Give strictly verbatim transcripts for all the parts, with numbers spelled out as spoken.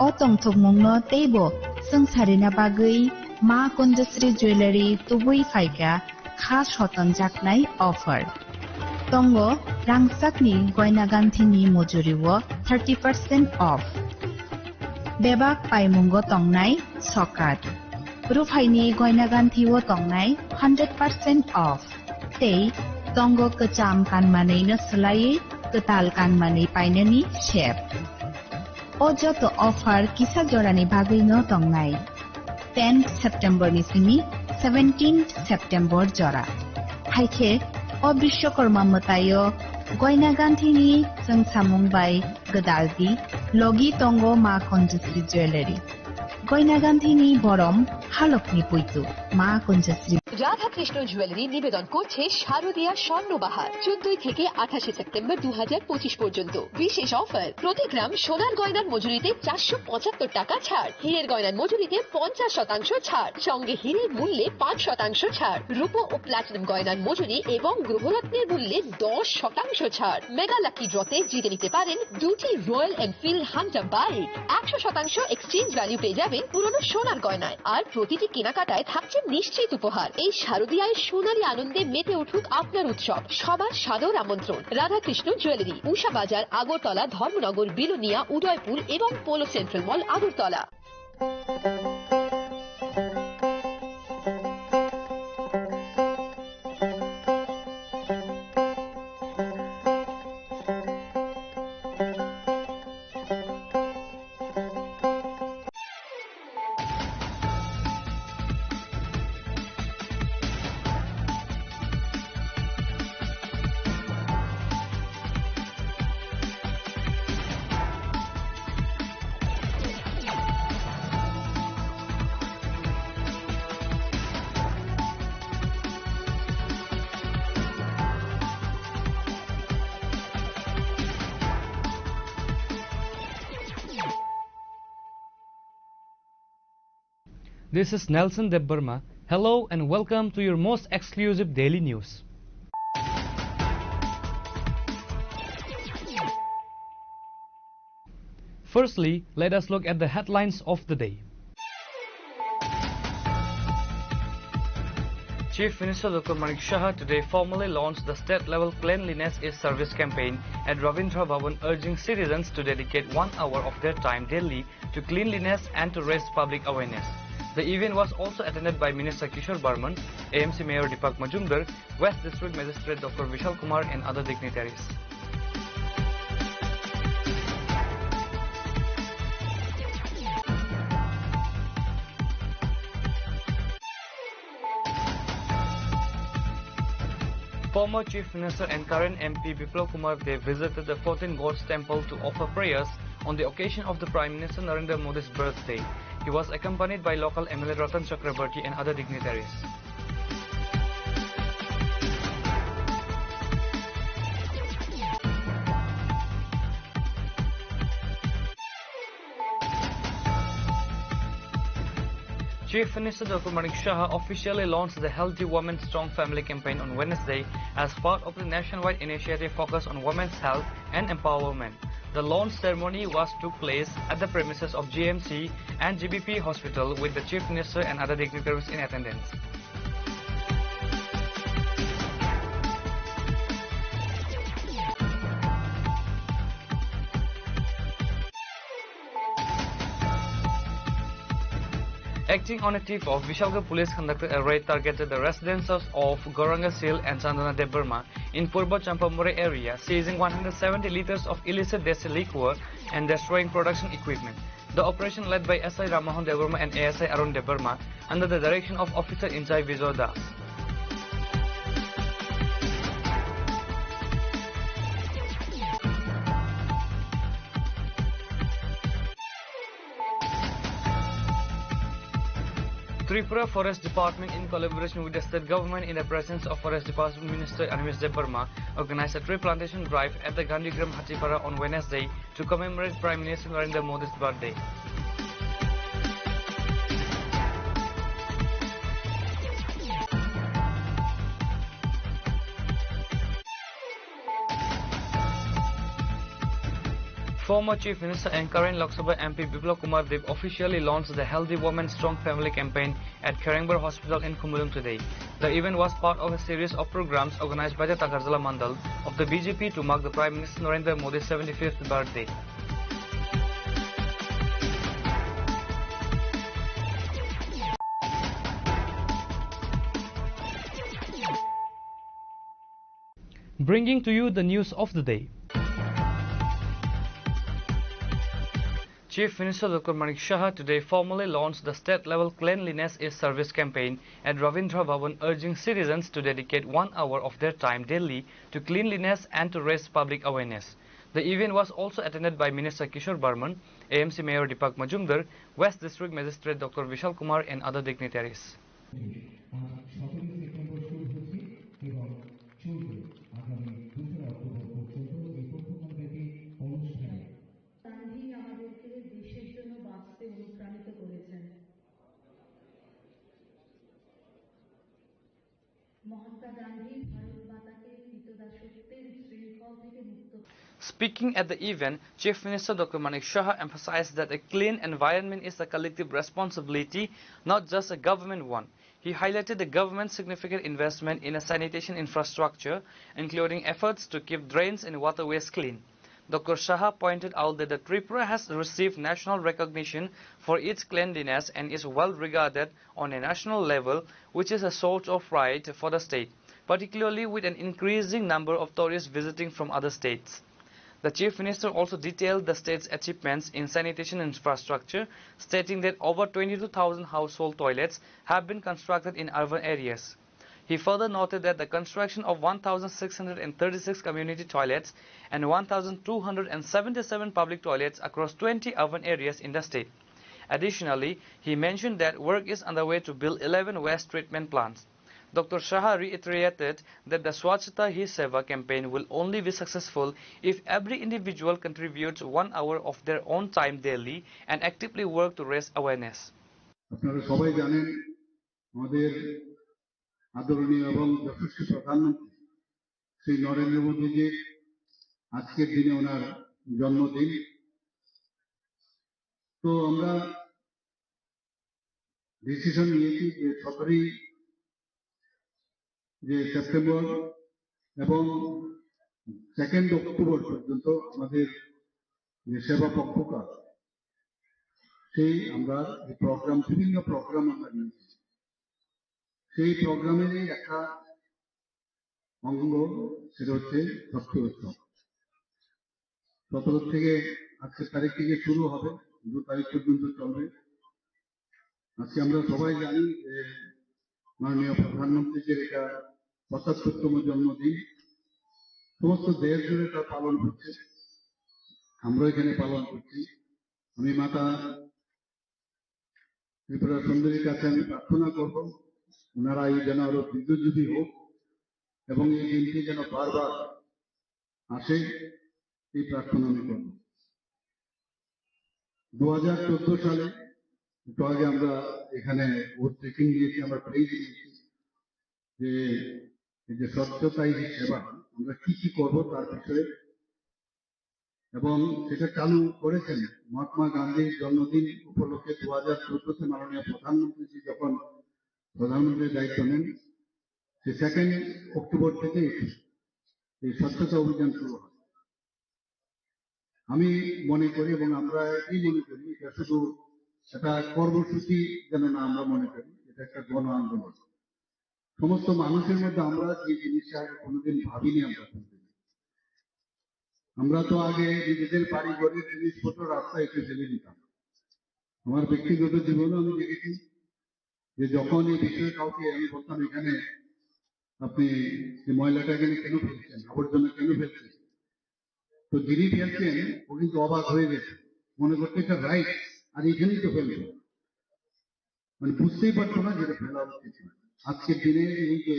O tongthokmungno teibo swngcharina bagwi Ma Kunjasri Jewellery tubui phaikha kha sotonjaknai offer. Tongo rangchakni goina ganthini mujurio thirty percent off. Bebak paimungo tongnai sokat. Ruphaini goina ganthio tongnai hundred percent off. Tei tongo kwcham kanmanwino swlaiwi kwtal kanmanwi painani sep. O joto offer kisa jorani bagwino tongnai. Tenth September ni simi seventeenth September jora. Haikhe o Bishwakarma mwtaio goina ganthini chwngsamung bai gwdaldi logi tongo Ma Kunjasri Jewellery. Goina ganthini borom halokni puitu Ma Kunjasri. Radhakrishna jewellery নিবেদন করছে শারদীয়া স্বর্ণবাহার, চোদ্দই থেকে আঠাশে সেপ্টেম্বর দু হাজার পঁচিশ পর্যন্ত। বিশেষ অফার, প্রতি গ্রাম সোনার গয়নার মজুরিতে চারশো পঁচাত্তর টাকা ছাড়, হীরের গয়নার মজুরিতে পঞ্চাশ শতাংশ ছাড়, সঙ্গে হীরের মূল্যে পাঁচ শতাংশ ছাড়, রূপো ও প্লাটিনাম গয়নার মজুরি এবং গ্রহরত্নের মূল্যে দশ শতাংশ ছাড়। মেগা লাকি ড্রতে জিতে নিতে পারেন দুটি রয়্যাল এনফিল্ড হান্টার বাইক, একশো শতাংশ এক্সচেঞ্জ ভ্যালু পেয়ে যাবেন পুরনো সোনার গয়নায়। আর প্রতিটি কেনাকাটায় থাকছে নিশ্চিত উপহার। এই শারদীয়ায় সোনালী আনন্দে মেতে উঠুক আপনার উৎসব। সবার সাদর আমন্ত্রণ। রাধাকৃষ্ণ জুয়েলারি, উষা বাজার, আগরতলা, ধর্মনগর, বিলোনিয়া, উদয়পুর এবং polo central mall, Agartala. This is Nelson Debbarma. Hello and welcome to your most exclusive daily news. Firstly, let us look at the headlines of the day. Chief Minister Doctor Manik Saha today formally launched the state-level Cleanliness is Service campaign at Ravindra Bhavan, urging citizens to dedicate one hour of their time daily to cleanliness and to raise public awareness. The event was also attended by Minister Kishore Barman, A M C Mayor Deepak Majumdar, West District Magistrate Doctor Vishal Kumar and other dignitaries. Former Chief Minister and current M P Biplab Kumar Deb visited the fourteen Gods temple to offer prayers on the occasion of the Prime Minister Narendra Modi's birthday. He was accompanied by local M L A Ratan Chakraborty and other dignitaries. Chief Minister Doctor Manik Saha officially launched the Healthy Women Strong Family campaign on Wednesday as part of the nationwide initiative focused on women's health and empowerment. The launch ceremony was took place at the premises of G M C and G B P Hospital, with the Chief Minister and other dignitaries in attendance. Acting on a tip of, Vishalgarh police conducted a raid targeted the residences of Gauranga Sil and Chandana Debbarma in Purba Champamuri area, seizing one hundred seventy liters of illicit desi liquor and destroying production equipment. The operation, led by S I Rammohan Debbarma and A S I Arun Debbarma, under the direction of Officer in Charge Bijoy Das. Tripura Forest Department, in collaboration with the state government, in the presence of Forest Department Minister Animesh Debbarma, organized a tree plantation drive at the Gandhigram Hatipara on Wednesday to commemorate Prime Minister Narendra Modi's birthday. Former Chief Minister and current Lok Sabha M P Biplab Kumar Deb officially launched the Healthy Woman Strong Family campaign at Kherengbar Hospital in Khumulwng today. The event was part of a series of programs organized by the Takarjala Mandal of the B J P to mark the Prime Minister Narendra Modi's seventy-fifth birthday. Bringing to you the news of the day. Chief Minister Doctor Manik Saha today formally launched the state-level Cleanliness is Service campaign at Ravindra Bhavan, urging citizens to dedicate one hour of their time daily to cleanliness and to raise public awareness. The event was also attended by Minister Kishore Barman, A M C Mayor Deepak Majumdar, West District Magistrate Doctor Vishal Kumar and other dignitaries. আজ সতেরোই সেপ্টেম্বর শুরু হচ্ছে এবং চলবে আগামী দোসরা অক্টোবর পর্যন্ত এই প্রথমব্যাপী অনুষ্ঠানে। গান্ধী আমাদেরকে দেশের জন্য বাঁচতে অনুপ্রাণিত করেছেন। মহাত্মা গান্ধী ভারত মাতাকে কৃতদাসত্বের শৃঙ্খল থেকে মুক্ত Speaking at the event, Chief Minister Doctor Manik Saha emphasized that a clean environment is a collective responsibility, not just a government one. He highlighted the government's significant investment in a sanitation infrastructure, including efforts to keep drains and waterways clean. Doctor Saha pointed out that the Tripura has received national recognition for its cleanliness and is well regarded on a national level, which is a source of pride for the state, particularly with an increasing number of tourists visiting from other states. The Chief Minister also detailed the state's achievements in sanitation infrastructure, stating that over twenty-two thousand household toilets have been constructed in urban areas. He further noted that the construction of one thousand six hundred thirty-six community toilets and one thousand two hundred seventy-seven public toilets across twenty urban areas in the state. Additionally, he mentioned that work is underway to build eleven waste treatment plants. Doctor Saha reiterated that the Swachhata Hi Seva campaign will only be successful if every individual contributes one hour of their own time daily and actively work to raise awareness. আপনারা সবাই জানেন, আমাদের আদরণীয় এবং যশস্বী প্রধানমন্ত্রী শ্রী নরেন্দ্র মোদীজির আজকের দিনে ওনার জন্মদিন। তো আমরা ডিসিশন নিয়েছি যে সতেরোই যে সেপ্টেম্বর এবং সেকেন্ড অক্টোবর পর্যন্ত আমাদের যে সেবা পক্ষকার, সেই আমরা এই প্রোগ্রাম, বিভিন্ন প্রোগ্রাম আমরা নিয়েছি। সেই প্রোগ্রামেরই একটা অঙ্গ, সেটা হচ্ছে স্বচ্ছ উৎসব। সতেরো থেকে, আজকের তারিখ থেকে শুরু হবে, দু তারিখ পর্যন্ত চলবে। আজকে আমরা সবাই জানি যে মাননীয় প্রধানমন্ত্রীজির এটা পঁচাত্তরতম জন্মদিন। সমস্ত দেশ জুড়ে তা পালন হচ্ছে, আমরা এখানে পালন করছি। আমি মাতা ত্রিপুরা সুন্দরীর কাছে আমি প্রার্থনা করব, ওনারা এই যেন আরো দীর্ঘজীবী হোক এবং এই দিনটি যেন বারবার আসে, এই প্রার্থনা আমি করব। দু হাজার চোদ্দ সালে, একটু আগে আমরা এখানে ওর ব্রিফিং দিয়েছি, আমরা প্রেস দিয়েছি যে এই যে স্বচ্ছতা হি সেবা, আমরা কি কি করব তার বিষয়ে, এবং সেটা চালু করেছেন মহাত্মা গান্ধীর জন্মদিন উপলক্ষে দু হাজার চোদ্দতে মাননীয় প্রধানমন্ত্রীজি যখন প্রধানমন্ত্রীর দায়িত্ব নেন, সে সেকেন্ড অক্টোবর থেকে এই স্বচ্ছতা অভিযান শুরু হয়। আমি মনে করি এবং আমরা এটাই মনে করি, এটা শুধু একটা কর্মসূচি যেন না আমরা মনে করি, এটা একটা গণ আন্দোলন। সমস্ত মানুষের মধ্যে আমরা যে জিনিসটা আগে কোনোদিন ভাবিনি, আমরা কোনোদিন, আমরা তো আগে নিজেদের বাড়ি ঘরের জিনিসপত্র রাস্তায় একটু ফেলে দিতাম। আমার ব্যক্তিগত জীবনে আমি দেখেছি যে যখন এই বিষয়ে কাউকে আমি বলতাম, "এখানে আপনি এই ময়লাটা এখানে কেন ফেলছেন, আবর্জনা কেন ফেলছেন?" তো যিনি ফেলছেন, ও কিন্তু অবাক হয়ে গেছে, মনে করতে এটা রাইট, আর এখানেই তো ফেলবো। মানে বুঝতেই পারতো না যেটা ফেলা উচিত না। আজকের দিনে এই যে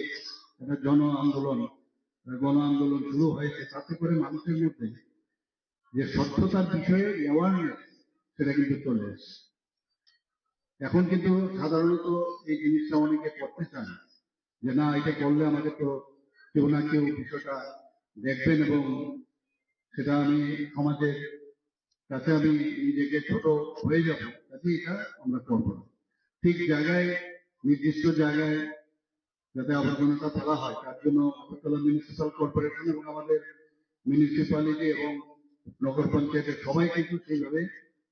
একটা জন আন্দোলন, গণ আন্দোলন শুরু হয়েছে, তাতে করে মানুষের মধ্যে যে স্বচ্ছতার বিষয়ে অ্যাওয়ারনেস, সেটা কিন্তু চলে এসেছে। এখন কিন্তু সাধারণত এই জিনিসটা অনেকে করতে চান যে না, এটা করলে আমাকে তো কেউ না কেউ বিষয়টা দেখবেন এবং সেটা আমি সমাজের তাতে আমি নিজেকে ছোট হয়ে যাব, তাতে এটা আমরা করব না। ঠিক জায়গায়, নির্দিষ্ট জায়গায় যাতে আবর্জনাটা ফেলা হয়, তার জন্য আগরতলা মিউনিসিপ্যাল কর্পোরেশন এবং আমাদের মিউনিসিপ্যালিটি এবং নগর পঞ্চায়েতের সবাই কিন্তু সেইভাবে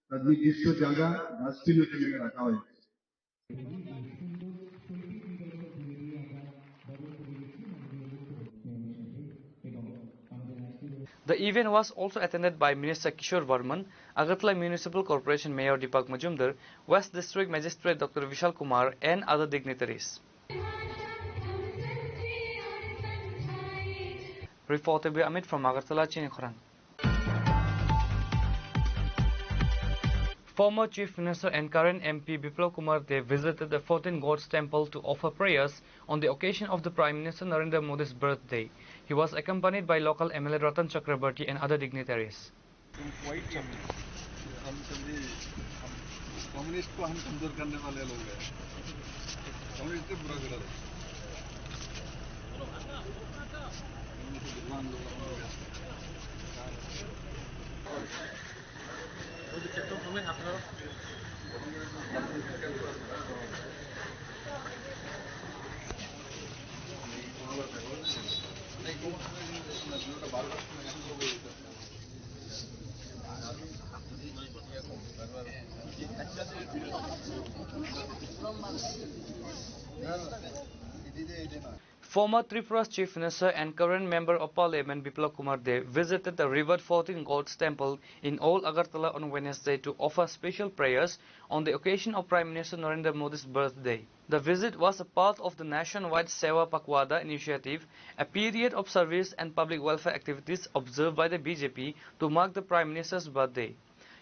তার নির্দিষ্ট জায়গা ডাস্টবিনের জন্য রাখা হয়েছে। The event was also attended by Minister Kishore Varman, Agartala Municipal Corporation Mayor Deepak Majumdar, West District Magistrate Doctor Vishal Kumar, and other dignitaries. Reported by Amit from Agartala, Chini Khorang. Former Chief Minister and current M P Biplab Kumar Deb visited the fourteen Gods temple to offer prayers on the occasion of the Prime Minister Narendra Modi's birthday. He was accompanied by local M L A Ratan Chakraborty and other dignitaries. Communist को हम कमजोर करने वाले लोग हैं। कम्युनिस्ट से बुरा करा Former Tripura's Chief Minister and current Member of Parliament Biplab Kumar Deb visited the revered fourteen Gods temple in Old Agartala on Wednesday to offer special prayers on the occasion of Prime Minister Narendra Modi's birthday. The visit was a part of the nationwide Sewa Pakhwada initiative, a period of service and public welfare activities observed by the B J P to mark the Prime Minister's birthday.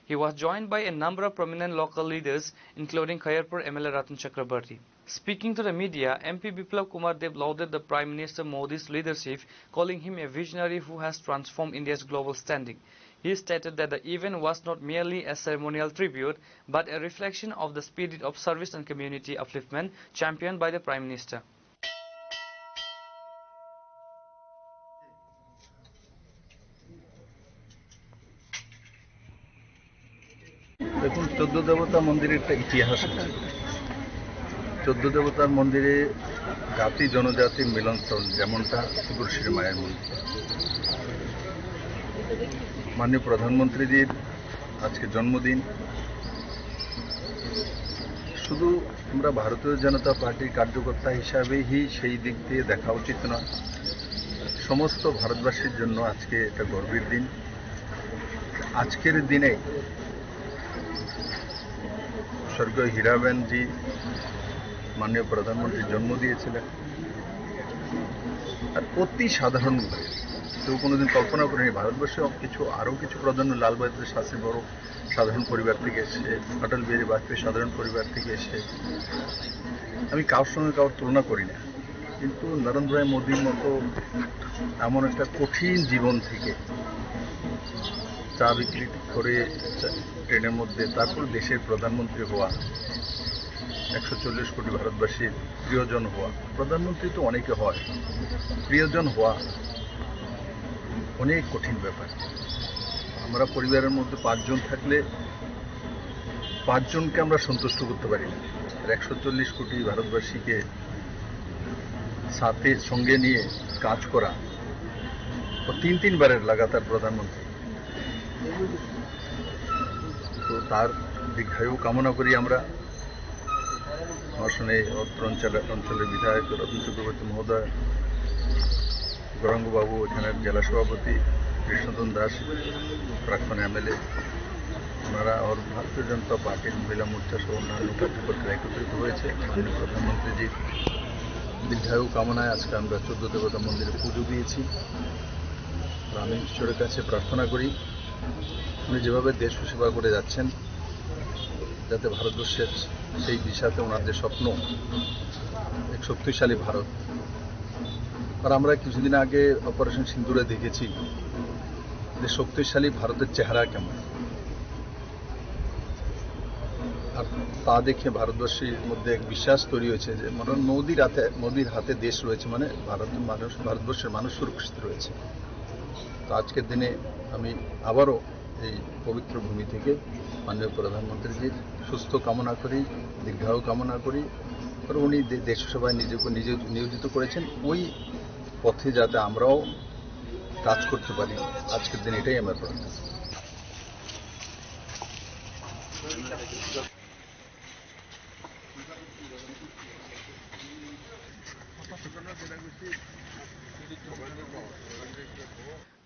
He was joined by a number of prominent local leaders, including Khairpur M L A Ratan Chakraborty. Speaking to the media, M P Biplab Kumar Deb lauded the Prime Minister Modi's leadership, calling him a visionary who has transformed India's global standing. He stated that the event was not merely a ceremonial tribute, but a reflection of the spirit of service and community upliftment championed by the Prime Minister. দেখুন, চোদ্দ দেবতা মন্দিরের একটা ইতিহাস আছে। চোদ্দ দেবতার মন্দিরে জাতি জনজাতির মিলনস্থল, যেমনটা ত্রিপুর শ্রী মায়ের মন্দির। মাননীয় প্রধানমন্ত্রীজির আজকে জন্মদিন। শুধু আমরা ভারতীয় জনতা পার্টির কার্যকর্তা হিসাবেই সেই দিক দিয়ে দেখা উচিত নয়। সমস্ত ভারতবাসীর জন্য আজকে এটা গর্বের দিন। আজকের দিনে স্বর্গীয় হীরাবেনজি মাননীয় প্রধানমন্ত্রীর জন্ম দিয়েছিলেন। আর অতি সাধারণ, কেউ কোনোদিন কল্পনা করেনি ভারতবর্ষে কিছু, আরও কিছু প্রজন্ম, লাল বাহাদুর শাস্ত্রী বড় সাধারণ পরিবার থেকে এসে, অটল বিহারী বাজপেয়ী সাধারণ পরিবার থেকে এসে, আমি কারোর সঙ্গে কারোর তুলনা করি না, কিন্তু নরেন্দ্র ভাই মোদীর মতো এমন একটা কঠিন জীবন থেকে চা বিক্রি করে ট্রেনের মধ্যে, তারপর দেশের প্রধানমন্ত্রী হওয়া, একশো চল্লিশ কোটি ভারতবাসীর প্রিয়জন হওয়া, প্রধানমন্ত্রী তো অনেকে হয়, প্রিয়জন হওয়া অনেক কঠিন ব্যাপার। আমরা পরিবারের মধ্যে পাঁচজন থাকলে পাঁচজনকে আমরা সন্তুষ্ট করতে পারি না। আর একশো চল্লিশ কোটি ভারতবাসীকে সাথে সঙ্গে নিয়ে কাজ করা, ও তিন তিনবারের লাগাতার প্রধানমন্ত্রী। তো তার দীর্ঘায়ু কামনা করি আমরা। আমার সঙ্গে অত্র অঞ্চলের, অঞ্চলের বিধায়ক রতন চক্রবর্তী মহোদয়, গৌরাঙ্গবাবু, এখানের জেলা সভাপতি কৃষ্ণধন দাস, প্রাক্তন এমএলএ, ওনারা আবার ভারতীয় জনতা পার্টির মহিলা মোর্চা সহ অন্যান্য কার্যকর্তারা একত্রিত হয়েছে। মাননীয় প্রধানমন্ত্রীজির দীর্ঘায়ু কামনায় আজকে আমরা চোদ্দ দেবতা মন্দিরে পুজো দিয়েছি। আর আমি ঈশ্বরের কাছে প্রার্থনা করি, উনি যেভাবে দেশ সেবা করে যাচ্ছেন, যাতে ভারতবর্ষের সেই দিশাতে ওনার যে স্বপ্ন, এক শক্তিশালী ভারত। আর আমরা কিছুদিন আগে অপারেশন সিন্দুরে দেখেছি যে শক্তিশালী ভারতের চেহারা কেমন। আর তা দেখে ভারতবাসীর মধ্যে এক বিশ্বাস তৈরি হয়েছে যে, মানে, মোদির হাতে, মোদির হাতে দেশ রয়েছে, মানে, ভারতের মানুষ, ভারতবর্ষের মানুষ সুরক্ষিত রয়েছে। তো আজকের দিনে আমি আবারও এই পবিত্র ভূমি থেকে মাননীয় প্রধানমন্ত্রীজির সুস্থ কামনা করি, দীর্ঘায়ু কামনা করি। কারণ উনি দে-, দেশ সেবায় নিজেকে নিজে নিয়োজিত করেছেন, ওই পথে যাতে আমরাও কাজ করতে পারি। আজকের দিন এটাই আমার প্রার্থনা।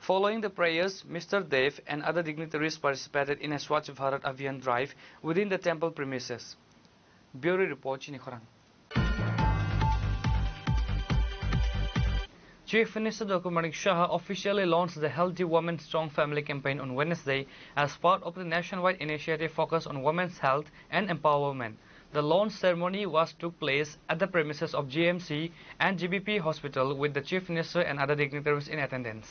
Following the prayers, Mister Dev and other dignitaries participated in a Swachh Bharat Abhiyan drive within the temple premises. Bureau report, Chini Khorang. Chief Minister Doctor Manik Saha officially launched the Healthy Women Strong Family campaign on Wednesday as part of the nationwide initiative focused on women's health and empowerment. The launch ceremony was took place at the premises of G M C and G B P Hospital, with the Chief Minister and other dignitaries in attendance.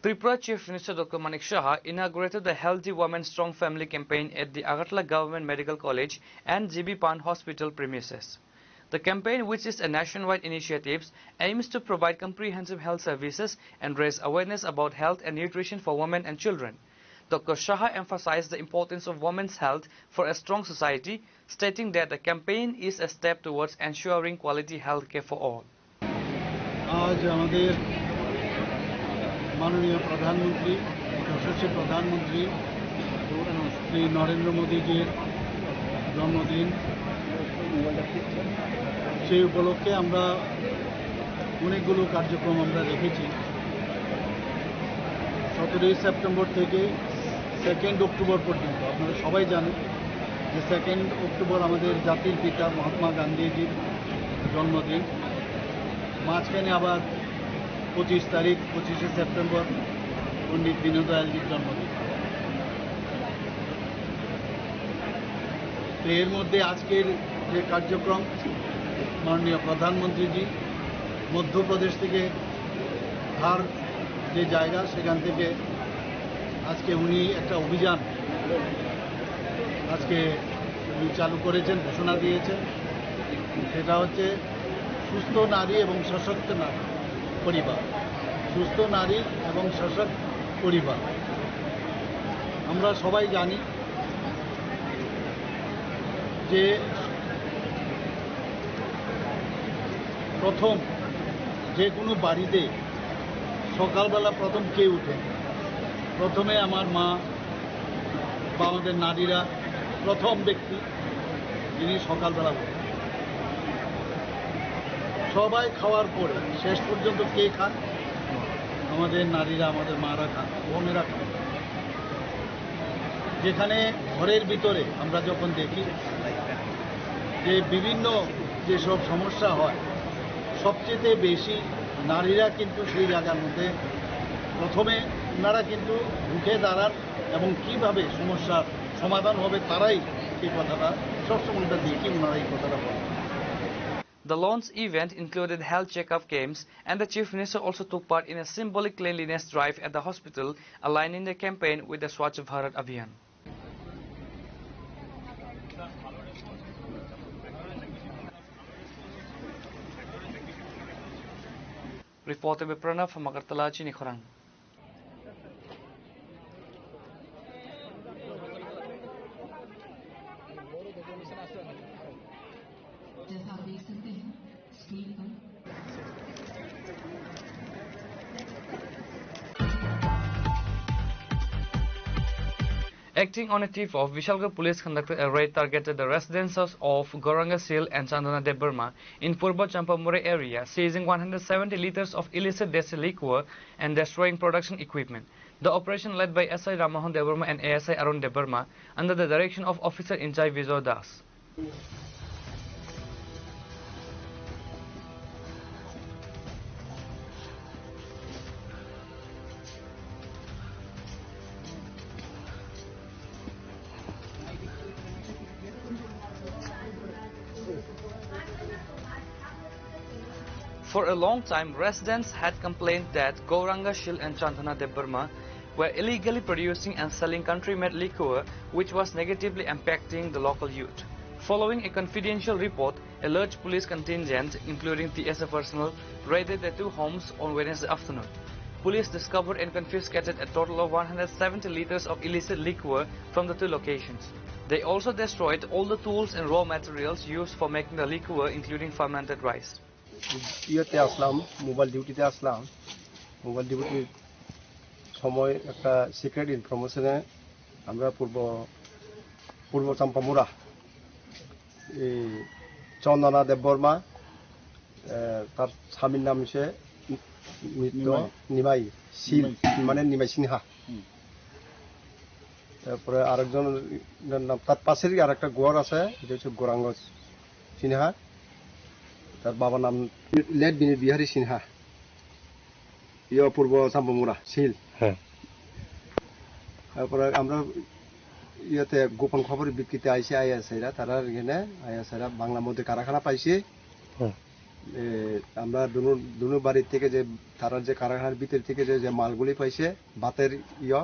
Tripura Chief Minister Doctor Manik Saha inaugurated the Healthy Women Strong Family campaign at the Agartala Government Medical College and G B Pant Hospital premises. The campaign, which is a nationwide initiative, aims to provide comprehensive health services and raise awareness about health and nutrition for women and children. Doctor Saha emphasized the importance of women's health for a strong society, stating that the campaign is a step towards ensuring quality health care for all. আজ আমাদের মাননীয় প্রধানমন্ত্রী, যশস্বী প্রধানমন্ত্রী শ্রী নরেন্দ্র মোদীজির জন্মদিন। সেই উপলক্ষে আমরা অনেকগুলো কার্যক্রম আমরা রেখেছি। সতেরোই সেপ্টেম্বর থেকে সেকেন্ড অক্টোবর পর্যন্ত, আপনারা সবাই জানেন যে সেকেন্ড অক্টোবর আমাদের জাতির পিতা মহাত্মা গান্ধীজির জন্মদিন। মাঝখানে আবার পঁচিশ তারিখ, পঁচিশে সেপ্টেম্বর পণ্ডিত দীনদয়ালজির জন্মদিন। তো এর মধ্যে আজকের যে কার্যক্রম, মাননীয় প্রধানমন্ত্রীজি মধ্যপ্রদেশ থেকে ধার যে জায়গা, সেখান থেকে আজকে উনি একটা অভিযান আজকে উনি চালু করেছেন, ঘোষণা দিয়েছেন। সেটা হচ্ছে সুস্থ নারী এবং সশক্ত নারী পরিবার, সুস্থ নারী এবং সশক্ত পরিবার। আমরা সবাই জানি যে প্রথম যে কোনো বাড়িতে সকালবেলা প্রথম কে উঠে? প্রথমে আমার মা বা আমাদের নারীরা প্রথম ব্যক্তি, যিনি সকালবেলা উঠেন। সবাই খাওয়ার পরে শেষ পর্যন্ত কে খান? আমাদের নারীরা, আমাদের মারা খান, বোনেরা খান। যেখানে ঘরের ভিতরে আমরা যখন দেখি যে বিভিন্ন যেসব সমস্যা হয়, সবচেয়ে বেশি নারীরা কিন্তু সেই জায়গার মধ্যে প্রথমে ওনারা কিন্তু রুখে দাঁড়ান এবং কিভাবে সমস্যার সমাধান হবে, তারাই এই কথাটা সবসময় আমরা দেখি, ওনারা এই কথাটা বলেন। The launch event included health checkup camps, and the Chief Minister also took part in a symbolic cleanliness drive at the hospital, aligning the campaign with the Swachh Bharat Abhiyan. Reporter by Pranav from Agartala, Chini Khorang. जैसा आप देख सकते हैं, स्क्रीन पर। Acting on a tip-off, Vishalgarh police conducted a raid targeted the residences of Gauranga Sil and Chandana Debbarma in Purba Champamurai area, seizing one hundred seventy liters of illicit desi liquor and destroying production equipment. The operation, led by S I Rammohan Debbarma and A S I Arun Debbarma, under the direction of Officer in Charge Vijay Das. For a long time, residents had complained that Gauranga Shil and Chandana Debbarma were illegally producing and selling country-made liquor, which was negatively impacting the local youth. Following a confidential report, a large police contingent, including T S F personnel, raided the two homes on Wednesday afternoon. Police discovered and confiscated a total of one hundred seventy liters of illicit liquor from the two locations. They also destroyed all the tools and raw materials used for making the liquor, including fermented rice. ইয়েতে আসলাম, মোবাইল ডিউটিতে আসলাম। মোবাইল ডিউটির সময় একটা সিক্রেট ইনফরমেশনে আমরা পূর্ব, পূর্ব চাম্পামুরা, এই চন্দনা দেববর্মা, এ, তার স্বামীর নাম হচ্ছে মৃত নিমাই। নিমাই শীল, নিমাই শীল। মানে নিমাই সিনহা। হুম। তারপরে আরেকজনের নাম, তার পাশেরই আরেকটা ঘর আছে, এটা হচ্ছে গৌরাঙ্গ সিনহা। তার বাবার নাম লেট বিনোদ বিহারী সিনহা। ইয়ে পূর্ব চাম্পামুরা, সিল। হ্যাঁ। তারপরে আমরা ইয়েতে গোপন খবরের ভিত্তিতে আইসি আইএসআইরা, তারা এখানে আইএসআইরা বাংলা মধ্যে কারখানা পাইছে। হ্যাঁ। এ, আমরা দুনো, দুনো বাড়ি থেকে যে, তারা যে কারখানার ভিতর থেকে যে, যে মালগুলি পাইছে, ভাতের ইয়ে,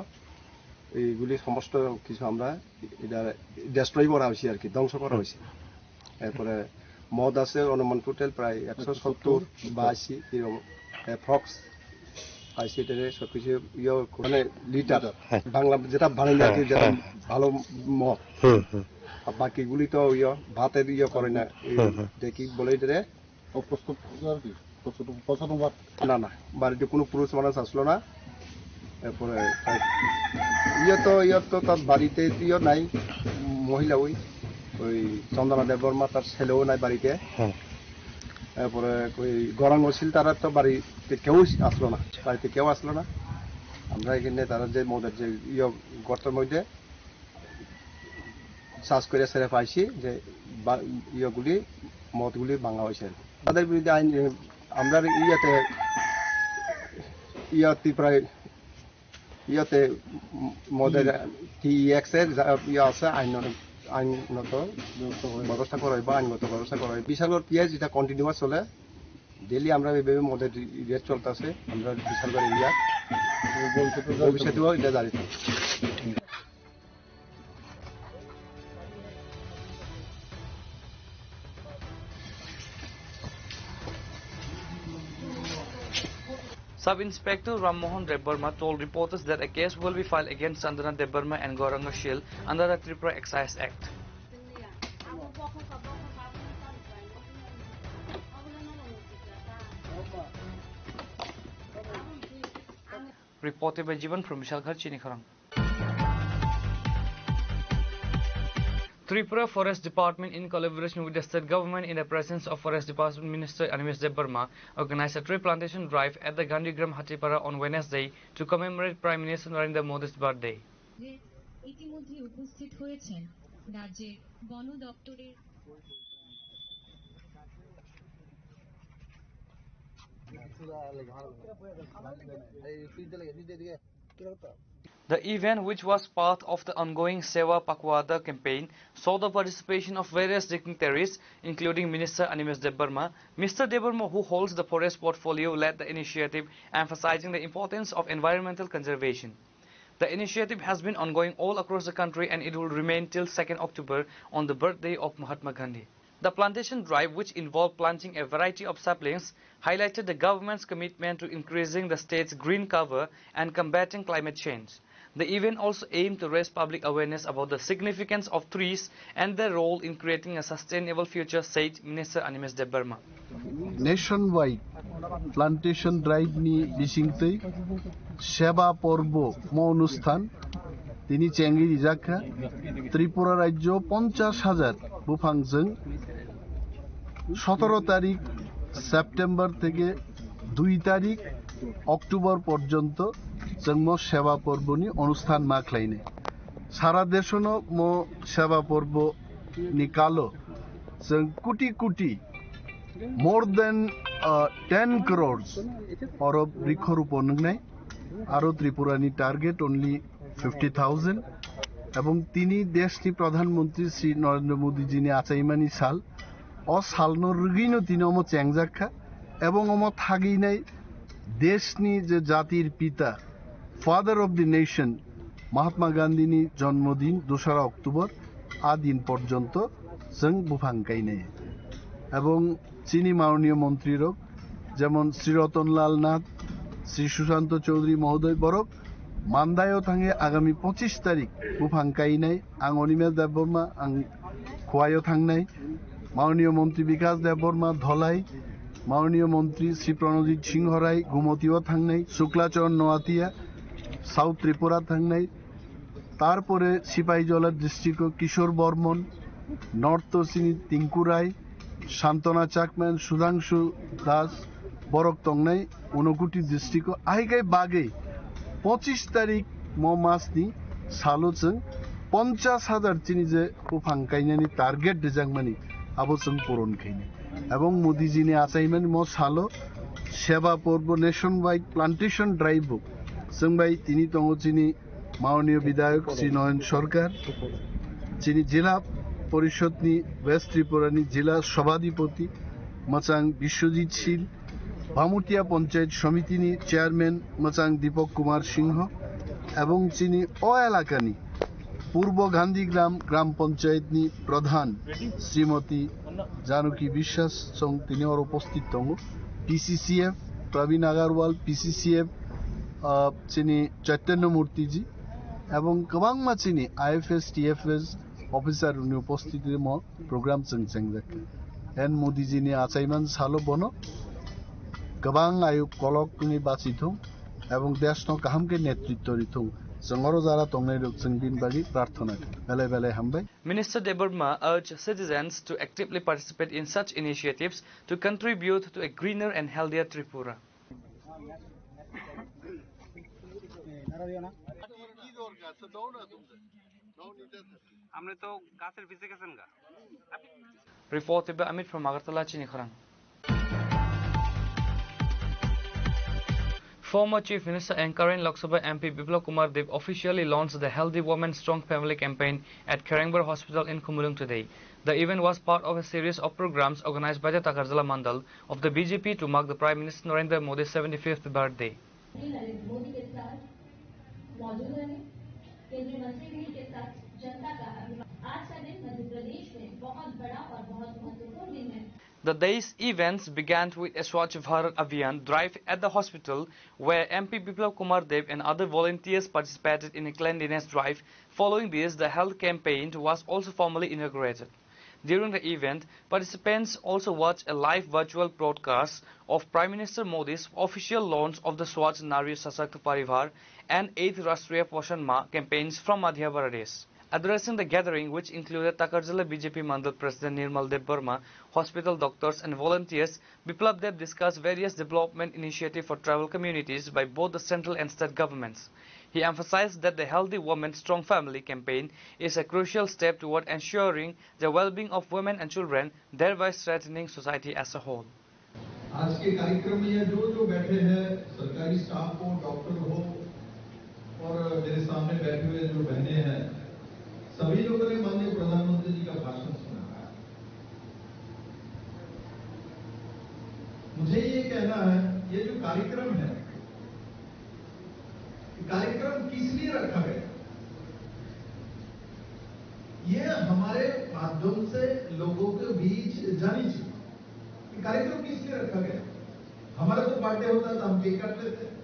এইগুলি সমস্ত কিছু আমরা এটা ডিস্ট্রয় করা হয়েছে আর কি, ধ্বংস করা হয়েছে। এরপরে মদ আছে অনুমান টোটাল প্রায় একশো সত্তর বা আশি এরকম অ্যাপ্রক্স। আশি এটা সব কিছু ইয়ে, মানে লিটার, হ্যাঁ। বাংলা যেটা বানাই আর কি, হ্যাঁ, যেটা হ্যাঁ। ভালো মদ। হুম, হুম। আর বাকিগুলি তো ইয়ে, ভাতের ইয়ে করে না, এই হুম, হুম। দেখি বলে এটা অপ্রস্তুত আর কি, প্রস্তুত, প্রস্তুত অনুবাদ। না, না, বাড়িতে কোনো পুরুষ মানুষ আসলো না। এরপরে, আর ইয়ে তো, ইয়ে তো তার বাড়িতে ইয়ে নাই, মহিলা ওই, ওই চন্দনা দেববর্মা, তার ছেলেও নাই বাড়িতে। হ্যাঁ। এরপরে ওই গৌরাঙ্গ শীল তারা তো বাড়িতে কেউ আসলো না, বাড়িতে কেউ আসলো না। আমরা এখানে তারা যে মদের যে ইয়ে গর্তের মধ্যে চাষ করে সেরে পাইছি যে বা-, ইয়েগুলি, মদগুলি ভাঙা হয়েছে আর কি। তাদের বিরুদ্ধে আইন, এ, আমরা ইয়েতে, ইয়ে ত্রিপুরায়, ইয়েতে, উম, মদের হুম। টিইএক্স এর যা, ইয়ে আছে, আইন, আইনত ব্যবস্থা করা হয়। ব্যবস্থা করা হয় বা আইনগত ব্যবস্থা করা হয়। বিশালগড় পিএস যেটা কন্টিনিউয়াস চলে, ডেইলি আমরা এইভাবে মদের রেড চলতেছে, আমরা বিশালগড় এরিয়া। ভবিষ্যতে ভবিষ্যতেও এটা জারি থাকবে। Sub Inspector Ram Mohan Debbarma told reporters that a case will be filed against Chandana Debbarma and Gauranga Shil under the Tripura Excise Act. Reported by Jiban from Vishalgarh, Chinikhorang. Tripura Forest Department, in collaboration with the state government, in the presence of Forest Department Minister Animesh Debbarma, organized a tree plantation drive at the Gandhigram Hatipara on Wednesday to commemorate Prime Minister Narendra Modi's birthday. যে ইতিমধ্যে উপস্থিত হয়েছেন রাজ্যের বন দপ্তরের The event, which was part of the ongoing Sewa Pakhwada campaign, saw the participation of various dignitaries, including Minister Animesh Debbarma. Mister Debbarma, who holds the forest portfolio, led the initiative, emphasizing the importance of environmental conservation. The initiative has been ongoing all across the country and it will remain till second October, on the birthday of Mahatma Gandhi. The plantation drive, which involved planting a variety of saplings, highlighted the government's commitment to increasing the state's green cover and combating climate change. The event also aimed to raise public awareness about the significance of trees and their role in creating a sustainable future, said Minister Animesh Debbarma. Nationwide plantation drive ni bisingtwi Seba Porbo mo onusthan tini chengwi rijak kha. Tripura rajyo ponchash hajar buphang jwng sotoro tarik September theke dui tarik October porjonto chwng mo Seba Porbo ni onusthan ma khlainai. Sara deshono mo Seba Porbo ni kalo chwng kuti kuti, more than, uh, ten crores oro rikho rupo nwngnai. Aro Tripura ni target only fifty thousand. Ebong tini desh ni Pradhan Mantri Shri Narendra Modi ji ni achaimani sal, o sal no rwgwi no tini omo chengjak kha. Ebong omo thaginai deshni je jatir pita, father of the nation, Mahatma Gandhini jonmodin dosra October, a din porjonto chwng buphang kainai. Ebong chini manoniyo montrirok, jemon Sri Ratan Lal Nath, Sri Sushanta Chowdhury mohodoy, borok Mandaio thangwi agami pochish tarik buphang kainai. Ang Animesh Debbarma, ang Khowai-o thangnai, Manoniyo Montri Bikash Debbarma Dholai, Manoniyo Montri Sri Pranojit Singh Rai Gumoti-o thangnai, Shukla Charan Noatia South Tripura thangnai, tarpore Sipahijola district-o Kishore Bormon, North-o chini Tinku Rai, Santana Chakma, Sudhangshu Das, borok tongnai Unakoti district-o. Ahaikhai bagwi pochish tarik mo masni salo chwng ponchash hajar chini je buphang kainani target rijakmani, abo chwng puron khainai. Ebong Modiji ni achaimani mo salo Seba Porbo nationwide plantation drive bo chwng bai tini tongo chini Manoniyo Bidhayok Sri Noyon Sarkar, chini Jila Porishod ni West Tripura ni Jila Sabhadipoti mwchang Biswajit Sil, Bhamutia Panchayat Samiti ni Chairman mwchang Dipak Kumar Singh, ebong chini o elaka ni Purbo Gandhigram Gram Panchayat ni Pradhan Srimati Janaki Biswas chwng tini oro uposthit tongo. P C C F Pravin Agarwal, P C C F, ah, chini Chaitanya Murtiji, ebong kwbangma chini I F S, T F S officer rokni uposthiti mo program chwng chengjak. En Modiji ni achaiman salo bono kwbang ayu kolok wngwi bachithung ebong desh no kaham khe netritwo rithung. Chwng oro jara tongnai rok chwng bini bagwi prarthana kha. Belai belai hambai. Minister Debbarma urged citizens to actively participate in such initiatives to contribute to a greener and healthier Tripura. আপনি তো গাছের পিছে গেছেন গা। Reported by Amit from Agartala, Chini Khorang. Former Chief Minister and current Lok Sabha M P Biplab Kumar Deb officially launched the Healthy Women Strong Family campaign at Kherengbar Hospital in Khumulwng today. The event was part of a series of programs organized by the Takarjala Mandal of the B J P to mark the Prime Minister Narendra Modi's seventy-fifth birthday. प्रधानमंत्री नरेंद्र मोदी के साथ मौजूद रहे। केंद्रीय मंत्री भी के साथ जनता का अभिवादन। आज का दिन मध्य प्रदेश में बहुत बड़ा और बहुत महत्वपूर्ण दिन है। The day's events began with a Swachh Bharat Abhiyan drive at the hospital, where M P Biplab Kumar Deb and other volunteers participated in a cleanliness drive. Following this, the health campaign was also formally inaugurated. During the event, participants also watched a live virtual broadcast of Prime Minister Modi's official launch of the Swachh Nari Sashakt Parivar and eighth Rashtriya Poshan Ma campaigns from Madhya Pradesh. Addressing the gathering, which included Takarjala B J P Mandal President Nirmal Debbarma, hospital doctors and volunteers, Biplab Deb discussed various development initiatives for tribal communities by both the central and state governments. He emphasized that the Healthy Woman Strong Family campaign is a crucial step toward ensuring the well-being of women and children, thereby strengthening society as a whole. आज के कार्यक्रम में यहाँ जो जो बैठे हैं, सरकारी स्टाफ हो, डॉक्टर हो, और मेरे सामने बैठे हुए जो बहनें हैं, सभी लोगों ने माननीय प्रधानमंत्री जी का भाषण सुना। मुझे ये कहना है, ये जो कार्यक्रम है, ये कार्यक्रम किस लिए रखा गया? ये हमारे माध्यम से लोगों के बीच जानी चाहिए। ये कार्यक्रम किस लिए रखा गया? हमारा तो बर्थडे होता है तो हम केक काट लेते हैं,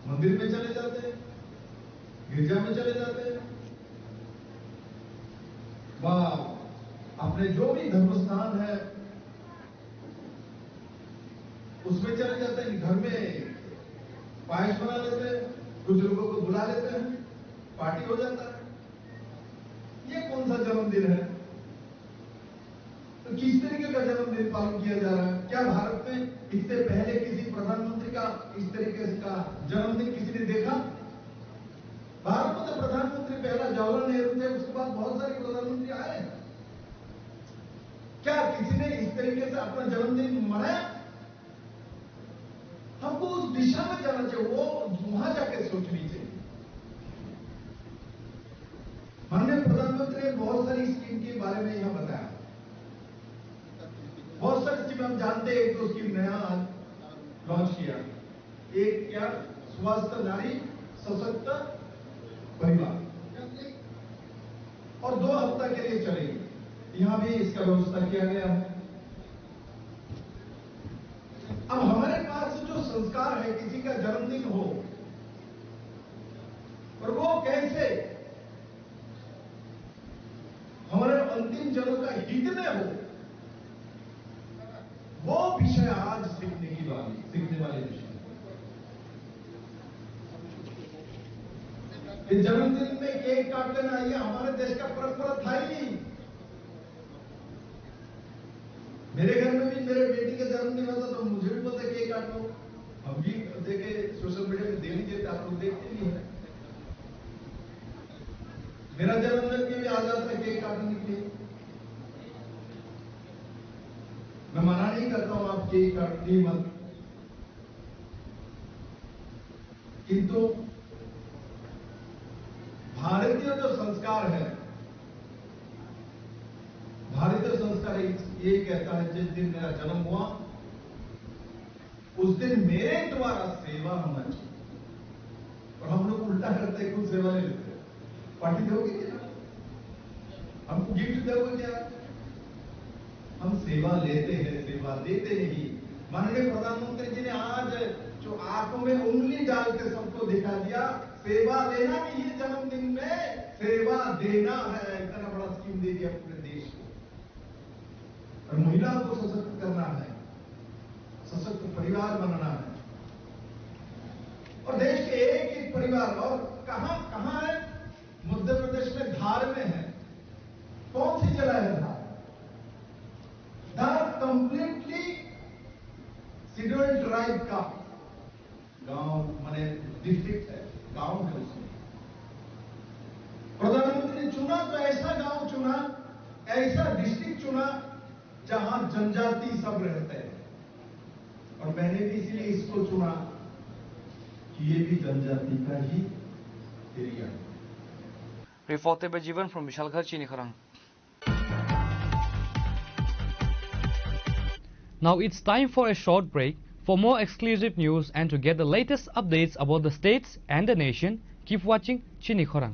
मंदिर में चले जाते हैं, गिरजा में चले जाते हैं, वहाँ अपने जो भी धर्म स्थान है उसमें चले जाते हैं, घर में पायस बना लेते हैं, कुछ लोगों को बुला लेते हैं, पार्टी हो जाता है। ये कौन सा जन्मदिन है? तो किस तरीके का जन्मदिन पालन किया जा रहा है? क्या भारत में इससे पहले किसी प्रधानमंत्री का इस तरीके से का जन्मदिन किसी ने देखा? भारत में तो प्रधानमंत्री पहला जवाहरलाल नेहरू थे, उसके बाद बहुत सारे प्रधानमंत्री आए हैं। क्या किसी ने इस तरीके से अपना जन्मदिन मनाया? हमको उस दिशा में जाना चाहिए, वो वहां जाके सोचनी चाहिए। माननीय प्रधानमंत्री ने बहुत सारी स्कीम के बारे में यहाँ बताया, बहुत सारी हम जानते हैं, एक तो स्कीम नया आज लॉन्च किया, एक क्या, स्वस्थ नारी सशक्त परिवार, और दो हफ्ता के लिए चलेगी। यहाँ भी इसका व्यवस्था किया गया है। अब हमारे पास जो संस्कार है, किसी का जन्मदिन हो और वो कैसे हमारे अंतिम जनों का हित में हो, वो विषय आज सीखने की बात, सीखने वाले विषय। ये जन्मदिन में केक काट लेना, ये हमारे देश का परंपरा था ही नहीं। मेरे घर में भी मेरे बेटी का जन्मदिन होता तो मुझे भी बोलते, "केक काट लो।" हम भी देखे, सोशल मीडिया में दे भी देते, आप लोग देखते भी हैं। मेरा जन्मदिन में भी आ जाता है केक काटने के लिए। मैं मना नहीं करता हूं, आप केक काटिए मत, किंतु भारतीय जो संस्कार है, भारतीय संस्कार एक, ये कहता है, जिस दिन मेरा जन्म हुआ, उस दिन मेरे द्वारा सेवा होना चाहिए। और हम लोग उल्टा करते हैं, खुद सेवा ले लेते हैं। पार्टी दोगे क्या? हमको गिफ्ट दोगे क्या? हम सेवा लेते हैं, सेवा देते नहीं। माननीय प्रधानमंत्री जी ने आज जो आंखों में उंगली डाल के सबको दिखा दिया, सेवा लेना नहीं है जन्मदिन में, सेवा देना है। इतना बड़ा स्कीम दे दिया पूरे देश को। और महिलाओं को सशक्त करना है, सशक्त परिवार बनाना है। और देश के एक एक परिवार, और कहां कहां है? मध्य प्रदेश में धार में है। कौन सी जगह है धार? धार कंप्लीटली शेड्यूल्ड ट्राइब का गांव, माने डिस्ट्रिक्ट है, गांव है उसमें। प्रधानमंत्री ने चुना तो ऐसा गांव चुना, ऐसा डिस्ट्रिक्ट चुना, जहां जनजाति सब रहते हैं। और मैंने भी इसीलिए इसको चुना कि ये भी जनजाति का ही एरिया है। Reported by Jivan from Bishalgarh, Chinikhorang. Now it's time for a short break. For more exclusive news and to get the latest updates about the states and the nation, keep watching Chinikhorang.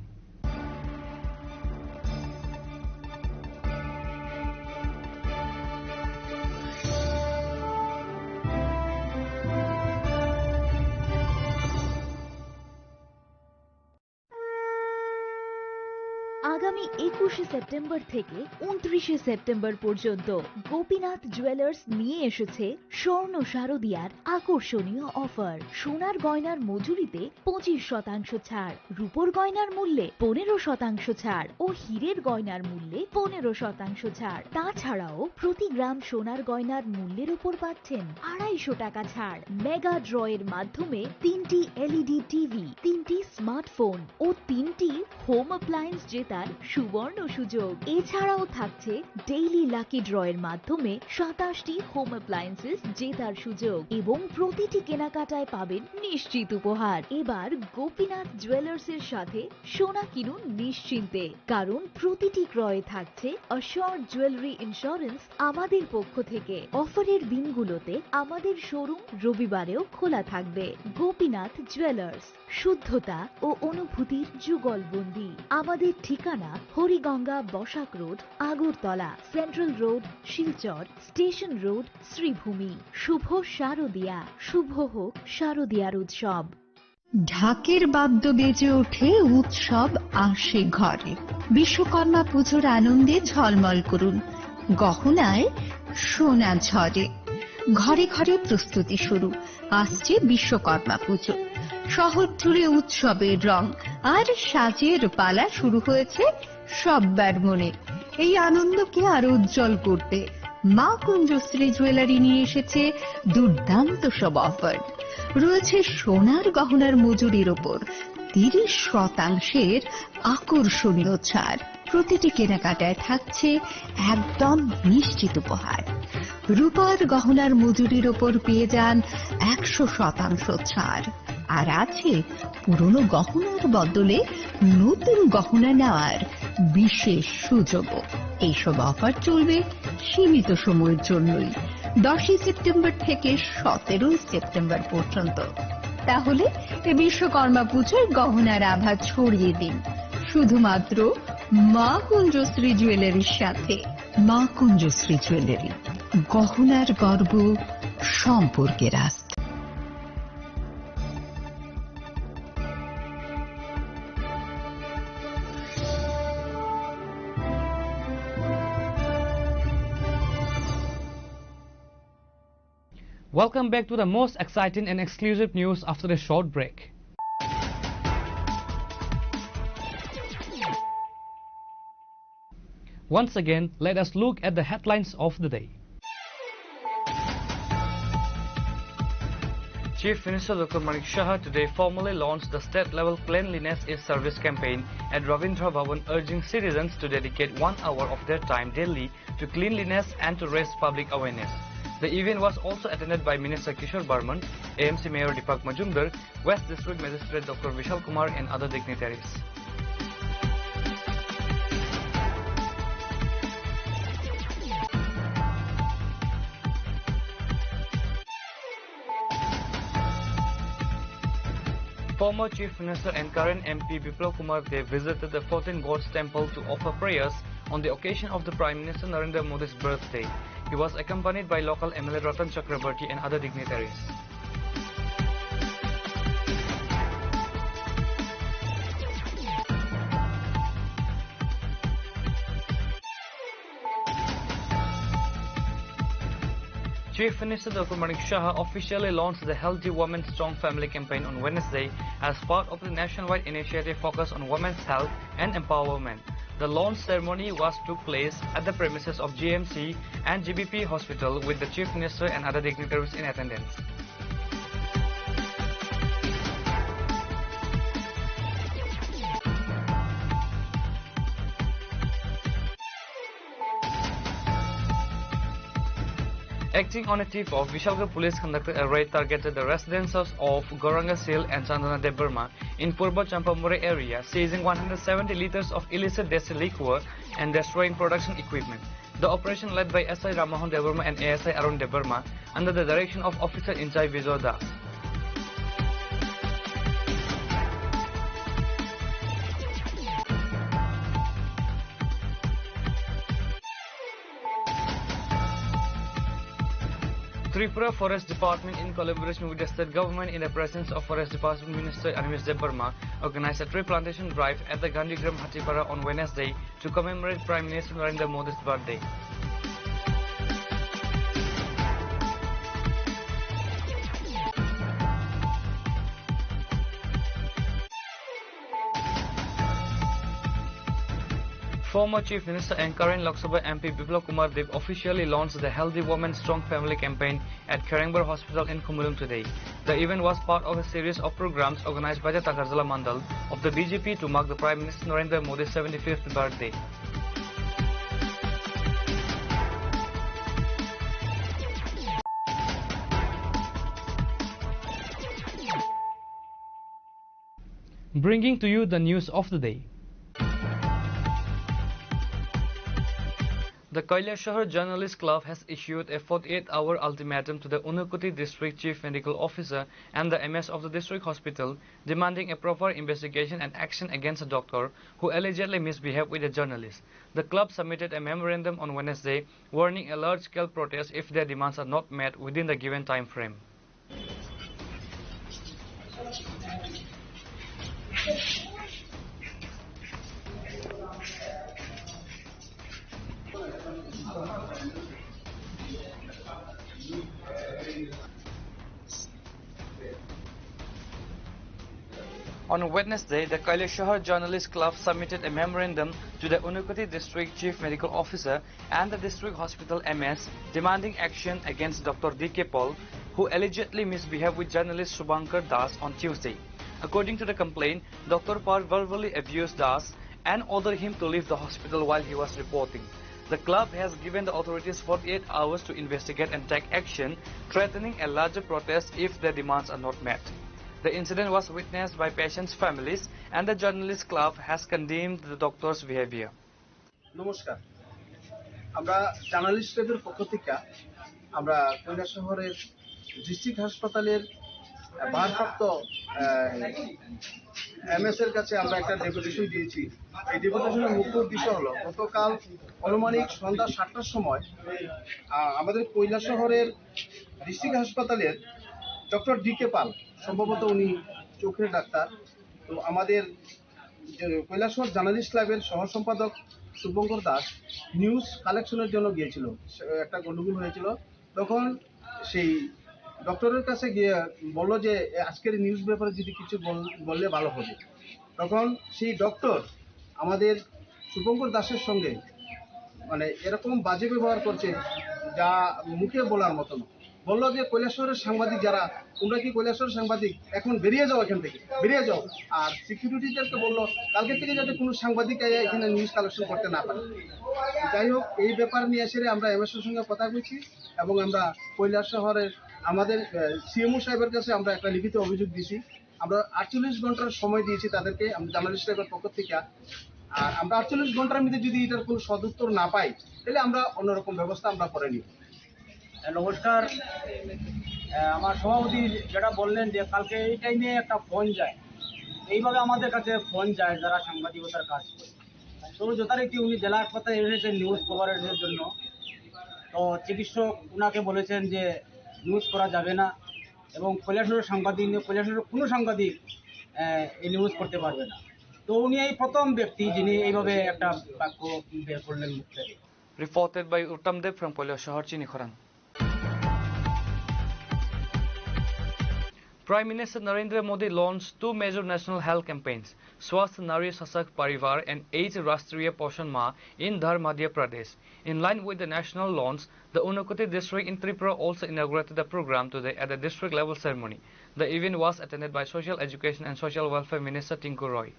আগামী একুশে সেপ্টেম্বর থেকে ঊনত্রিশে সেপ্টেম্বর পর্যন্ত গোপীনাথ জুয়েলার্স নিয়ে এসেছে স্বর্ণ শারদিয়ার আকর্ষণীয় অফার। সোনার গয়নার মজুরিতে পঁচিশ শতাংশ ছাড়, রূপোর গয়নার মূল্যে পনেরো শতাংশ ছাড় ও হীরের গয়নার মূল্যে পনেরো শতাংশ ছাড়। তাছাড়াও প্রতি গ্রাম সোনার গয়নার মূল্যের উপর পাচ্ছেন আড়াইশো টাকা ছাড়। মেগা ড্র এর মাধ্যমে তিনটি এলইডি টিভি, তিনটি স্মার্টফোন ও তিনটি হোম অ্যাপ্লায়েন্স জেতার সুবর্ণ সুযোগ। এছাড়াও থাকছে ডেইলি লাকি ড্র এর মাধ্যমে সাতাশটি হোম অ্যাপ্লায়েন্সেস জেতার সুযোগ এবং প্রতিটি কেনাকাটায় পাবেন নিশ্চিত উপহার। এবার গোপীনাথ জুয়েলার্স এর সাথে সোনা কিনুন নিশ্চিন্তে, কারণ প্রতিটি ক্রয়ে থাকছে অ্যাসিওরড জুয়েলারি ইন্স্যুরেন্স আমাদের পক্ষ থেকে। অফারের দিনগুলোতে আমাদের শোরুম রবিবারেও খোলা থাকবে। গোপীনাথ জুয়েলার্স, শুদ্ধতা ও অনুভূতির যুগলবন্দি। আমাদের ঠিকানা Hariganga Basak road, Agartala, central road, Silchar, station road, Sribhumi. শুভ শারদিয়া, শুভ হোক শারদিয়ার উৎসব। ঢাকের বাদ্য বেজে ওঠে, উৎসব আসে ঘরে। বিশ্বকর্মা পুজোর আনন্দে ঝলমল করুন, গহনায় সোনা ঝরে। ঘরে ঘরে প্রস্তুতি শুরু, আসছে বিশ্বকর্মা পুজো। শহর জুড়ে উৎসবের রং আর সাজের পালা শুরু হয়েছে সব্বার মনে। এই আনন্দকে আরো উজ্জ্বল করতে মা কুঞ্জশ্রী জুয়েলারি নিয়ে এসেছে দুর্দান্ত সব অফার। রয়েছে সোনার গহনার মজুরির ওপর তিরিশ শতাংশের আকর্ষণীয় ছাড়। প্রতিটি কেনাকাটায় থাকছে একদম নিশ্চিত উপহার। রূপার গহনার মজুরির ওপর পেয়ে যান একশো শতাংশ ছাড়। আর আছে পুরনো গহনার বদলে নতুন গহনা নেওয়ার বিশেষ সুযোগও। এইসব অফার চলবে সীমিত সময়ের জন্যই। দশই সেপ্টেম্বর থেকে সতেরোই সেপ্টেম্বর পর্যন্ত। তাহলে এ বিশ্বকর্মা পুজোয় গহনার আভা ছড়িয়ে দিন শুধুমাত্র মা কুঞ্জশ্রী জুয়েলারির সাথে। মা কুঞ্জশ্রী জুয়েলারি, গহনার গর্ব, সম্পর্কের আস্থা। Welcome back to the most exciting and exclusive news after a short break. Once again, let us look at the headlines of the day. Chief Minister Doctor Manik Saha today formally launched the state-level Cleanliness is Service campaign at Ravindra Bhavan, urging citizens to dedicate one hour of their time daily to cleanliness and to raise public awareness. The event was also attended by Minister Kishore Barman, A M C Mayor Deepak Majumdar, West District Magistrate Doctor Vishal Kumar and other dignitaries. Former Chief Minister and current M P Biplab Kumar Deb visited the fourteen Gods temple to offer prayers on the occasion of the Prime Minister Narendra Modi's birthday. He was accompanied by local M L A Ratan Chakraborty and other dignitaries. Chief Minister Doctor Manik Saha officially launched the Healthy Women Strong Family campaign on Wednesday as part of the nationwide initiative focused on women's health and empowerment. The launch ceremony was took place at the premises of G M C and G B P Hospital with the Chief Minister and other dignitaries in attendance. Acting on a tip-off, Vishalgarh police conducted a raid targeted the residences of Gauranga Sil and Chandana Debbarma in Purba Champamory area, seizing one hundred seventy liters of illicit distilled liquor and destroying production equipment. The operation led by S I Rammohan Debbarma and A S I Arun Debbarma under the direction of officer in charge Bijoy Das. Tripura Forest Department, in collaboration with the state government, in the presence of Forest Department Minister Animesh Debbarma, organized a tree plantation drive at the Gandhigram Hatipara on Wednesday to commemorate Prime Minister Narendra Modi's birthday. Former Chief Minister and current Lok Sabha M P Biplab Kumar Deb officially launched the Healthy Women Strong Family campaign at Kherengbar Hospital in Khumulwng today. The event was part of a series of programs organized by the Takarjala Mandal of the B J P to mark the Prime Minister Narendra Modi's seventy-fifth birthday. Bringing to you the news of the day. The Kailashahar Journalist Club has issued a forty-eight hour ultimatum to the Unakoti District Chief Medical Officer and the M S of the district hospital, demanding a proper investigation and action against a doctor who allegedly misbehaved with a journalist. The club submitted a memorandum on Wednesday warning a large-scale protest if their demands are not met within the given time frame. On Wednesday, the Kailashahar Journalist Club submitted a memorandum to the Unakoti District Chief Medical Officer and the District Hospital M S demanding action against Doctor D K Paul, who allegedly misbehaved with journalist Subhankar Das on Tuesday. According to the complaint, Doctor Paul verbally abused Das and ordered him to leave the hospital while he was reporting. The club has given the authorities forty-eight hours to investigate and take action, threatening a larger protest if their demands are not met. The incident was witnessed by patients' families, and the journalist club has condemned the doctor's behavior. নমস্কার। আমরা জার্নালিস্টদের পক্ষ থেকে আমরা কৈলাসহরের ডিস্ট্রিক্ট হাসপাতালের ভারপ্রাপ্ত এমএস এর কাছে আমরা একটা ডেপুটেশন দিয়েছি। এই ডেপুটেশনের মুখ্য উদ্দেশ্য হলো, গতকাল আনুমানিক সন্ধ্যা সাতটার সময় আহ, আমাদের কৈলাসহরের ডিস্ট্রিক্ট হাসপাতালের ডক্টর ডি কে পাল, সম্ভবত উনি চোখের ডাক্তার, তো আমাদের যে কৈলাসহর জার্নালিস্ট ক্লাবের সহ সম্পাদক শুভঙ্কর দাস নিউজ কালেকশনের জন্য গিয়েছিল। সে একটা গন্ডগোল হয়েছিল, তখন সেই ডক্টরের কাছে গিয়ে বলল যে, "এ, আজকের নিউজ ব্যাপারে যদি কিছু বল-, বললে ভালো হবে।" তখন সেই ডক্টর আমাদের শুভঙ্কর দাসের সঙ্গে মানে এরকম বাজে ব্যবহার করছে, যা মুখে বলার মতো না। বললো যে, "কৈলাসহরের সাংবাদিক যারা, তোমরা কি কৈলাসহরের সাংবাদিক? এখন বেরিয়ে যাও এখান থেকে, বেরিয়ে যাও।" আর সিকিউরিটিদেরকে বললো, "কালকে থেকে যাতে কোনো সাংবাদিক এ-, এখানে নিউজ কালেকশন করতে না পারে।" যাই হোক, এই ব্যাপার নিয়ে এসে আমরা এমএসের সঙ্গে কথা বলছি এবং আমরা কৈলাসহরের আমাদের সিএমও সাহেবের কাছে আমরা একটা লিখিত অভিযোগ দিছি। আমরা আটচল্লিশ ঘন্টার সময় দিয়েছি তাদেরকে, আমরা জার্নালিস্ট ক্লাবের পক্ষ থেকে। আর আমরা আটচল্লিশ ঘন্টার মধ্যে যদি এটার কোনো সদুত্তর না পাই, তাহলে আমরা অন্যরকম ব্যবস্থা আমরা করে নিব। হ্যাঁ, নমস্কার। আহ, আমার সভাপতি যেটা বললেন যে কালকে এই টাইমে একটা ফোন যায়, এইভাবে আমাদের কাছে ফোন যায় যারা সাংবাদিকতার কাজ করে। তো যথারীতি উনি জেলা হাসপাতালে এসেছেন নিউজ কভারেজের জন্য। তো চিকিৎসক উনাকে বলেছেন যে নিউজ করা যাবে না এবং কৈলাসহরের সাংবাদিক নিয়ে, কৈলাসহরের কোনো সাংবাদিক, আহ, এই নিউজ করতে পারবে না। তো উনি এই প্রথম ব্যক্তি যিনি এইভাবে একটা বাক্য বের করলেন মুখ থেকে। Reported by Uttam Deb from Koilashahar, Chini Khorang. Prime Minister Narendra Modi launched two major national health campaigns, Swasth Nari Sashakt Parivar and Eighth Rashtriya Poshan Maah in Dhar, Madhya Pradesh. In line with the national launch, the Unakoti district in Tripura also inaugurated the program today at the district level ceremony. The event was attended by Social Education and Social Welfare Minister Tinku Roy.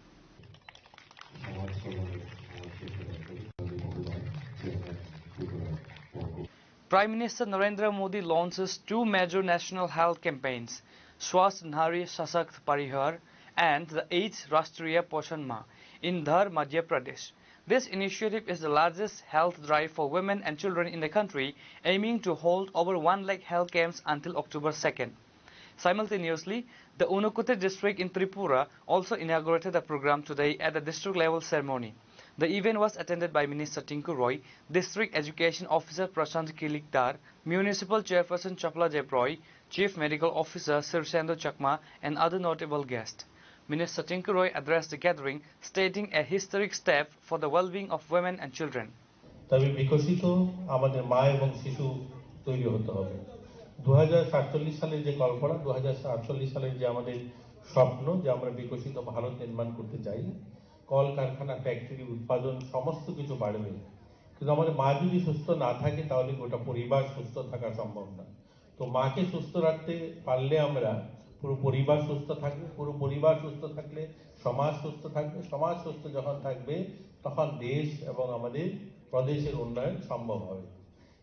Prime Minister Narendra Modi launches two major national health campaigns, Swasth Nari Sashakt Parivar and the eighth Rashtriya Poshan Maah in Dhar, Madhya Pradesh. This initiative is the largest health drive for women and children in the country, aiming to hold over one lakh health camps until October second. Simultaneously, the Unakoti district in Tripura also inaugurated the program today at the district level ceremony. The event was attended by Minister Tinku Roy, District Education Officer Prashant Kilikdar, Municipal Chairperson Chapla Deb Roy, Chief Medical Officer Sirsendu Chakma, and other notable guests. Minister Tinku Roy addressed the gathering, stating a historic step for the well-being of women and children. তবে বিকশিত আমাদের মা এবং শিশু তৈরি হতে হবে। দু হাজার সাতচল্লিশ সালের যে কল্পনা, দু হাজার সাতচল্লিশ সালের যে আমাদের স্বপ্ন, যে আমরা বিকশিত ভারত নির্মাণ করতে চাই, কলকারখানা, ফ্যাক্টরি, উৎপাদন, সমস্ত কিছু বাড়বে, কিন্তু আমাদের মা যদি সুস্থ না থাকে, তাহলে গোটা পরিবার সুস্থ থাকা সম্ভব না। তো মাকে সুস্থ রাখতে পারলে আমরা পুরো পরিবার সুস্থ থাকবে, পুরো পরিবার সুস্থ থাকলে সমাজ সুস্থ থাকবে, সমাজ সুস্থ যখন থাকবে, তখন দেশ এবং আমাদের প্রদেশের উন্নয়ন সম্ভব হবে।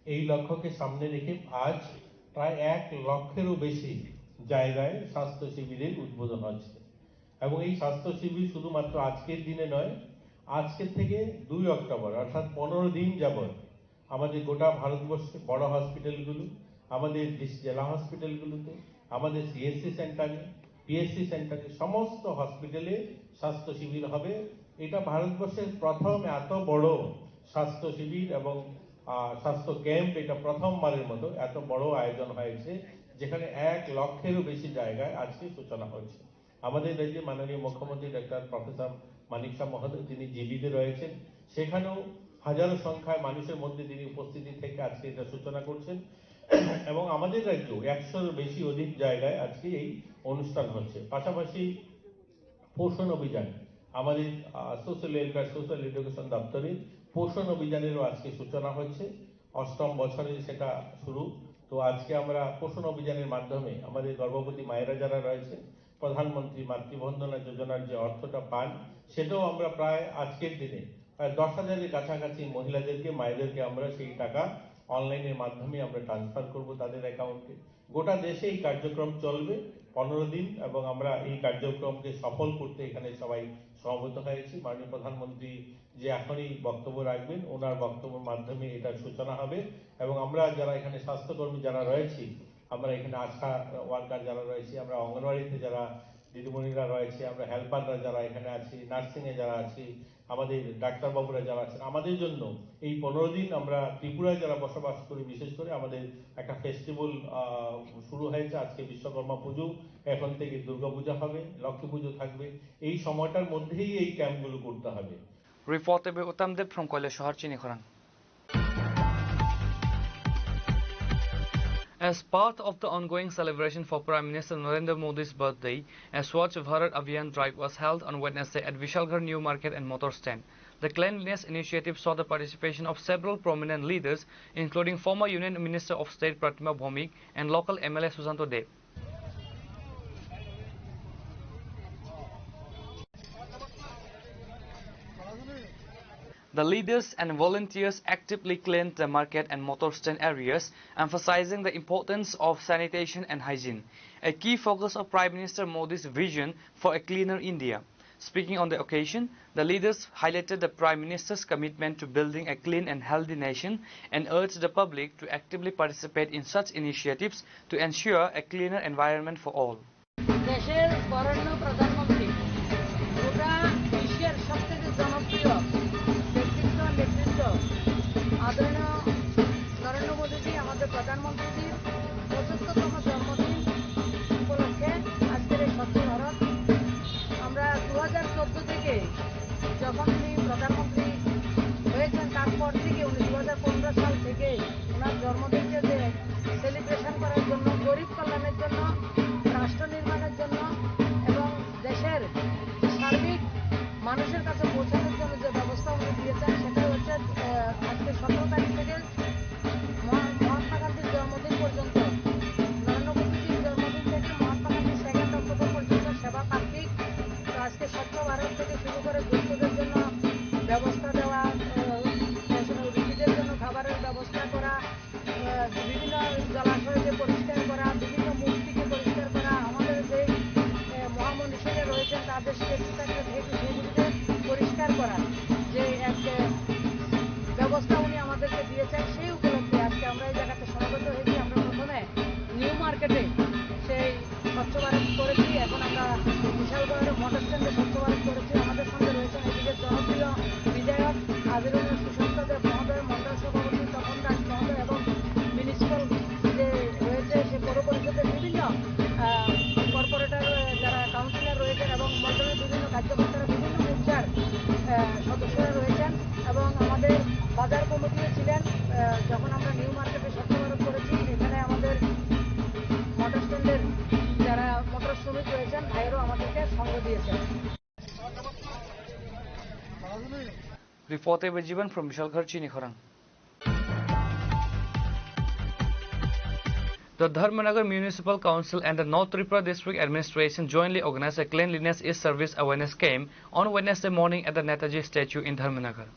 এই লক্ষ্যকে সামনে রেখে আজ প্রায় এক লক্ষেরও বেশি জায়গায় স্বাস্থ্য শিবিরের উদ্বোধন হচ্ছে। এবং এই স্বাস্থ্য শিবির শুধুমাত্র আজকের দিনে নয়, আজকের থেকে দুই অক্টোবর অর্থাৎ পনেরো দিন যাবত আমাদের গোটা ভারতবর্ষে বড় হসপিটালগুলো, আমাদের ডিস-, জেলা হসপিটালগুলোতে, আমাদের সিএসসি সেন্টারে, পিএসসি সেন্টারে, সমস্ত হসপিটালে স্বাস্থ্য শিবির হবে। এটা ভারতবর্ষের প্রথম এত বড় স্বাস্থ্য শিবির এবং, আহ, স্বাস্থ্য ক্যাম্প, এটা প্রথমবারের মতো এত বড় আয়োজন হয়েছে, যেখানে এক লক্ষেরও বেশি জায়গায় আজকে সূচনা হচ্ছে। আমাদের রাজ্যে মাননীয় মুখ্যমন্ত্রী ডক্টর প্রফেসর মানিক সাহা মহোদয়, তিনি জীবিত রয়েছেন, সেখানেও হাজারো সংখ্যায় মানুষের মধ্যে তিনি উপস্থিতি থেকে আজকে এটা সূচনা করছেন। এবং আমাদের রাজ্যেও একশোর বেশি অধিক জায়গায় আজকে এই অনুষ্ঠান হচ্ছে। পাশাপাশি পোষণ অভিযান, আমাদের, আহ, সোশ্যাল ওয়েলফেয়ার, সোশ্যাল এডুকেশন দপ্তরে পোষণ অভিযানেরও আজকে সূচনা হচ্ছে। অষ্টম বছরে সেটা শুরু। তো আজকে আমরা পোষণ অভিযানের মাধ্যমে আমাদের গর্ভবতী মায়েরা যারা রয়েছে, প্রধানমন্ত্রী মাতৃবন্দনা যোজনার যে অর্থটা পান, সেটাও আমরা প্রায় আজকের দিনে প্রায় দশ হাজারের কাছাকাছি মহিলাদেরকে, মায়েদেরকে আমরা সেই টাকা অনলাইনের মাধ্যমে আমরা ট্রান্সফার করব তাদের অ্যাকাউন্টে। গোটা দেশে এই কার্যক্রম চলবে পনেরো দিন এবং আমরা এই কার্যক্রমকে সফল করতে এখানে সবাই সমবেত হয়েছি। মাননীয় প্রধানমন্ত্রী যে এখনই বক্তব্য রাখবেন, ওনার বক্তব্যের মাধ্যমে এটার সূচনা হবে এবং আমরা যারা এখানে স্বাস্থ্যকর্মী যারা রয়েছি, আমরা এখানে আশা ওয়ার্কার যারা রয়েছি, আমরা অঙ্গনওয়াড়িতে যারা দিদিমণিরা রয়েছে, আমরা হেল্পাররা যারা এখানে আছি, নার্সিংয়ে যারা আছি, আমাদের ডাক্তারবাবুরা যারা আছেন, আমাদের জন্য এই পনেরো দিন আমরা ত্রিপুরায় যারা বসবাস করি, বিশেষ করে আমাদের একটা ফেস্টিভ্যাল, আহ, শুরু হয়েছে আজকে বিশ্বকর্মা পুজো, এখন থেকে দুর্গা পূজা হবে, লক্ষ্মী পুজো থাকবে। এই সময়টার মধ্যেই এই ক্যাম্পগুলো করতে হবে। Reported by Uttam Deb from Koilashahar, Chinikhorang. As part of the ongoing celebration for Prime Minister Narendra Modi's birthday, a Swachh Bharat Abhiyan drive was held on Wednesday at Vishalgarh New Market and Motor Stand. The cleanliness initiative saw the participation of several prominent leaders, including former Union Minister of State Pratima Bhowmik and local M L A Susanto Deb. The leaders and volunteers actively cleaned the market and motor stand areas, emphasizing the importance of sanitation and hygiene, a key focus of Prime Minister Modi's vision for a cleaner India. Speaking on the occasion, the leaders highlighted the Prime Minister's commitment to building a clean and healthy nation and urged the public to actively participate in such initiatives to ensure a cleaner environment for all. দেশের বরেণ্য প্রধানমন্ত্রী, গোটা বিশ্বের সবথেকে জনপ্রিয় ব্যক্তিত্ব, নেতৃত্ব, আদরণীয় নরেন্দ্র মোদীজি, আমাদের প্রধানমন্ত্রীজির পঁচাত্তরতম জন্মদিন উপলক্ষে আজকের এই স্বচ্ছ ভারত। আমরা দু হাজার চোদ্দ থেকে, যখন উনি প্রধানমন্ত্রী হয়েছেন, তারপর থেকে উনি দু হাজার পনেরো সাল থেকে ওনার জন্মদিনকে যে সেলিব্রেশন করার জন্য, গরিব কল্যাণের জন্য, রাষ্ট্র নির্মাণের জন্য এবং দেশের সার্বিক মানুষের কাছে পৌঁছানোর জন্য যে ব্যবস্থা উনি দিয়েছেন, সেটা হচ্ছে, আহ, আজকে সতেরো তারিখ থেকে মহা-, মহাত্মা গান্ধীর জন্মদিন পর্যন্ত, নরেন্দ্র মোদীজির জন্মদিন থেকে মহাত্মা গান্ধীর সেকেন্ড অক্টোবর পর্যন্ত সেবা প্রার্থী। তো আজকে স্বচ্ছ ভারত থেকে শুরু করে দুস্থদের জন্য ব্যবস্থা দেওয়া, আহ, রুগীদের জন্য খাবারের ব্যবস্থা করা, আহ, বিভিন্ন জলাশয়কে পরিষ্কার করা, বিভিন্ন মূর্তিকে পরিষ্কার করা, আমাদের যে, আহ, মহামনীষীরা রয়েছেন তাদের স্ট্যাচু থাকলে সেই, সেগুলিকে পরিষ্কার করা, যে এক, আহ, ব্যবস্থা উনি আমাদেরকে দিয়েছেন, সেই উপলক্ষে আজকে আমরা এই জায়গাতে সমবেত হয়েছি। আমরা প্রথমে নিউ মার্কেটে সেই স্বচ্ছ ভারত করেছি, এখন আমরা বিশালগড়ের মোটর স্ট্যান্ডে স্বচ্ছ ভারত করেছি। আমাদের সঙ্গে রয়েছেন এদিকে জনপ্রিয় বিধায়ক আবিরুল সুশান্ত দেব মহোদয়, মণ্ডল সভাপতি তপন দাস মহোদয় এবং মিউনিসিপ্যাল যে রয়েছে সে পৌর পরিষদের বিভিন্ন, আহ, কর্পোরেটর, যারা কাউন্সিলর রয়েছেন এবং মণ্ডলের বিভিন্ন কার্যকর্তারা বিভিন্ন মোর্চার, আহ, সদস্যরা রয়েছেন এবং আমাদের বাজার কমিটিও ছিলেন। আহ, যখন আমরা নিউ মার্কেটে স্বচ্ছ ভারত করেছি, এখানে আমাদের মোটর স্ট্যান্ডের যারা মোটর শ্রমিক রয়েছেন, ভাইয়েরাও আমাদেরকে সঙ্গ দিয়েছেন। Reported by Jiban from Bishalgarh, Chinikhorang. The Dharmanagar Municipal Council and the North Tripura District Administration jointly organized a Cleanliness is Service awareness camp on Wednesday morning at the Netaji statue in Dharmanagar.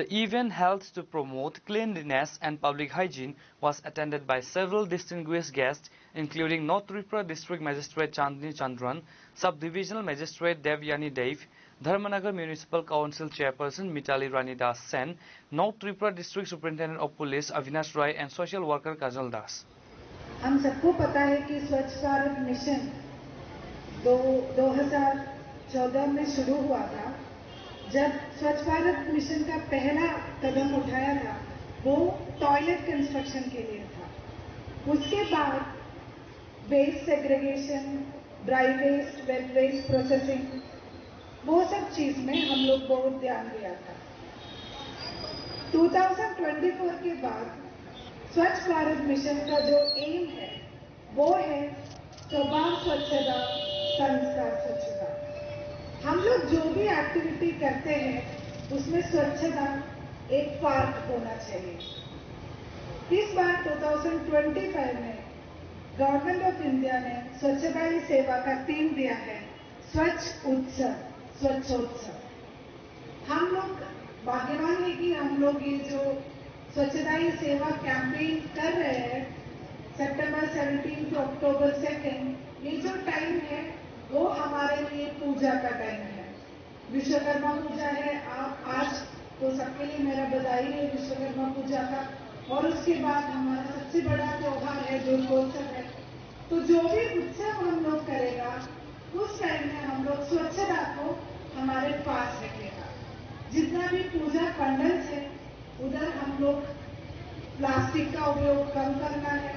The event, held to promote cleanliness and public hygiene, was attended by several distinguished guests, including North Tripura District Magistrate Chandni Chandran, Sub-Divisional Magistrate Devyani Dave, Dharmanagar Municipal Council Chairperson Mitali Rani Das Sen, North Tripura District Superintendent of Police Avinash Roy and social worker Kajal Das. हम सबको पता है कि स्वच्छ भारत मिशन दो, दो हज़ार चौदह में शुरू हुआ था। जब स्वच्छ भारत मिशन का पहला कदम उठाया था, वो टॉयलेट कंस्ट्रक्शन के लिए था। उसके बाद waste segregation, dry waste, wet waste processing, वो सब चीज में हम लोग बहुत ध्यान दिया था। दो हज़ार चौबीस के बाद स्वच्छ भारत मिशन का जो एम है, वो है स्वभाव स्वच्छता, संस्कार स्वच्छता। हम लोग जो भी एक्टिविटी करते हैं, उसमें स्वच्छता एक पार्ट होना चाहिए। इस बार दो हज़ार पच्चीस में गवर्नमेंट ऑफ इंडिया ने स्वच्छता ही सेवा का थीम दिया है, स्वच्छ उत्सव, स्वच्छोत्सव। हम लोग भाग्यवान है कि हम लोग ये जो स्वच्छता ही सेवा कैंपेन कर रहे हैं, सितंबर सेवनटीन से अक्टूबर सेकंड, ये जो टाइम है, वो हमारे लिए पूजा का टाइम है। विश्वकर्मा पूजा है, आप आज तो सबके लिए मेरा बधाई है विश्वकर्मा पूजा का। और उसके बाद हमारा सबसे बड़ा त्योहार है दुर्गोत्सव है। तो जो भी उत्सव हम लोग करेगा, उस टाइम में हम लोग स्वच्छता को हमारे पास रखेगा। जितना भी पूजा पंडल्स है, उधर हम लोग प्लास्टिक का उपयोग कम करना है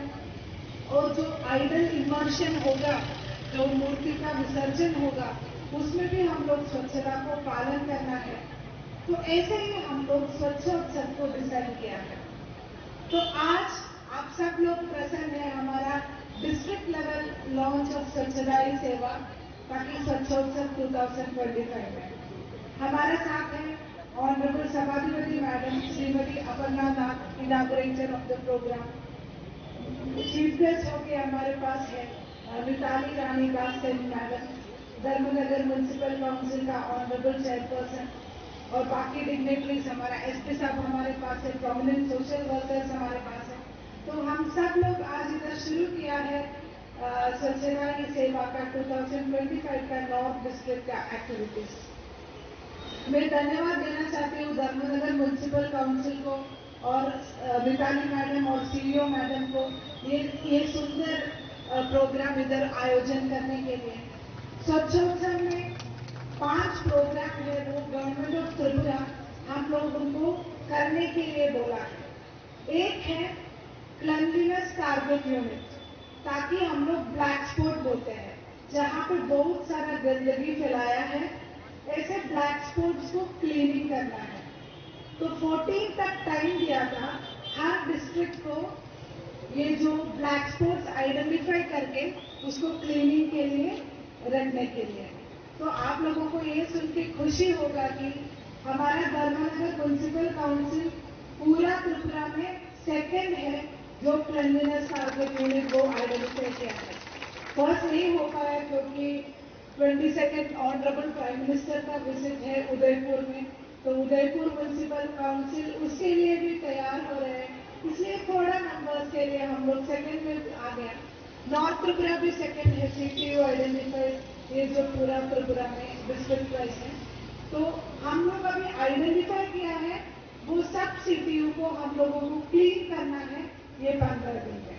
और जो आइडल इमर्शन होगा, जो मूर्ति का विसर्जन होगा, उसमें भी हम लोग स्वच्छता को पालन करना है। तो ऐसे ही हम लोग स्वच्छोत्सव को डिसाइड किया है। तो आज आप सब लोग प्रेजेंट है हमारा डिस्ट्रिक्ट लेवल लॉन्च ऑफ स्वच्छता ही सेवा, ताकि स्वच्छोत्सव टू थाउजेंड ट्वेंटी फ़ाइव में हमारे साथ हैं ऑनरेबल सभाधिपति madam Shrimati Aparna Nath, inaugurator of the programme. Chief guest होके हमारे पास है अ, Mitali Rani Das Saini madam, Dharmanagar municipal council का ऑनरेबल चेयरपर्सन और बाकी डिग्नेटरीज, हमारा एसपी साहब हमारे पास है, प्रोमिनेंट सोशल वर्कर्स हमारे पास है। तो हम सब लोग आज इधर शुरू किया है अ, स्वच्छता ही सेवा का टू थाउजेंड ट्वेंटी फ़ाइव का नॉर्थ डिस्ट्रिक्ट का एक्टिविटीज। मैं धन्यवाद देना चाहती हूँ धर्मनगर म्युनिसिपल काउंसिल को और अ, मिताली मैडम और सीईओ मैडम को ये ये सुंदर अ, प्रोग्राम इधर आयोजन करने के लिए। स्वच्छोत्सव में पांच प्रोग्राम है, वो गवर्नमेंट ऑफ त्रिपुरा हम लोगों को करने के लिए बोला है। एक है क्लेंलीनेस टारगेट यूनिट, ताकि हम लोग ब्लैक स्पॉट बोलते हैं, जहाँ पे बहुत सारा गंदगी फैलाया है, ऐसे ब्लैक स्पॉट्स को क्लीनिंग करना है। तो फ़ोर्टीन तक टाइम दिया था हर डिस्ट्रिक्ट को ये जो ब्लैक स्पॉट्स आइडेंटिफाई करके उसको क्लीनिंग के लिए रखने के लिए। तो आप लोगों को ये सुन के खुशी होगा कि हमारा धर्मनगर म्युनिसिपल काउंसिल पूरा त्रिपुरा में सेकंड है जो क्लेंलीनेस टारगेट यूनिट वो आइडेंटिफाई किया है। फर्स्ट नहीं हो पाया क्योंकि twenty second honourable prime minister का विजिट है उदयपुर में, तो उदयपुर म्युनिसिपल काउंसिल उसके लिए भी तैयार हो रहे हैं, इसलिए थोड़ा नंबर्स के लिए हम लोग सेकंड में आ गया। नॉर्थ त्रिपुरा भी सेकंड है, सीटीयू आइडेंटिफाई, ये जो पूरा त्रिपुरा में डिस्ट्रिक्ट वाइज है, तो हम लोग अभी आइडेंटिफाई किया है, वो सब सीटीयू को हम लोगों को क्लीन करना है ये पंद्रह दिन में।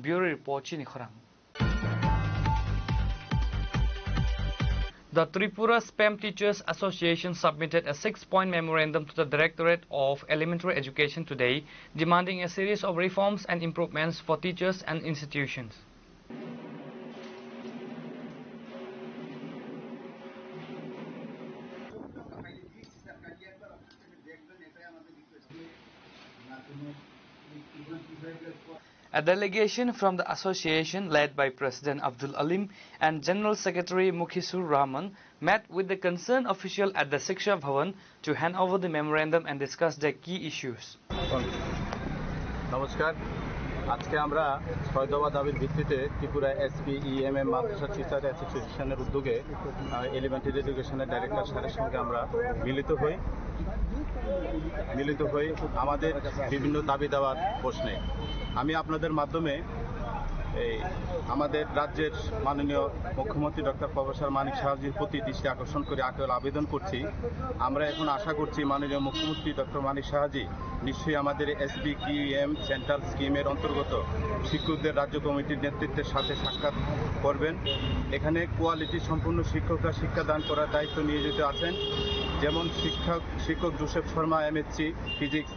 Bureau Report, Chini Khorang. The Tripura Spem Teachers Association submitted a six-point memorandum to the Directorate of Elementary Education today, demanding a series of reforms and improvements for teachers and institutions. A delegation from the association, led by President Abdul Alim and General Secretary Mukhisur Rahman, met with the concerned official at the Shiksha Bhavan to hand over the memorandum and discuss the key issues. নমস্কার। আজকে আমরা ছয় দফা দাবির ভিত্তিতে ত্রিপুরা এসপিইএমএম মাদ্রাসা টিচার অ্যাসোসিয়েশনের উদ্যোগে, আহ, এলিমেন্টারি এডুকেশনের ডাইরেক্টর স্যারের সঙ্গে আমরা মিলিত হই। মিলিত হই আমাদের বিভিন্ন দাবি দাওয়ার প্রশ্নে। আমি আপনাদের মাধ্যমে এই আমাদের রাজ্যের মাননীয় মুখ্যমন্ত্রী ডক্টর প্রফেসর মানিক সাহাজির প্রতি দৃষ্টি আকর্ষণ করে আকুল আবেদন করছি। আমরা এখন আশা করছি মাননীয় মুখ্যমন্ত্রী ডক্টর মানিক সাহাজি নিশ্চয়ই আমাদের এসবিকিউএম সেন্ট্রাল স্কিমের অন্তর্গত শিক্ষকদের রাজ্য কমিটির নেতৃত্বের সাথে সাক্ষাৎ করবেন। এখানে কোয়ালিটি সম্পন্ন শিক্ষকরা শিক্ষাদান করার দায়িত্ব নিয়োজিত আছেন, যেমন শিক্ষক শিক্ষক জোসেফ শর্মা, এমএসসি ফিজিক্স,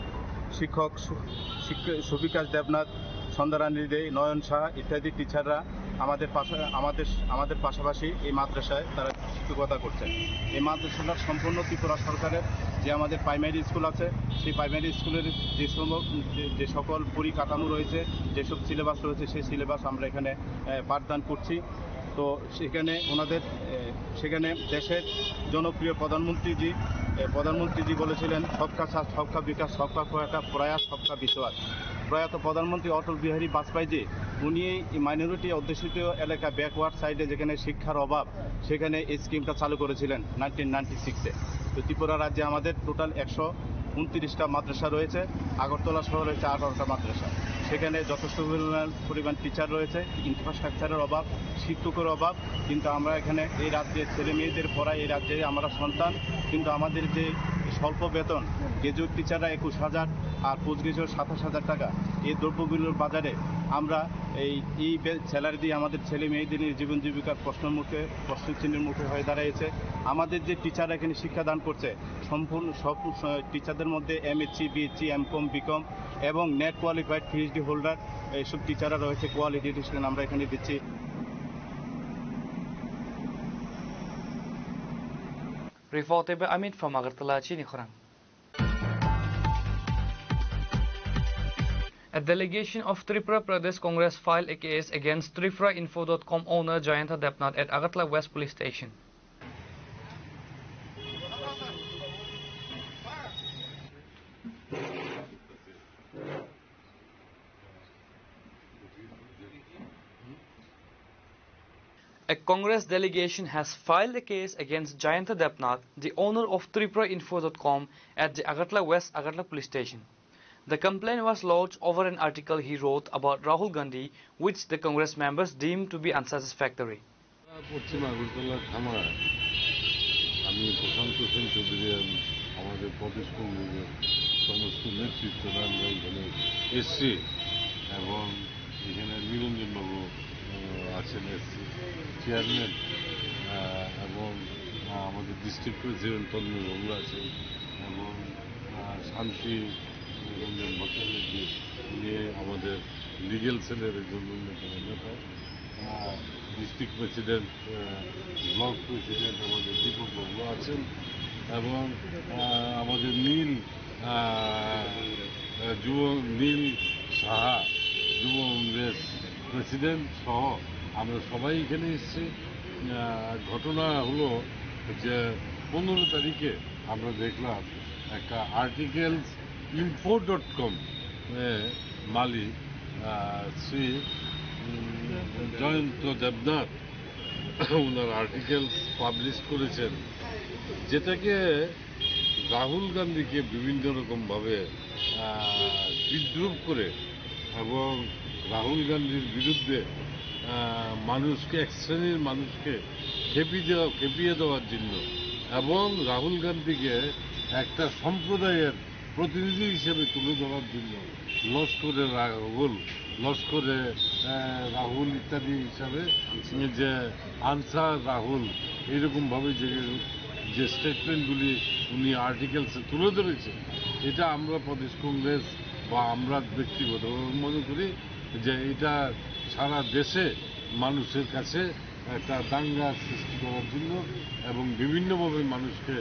শিক্ষক সু-, শিক্ষ-, সুবিকাশ দেবনাথ, সন্ধ্যারানী দে, নয়ন সাহা ইত্যাদি টিচাররা আমাদের পাশা-, আমাদের, আমাদের পাশাপাশি এই মাদ্রাসায় তারা শিক্ষকতা করছেন। এই মাদ্রাসাটা সম্পূর্ণ ত্রিপুরা সরকারের যে আমাদের প্রাইমারি স্কুল আছে, সেই প্রাইমারি স্কুলের যে সম-, যে, যে সকল পরিকাঠামো রয়েছে, যেসব সিলেবাস রয়েছে, সেই সিলেবাস আমরা এখানে, আহ, পাঠদান করছি। তো সেখানে ওনাদের, এ, সেখানে দেশের জনপ্রিয় প্রধানমন্ত্রীজি, এ, প্রধানমন্ত্রীজি বলেছিলেন, "সবকা সাথ, সবকা বিকাশ, সবকা প্রয়া-, প্রয়াস, সবকা বিশ্বাস।" প্রয়াত প্রধানমন্ত্রী অটল বিহারী বাজপেয়ীজি, উনি এই মাইনরিটি অধ্যুষিত এলাকা, ব্যাকওয়ার্ড সাইডে যেখানে শিক্ষার অভাব, সেখানে এই স্কিমটা চালু করেছিলেন নাইনটিন নাইনটি সিক্সে। তো ত্রিপুরা রাজ্যে আমাদের টোটাল একশো ঊনত্রিশটা মাদ্রাসা রয়েছে, আগরতলা শহরে রয়েছে আঠারোটা মাদ্রাসা। সেখানে যথেষ্ট পরিমাণ, পরিমাণ টিচার রয়েছে, ইনফ্রাস্ট্রাকচারের অভাব, শিক্ষকের অভাব। কিন্তু আমরা এখানে এই রাজ্যে ছেলে মেয়েদের পড়াই, এই রাজ্যে আমরা সন্তান, কিন্তু আমাদের যে স্বল্প বেতন, গ্র্যাজুয়েট টিচাররা একুশ হাজার আর পোস্ট গ্র্যাজুয়েট সাতাশ হাজার টাকা, এই দ্রব্যমূল্যর বাজারে আমরা এই, এই বে-, স্যালারি দিয়ে আমাদের ছেলে মেয়েদের নিয়ে জীবন জীবিকার প্রশ্নর মুখে, প্রশ্নচিহ্নের মুখে হয়ে দাঁড়াইছে। আমাদের যে টিচাররা এখানে শিক্ষাদান করছে, সম্পূর্ণ সব, আহ, টিচারদের মধ্যে এমএসসি, বিএসসি, এমকম, বিকম এবং নেট কোয়ালিফাইড পিএইচডি হোল্ডার, এইসব টিচাররা রয়েছে। কোয়ালিটি এডুকেশন আমরা এখানে দিচ্ছি। Reported by Amit from Agartala, Chini Khorang. A delegation of Tripura Pradesh Congress filed a case against Tripura Info dot com owner Jayanta Debnath at Agartala West Police Station. A Congress delegation has filed a case against Jayanta Debnath, the owner of Tripura Info dot com, at the Agartala West Agartala Police Station. The complaint was lodged over an article he wrote about Rahul Gandhi, which the Congress members deemed to be unsatisfactory. পশ্চিম আগরতলা থানা, আমি প্রশান্ত সেন চৌধুরী, আম-, আমাদের প্রদেশ কংগ্রেসের সমস্ত নেতৃত্বরা আমরা এখানে এসছি এবং এখানে নিরঞ্জন বাবু, আহ, আছেন এসছি চেয়ারম্যান, আহ, এবং, আহ, আমাদের ডিস্ট্রিক্ট প্রেসিডেন্ট তন্ময় বাবু আছেন এবং, আহ, শান্তি রঞ্জন ভট্টাচার্য, উনি আমাদের লিগ্যাল সেলের একজন অন্যতম নেতা। আহ, ডিস্ট্রিক্ট প্রেসিডেন্ট, আহ, ব্লক প্রেসিডেন্ট আমাদের দীপক বাবু আছেন এবং, আহ, আমাদের নীল, আহ, আহ, যুব নীল সাহা, যুব কংগ্রেস প্রেসিডেন্ট সহ আমরা সবাই এখানে এসেছি। আহ, ঘটনা হলো যে পনেরো তারিখে আমরা দেখলাম একটা আর্টিকেলস ইনফো ডট কম মালিক, আহ, শ্রী, উম, জয়ন্ত দেবনাথ ওনার আর্টিকেলস পাবলিশ করেছেন, যেটাকে রাহুল গান্ধীকে বিভিন্ন রকমভাবে, আহ, বিদ্রূপ করে এবং রাহুল গান্ধীর বিরুদ্ধে, আহ, মানুষকে, এক শ্রেণীর মানুষকে খেপিয়ে দেওয়া, খেপিয়ে দেওয়ার জন্য এবং রাহুল গান্ধীকে একটা সম্প্রদায়ের প্রতিনিধি হিসেবে তুলে ধরার জন্য লস্করে রাহুল, লস্করে, আহ, রাহুল ইত্যাদি হিসাবে যে আনসার রাহুল, এইরকমভাবে যে, যে স্টেটমেন্টগুলি উনি আর্টিকেলসে তুলে ধরেছেন, এটা আমরা প্রদেশ কংগ্রেস বা আমরা ব্যক্তিগতভাবে মনে করি যে এটা সারা দেশে মানুষের কাছে একটা দাঙ্গা সৃষ্টি করার জন্য এবং বিভিন্নভাবে মানুষকে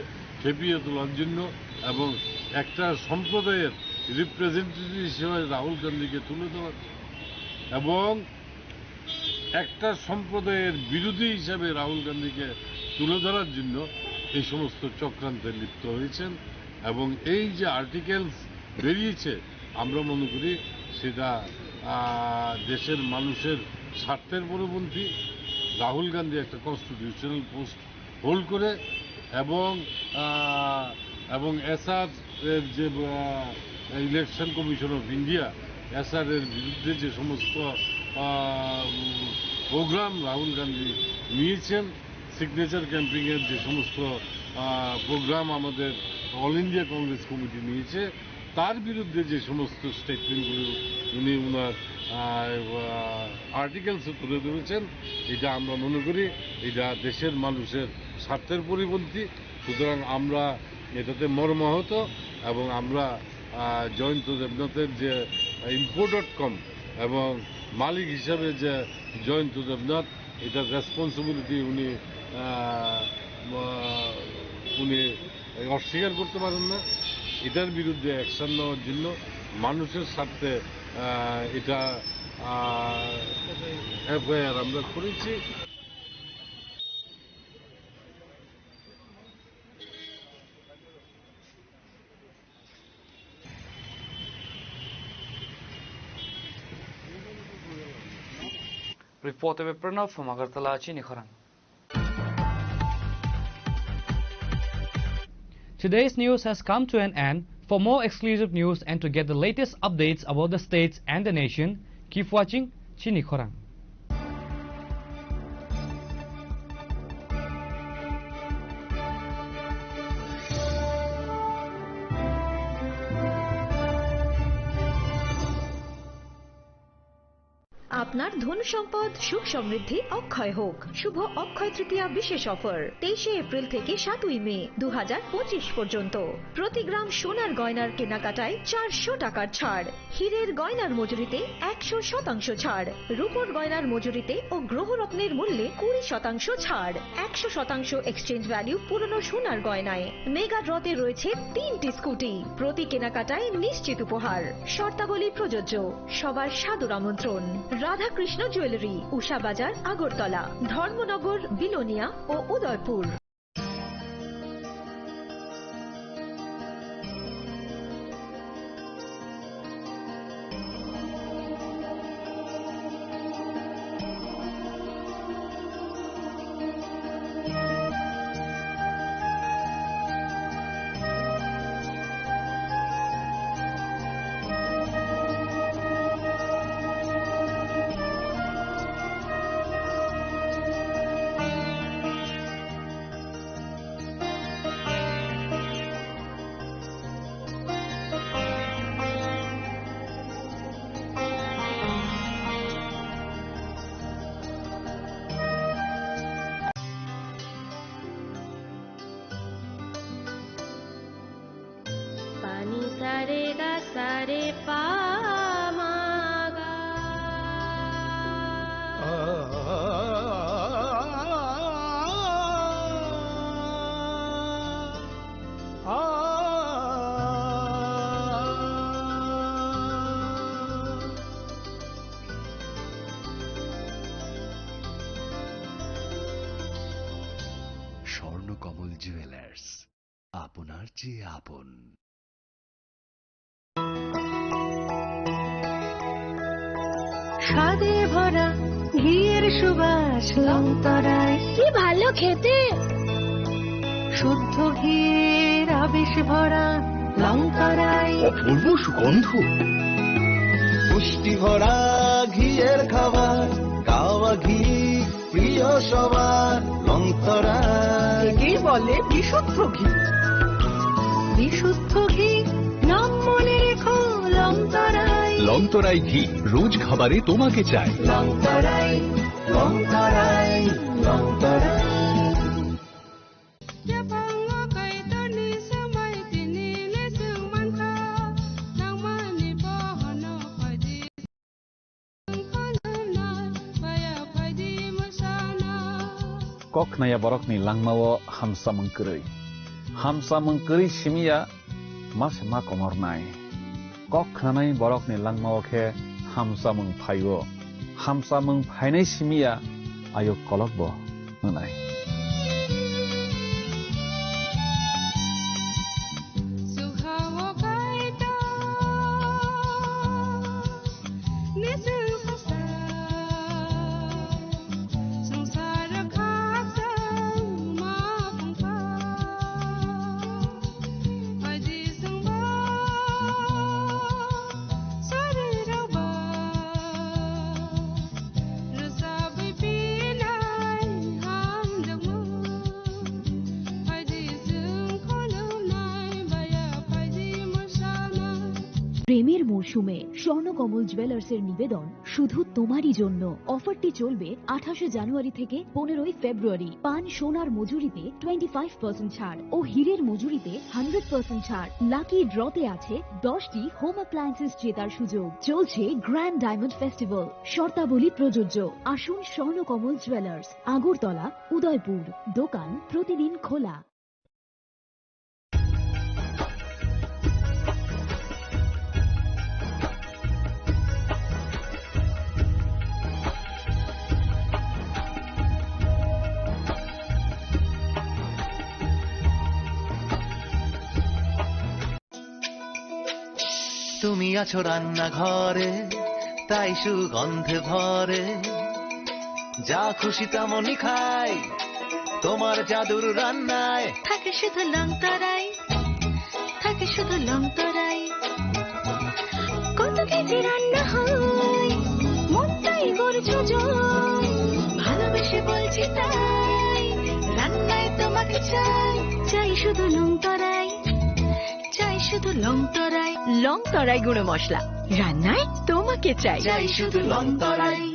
খেপিয়ে তোলার জন্য এবং একটা সম্প্রদায়ের রিপ্রেজেন্টেটিভ হিসেবে রাহুল গান্ধীকে তুলে ধরার জন্য এবং একটা সম্প্রদায়ের বিরোধী হিসাবে রাহুল গান্ধীকে তুলে ধরার জন্য এই সমস্ত চক্রান্তে লিপ্ত হয়েছেন। এবং এই যে আর্টিকেলস বেরিয়েছে, আমরা মনে করি সেটা, আহ, দেশের মানুষের স্বার্থের পরিপন্থী। রাহুল গান্ধী একটা কনস্টিটিউশনাল পোস্ট হোল্ড করে এবং, আহ, এবং এসআর এর যে, uh, election commission of India, SR এর বিরুদ্ধে যে সমস্ত, uh, um, programme Rahul Gandhi নিয়েছেন, সিগনেচার ক্যাম্পিং এর যে সমস্ত, আহ, প্রোগ্রাম আমাদের অল ইন্ডিয়া কংগ্রেস কমিটি নিয়েছে, তার বিরুদ্ধে যে সমস্ত স্টেটমেন্টগুলো উনি ওনার, আহ, আহ, আর্টিকেলসে তুলে ধরেছেন, এটা আমরা মনে করি এটা দেশের মানুষের স্বার্থের পরিপন্থী। সুতরাং আমরা এটাতে মর্মাহত এবং আমরা, আহ, জয়ন্ত দেবনাথের যে ইনফো ডট কম এবং মালিক হিসাবে যে জয়ন্ত দেবনাথ, এটার রেসপন্সিবিলিটি উনি, আহ, আহ, উনি অস্বীকার করতে পারেন না। এটার বিরুদ্ধে অ্যাকশন নেওয়ার জন্য মানুষের স্বার্থে, আহ, এটা, আহ, এফআইআর আমরা করেছি। Report by Pranav from Agartala, chini khorang. Today's news has come to an end. For more exclusive news and to get the latest updates about the states and the nation, keep watching Chini Khorang. আপনার ধন সম্পদ সুখ সমৃদ্ধি অক্ষয় হোক। শুভ অক্ষয় তৃতীয়া বিশেষ অফার, তেইশে এপ্রিল থেকে সাতই মে দু হাজার পঁচিশ পর্যন্ত। প্রতি গ্রাম সোনার গয়নার কেনাকাটায় চারশো টাকার ছাড়, হীরের গয়নার মজুরিতে একশো শতাংশ ছাড়, রূপোর গয়নার মজুরিতে ও গ্রহরত্নের মূল্যে কুড়ি শতাংশ ছাড়, একশো শতাংশ এক্সচেঞ্জ ভ্যালু পুরনো সোনার গয়নায়। মেগা ড্রতে রয়েছে তিনটি স্কুটি, প্রতি কেনাকাটায় নিশ্চিত উপহার। শর্তাবলী প্রযোজ্য। সবার সাদর আমন্ত্রণ। রাধাকৃষ্ণ জুয়েলারি, উষা বাজার, আগরতলা, ধর্মনগর, বিলোনিয়া ও Udaipur. Pani sare ga sare pa ma ga. Swarnakamal jewellers, আপনার চেয়ে আপন। স্বাদে ভরা ঘিয়ের সুবাস লংতরায়। কি ভালো খেতে! শুদ্ধ ঘিয়ের আবেশ ভরা লংতরায়। অপূর্ব সুগন্ধ। পুষ্টি ভরা ঘিয়ের খাবার, কাওয়া ঘি প্রিয় সবার লংতরায়। একেই বলে বিশুদ্ধ ঘি। বিশুদ্ধ ঘি, নাম মনে রেখো লংতরায়। লংতরায় ঘি, রোজ খাবারে তোমাকে চাই। লংতরায়, লংতরায়, Longtharai. Yaphango Kaitorni swmai tini le chwng mankha, nangmani bohono phaidi. Kok khnaya borokni langmao hamsamung kwrwi. Hamsamung kwrwi simiya ma se ma komornai. Kok khnanai borokni langmao khe hamsamung phaio. Hamsamung phainai simiya ayuk kolokbo wngnai. প্রেমের মরশুমে স্বর্ণকমল জুয়েলার্সের নিবেদন শুধু তোমারই জন্য। অফারটি চলবে আঠাশে জানুয়ারি থেকে পনেরোই ফেব্রুয়ারি। পান সোনার মজুরিতে টোয়েন্টি ফাইভ পার্সেন্ট ছাড় ও হীরের মজুরিতে হান্ড্রেড পার্সেন্ট ছাড়। লাকি ড্রতে আছে দশটি হোম অ্যাপ্লায়েন্সেস জেতার সুযোগ। চলছে গ্র্যান্ড ডায়মন্ড ফেস্টিভ্যাল। শর্তাবলী প্রযোজ্য। আসুন স্বর্ণকমল জুয়েলার্স, আগরতলা, উদয়পুর। দোকান প্রতিদিন খোলা। তুমি আছো রান্নাঘরে, তাই সুগন্ধে ভরে। যা খুশি তেমনই খাই তোমার জাদুর রান্নায়। থাকে শুধু লং তরাই, থাকে শুধু লং তরাই। কত কেজি রান্না হয়, মনটাই গড়ে জয়। ভালোবেসে বলছি তাই, রান্নায় তোমাকে চাই। চাই শুধু লং তরাই, চাই শুধু লং তরাই। লং তরাই গুঁড়ো মশলা, রান্নায় তোমাকে চাই। চাই শুধু লং তরাই।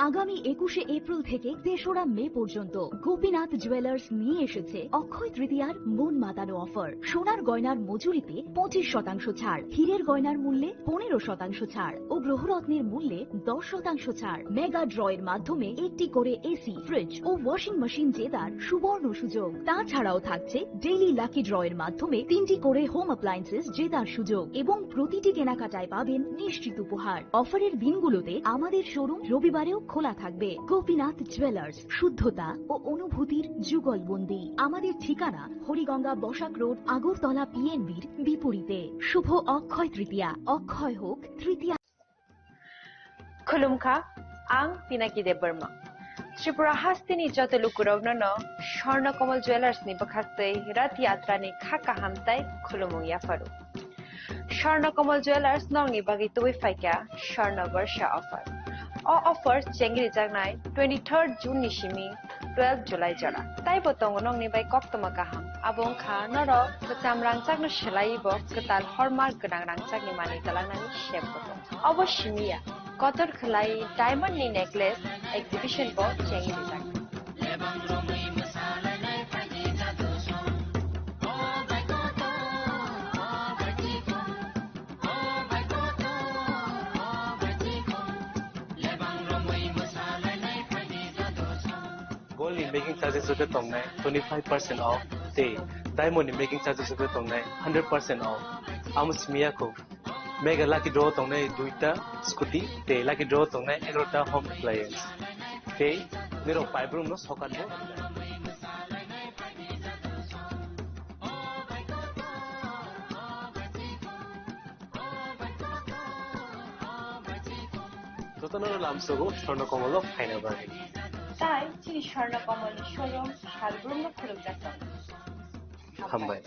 আগামী একুশে এপ্রিল থেকে তেসরা মে পর্যন্ত গোপীনাথ জুয়েলার্স নিয়ে এসেছে অক্ষয় তৃতীয়ার মন মাতানো অফার। সোনার গয়নার মজুরিতে পঁচিশ শতাংশ ছাড়, হীরের গয়নার মূল্যে পনেরো শতাংশ ছাড় ও গ্রহরত্নের মূল্যে দশ শতাংশ ছাড়। মেগা ড্রয়ের মাধ্যমে একটি করে এসি, ফ্রিজ ও ওয়াশিং মেশিন জেতার সুবর্ণ সুযোগ। তাছাড়াও থাকছে ডেইলি লাকি ড্রয়ের মাধ্যমে তিনটি করে হোম অ্যাপ্লায়েন্সেস জেতার সুযোগ এবং প্রতিটি কেনাকাটায় পাবেন নিশ্চিত উপহার। অফারের দিনগুলোতে আমাদের শোরুম রবিবারেও খোলা থাকবে। গোপীনাথ জুয়েলার্স, শুদ্ধতা ও অনুভূতির যুগলবন্দি। আমাদের ঠিকানা হরিগঙ্গা বসাক রোড, আগরতলা পিএনবির বিপরীতে। শুভ অক্ষয় তৃতীয়া, অক্ষয় হোক তৃতীয়া। Khulumkha, ang Pinaki Debbarma. Tripura hasteni joto lukurokno no Swarna Kamal Jewellers ni bwkhaktwi Rath Yatra ni kha kaham tai khulumung yapharu. Swarna Kamal Jewellers nokni bagwi tubui phaikha Swarna Barsha offer. O offer chengri jaknai twenty-third June ni simi twelve July jora. Taibo tongo nokni bai koktwma kaham. Abo wngkha norok kwcham rangchakno swlaiwi bo kwtal hallmark gwnang rangchakni manwi twlangnani sep bo tongo. Obo simi ya, kotor khwlai diamond ni necklace exhibition bo chengwi rijak. Gold ni making charges rwgwi tongnai twenty five percent off tei diamond ni making charges rwgwi tongnai hundred percent off. Amo simi ya kho. Mega lucky draw tongnai duita scooty tei lucky draw tongnai egarota home appliance. Tei nirok paibrumno sokat bo. Jotono lamsogo Swarna Kamal o phaina bagwi. Tai chini Swarna Kamal ni showroom salbrumno khulumjak tongo. Hambai.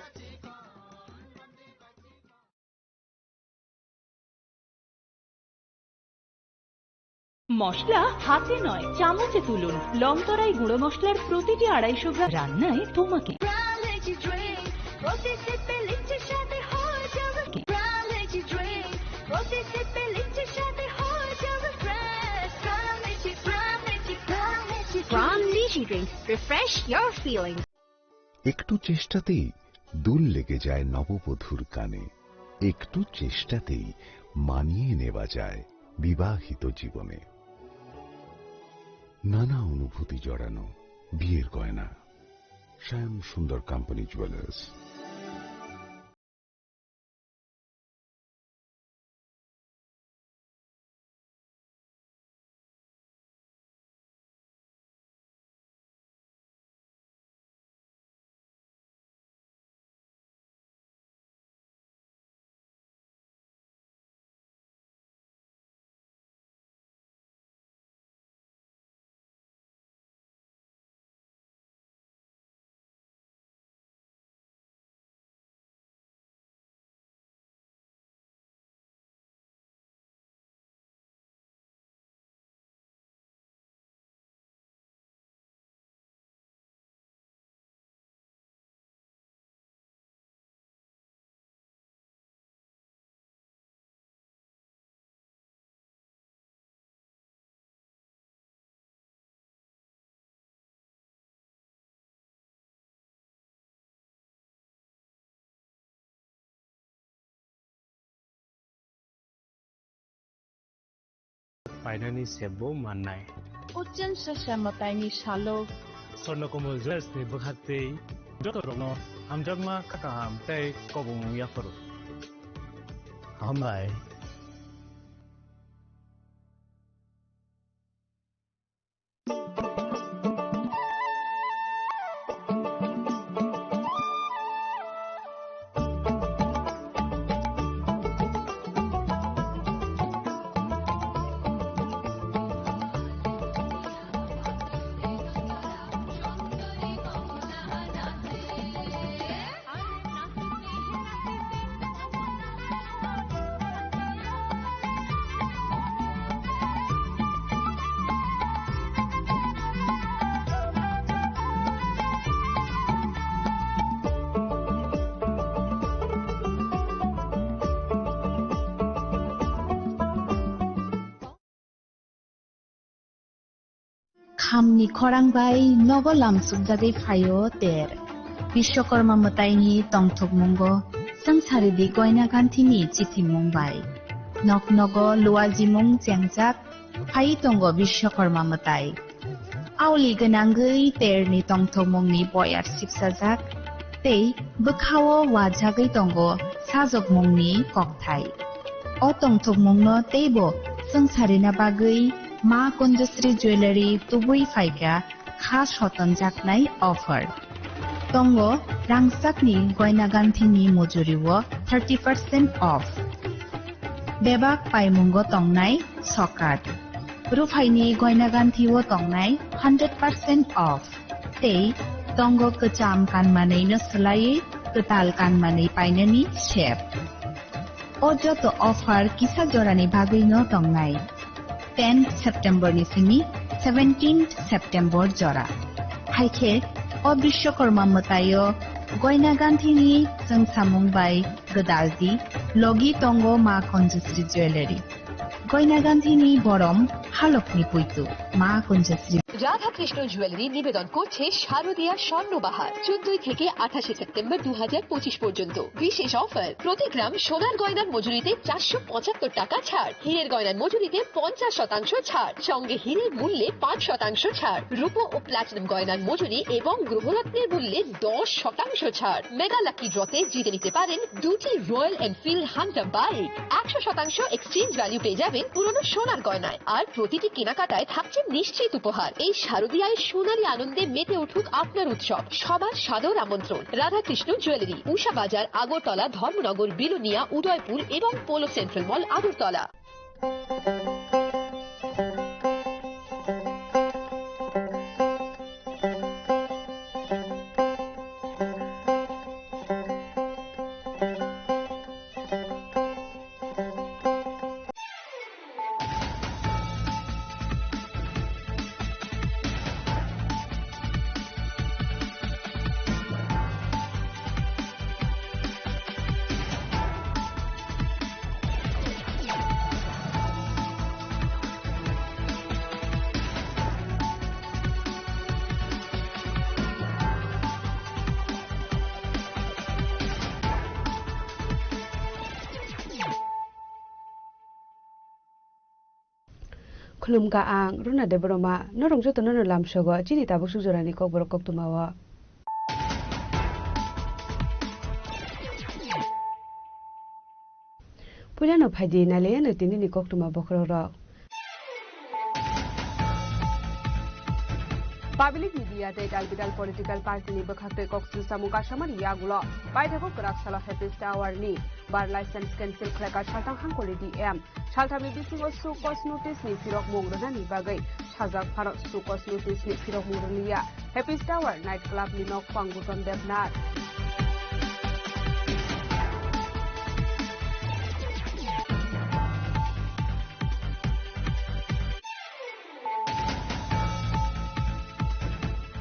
মশলা হাতে নয়, চামচে তুলুন। লংতরাই গুঁড়ো মশলার প্রতিটি আড়াইশো গ্রাম রান্নায় তোমাকে। Prime Energy Drink, প্রতি সিপে লিচ্ছির স্বাদে হয়ে যাবে। Prime Energy Drink, প্রতি সিপে লিচ্ছির স্বাদে হয়ে যাবে fresh। Prime Energy, Prime Energy, Prime Energy Drink। Prime Energy Drink, refresh your feelings। একটু চেষ্টাতেই দুল লেগে যায় নববধূর কানে, একটু চেষ্টাতেই মানিয়ে নেওয়া যায় বিবাহিত জীবনে। নানা অনুভূতি জড়ানো বিয়ের গয়না। শ্যাম সুন্দর company jewellers. Painani sebbo mannai. Uchen sasa mataini salo. Swarna Kamal Jewellers ni bwkhak tei joto rokno hamjakma kha kaham tei kobong yapharo. Hambai. Khamni khorang bai nogo lamsukjagwi phaio ter. Biswakarma mwtaini tongthokmungo swngcharidi goina ganthini chithimung bai. Nok nogo luajimung chengjak phai tongo Biswakarma mwtai. Auli gwnangwi terni tongthokmungni boyar sipsajak tei bwkhao wajagwi tongo sajokmungni kokthai. O tongthokmungno teibo swngcharina bagwi Ma Kunjasri Jewellery tubui phaikha kha sotonjaknai offer. Tongo rangchakni goina ganthini mujuriwo thirty percent off. Bebak paimungo tongnai sokat. Ruphaini goina ganthio tongnai hundred percent off. Tei tongo kwcham kanmanwino swlaiwi kwtal kanmanwi painani sep. O joto offer kisa jorani bagwino tongnai. Ten September ni simi seventeen September jora. Haikhe o Biswakarma mwtaio goina ganthini chwngsamung bai gwdaldi logi tongo Ma Kunjasri Jewellery. Goina ganthini borom halokni puitu Ma Kunjasri. Radhakrishna jewellery নিবেদন করছে শারদীয়া স্বর্ণবাহার, চোদ্দই থেকে আঠাশে সেপ্টেম্বর দু হাজার পঁচিশ পর্যন্ত। বিশেষ অফার, প্রতি গ্রাম সোনার গয়নার মজুরিতে চারশো পঁচাত্তর টাকা ছাড়, হীরের গয়নার মজুরিতে পঞ্চাশ শতাংশ ছাড়, সঙ্গে হীরের মূল্যে পাঁচ শতাংশ ছাড়, রূপো ও প্লাটিনাম গয়নার মজুরি এবং গ্রহরত্নের মূল্যে দশ শতাংশ ছাড়। মেগা লাকি ড্রতে জিতে নিতে পারেন দুটি রয়্যাল এনফিল্ড হান্টার বাইক, একশো শতাংশ এক্সচেঞ্জ ভ্যালু পেয়ে যাবেন পুরনো সোনার গয়নায়। আর প্রতিটি কেনাকাটায় থাকছে নিশ্চিত উপহার। এই শারদীয়ায় সোনালী আনন্দে মেতে উঠুক আপনার উৎসব। সবার সাদর আমন্ত্রণ। রাধাকৃষ্ণ জুয়েলারি, উষা বাজার, আগরতলা, ধর্মনগর, বিলোনিয়া, উদয়পুর এবং polo central mall, Agartala. Khulumkha ang Runa Debbarma, norok jotono no lamsogo chini tabuk suk jorani kokborok koktwmao. Puilano phaidi nailaiano tinini koktwma bokhorokrok. Public media tei dalbidal political party ni bwkhaktwi kok swngchamung kasamani yagulo paithago kwrak salo Happy Tower ni bar license cancel khlaikha Salthang Hangkoli D M. Salthamni bisingo show cause notice ni phirokmung rwnani bagwi sajak phano show cause notice ni phirokmung rwliya Happy Tower night club ni nokphang Gautam Debnath.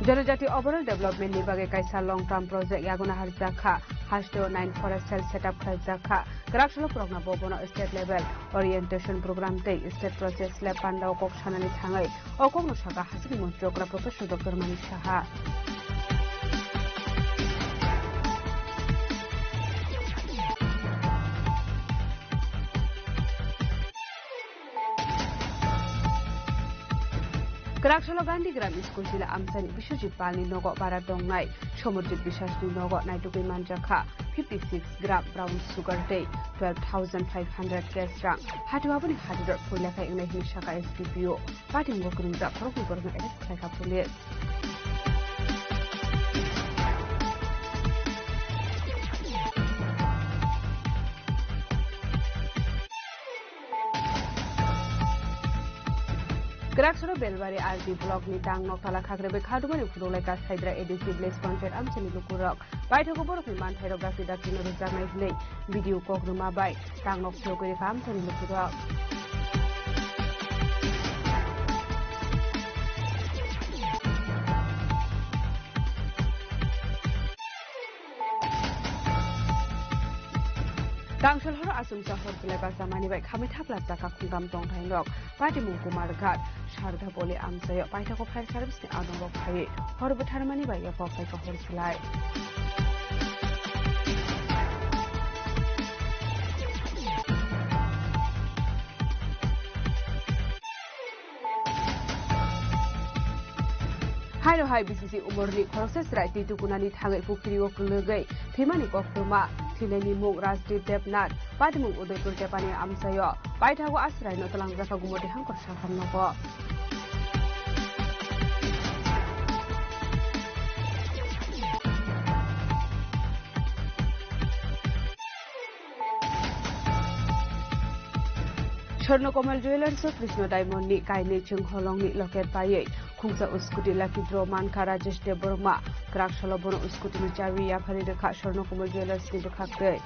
Janajati overall development ni bagwi kaisa long term project yaguno harjakha, hasteo nine forest cell setup khlaijakha, kwrak salo borokno bo bono state level orientation program tei state process lab pandao kok sanani thangwi o kokno sakha hasteni montri okra Professor Doctor Manik Saha. Kwraksalo Gandhi Gram School jila amchaini Biswajit Palni nogo bara tongnai Somorjit Biswasni nogo naitugwi manjakha fifty six gram brown sugar tei twelve thousand five hundred cash rang. Hati aboni hati rok phuilakha wngnai hwnwi sakha S D P O. Patingo kwrwngjak khoroknwi borokno arrest khlaikha police. Kwraksoro Belbari R D block ni tang noktala khakrebai khadumani phunukhlaikha Saidra A D C village panchayat amchaini lukurok. Paithago borokni manthairok dakti dakti no rwjaknai hwnwi B D O kok rwma bai tang nok phiyogwi rwkha amchaini lukurok. Tangsal horo achomsa hor chwlai bachamani bai khamwi thapla chakha khungtam tongthai nok. Patimung Kumarghat, Sardapoli amchaio paithago fire service ni adongrok phaiwi hor bwtharmani bai yapok phaikha hor chwlai. Haino hai B C C umorni khoroksa chwrai twi tukunani thangwi pukhrio kwlwgwi thwimani koktwma, thwinaini mung Rajdeep Debnath, patimung Udaipur Tepani amchaio paithago achwraino twlangjakha Gumoti Hangkor sakham nogo. Swarno Komal Jewellers o Krishna Diamond ni kainwi chwng holong ni locket paiwi khungsa scooty lucky draw mankha Rajesh Debbarma. Kwrak salo bono scooty ni chabi yaphari rwkha Swarno Komal Jewellers ni bwkhak twi.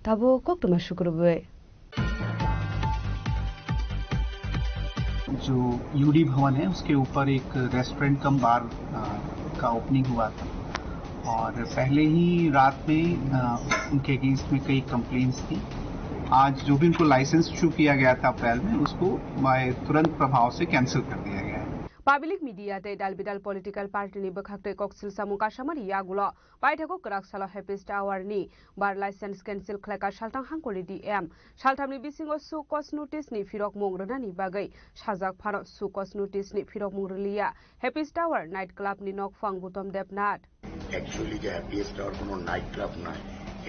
Tabuk koktwma sukrubwi. जो यूडी भवन है, उसके ऊपर एक restaurant cum बार, अ, का ओपनिंग हुआ था और पहले ही रात में, अ, उनके अगेंस्ट में कई कंप्लेंट्स थी। आज जो भी उनको लाइसेंस इशू किया गया था अप्रैल में, उसको बाय तुरंत प्रभाव से कैंसिल कर दिया गया है। Public media tei dal bidal political party ni bwkhak tei koksil samung kasamani yagulo paithago kwrak salo Happy Tower ni bar license cancel khlaika Salthang Hangkor ni D M. Saltham ni bisingo show cause notice ni phirok mung rwnani bagwi sajak phano show cause notice ni phirok mung rwliya Happy Tower night club ni nokphang Gautam Debnath. Actually যে happiest hour কোনো night club নয়,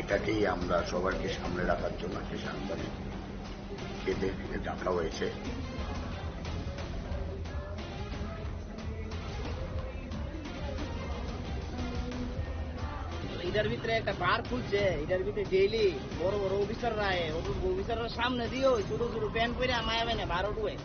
এটাকেই আমরা সবারকে সামনে রাখার জন্য একটা সাংবাদিক এদের ডাকা হয়েছে। এটার ভিতরে একটা বার খুলছে, এটার ভিতরে ডেইলি বড় বড় অফিসাররা আয়, অফিসাররা সামনে দিয়ে ওই ছোট ছোট প্যান্ট পরে মায়া বেনে বার উঠবে।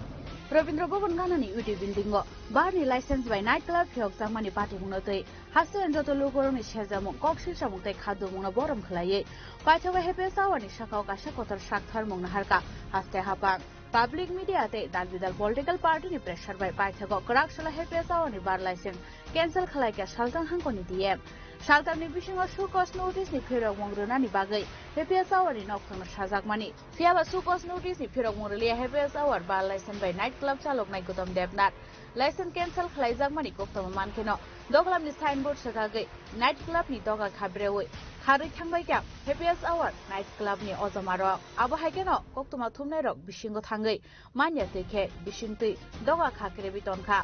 Rabindra Bhavan ganani uti building o bar ni license bai night club phiyok jakmani patimungno tei haste joto lukurokni sejamung, kok silsamung tei khadumungno borom khlaiwi paithago Happy Hour ni sakao kaisa kotor saktharmung naharkha haste haphang. Public media tei dal bidal political party ni pressure bai paithago kwrak salo Happy Hour ni bar license cancel khlaikha Salthang Hangkor ni D M. Saltham ni bisingo show cause notice ni phirokmung rwnani bagwi Happy Hour ni nokphangno sajakmani. Phiyaba show cause notice ni phirokmung rwliya Happy Hour bar license bai night club chaloknai Gautam Debnath. License cancel khlaijakmani koktwma mankheno doglam ni signboard swkagwi night club ni doga kha brewi kharwi thangbaikha Happy Hour night club ni ojomarok. Abo haikheno koktwma thumnairok bisingo thangwi manya twi khe bisingtwi doga kha krebi tonkha.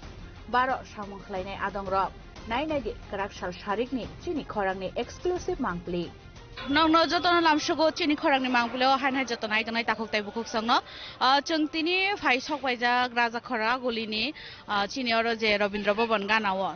Baro samung khlainai adongrok. Nai naidi kwrak sal sarikni chini khorangni exclusive mangpli. Nokno jotono lamsugo chini khorangni mangpli o hainhai joto nai tongnai takhuk tei bukhuk songno. Ah, chwng tini phai sok paijak Raja Khora golini, ah, chini oro je Rabindra Bhavan gana o.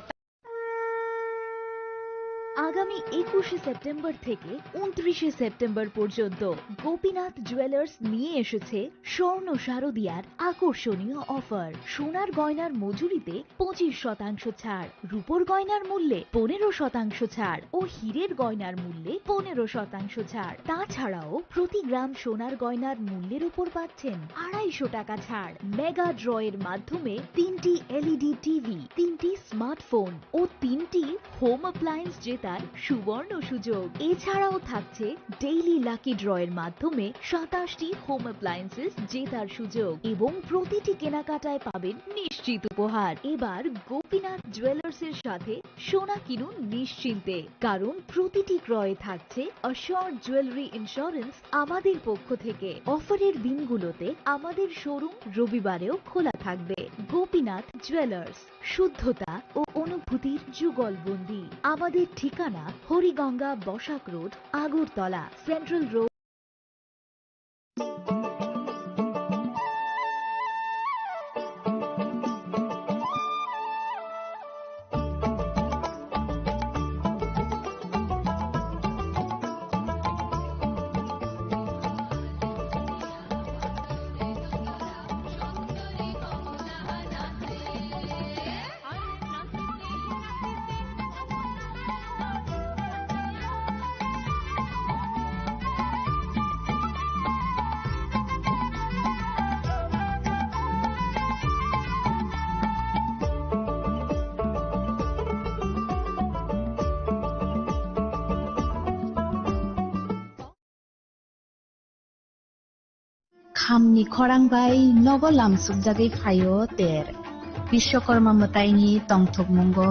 আগামী একুশে সেপ্টেম্বর থেকে ঊনত্রিশে সেপ্টেম্বর পর্যন্ত গোপীনাথ জুয়েলার্স নিয়ে এসেছে স্বর্ণ শারদিয়ার আকর্ষণীয় অফার। সোনার গয়নার মজুরিতে পঁচিশ শতাংশ ছাড়, রূপোর গয়নার মূল্যে পনেরো শতাংশ ছাড় ও হীরের গয়নার মূল্যে পনেরো শতাংশ ছাড়। তাছাড়াও প্রতি গ্রাম সোনার গয়নার মূল্যের উপর পাচ্ছেন আড়াইশো টাকা ছাড়। মেগা ড্রয়ের মাধ্যমে তিনটি এলইডি টিভি, তিনটি স্মার্টফোন ও তিনটি হোম অ্যাপ্লায়েন্স জেতার সুবর্ণ সুযোগ। এছাড়াও থাকছে ডেইলি লাকি ড্রয়ের মাধ্যমে সাতাশটি হোম অ্যাপ্লায়েন্সেস জেতার সুযোগ এবং প্রতিটি কেনাকাটায় পাবেন নিশ্চিত উপহার। এবার গোপীনাথ জুয়েলার্সের সাথে সোনা কিনুন নিশ্চিন্তে, কারণ প্রতিটি ক্রয়ে থাকছে অ্যাসিওরড জুয়েলারি ইন্স্যুরেন্স আমাদের পক্ষ থেকে। অফারের দিনগুলোতে আমাদের শোরুম রবিবারেও খোলা থাকবে। গোপীনাথ জুয়েলার্স, শুদ্ধতা ও অনুভূতির যুগলবন্দি। আমাদের ঠিকানা Hariganga Basak road, Agartala, central road. Hamni khorang bai nogo lamsukjagwi phaio ter. Biswakarma mwtaini tongthokmungo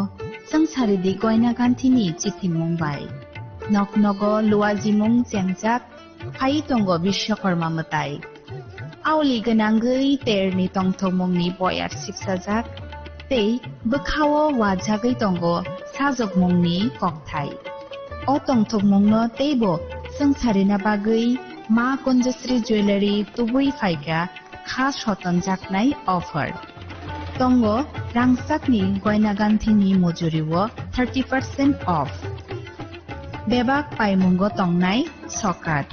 chwng saridi goina ganthini chitimung bai. Nok nogo luajimung chengjak phai tongo Biswakarma mwtai. Aoli gwnangwi terni tongthokmungni boyar sipsajak tei bwkhao wajagwi tongo sajokmungni kokthai. O tongthokmungno teibo chwng sarina bagwi Ma Kunjasri Jewellery tubui phaikha kha sotonjaknai offer. Tongo rangchakni goina ganthini mujuriwo thirty percent off. Bebak paimungo tongnai sokat.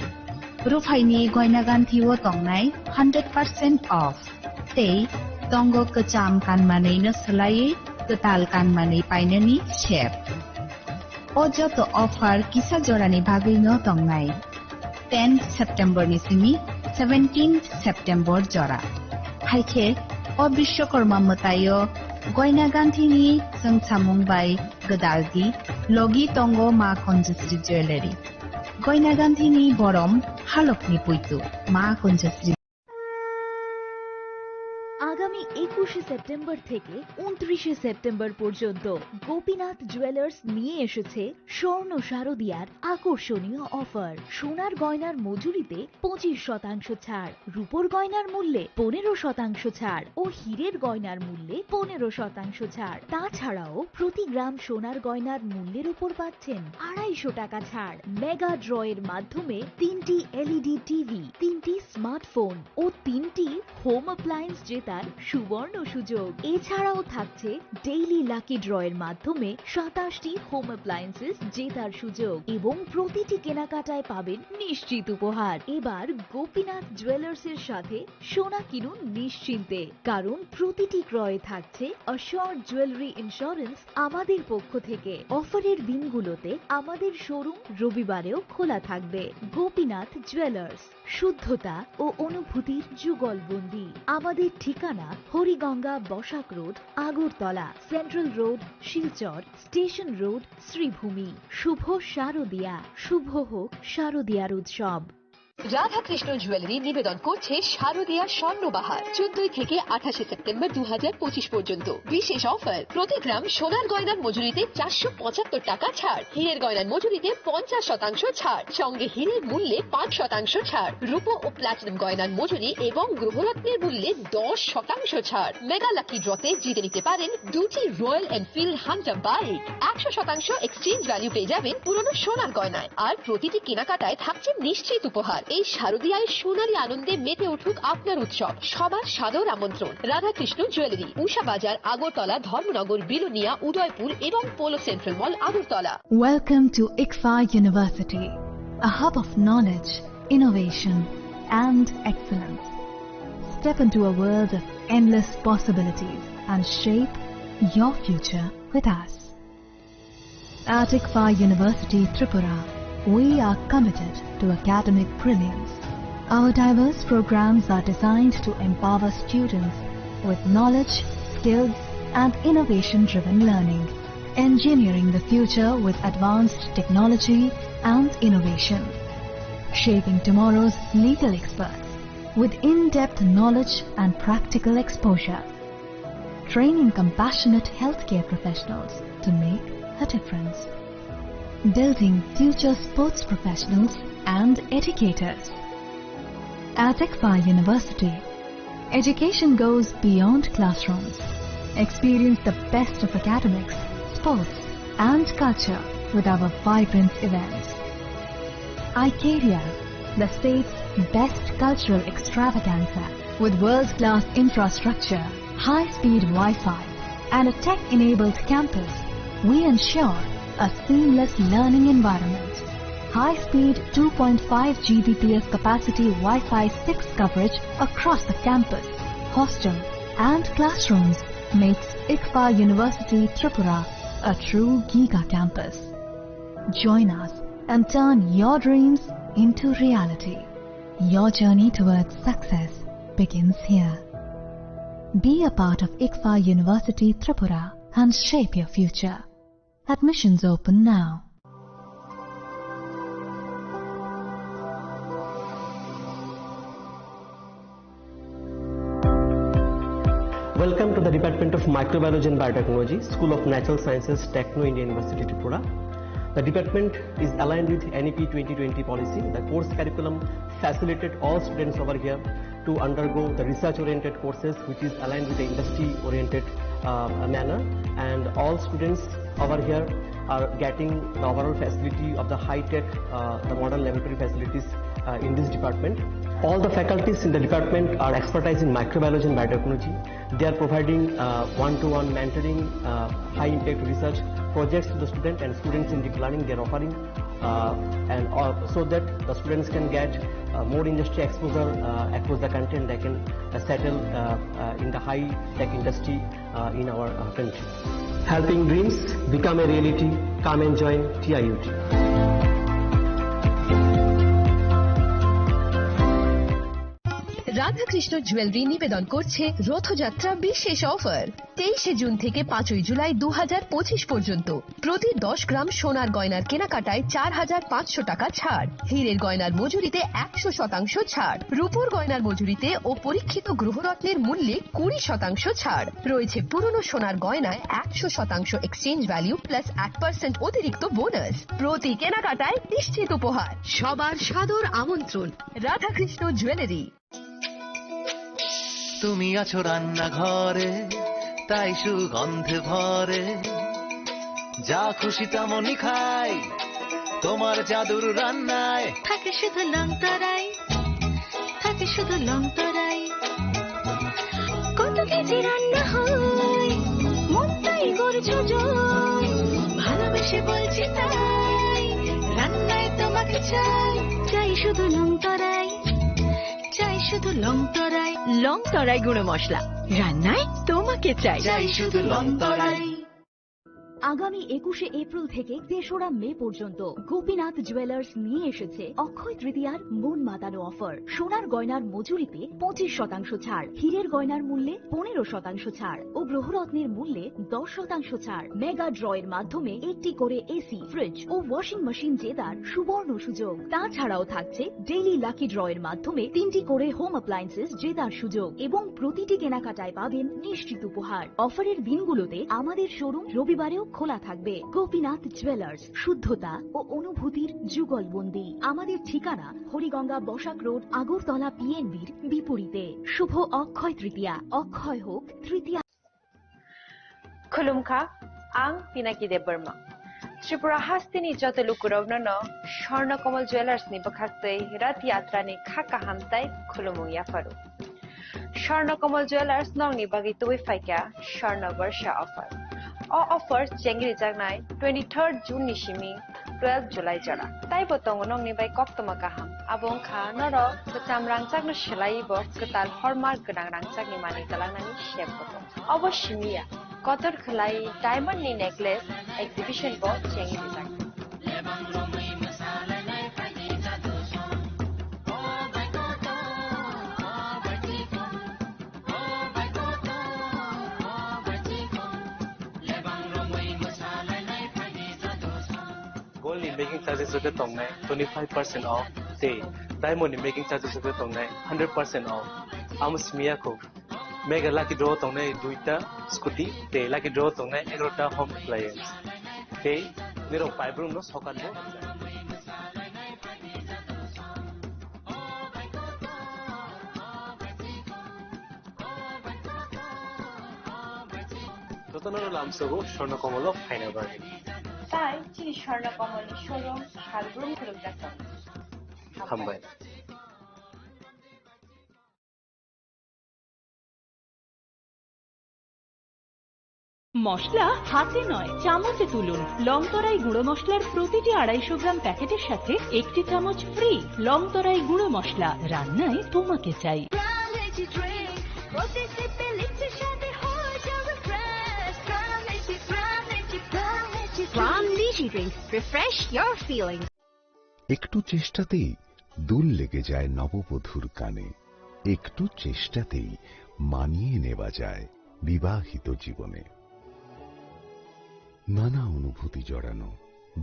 Ruphaini goina ganthio tongnai hundred percent off. Tei tongo kwcham kanmanwino swlaiwi kwtal kanmanwi painani sep. O joto offer kisa jorani bagwino tongnai. Ten September ni simi seventeen September jora. Haikhe o Biswakarma mwtaio goina ganthini chwngsamung bai gwdaldi logi tongo Ma Kunjasri Jewellery. Goina ganthini borom halokni puitu Ma Kunjasri. আগামী একুশে সেপ্টেম্বর থেকে ঊনত্রিশে সেপ্টেম্বর পর্যন্ত গোপীনাথ জুয়েলার্স নিয়ে এসেছে স্বর্ণ শারদিয়ার আকর্ষণীয় অফার। সোনার গয়নার মজুরিতে পঁচিশ শতাংশ ছাড়, রূপোর গয়নার মূল্যে পনেরো শতাংশ ছাড় ও হীরের গয়নার মূল্যে পনেরো শতাংশ ছাড়। তাছাড়াও প্রতি গ্রাম সোনার গয়নার মূল্যের উপর পাচ্ছেন আড়াইশো টাকা ছাড়। মেগা ড্রয়ের মাধ্যমে তিনটি এলইডি টিভি, তিনটি স্মার্টফোন ও তিনটি হোম অ্যাপ্লায়েন্স জেতার সুবর্ণ সুযোগ। এছাড়াও থাকছে ডেইলি লাকি ড্রয়ের মাধ্যমে সাতাশটি হোম অ্যাপ্লায়েন্সেস জেতার সুযোগ এবং প্রতিটি কেনাকাটায় পাবেন নিশ্চিত উপহার। এবার গোপীনাথ জুয়েলার্সের সাথে সোনা কিনুন নিশ্চিন্তে, কারণ প্রতিটি ক্রয়ে থাকছে অ্যাসিওরড জুয়েলারি ইন্স্যুরেন্স আমাদের পক্ষ থেকে। অফারের দিনগুলোতে আমাদের শোরুম রবিবারেও খোলা থাকবে। গোপীনাথ জুয়েলার্স, শুদ্ধতা ও অনুভূতির যুগলবন্দি। আমাদের ঠিকানা Hariganga Basak road, Agartala, central road, Silchar, station road, Sribhumi. শুভ শারদিয়া, শুভ হোক শারদিয়ার উৎসব। রাধাকৃষ্ণ জুয়েলারি নিবেদন করছে শারদিয়া স্বর্ণবাহার, চোদ্দই থেকে আঠাশে সেপ্টেম্বর দু হাজার পঁচিশ পর্যন্ত। বিশেষ অফার, প্রতি গ্রাম সোনার গয়নার মজুরিতে চারশো পঁচাত্তর টাকা ছাড়, হীরের গয়নার মজুরিতে পঞ্চাশ শতাংশ ছাড়, সঙ্গে হীরের মূল্যে পাঁচ শতাংশ ছাড়, রূপো ও প্লাটিনাম গয়নার মজুরি এবং গ্রহরত্নের মূল্যে দশ শতাংশ ছাড়। মেগা লাকি ড্রতে জিতে নিতে পারেন দুটি রয়্যাল এনফিল্ড হান্টার বাইক, একশো শতাংশ এক্সচেঞ্জ ভ্যালু পেয়ে যাবেন পুরনো সোনার গয়নায়। আর প্রতিটি কেনাকাটায় থাকছে নিশ্চিত উপহার। এই শারদিয়ায় সোনালী আনন্দে মেতে উঠুক আপনার উৎসব। সবার সাদর আমন্ত্রণ। রাধাকৃষ্ণ জুয়েলারি, উষা বাজার, আগরতলা, ধর্মনগর, বিলোনিয়া, উদয়পুর এবং polo central mall, Agartala. Welcome to ICFA University, a hub of knowledge, innovation, and excellence. Step into a world of endless possibilities and shape your future with us. At ICFA University Tripura, we are committed to academic brilliance. Our diverse programs are designed to empower students with knowledge, skills, and innovation-driven learning, engineering the future with advanced technology and innovation, shaping tomorrow's legal experts with in-depth knowledge and practical exposure, training compassionate healthcare professionals to make a difference, building future sports professionals and educators. At ICFA University, education goes beyond classrooms. Experience the best of academics, sports, and culture with our vibrant events. Icaria, the state's best cultural extravaganza, with world-class infrastructure, high-speed Wi-Fi, and a tech-enabled campus, we ensure a seamless learning environment. High-speed two point five G B P S capacity Wi-Fi six coverage across the campus, hostel, and classrooms makes ICFA University Tripura a true giga campus. Join us and turn your dreams into reality. Your journey towards success begins here. Be a part of ICFA University Tripura and shape your future. Admissions open now. Welcome to the Department of Microbiology and Biotechnology, School of Natural Sciences, Techno India University, Tripura. The department is aligned with N E P twenty twenty policy. The course curriculum facilitated all students over here to undergo the research-oriented courses, which is aligned with the industry-oriented, uh, manner. And all students over here are getting the overall facility of the high-tech, uh, the modern laboratory facilities, uh, in this department. All the faculties in the department are expertise in microbiology and biotechnology. They are providing, uh, one-to-one mentoring, uh, high-impact research projects to the student and students in deep learning. They are offering, uh, and all, so that the students can get, uh, more industry exposure, uh, across the country, and they can, uh, settle, uh, uh, in the high-tech industry, uh, in our, uh, country. Helping dreams become a reality. Come and join T I U T. Radhakrishna jewellery নিবেদন করছে রথযাত্রা বিশেষ অফার। তেইশে জুন থেকে পাঁচই জুলাই দু হাজার পঁচিশ পর্যন্ত প্রতি দশ গ্রাম সোনার গয়নার কেনাকাটায় চার হাজার পাঁচশো টাকা ছাড়, হীরের গয়নার মজুরিতে একশো শতাংশ ছাড়, রূপোর গয়নার মজুরিতে ও পরীক্ষিত গ্রহরত্নের মূল্যে কুড়ি শতাংশ ছাড় রয়েছে। পুরনো সোনার গয়নায় একশো শতাংশ এক্সচেঞ্জ ভ্যালু প্লাস এক পার্সেন্ট অতিরিক্ত বোনাস। প্রতি কেনাকাটায় নিশ্চিত উপহার। সবার সাদর আমন্ত্রণ রাধাকৃষ্ণ জুয়েলারি। তুমি আছো রান্নাঘরে, তাই সুগন্ধে ভরে। যা খুশি তেমনই খাই, তোমার জাদুর রান্নায়। থাকে শুধু লং তরাই, থাকে শুধু লং তরাই। কত কেজি রান্না হয়, মনটাই করছো জয়। ভালোবেসে বলছি তাই, রান্নায় তোমাকে চাই। চাই শুধু লং তরাই, চাই শুধু লং তরাই। লং তরাই গুঁড়ো মশলা, রান্নায় তোমাকে চাই। চাই শুধু লং তরাই। আগামী একুশে এপ্রিল থেকে তেসরা মে পর্যন্ত গোপীনাথ জুয়েলার্স নিয়ে এসেছে অক্ষয় তৃতীয়ার মন মাতানো অফার। সোনার গয়নার মজুরিতে পঁচিশ শতাংশ ছাড়, হীরের গয়নার মূল্যে পনেরো শতাংশ ছাড় ও গ্রহরত্নের মূল্যে দশ শতাংশ ছাড়। মেগা ড্রয়ের মাধ্যমে একটি করে এসি, ফ্রিজ ও ওয়াশিং মেশিন জেতার সুবর্ণ সুযোগ। তাছাড়াও থাকছে ডেইলি লাকি ড্রয়ের মাধ্যমে তিনটি করে হোম অ্যাপ্লায়েন্সেস জেতার সুযোগ এবং প্রতিটি কেনাকাটায় পাবেন নিশ্চিত উপহার। অফারের দিনগুলোতে আমাদের শোরুম রবিবারেও খোলা থাকবে। গোপীনাথ জুয়েলার্স, শুদ্ধতা ও অনুভূতির যুগলবন্দি। আমাদের ঠিকানা হরিগঙ্গা বসাক রোড, আগরতলা পিএনবির বিপরীতে। শুভ অক্ষয় তৃতীয়া, অক্ষয় হোক তৃতীয়া। Khulumkha, ang Pinaki Debbarma. Tripura hasteni joto lukurokno no Swarna Kamal Jewellers ni bwkhaktwi Rath Yatra ni kha kaham tai khulumung yapharu. Swarna Kamal Jewellers nokni bagwi tubui phaikha Swarna Barsha offer. O offer chengrijaknai twenty-third June ni simi twelve July jora. Taibo tongo nokni bai koktwma kaham. Abo wngkha norok kwcham rangchakno swlaiwi bo kwtal hormark gwnang rangchakni manwi twlangnani sep bo tongo. Obo simi ya, kotor khwlai diamond ni necklace exhibition bo chengwi rijak. Gold ni making charges rwgwi tongnai twenty five percent off tei diamond ni making charges rwgwi tongnai hundred percent off. Amo simi ya kho. Mega lucky draw tongnai duita scooty tei lucky draw tongnai egarota home appliance. Tei nirok paibrumno sokat bo. Jotono lamsogo Swarna Kamal o phaina bagwi. Tai chini Swarna Kamal ni showroom salbrum khulumjak tongo. Hambai. মশলা হাতে নয়, চামচে তুলুন। লংতরাই গুঁড়ো মশলার প্রতিটি আড়াইশো গ্রাম প্যাকেটের সাথে একটি চামচ ফ্রি। লংতরাই গুঁড়ো মশলা, রান্নায় তোমাকে চাই। Prime Energy Drink, প্রতি সিপে লিপস্টিক সাথে হয়ে যাবে fresh। Prime Energy, Prime Energy, Prime Energy Drink। Prime Energy Drink, refresh your feelings। একটু চেষ্টাতেই দুল লেগে যায় নববধূর কানে। একটু চেষ্টাতেই মানিয়ে নেওয়া যায় বিবাহিত জীবনে। নানা অনুভূতি জড়ানো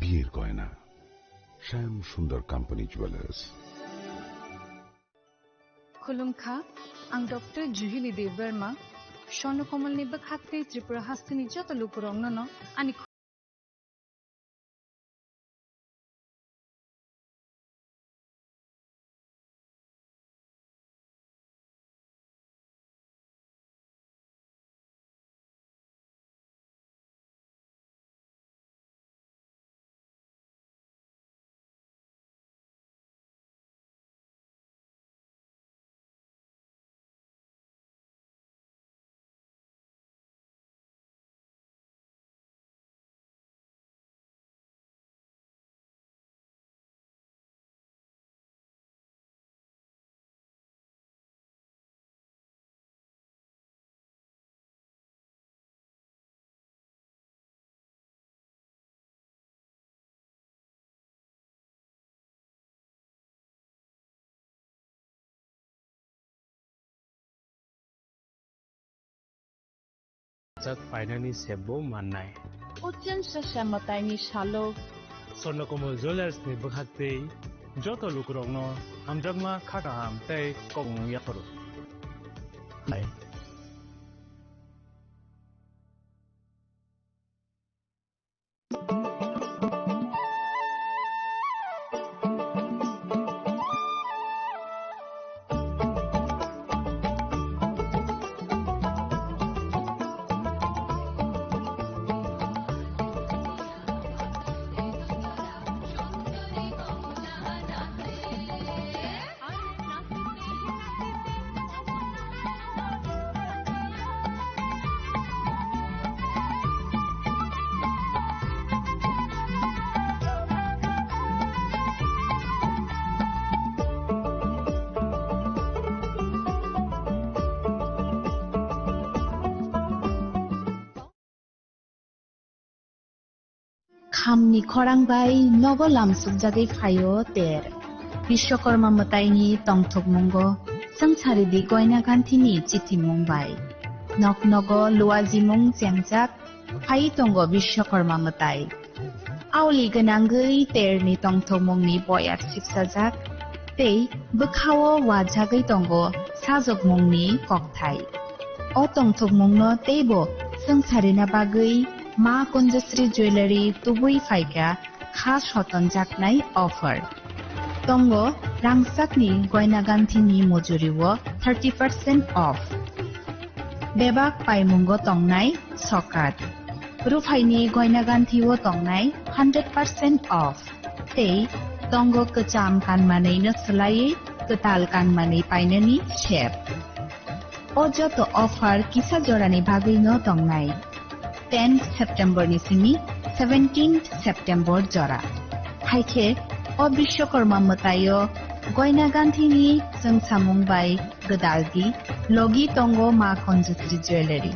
বিয়ের গয়না। শ্যাম সুন্দর company jewellers. Khulumkha, ang Doctor Juhili Debbarma, Swarno Komolni bwkhak tei Tripura hasteni joto lukurokno no ani Chak painani sebbo mannai. Uchen sasa mwtaini salo. Swarno Komol Jewellers ni bwkhak tei joto lukurokno hamjakma kha kaham tei kok nung yapharo. Khamni khorang bai nogo lamsukjagwi phaio ter. Bishwakarma mwtaini tongthokmungo swngcharidi goina ganthini chithimung bai. Nok nogo luajimung chengjak phai tongo Bishwakarma mwtai. Aoli gwnangwi terni tongthokmungni boyar sipsajak tei bwkhao wajagwi tongo sajokmungni kokthai. O tongthokmungno teibo swngcharina bagwi Ma Kunjasri Jewellery tubui phaikha kha sotonjaknai offer. Tongo rangchakni goina ganthini mujurio thirty percent off. Bebak paimungo tongnai sokat. Ruphaini goina ganthio tongnai hundred percent off. Tei tongo kwcham kanmanwino swlaiwi kwtal kanmanwi painani sep. O joto offer kisa jorani bagwino tongnai. Tenth September ni simi seventeenth September jora. Haikhe o Bishwakarma mwtaio goina ganthini chwngsamung bai gwdaldi logi tongo Ma Kunjasri Jewellery.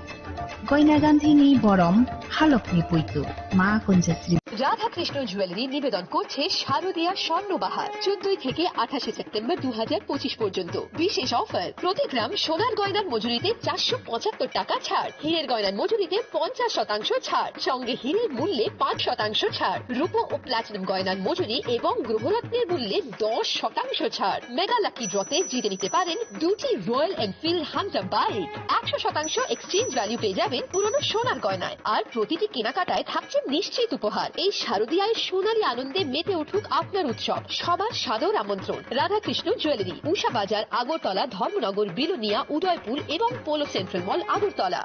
Goina ganthini borom halokni puitu Ma Kunjasri. Radhakrishna jewellery নিবেদন করছে শারদীয়া স্বর্ণ বাহার, চোদ্দই থেকে আঠাশে সেপ্টেম্বর দু হাজার পঁচিশ পর্যন্ত। বিশেষ অফার, প্রতি গ্রাম সোনার গয়নার মজুরিতে চারশো পঁচাত্তর টাকা ছাড়, হীরের গয়নার মজুরিতে পঞ্চাশ শতাংশ ছাড়, সঙ্গে হীরের মূল্যে পাঁচ শতাংশ ছাড়, রূপো ও প্লাটিনাম গয়নার মজুরি এবং গ্রহরত্নের মূল্যে দশ শতাংশ ছাড়। মেগা লাকি ড্রতে জিতে নিতে পারেন দুটি রয়্যাল এনফিল্ড হান্টার বাইক, একশো শতাংশ এক্সচেঞ্জ ভ্যালু পেয়ে যাবেন পুরনো সোনার গয়নায়, আর প্রতিটি কেনাকাটায় থাকছে নিশ্চিত উপহার। এই শারদীয়ায় সোনালী আনন্দে মেতে উঠুক আপনার উৎসব। সবার সাদর আমন্ত্রণ। রাধাকৃষ্ণ জুয়েলারি, উষা বাজার, আগরতলা, ধর্মনগর, বিলোনিয়া, উদয়পুর এবং polo central mall, Agartala.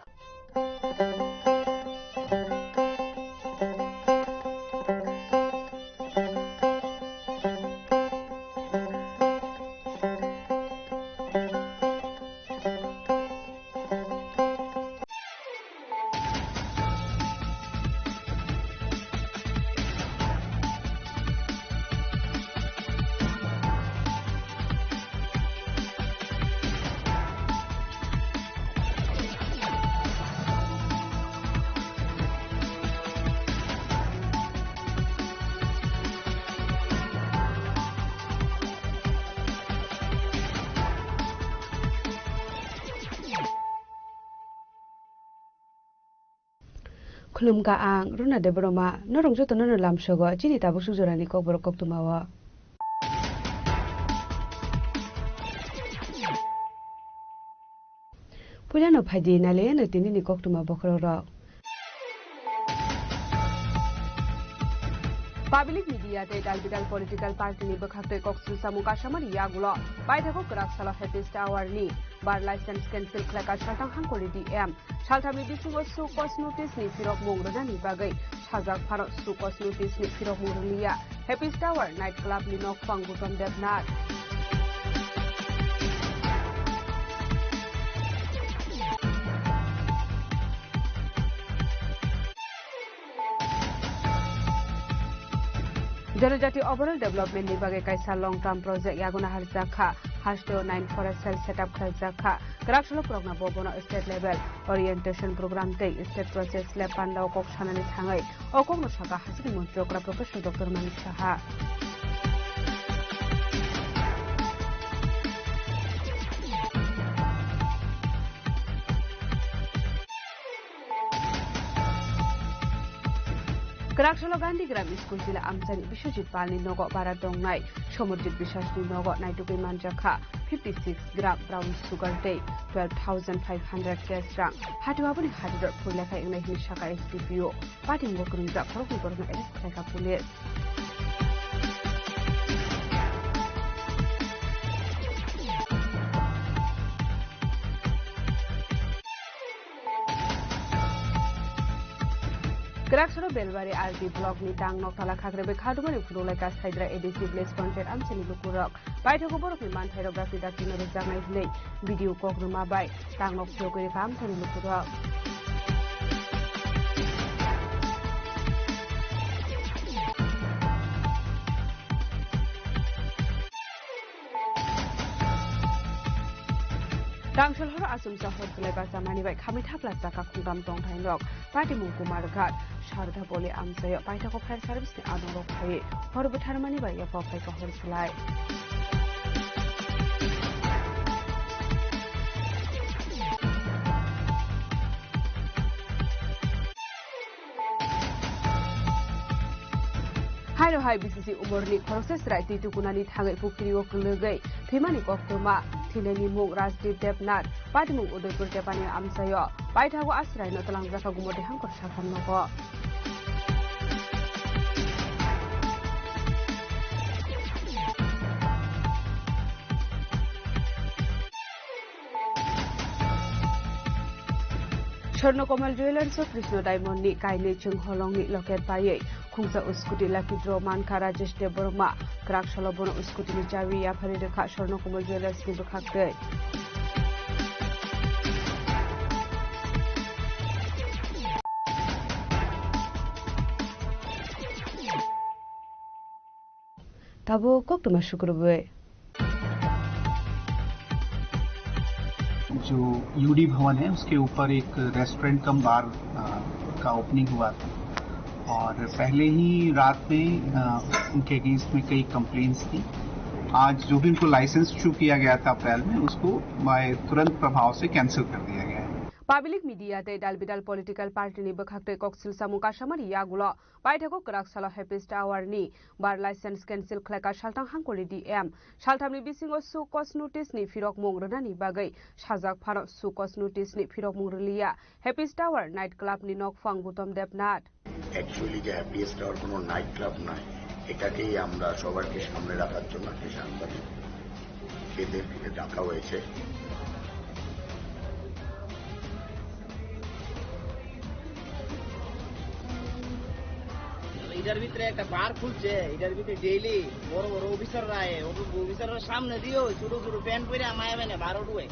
Khulumkha ang Runa Debbarma, norok jotono no lamsogo chini tabuk suk jorani kokborok koktwmao. Puilano phaidi naliyano tinini koktwma bokhorok rok. Public media tei dal bidal political party ni bwkhaktwi kok swlsamung kasamani yagulo paithago kwrak salo Happy Tower ni bar license cancel khlaikha Salthang Hangkori D M. Salthamni bisingo show cause notice ni phirokmung rwnani bagwi sajak phano show cause notice ni phirokmung rwliya Happy Tower night club ni nokphang Gautam Debnath. Janajati overall development ni bagwi kaisa long term project yago naharjak kha. Hasteo nine forest cell setup khlaijak kha. Kwrak salo pwrokna bo bono state level orientation program tei state process lab pandao kok sanani thangwi o kokno sakha hasteni montri okra Professor Doctor Manik Saha. Kwrak salo Gandhigram School jila amchaini Biswajit Palni nogo bara tongnai Somorjit Biswasni nogo naitugwi manjakha fifty six gram brown sugar tei twelve thousand five hundred cash rang. Hati aboni hati rok phurlekha wngnai hwnwi sakha S D P O. Patimung bo kwrwngjak khoroknwi borokno arrest khlaikha police. Kwraksoro Belbari R D block ni tang nok tala khakre bai khadumani phunuk lai Kasaidra A D C village panchayat amchaini lukurok. Paithago borokni manthairok dakti dakti no rwjaknai hwnwi B D O kok rwma bai tang nok phiyogwi rwkha amchaini lukurok. Tangshol horo achomsa hor chwlai bachamani bai khamwi thapla chakha khungtam tongthai nok. Patimung Kumarghat, Sardha Poli amchaio paithago fire service ni adongrok phaiwi hor bwtharmani bai yapha phaikha hor chwlai. Haino hai B C C umorni khoroksa chwrai twi tukunani thangwi pukhiri o kwlwgwi thwimani koktwma, thwinaini mung Rajdeep Debnath, patimung Udaipur Tepani amchaio paithago a chwraino twlangjakha Gumoti Hangkor sakham nogo. Swarna Kamal Jewellers o Krishna Diamond ni kainwi chwng holong ni locket paiwi khungsa scooty lucky draw mankha Rajesh Debbarma. Kwrak salo bono scooty ni chabi yaphari rwkha Swarna Kamal Jewellers ni bwkhaktwi. Tabuk koktwma sukrubwi. जो यूडी भवन है, उसके ऊपर एक restaurant cum बार, अ, का ओपनिंग हुआ था और पहले ही रात में, अ, उनके अगेंस्ट में कई कंप्लेंट्स थी। आज जो भी उनको लाइसेंस इशू किया गया था अप्रैल में, उसको बाय तुरंत प्रभाव से कैंसिल कर दिया गया है। Public media tei dal bidal political party ni bwkhaktwi kok swlsamung kasamani yagulo paithago kwrak salo Happy Tower ni bar license cancel khlaikha Salthang Hangkori D M. Salthamni bisingo show cause notice ni phirokmung rwnani bagwi sajak phano show cause notice ni phirokmung rwliya Happy Tower night club ni nokphang Gautam Debnath. Actually যে happiest hour কোনো night club নয়, এটাকেই আমরা সবারকে সামনে রাখার জন্য একটা সাংবাদিক এদেরকে ডাকা হয়েছে। এটার ভিতরে একটা বার খুলছে, এটার ভিতরে ডেইলি বড় বড় অফিসাররা আয়, অফিসাররা সামনে দিয়েও ছোট ছোট প্যান্ট পরে আমায় এনে বারো ডুয়ে।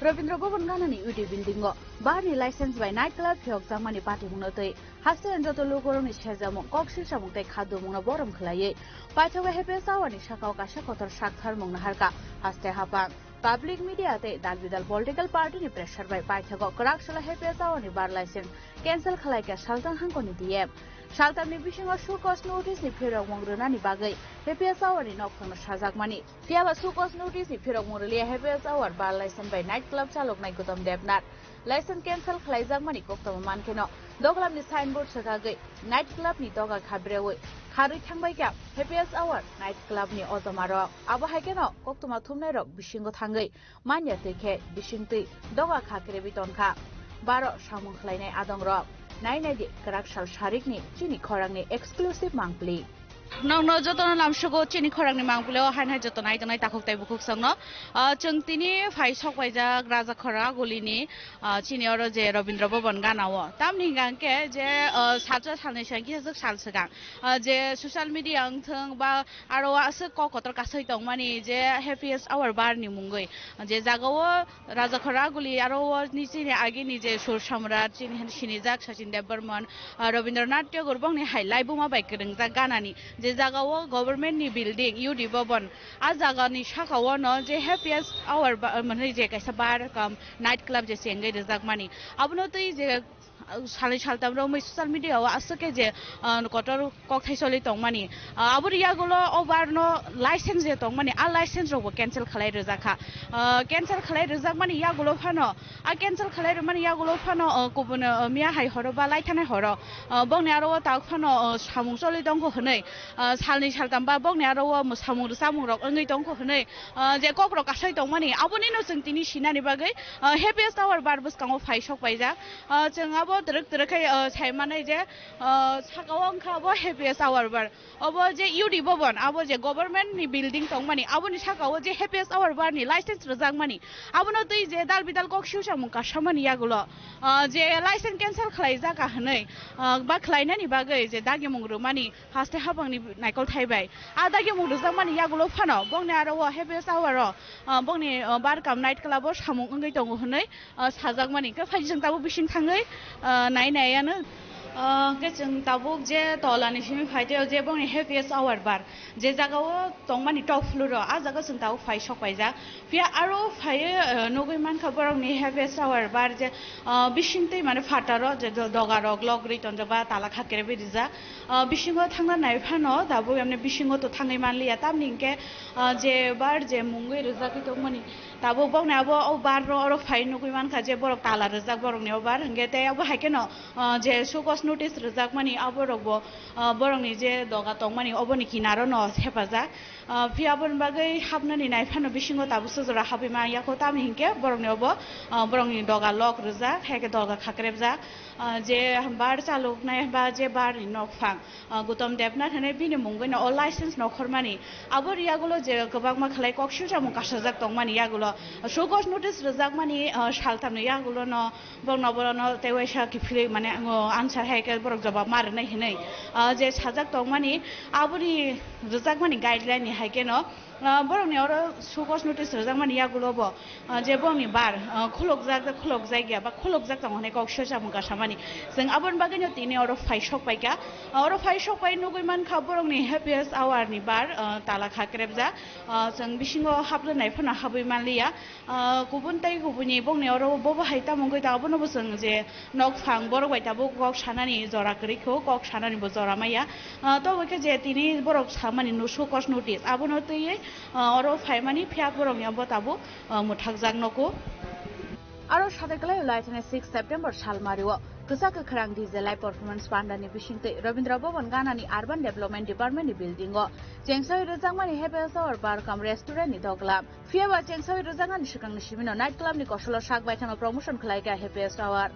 Rabindra Bhavan ganani U D building o bar ni license bai night club phiyokjakmani patimungno twi haste joto lukurokni sejamung, kok silsamung tei khadumungno borom khwlaiwi paithago Happy Tower ni sakao kaisa kotor saktharmung naharkha haste haphang. Public media tei dal bidal political party ni pressure bai paithago kwrak salo Happy Tower ni bar license cancel khwlaikha Salthang Hangkor ni D M. Saltamni bisingo show cause notice ni phirokmung rwnani bagwi happy hour ni nokphangno sajakmani. Phiya ba show cause notice ni phirokmung rwliya happy hour bar license bai night club chaloknai Gautam Debnath. License cancel khlaijakmani koktwma mankheno doglamni signboard swkagwi night club ni doga khabrewi kharwi thangbaikha happy hour night club ni ojomarok. Abo hai kheno koktwma thumnairok bisingo thangwi manya twi khe bisingtwi doga kha krebi tonkha. Baro samung khlainai adongrok. Nai naidi kwrak sal sarikni chini khorangni exclusive mangpli. Nokno jotono lamsugo chini khorangni mangpli o hainai joto nai tongnai takhuk tai bukhuk songno. Ah, chwng tini phai sok paijak Raja Khora Gulini, ah, chini oro je Rabindra Bhaban gana o. Tamni hingka hingke je, ah, salsa salnwi sangkhe sal swkang, ah, je social media wngthwng ba aro aswk kok kotor kasai tongmani je happiest hour bar ni mungwi. Je jaga o Raja Khora Guli aro o ni chini agini je Sur Samrat chini hinwi sinijak Sachin Debbarman, ah, Rabindranath Tagore bongni hai laibuma bai kwrwngjak ganani je jaga o government ni building U D Bhavan, a jaga ni saka o no je happiest hour ba, mane je kaisa bar cum night club je chengwi rwjakmani. Abono twi je salnwi saltam romwi social media o aswk khe je, ah, kotor kokthai choli tongmani. Ah, aboni yagulo o bar no license je tongmani, a license rokbo cancel khalai rwjak kha. Ah, cancel khalai rwjakmani yagulo phano, a cancel khalai rwmani yagulo phano, ah, kubun, ah, miya hai horo ba laithanai horo, ah, bongni aro o tak phano, ah, samung choli tongkho hwnwi, ah, salnwi saltam ba bongni aro o mwsamung rwchapmung rok wngwi tongkho hwnwi, ah, je kok rok kasai tongmani, aboni no chwng tini sinani bagwi, ah, happiest hour bar bwskango phai sok paijak. Ah, chwng abo twrwk twrwk khai, ah, sai manai je, ah, saka o wngkha abo happiest hour bar. Obo je U D Bhavan, abo je government ni building tongmani, aboni saka o je happiest hour bar ni license rwjakmani, abono twi je dal bidal kok siu samung kasamani yagulo, ah, je license cancel khlai jaka hwnwi, ah, ba khlainani bagwi je dagimung rwmani haste habangni naikol thai bai. A dagimung rwjakmani yagulo phano bongni aro o happiest hour o, ah, bongni, ah, bar cum night club o samung wngwi tongo hwnwi, ah, sajakmani. Khe phai chwng tabuk bising thangwi, ah, nai nai ano. Ah, khe chwng tabuk je tolani simi phai tei o je bongni happiest hour bar, je jaga o tongmani top floor o, a jaga chwng tabuk phai sok paijak. Phiya aro phaiwi, ah, nugwi mankha borokni happiest hour bar je, ah, bisingtwi mane phataro je do-, doga rok lock rwi tonjak ba tala kha kerwi rijak. Ah, bisingo thangna nai phano tabuk emne bisingo to thangwi manliya, tamni hinkhe, ah, je bar je mungwi rwjagwi tongmani. Tabuk bokni abo o bar no oro phai nugwi mankha je borok tala rwjak borokni o bar, hwnkhe tei abo hai kheno, ah, je show cause notice rwjakmani abo rokbo, ah, borokni je doga tongmani oboni kinaro no thepajak. Ah, phiya aboni bagwi hapnani nai phano bisingo tabuksa jora habwi manya kho, tamni hinkhe borokni obo, ah, borokni doga lock rwjak, hai khe doga khakrepjak. Ah, je bar chaloknai ba je bar ni nokphang, ah, Gautam Debnath hinwi bini mungwi no o license nokhormani. Abo yagulo je kwbangma khlai kok siu samung kasajak tongmani yagulo, show cause notice rwjakmani, ah, saltamni yagulo no borokno, borokno tei waisa kiphilwi mane, o, answer hai khe borok jobab ma rwnai hinwi, ah, je sajak tongmani, aboni rwjakmani guideline ni hai kheno, ah, borokni oro show cause notice rwjakmani yagulo bo, ah, je borokni bar, ah, khulukjak, khulukjak ya ba khulukjak tongo hinwi kok siu samung kasamani. Chwng aboni bagwino tini oro phai sok paikha. Ah, oro phai sok pai nugwi mankha borokni happiest hour ni bar, ah, tala kha krepjak. Ah, chwng bisingo hapna nai phano habwi manliya. Ah, kubun tei kubuni bongni oro bobo hai tamo wngwi tongo, abono bo chwng je nokphang borok bai tabuk kok sanani jora kwrwi kho, kok sanani bo jora maya. Ah, tobo khe je tini borok samani no show cause notice, abono twiwi, ah, oro phaimani phiya borokni abo tabuk, ah, mwthakjak nogo. Aro sadai kwlai laithani six September salmario kwchak kwkhrang D J live performance pandani bisingtwi Rabindra Bhavan ganani Urban Development Department ni building o chengsawi rwjakmani Happy Hour Bar cum Restaurant ni doglam. Phiya ba chengsawi rwjaknani swkangni simino night club ni kosolo sak baithangno promotion khlai kha Happiest Hour.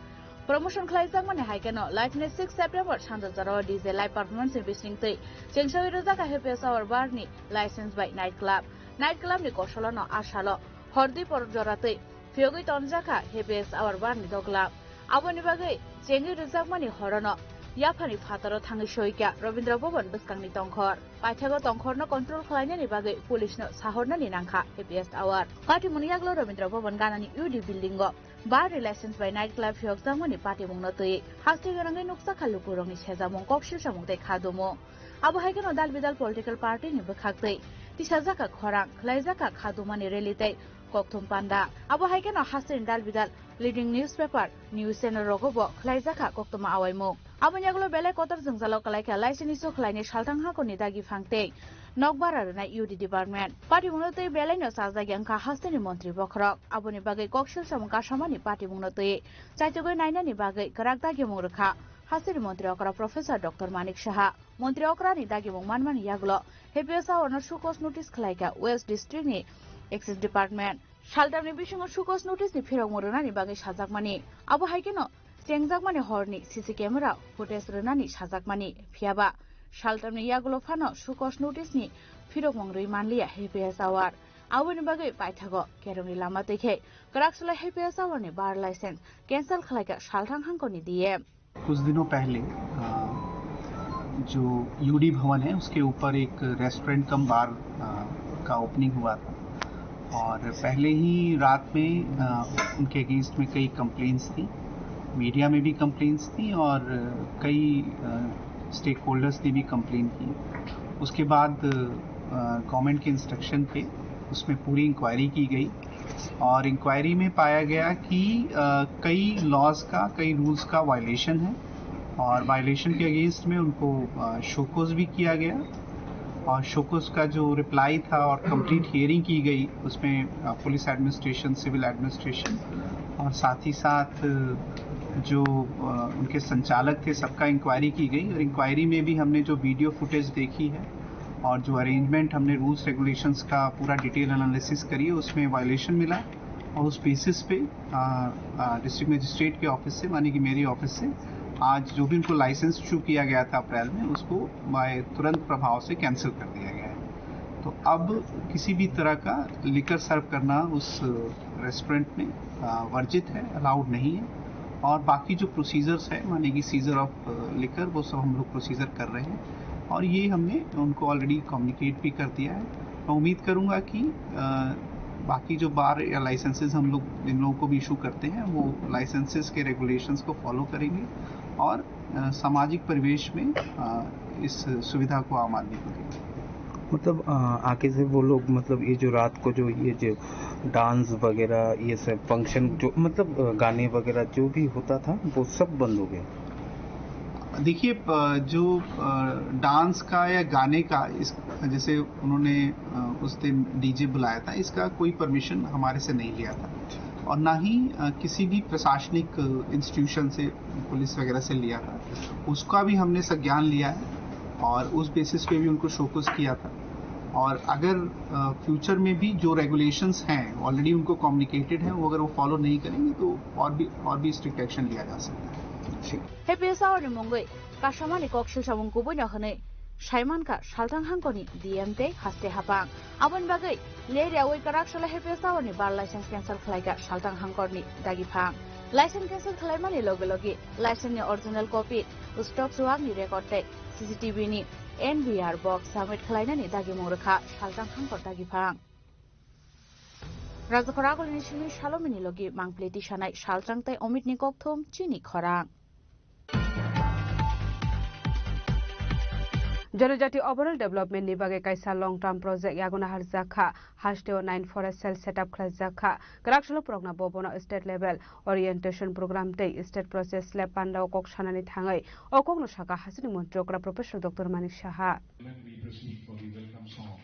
Promotion khlaijakmani hai kheno laithani six September sanja jorao D J live performance ni bisingtwi chengsawi rwjak kha Happiest Hour bar ni license bai night club. Night club ni kosolono a salo hor dui por joratwi phiyogwi tonjak kha Happiest Hour bar ni doglam. Aboni bagwi chengwi rwjakmani horono yaphani phataro thangwi soikha Rabindra Bhavan bwskangni tongkhor. Paithago tongkhorno control khlainani bagwi police no sahornani nangkha Happiest Hour. Patimoni yagulo Rabindra Bhavan ganani U D building o bar ni license bai night club phiyokjakmani patimungno twi haste gwnangwi nukjakha lukurokni sejamung, kok siusamung tei khadumung. Abo hai kheno dal bidal political party ni bwkhaktwi tisajakha khorang, khlaijakha khadumani rally tei kokthum panda. Abo hai kheno hasteni dal bidal leading newspaper, news channel rogo bo khlaijakha koktwma awaimung. Aboni yagulo belai kotor jwngjalo kwlaikha laisini sukhlaini salthang hakorni dagi phang tei nokbara rwnai U D department. Patimungno tei belaino chajak wngkha hasteni montri bokhorok. Aboni bagwi koksil samung kasamani patimungno twi chaitugwi nainani bagwi kwrak dagimung rwkha hasteni montri okra Professor Doctor Manik Saha. Montri okrani dagimung manmani yagulo Happy Hour no show cause notice khwlaikha West District ni Excise Department. Saltamni bisingo show cause notice ni phirokmung rwnani bagwi sajakmani. Abo hai kheno chengjakmani horni C C camera footage rwnani sajakmani. Phiyaba saltamni yagulo phano show cause notice ni phirokmung rwi manliya Happy Hour. Aboni bagwi paithago kerongni lama twi khe kwrak salai Happy Hour ni bar license cancel khwlaikha salthang hangkoni D M. कुछ दिनों पहले, अ, जो यूडी भवन है, उसके ऊपर एक restaurant cum बार, अ, का ओपनिंग हुआ था और पहले ही रात में, अ, उनके अगेंस्ट में कई कंप्लेंट्स थी, मीडिया में भी कंप्लेंट्स थी और कई, अ, स्टेक होल्डर्स ने भी कंप्लेन की। उसके बाद, अ, गवर्नमेंट के इंस्ट्रक्शन पे उसमें पूरी इंक्वायरी की गई और इंक्वायरी में पाया गया कि, अ, कई लॉज का, कई रूल्स का वायलेशन है और वायलेशन के अगेंस्ट में उनको, अ, शोकोज भी किया गया और शोकोज का जो रिप्लाई था और कंप्लीट हियरिंग की गई, उसमें, अ, पुलिस एडमिनिस्ट्रेशन, सिविल एडमिनिस्ट्रेशन और साथ ही साथ, अ, जो, अ, उनके संचालक थे, सबका इंक्वायरी की गई और इंक्वायरी में भी हमने जो वीडियो फुटेज देखी है और जो अरेंजमेंट, हमने रूल्स रेगुलेशंस का पूरा डिटेल एनालिसिस करी है, उसमें वायलेशन मिला और उस बेसिस पे, अ, अ, डिस्ट्रिक्ट मजिस्ट्रेट के ऑफिस से, माने कि मेरी ऑफिस से, आज जो भी उनको लाइसेंस इशू किया गया था अप्रैल में, उसको बाय तुरंत प्रभाव से कैंसिल कर दिया गया है। तो अब किसी भी तरह का लिकर सर्व करना उस रेस्टोरेंट में, अ, वर्जित है, अलाउड नहीं है। और बाकी जो प्रोसीजर्स है, माने कि सीजर ऑफ लिकर, वो सब हम लोग प्रोसीजर कर रहे हैं और ये हमने उनको ऑलरेडी कम्युनिकेट भी कर दिया है। मैं उम्मीद करूँगा कि, अ, बाकी जो बार या लाइसेंसेस हम लोग जिन लोगों को भी इशू करते हैं, वो लाइसेंसेस के रेगुलेशंस को फॉलो करेंगे और, अ, सामाजिक परिवेश में, अ, इस सुविधा को आम आदमी को देंगे। मतलब, अ, आगे से वो लोग, मतलब, ये जो रात को जो ये जो डांस वगैरह, ये सब फंक्शन जो, मतलब, अ, गाने वगैरह जो भी होता था, वो सब बंद हो गया। देखिए, प-, जो, अ, डांस का या गाने का, इस, जैसे उन्होंने, अ, उस दिन डीजे बुलाया था, इसका कोई परमिशन हमारे से नहीं लिया था और ना ही, अ, किसी भी प्रशासनिक, अ, इंस्टीट्यूशन से, पुलिस वगैरह से लिया था, उसका भी हमने संज्ञान लिया है और उस बेसिस पे भी उनको शोकॉज किया था। और अगर, अ, फ्यूचर में भी जो रेगुलेशंस हैं, ऑलरेडी उनको कम्युनिकेटेड है, वो अगर वो फॉलो नहीं करेंगे, तो और भी, और भी स्ट्रिक्ट एक्शन लिया जा सकता है। Happy Hour ni mungwi kasamani kok silsamung kubuino hwnwi saimankha salthang hangkoni D M tei haste hapang. Aboni bagwi le riyawi kwrak sala Happy Hour ni bar license cancel khwlaikha salthang hangkorni dagiphang. License cancel khwlaimani loge loge license ni original copy, stock chuwakni record tei C C T V ni N V R box submit khwlainani dagimung rwkha salthang hangkor dagiphang. Rajakhor agulini simi salomini logi mangpili tisanai salchang tei omitni kokthum chini khorang. Jonojati overall development ni bagwi kaisa long term project yago naharjak kha, hasteo nine forest cell setup khlaijak kha. Kwraksalo Progna Bhavan o state level orientation program tei state process lab pandao kok sanani thangwi o kokno sakha hasteni montri okra Professor Doctor Manik Saha. Let me proceed for the welcome song.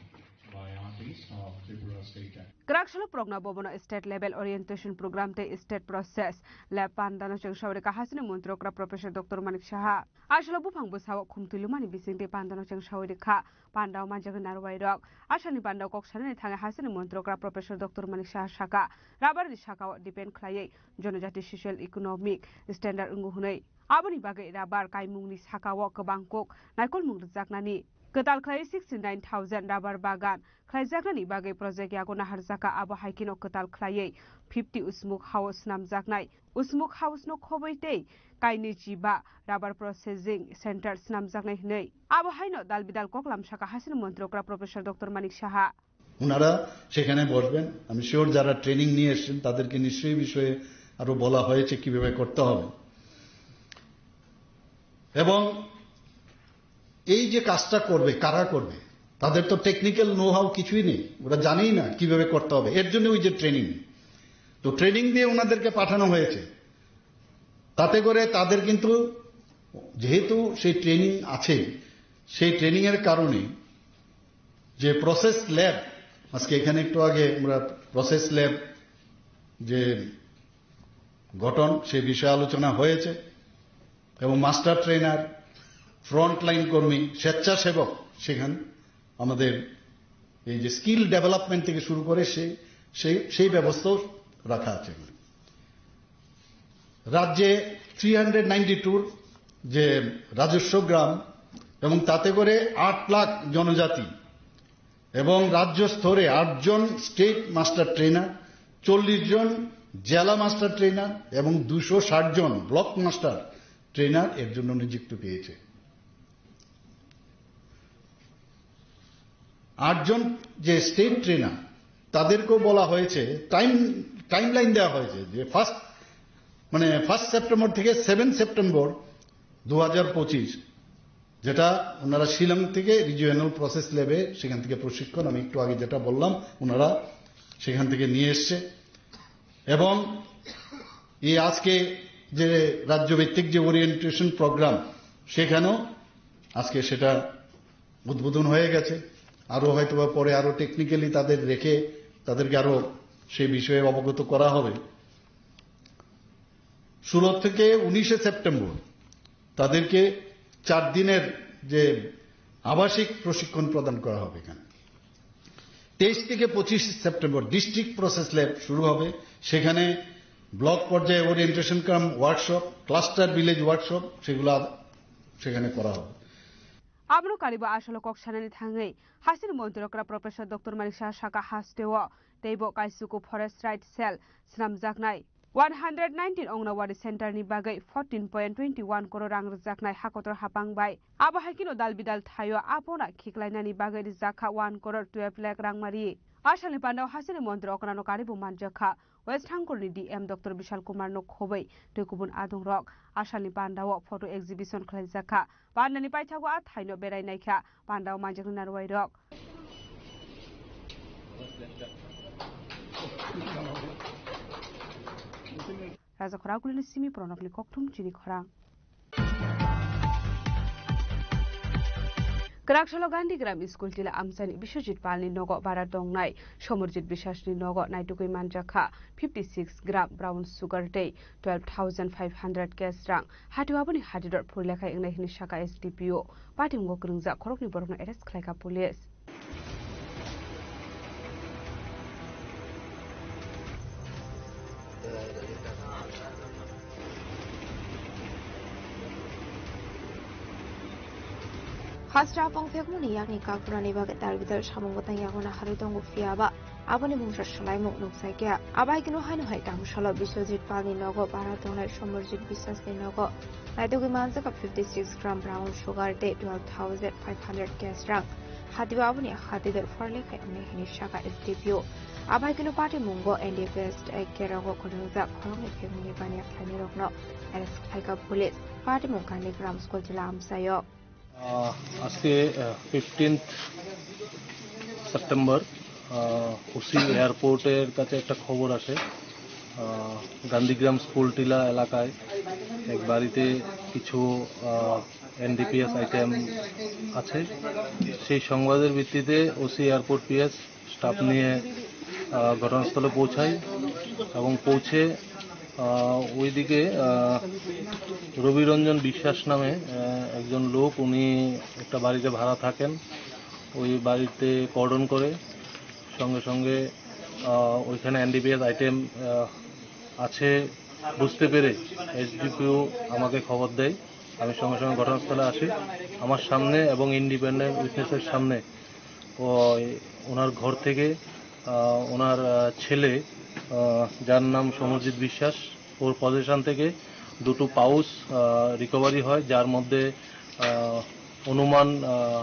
Kwraksalo Progna Bhavan o state level orientation program tei state process lab pandano chwng sawi rwkha hasteni montri okra Professor Doctor Manik Saha. Asalo buphang bwsao khum twi lumani bisingtwi pandano chwng sawi rwkha. Pandao manjak narwai rok. Asani pandao kok sanani thangwi hasteni montri okra Professor Doctor Manik Saha sakha, rabar ni sakao depend khlaiwi jonojati social economic standard wngo hwnwi. Aboni bagwi rabar kaimungni sakao kwbang kok naikolmung rwjaknani. Kwtal khlai sixty nine thousand rabar bagan khlaijaknani bagwi project yago naharjakha, abo hai kheno kwtal khlaiwi fifty usmuk hao swnamjaknai. Usmuk house no khobwi tei kainwi chiba rabar processing center swnamjaknai hwnwi. Abo haino dal bidal kok lamsakha hasteni montri okra Professor Doctor Manik Saha. ওনারা সেখানে বসবেন। আমি শিওর যারা ট্রেনিং নিয়ে এসেছেন তাদেরকে নিশ্চয়ই এই বিষয়ে আরো বলা হয়েছে কিভাবে করতে হবে। এবং এই যে কাজটা করবে, কারা করবে, তাদের তো টেকনিক্যাল নো হাউ কিছুই নেই, ওরা জানেই না কিভাবে করতে হবে। এর জন্য ওই যে ট্রেনিং, তো ট্রেনিং দিয়ে ওনাদেরকে পাঠানো হয়েছে, তাতে করে তাদের কিন্তু যেহেতু সেই ট্রেনিং আছে, সেই ট্রেনিং এর কারণে যে প্রসেস ল্যাব, আজকে এখানে একটু আগে আমরা প্রসেস ল্যাব যে গঠন, সে বিষয়ে আলোচনা হয়েছে এবং মাস্টার ট্রেনার, ফ্রন্টলাইন কর্মী, স্বেচ্ছাসেবক, সেখানে আমাদের এই যে স্কিল ডেভেলপমেন্ট থেকে শুরু করে সেই সেই সেই ব্যবস্থাও রাখা আছে। রাজ্যে থ্রি হান্ড্রেড নাইনটি টু যে রাজস্ব গ্রাম এবং তাতে করে আট লাখ জনজাতি এবং রাজ্য স্তরে আটজন স্টেট মাস্টার ট্রেনার, চল্লিশ জন জেলা মাস্টার ট্রেনার এবং দুশো ষাট জন ব্লক মাস্টার ট্রেনার এর জন্য নিযুক্ত পেয়েছে। আটজন যে স্টেট ট্রেনার, তাদেরকেও বলা হয়েছে, টাইম টাইমলাইন দেওয়া হয়েছে যে ফার্স্ট মানে ফার্স্ট সেপ্টেম্বর থেকে সেভেন সেপ্টেম্বর দু হাজার পঁচিশ, যেটা ওনারা শিলং থেকে রিজিওনাল প্রসেস ল্যাবে সেখান থেকে প্রশিক্ষণ, আমি একটু আগে যেটা বললাম, ওনারা সেখান থেকে নিয়ে এসছে। এবং এই আজকে যে রাজ্যভিত্তিক যে ওরিয়েন্টেশন প্রোগ্রাম, সেখানেও আজকে সেটা উদ্বোধন হয়ে গেছে। আরও হয়তো বা পরে আরও টেকনিক্যালি তাদের রেখে তাদেরকে আরও সেই বিষয়ে অবগত করা হবে। ষোলো থেকে উনিশে সেপ্টেম্বর তাদেরকে চার দিনের যে আবাসিক প্রশিক্ষণ প্রদান করা হবে এখানে। তেইশ থেকে পঁচিশ সেপ্টেম্বর ডিস্ট্রিক্ট প্রসেস ল্যাব শুরু হবে। সেখানে ব্লক পর্যায়ে ওরিয়েন্টেশন কাম ওয়ার্কশপ, ক্লাস্টার ভিলেজ ওয়ার্কশপ, সেগুলো আ-, সেখানে করা হবে। Abono karibo asolo kok sanani thangwi hasini montri okra Professor Doctor Manik Saha saka hasteo teibo kaisuku Forest Right Cell swnamjaknai one hundred nineteen Anganwadi Center ni bagwi fourteen point twenty one crore rang rwjaknai hakotor hapang bai. Abo hai kheno dal bidal thaio abona khiklainani bagwi rwjakha one crore twelve lakh rangmari. Asalni pandao hasini montri okrano karibo manjakha. West Thangkorni D M Doctor Bishal Kumar no khobwi tei kubun adongrok asalni pandao photo exhibition khlaijakha. Pandani paithago a thaino berai naikha pandao manjaknai narwai rok. Raja Khoragulini simi Pranabni kokthum chini khorang. Kwraksalo Gandhi Gram School Tila Amsani Biswajit Palni nogo bara tongnai Somarjit Biswasni nogo naitugwi manjakha fifty six gram brown sugar tei twelve thousand five hundred cash rang. Hatio aboni hadidor phurlekhai wngnai hwnwi saka S D P O. Patimgo kwrwngjak khoroknwi borokno arrest khlaikha police. Hasra pong phekmani yakni kakrani bagwi dal bidal samung bwtang yago naharwi tongo, phiya ba aboni mungsa swlaimung nukjakya. Abai kino haino hai tamo salo Biswajit Palni nogo bara tongnai Somarjit Biswasni nogo naitugwi manjak fifty six gram brown sugar tei twelve thousand five hundred cash rang. Hatiba aboni hati dor phorle khai wngnai hwnwi saka S D P O. Abai kino party mungo N D P S tei kerogo kwrwngjak khoroknwi phemni baniya khlainai rokno arrest khlaikha police. Party mung Gandhi Gram School Tila Amsayo. আহ, আজকে, আহ, fifteenth September, আহ, ওসি এয়ারপোর্টের কাছে একটা খবর আসে। আহ, গান্ধীগ্রাম স্কুলটিলা এলাকায় এক বাড়িতে কিছু, আহ, এনডিপিএস আইটেম আছে। সেই সংবাদের ভিত্তিতে ওসি এয়ারপোর্ট পিএস স্টাফ নিয়ে, আহ, ঘটনাস্থলে পৌঁছাই এবং পৌঁছে, আহ, ওইদিকে, আহ, রবিরঞ্জন বিশ্বাস নামে, আহ, একজন লোক, উনি একটা বাড়িতে ভাড়া থাকেন। ওই বাড়িতে কর্ডন করে সঙ্গে সঙ্গে, আহ, ওইখানে এনডিপিএস আইটেম, আহ, আছে বুঝতে পেরে এসডিপিও আমাকে খবর দেয়। আমি সঙ্গে সঙ্গে ঘটনাস্থলে আসি। আমার সামনে এবং ইন্ডিপেন্ডেন্ট উইটনেসের সামনে ওই ওনার ঘর থেকে, আহ, ওনার, আহ, ছেলে, আহ, যার নাম সমরজিৎ বিশ্বাস, ওর পজিশন থেকে দুটো পাউচ, আহ, রিকভারি হয়, যার মধ্যে, আহ, অনুমান, uh,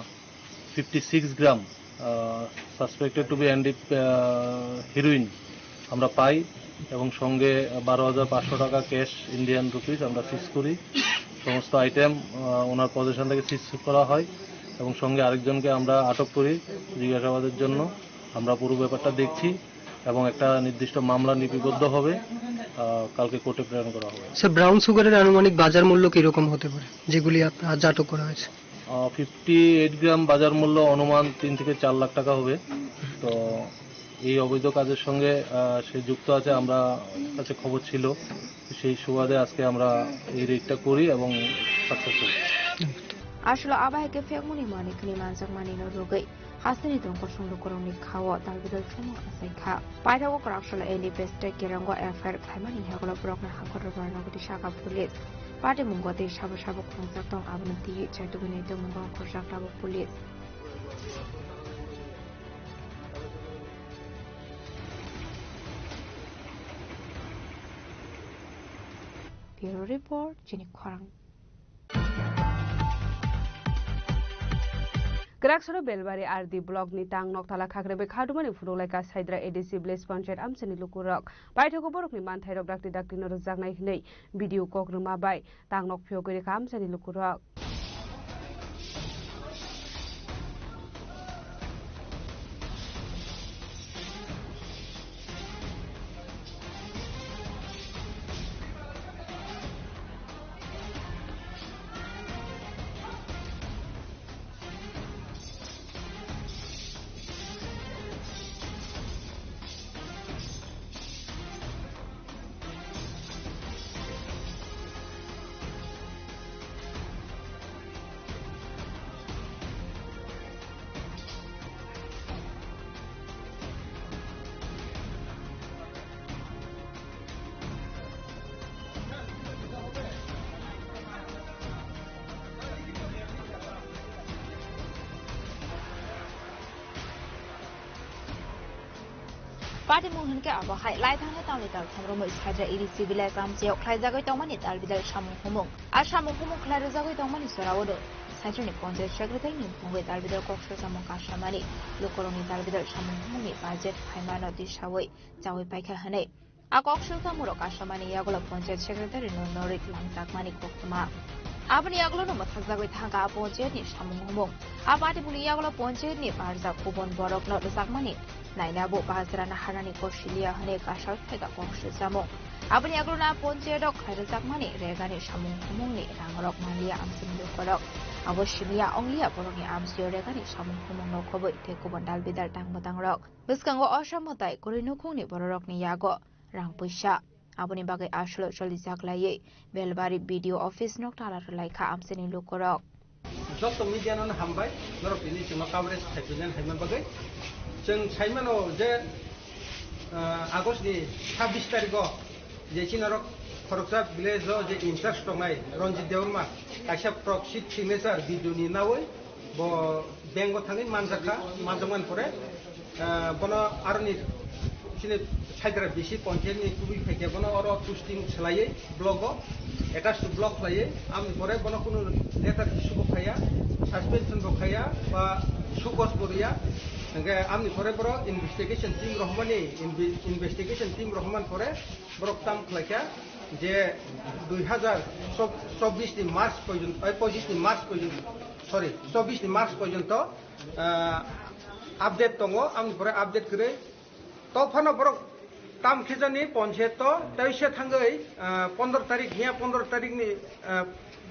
fifty six gram, uh, suspected to be এনডি, আহ, হিরোইন আমরা পাই এবং সঙ্গে বারো হাজার পাঁচশো টাকা ক্যাশ ইন্ডিয়ান রুপিস আমরা সিজ করি। সমস্ত আইটেম, আহ, ওনার পজিশন থেকে সিজ করা হয় এবং সঙ্গে আরেকজনকে আমরা আটক করি জিজ্ঞাসাবাদের জন্য। আমরা পুরো ব্যাপারটা দেখছি। এবং একটা নির্দিষ্ট মামলা লিপিবদ্ধ হবে, আহ, কালকে কোর্টে প্রেরণ করা হবে। স্যার, ব্রাউন সুগারের আনুমানিক বাজার মূল্য কিরকম হতে পারে, যেগুলি আপ-, আজ আটক করা হয়েছে? আহ, ফিফটি এইট গ্রাম বাজার মূল্য অনুমান তিন থেকে চার লাখ টাকা হবে। তো এই অবৈধ কাজের সঙ্গে, আহ, সে যুক্ত আছে, আমরা কাছে খবর ছিল, সেই সুবাদে আজকে আমরা এই রেইডটা করি এবং সাকসেস হই। Aswk abo hai khe phekmani manwi khwnwi manjakmani no rwgwi hasteni tongkosong lukurokni khao talbidal chumui achaikha. Paithago kwrak salo N D P S tei Kerongo F I R khlaimani yagulo borokno hakor rwbarnogwi tisaka police. Patimungo tei sabo sabo khwngjak tong, abono twiwi chaitugwi nai tongmungo khorjak tabuk police. Bureau Report, Chini Khorang. Kwraksano Belbari R D block ni tang noktala khakrebai khadumani phunuk laikha Saidra A D C village panchayat amchaini lukurok. Paithago borokni manthairok dakti dakti no rwjaknai hwnwi B D O kok rwma bai tang nok phiyogwi rikha amchaini lukurok. Patimung hwnkhe abo hai, laithangni tamni taltham romwi Saidra A D C village amchaio khlaijagwi tongmani talbidal samung humung. A samung humung khlai rwjagwi tongmani jorao do Saidrani panchayat secretary ni bumungwi talbidal kok sujamung kasamani, lukurokni talbidal samung humungni budget phaimano tisawi chawi paikha hwnwi. A kok sujamung rok kasamani yagulo panchayat secretary no norik langjakmani koktwma. Aboni yagulo no mwthakjagwi thangkha a panchayat ni samung humung. A bati buli yagulo panchayat ni barjak kubun borok no rwjakmani naina bo bajra naharani kosiliya hwnwi kasal phaikha kok sujamung. Aboni yagulo no a panchayat o khlai rwjakmani regani samung humung ni rang rok manliya amchini lukurok. Abo simiya ongliya borokni amchaio regani samung humung no khobwi tei kubun dal bidal tang mwtang rok. Bwskango osa mwtai kwrwi nukhungni bororokni yago rang puisa. Aboni bagwi aswk cholijak laiwi Belbari B D O office nok tala rwlaikha amchaini lukurok. Joto media no hambai, norok tini chwngno coverage khaipinani haima bagwi. Chwng saimano je, ah, August ni sabbish tarikh o je chini norok khoroksa village o je in charge tongnai Ranjit Debbarma kaisa proxy signature video ni nawi bo bank o thangwi manjakha, manjakmani pore, ah, bono aroni chini Saidra B C panchayat ni kubui phaikhe bono oro posting swlaiwi block o attach to block khlaiwi, amni pore bono kunu letter issue bo khaiya, suspension bo khaiya, ba sukos bo rwya. Hwnkhe amni pore borok investigation team rohormani, invi-, investigation team rohormani pore borok tam khlaikha je dui hazar chobbish ni March porjonto, oi, pochish ni March porjonto, sorry, chobbish ni March porjonto, ah, update tongo, amni pore update kwrwi. To phano borok tam khejani panchayat to, tei se thangwi, ah, pondro tarik, miya pondro tarik ni, ah,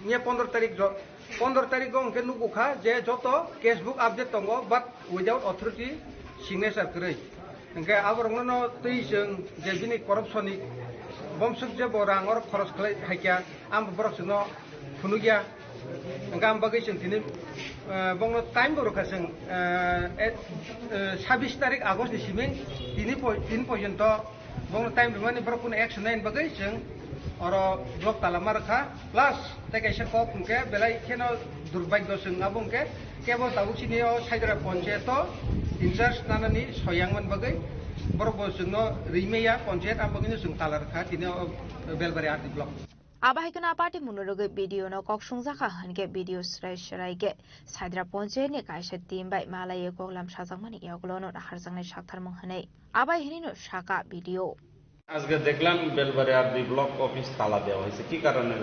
miya pondro tarik jo-, pondro tarik o hwnkhe nukgo kha je joto case book update tongo, but without authority signature kwrwi. Hwnkhe aborokno no twi chwng je bini corruption ni bomsuk je bo rang oro khoros khlai phaikha, ang bo borok chwngno phunukya. Hwnkhe ang bagwi chwng tini, eh, bongno time bo rwkha chwng, eh, eh, eh, sabbish tarik August ni simi tini poi-, tini porjonto bongno time rwmani borok kunu action naini bagwi chwng oro block tala ma rwkha. Plus tei kaisa kok hwnkhe belai kheno durbagyo chwng abo hwnkhe kebo tabuk chini o Saidra panchayat o in charge nanani soyang man bagwi borok bo chwngno rimaya panchayat, abo bagwino chwng tala rwkha tini o Belbari R D block. Abo hai kheno a party mungno rwgwi B D O no kok sungjakha hwnkhe B D O swrai swrai khe Saidra panchayat ni kaisa team bai malaiwi koklam sajakmani yagulo no naharjaknai saktharmung hwnwi abai hwnwi no sakha B D O. আজকে দেখলাম Belbari RD block office তালা দেওয়া হয়েছে, কি কারণে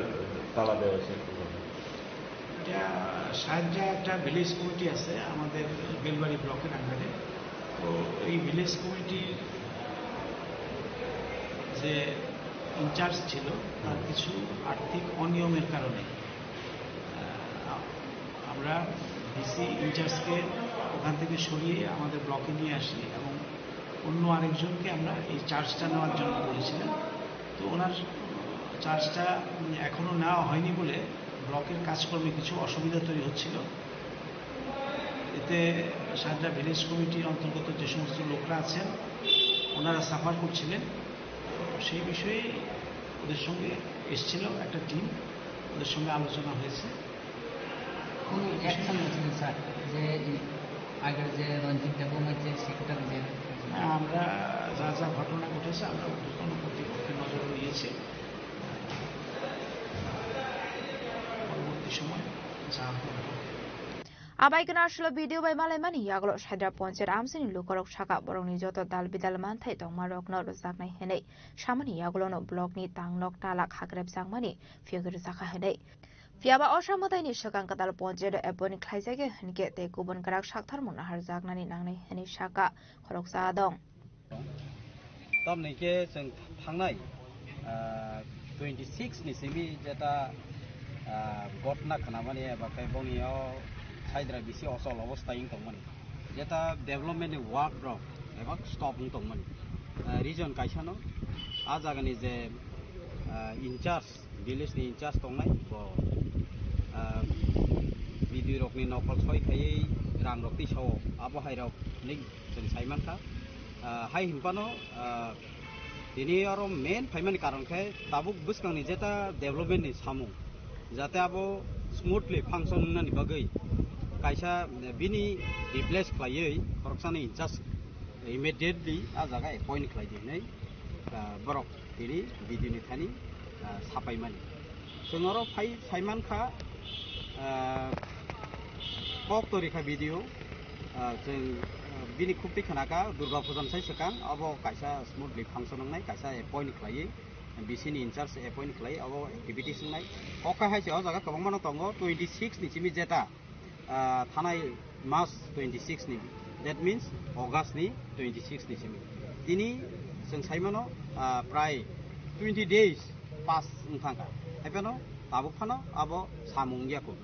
তালা দেওয়া হয়েছে একটু বলুন। এটা সাহায্যে একটা ভিলেজ কমিটি আছে আমাদের বেলবাড়ি ব্লকের আন্ডারে। তো এই ভিলেজ কমিটির যে ইনচার্জ ছিল, তার কিছু আর্থিক অনিয়মের কারণে, আহ, আমরা ডিসি ইনচার্জকে ওখান থেকে সরিয়ে আমাদের ব্লকে নিয়ে আসি এবং অন্য আরেকজনকে আমরা এই চার্জটা নেওয়ার জন্য বলেছিলাম। তো ওনার চার্জটা, উম, এখনো নেওয়া হয়নি বলে ব্লকের কাজকর্মে কিছু অসুবিধা তৈরি হচ্ছিল। এতে সাতরা ভিলেজ কমিটির অন্তর্গত যে সমস্ত লোকরা আছেন, ওনারা সাফার করছিলেন। সেই বিষয়ে ওদের সঙ্গে এসছিল একটা টিম, ওদের সঙ্গে আলোচনা হয়েছে। কোনো অ্যাকশন নিয়েছেন স্যার, যে এই আগের যে রঞ্জিত দেববর্মার যে সেক্রেটারি যে হ্যাঁ, আমরা যা যা ঘটনা ঘটেছে, আমরা ঊর্ধ্বতন কর্তৃপক্ষের নজরে নিয়েছি। পরবর্তী সময় যা হবে। Abai khe narsilo video bai malaimani yagulo Saidra Ponchayat amchaini lukurok saka borokni joto dal bidal manthai tongmarokno rwjaknai hwnwi samani yagulono blockni tangnok talak hakrepjakmani phiyogwi rwjakha hwnwi. Phiyaba Osa mwtaini swkang kwtal ponchayat appoint khlaijak ya hwnkhe tei kubun kwrak saktharmung naharjaknani nangnai hwnwi saka khoroksa adong. Tamni khe chwng thangnai, ah, twenty six ni simi jeta, ah, gotna khnamani eba khe boni o Saidra bisi ochol obostha wng tongmani. Jeta development ni work rok eba stop wng tongmani. Ah, reason kaisa no, ah jagani je, ah, in charge, village ni in charge tongnai bo, ah, B D O rokni nokol soi khaiwi rang rok tisao, abo hai rok hinwi chwng sai mankha. Ah, hai hinphano, ah, tini oro main phaimani karon khe tabuk bwskangni jeta development ni samung, jate abo smoothly function wngnani bagwi kaisa bini replace khlaiwi khoroksani in charge immediately ah jaga appoint khlai di hinwi, ah, borok tini B D O ni thani, ah, sapaimani. Chwng oro phai saimankha, ah, kok torikha B D O, ah, chwng, ah, bini khukti khnakha Durga Puja ni sai swkang, obo kaisa smoothly function wngnai, kaisa appoint khlaiwi, B C ni in charge appoint khlai, obo activities wngnai. Kok hai se o jaga kwbangmano tongo, twenty six ni simi jeta, ah, thanai mas twenty six ni, that means August ni twenty six ni simi. Tini chwng saimano, ah, prai twenty days pass wng thangkha. Haiphano tabuk phano abo samung wngya kho.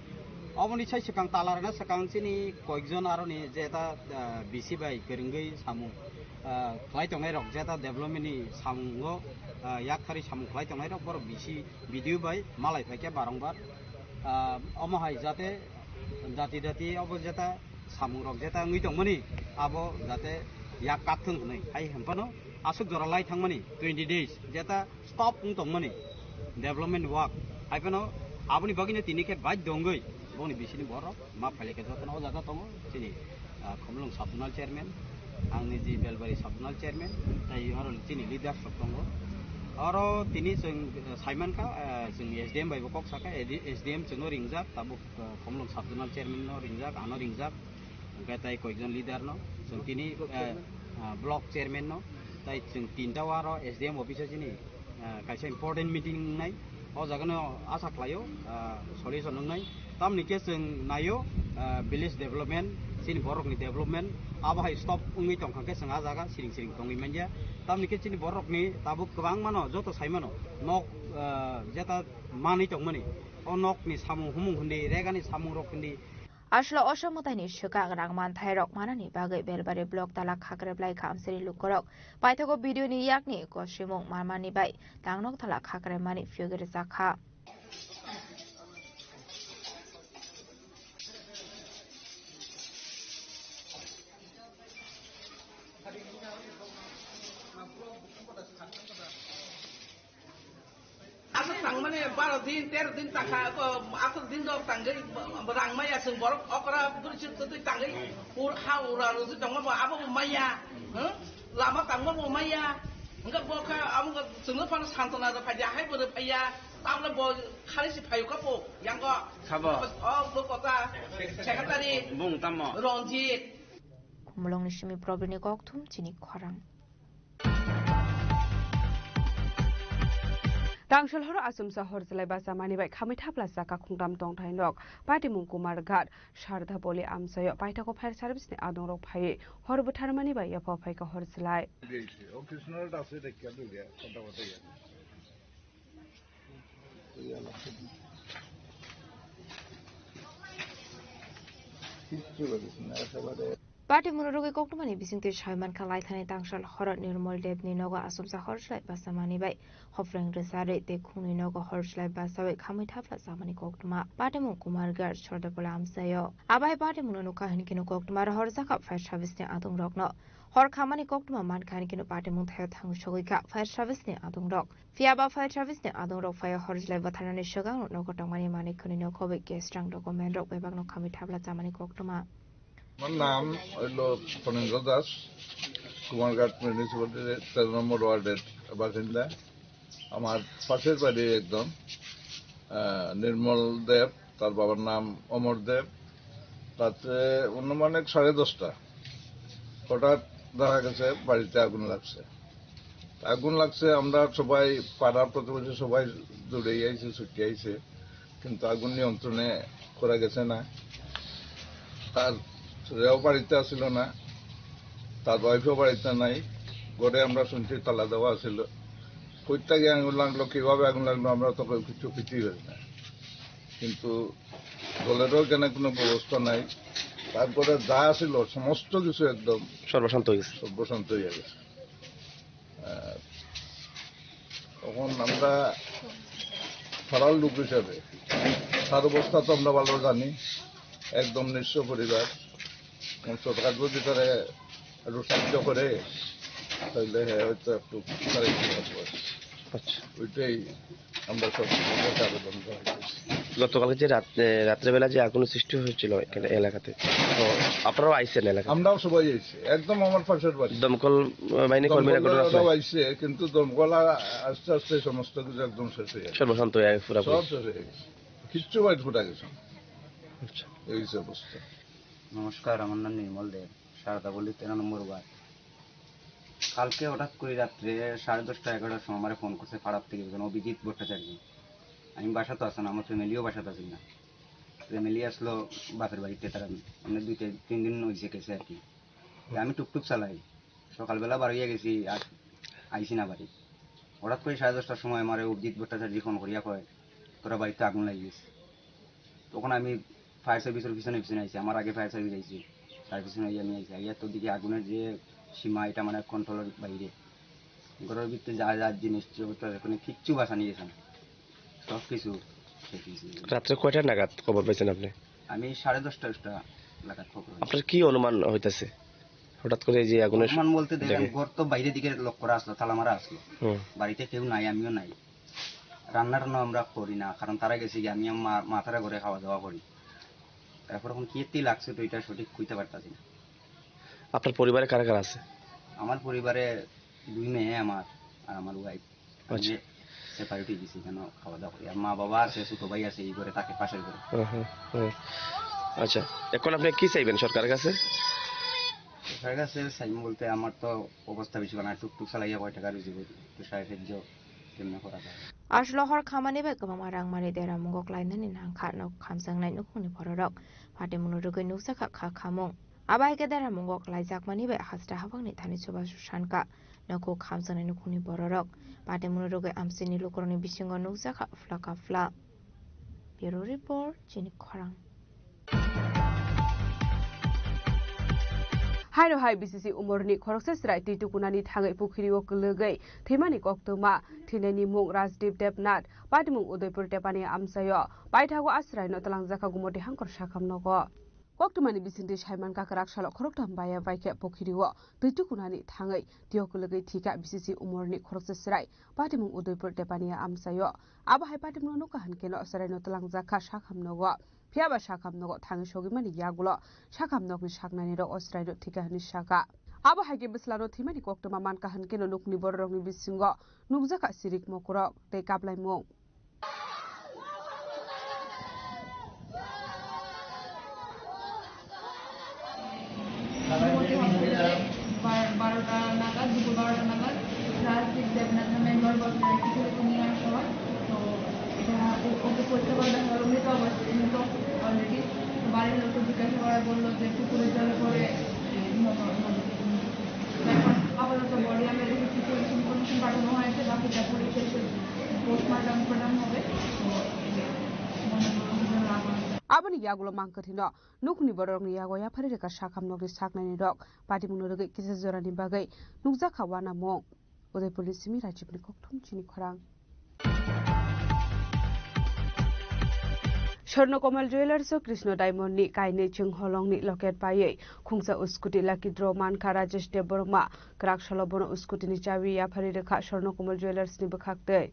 Oboni sai swkang talarna swkang chini koikjon aroni jeta, ah, B C bai kwrwngwi samung, ah, khlai tongnai rok, jeta development ni samungo, ah, yakthari samung khlai tongnai rok borok B C, B D O bai malai phaikha barongbar. Ah, omo hai jate jati jati obo jeta samung rok jeta wngwi tongmani abo jate yak kak thung hwnwi hai hwnphano aswk jora lai thangmani twenty days jeta stop wng tongmani development work. Haiphano aboni bagwino tini khe baidhyo wngwi boni bisini borok ma phailai khe jotono o jaga tongo chini, ah, Khumulwng sub zonal chairman, ang niji Belbari sub zonal chairman, tei oro chini leaders rok tongo. Oro tini chwng, ah, saimankha, ah, chwng S D M bai bo kok sakha, S D M chwngno ringjak, tabuk, ah, Khumulwng sub zonal chairman no ringjak, ano ringjak, hwnkhe tei koikjon leader no, chwng tini, ah, ah, block chairman no, tei chwng tinta o aro S D M office o chini ah, kaisa important meeting wngnai. O jagano asa khlaio, ah, solution wngnai. Tamni khe chwng naio, ah, village development, chini borokni development, abo hai stop wngwi tongkha khe chwng ah jaga siring siring tongwi manya. Tamni khe chini borokni tabuk kwbangmano joto saimano nok, ah, jeta manwi tongmani. O nokni samung humung hindi, regani samung rok hindi, Aswk o Osa mwtaini swkang rang manthairok manani bagwi Belbari block talak hakrep lai kha amchaini lukurok. Paithago B D O ni yakni kosimung manmani bai tangnok talak hakrepmani phiyogwi rwjak kha. Aswk tangmani baro din, tero din tangkha, ako, aswk din rok tangwi, rang maya chwng borok okra bwrwi chwng twtwi tangwi, ur, ha ura rwjwi tongma bo abo bo maya, hmm? Lama tangma bo maya, hwnkhe bo khe amo chwngno phano santona rw phaiya, hai bo rw phaiya, tabole bo khali se phaio kha bo, yango. Sabo? O, bo kota, secretary. Bung tamo? Ranjit. Khumulwngni simi Probini kokthum chini khorang. Tangshal horo asumsa hor chwlai bachamani bai khamwi thapla chakha khungtam tongthai nok Patimung Kumar Ghat Sardapoli amchaio paithago fire service ni adongrok phaiwi hor bwtharmani bai yapha phaikha hor chwlai. Patimung rogwi koktwmani bisingtwi sai mankha, laithani tangshal horo Nirmal Debni nogo asumsa hor chwlai bachamani bai hophreng rwcharwi tei khungni nogo hor chwlai bachawi khamwi thapla chamani koktwma Patimung Kumar Ghat Sardapoli amchaio. Abai Patimungno nukha hinkhe koktwma rohorjakha fire service ni adongrokno. Hor khamani koktwma mankha hinkhe Patimung thaio thangwi sogwikha fire service ni adongrok. Phiya ba fire service ni adongrok phaiwi hor chwlai bwtharnani swkang nogo tongmani manwi khwnwi nokhobai gas rang document rok bebakno khamwi thapla chamani koktwma. আমার নাম হইল ফণীন্দ্র দাস, কুমারঘাট মিউনিসিপ্যালিটির তেরো নম্বর ওয়ার্ডের বাসিন্দা। আমার পাশের বাড়ি একদম, আহ, নির্মল দেব, তার বাবার নাম অমর দেব। রাত্রে অনুমানিক সাড়ে দশটা হঠাৎ দেখা গেছে বাড়িতে আগুন লাগছে। আগুন লাগছে, আমরা সবাই, পাড়ার প্রতিবেশী সবাই দৌড়ে আইছে, ছুটে আইছে, কিন্তু আগুন নিয়ন্ত্রণে করা গেছে না। তার ছেলেও বাড়িতে আসিল না, তার ওয়াইফও বাড়িতে নাই। ঘরে আমরা শুনছি তালা দেওয়া আছিল। কই থেকে আগুন লাগলো, কিভাবে আগুন লাগলো, আমরা তো কেউ কিছু কিছুই হই না। কিন্তু জলেরও এখানে কোনো ব্যবস্থা নাই। তারপরে যা ছিল সমস্ত কিছু একদম সর্বশান্ত হয়ে গেছে। সর্বশান্ত হয়ে গেছে। আহ, তখন আমরা পাড়ার লোক হিসাবে তার অবস্থা তো আমরা ভালো জানি, একদম নিঃস্ব পরিবার। এখন সরকার যদি তারা একটু সাহায্য করে, তাহলে হ্যাঁ, হয়তো একটু তারা একটু বাঁচবে। আচ্ছা। ওইটাই আমরা সব সরকারকে আবেদন জানাই। গতকালকে যে রাত-, এ, রাত্রেবেলা যে আগুন সৃষ্টি হয়েছিল এখানে এলাকাতে, তো আপনারাও আইছেন এলাকাতে? আমরাও সবাই আইছি, একদম আমার পাশের বাড়ি। দমকল, আহ, বাহিনী কর্মীরা দমকল ঘটনাস্থলে? ওরাও আইছে, কিন্তু দমকল আ-, আস্তে আস্তে সমস্ত কিছু একদম শেষ হয়ে গেছে। সর্বশান্ত হয়ে গেছে পুরোপুরি? সব শেষ হয়ে গেছে, কিচ্ছু বাড়ি ফুটা গেছে না। আচ্ছা। এই হচ্ছে অবস্থা। নমস্কার, আমার নাম নির্মল দেব, সারদাপল্লী তেরো নম্বর ওয়ার্ড। কালকে হঠাৎ করে রাত্রে সাড়ে দশটা এগারোটার সময় আমারে ফোন করছে পাড়ার থেকে একজন অভিজিৎ ভট্টাচার্য। আমি বাসাত আছি না, আমার ফ্যামিলিও বাসাত আছে না। ফ্যামিলি আসলো বাপের বাড়িতে, তারা মানে দুই তিন, তিন দিন হয়েছে গেছে আর কি। তা আমি টুকটুক চালাই, সকালবেলা বার হইয়া গেছি, আর আইছি না বাড়ি। হঠাৎ করে সাড়ে দশটার সময় আমারে অভিজিৎ ভট্টাচার্য ফোন করিয়া কয়, "তোরা বাড়িতে আগুন লাগিয়ে গেছে।" তখন আমি ফায়ার সার্ভিসের পিছনে পিছনে আইছি, আমার আগে ফায়ার সার্ভিস আইছে, তার পিছনে আইয়া আমি আইছি। আইয়া তো দেখি আগুনের যে সীমা, এটা মানে কন্ট্রোলের বাইরে। ঘরের ভিতরে যা যা জিনিস ছিল, তো এখানে কিচ্ছু বাঁচানি গেছে না, সব কিছু শেষ হয়েছে। রাত্রে কয়টা নাগাদ খবর পাইছেন আপনি? আমি সাড়ে দশটা, দশটা নাগাদ খবর পাই। আপনার কি অনুমান হইতাছে হঠাৎ করে এই যে আগুনের? অনুমান বলতে দেখেন, দেখে। ঘর তো বাইরের দিকে লক করা আসলো, তালা মারা আসলো। হুম। বাড়িতে কেউ নাই, আমিও নাই। রান্না টান্না আমরা করি না, কারণ তারা গেছে গিয়ে, আমি আর মা, মা তারা ঘরে খাওয়া দাওয়া করি। তারপর এখন কি একটি লাগছে তো এটা সঠিক কইতে পারতাছি না। আপনার পরিবারে কারা কারা আছে? আমার পরিবারে দুই মেয়ে আমার আর আমার ওয়াইফ। আচ্ছা। আমি সেপারেট হয়ে গেছি, এখানে খাওয়া দাওয়া করি। আর মা বাবা আছে, ছোট ভাই আছে এই ঘরে, তাকে পাশের ঘরে। হুম, হুম, হুম। আচ্ছা, এখন আপনি কি চাইবেন সরকারের কাছে? সরকারের কাছে চাইবো বলতে আমার তো অবস্থা বেশি বানায়, টুকটুক চালাইয়া কয় টাকা রুজি করি, একটু সাহায্য সাহায্য কেমনে করা যায়। Aswk hor khamani bai kwbangma rang manwi deramungo klainani nangkha nok khamjaknai nukhungni bororok. Patimungno rwgwi nukjakha kha khamung. Abo hai khe deramungo klaijakmani bai hasta habangni thani chubachu sankha. Nokhung khamjaknai nukhungni bororok. Patimungno rwgwi amchaini lukurokni bisingo nukjakha phla ka phla. Bureau Report, Chini Khorang. Haino hai B C C umorni khoroksa chwrai twi tukunani thangwi pukhiri o kwlwgwi thwimani koktwma, thwinaini mung Rajdeep Debnath, patimung Udaipur Tepani amchaio paithago a chwraino twlangjakha Gumoti Hangkor sakhamnogo. Koktwmani bisingtwi saimankha kwrak salo khoroktham baya bai khe pukhiri o twi tukunani thangwi twi o kwlwgwi thwikha B C C umorni khoroksa chwrai patimung Udaipur Tepani amchaio. Abo hai patimungno nukha hinkhe no chwraino twlangjakha sakhamnogo. Phiya ba sakhamnogo thangwi sogwimani yagulo sakhamnokni saknainirok o chwraino thwikha hwnwi sakha. Abo hai khe bwslano thwimani koktwma mankha hwnkhe no nukni bororokni bisingo nukjakha sirik mokorok tei kaplaimung. Bar-, বারোটা নাগাদ, দুপুর বারোটা নাগাদ রাজদীপ দেবনাথ নামে একজন বয়স্ক ব্যক্তিকে নিয়ে আসা হয়। পরীক্ষা করে দেখা গেল মৃত অবস্থা, মৃত already। তো বাড়ির লোককে জিজ্ঞাসা করায় বললো যে পুকুরের জলে পড়ে, এ, মৃত, মৃত। এখন আপাতত বডি আমরা রেখেছি, পুলিশ ইনফরমেশন পাঠানো হয়েছে, বাকিটা পুলিশ এসে পোস্টমর্টম প্রদান হবে। তো, এই যে, মনে হয় যে রাগ হয়েছে। Aboni yagulo mangkwthwino nukni bororokni yago yaphari rwkha sakham nokni saknaini rok patimungno rwgwi kisa jorani bagwi nukjakha uanamung. Udaipurni simi Rajibni kokthum chini khorang. Swarnakomal Jewellers o Krishna Diamond ni kainwi chwng holongni locket paiwi khungsa scooty lucky draw mankha Rajesh Debbarma. Kwrak salo bono scooty ni chabi yaphari rwkha Swarnakomal Jewellers ni bwkhaktwi.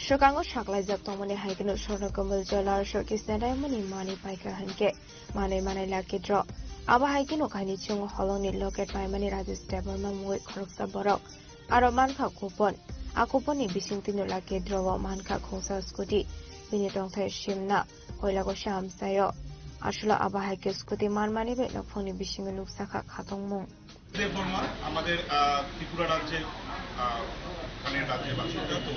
Swkango saklaijak tongmani hai kheno Swarnakomal Jewellers o Krishna Diamond ni manwi paikha hinkhe manwi manai lucky draw. Abo hai kheno kainwi chwng holongni locket paimani Rajesh Debbarma mungwi khoroksa borok. Aro mankha coupon. A coupon ni bisingtwino lucky draw o mankha khungsa scooty. Bini tongthai simna koila kosa amchaio. Aswkla abo hai khe scooty manmani bai nokphangni bisingo nukjakha khatungmung. Debbarma আমাদের, আহ, ত্রিপুরা রাজ্যের, আহ, ওখানে রাজ্যের বাসিন্দা। তো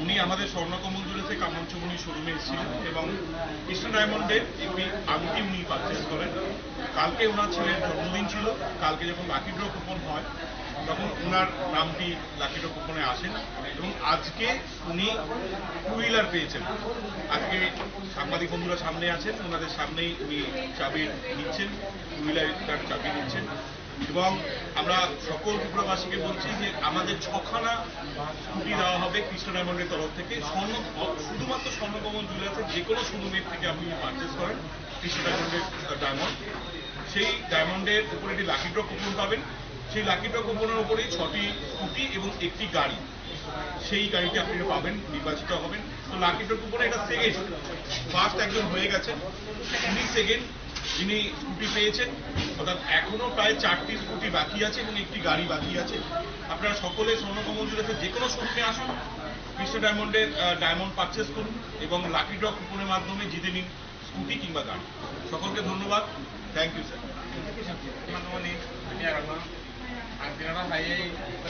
উনি আমাদের স্বর্ণকমল জুয়েলার্সে কামানচুমুনি শোরুমে এসেছিলেন এবং কৃষ্ণ ডায়মন্ডের একটি আংটি উনি পারচেজ করেন। কালকে ওনার ছেলের জন্মদিন ছিল, কালকে যখন লাকি ড্র কুপন হয় তখন ওনার নামটি লাকি ড্র কুপনে আসেন এবং আজকে উনি টু হুইলার পেয়েছেন। আজকে সাংবাদিক বন্ধুরা সামনে আছেন, ওনাদের সামনেই উনি চাবি নিচ্ছেন, টু হুইলার তার চাবি নিচ্ছেন। এবং আমরা সকল ত্রিপুরাবাসীকে বলছি যে আমাদের ছখানা স্কুটি দেওয়া হবে কৃষ্ণ ডায়মন্ডের তরফ থেকে। স্বর্ণ, শুধুমাত্র স্বর্ণকমল জুয়েলার্সের যে কোনো শোরুমের থেকে আপনি যদি পারচেস করেন কৃষ্ণ ডায়মন্ডের, আহ, ডায়মন্ড, সেই ডায়মন্ডের উপরে একটি লাকি ড্র কুপন পাবেন। সেই লাকি ড্র কুপনের উপরেই ছটি স্কুটি এবং একটি গাড়ি, সেই গাড়িটি আপনি পাবেন, নির্বাচিত হবেন। তো লাকি ড্র কুপনে এটা সেকেন্ড, ফার্স্ট একজন হয়ে গেছেন, উনি সেকেন্ড, যিনি স্কুটি পেয়েছেন। অর্থাৎ এখনো প্রায় চারটি স্কুটি বাকি আছে এবং একটি গাড়ি বাকি আছে। আপনারা সকলে স্বর্ণকমল জুয়েলার্সের যে কোনো শোরুমে আসুন, কৃষ্ণ ডায়মন্ডের, আহ, ডায়মন্ড পারচেস করুন এবং লাকি ড্র কুপনের মাধ্যমে জিতে নিন স্কুটি কিংবা গাড়ি। সকলকে ধন্যবাদ। Thank you, sir. Ang tinara hai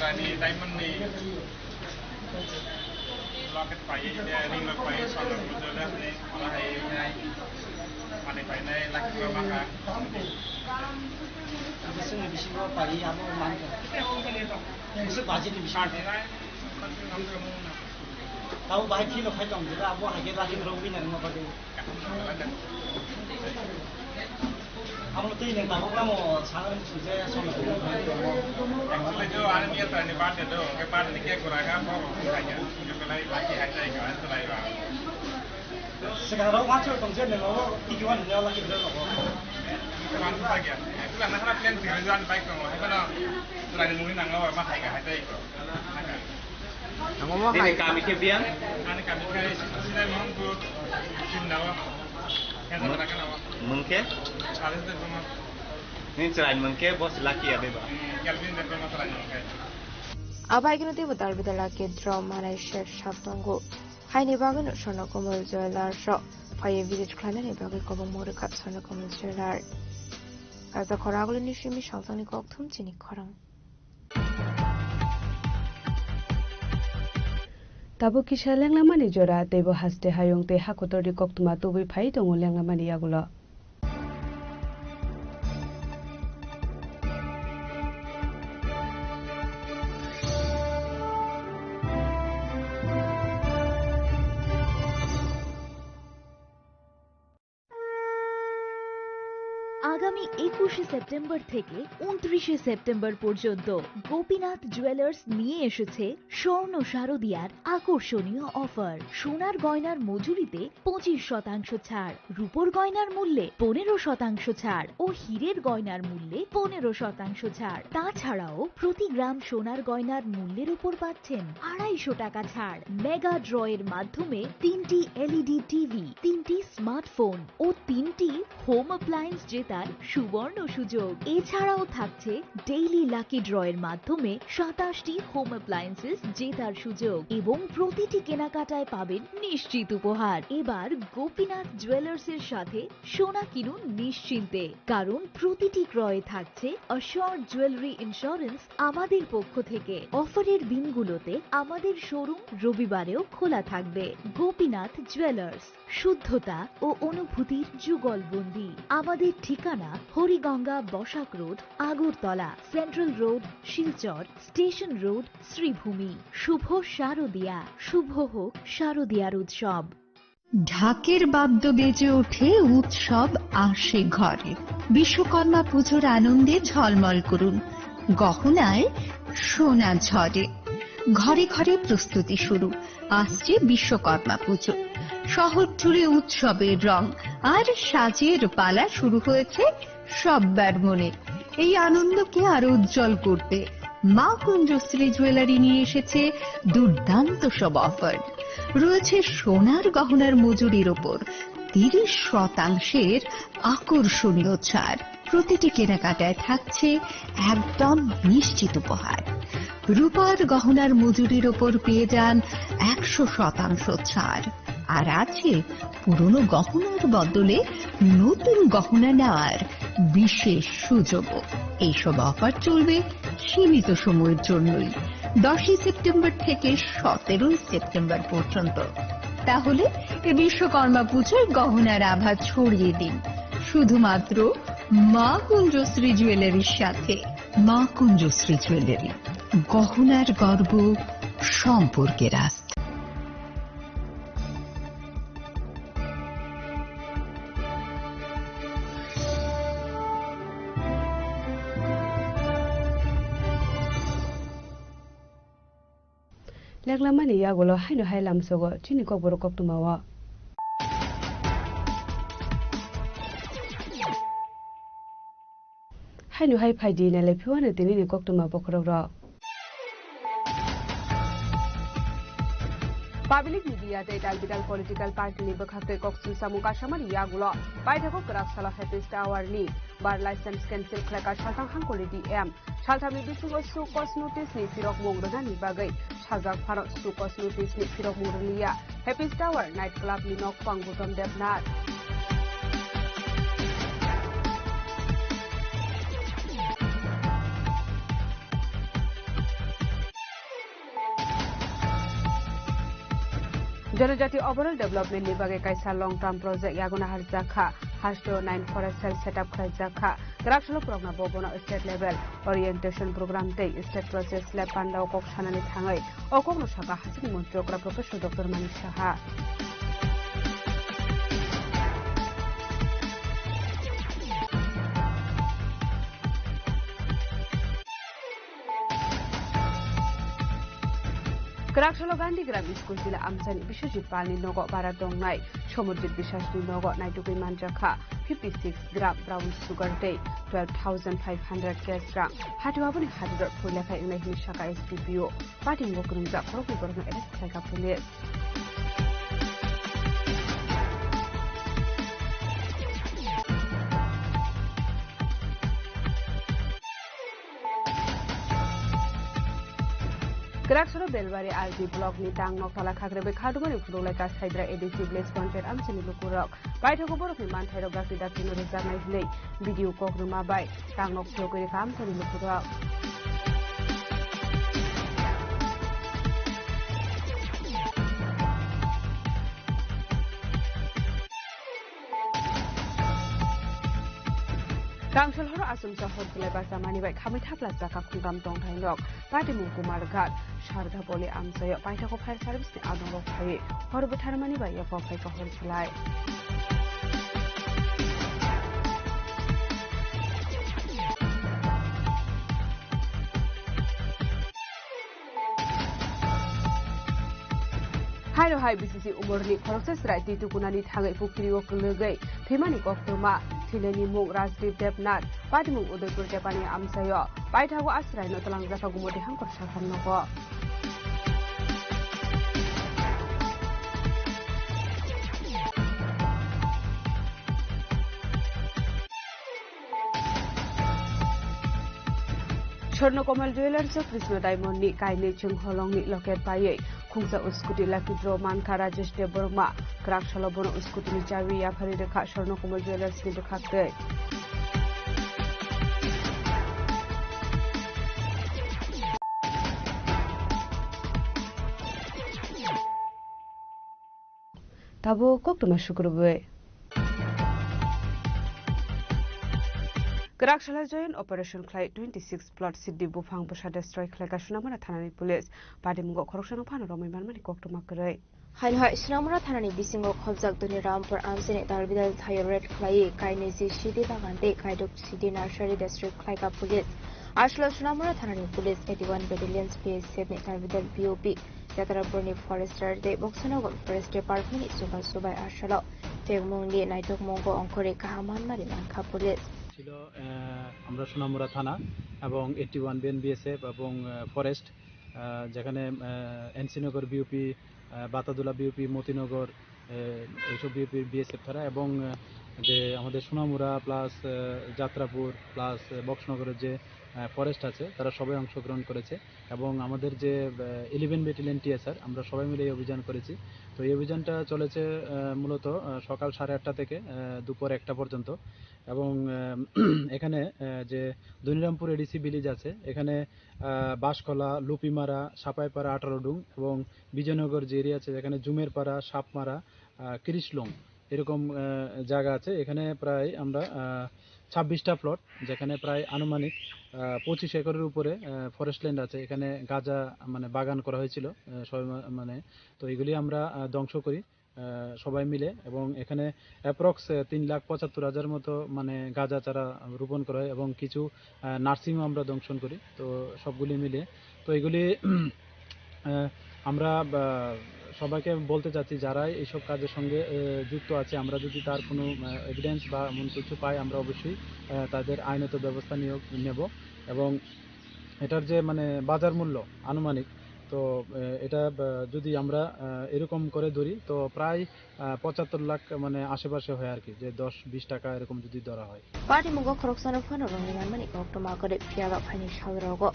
rani diamond ni locket pai, ring lock pai, sandal jewellers ni, ala hai nai, mani pai nai, lucky draw maka. Bising ni bisingo pai, abo mangkha. Bising baji ni bisingo. Tabo bahai phino khai tong, jeta abo hai khe lucky draw winner wngma bagwi. Amo twi nang tabuk namo sangrwng sujaya song. Actually, jo, ani miyata ni birthday do, ke birthday ni cake gura ka, bo bo khai ya. Ke belai lucky hai jai ka, ani belai ba. Sekarang rok macho tong je nang o, tiki wan nang lucky draw ko. Ke wan ko ya. Actually, na hana plan sih, jo ani bike ko, hai kono, belai ni muni nang o, ma hai ka, hai jai ko. Ang omo hai. Ini kami ke biang. Ani kami ke sini mangku. Sini nawa. Yang mana kan nawa? Mungke? Salis de kuma. Ini selain mungke, bos laki ya, beba. Hmm, Kelvin de kuma selain mungke. Abai kino tei bo dal bidal lucky draw manai sek sak tongo. Haini bagwi no Swarnakomal Jewellers o phaiwi visit khlainani bagwi kobong mori kha Swarnakomal Jewellers. Kaisa khorang agulini simi saltangni kokthum chini khorang. Tabuk kisa lenglamani jora, teibo haste hayung tei hakotorni koktwma tubui phai tongo lenglamani yagulo. আগামী একুশে সেপ্টেম্বর থেকে ঊনত্রিশে সেপ্টেম্বর পর্যন্ত গোপীনাথ জুয়েলার্স নিয়ে এসেছে স্বর্ণ শারদিয়ার আকর্ষণীয় অফার। সোনার গয়নার মজুরিতে পঁচিশ শতাংশ ছাড়, রূপোর গয়নার মূল্যে পনেরো শতাংশ ছাড় ও হীরের গয়নার মূল্যে পনেরো শতাংশ ছাড়। তাছাড়াও প্রতি গ্রাম সোনার গয়নার মূল্যের উপর পাচ্ছেন আড়াইশো টাকা ছাড়। মেগা ড্র এর মাধ্যমে তিনটি এলইডি টিভি, তিনটি স্মার্টফোন ও তিনটি হোম অ্যাপ্লায়েন্স জেতা সুবর্ণ সুযোগ। এছাড়াও থাকছে ডেইলি লাকি ড্র এর মাধ্যমে সাতাশটি হোম অ্যাপ্লায়েন্সেস জেতার সুযোগ এবং প্রতিটি কেনাকাটায় পাবেন নিশ্চিত উপহার। এবার গোপীনাথ জুয়েলার্স এর সাথে সোনা কিনুন নিশ্চিন্তে, কারণ প্রতিটি ক্রয়ে থাকছে অ্যাসিওরড জুয়েলারি ইন্স্যুরেন্স আমাদের পক্ষ থেকে। অফারের দিনগুলোতে আমাদের শোরুম রবিবারেও খোলা থাকবে। গোপীনাথ জুয়েলার্স, শুদ্ধতা ও অনুভূতির যুগলবন্দি। আমাদের ঠিকানা Hariganga Basak road, Agartala, central road, Silchar, station road, Sribhumi. শুভ শারদিয়া, শুভ হোক শারদিয়ার উৎসব। ঢাকের বাদ্য বেজে ওঠে, উৎসব আসে ঘরে। বিশ্বকর্মা পুজোর আনন্দে ঝলমল করুন, গহনায় সোনা ঝরে। ঘরে ঘরে প্রস্তুতি শুরু, আসছে বিশ্বকর্মা পুজো। শহর জুড়ে উৎসবের রং, আর সাজের পালা শুরু হয়েছে সব্বার মনে। এই আনন্দকে আরো উজ্জ্বল করতে মা কুঞ্জশ্রী জুয়েলারি নিয়ে এসেছে দুর্দান্ত সব অফার। রয়েছে সোনার গহনার মজুরির ওপর তিরিশ শতাংশের আকর্ষণীয় ছাড়। প্রতিটি কেনাকাটায় থাকছে একদম নিশ্চিত উপহার। রূপার গহনার মজুরির ওপর পেয়ে যান একশো শতাংশ ছাড়। আর আছে পুরনো গহনার বদলে নতুন গহনা নেওয়ার বিশেষ সুযোগও। এইসব অফার চলবে সীমিত সময়ের জন্যই, দশই সেপ্টেম্বর থেকে সতেরোই সেপ্টেম্বর পর্যন্ত। তাহলে এ বিশ্বকর্মা পুজোয় গহনার আভা ছড়িয়ে দিন শুধুমাত্র মা কুঞ্জশ্রী জুয়েলারির সাথে। মা কুঞ্জশ্রী জুয়েলারি, গহনার গর্ব, সম্পর্কের আস্থা। Leklamani yagulo haino hai lamsogo chini kokborok koktwmao. Haino hai phaidi nailai phiwano tinini koktwma bokhorok rok. Public media tei tal bital political party ni bwkhak tei kok chwngsamung kasamani yagulo paithago kwrak salo Happy Tower ni bar license cancel khlaika Salthang Hangkuli D M. Salthamni bisingo show cause notice ni phirokmung rwnani bagwi sajak phano show cause notice ni phirokmung rwliya. Happy Tower night club ni nokphang Gautam Debnath. Janajati overall development ni bagwi kaisa long term project yago naharjak kha. Hasteo nine forest cell set up khlaijak kha. Kwrak salo borokno bo bono state level orientation program tei state process lab pandao kok sanani thangwi o kokno sakha hachini montri okra Professor Doctor Manik Saha. Kwraksalo Gandhi Gram School jila amchaini Biswajit Palni nogo bara tongnai Somorjit Biswasni nogo naitugwi manjakha fifty six gram brown sugar tei twelve thousand five hundred cash rang. Hatio aboni hadirok phuilakhai wngnai hwnwi sakha S D P O. Party-o kwrwngjak khoroknwi borokno arrest khlaikha police. Kwraksalo Belbari R D block ni tang Noktala Khakrebwi Khadumani phunukhlaikha Saidra A D C village panchayat amchaini lukurok. Paithago borokni manthairok dakti dakti no rwjaknai hwnwi B D O kok rwma bai tang nok phiyogwi rwkha amchaini lukurok. Kangsalhoro achomsa hor belai bachamani bai khamwi thapla chakha khungtam tongthai nok. Patimung Kumar Ghat, Sardha Poli amchaio paithago fire service ni adongrok phaiwi hor butharmani bai yapha phaikha hor belai. Haino hai B C C umorni khoroksa chwrai twi tukunani thangwi pukhiri o kwlwgwi thwimani koktwma thwinani mung Rajdeep Debnath, patimung Udaipur Tepani amchaio paithago a chwraino twlangjakha Gumoti Hangkor sakham nogo. Swarnakomal Jewellers o Krishna Diamond ni kainwi chwng holong ni locket paiwi khungsa scooty lucky draw mankha Rajesh Debbarma. Kwrak salo bono scooty ni chabi yaphari rwkha Swarnakomal Jewellers ni bwkhaktwi. Tabuk koktwma sukrubwi. Kwrak sala joint operation khlai twenty six plot Siddhi buphang bwsa destroy khlaikha Sonamura thanani police. Patimungo khoroksano phano romwi manmani koktwma kwrwi. Haino hai Sonamura thanani bisingo khobjak Doni Rampur amchaini dalbidal thaio raid khlaiwi kainwi ji Siddhi bagan tei kaidok Siddhi nursery destroy khlaikha police. Aswkno Sonamura thanani police eighty one battalion B S F ni dalbidal B O P Jatrapurni forester tei Boksanagar forest department ni chubachu bai asalo tebmungni naitokmungo ongkhorwi kaham manmani mankha police. ছিল, আহ, আমরা সোনামুড়া থানা এবং eighty one BN BSF এবং, আহ, ফরেস্ট, আহ, যেখানে, আহ, এনসি নগর বিওপি, আহ, বাতাদুলা বিওপি, মতিনগর, আহ, এইসব BOP BSF থানা এবং, আহ, যে আমাদের সোনামুড়া প্লাস, আহ, যাত্রাপুর প্লাস, আহ, বক্সনগরের যে, আহ, ফরেস্ট আছে, তারা সবাই অংশগ্রহণ করেছে। এবং আমাদের যে, আহ, ইলেভেন ব্যাটালিয়ন টিএসআর, আমরা সবাই মিলে এই অভিযান করেছি। তো এই অভিযানটা চলেছে, আহ, মূলত, আহ, সকাল সাড়ে আটটা থেকে, আহ, দুপুর একটা পর্যন্ত। এবং, আহ, এখানে, আহ, যে ধনিরামপুর এডিসি ভিলেজ আছে, এখানে, আহ, বাঁশখলা, লুপিমারা, সাপাইপাড়া, আঠারো ডুং এবং বিজয়নগর যে এরিয়া আছে, যেখানে জুমেরপাড়া, সাপমারা, আহ, কৃষলং, এরকম, আহ, জায়গা আছে। এখানে প্রায় আমরা, আহ, ছাব্বিশটা প্লট, যেখানে প্রায় আনুমানিক, আহ, পঁচিশ একরের উপরে, আহ, ফরেস্ট ল্যান্ড আছে। এখানে গাঁজা, মানে, বাগান করা হয়েছিল, আহ, সবাই মা-, মানে, তো এগুলি আমরা, আহ, ধ্বংস করি, আহ, সবাই মিলে। এবং এখানে অ্যাপ্রক্স, আহ, তিন লাখ পঁচাত্তর হাজার মতো, মানে, গাঁজা চারা রোপণ করা হয় এবং কিছু, আহ, নার্সিংও আমরা ধ্বংস করি। তো সবগুলি মিলে, তো এগুলি আহ, আমরা, আহ, সবাইকে বলতে চাচ্ছি, যারাই এইসব কাজের সঙ্গে, আহ, যুক্ত আছে, আমরা যদি তার কোনো, আহ, এভিডেন্স বা এমন কিছু পাই, আমরা অবশ্যই, আহ, তাদের আইনত ব্যবস্থা নিয়ে নেব। এবং এটার যে, মানে, বাজার মূল্য আনুমানিক, তো, আহ, এটা, আহ, যদি আমরা, আহ, এরকম করে ধরি, তো প্রায়, আহ, পঁচাত্তর লাখ, মানে, আশেপাশে হয় আর কি, যে দশ বিশ টাকা এরকম যদি ধরা হয়। Patimungo khoroksano phano romwi manmani koktwma kwrwi, phiyaba phaini salrogo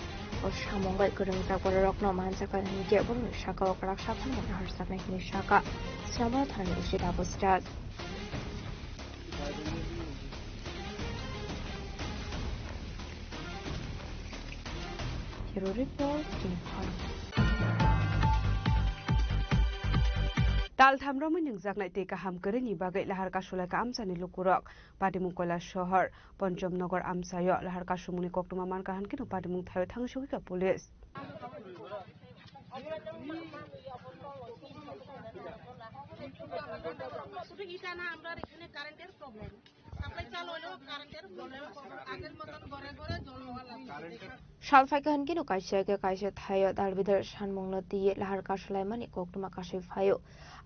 o samung bai kwrwng jaga bororokno manjakha hinkhe borokni sakao kwrak saphang mano harjaknai hinwi sakha Sonamura thanani O C Taposh Das. Bureau Report, Imphal. Taltham romwi nungjaknai tei kaham kwrwini bagwi lahar kasulaikha amchaini lukurok. Patimung Koilashahar, Ponchomnagar amchaio lahar kasumungni koktwma mankha, hankhe no patimung thaio thangwi sogwikha police. শুধু ইটা না, আমরা এখানে কারেন্টের problem. Supply চালু হলেও কারেন্টের প্রবলেম। আগের মতন ঘরে ঘরে জল নেওয়া লাগছে। Sal phaikha hinkhe no kaisa khe kaisa thaio dalbidal sanmungno twiwi lahar kasulaimani koktwma kasui phaio.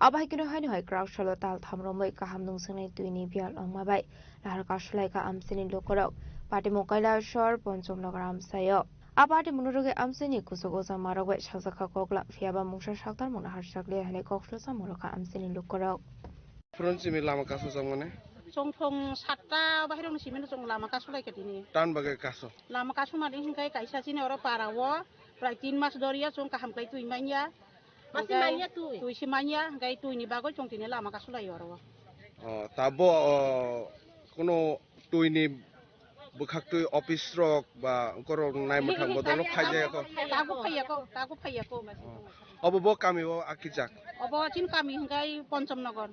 Abo hai kheno haino hai kwrak salo taltham romwi kaham nungjaknai twini biyal wngma bai lahar kasulaikha amchaini lukurok Patimung Koilashahar Ponchomnagar amchaio. A patimungno rwgwi amchaini kuchuk ujamarok bai sajakha koklam, phiyaba mungsa saktarmungno harjakliya hinwi kok swlwkha amchaini lukurok. Phurun simi lama kasu chang mane? Chwng thong satta bahirokni simi no chwng lama kasu laikha tini. Tan bagwi kasu? Lama kasu mani hinkhe kaisa chini oro para o prai tin mas doriya chwng kaham khlai twi manya. Masi manya twi? Twi si manya, hinkhe twi ni bagwi chwng tini lama kasu lai oro. O, tabo, o, kono twi ni bwkhaktwi office rok ba borok naimwthang bodol rok phaijak kho. Tago phaiya kho, tago phaiya kho. Obo bo kami o akijak? Obo chin kami hinkhe Ponchom Nagar.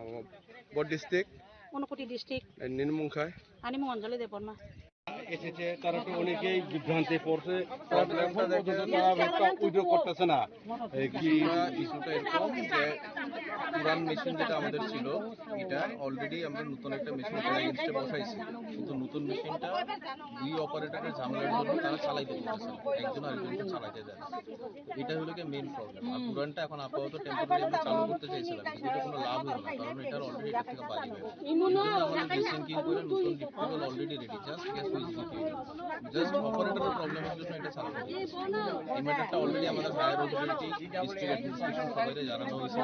Obo bo district? Unakoti district. Nini mung khai? Ani mung Anjali Debbarma. এসেছে, তারা তো অনেকেই বিভ্রান্তে পড়ছে, তারা তো এখন পর্যন্ত তারা একটা উইথড্র করতেছে না। এই কি আমরা ইস্যুটা এরকম যে পুরান মেশিন যেটা আমাদের ছিল, এটা অলরেডি আমরা নতুন একটা মেশিন এগেইনস্টে বসাইছি, কিন্তু নতুন মেশিনটা দুই অপারেটরের ঝামেলার জন্য তারা চালাইতে পারতেছে না, একজন আরেকজনকে চালাইতে দেয় না। এটা হলো গিয়ে মেইন প্রবলেম। আর পুরানটা এখন আপাতত টেম্পোরারি আমরা চালু করতে চাইছিলাম, কিন্তু এটা কোনো লাভ হলো না, কারণ এটার অলরেডি এটা থেকে বালি হয়ে গেছে। এই জন্য আমাদের রিসেন্টলি করে নতুন lift cable already ready, just gas switch দিতে হবে। জাস্ট অপারেটরের প্রবলেমের জন্য এটা চালানো হচ্ছে। এই ম্যাটারটা অলরেডি আমাদের হায়ার অথরিটি, ডিস্ট্রিক্ট অ্যাডমিনিস্ট্রেশন সবাইকে জানানো হয়েছে,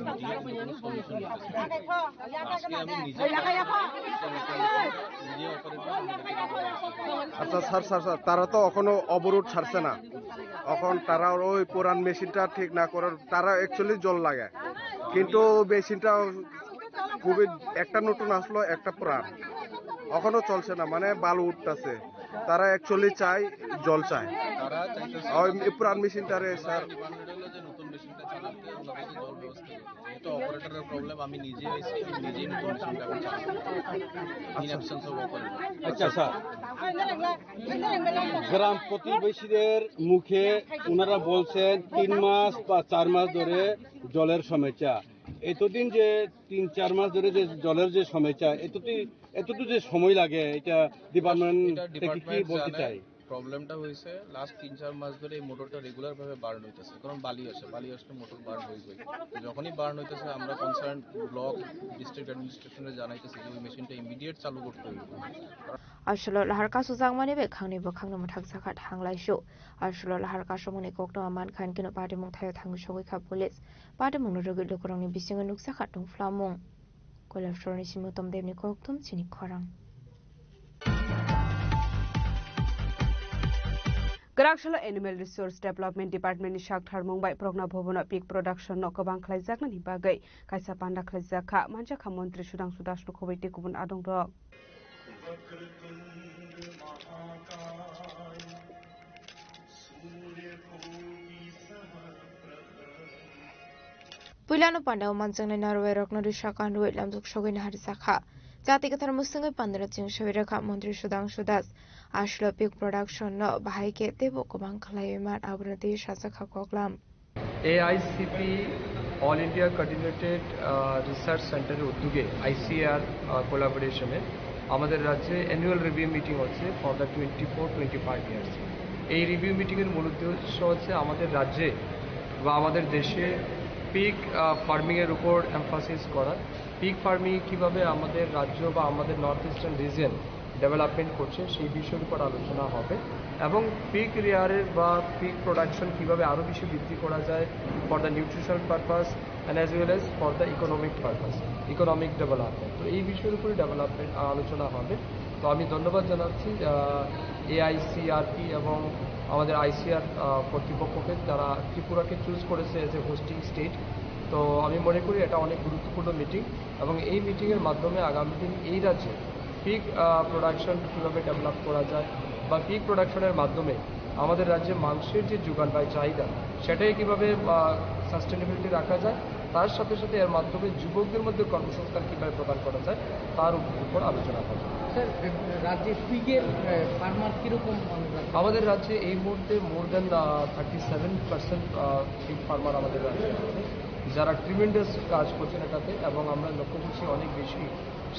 মিটিংয়ে কিন্তু কোনো সলিউশন হচ্ছে না। আজকে আমি নিজে, নিজে অপারেটর আচ্ছা স্যার, স্যার, স্যার, তারা তো এখনো অবরোধ ছাড়ছে না। এখন তারা ওই পুরান মেশিনটা ঠিক না করার, তারা অ্যাকচুয়ালি জল লাগে, কিন্তু মেশিনটা খুবই, একটা নতুন আসলো, একটা পুরান, এখনো চলছে না, মানে বালু উঠতেছে। তারা অ্যাকচুয়ালি চায়, জল চায়। তারা চাইতেছে ওই পুরান মেশিনটারে, স্যার। ডিপার্টমেন্ট হলো যে নতুন মেশিনটা চালাতে ওনারা তো জল ব্যবস্থা করবে। যেহেতু অপারেটরের প্রবলেম, আমি নিজে আইছি, আমি নিজেই নতুন মেশিনটা এখন চালাবো। In absence of operator। আচ্ছা স্যার, গ্রাম প্রতিবেশীদের মুখে ওনারা বলছেন তিন মাস বা চার মাস ধরে জলের সমস্যা। এতদিন যে তিন চার মাস ধরে যে জলের যে সমস্যা, এতটি এতটুকু যে সময় লাগে, এটা ডিপার্টমেন্ট এটা থেকে কি ডিপার্টমেন্ট বলতে জানে। চাই? প্রবলেমটা হয়েছে, লাস্ট তিন চার মাস ধরে এই মোটরটা রেগুলার ভাবে বার্ন হইতেছে, কারণ বালি আসে, বালি আসলে মোটর বার্ন হয়ে যায়। তো যখনই বার্ন হইতেছে, আমরা কনসার্ন ব্লক, ডিস্ট্রিক্ট অ্যাডমিনিস্ট্রেশনে জানাইতেছি যে ওই মেশিনটা ইমিডিয়েট চালু করতে হবে। Asolo lahar kasujak mani bai khangni bwkhakno mwthak sakha thanglaisu. Asolo lahar kasumani koktwma mankha hinkhe no patimung thaio thangwi sogwi kha police. Patimungno rwgwi lukurokni bisingo nukjakha tongphlamung. Koilasorni simi Uttam Debni kokthum chini khorang. Kwraksalo Animal Resource Development Department ni saktharmung bai Progna Bhavan o pig production no kwbang khlaijaknani bagwi kaisa panda khlaijak kha, manjakha Montri Sudhangshu Das no khobwi tei kubun adongrok. Puilano pandao manjaknai narwai rokno risa kanrwi lamjak sogwi naharjakha. Jati kwthar mwswngwi pandano chwngsogwi rwkha Montri Sudhangshu Das. Aslo pig production no bahai khe teibo kwbang khlaiwi man, abono tei sajakha koklam. AICP all India coordinated, uh, research সেন্টারের উদ্যোগে ICR, uh, কোলাবোরেশনে আমাদের রাজ্যে annual review meeting হচ্ছে for the twenty four twenty five years. এই review মিটিংয়ের মূল উদ্দেশ্য হচ্ছে আমাদের রাজ্যে বা আমাদের দেশে পিগ, আহ, ফার্মিংয়ের উপর এমফাসিস করা। পিগ ফার্মিং কীভাবে আমাদের রাজ্য বা আমাদের নর্থ ইস্টার্ন রিজিয়ন ডেভেলপমেন্ট করছে, সেই বিষয়ের উপর আলোচনা হবে এবং পিগ রেয়ারের বা পিগ প্রোডাকশন কীভাবে আরও বেশি বৃদ্ধি করা যায় for the nutritional purpose and as well as for the economic purpose, economic development। তো এই বিষয়ের উপরে ডেভেলপমেন্ট, আহ, আলোচনা হবে। তো আমি ধন্যবাদ জানাচ্ছি, আহ, এআইসিআরপি এবং আমাদের আইসিআর, আহ, কর্তৃপক্ষকে, যারা ত্রিপুরাকে চুজ করেছে এজ এ হোস্টিং স্টেট। তো আমি মনে করি এটা অনেক গুরুত্বপূর্ণ মিটিং এবং এই মিটিংয়ের মাধ্যমে আগামী দিন এই রাজ্যে পিগ, আহ, প্রোডাকশন কীভাবে ডেভেলপ করা যায় বা পিগ প্রোডাকশনের মাধ্যমে আমাদের রাজ্যে মাংসের যে যোগান বা চাহিদা, সেটাকে কীভাবে, আহ, সাস্টেনেবিলিটি রাখা যায়, তার সাথে সাথে এর মাধ্যমে যুবকদের মধ্যে কর্মসংস্থান কীভাবে প্রদান করা যায়, তার উপ-, উপর আলোচনা হবে। স্যার, রাজ্যে পিগের, আহ, ফার্মার কীরকম? আমাদের রাজ্যে এই মুহূর্তে মোর দ্যান, আহ, থার্টি সেভেন পার্সেন্ট, আহ, পিগ ফার্মার আমাদের রাজ্যে আছে, যারা ট্রিমেন্ডাস কাজ করছেন এটাতে, এবং আমরা লক্ষ্য করছি অনেক বেশি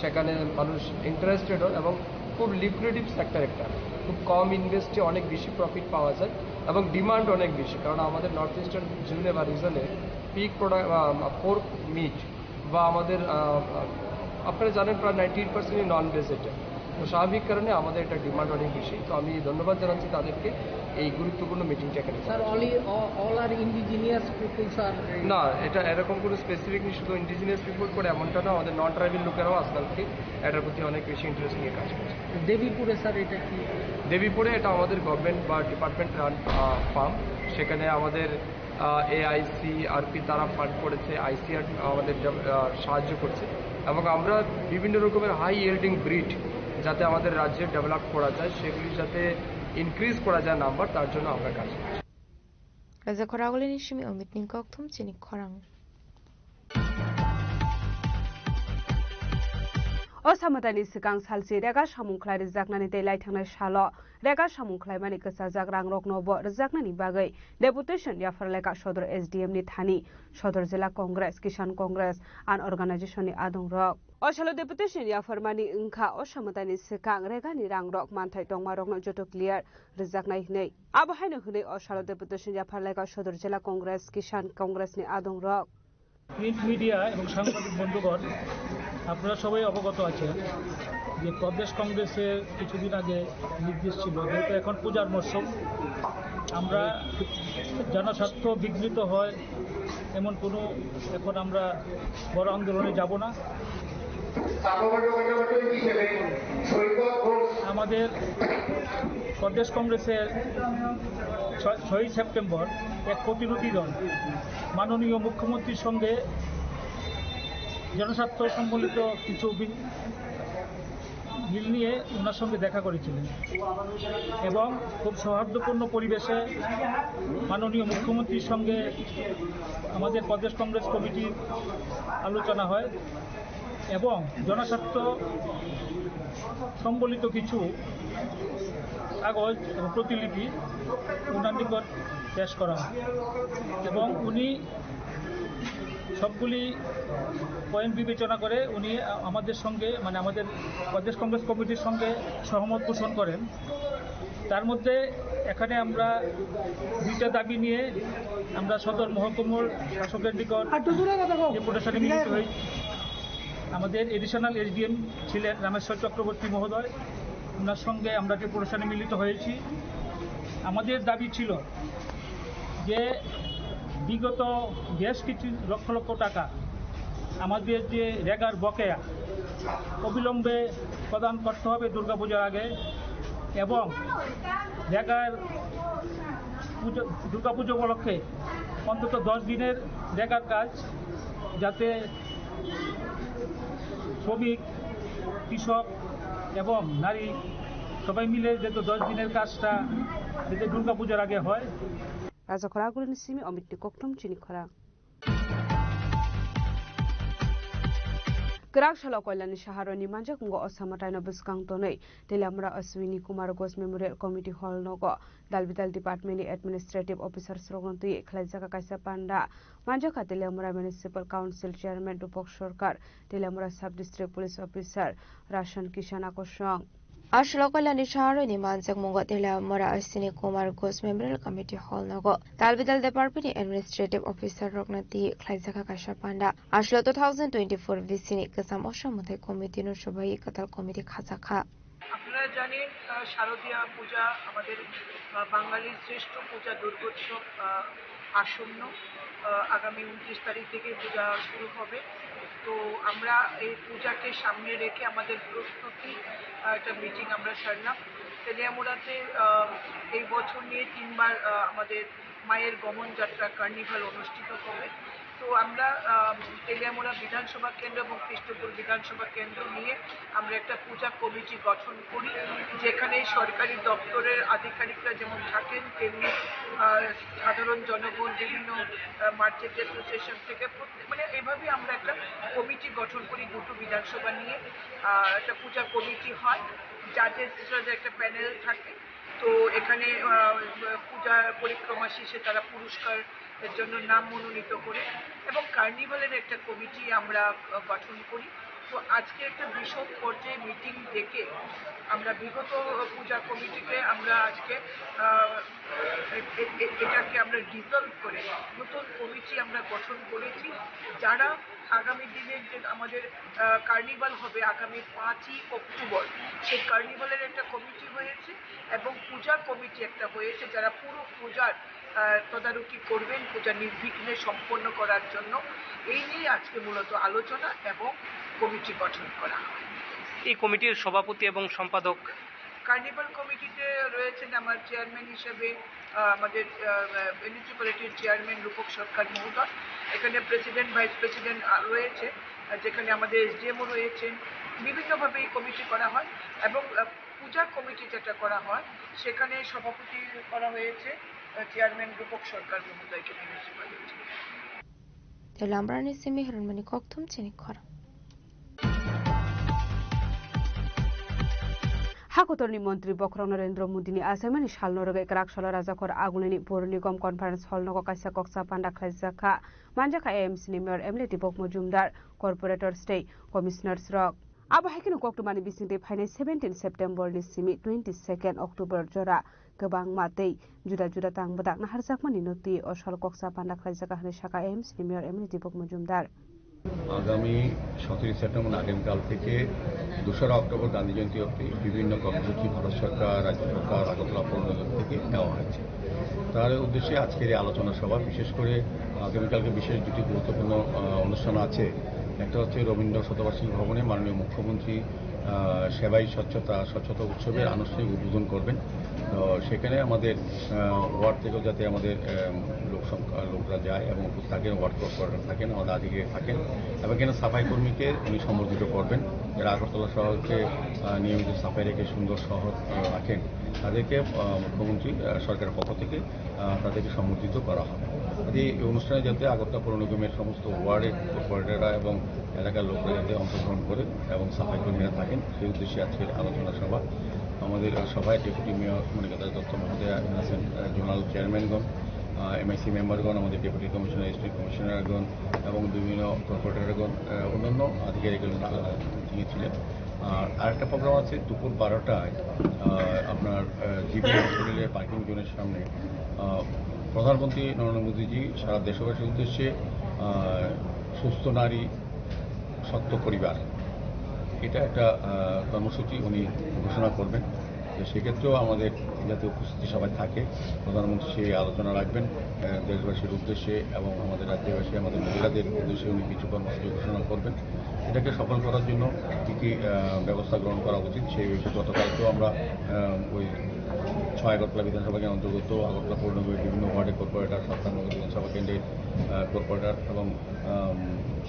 সেখানে মানুষ ইন্টারেস্টেড হন এবং খুব লিকুইডেটিভ সেক্টর একটা, খুব কম ইনভেস্টে অনেক বেশি প্রফিট পাওয়া যায় এবং ডিমান্ড অনেক বেশি, কারণ আমাদের নর্থ ইস্টার্ন জোনে বা রিজনে পিগ প্রোডাক্ট, পোর্ক মিট বা আমাদের, আহ, আপনারা জানেন প্রায় নাইনটি এইট পার্সেন্টই নন ভেজিটেরিয়ান। তো স্বাভাবিক কারণে আমাদের এটা ডিমান্ড অনেক বেশি। তো আমি ধন্যবাদ জানাচ্ছি তাদেরকে এই গুরুত্বপূর্ণ মিটিংটা এখানে করার জন্য। All are indigenous people, sir? না, এটা এরকম কোনো স্পেসিফিক নেই, শুধু ইন্ডিজিনাস পিপল করে এমনটা না, আমাদের নন ট্রাইবাল লোকেরাও আজকালকে এটার প্রতি অনেক বেশি ইন্টারেস্ট নিয়ে কাজ করছে। দেবীপুরে, স্যার, এটা কি? দেবীপুরে এটা আমাদের গভর্নমেন্ট বা ডিপার্টমেন্ট রান ফার্ম, সেখানে আমাদের এআইসিআরপি তারা ফান্ড করেছে, আইসিআর আমাদের ডেভ-, আহ, সাহায্য করছে এবং আমরা বিভিন্ন রকমের হাই ইয়েল্ডিং ব্রিড যাতে আমাদের রাজ্যে ডেভেলপ করা যায়, সেগুলি যাতে ইনক্রিজ করা যায় নাম্বার, তার জন্য আমরা কাজ করছি। Raja Khoragulini simi Omit ni kokthum chini khorang. O samataini swkang salsi rega samung khlai rwjaknani tei laithangnai salo rega samung khlaimani kwchajak rangrokno bo rwjaknani bagwi deputation yaphar lekha sodor S D M ni thani sodor jila Congress, Kisan Congress and organization ni adongrok. O salo deputation yapharmani wngkha o samataini swkang regani rangrok manthai tongmarokno joto clear rwjaknai hwnwi. Abo haino hwnwi o salo deputation yaphar lekha sodor jila Congress, Kisan Congress ni adongrok. Print media এবং সাংবাদিক বন্ধুগণ, আপনারা সবাই অবগত আছেন যে প্রদেশ কংগ্রেসের কিছুদিন আগে নির্দেশ ছিল, যেহেতু এখন পূজার মরশুম, আমরা জনস্বার্থ বিঘ্নিত হয় এমন কোনো, এখন আমরা বড় আন্দোলনে যাব না। আমাদের প্রদেশ কংগ্রেসের ছয়- ছয়ই সেপ্টেম্বর এক প্রতিনিধি দল মাননীয় মুখ্যমন্ত্রীর সঙ্গে জনস্বার্থ সম্বলিত কিছু বি- বিল নিয়ে ওনার সঙ্গে দেখা করেছিলেন এবং খুব সৌহার্দ্যপূর্ণ পরিবেশে মাননীয় মুখ্যমন্ত্রীর সঙ্গে আমাদের প্রদেশ কংগ্রেস কমিটির আলোচনা হয় এবং জনস্বার্থ সম্বলিত কিছু কাগজ এবং প্রতিলিপি ওনার নিকট পেশ করা হয় এবং উনি সবগুলি পয়েন্ট বিবেচনা করে উনি আ- আমাদের সঙ্গে, মানে, আমাদের প্রদেশ কংগ্রেস কমিটির সঙ্গে সহমত পোষণ করেন। তার মধ্যে এখানে আমরা দুইটা দাবি নিয়ে আমরা সদর মহকুমার শাসকের নিকট ডেপুটেশনে মিলিত হই। আমাদের এডিশনাল এসডিএম ছিলেন রামেশ্বর চক্রবর্তী মহোদয়, ওনার সঙ্গে আমরা ডেপুটেশনে মিলিত হয়েছি। আমাদের দাবি ছিল যে বিগত বেশ কিছু লক্ষ লক্ষ টাকা আমাদের যে রেগার বকেয়া অবিলম্বে প্রদান করতে হবে দুর্গাপূজার আগে এবং রেগার পুজো, দুর্গাপুজো উপলক্ষে অন্তত দশ দিনের রেগার কাজ যাতে শ্রমিক, কৃষক এবং নারী সবাই মিলে যাতে দশ দিনের কাজটা যাতে দুর্গাপূজার আগে হয়। Rajakhor Agulini simi Omitni kokthum chini khorang. Kwrak salo Koilani Saharoni manjak wngo Osama Taino bwskang tonwi Teliamura Ashwini Kumar Ghosh Memorial Committee Hall nogo dalbidal department ni administrative officer srokno twi khlaijak kaisa panda. Manjakha Teliamura Municipal Council Chairman Rupak Sarkar, Teliamura Sub District Police Officer Rashan Kishan Akosong. Aswk Koilani Saharoni manjak mungo Teliamura Ashwini Kumar Ghosh Memorial Committee Hall nogo dalbidal department ni administrative officer rokno twi khlaijak kaisa panda. Aswk two thousand twenty-four V C ni kwcham osa mwtai committee no subai kwtal committee khajakha. আপনারা জানেন, আহ, শারদীয়া পূজা আমাদের, আহ, বাঙালির শ্রেষ্ঠ পূজা, দুর্গোৎসব, আহ, আসন্ন। আহ, আগামী ঊনত্রিশ তারিখ থেকে পূজা শুরু হবে। তো আমরা এই পূজাকে সামনে রেখে আমাদের প্রস্তুতি, আহ, একটা মিটিং আমরা সারলাম। তেলিয়ামুড়াতে, আহ, এই বছর নিয়ে তিনবার, আহ, আমাদের মায়ের গমন যাত্রা কার্নিভাল অনুষ্ঠিত হবে। তো আমরা, আহ, তেলিয়ামুড়া বিধানসভা কেন্দ্র এবং কৃষ্ণপুর বিধানসভা কেন্দ্র নিয়ে আমরা একটা পূজা কমিটি গঠন করি, যেখানে সরকারি দপ্তরের আধিকারিকরা যেমন থাকেন, তেমনি, আহ, সাধারণ জনগণ, বিভিন্ন, আহ, মার্চেন্ট অ্যাসোসিয়েশন থেকে প্রত্যেক, মানে, এইভাবে আমরা একটা কমিটি গঠন করি দুটো বিধানসভা নিয়ে। আহ, একটা পূজা কমিটি হয়, জাজেস হিসেবে একটা প্যানেল থাকে। তো এখানে, আহ, পূজা পরিক্রমা শেষে তারা পুরস্কার এর জন্য নাম মনোনীত করে এবং কার্নিভালের একটা কমিটি আমরা, আহ, গঠন করি। তো আজকে একটা বিশদ পর্যায়ে মিটিং ডেকে আমরা বিগত পূজা কমিটিকে আমরা আজকে, আহ, এ-, এ-, এ-, এটাকে আমরা ডিসলভ করে নতুন কমিটি আমরা গঠন করেছি, যারা আগামী দিনের যে আমাদের, আহ, কার্নিভাল হবে আগামী পাঁচই অক্টোবর, সেই কার্নিভালের একটা কমিটি হয়েছে এবং পূজা কমিটি একটা হয়েছে, যারা পুরো পূজার, আহ, তদারকি করবেন পূজা নির্বিঘ্নে সম্পন্ন করার জন্য। এই নিয়ে আজকে মূলত আলোচনা এবং কমিটি গঠন করা হয়। এই কমিটির সভাপতি এবং সম্পাদক? কার্নিভাল কমিটিতে রয়েছেন আমার চেয়ারম্যান হিসেবে, আহ, আমাদের, আহ, মিউনিসিপ্যালিটির চেয়ারম্যান রূপক সরকার মহোদয়। এখানে প্রেসিডেন্ট, ভাইস প্রেসিডেন্ট, আহ, রয়েছে, আহ, যেখানে আমাদের এসডিএমও রয়েছেন। বিভিন্নভাবে এই কমিটি করা হয় এবং, আহ, পূজা কমিটি যেটা করা হয়, সেখানে সভাপতি করা হয়েছে, আহ, চেয়ারম্যান রূপক সরকার মহোদয়কে municipality. Tei Lambrani simi hwnmani kokthum chini khorang. Hakotorni montri bokhorok Narendra Modini achaimani salno rwgwi kwrak salo Rajakhor Agulini Pur Nigom Conference Hall nogo kaisa koksa panda khlaijak kha. Manjakha A M C ni Mayor M L A Dipok Mojumdar, Corporators tei Commissioners rok. Abo hai kheno koktwmani bisingtwi phainai seventeen September ni simi twenty second October jora kwbangma tei juda juda tang bwdak naharjakmani no twi o salo koksa panda khlaijak kha hwnwi sakha A M C ni Mayor M L A Dipok Mojumdar. আগামী সতেরোই সেপ্টেম্বর আগামীকাল থেকে দোসরা অক্টোবর গান্ধী জয়ন্তী অবধি বিভিন্ন কর্মসূচি ভারত সরকার, রাজ্য সরকার, আগরতলা পৌর নিগম থেকে নেওয়া হয়েছে। তার উদ্দেশ্যে আজকের এই আলোচনা সভা, বিশেষ করে আগামীকালকে বিশেষ দুটি গুরুত্বপূর্ণ, আহ, অনুষ্ঠান আছে। একটা হচ্ছে রবীন্দ্র শতবার্ষিকী ভবনে মাননীয় মুখ্যমন্ত্রী, আহ, আহ, সেবাই স্বচ্ছতা, স্বচ্ছতা উৎসবের আনুষ্ঠানিক উদ্বোধন করবেন। তো সেখানে আমাদের, আহ, ওয়ার্ড থেকেও যাতে আমাদের, আহ, লোক সংখ্যা, লোকরা যায় এবং উপস্থিত থাকেন, ওয়ার্ড কর্পোরেটর থাকেন, আমাদের আধিকারিক থাকেন এবং এখানে সাফাই কর্মীকে উনি সম্বর্ধিত করবেন, যারা আগরতলা শহরকে, আহ, নিয়মিত সাফাই রেখে সুন্দর শহর, আহ, রাখেন, তাদেরকে, আহ, মুখ্যমন্ত্রী, আহ, সরকারের পক্ষ থেকে, আহ, তাদেরকে সম্বর্ধিত করা হবে। কাজেই এই অনুষ্ঠানে যাতে আগরতলা পৌর নিগমের সমস্ত ওয়ার্ডের কর্পোরেটররা এবং এলাকার লোকরা যাতে অংশগ্রহণ করে এবং সাফাই কর্মীরা থাকেন, সেই উদ্দেশ্যে আজকের আলোচনা সভা। আমাদের সভায় ডেপুটি মেয়র মণিকান্ত দত্ত মহোদয় আছেন, আহ, জোনাল চেয়ারম্যানগণ, আহ, এমআইসি মেম্বারগণ, আমাদের ডেপুটি কমিশনার, এসপি কমিশনারগণ এবং বিভিন্ন কর্পোরেটরগণ, আহ, অন্যান্য আধিকারিকগণ, আহ, গিয়েছিলেন। আর আরেকটা প্রোগ্রাম আছে দুপুর বারোটায়, আহ, আপনার, আহ, জিবি হসপিটালের পার্কিং জোনের সামনে, আহ, প্রধানমন্ত্রী নরেন্দ্র মোদীজি সারা দেশবাসীর উদ্দেশ্যে, আহ, সুস্থ নারী, সত্য পরিবার, এটা একটা, আহ, কর্মসূচি উনি ঘোষণা করবেন। তো সেক্ষেত্রেও আমাদের যাতে উপস্থিতি সবাই থাকে, প্রধানমন্ত্রী সেই আলোচনা রাখবেন, আহ, দেশবাসীর উদ্দেশ্যে এবং আমাদের রাজ্যবাসী, আমাদের মহিলাদের উদ্দেশ্যে উনি কিছু কর্মসূচি ঘোষণা করবেন। এটাকে সফল করার জন্য কী কী, আহ, ব্যবস্থা গ্রহণ করা উচিত, সেই বিষয়ে গতকালকেও আমরা, আহ, ওই ছয় আগরতলা বিধানসভা কেন্দ্রের অন্তর্গত আগরতলা পৌর নিগমের বিভিন্ন ওয়ার্ডের কর্পোরেটর, সাতানব্বই বিধানসভা কেন্দ্রের, আহ, কর্পোরেটর এবং, আহ,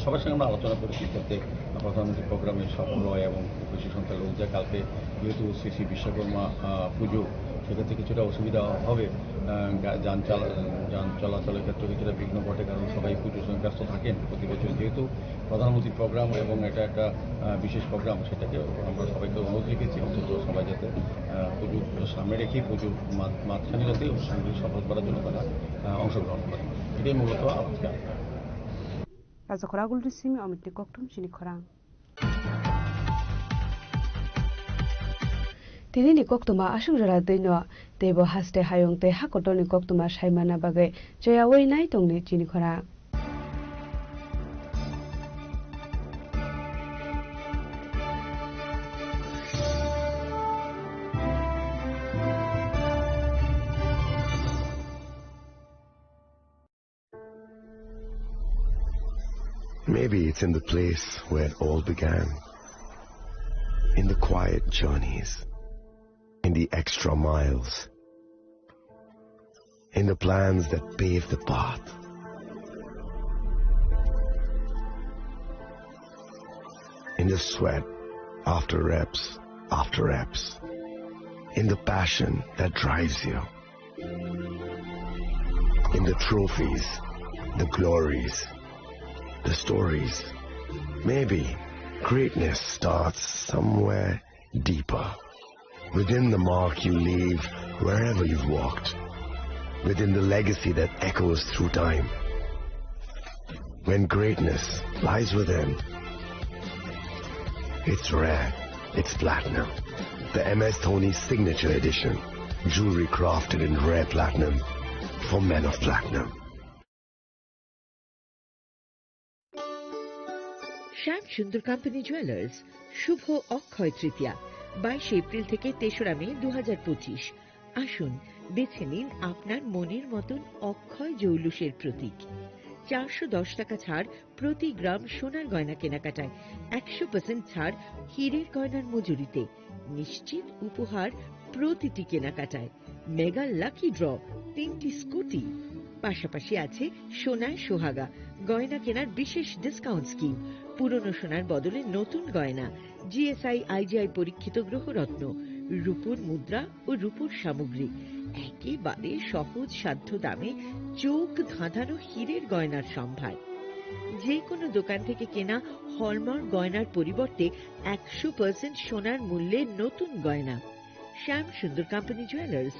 সবার সঙ্গে আমরা আলোচনা করেছি, যাতে প্রধানমন্ত্রী প্রোগ্রামে সফল হয় এবং বেশি সংখ্যা লোক যায়। কালকে যেহেতু শ্রী শ্রী বিশ্বকর্মা, আহ, পুজো, সেক্ষেত্রে কিছুটা অসুবিধা হবে। আহ, গা-, যান চালা-, যান চলাচলের ক্ষেত্রে কিছুটা বিঘ্ন ঘটে, কারণ সবাই পুজোর সঙ্গে ব্যস্ত থাকেন প্রতি বছর। যেহেতু প্রধানমন্ত্রীর প্রোগ্রাম এবং এটা একটা, আহ, বিশেষ প্রোগ্রাম, সেটাকে আমরা সবাইকে অনুরোধ রেখেছি অন্তত সবাই যাতে, আহ, পুজো সামনে রেখে পুজোর মাঝ-, মাঝখানে যাতে অনুষ্ঠানগুলি সফল করার জন্য তারা, আহ, অংশগ্রহণ করে। এটাই মূলত আজকে আলোচনা। Rajakhor Agulni simi Omitni kokthum chini khorang. Tinini koktwma aswk jora twino, teibo haste hayung tei hakotorni koktwma saimana bagwi choyaui nai tongdi chini khorang. Maybe it's in the place where it all began. In the quiet journeys, in the extra miles, in the plans that pave the path, in the sweat after reps, after reps, in the passion that drives you. In the trophies, the glories, the stories. Maybe greatness starts somewhere deeper. Within the mark you leave wherever you've walked. Within the legacy that echoes through time. When greatness lies within, it's rare, it's platinum. The M S Dhoni Signature Edition. Jewelry crafted in rare platinum for men of platinum. শ্যাম সুন্দর company jewellers, শুভ অক্ষয় তৃতীয়া, বাইশে এপ্রিল থেকে তেসরা মে দু হাজার পঁচিশ। আসুন, বেছে নিন আপনার মনের মতন অক্ষয় জৌলুসের প্রতীক। চারশো দশ টাকা ছাড় প্রতি গ্রাম সোনার গয়না কেনাকাটায়, একশো পার্সেন্ট ছাড় হীরের গয়নার মজুরিতে, নিশ্চিত উপহার প্রতিটি কেনাকাটায়, মেগা লাকি ড্র, তিনটি স্কুটি। পাশাপাশি আছে সোনায় সোহাগা, গয়না কেনার বিশেষ ডিসকাউন্ট স্কিম, পুরনো সোনার বদলে নতুন গয়না, জিএসআই আইজিআই পরীক্ষিত গ্রহরত্ন, রূপোর মুদ্রা ও রূপোর সামগ্রী, একেবারে সহজ সাধ্য দামে চোখ ধাঁধানো হীরের গয়নার সম্ভার। যে কোনো দোকান থেকে কেনা হলমার্ক গয়নার পরিবর্তে একশো পার্সেন্ট সোনার মূল্যে নতুন গয়না। শ্যাম সুন্দর কোম্পানি জুয়েলার্স,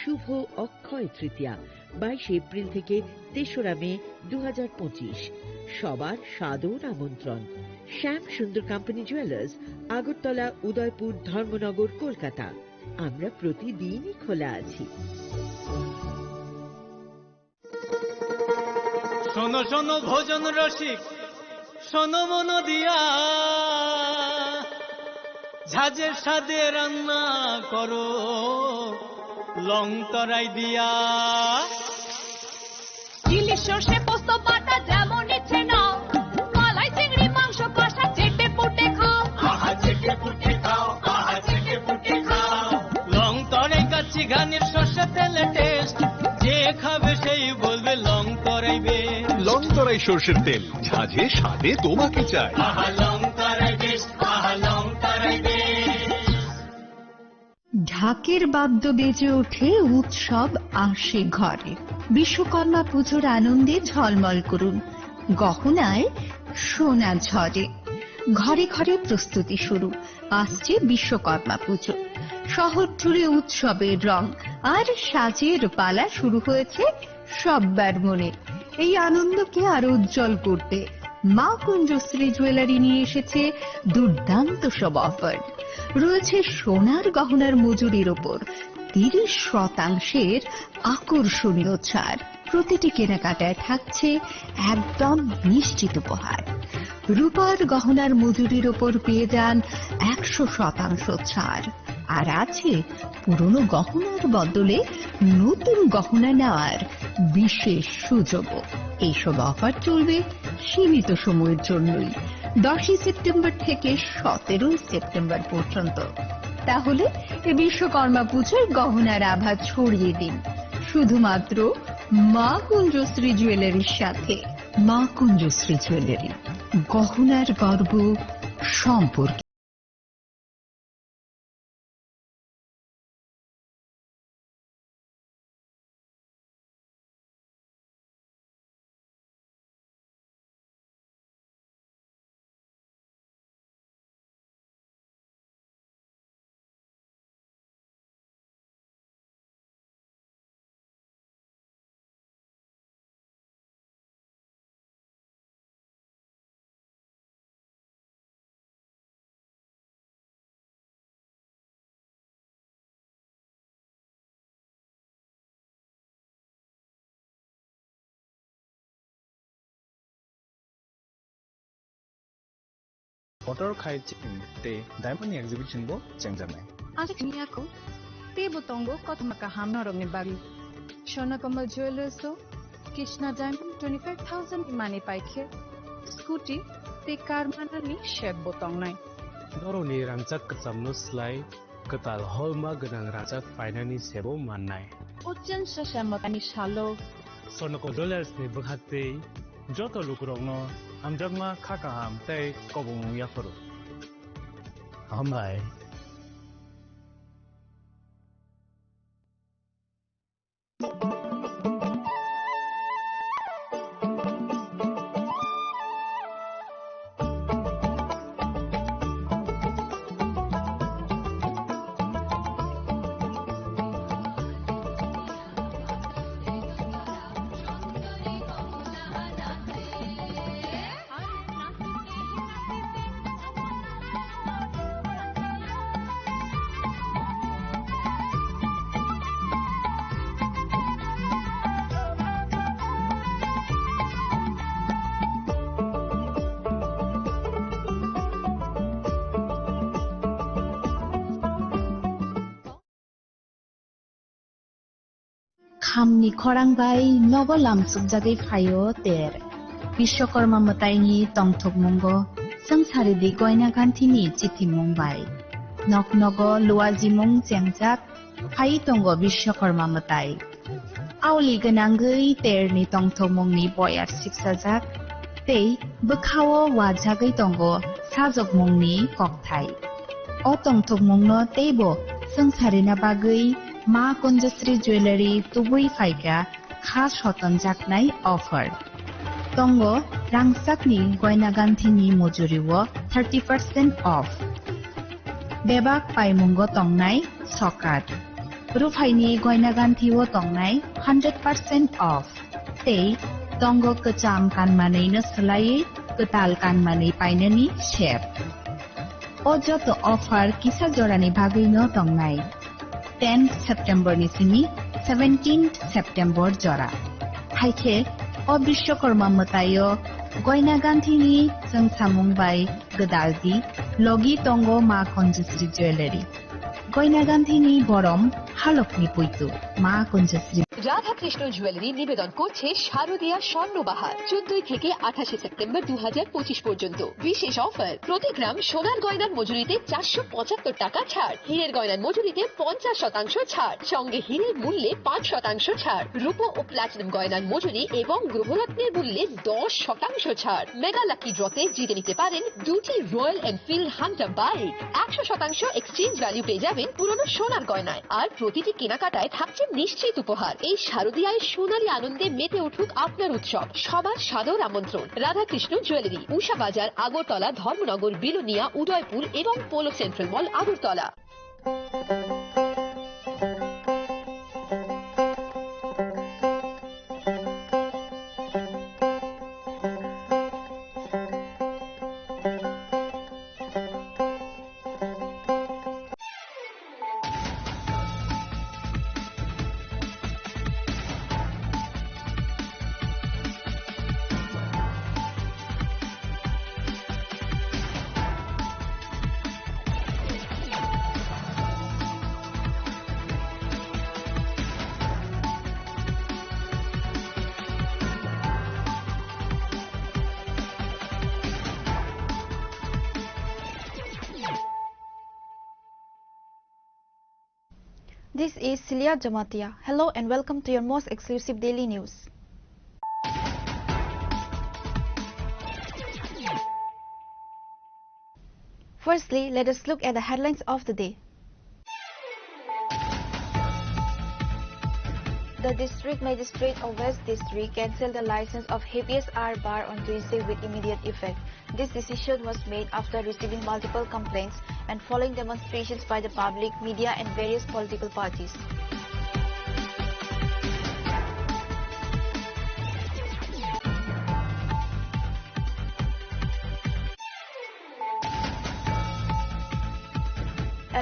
শুভ অক্ষয় তৃতীয়া, বাইশে এপ্রিল থেকে তেসরা মে দু হাজার পঁচিশ। সবার সাদর আমন্ত্রণ। শ্যাম সুন্দর কোম্পানি জুয়েলার্স, আগরতলা, উদয়পুর, ধর্মনগর, কলকাতা। আমরা প্রতিদিনই খোলা আছি। শোনো শোনো ভোজন রসিক, শোনো মন দিয়া, ঝাঁঝের স্বাদে রান্না করো লং তরাই দিয়া। ইলিশ সর্ষে পোস্ত বাটা যেমন ইচ্ছে নাও, মালাই চিংড়ি মাংস কষা চেটে পুটে খাও। আহা, চেটে পুটে খাও। চিঘানির সর্ষে তেলে টেস্ট, যে খাবে সেই বলবে লং তরাই বেশ। লং তরাই সর্ষের তেল, ঝাঁঝে স্বাদে তোমাকে চাই। আহা, লং তরাই বেশ, আহা, লং তরাই বেশ। ঢাকের বাদ্য বেজে ওঠে, উৎসব আসে ঘরে। বিশ্বকর্মা পুজোর আনন্দে ঝলমল করুন, গহনায় সোনা ঝরে। ঘরে ঘরে প্রস্তুতি শুরু, আসছে বিশ্বকর্মা পুজো। শহর জুড়ে উৎসবের রং আর সাজের পালা শুরু হয়েছে সব্বার মনে। এই আনন্দকে আরো উজ্জ্বল করতে মা কুঞ্জশ্রী জুয়েলারি নিয়ে এসেছে দুর্দান্ত সব অফার। রয়েছে সোনার গহনার মজুরির ওপর তিরিশ শতাংশের আকর্ষণীয় ছাড়। প্রতিটি কেনাকাটায় থাকছে একদম নিশ্চিত উপহার। রূপার গহনার মজুরির ওপর পেয়ে যান একশো শতাংশ ছাড়। আর আছে পুরনো গহনার বদলে নতুন গহনা নেওয়ার বিশেষ সুযোগও। এইসব অফার চলবে সীমিত সময়ের জন্যই, দশই সেপ্টেম্বর থেকে সতেরোই সেপ্টেম্বর পর্যন্ত। তাহলে এ বিশ্বকর্মা পুজোয় গহনার আভা ছড়িয়ে দিন শুধুমাত্র মা কুঞ্জশ্রী জুয়েলারির সাথে। মা কুঞ্জশ্রী জুয়েলারি, গহনার গর্ব সম্পর্কে। Kotor khai chini tei diamond ni exhibition bo chengjaknai. Ang khe chini yakung teibo tongo kothoma kaham norokni bagwi. Swarna Kamal Jewellers o Krishna Diamond twenty five thousand ni manwi pai khe scooty tei car manani set bo tongnai. Norokni rangchak kwchamno slai kwtal holma gwnang rangchak painani sebo mannai. O chwng sasa mwtani salo Swarna Kamal Jewellers ni bwkha tei joto lukurokno hamjakma kha kaham tei kobongmung yaphuru. Hambai. Khamni khorang bai nogo lamsukjagwi phaio ter. Biswakarma mwtaini tongthokmungo swngcharidi goina ganthini chithimung bai. Nok nogo luajimung chengjak phai tongo Biswakarma mwtai. Auli gwnangwi terni tongthokmungni boyar siksajak tei bwkhao wajagwi tongo sajokmungni kokthai. O tongthokmungno teibo swngcharina bagwi Ma Kunjasri Jewellery tubui phaikha kha sotonjaknai offer. Tongo rangchakni goina ganthini mojuriwo thirty percent off. Bebak paimungo tongnai sokat. Ruphaini goina ganthio tongnai hundred percent off. Tei tongo kwcham kanmanwino swlaiwi kwtal kanmanwi painani sep. O joto offer kisa jorani bagwino tongnai. Ten September ni simi seventeen September jora. Haikhe o Biswakarma mwtaio goina ganthini chwngsamung bai gwdaldi logi tongo Ma Kunjasri Jewellery. Goina ganthini borom halokni puitu Ma Kunjasri. Radhakrishna jewellery নিবেদন করছে শারদীয়া স্বর্ণবাহার, চোদ্দই থেকে আঠাশে সেপ্টেম্বর দু হাজার পঁচিশ পর্যন্ত। বিশেষ অফার, প্রতি গ্রাম সোনার গয়নার মজুরিতে চারশো পঁচাত্তর টাকা ছাড়, হীরের গয়নার মজুরিতে পঞ্চাশ শতাংশ ছাড়, সঙ্গে হীরের মূল্যে পাঁচ শতাংশ ছাড়, রূপো ও প্লাটিনাম গয়নার মজুরি এবং গ্রহরত্নের মূল্যে দশ শতাংশ ছাড়। মেগা লাকি ড্রতে জিতে নিতে পারেন দুটি রয়্যাল এনফিল্ড হান্টার বাইক, একশো শতাংশ এক্সচেঞ্জ ভ্যালু পেয়ে যাবেন পুরনো সোনার গয়নায়। আর প্রতিটি কেনাকাটায় থাকছে নিশ্চিত উপহার। এই শারদীয়ায় সোনালী আনন্দে মেতে উঠুক আপনার উৎসব। সবার সাদর আমন্ত্রণ। রাধাকৃষ্ণ জুয়েলারি, উষা বাজার, আগরতলা, ধর্মনগর, বিলোনিয়া, উদয়পুর এবং polo central mall, Agartala. This is Celia Jamatia. Hello and welcome to your most exclusive daily news. Firstly, let us look at the headlines of the day. The District Magistrate of West District cancelled the license of Habeas R Bar on Tuesday with immediate effect. This decision was made after receiving multiple complaints and following demonstrations by the public, media and various political parties.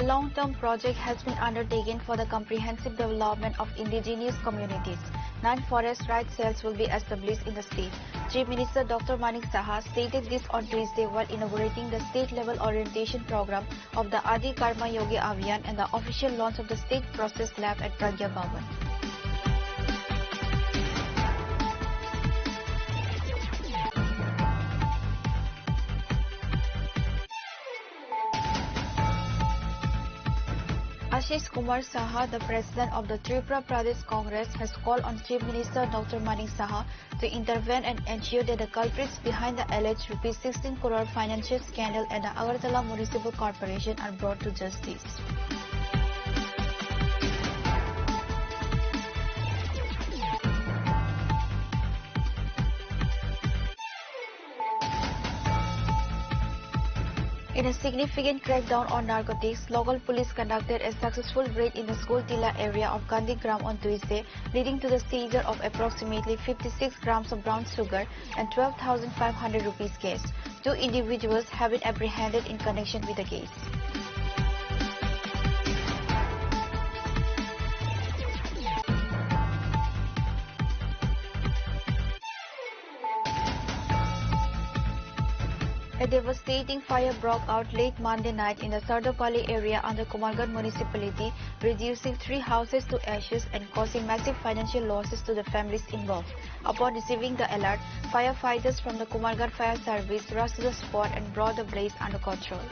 A long-term project has been undertaken for the comprehensive development of indigenous communities. Nine forest rights cells will be established in the state. Chief Minister Doctor Manik Saha stated this on Tuesday while inaugurating the state-level orientation program of the Adi Karma Yogi Abhiyan and the official launch of the state process lab at Pragya Bhavan. Ashish Kumar Saha, the president of the Tripura Pradesh Congress, has called on Chief Minister Doctor Manik Saha to intervene and ensure that the culprits behind the alleged rupees sixteen crore financial scandal at the Agartala Municipal Corporation are brought to justice. In a significant crackdown on narcotics, local police conducted a successful raid in the School Tilla area of Gandhi Gram on Tuesday, leading to the seizure of approximately fifty-six grams of brown sugar and twelve thousand five hundred rupees cash. Two individuals have been apprehended in connection with the case. A devastating fire broke out late Monday night in the Sardopali area under Kumargarh municipality, reducing three houses to ashes and causing massive financial losses to the families involved. Upon receiving the alert, firefighters from the Kumargarh Fire Service rushed to the spot and brought the blaze under control.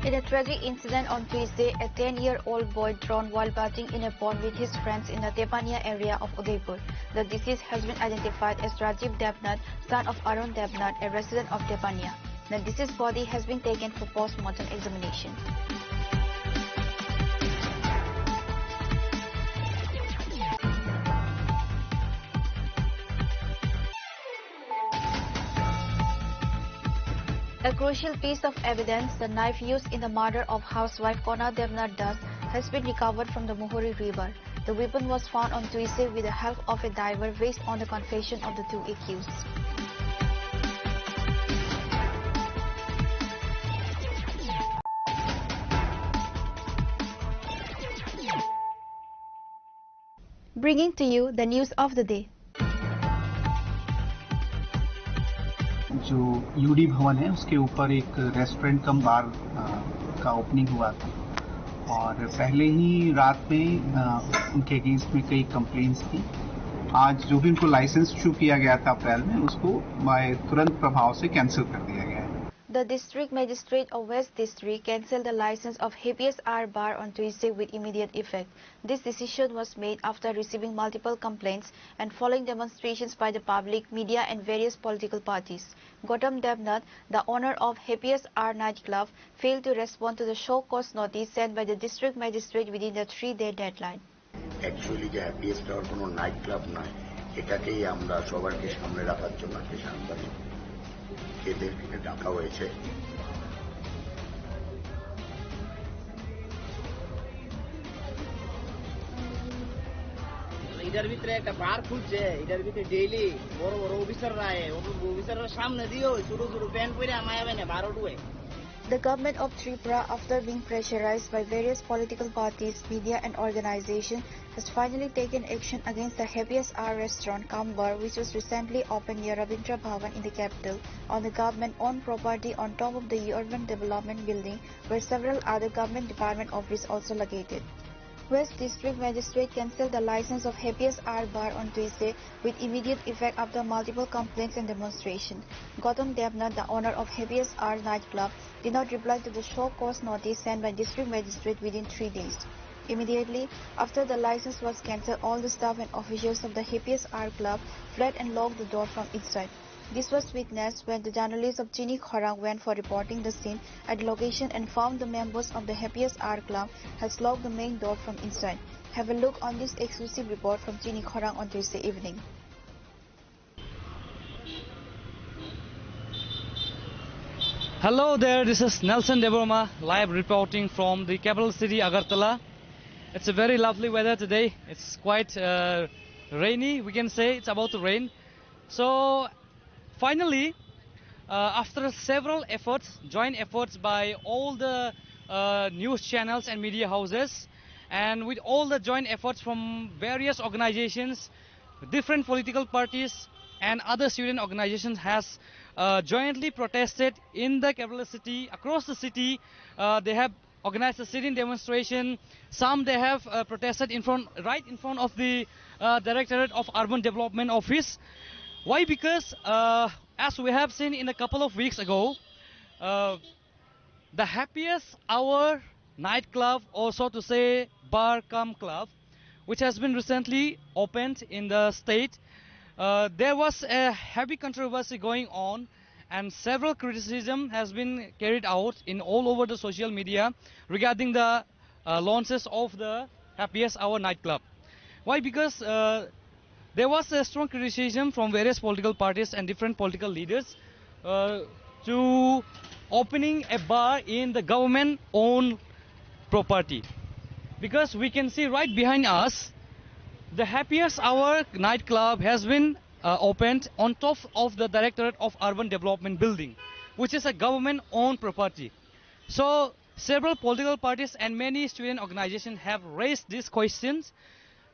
In a tragic incident on Tuesday, a ten-year-old boy drowned while bathing in a pond with his friends in the Tepania area of Udaipur. The deceased has been identified as Rajiv Debnath, son of Arun Debnath, a resident of Tepania. The deceased body has been taken for post-mortem examination. A crucial piece of evidence, the knife used in the murder of housewife Kona Debnath Das, has been recovered from the Muhuri River. The weapon was found on Tuesday with the help of a diver, based on the confession of the two accused. Bringing to you the news of the day. जो यूडी भवन है, उसके ऊपर एक restaurant cum बार, अ, का ओपनिंग हुआ था और पहले ही रात में, अ, उनके अगेंस्ट में कई कंप्लेंट्स थी। आज जो भी उनको लाइसेंस इशू किया गया था अप्रैल में, उसको बाय तुरंत प्रभाव से कैंसिल कर दिया गया है। The District Magistrate of West District cancelled the license of Happiest Hour Bar on Tuesday with immediate effect. This decision was made after receiving multiple complaints and following demonstrations by the public, media, and various political parties. Gautam Devnath, the owner of Happiest Hour nightclub, failed to respond to the show cause notice sent by the district magistrate within the three-day deadline. Actually যে happiest hour কোনো night club নয়, এটাকেই আমরা সবাইকে সামনে রাখার জন্য একটা সাংবাদিক এদেরকে ডাকা হয়েছে। এটার ভিতরে একটা বার খুলছে, এটার ভিতরে ডেইলি বড় বড় অফিসাররা আয়, অফিসাররা সামনে দিয়ে ওই ছোট ছোট প্যান্ট পরে আমায় এনে বারো ডুয়ে। The government of Tripura, after being pressurized by various political parties, media and organization, has finally taken action against the Happiest Hour restaurant cum bar, which was recently opened near Rabindra Bhavan in the capital, on the government-owned property on top of the Urban Development Building, where several other government department offices also located. West District Magistrate cancelled the license of Happiest Hour Bar on Tuesday with immediate effect after multiple complaints and demonstration. Gautam Devnath, the owner of Happiest Hour nightclub, did not reply to the show cause notice sent by District Magistrate within three days. Immediately after the license was cancelled, all the staff and officials of the Happiest Hour Club fled and locked the door from inside. This was witnessed when the journalist of Chini Khorang went for reporting the scene at the location and found the members of the Happiest Hour Club has locked the main door from inside. Have a look on this exclusive report from Chini Khorang on Tuesday evening. Hello there, this is Nelson Debbarma, live reporting from the capital city Agartala. It's a very lovely weather today. It's quite uh, rainy, we can say it's about to rain. So finally, uh, after several efforts, joint efforts by all the uh, news channels and media houses, and with all the joint efforts from various organizations, different political parties and other student organizations has uh, jointly protested in the capital city, across the city. Uh, they have organized a sit-in demonstration. Some they have uh, protested in front, right in front of the uh, Directorate of Urban Development Office. Why? Because uh, as we have seen in a couple of weeks ago, uh, the Happiest Hour nightclub, or so to say, bar cum club, which has been recently opened in the state, uh, there was a heavy controversy going on, and several criticism has been carried out in all over the social media regarding the uh, launches of the Happiest Hour nightclub. Why? Because uh, there was a strong criticism from various political parties and different political leaders uh, to opening a bar in the government-owned property. Because we can see right behind us, the Happiest Hour nightclub has been uh, opened on top of the Directorate of Urban Development building, which is a government-owned property. So several political parties and many student organizations have raised these questions.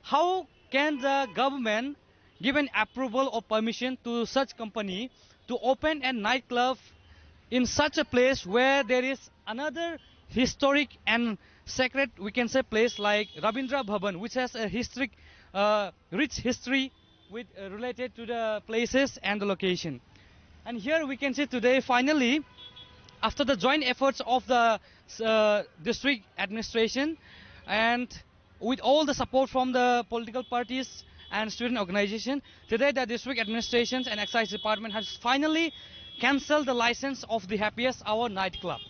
How can the government give an approval or permission to such company to open a nightclub in such a place where there is another historic and sacred, we can say, place like Rabindra Bhavan, which has a historic, uh, rich history with uh, related to the places and the location. And here we can see today, finally, after the joint efforts of the uh, district administration and with all the support from the political parties and student organization, today the district administrations and excise department has finally cancelled the license of the Happiest Hour nightclub.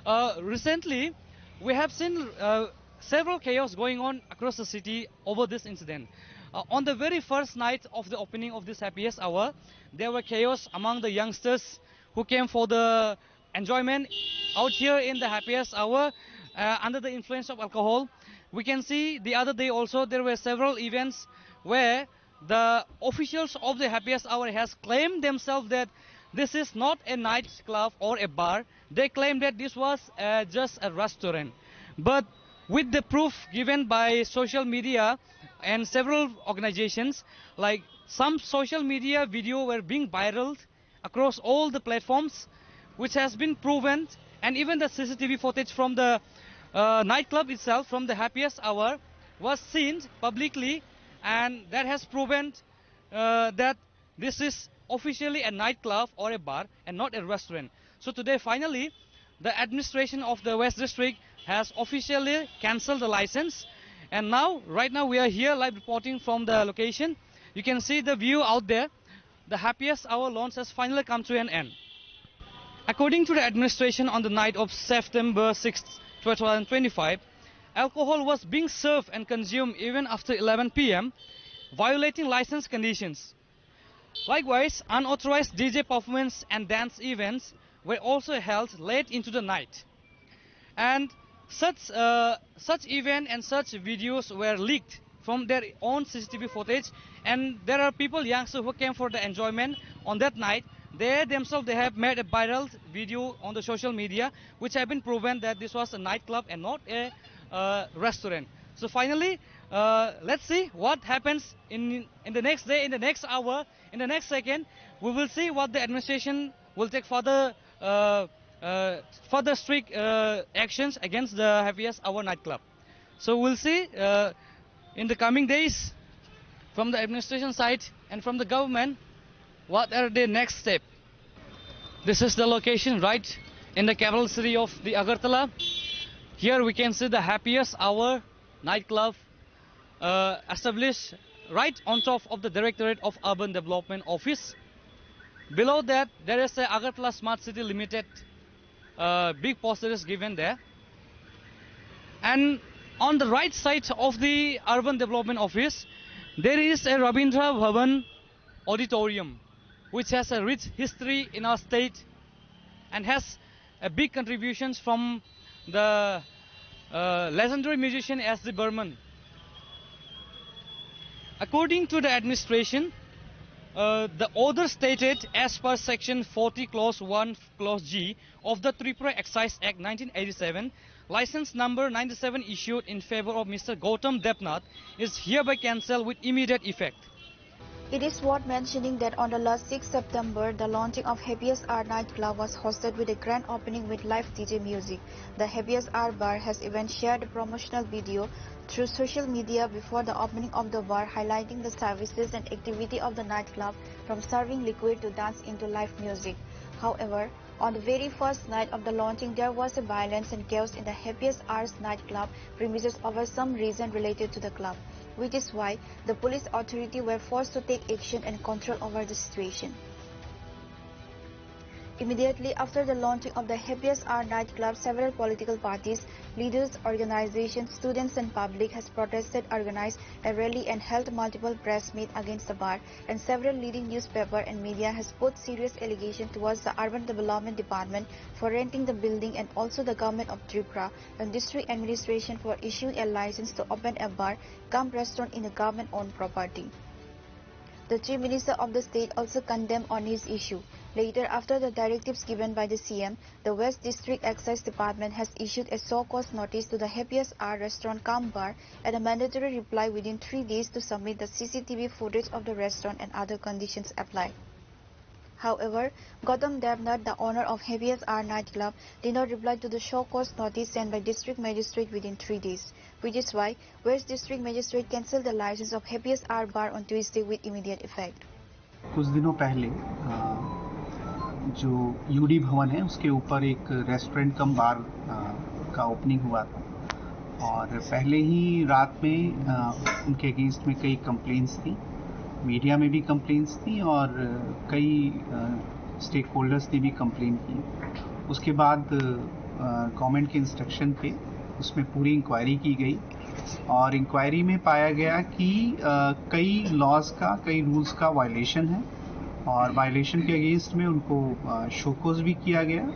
Uh, recently, we have seen uh, several chaos going on across the city over this incident. Uh, on the very first night of the opening of this Happiest Hour, there were chaos among the youngsters who came for the enjoyment out here in the Happiest Hour uh, under the influence of alcohol. We can see the other day also there were several events where the officials of the Happiest Hour has claimed themselves that this is not a nightclub or a bar. They claim that this was uh, just a restaurant. But with the proof given by social media and several organizations, like, some social media video were being viral across all the platforms, which has been proven, and even the C C T V footage from the uh, nightclub itself, from the happiest hour, was seen publicly, and that has proven uh, that this is officially a nightclub or a bar and not a restaurant. So today, finally, the administration of the West District has officially cancelled the license. And now, right now, we are here live reporting from the location. You can see the view out there. The happiest hour launch has finally come to an end. According to the administration, on the night of September sixth, two thousand twenty-five, alcohol was being served and consumed even after eleven p m, violating license conditions. Likewise, unauthorized D J performance and dance events were also held late into the night. And such, uh, such event and such videos were leaked from their own C C T V footage. And there are people, youngsters, who came for the enjoyment on that night. They themselves, they have made a viral video on the social media, which have been proven that this was a nightclub and not a uh, restaurant. So finally, uh, let's see what happens in in the next day, in the next hour, in the next second. We will see what the administration will take further uh, uh, further strict uh, actions against the Happiest Hour nightclub. So we'll see uh, in the coming days from the administration side and from the government what are the next step. This is the location right in the capital city of the Agartala. Here we can see the Happiest Hour nightclub uh, established right on top of the Directorate of Urban Development Office. Below that, there is a Agartala Smart City Limited uh, big poster is given there. And on the right side of the Urban Development Office, there is a Rabindra Bhavan Auditorium, which has a rich history in our state and has a big contributions from the uh, legendary musician S D Burman. According to the administration, uh, the order stated as per section forty clause one clause G of the Tripura Excise Act nineteen eighty-seven, license number ninety-seven issued in favor of Mister Gautam Debnath is hereby cancelled with immediate effect. It is worth mentioning that on the last sixth September, the launching of Happiest Hour nightclub was hosted with a grand opening with live D J music. The Happiest Hour bar has even shared a promotional video through social media before the opening of the bar, highlighting the services and activity of the nightclub, from serving liquid to dance into live music. However, on the very first night of the launching, there was a violence and chaos in the Happiest Hours nightclub premises over some reason related to the club, which is why the police authority were forced to take action and control over the situation. Immediately after the launching of the Happiest Hour nightclub, several political parties, leaders, organizations, students and public has protested, organized a rally and held multiple press meet against the bar, and several leading newspaper and media has put serious allegation towards the Urban Development Department for renting the building and also the Government of Tripura and District Administration for issuing a license to open a bar cum restaurant in the government-owned property. The Chief Minister of the state also condemned on this issue. Later, after the directives given by the C M, the West District Excise Department has issued a show cause notice to the Happiest Hour restaurant cum bar and a mandatory reply within three days to submit the C C T V footage of the restaurant and other conditions apply. However, Gautam Devnath, the owner of Happiest Hour nightclub, did not reply to the show cause notice sent by District Magistrate within three days, which is why West District Magistrate cancelled the license of Happiest Hour bar on Tuesday with immediate effect. कुछ दिनों पहले अ, जो यूडी भवन है, उसके ऊपर एक restaurant cum बार अ, का ओपनिंग हुआ था और पहले ही रात में अ, उनके अगेंस्ट में कई कंप्लेंट्स थी, मीडिया में भी कंप्लेंट्स थी और कई स्टेक होल्डर्स ने भी कंप्लेन की। उसके बाद गवर्नमेंट के इंस्ट्रक्शन पे उसमें पूरी इंक्वायरी की गई और इंक्वायरी में पाया गया कि अ, कई लॉज का, कई रूल्स का वायलेशन है और वायलेशन के अगेंस्ट में उनको शोकोज भी किया गया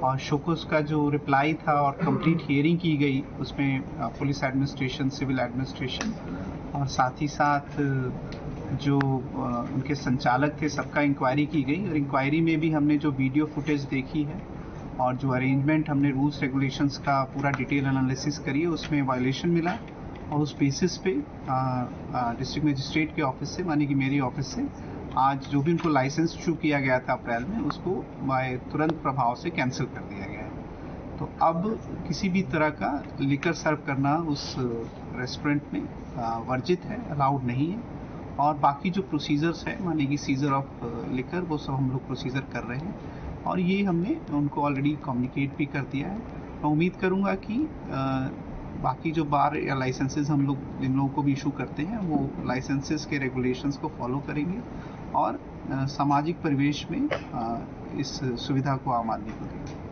और शोकोज का जो रिप्लाई था और कंप्लीट हियरिंग की गई उसमें अ, पुलिस एडमिनिस्ट्रेशन, सिविल एडमिनिस्ट्रेशन और साथ ही साथ अ, जो अ, उनके संचालक थे, सबका इंक्वायरी की गई और इंक्वायरी में भी हमने जो वीडियो फुटेज देखी है और जो अरेंजमेंट हमने रूल्स रेगुलेशंस का पूरा डिटेल एनालिसिस करी है, उसमें वायलेशन मिला और उस बेसिस पे डिस्ट्रिक्ट मजिस्ट्रेट के ऑफिस से, माने कि मेरी ऑफिस से आज जो भी उनको लाइसेंस इशू किया गया था अप्रैल में, उसको बाय तुरंत प्रभाव से कैंसिल कर दिया गया है। तो अब किसी भी तरह का लिकर सर्व करना उस रेस्टोरेंट में वर्जित है, अलाउड नहीं है। और बाकी जो प्रोसीजर्स है, माने कि सीजर ऑफ लिकर, वो सब हम लोग प्रोसीजर कर रहे हैं। और ये हमने उनको ऑलरेडी कम्युनिकेट भी कर दिया है। मैं उम्मीद करूँगा कि बाकी जो बार या लाइसेंसेज हम लोग जिन लोगों को भी इशू करते हैं, वो लाइसेंसेज के रेगुलेशंस को फॉलो करेंगे और सामाजिक परिवेश में इस सुविधा को आम आदमी को देंगे।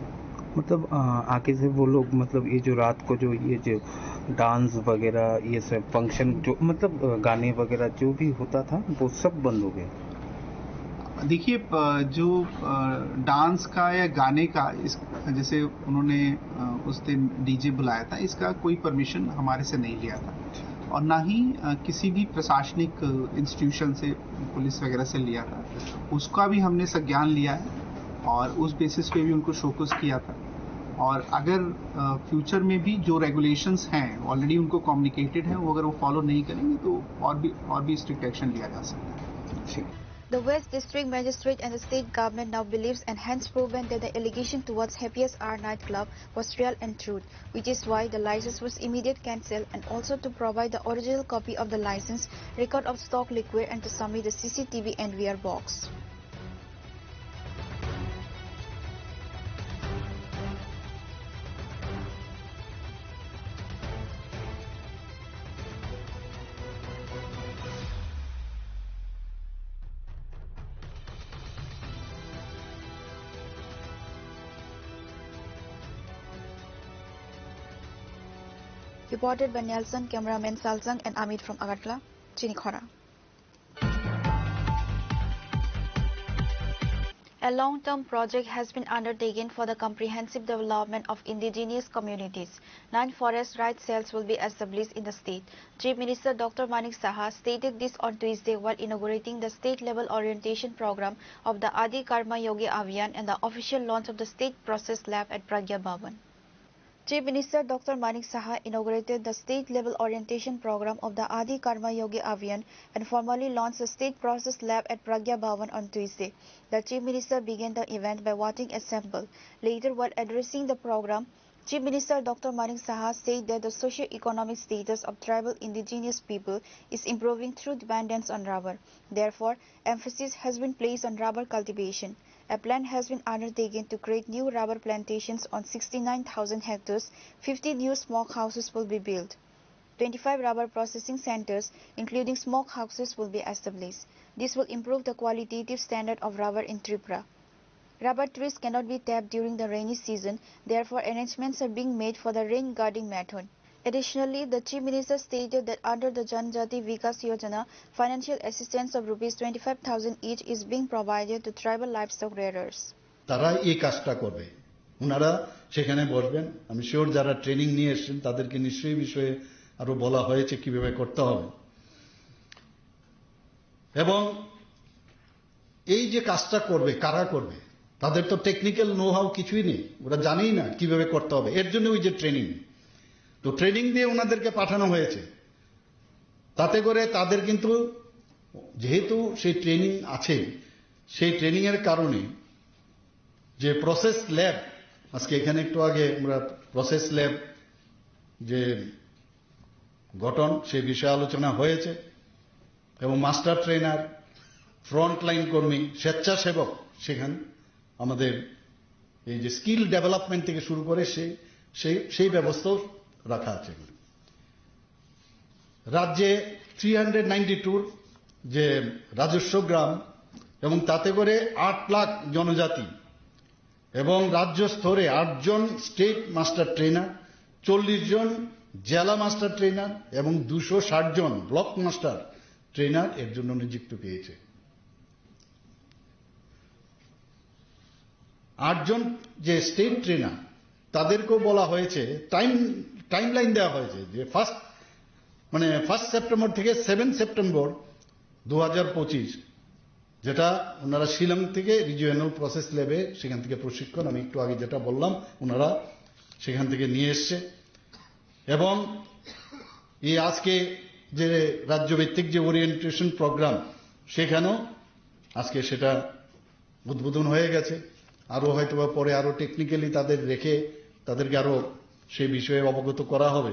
मतलब आगे से वो लोग, मतलब ये जो रात को जो ये जो डांस वगैरह, ये सब फंक्शन, जो मतलब गाने वगैरह जो भी होता था, वो सब बंद हो गया। देखिए, जो डांस का या गाने का इस, जैसे उन्होंने उस दिन डीजे बुलाया था, इसका कोई परमिशन हमारे से नहीं लिया था और ना ही किसी भी प्रशासनिक इंस्टीट्यूशन से, पुलिस वगैरह से लिया था। उसका भी हमने संज्ञान लिया है और उस बेसिस पे भी उनको शोकस किया था। और अगर फ्यूचर में भी जो रेगुलेशंस हैं, ऑलरेडी उनको कम्युनिकेटेड है, वो अगर वो फॉलो नहीं करेंगे तो और भी और भी स्ट्रिक्ट एक्शन लिया जा सकता है। The West District Magistrate and the state government now believes and hence proven that the allegation towards Happiest Hour nightclub was real and true, which is why the license was immediate cancelled and also to provide the original copy of the license, record of stock liquor and to submit the C C T V and V R box. Reported by Nelson, cameraman Salsang and Amit from Agartala, Chinikhora. A long-term project has been undertaken for the comprehensive development of indigenous communities. Nine forest rights cells will be established in the state. Chief Minister Doctor Manik Saha stated this on Tuesday while inaugurating the state-level orientation program of the Adi Karma Yogi Abhiyan and the official launch of the State Process Lab at Pragya Bhavan. Chief Minister Doctor Manik Saha inaugurated the state-level orientation program of the Adi Karma Yogi Abhiyan and formally launched the State Process Lab at Pragya Bhavan on Tuesday. The Chief Minister began the event by watering a sample. Later, while addressing the program, Chief Minister Doctor Manik Saha said that the socio-economic status of tribal indigenous people is improving through dependence on rubber. Therefore, emphasis has been placed on rubber cultivation. A plan has been undertaken to create new rubber plantations on sixty-nine thousand hectares, fifty new smoke houses will be built. Twenty-five rubber processing centers, including smoke houses, will be established. This will improve the qualitative standard of rubber in Tripura. Rubber trees cannot be tapped during the rainy season, therefore arrangements are being made for the rain guarding method. Additionally, the Chief Minister stated that under the Janjati Vikas Yojana, financial assistance of rupees twenty-five thousand each is being provided to tribal livestock rearers. তারা এই কাজটা করবে। ওনারা সেখানে বসবেন। আমি শিওর যারা ট্রেনিং নিয়ে এসেছেন তাদেরকে নিশ্চয়ই এই বিষয়ে আরো বলা হয়েছে কিভাবে করতে হবে। এবং এই যে কাজটা করবে, কারা করবে? তাদের তো টেকনিক্যাল নো হাউ কিছুই নেই, ওরা জানেই না কিভাবে করতে হবে। এর জন্য ওই যে ট্রেনিং, তো ট্রেনিং দিয়ে ওনাদেরকে পাঠানো হয়েছে। তাতে করে তাদের কিন্তু, যেহেতু সেই ট্রেনিং আছে, সেই ট্রেনিং এর কারণে যে প্রসেস ল্যাব, আজকে এখানে একটু আগে আমরা প্রসেস ল্যাব যে গঠন, সে বিষয়ে আলোচনা হয়েছে। এবং মাস্টার ট্রেনার, ফ্রন্টলাইন কর্মী, স্বেচ্ছাসেবক, সেখানে আমাদের এই যে স্কিল ডেভেলপমেন্ট থেকে শুরু করে সেই সেই সেই ব্যবস্থাও রাখা আছে। রাজ্যে থ্রি হান্ড্রেড নাইনটি টুর যে রাজস্ব গ্রাম এবং তাতে করে আট লাখ জনজাতি এবং রাজ্য স্তরে আটজন স্টেট মাস্টার ট্রেনার, চল্লিশ জন জেলা মাস্টার ট্রেনার এবং দুশো ষাট জন ব্লক মাস্টার ট্রেনার এর জন্য নিযুক্ত পেয়েছে। আটজন যে স্টেট ট্রেনার, তাদেরকেও বলা হয়েছে, টাইম টাইম লাইন দেওয়া হয়েছে যে ফার্স্ট মানে ফার্স্ট সেপ্টেম্বর থেকে সেভেন সেপ্টেম্বর দু হাজার পঁচিশ, যেটা ওনারা শিলং থেকে রিজিওনাল প্রসেস ল্যাবে সেখান থেকে প্রশিক্ষণ, আমি একটু আগে যেটা বললাম, ওনারা সেখান থেকে নিয়ে এসছে। এবং এই আজকে যে রাজ্যভিত্তিক যে ওরিয়েন্টেশন প্রোগ্রাম, সেখানেও আজকে সেটা উদ্বোধন হয়ে গেছে। আরও হয়তোবা পরে আরও টেকনিক্যালি তাদের রেখে তাদেরকে আরও সেই বিষয়ে অবগত করা হবে।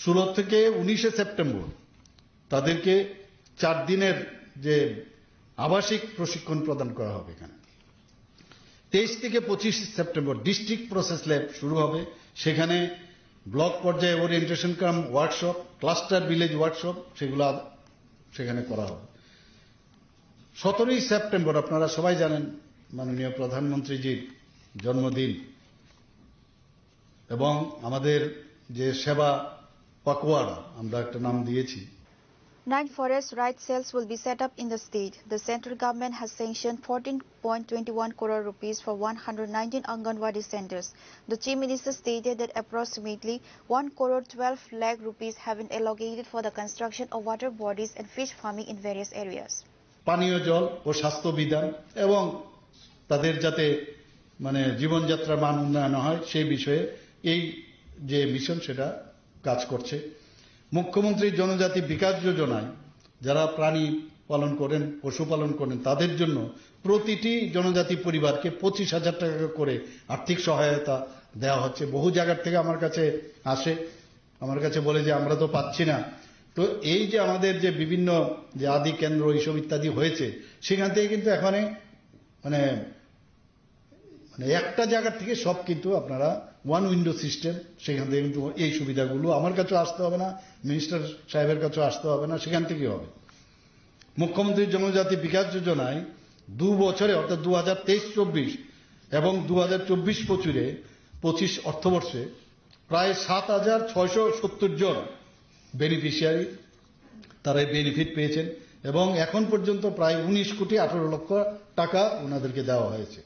ষোলো থেকে উনিশে সেপ্টেম্বর তাদেরকে চার দিনের যে আবাসিক প্রশিক্ষণ প্রদান করা হবে এখানে। তেইশ থেকে পঁচিশ সেপ্টেম্বর ডিস্ট্রিক্ট প্রসেস ল্যাব শুরু হবে। সেখানে ব্লক পর্যায়ে ওরিয়েন্টেশন কাম ওয়ার্কশপ, ক্লাস্টার ভিলেজ ওয়ার্কশপ, সেগুলো আ-, সেখানে করা হবে। সতেরোই সেপ্টেম্বর আপনারা সবাই জানেন মাননীয় প্রধানমন্ত্রীজির জন্মদিন এবং আমাদের যে সেবা পাকোয়াড়া আমরা একটা নাম দিয়েছি। Nine forest rights cells will be set up in the state. The central government has sanctioned fourteen point twenty one crore rupees for one hundred nineteen Anganwadi centers. The Chief Minister stated that approximately one crore twelve lakh rupees have been allocated for the construction of water bodies and fish farming in various areas. পানীয় জল ও স্বাস্থ্য বিধান এবং তাদের যাতে মানে জীবনযাত্রার মান উন্নয়ন হয় সেই বিষয়ে এই যে মিশন সেটা কাজ করছে। মুখ্যমন্ত্রী জনজাতি বিকাশ যোজনায় যারা প্রাণী পালন করেন, পশুপালন করেন, তাদের জন্য প্রতিটি জনজাতি পরিবারকে পঁচিশ হাজার টাকা করে আর্থিক সহায়তা দেওয়া হচ্ছে। বহু জায়গার থেকে আমার কাছে আসে, আমার কাছে বলে যে আমরা তো পাচ্ছি না। তো এই যে আমাদের যে বিভিন্ন যে আদি কেন্দ্র এইসব ইত্যাদি হয়েছে, সেখান থেকে কিন্তু এখানে মানে মানে একটা জায়গা থেকে সব কিন্তু আপনারা ওয়ান উইন্ডো সিস্টেম, সেখান থেকে কিন্তু এই সুবিধাগুলো আমার কাছেও আসতে হবে না, মিনিস্টার সাহেবের কাছেও আসতে হবে না, সেখান থেকেই হবে। মুখ্যমন্ত্রী জনজাতি বিকাশ যোজনায় দু বছরে অর্থাৎ দু হাজার তেইশ চব্বিশ এবং দু হাজার চব্বিশ পঁচিশে পঁচিশ অর্থবর্ষে প্রায় সাত হাজার ছয়শো সত্তর জন বেনিফিশিয়ারি তারা এই বেনিফিট পেয়েছেন এবং এখন পর্যন্ত প্রায় উনিশ কোটি আঠারো লক্ষ টাকা ওনাদেরকে দেওয়া হয়েছে।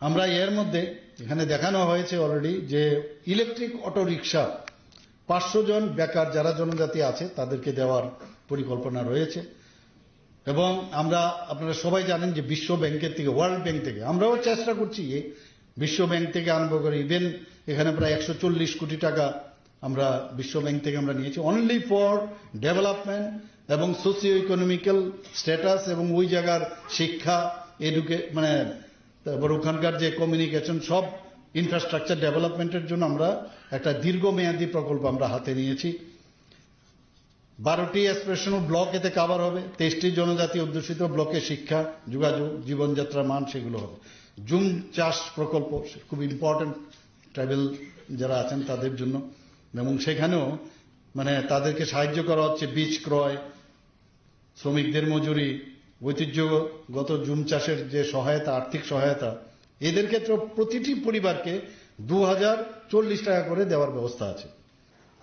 আমরা এর মধ্যে এখানে দেখানো হয়েছে অলরেডি যে ইলেকট্রিক অটো রিক্সা পাঁচশো জন বেকার যারা জনজাতি আছে তাদেরকে দেওয়ার পরিকল্পনা রয়েছে। এবং আমরা, আপনারা সবাই জানেন যে বিশ্ব ব্যাংকের থেকে, ওয়ার্ল্ড ব্যাংক থেকে আমরাও চেষ্টা করছি যে বিশ্ব ব্যাংক থেকে আরম্ভ করে ইভেন এখানে প্রায় একশো চল্লিশ কোটি টাকা আমরা বিশ্ব ব্যাংক থেকে আমরা নিয়েছি, অনলি ফর ডেভেলপমেন্ট এবং সোশিও ইকোনমিক্যাল স্ট্যাটাস এবং ওই জায়গার শিক্ষা, এডুকে মানে তারপর ওখানকার যে কমিউনিকেশন, সব ইনফ্রাস্ট্রাকচার ডেভেলপমেন্টের জন্য আমরা একটা দীর্ঘমেয়াদী প্রকল্প আমরা হাতে নিয়েছি। বারোটি অ্যাসপিরেশনাল ব্লক এতে কভার হবে, তেইশটি জনজাতি অধ্যুষিত ব্লকে শিক্ষা, যোগাযোগ, জীবনযাত্রার মান সেগুলো হবে। জুম চাষ প্রকল্প খুব ইম্পর্টেন্ট ট্রাইবাল যারা আছেন তাদের জন্য, এবং সেখানেও মানে তাদেরকে সাহায্য করা হচ্ছে বীজ ক্রয়, শ্রমিকদের মজুরি, ঐতিহ্যগত জুম চাষের যে সহায়তা, আর্থিক সহায়তা, এদের ক্ষেত্রে প্রতিটি পরিবারকে দু হাজার চল্লিশ টাকা করে দেওয়ার ব্যবস্থা আছে।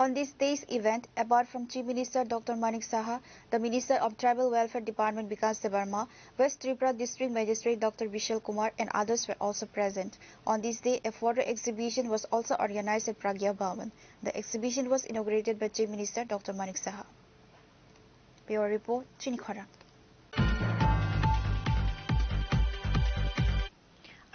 On this day's event, apart from Chief Minister Doctor Manik Saha, the Minister of Tribal Welfare Department Bikash Debbarma, West Tripura District Magistrate Doctor Bishal Kumar and others were also present. On this day, a photo exhibition was also organized at Pragya Bhawan. The exhibition was inaugurated by Chief Minister Doctor Manik Saha. Bureau Report, Chini Khorang.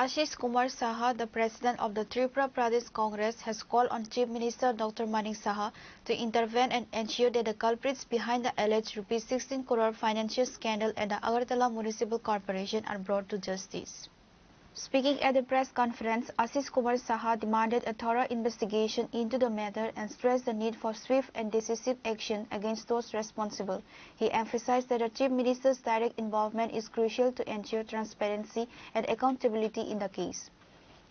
Ashish Kumar Saha, the president of the Tripura Pradesh Congress, has called on Chief Minister Doctor Manik Saha to intervene and ensure that the culprits behind the alleged rupees sixteen crore financial scandal at the Agartala Municipal Corporation are brought to justice. Speaking at the press conference, Ashish Kumar Saha demanded a thorough investigation into the matter and stressed the need for swift and decisive action against those responsible. He emphasized that the Chief Minister's direct involvement is crucial to ensure transparency and accountability in the case.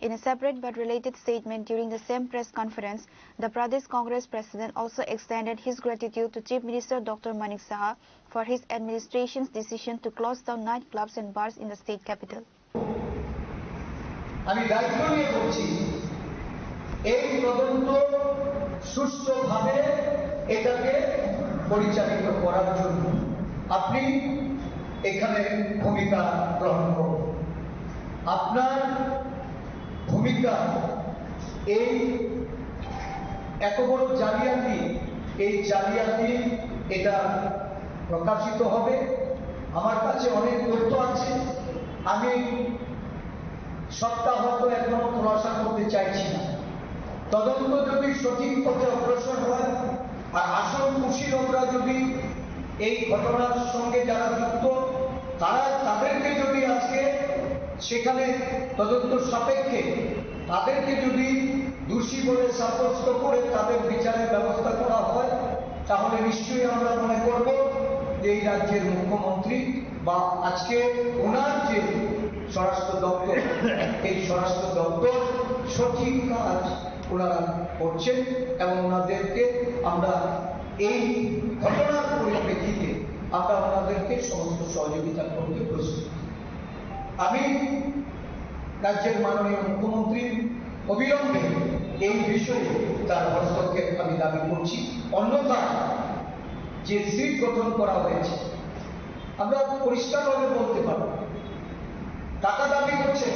In a separate but related statement during the same press conference, the Pradesh Congress President also extended his gratitude to Chief Minister Doctor Manik Saha for his administration's decision to close down nightclubs and bars in the state capital. আমি দায়িত্ব নিয়ে বলছি, এই তদন্ত সুষ্ঠুভাবে এটাকে পরিচালিত করার জন্য আপনি এখানে ভূমিকা গ্রহণ করুন। আপনার ভূমিকা এই এত বড় জালিয়াতি, এই জালিয়াতি এটা প্রকাশিত হবে। আমার কাছে অনেক তথ্য আছে, আমি সবটা হয়তো এখনো খোলাসা করতে চাইছি না। তদন্ত যদি সঠিক পথে অগ্রসর হয় আর আসল কুশীলকরা যদি এই ঘটনার সঙ্গে যারা যুক্ত, তারা, তাদেরকে যদি আজকে সেখানে তদন্ত সাপেক্ষে তাদেরকে যদি দোষী বলে সাব্যস্ত করে তাদের বিচারের ব্যবস্থা করা হয়, তাহলে নিশ্চয়ই আমরা মনে করব যে এই রাজ্যের মুখ্যমন্ত্রী বা আজকে ওনার যে স্বরাষ্ট্র দপ্তর, এই স্বরাষ্ট্র দপ্তর সঠিক কাজ ওনারা করছেন এবং ওনাদেরকে আমরা এই ঘটনার পরিপ্রেক্ষিতে আমরা ওনাদেরকে সমস্ত সহযোগিতা করতে প্রস্তুত। আমি রাজ্যের মাননীয় মুখ্যমন্ত্রীর অবিলম্বে এই বিষয়ে তার হস্তক্ষেপ আমি দাবি করছি। অন্যথায় যে সিট গঠন করা হয়েছে, আমরা পরিষ্কারভাবে বলতে পারব, টাকা দাবি করছে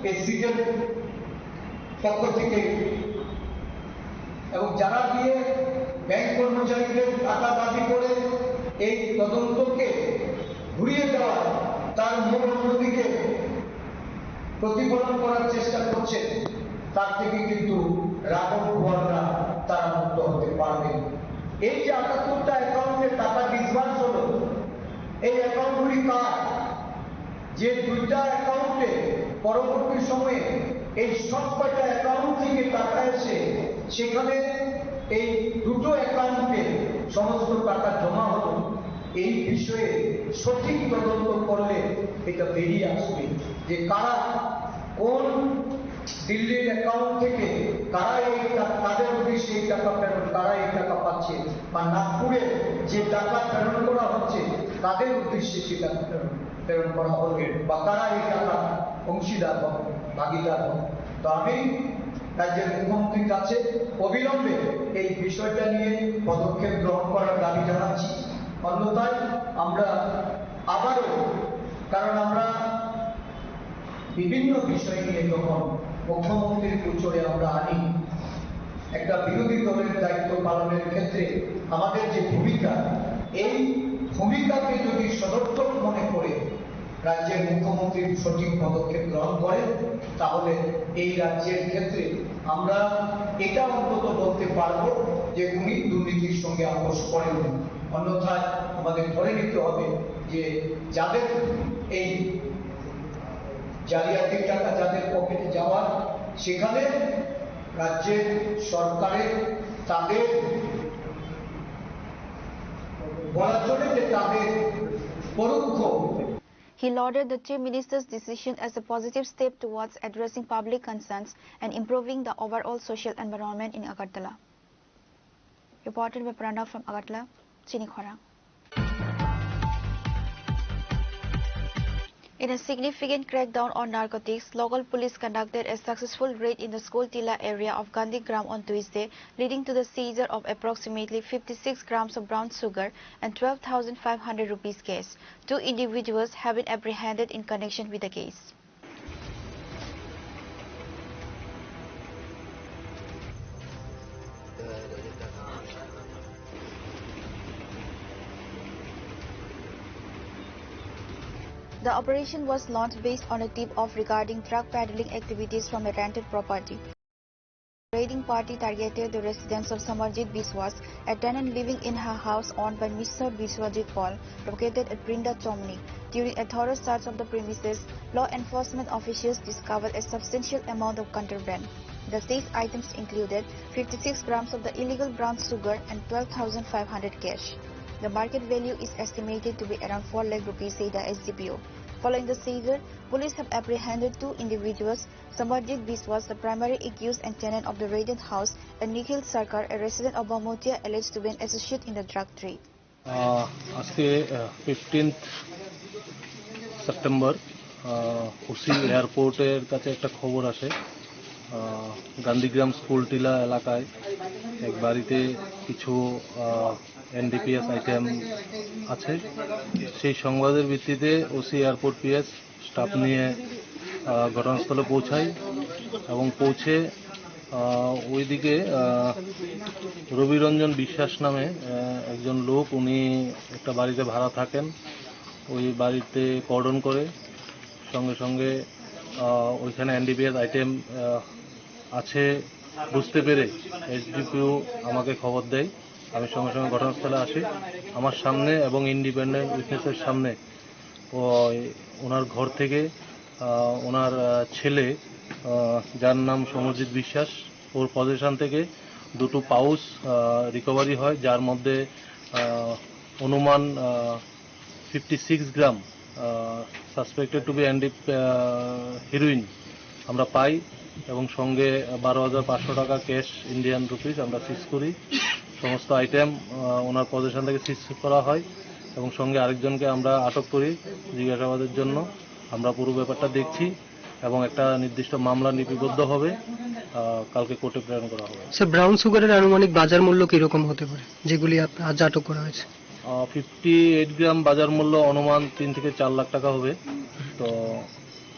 এই সিটের পক্ষ থেকে, এবং যারা গিয়ে ব্যাংক কর্মচারীদের টাকা দাবি করে এই তদন্তকে ঘুরিয়ে দেওয়ার, তার মুখ অন্যদিকে প্রতিফলন করার চেষ্টা করছে, তার থেকে কিন্তু রাঘব বোয়ালরা তারা মুক্ত হতে পারবেন। এই যে আটাত্তরটা অ্যাকাউন্টে টাকা ডিসবার্স হলো, এই অ্যাকাউন্টগুলি কার? যে দুইটা অ্যাকাউন্টে পরবর্তী সময়ে এই সব কয়টা অ্যাকাউন্ট থেকে টাকা এসে সেখানে এই দুটো অ্যাকাউন্টে সমস্ত টাকা জমা হলো, এই বিষয়ে সঠিক তদন্ত করলে এটা বেরিয়ে আসবে যে কারা কোন দিল্লির অ্যাকাউন্ট থেকে কারা এই টা-, কাদের উদ্দেশ্যে এই টাকা প্রেরণ, কারা এই টাকা পাচ্ছে, বা নাগপুরে যে টাকা প্রেরণ করা হচ্ছে, কাদের উদ্দেশ্যে সে টাকা প্রেরণ, প্রেরণ করা হলো, বা কারা এই টাকা অংশীদার হন, ভাগিদার হন। তো আমি রাজ্যের মুখ্যমন্ত্রীর কাছে অবিলম্বে এই বিষয়টা নিয়ে পদক্ষেপ গ্রহণ করার দাবি জানাচ্ছি। অন্যথায় আমরা আবারও, কারণ আমরা বিভিন্ন বিষয় নিয়ে যখন মুখ্যমন্ত্রীর গোচরে আমরা আনি, একটা বিরোধী দলের দায়িত্ব পালনের ক্ষেত্রে আমাদের যে ভূমিকা, এই ভূমিকাকে যদি সদর্থক মনে করে রাজ্যের মুখ্যমন্ত্রীর সঠিক পদক্ষেপ গ্রহণ করেন, তাহলে এই রাজ্যের ক্ষেত্রে আমরা এটা অন্তত বলতে পারবো যে উনি দুর্নীতির সঙ্গে আপোষ করেননি। অন্যথায় আমাদের ধরে নিতে হবে যে যাদের এই জালিয়াতির টাকা যাদের পকেটে যাওয়ার, সেখানে রাজ্যের সরকারের তাদের বলা চলে যে তাদের পরোক্ষ He lauded the Chief Minister's decision as a positive step towards addressing public concerns and improving the overall social environment in Agartala. Reported by Pranav from Agartala, Chini Khorang. In a significant crackdown on narcotics, local police conducted a successful raid in the School Tila area of Gandhigram on Tuesday, leading to the seizure of approximately fifty-six grams of brown sugar and twelve thousand five hundred rupees cash. Two individuals have been apprehended in connection with the case. The operation was launched based on a tip-off regarding drug peddling activities from a rented property. Raiding party targeted the residence of Samarjit Biswas, a tenant living in her house owned by Mister Biswajit Paul, located at Brinda Chomni. During a thorough search of the premises, law enforcement officials discovered a substantial amount of contraband. The seized items included fifty-six grams of the illegal brown sugar and twelve thousand five hundred cash. The market value is estimated to be around four lakh rupees, said the S D P O. Following the seizure, police have apprehended two individuals. Samarjit Biswas, the primary accused and tenant of the raided house, and Nikhil Sarkar, a resident of Bamotia, alleged to be an associate in the drug trade. আহ, আজকে fifteenth September OC এয়ারপোর্টের কাছে একটা খবর আসে। আহ, গান্ধীগ্রাম স্কুল টিলা এলাকায় এক বাড়িতে কিছু এনডিপিএস আইটেম আছে। সেই সংবাদের ভিত্তিতে ওসি এয়ারপোর্ট পিএস স্টাফ নিয়ে আহ, ঘটনাস্থলে পৌঁছাই এবং পৌঁছে আহ, ওইদিকে আহ, রবিরঞ্জন বিশ্বাস নামে আহ, একজন লোক, উনি একটা বাড়িতে ভাড়া থাকেন। ওই বাড়িতে কর্ডন করে সঙ্গে সঙ্গে আহ, ওইখানে এনডিপিএস আইটেম আহ, আছে বুঝতে পেরে এসডিপিও আমাকে খবর দেয়। আমি সঙ্গে সঙ্গে ঘটনাস্থলে আসি। আমার সামনে এবং ইন্ডিপেন্ডেন্ট উইটনেসের সামনে ওই ওনার ঘর থেকে, আহ, ওনার, আহ, ছেলে, আহ, যার নাম সমরজিৎ বিশ্বাস, ওর পজিশন থেকে দুটো পাউচ, আহ, রিকভারি হয়, যার মধ্যে, আহ, অনুমান, uh, fifty six gram, uh, suspected to be এনডিপ, আহ, হিরোইন আমরা পাই এবং সঙ্গে বারো হাজার পাঁচশো টাকা ক্যাশ ইন্ডিয়ান রুপিস আমরা সিজ করি। সমস্ত আইটেম, আহ, ওনার পজিশন থেকে সিজ করা হয় এবং সঙ্গে আরেকজনকে আমরা আটক করি জিজ্ঞাসাবাদের জন্য। আমরা পুরো ব্যাপারটা দেখছি এবং একটা নির্দিষ্ট মামলা লিপিবদ্ধ হবে, আহ, কালকে কোর্টে প্রেরণ করা হবে। স্যার, ব্রাউন সুগারের আনুমানিক বাজার মূল্য কিরকম হতে পারে, যেগুলি আপ-, আজ আটক করা হয়েছে? আহ, ফিফটি এইট গ্রাম বাজার মূল্য অনুমান তিন থেকে চার লাখ টাকা হবে। তো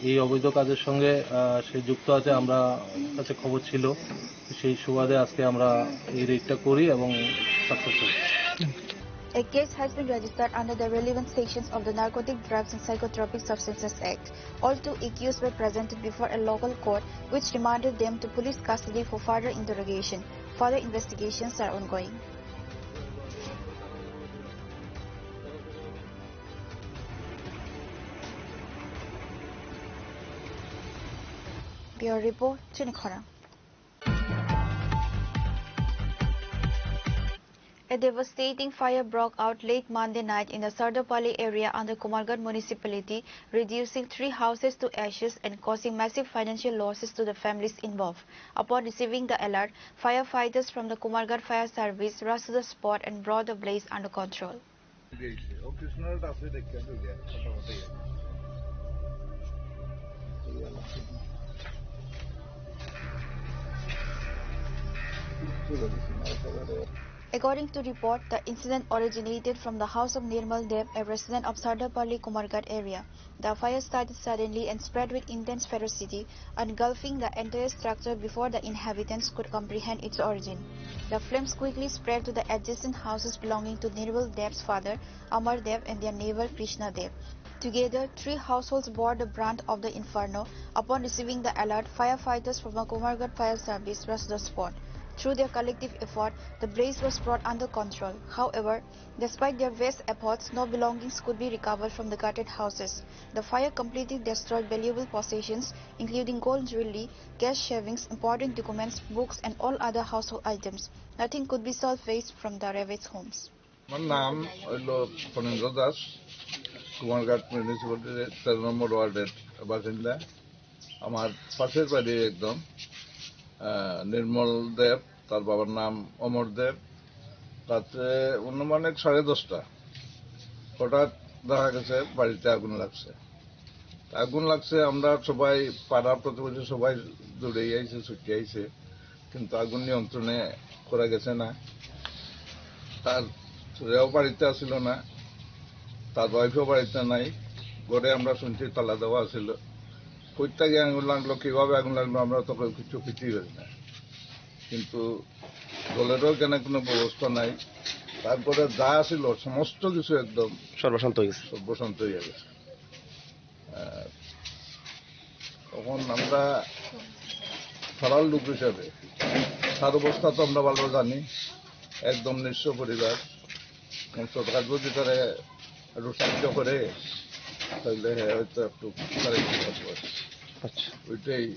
এই অবৈধ কাজের সঙ্গে, আহ, সে যুক্ত আছে, আমরা কাছে খবর ছিল, সেই সুবাদে আজকে আমরা এই রেইডটা করি এবং সাকসেস হয়েছে। A case has been registered under the relevant sections of the Narcotic Drugs and Psychotropic Substances Act. All two accused were presented before a local court, which remanded them to police custody for further interrogation. Further investigations are ongoing. Bureau Report, Chini Khorang. A devastating fire broke out late Monday night in the Sardapalli area under Kumarghat municipality, reducing three houses to ashes and causing massive financial losses to the families involved. Upon receiving the alert, firefighters from the Kumarghat Fire Service rushed to the spot and brought the blaze under control. According to report, the incident originated from the house of Nirmal Deb, a resident of Sardapalli Kumarghat area. The fire started suddenly and spread with intense ferocity, engulfing the entire structure before the inhabitants could comprehend its origin. The flames quickly spread to the adjacent houses belonging to Nirmal Deb's father, Amar Deb, and their neighbor Krishna Deb. Together, three households bore the brunt of the inferno. Upon receiving the alert, firefighters from the Kumarghat Fire Service rushed the spot. Through their collective effort, the blaze was brought under control. However, despite their best efforts, no belongings could be recovered from the gutted houses. The fire completely destroyed valuable possessions, including gold jewelry, cash shavings, important documents, books, and all other household items. Nothing could be salvaged from the ravaged homes. আমার নাম হইল ফণীন্দ্র দাস, কুমারঘাট মিউনিসিপ্যালিটির তেরো নম্বর ওয়ার্ডের বাসিন্দা। আমার পাশের বাড়ি একদম, আহ, নির্মল দেব, তার বাবার নাম অমর দেব। রাত্রে অনুমানিক সাড়ে দশটা হঠাৎ দেখা গেছে বাড়িতে আগুন লাগছে। আগুন লাগছে, আমরা সবাই, পাড়া প্রতিবেশী সবাই দৌড়ে আইছে, ছুটে আইছে, কিন্তু আগুন নিয়ন্ত্রণে করা গেছে না। তার ছেলেও বাড়িতে আসিল না, তার ওয়াইফও বাড়িতে নাই। ঘরে আমরা শুনছি তালা দেওয়া আছিল। কই থেকে আগুন লাগলো, কিভাবে আগুন লাগলো, আমরা তো কেউ কিছু কিছুই করি না। কিন্তু জলেরও এখানে কোনো ব্যবস্থা নাই। তারপরে যা ছিল সমস্ত কিছু একদম সর্বশান্ত হয়ে গেছে। সর্বশান্ত হয়ে গেছে। আহ, তখন আমরা পাড়ার লোক হিসাবে তার অবস্থা তো আমরা ভালো জানি, একদম নিঃস্ব পরিবার। এখন সরকার যদি তারা একটু সাহায্য করে, তাহলে হ্যাঁ, হয়তো একটু তারা একটু বাঁচবে। আচ্ছা। ওইটাই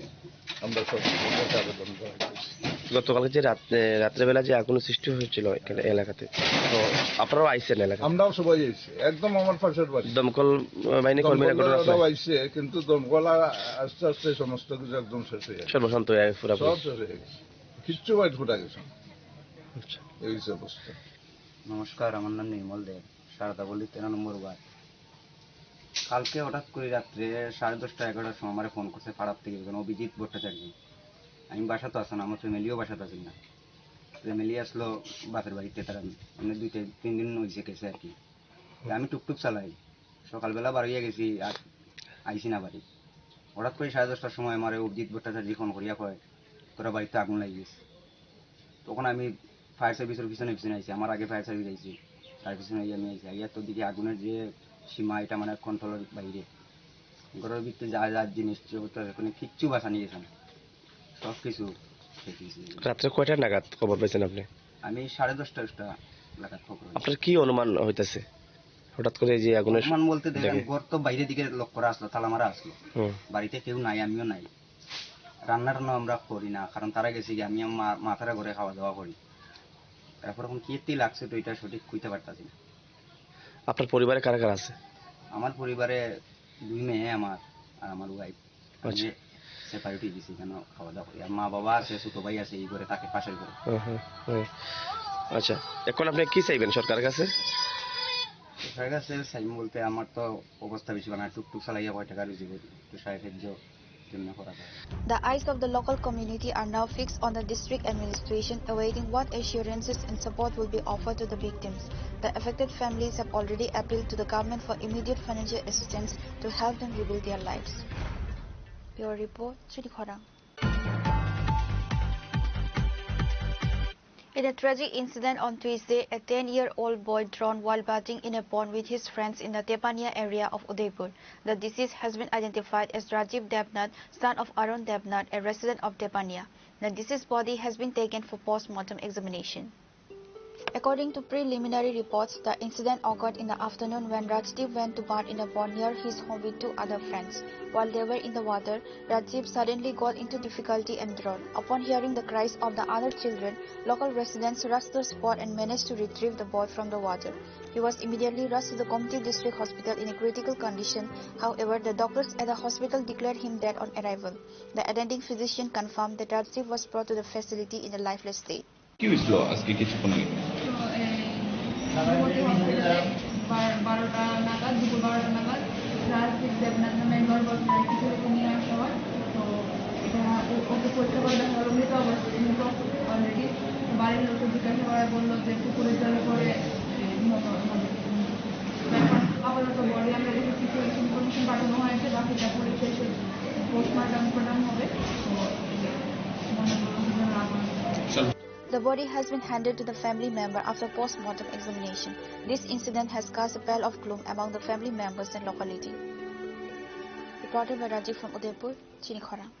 আমরা সব কাছে আবেদন করা হয়েছে। গতকালকে যে রাত-, এ, রাত্রেবেলা যে আগুন সৃষ্টি হয়েছিল এখানে এলাকাতে, তো আপনারাও আইছেন এলাকাতে? আমরাও সবাই আইছি, একদম আমার পাশের বাড়ি। দমকল, আহ, বাহিনী কর্মীরা দমকল ঘটনাস্থলে? ওরাও আইছে, কিন্তু দমকল আর আস্তে আস্তে সমস্ত কিছু একদম শেষ হয়ে গেছে। সর্বশান্ত হয়ে গেছে পুরাপুরি? সব শেষ হয়ে গেছে, কিচ্ছু বাইট ফুটা গেছে না। আচ্ছা। এই হচ্ছে অবস্থা। নমস্কার, আমার নাম নির্মল দেব, সারদাপল্লী তেরো নম্বর ওয়ার্ড। কালকে হঠাৎ করে রাত্রে সাড়ে দশটা এগারোটার সময় আমারে ফোন করছে পাড়ার থেকে একজন অভিজিৎ ভট্টাচার্য। আমি বাসাত আছি না, আমার ফ্যামিলিও বাসাত আছে না। ফ্যামিলি আসলো বাপের বাড়িতে, তারা মানে দুই তিন, তিন দিন হয়েছে গেছে আর কি। তা আমি টুকটুক চালাই, সকালবেলা বার হইয়া গেছি, আর আইছি না বাড়ি। হঠাৎ করে সাড়ে দশটার সময় আমারে অভিজিৎ ভট্টাচার্য ফোন করিয়া কয়, "তোরা বাড়িতে আগুন লাগি গেছে।" তখন আমি ফায়ার সার্ভিসের পিছনে পিছনে আইছি, আমার আগে ফায়ার সার্ভিস আইছি, তার পিছনে আইয়া আমি আইছি। আইয়া তো দেখি আগুনের যে সীমা, এটা মানে কন্ট্রোলের বাইরে। ঘরের ভিতরে যা যা জিনিস ছিল, তো ওখানে কিচ্ছু বাঁচানি গেছে না, সব কিছু শেষ হয়েছে। রাত্রে কয়টা নাগাদ খবর পাইছেন আপনি? আমি সাড়ে দশটা, দশটা। এলাকার খবর হয়েছে। আপনার কি অনুমান হইতাছে হঠাৎ করে যে আগুনের অনুমান বলতে দেখেন, দেখে? ঘর তো বাইরের দিকে লক করা আসলো, তালা মারা আসলো। হুম। বাড়িতে কেউ নাই, আমিও নাই। রান্না টান্না আমরা করি না, কারণ তারা গেছে কি, আমি মা-, মা তারা ঘরে খাওয়া দাওয়া করি। তারপর এখন কি এতে লাগছে তো এটা সঠিক কইতে পারতাছি না। আপনার পরিবারে কারা কারা আছে? আমার পরিবারে দুই মেয়ে আমার আর আমার ওয়াইফ। আচ্ছা। আমি সেপারেটই দিছি, কেন খাওয়া দাওয়া করি। আর মা বাবা আছে, ছোট ভাই আছে এই ঘরে, তাকে পাশের ঘরে। হুম, হুম, হুম। আচ্ছা, এখন আপনি কি চাইবেন সরকারের কাছে? সরকারের কাছে চাইবো বলতে আমার তো অবস্থা বেশি বানায়, টুকটুক চালাইয়া কয় টাকা রুজি করি, একটু সাহায্য জন্য করা যায়। The eyes of the local community are now fixed on the district administration, awaiting what assurances and support will be offered to the victims. The affected families have already appealed to the government for immediate financial assistance to help them rebuild their lives. Bureau report, Chini Khorang. In a tragic incident on Tuesday, a ten-year-old boy drowned while bathing in a pond with his friends in the Tepania area of Udaipur. The deceased has been identified as Rajiv Debnath, son of Arun Debnath, a resident of Tepania. The deceased body has been taken for post-mortem examination. According to preliminary reports, the incident occurred in the afternoon when Rajdeep went to bath in a pond near his home with two other friends. While they were in the water, Rajdeep suddenly got into difficulty and drowned. Upon hearing the cries of the other children, local residents rushed to the spot and managed to retrieve the boy from the water. He was immediately rushed to the Gomti District Hospital in a critical condition. However, the doctors at the hospital declared him dead on arrival. The attending physician confirmed that Rajdeep was brought to the facility in a lifeless state. কি হয়েছিল আজকে কিছুক্ষণ আগে? তো, এই, মোটামুটি হসপিটালে বার-, বারোটা নাগাদ, দুপুর বারোটা নাগাদ রাজদীপ দেবনাথ নামে একজন বছরের কিছু লোক নিয়ে আসা হয়। তো এটা ও-, ওকে পরীক্ষা করে দেখা গেল মৃত অবস্থা, মৃত already। তো বাড়ির লোককে জিজ্ঞাসা করায় বললো যে পুকুরের জলে পড়ে, এ, নিহত হয়েছে। তো এখন আপাতত বডি আমরা রেখেছি, পুলিশ ইনফরমেশন পাঠানো হয়েছে, বাকিটা পুলিশ এসে পোস্টমর্টম প্রদান হবে। তো মনে করুন যে রাগ হয়েছে। The body has been handed to the family member after post-mortem examination. This incident has cast a pall of gloom among the family members and locality. Reported by Rajiv from Udaipur, Chini Khorang.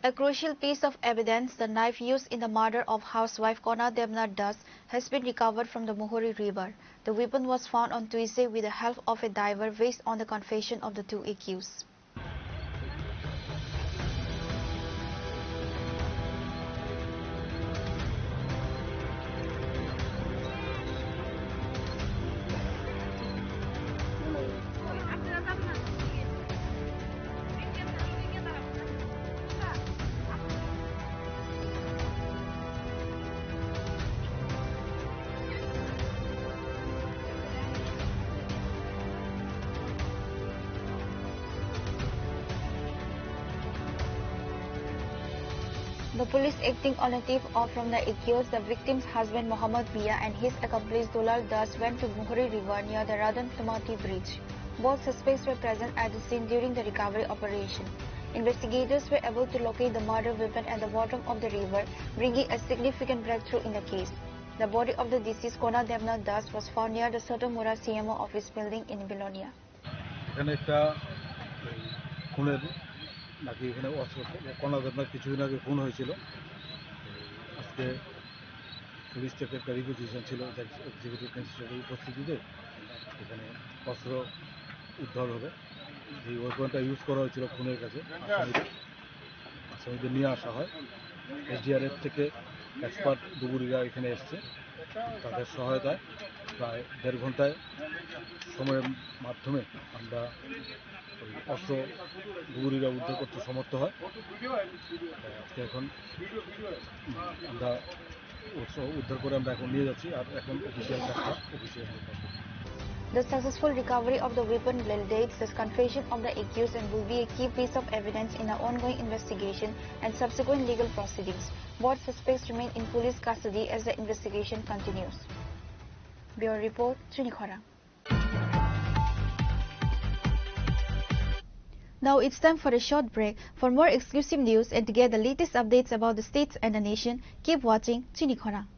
A crucial piece of evidence, the knife used in the murder of housewife Kona Debnath Das, has been recovered from the Muhuri River. The weapon was found on Tuesday with the help of a diver, based on the confession of the two accused. The police, acting on a tip off from the accused, the victim's husband Mohammad Mia and his accomplice Dulal Das went to Muhuri River near the Radan Tumati bridge. Both suspects were present at the scene during the recovery operation. Investigators were able to locate the murder weapon at the bottom of the river, bringing a significant breakthrough in the case. The body of the deceased Kona Debnath Das was found near the Sotomura C M O office building in Belonia. এখানে একটা, এই, খুনের নাকি এখানে অস্ত্র, কনা ঘটনার কিছুদিন আগে খুন হয়েছিল। আজকে পুলিশ থেকে একটা রিকুইজিশন ছিল যে এক্সিকিউটিভ ম্যাজিস্ট্রেটের উপস্থিতিতে এখানে অস্ত্র উদ্ধার হবে, যে ওয়েপনটা ইউজ করা হয়েছিল খুনের কাছে আসামিদের। আসামিদের নিয়ে আসা হয়। এসডিআরএফ থেকে এক্সপার্ট ডুবুরিরা এখানে এসছে, তাদের সহায়তায় প্রায় দেড় ঘন্টায় সময়ের মাধ্যমে আমরা ওই অস্ত্র ডুবুরিরা উদ্ধার করতে সমর্থ হয়। তাই আজকে এখন আমরা উদ্ধার করে আমরা এখন নিয়ে যাচ্ছি, আর এখন অফিসিয়াল কাজটা official. The successful recovery of the weapon validates the confession of the accused and will be a key piece of evidence in the ongoing investigation and subsequent legal proceedings. Both suspects remain in police custody as the investigation continues. Bureau report, Chini Khorang. Now it's time for a short break. For more exclusive news and to get the latest updates about the states and the nation, keep watching Chini Khorang.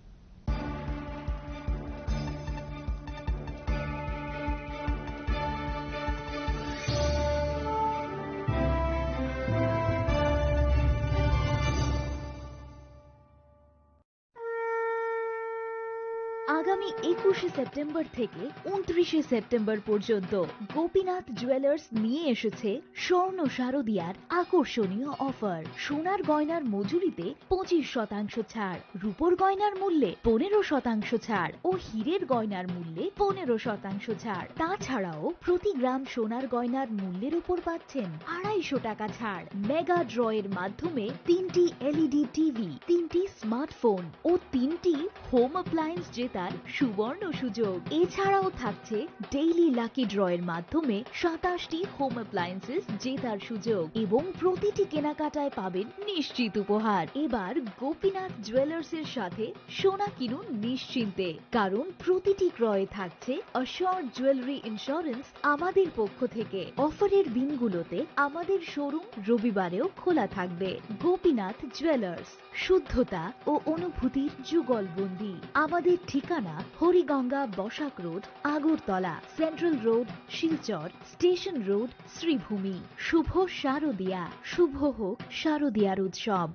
একুশে সেপ্টেম্বর থেকে ঊনত্রিশে সেপ্টেম্বর পর্যন্ত গোপীনাথ জুয়েলার্স নিয়ে এসেছে স্বর্ণ শারদিয়ার আকর্ষণীয় অফার। সোনার গয়নার মজুরিতে পঁচিশ শতাংশ ছাড়, রূপোর গয়নার মূল্যে পনেরো শতাংশ ছাড় ও হীরের গয়নার মূল্যে পনেরো শতাংশ ছাড়। তাছাড়াও প্রতি গ্রাম সোনার গয়নার মূল্যের উপর পাচ্ছেন আড়াইশো টাকা ছাড়। মেগা ড্র এর মাধ্যমে তিনটি এলইডি টিভি, তিনটি স্মার্টফোন ও তিনটি হোম অ্যাপ্লায়েন্স জেতার সুবর্ণ সুযোগ। এছাড়াও থাকছে ডেইলি লাকি ড্র এর মাধ্যমে সাতাশটি হোম অ্যাপ্লায়েন্সেস জেতার সুযোগ এবং প্রতিটি কেনাকাটায় পাবেন নিশ্চিত উপহার। এবার গোপীনাথ জুয়েলার্স এর সাথে সোনা কিনুন নিশ্চিন্তে, কারণ প্রতিটি ক্রয়ে থাকছে অ্যাসিওরড জুয়েলারি ইন্স্যুরেন্স আমাদের পক্ষ থেকে। অফারের দিনগুলোতে আমাদের শোরুম রবিবারেও খোলা থাকবে। গোপীনাথ জুয়েলার্স, শুদ্ধতা ও অনুভূতির যুগলবন্দি। আমাদের ঠিকানা Hariganga Basak road, Agartala, central road, Silchar, station road, Sribhumi. শুভ শারদিয়া, শুভ হোক শারদিয়ার উৎসব।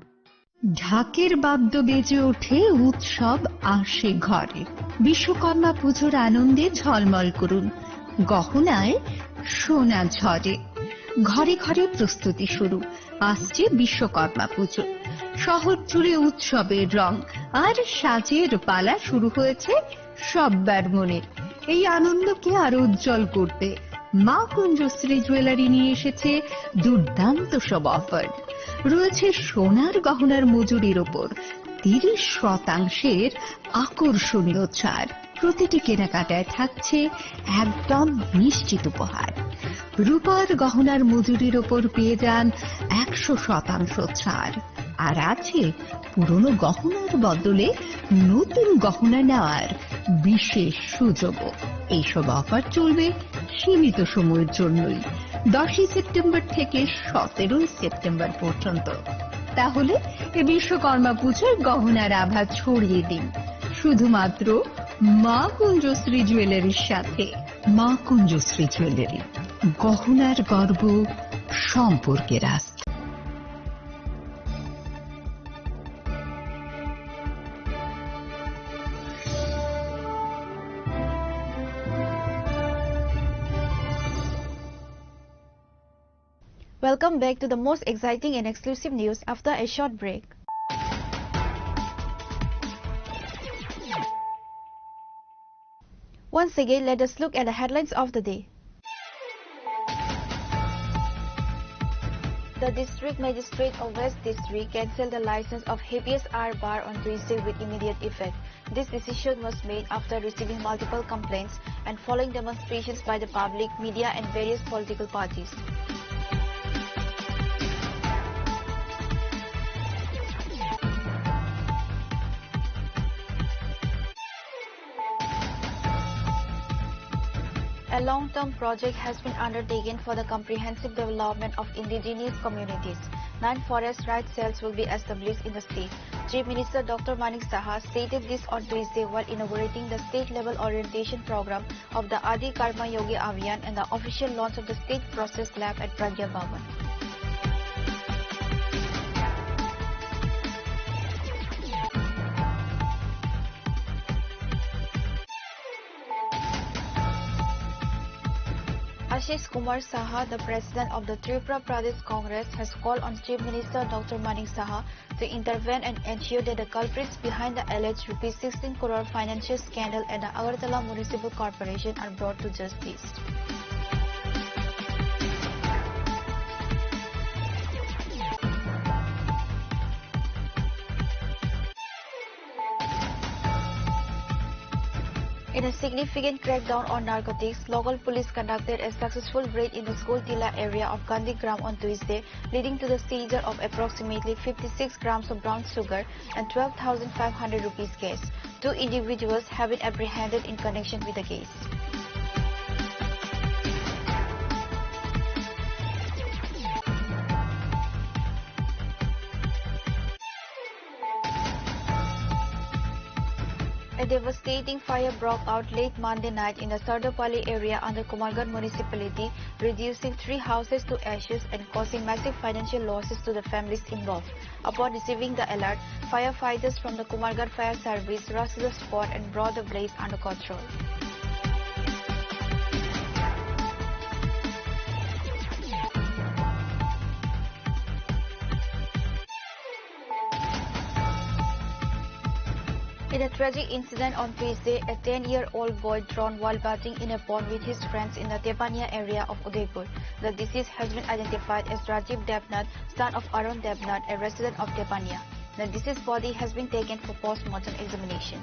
ঢাকের বাদ্য বেজে ওঠে, উৎসব আসে ঘরে। বিশ্বকর্মা পুজোর আনন্দে ঝলমল করুন, গহনায় সোনা ঝরে। ঘরে ঘরে প্রস্তুতি শুরু, আসছে বিশ্বকর্মা পুজো। শহর জুড়ে উৎসবের রং আর সাজের পালা শুরু হয়েছে সব্বার মনে। এই আনন্দকে আরো উজ্জ্বল করতে মা কুঞ্জশ্রী জুয়েলারি নিয়ে এসেছে দুর্দান্ত সব অফার। রয়েছে সোনার গহনার মজুরির ওপর তিরিশ শতাংশের আকর্ষণীয় ছাড়। প্রতিটি কেনাকাটায় থাকছে একদম নিশ্চিত উপহার। রূপার গহনার মজুরির ওপর পেয়ে যান একশো শতাংশ ছাড়। আর আছে পুরনো গহনার বদলে নতুন গহনা নেওয়ার বিশেষ সুযোগও। এইসব অফার চলবে সীমিত সময়ের জন্যই, দশই সেপ্টেম্বর থেকে সতেরোই সেপ্টেম্বর পর্যন্ত। তাহলে এ বিশ্বকর্মা পুজোয় গহনার আভা ছড়িয়ে দিন শুধুমাত্র মা কুঞ্জশ্রী জুয়েলারির সাথে। মা কুঞ্জশ্রী জুয়েলারি, গহনার গর্ব, সম্পর্কের আস্থা। Welcome back to the most exciting and exclusive news after a short break. Once again, let us look at the headlines of the day. The District Magistrate of West District cancelled the license of Habeas R Bar on Tuesday with immediate effect. This decision was made after receiving multiple complaints and following demonstrations by the public, media, and various political parties. A long-term project has been undertaken for the comprehensive development of indigenous communities. Nine forest rights cells will be established in the state. Chief Minister Doctor Manik Saha stated this on Tuesday while inaugurating the state-level orientation program of the Adi Karma Yogi Abhiyan and the official launch of the state process lab at Pragya Bhavan. Ashish Kumar Saha, the president of the Tripura Pradesh Congress, has called on Chief Minister Doctor Manik Saha to intervene and ensure that the culprits behind the alleged rupees sixteen crore financial scandal at the Agartala Municipal Corporation are brought to justice. In a significant crackdown on narcotics, local police conducted a successful raid in the School Tilla area of Gandhi Gram on Tuesday, leading to the seizure of approximately fifty-six grams of brown sugar and twelve thousand five hundred rupees cash. Two individuals have been apprehended in connection with the case. A Devastating fire broke out late Monday night in the Sardapalli area under Kumarghat municipality, reducing three houses to ashes and causing massive financial losses to the families involved. Upon receiving the alert, firefighters from the Kumarghat Fire Service rushed to the spot and brought the blaze under control. In a tragic incident on Tuesday, a ten-year-old boy drowned while bathing in a pond with his friends in the Tepania area of Udaipur. The deceased has been identified as Rajiv Debnath, son of Arun Debnath, a resident of Tepania. The deceased body has been taken for post-mortem examination.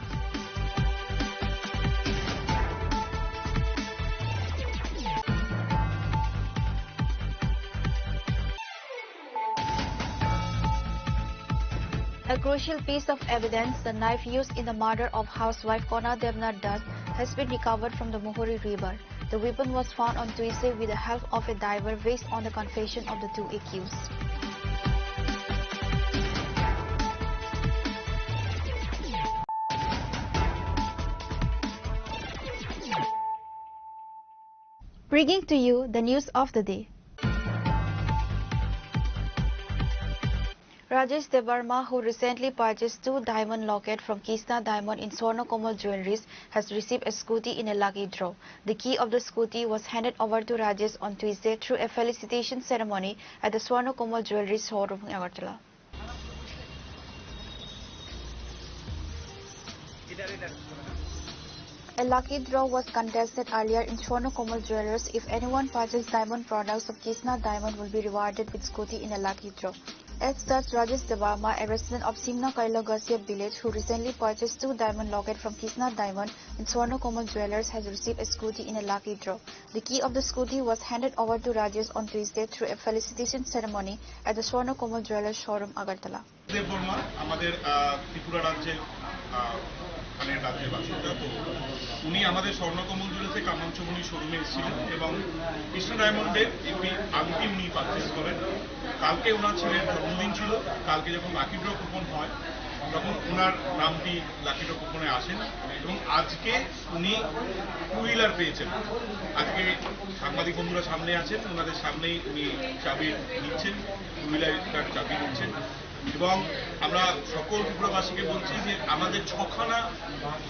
A crucial piece of evidence, the knife used in the murder of housewife Kona Debnath Das, has been recovered from the Muhuri River. The weapon was found on Tuesday with the help of a diver, based on the confession of the two accused. Bringing to you the news of the day. Rajesh Debbarma, who recently purchased two diamond locket from Krishna Diamond in Swarna Komal Jewelries, has received a scooty in a lucky draw. The key of the scooty was handed over to Rajesh on Tuesday through a felicitation ceremony at the Swarna Komal Jewelries showroom in Agartala. A lucky draw was contested earlier in Swarna Komal Jewelers. If anyone purchase diamond products of Krishna Diamond, will be rewarded with scooty in a lucky draw. As such, Rajesh Debbarma, a resident of Simna Kaila Gasia village, who recently purchased two diamond locket from Krishna Diamond in Swarna Komal Jewelers, has received a scooty in a lucky draw. The key of the scooty was handed over to Rajesh on Tuesday through a felicitation ceremony at the Swarna Komal Jewelers showroom, Agartala. Debbarma আমাদের, আহ, ত্রিপুরা রাজ্যের, আহ, মানে রাজ্যের বাসিন্দা। তো উনি আমাদের স্বর্ণকমল জুয়েলার্সে কামানচমুনি শোরুমে এসেছিলেন এবং কৃষ্ণ ডায়মন্ডের একটি আংটি উনি পারচেজ করেন। কালকে ওনার ছেলের জন্মদিন ছিল, কালকে যখন লাকি ড্র কুপন হয় তখন ওনার নামটি লাকি ড্র কুপনে আসেন এবং আজকে উনি টু হুইলার পেয়েছেন। আজকে সাংবাদিক বন্ধুরা সামনে আছেন, ওনাদের সামনেই উনি চাবি নিচ্ছেন, টু হুইলারটার চাবি নিচ্ছেন। এবং আমরা সকল ত্রিপুরাবাসীকে বলছি যে আমাদের ছখানা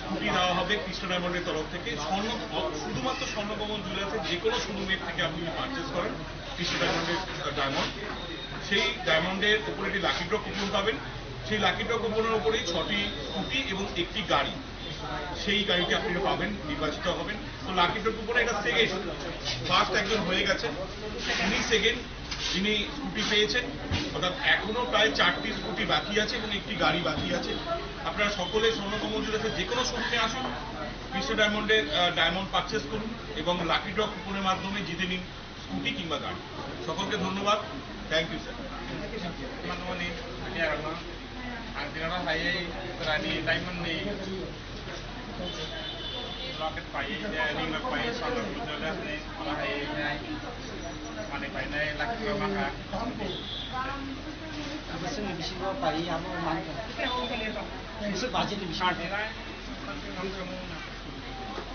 স্কুটি দেওয়া হবে কৃষ্ণ ডায়মন্ডের তরফ থেকে। স্বর্ণ, শুধুমাত্র স্বর্ণকমল জুয়েলার্সের যে কোনো শোরুমের থেকে আপনি যদি পারচেজ করেন কৃষ্ণ ডায়মন্ডের, আহ, ডায়মন্ড, সেই ডায়মন্ডের উপরে একটি লাকি ড্র কুপন পাবেন। সেই লাকি ড্র কুপনের উপরেই ছটি স্কুটি এবং একটি গাড়ি সেই গাড়িটি আপনি পাবেন, নির্বাচিত হবেন। তো লাকি ড্র কুপনে এটা সেকেন্ড, ফার্স্ট একজন হয়ে গেছেন, উনি সেকেন্ড, যিনি স্কুটি পেয়েছেন। অর্থাৎ এখনো প্রায় চারটি স্কুটি বাকি আছে এবং একটি গাড়ি বাকি আছে। আপনারা সকলে স্বর্ণকমল জুয়েলার্সের যে কোনো শোরুমে আসুন, কৃষ্ণ ডায়মন্ডে, আহ, ডায়মন্ড পারচেজ করুন এবং লাকি ড্র কুপনের মাধ্যমে জিতে নিন স্কুটি কিংবা গাড়ি। সকলকে ধন্যবাদ। Thank you, sir. Manmani, ani arokno. Ang tirano hai, rani diamond ni locket pai, ring lock pai, sona jole ni, mana hai, mani pai nai, laki ko maka. Abo sini bisi ko pai, abo mangka. Bisi baji ni bisi.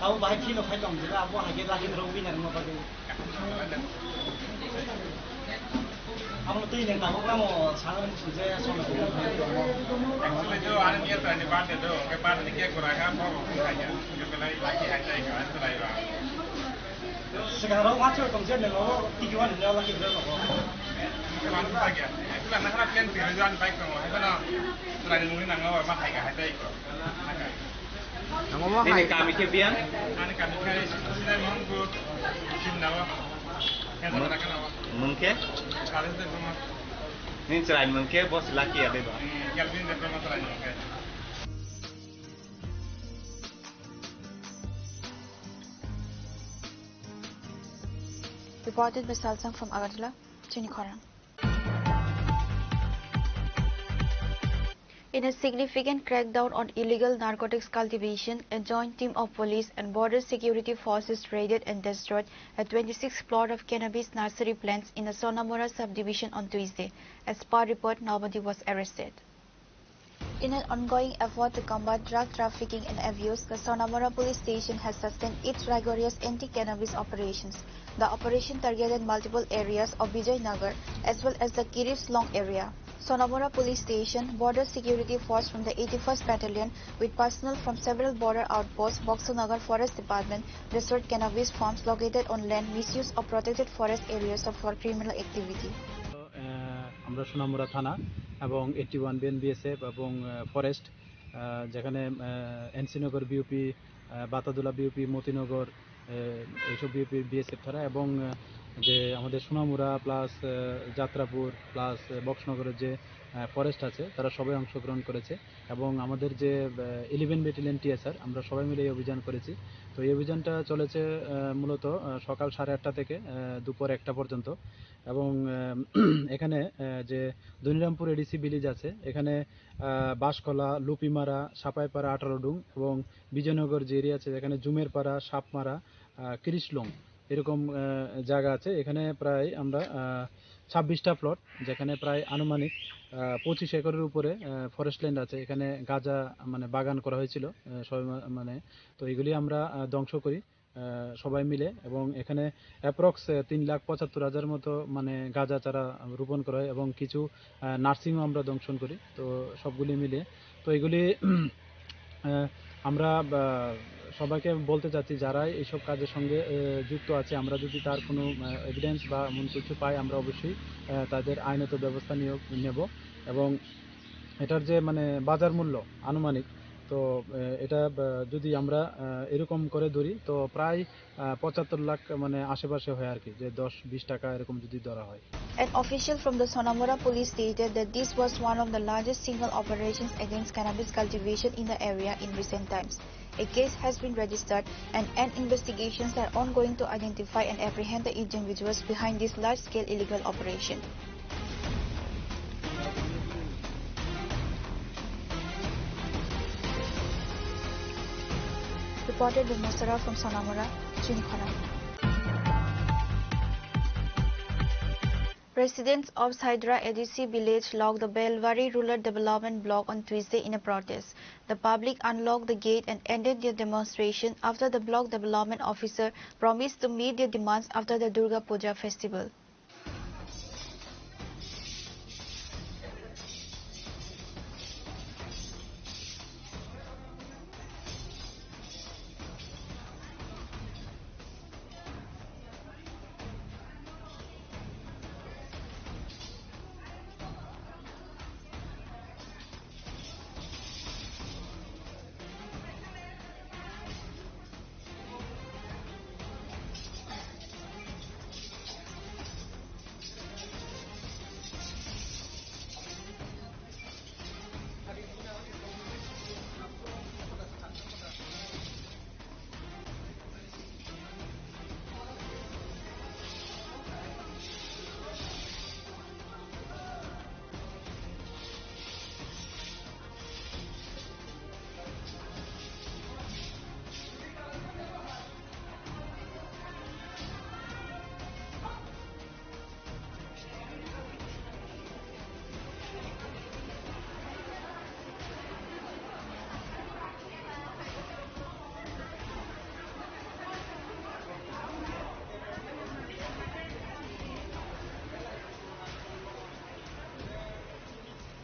Abo bahai thino khai tong jela, abo hai ke laki rong winner mo bagwi. Amo twi nang tabuk namo sana musu je sona. Actually, do ani niya tani birthday do, ke birthday ni cake kora ka, bo bo kaya. Ke belai laki hai tai ka, belai ba. Sekarang macam tong je nelo tiki wan nelo laki bro. Ke mana tak ya? Actually, nak nak plan sih, jalan baik dong. Hai na, selain mungkin nang awal mah hai ka, hai tai ko. Nang omo hai. Ini kami ke biang. Ani kami ke sini mungkin. Sini nawa. Yang mana kan nawa? Mungkin. Kali itu sama. Ini selain mungkin, bos laki ada, Bang. Hmm, yang ini sama selain mungkin. Reported by Salsang from Agartala, Chini Khorang. In a significant crackdown on illegal narcotics cultivation, a joint team of police and border security forces raided and destroyed a twenty-six plot of cannabis nursery plants in the Sonamura subdivision on Tuesday. As per report, nobody was arrested. In an ongoing effort to combat drug trafficking and abuse, the Sonamura Police Station has sustained its rigorous anti-cannabis operations. The operation targeted multiple areas of Vijaynagar as well as the Kirish Long area. Sonamura Police Station, border security force from the eighty-first Battalion with personnel from several border outposts, Boxanagar Forest Department, restored cannabis farms located on land misuse of protected forest areas for criminal activity. আহ, আমরা সোনামুড়া থানা এবং eighty one BN BSF এবং, আহ, ফরেস্ট, আহ, যেখানে, আহ, এনসিনগর বিওপি, আহ, বাতাদুলা বিওপি, মতিনগর, আহ, এইসব BOP BSF থানা এবং, আহ, যে আমাদের সোনামুড়া প্লাস, আহ, যাত্রাপুর প্লাস, আহ, বক্সনগরের যে, আহ, ফরেস্ট আছে, তারা সবাই অংশগ্রহণ করেছে এবং আমাদের যে, আহ, ইলেভেন ব্যাটালিয়ন টিএসআর, আমরা সবাই মিলে এই অভিযান করেছি। তো এই অভিযানটা চলেছে, আহ, মূলত, আহ, সকাল সাড়ে আটটা থেকে, আহ, দুপুর একটা পর্যন্ত। এবং, আহ, এখানে, আহ, যে ধনিরামপুর এডিসি ভিলেজ আছে, এখানে, আহ, বাঁশখলা, লুপিমারা, সাপাইপাড়া, আঠারো ডুং এবং বিজয়নগর যে এরিয়া আছে, এখানে জুমেরপাড়া, সাপমারা, আহ, কৃষলং, এরকম, আহ, জায়গা আছে। এখানে প্রায় আমরা, আহ, ছাব্বিশটা প্লট, যেখানে প্রায় আনুমানিক, আহ, পঁচিশ একরের উপরে, আহ, ফরেস্ট ল্যান্ড আছে। এখানে গাঁজা, মানে, বাগান করা হয়েছিল, আহ, সবাই মা-, মানে, তো এগুলি আমরা, আহ, ধ্বংস করি, আহ, সবাই মিলে। এবং এখানে অ্যাপ্রক্স, আহ, তিন লাখ পঁচাত্তর হাজার মতো, মানে, গাঁজা চারা রোপণ করা হয় এবং কিছু, আহ, নার্সিংও আমরা দংশন করি। তো সবগুলি মিলে, তো এগুলি, আহ, আমরা, আহ, সবাইকে বলতে চাচ্ছি, যারাই এইসব কাজের সঙ্গে, আহ, যুক্ত আছে, আমরা যদি তার কোনো, আহ, এভিডেন্স বা এমন কিছু পাই, আমরা অবশ্যই, আহ, তাদের আইনত ব্যবস্থা নিয়ে নেব। এবং এটার যে, মানে, বাজার মূল্য আনুমানিক, তো, আহ, এটা, আহ, যদি আমরা, আহ, এরকম করে ধরি, তো প্রায়, আহ, পঁচাত্তর লাখ, মানে, আশেপাশে হয় আর কি, যে দশ বিশ টাকা এরকম যদি ধরা হয়। An official from the Sonamura police stated that this was one of the largest single operations against cannabis cultivation in the area in recent times. A case has been registered and, and investigations are ongoing to identify and apprehend the individuals behind this large-scale illegal operation. Reported by Mosara from Sonamura, Chinikhara. Residents of Saidra A D C village locked the Belwari Rural Development Block on Tuesday in a protest. The public unlocked the gate and ended their demonstration after the block development officer promised to meet their demands after the Durga Puja festival.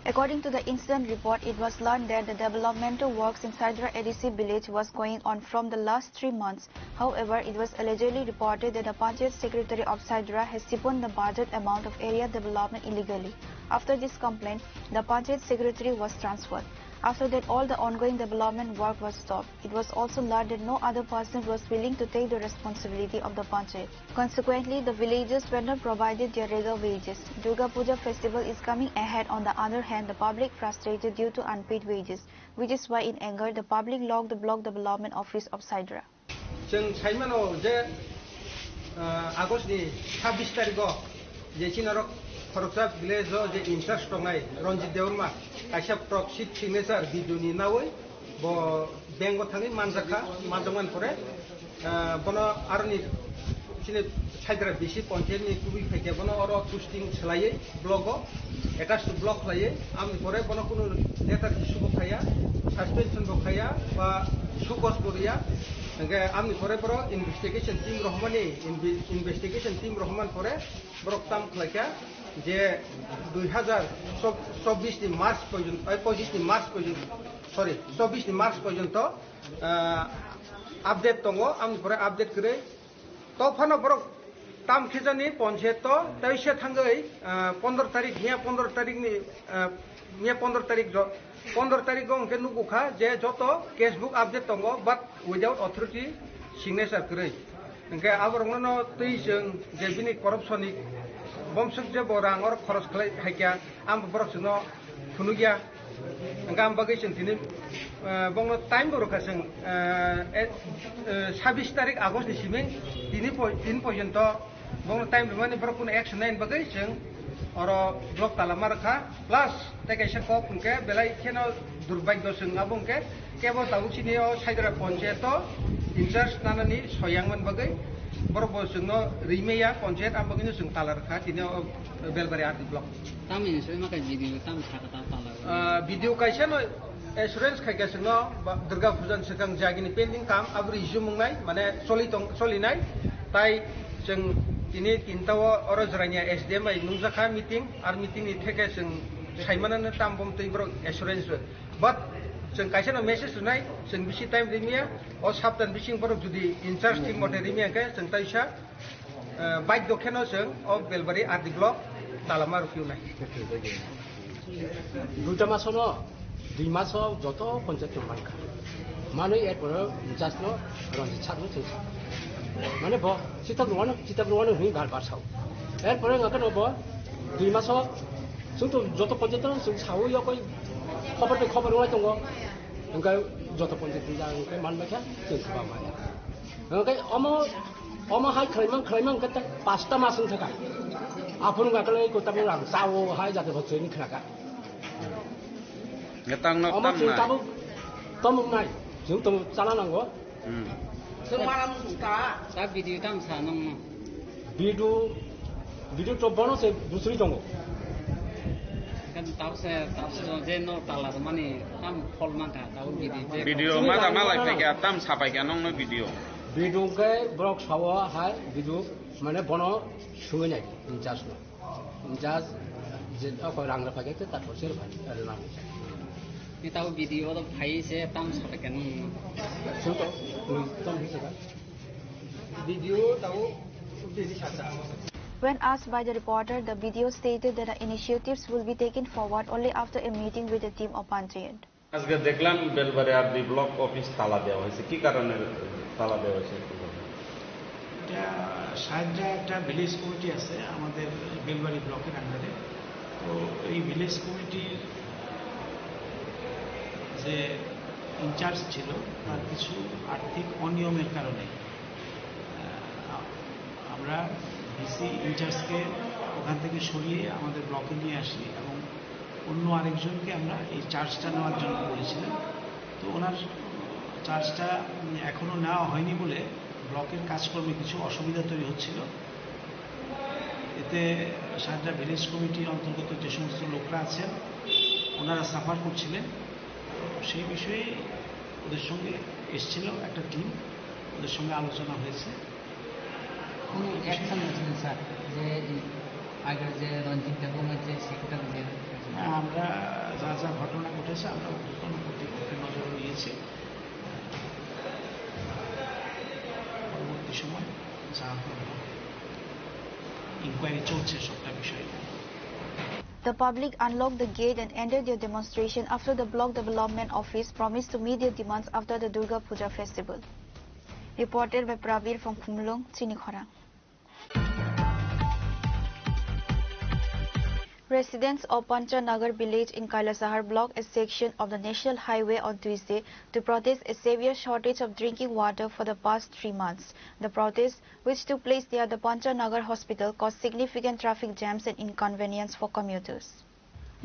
According to the incident report, it was learned that the developmental works in Saidra A D C village was going on from the last three months. However, it was allegedly reported that the Panchayat secretary of Saidra has siphoned the budget amount of area development illegally. After this complaint, the Panchayat secretary was transferred. After that, all the ongoing development work was stopped. It was also learned that no other person was willing to take the responsibility of the Panchayat. Consequently, the villagers were not provided their regular wages. Durga Puja festival is coming ahead. On the other hand, the public frustrated due to unpaid wages, which is why in anger, the public locked the block development office of Saidra. Chwng sai mano je, ah, August ni sabbish tarikh o je chini norok khoroksa village o je in charge tongnai Ranjit Debbarma kaisa proxy signature video ni nawi bo bank o thangwi manjakha, manjakmani pore, ah, bono aroni Chini Saidra bisi ponchayat ni kubui phaikhe bono oro posting swlaiwi block o, attach to block khlaiwi, amni pore bono kunu letter issue bo khaiya, suspension bo khaiya, ba show cause bo riya. Hingkhe amni pore borok investigation team rohormani, invi-, investigation team rohorman pore borok tam khlaikha je dui hazar chobbish ni March porjonto, ai, pochish ni March porjonto, sorry, chobbish ni March porjonto, ah, update tongo, amni pore update kwrwi. To phano borok tam khejani ponchayat to tei se thangwi, ah, pondro tarik, miya pondro tarik ni, ah, miya pondro tarik jo, pondro tarik o hwnkhe nukgo kha je joto case book update tongo, but without authority signature kwrwi. Hwnkhe aborokno no twi chwng je bini corruption ni bomswk je bo rang oro khoros khlai haikya, ang borok chwngno phunukya. Hingkhe ang bagwi chwng tini, eh, bongno time bo rwkha chwng, eh, eh, eh, sabbish tarik August ni simi tini poi-, tini porjonto bongno time rwmani borok kunu action naini bagwi chwng oro block tala ma rwkha. Plus tei kaisa kok hwnkhe belai kheno durbagyo chwng abo hwnkhe kebo tabuk chini o Saidra ponchayat o in charge nanani soyang man bagwi borok bo chwngno rimaya ponchayat, ang bagwino chwng tala rwkha tini o Belbari R D block. Tamni soi ma kai video tam saka ta tala. Ah, video kaisa no assurance khai kaisa no ba Durga Puja ni swkang jagini pending kam abo resume wngnai, mane choli tong, choli nai. Tai chwng tini tinta o oro Jrania S D M bai nungjakha meeting, ar meeting ni theke chwng saimanano tam bom twi borok assurance rw. But chwng kaisa no message rwnai, chwng bisi time rimya, o saptan bising borok jodi in charge thik mote rimya khe chwng taisa, eh, baidyo kheno chwng o Belbari R D block talama rwphiunai. Duita masono, dui maso joto ponchayat no mankha. Manwi erpore just no Ranjit sir no chwng sa. Mane bo chita rwano, chita rwano hwnwi bar bar sao. Erpore ngakhe no bo dui maso chwng to joto ponchayat no chwng sao, yakoi khobor bai khobor rwlai tongo. Hwnkhe joto ponchayat ni jaga hwnkhe manbaikha chwng kwbangma. Hwnkhe omo, omo hai khwlaimang, khwlaimang hwnkhe tei pasta mas wng thaka. Aphuru hwnkhe kota rang sao hai jate bo chwng khnaka. Ngetang nok Omo tam chwng nai. Tabuk tomok nai. Chwng tomok chana nango. Hmm. Chwng manam ta. Ta video tam sa nang no. Video, video to bono se dusri tongo. Kan tau se, tau se je no tala mani tam phol mangkha, tau video je. Video ma da malai phaikha, tam sapaikha nongno video. Video ke borok sawo hai video mane bono sungwi nai in charge no. In charge je ako rang rwphaikha te ta thorse rwphai rwna. Ni tau video do phai se tam sapaikha nongno. Sung to, nung tam hisaka. Video tau update sasa. When asked by the reporter, the B D O stated that the initiatives will be taken forward only after a meeting with the team of Panchayat. আজকে দেখলাম Belbari RD block office তালা দেওয়া হয়েছে। কি কারণে তালা দেওয়া হয়েছে একটু বলবেন? এটা সাহায্যে একটা ভিলেজ কমিটি আছে আমাদের বেলবাড়ি ব্লকের আন্ডারে। তো এই ভিলেজ কমিটির যে ইনচার্জ ছিল, তার কিছু আর্থিক অনিয়মের কারণে, আহ, আমরা ডিসি ইনচার্জকে ওখান থেকে সরিয়ে আমাদের ব্লকে নিয়ে আসি এবং অন্য আরেকজনকে আমরা এই চার্জটা নেওয়ার জন্য বলেছিলাম। তো ওনার চার্জটা, উম, এখনো নেওয়া হয়নি বলে ব্লকের কাজকর্মে কিছু অসুবিধা তৈরি হচ্ছিল। এতে সাতটা ভিলেজ কমিটির অন্তর্গত যে সমস্ত লোকরা আছেন, ওনারা সাফার করছিলেন। তো সেই বিষয়ে ওদের সঙ্গে এসছিল একটা টিম, ওদের সঙ্গে আলোচনা হয়েছে। কোনো অ্যাকশন আছে স্যার, যে এই আগের যে রঞ্জিত দেববর্মার যে সেক্রেটারি যে হ্যাঁ, আমরা যা যা ঘটনা ঘটেছে, আমরা ঊর্ধ্বতন কর্তৃপক্ষের নজরে নিয়েছি। পরবর্তী সময় যা হবে, ইনকোয়ারি চলছে সবটা বিষয়ে। The public unlocked the gate and ended their demonstration after the block development office promised to meet their demands after the Durga Puja festival. Reported by Prabir from Khumulwng, Chini Khorang. Residents of Panchanagar village in Kailasahar blocked a section of the National Highway on Tuesday to protest a severe shortage of drinking water for the past three months. The protest, which took place near the Panchanagar hospital, caused significant traffic jams and inconvenience for commuters.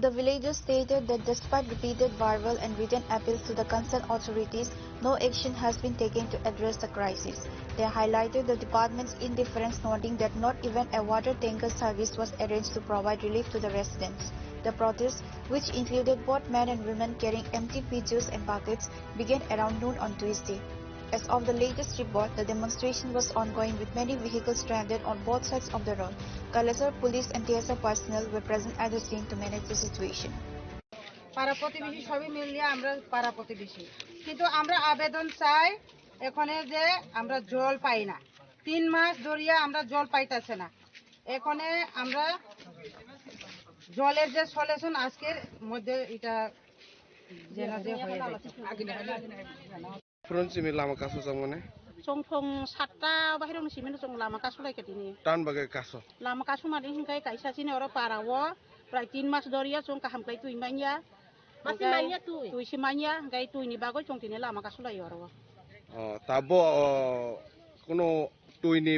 The villagers stated that despite repeated verbal and written appeals to the concerned authorities, no action has been taken to address the crisis. They highlighted the department's indifference, noting that not even a water tanker service was arranged to provide relief to the residents. The protest, which included both men and women carrying empty pitchers and buckets, began around noon on Tuesday. As of the latest report, the demonstration was ongoing with many vehicles stranded on both sides of the road. Kalachar police and T S F personnel were present at the scene to manage the situation. পাড়া প্রতিবেশী সবই মিলিয়ে আমরা পাড়া প্রতিবেশী, কিন্তু আমরা আবেদন চাই এখানে যে আমরা জল পাই না, তিন মাস ধরিয়া আমরা জল পাইতাছে না। এখানে আমরা জলের যে সলিউশন আজকের মধ্যে এটা যেন যে হয়ে যায়। Phurun simi lama kasu chang mane? Chwng phung satta bahirokni simi chwng lama kasu lai khe tini. Tan bagwi kasu? Lama kasu mani hinkai kaisa chini oro para o prai tin mas doriya chwng kaham kai twi manya. Masi manya twi? Twi si manya, hinkai twi ni bagwi chwng tini lama kasu lai oro. Oh, tabo, oh, kuno twi ni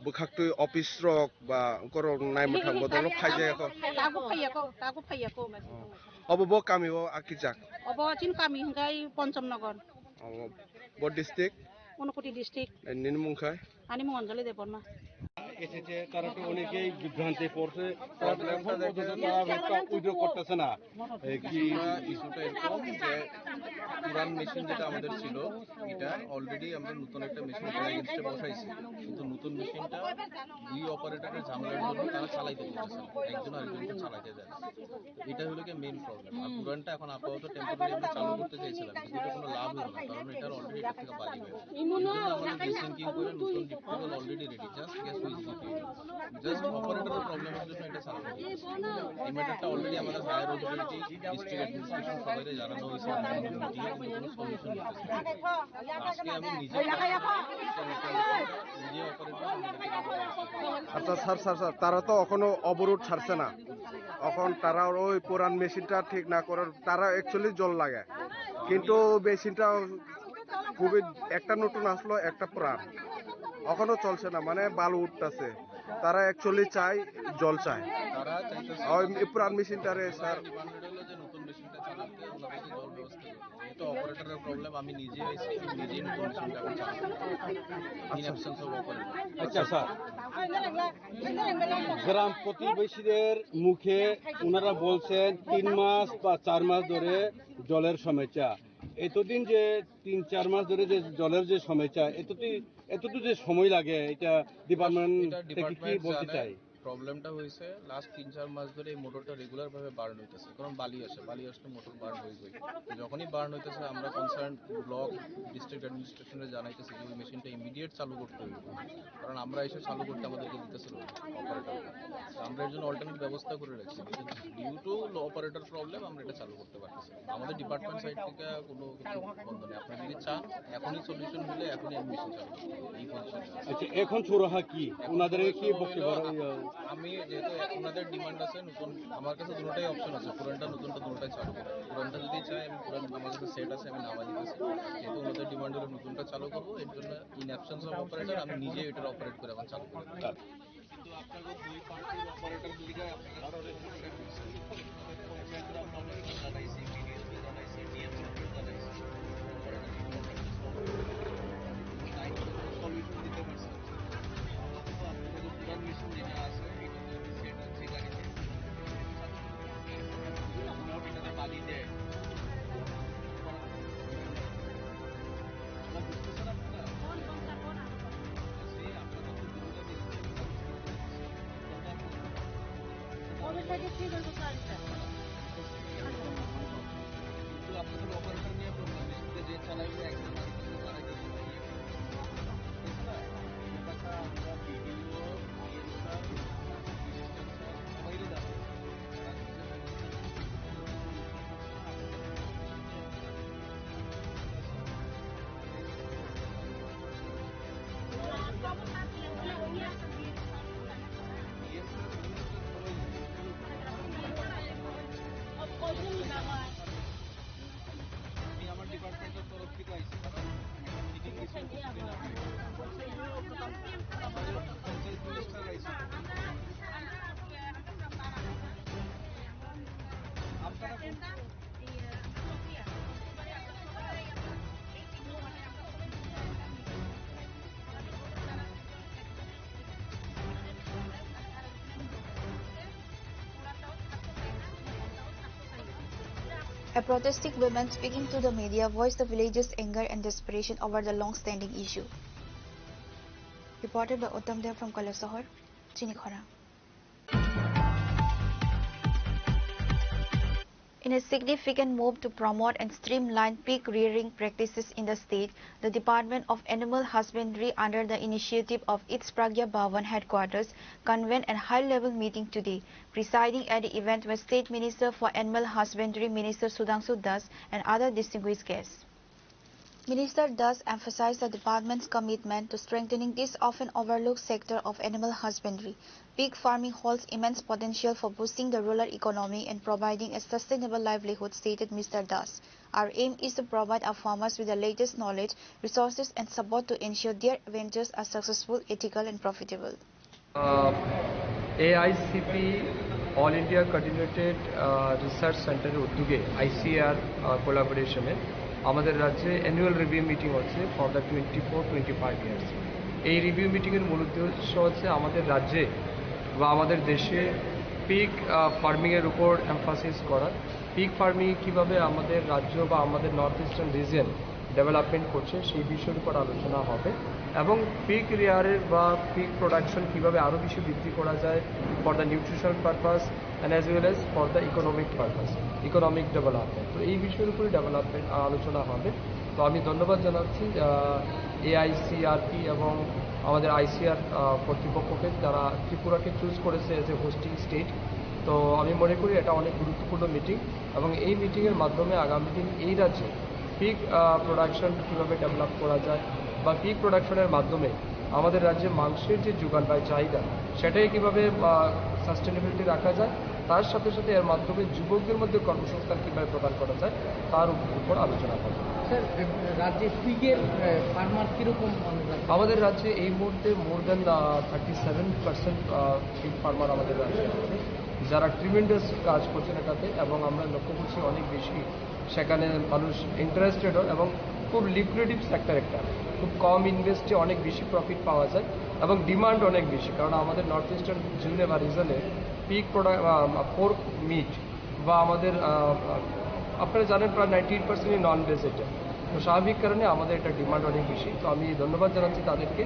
bwkhaktwi office rok ba borok nai mwthang bodol rok phai jaya kho. Tago phaiya kho, tago phaiya kho. Oh. Obo bo kami o akijak? Obo chin kami hinkai Poncham Nagar. Oh, bo district? Unakoti district. Eh, nini mung khai? Ani mung Anjali Debbarma. এসেছে, তারা তো অনেকেই বিভ্রান্তে পড়ছে, তারা তো এখন পর্যন্ত তারা একটা উইথড্র করতেছে না। এই কি ইস্যুটা এরকম যে পুরান মেশিন যেটা আমাদের ছিল, এটা অলরেডি আমরা নতুন একটা মেশিন এগেইনস্টে বসাইছি, কিন্তু নতুন মেশিনটা দুই অপারেটরের ঝামেলার জন্য তারা চালাইতে পারতেছে না, একজন আরেকজনকে চালাইতে দেয় না। এটা হলো কি মেইন প্রবলেম। আর পুরানটা এখন আপাতত টেম্পোরারি আমরা চালু করতে চাইছিলাম, কিন্তু এটা কোনো লাভ হলো না, কারণ এটা অলরেডি এটা থেকে বালি হয়ে গেছে। এই জন্য আমাদের ড্রেসিং কিং করে নতুন deep table already ready, just gas switch দিতে হবে। জাস্ট অপারেটরের প্রবলেমের জন্য এটা চালু হয়েছে। এই ম্যাটারটা অলরেডি আমাদের হায়ার অথরিটি, ডিস্ট্রিক্ট অ্যাডমিনিস্ট্রেশন সবাইকে জানানো হয়েছে, মিটিংয়ে কিন্তু কোনো সলিউশন হচ্ছে না। আজকে আমি নিজে, নিজে অপারেটর আচ্ছা স্যার, স্যার, স্যার, তারা তো এখনো অবরোধ ছাড়ছে না। এখন তারা ওই পুরান মেশিনটা ঠিক না করার, তারা অ্যাকচুয়ালি জল লাগে, কিন্তু মেশিনটা খুবই একটা নতুন আসলো, একটা পুরান, এখনো চলছে না, মানে বালু উঠতেছে। তারা অ্যাকচুয়ালি চায়, জল চায়। তারা চাইতেছে ওই পুরান মেশিনটারে, স্যার। ডিমান্ড হলো যে নতুন মেশিনটা চালাতে ওনাদেরকে জল ব্যবস্থা করতে। যেহেতু অপারেটরের প্রবলেম, আমি নিজে আইছি, আমি নিজেই নতুন মেশিনটা এখন চালাবো। In absence of operator. আচ্ছা স্যার, গ্রাম প্রতিবেশীদের মুখে ওনারা বলছেন তিন মাস বা চার মাস ধরে জলের সমস্যা। এতদিন যে তিন চার মাস ধরে যে জলের যে সমস্যা, এতদিন, এতটুকু যে সময় লাগে, এটা ডিপার্টমেন্ট এটা থেকে কি ডিপার্টমেন্ট বলতে জানে। চাই? প্রবলেমটা হয়েছে লাস্ট তিন চার মাস ধরে এই মোটরটা রেগুলার ভাবে বার্ন হইতেছে, কারণ বালি আসে, বালি আসলে মোটর বার্ন হয়ে যায়। তো যখনই বার্ন হইতেছে আমরা কনসার্ন ব্লক, ডিস্ট্রিক্ট অ্যাডমিনিস্ট্রেশনে জানাইতেছি যে ওই মেশিনটা ইমিডিয়েট চালু করতে হবে, কারণ আমরা এসে চালু করতে আমাদেরকে দিতেছিল অপারেটর। তো আমরা এর জন্য অল্টারনেট ব্যবস্থা করে রাখছি, কিন্তু ডিউ টু অপারেটর প্রবলেম আমরা এটা চালু করতে পারতেছি না। আমাদের ডিপার্টমেন্ট সাইড থেকে কোনো কিছু বন্ধ নেই। আপনারা যদি চান, এখনই সলিউশন হলে এখনই আমি মেশিন চালু করতে পারি। এই পজিশনে আছি। আচ্ছা, এখন সুরাহা কি? এখন ওনাদের সুরাহা কি হলো, বক্তব্য? আ-, আমি যেহেতু ওনাদের ডিমান্ড আছে, নতুন, আমার কাছে দুটোটাই অপশন আছে, পুরানটা নতুনটা দুটোটাই চালু করা। পুরানটা যদি চাই, আমি পুরান, আমার কাছে সেট আছে, আমি নামা দিতেছি। যেহেতু ওনাদের ডিমান্ড হলো নতুনটা চালু করবো, এর জন্য ইন অ্যাবসেন্স অফ অপারেটর আমি নিজে এটা অপারেট করে এখন চালু করি। কিন্তু আপনাকে দুই পার্টির অপারেটর লিগে আপনাকে পঞ্চায়েত আমরা জানাইছি, বিডিওকে জানাইছি, ডিএম সাহেবকে জানাইছি, অপারেটর সলিউশন দিতে পারছে। আপাতত আপনাদের পুরান মেশিন যেটা আছে, এটা সেট হচ্ছে গাড়িতে। এটাতে বালি দেয়। আমি আমার ডিপার্টমেন্টের তরফ থেকে আইছি, কারণ মিটিং কিছু করতে না। পঞ্চায়েত মিনিস্টার আইছি। A protesting woman speaking to the media voiced the village's anger and desperation over the long-standing issue. Reported by Uttam Deb from Kailasahar, Chinikhora. In a significant move to promote and streamline pig rearing practices in the state, the Department of Animal Husbandry, under the initiative of its Pragya Bhavan headquarters, convened a high-level meeting today. Presiding at the event were State Minister for Animal Husbandry, Minister Sudhanshu Das, and other distinguished guests. Minister Das emphasized the department's commitment to strengthening this often overlooked sector of animal husbandry. Pig farming holds immense potential for boosting the rural economy and providing a sustainable livelihood, stated Mister Das. Our aim is to provide our farmers with the latest knowledge, resources, and support to ensure their ventures are successful, ethical, and profitable. AICP all India coordinated research সেন্টারের উদ্যোগে আইসিআর কোলাবোরেশনে আমাদের রাজ্যে annual review meeting হচ্ছে for the twenty four twenty five years. এই review মিটিংয়ের মূল উদ্দেশ্য হচ্ছে আমাদের রাজ্যে বা আমাদের দেশে পিগ ফার্মিংয়ের উপর এমফাসিস করা, পিগ ফার্মিং কীভাবে আমাদের রাজ্য বা আমাদের নর্থ ইস্টার্ন রিজিয়ন ডেভেলপমেন্ট করছে সেই বিষয়ের উপর আলোচনা হবে এবং পিগ রিয়ারের বা পিগ প্রোডাকশন কীভাবে আরও বেশি বৃদ্ধি করা যায় for the nutritional purpose and as well as for the economic purpose, economic development। তো এই বিষয়ের উপরে ডেভেলপমেন্ট আলোচনা হবে। তো আমি ধন্যবাদ জানাচ্ছি এআইসিআরপি এবং আমাদের আইসিআর কর্তৃপক্ষকে, তারা ত্রিপুরাকে চুজ করেছে এজ এ হোস্টিং স্টেট। তো আমি মনে করি এটা অনেক গুরুত্বপূর্ণ মিটিং এবং এই মিটিংয়ের মাধ্যমে আগামী দিন এই রাজ্যে পিগ প্রোডাকশন কীভাবে ডেভেলপ করা যায় বা পিগ প্রোডাকশনের মাধ্যমে আমাদের রাজ্যে মাংসের যে যোগান বা চাহিদা, সেটাকে কীভাবে সাস্টেনেবিলিটি রাখা যায়, তার সাথে সাথে এর মাধ্যমে যুবকদের মধ্যে কর্মসংস্থান কীভাবে প্রদান করা যায়, তার উপ- উপর আলোচনা হবে। স্যার, রাজ্যে পিগের ফার্মার কীরকম? আমাদের রাজ্যে এই মুহূর্তে more than thirty seven percent pig farmer আমাদের রাজ্যে আছে, যারা ট্রিমেন্ডাস কাজ করছেন এটাতে, এবং আমরা লক্ষ্য করছি অনেক বেশি সেখানে মানুষ ইন্টারেস্টেড হন এবং খুব লিকুইডেটিভ সেক্টর একটা, খুব কম ইনভেস্টে অনেক বেশি প্রফিট পাওয়া যায় এবং ডিমান্ড অনেক বেশি, কারণ আমাদের নর্থ ইস্টার্ন জোনে বা রিজনে পিগ প্রোডাক্ট, পোর্ক মিট বা আমাদের, আহ, আপনারা জানেন প্রায় নাইনটি এইট পার্সেন্টই নন ভেজ এটা। তো স্বাভাবিক কারণে আমাদের এটা ডিমান্ড অনেক বেশি। তো আমি ধন্যবাদ জানাচ্ছি তাদেরকে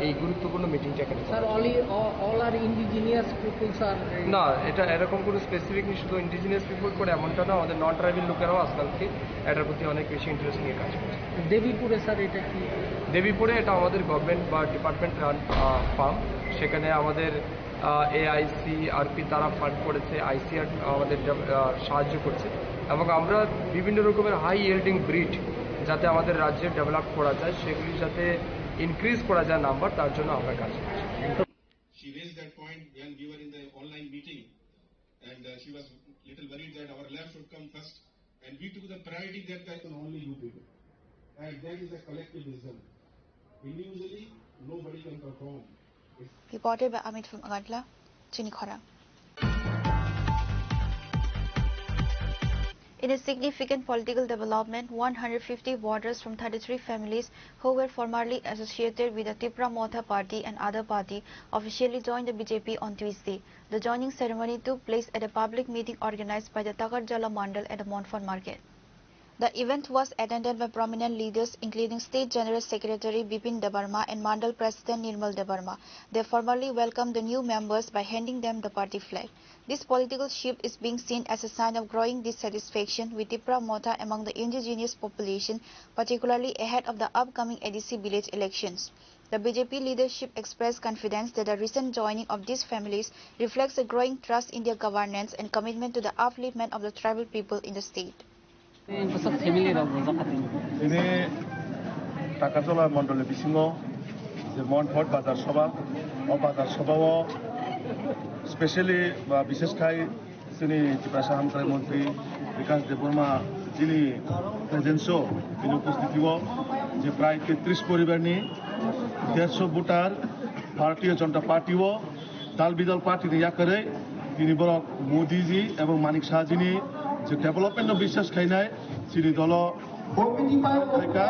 এই গুরুত্বপূর্ণ মিটিংটা এখানে করার জন্য। Sir, all, all are indigenous people, sir? না, এটা এরকম কোনো স্পেসিফিক শুধু ইন্ডিজিনাস পিপল করে এমনটা না, আমাদের নন ট্রাইবাল লোকেরাও আজকালকে এটার প্রতি অনেক বেশি ইন্টারেস্ট নিয়ে কাজ করছে। দেবীপুরে, স্যার, এটা কি? দেবীপুরে এটা আমাদের গভর্নমেন্ট বা ডিপার্টমেন্ট রান ফার্ম, সেখানে আমাদের এআইসিআরপি তারা ফান্ড করেছে, আইসিআর আমাদের ডেভ- আহ, সাহায্য করছে এবং আমরা বিভিন্ন রকমের হাই ইয়েল্ডিং ব্রিড যাতে আমাদের রাজ্যে ডেভেলপ করা যায়, সেগুলি যাতে ইনক্রিজ করা যায় নাম্বার, তার জন্য আমরা কাজ করছি। She raised that point when we were in the online meeting, and uh, she was little worried that our lab should come first, and we took the priority that that can only you people, and that is a collective wisdom. Individually, nobody can perform. Reported by Amit from Agartala, Chinikhora. In a significant political development, one hundred fifty voters from thirty-three families who were formerly associated with the Tipra Motha party and other party officially joined the B J P on Tuesday. The joining ceremony took place at a public meeting organized by the Takarjala Mandal at the Montfort Market. The event was attended by prominent leaders including State General Secretary Bipin Debbarma and Mandal President Nirmal Debbarma. They formally welcomed the new members by handing them the party flag. This political shift is being seen as a sign of growing dissatisfaction with Tipra Motha among the indigenous population, particularly ahead of the upcoming A D C village elections. The B J P leadership expressed confidence that the recent joining of these families reflects a growing trust in their governance and commitment to the upliftment of the tribal people in the state. Bwsa family rok rwjak kha tini. Tini Takarjala mondoli bisingo je Montfort bazar soba, o bazar soba o specially ba bishesh khai chini Tiprasa Hamkrai Montri Bikash Debbarma chini presence o, chini upostiti o je prai tetris poribar ni derso voter Bharatiya Janata Party o dal bidal party ni yakarwi tini borok Modi ji ebong Manik Saha ji ni Je development no biswas khainai chini dolo khaika,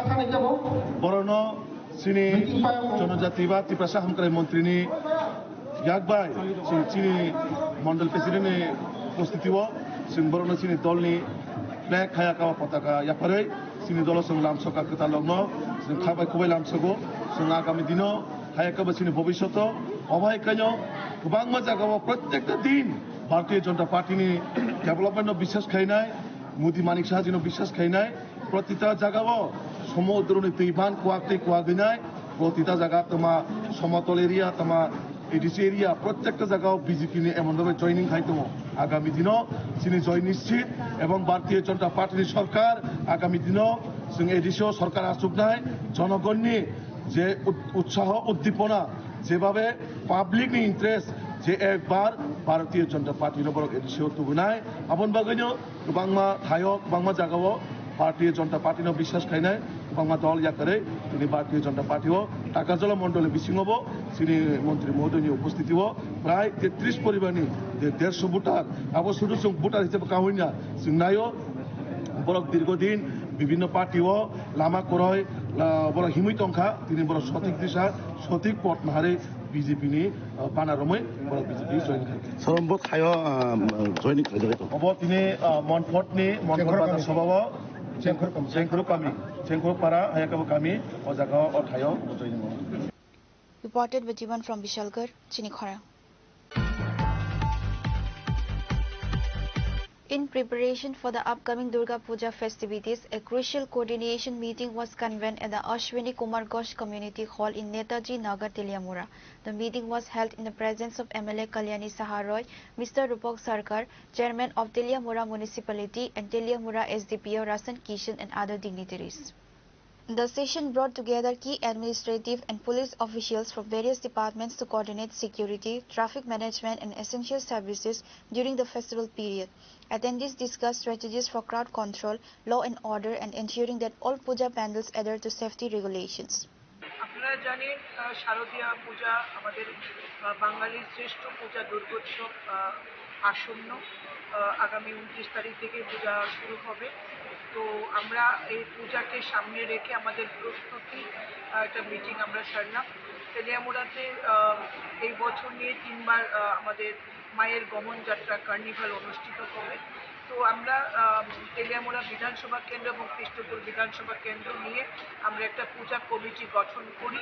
borono chini jonojati ba Tiprasa hamkrai montri ni yak bai chwng chini mondol president ni upostiti o chwng borono chini dol ni flag khaya kaba potaka yapharwi chini dolo chwng lamsoka kwtal rokno chwng kha bai kubai lamsogo. Chwng agami dino hai kaba chini bobishoto obo hai kaino kwbangma jagao prottekta din Bharatiya Janata Party ni development no biswas khainai, Modi Manik Saha jino biswas khainai, protita jagao somudro ni twi ban kuak twi kuak gwnai, protita jaga tama somotol area, tama A D C area, prottekta jagao B J P ni emon bhabe joining khai tongo. Agami dino chini joy nischit ebong Bharatiya Janata Party ni sorkar agami dino chwng A D C o sorkar achuknai, jonogonni je ut-, utsaho, uddipona, jebhabe public ni interest je ekbar Bharatiya Janata Party no borok A D C o tubunai, aboni bagwino kwbangma thaio, kwbangma jagao Bharatiya Janata Party no biswas khainai, kwbangma dol yakarwi tini Bharatiya Janata Party o Takarjala mondoli bisingo bo chini montri mohodoini upostiti o prai tetris poribar ni je derso voter, abo sudu chwng voter hisabe kahwi na chwng naio. Borok dirgo din bibhinno party o lama kwrwi, ah, borok himwi tongkha, tini borok sothik disa, sothik pot naharwi B J P ni, ah, bana romwi borok B J P join khaikha. Sir, omo thaio, ah, joining khaijak tong? Obo tini, ah, Monpot ni, Monpot Chengkhor bazar kami. Sobao, Chengkhor kami. Chengkhor kami, Chengkhor para, hai kabo kami, o jaga o thaio, obo joining o. Reported by Jivan from Bishalgarh, Chini Khorang. In preparation for the upcoming Durga Puja festivities, a crucial coordination meeting was convened at the Ashwini Kumar Ghosh Community Hall in Netaji Nagar, Teliamura. The meeting was held in the presence of M L A Kalyani Saha Roy, Mister Rupak Sarkar, Chairman of Teliamura Municipality, and Teliamura S D P O Rasan Kishan and other dignitaries. The session brought together key administrative and police officials from various departments to coordinate security, traffic management, and essential services during the festival period. Attendees discussed strategies for crowd control, law and order, and ensuring that all puja pandals adhere to safety regulations. আপনারা জানেন, আহ, শারদীয়া পূজা আমাদের, আহ, বাঙালির শ্রেষ্ঠ পূজা দুর্গোৎসব, আহ, আসন্ন। আহ, আগামী ঊনত্রিশ তারিখ থেকে পূজা শুরু হবে। তো আমরা এই পূজাকে সামনে রেখে আমাদের প্রস্তুতি, আহ, একটা মিটিং আমরা সারলাম। তেলিয়ামুড়াতে, আহ, এই বছর নিয়ে তিনবার, আহ, আমাদের মায়ের গমন যাত্রা কার্নিভাল অনুষ্ঠিত হবে। তো আমরা, আহ, তেলিয়ামুড়া বিধানসভা কেন্দ্র এবং কৃষ্ণপুর বিধানসভা কেন্দ্র নিয়ে আমরা একটা পূজা কমিটি গঠন করি,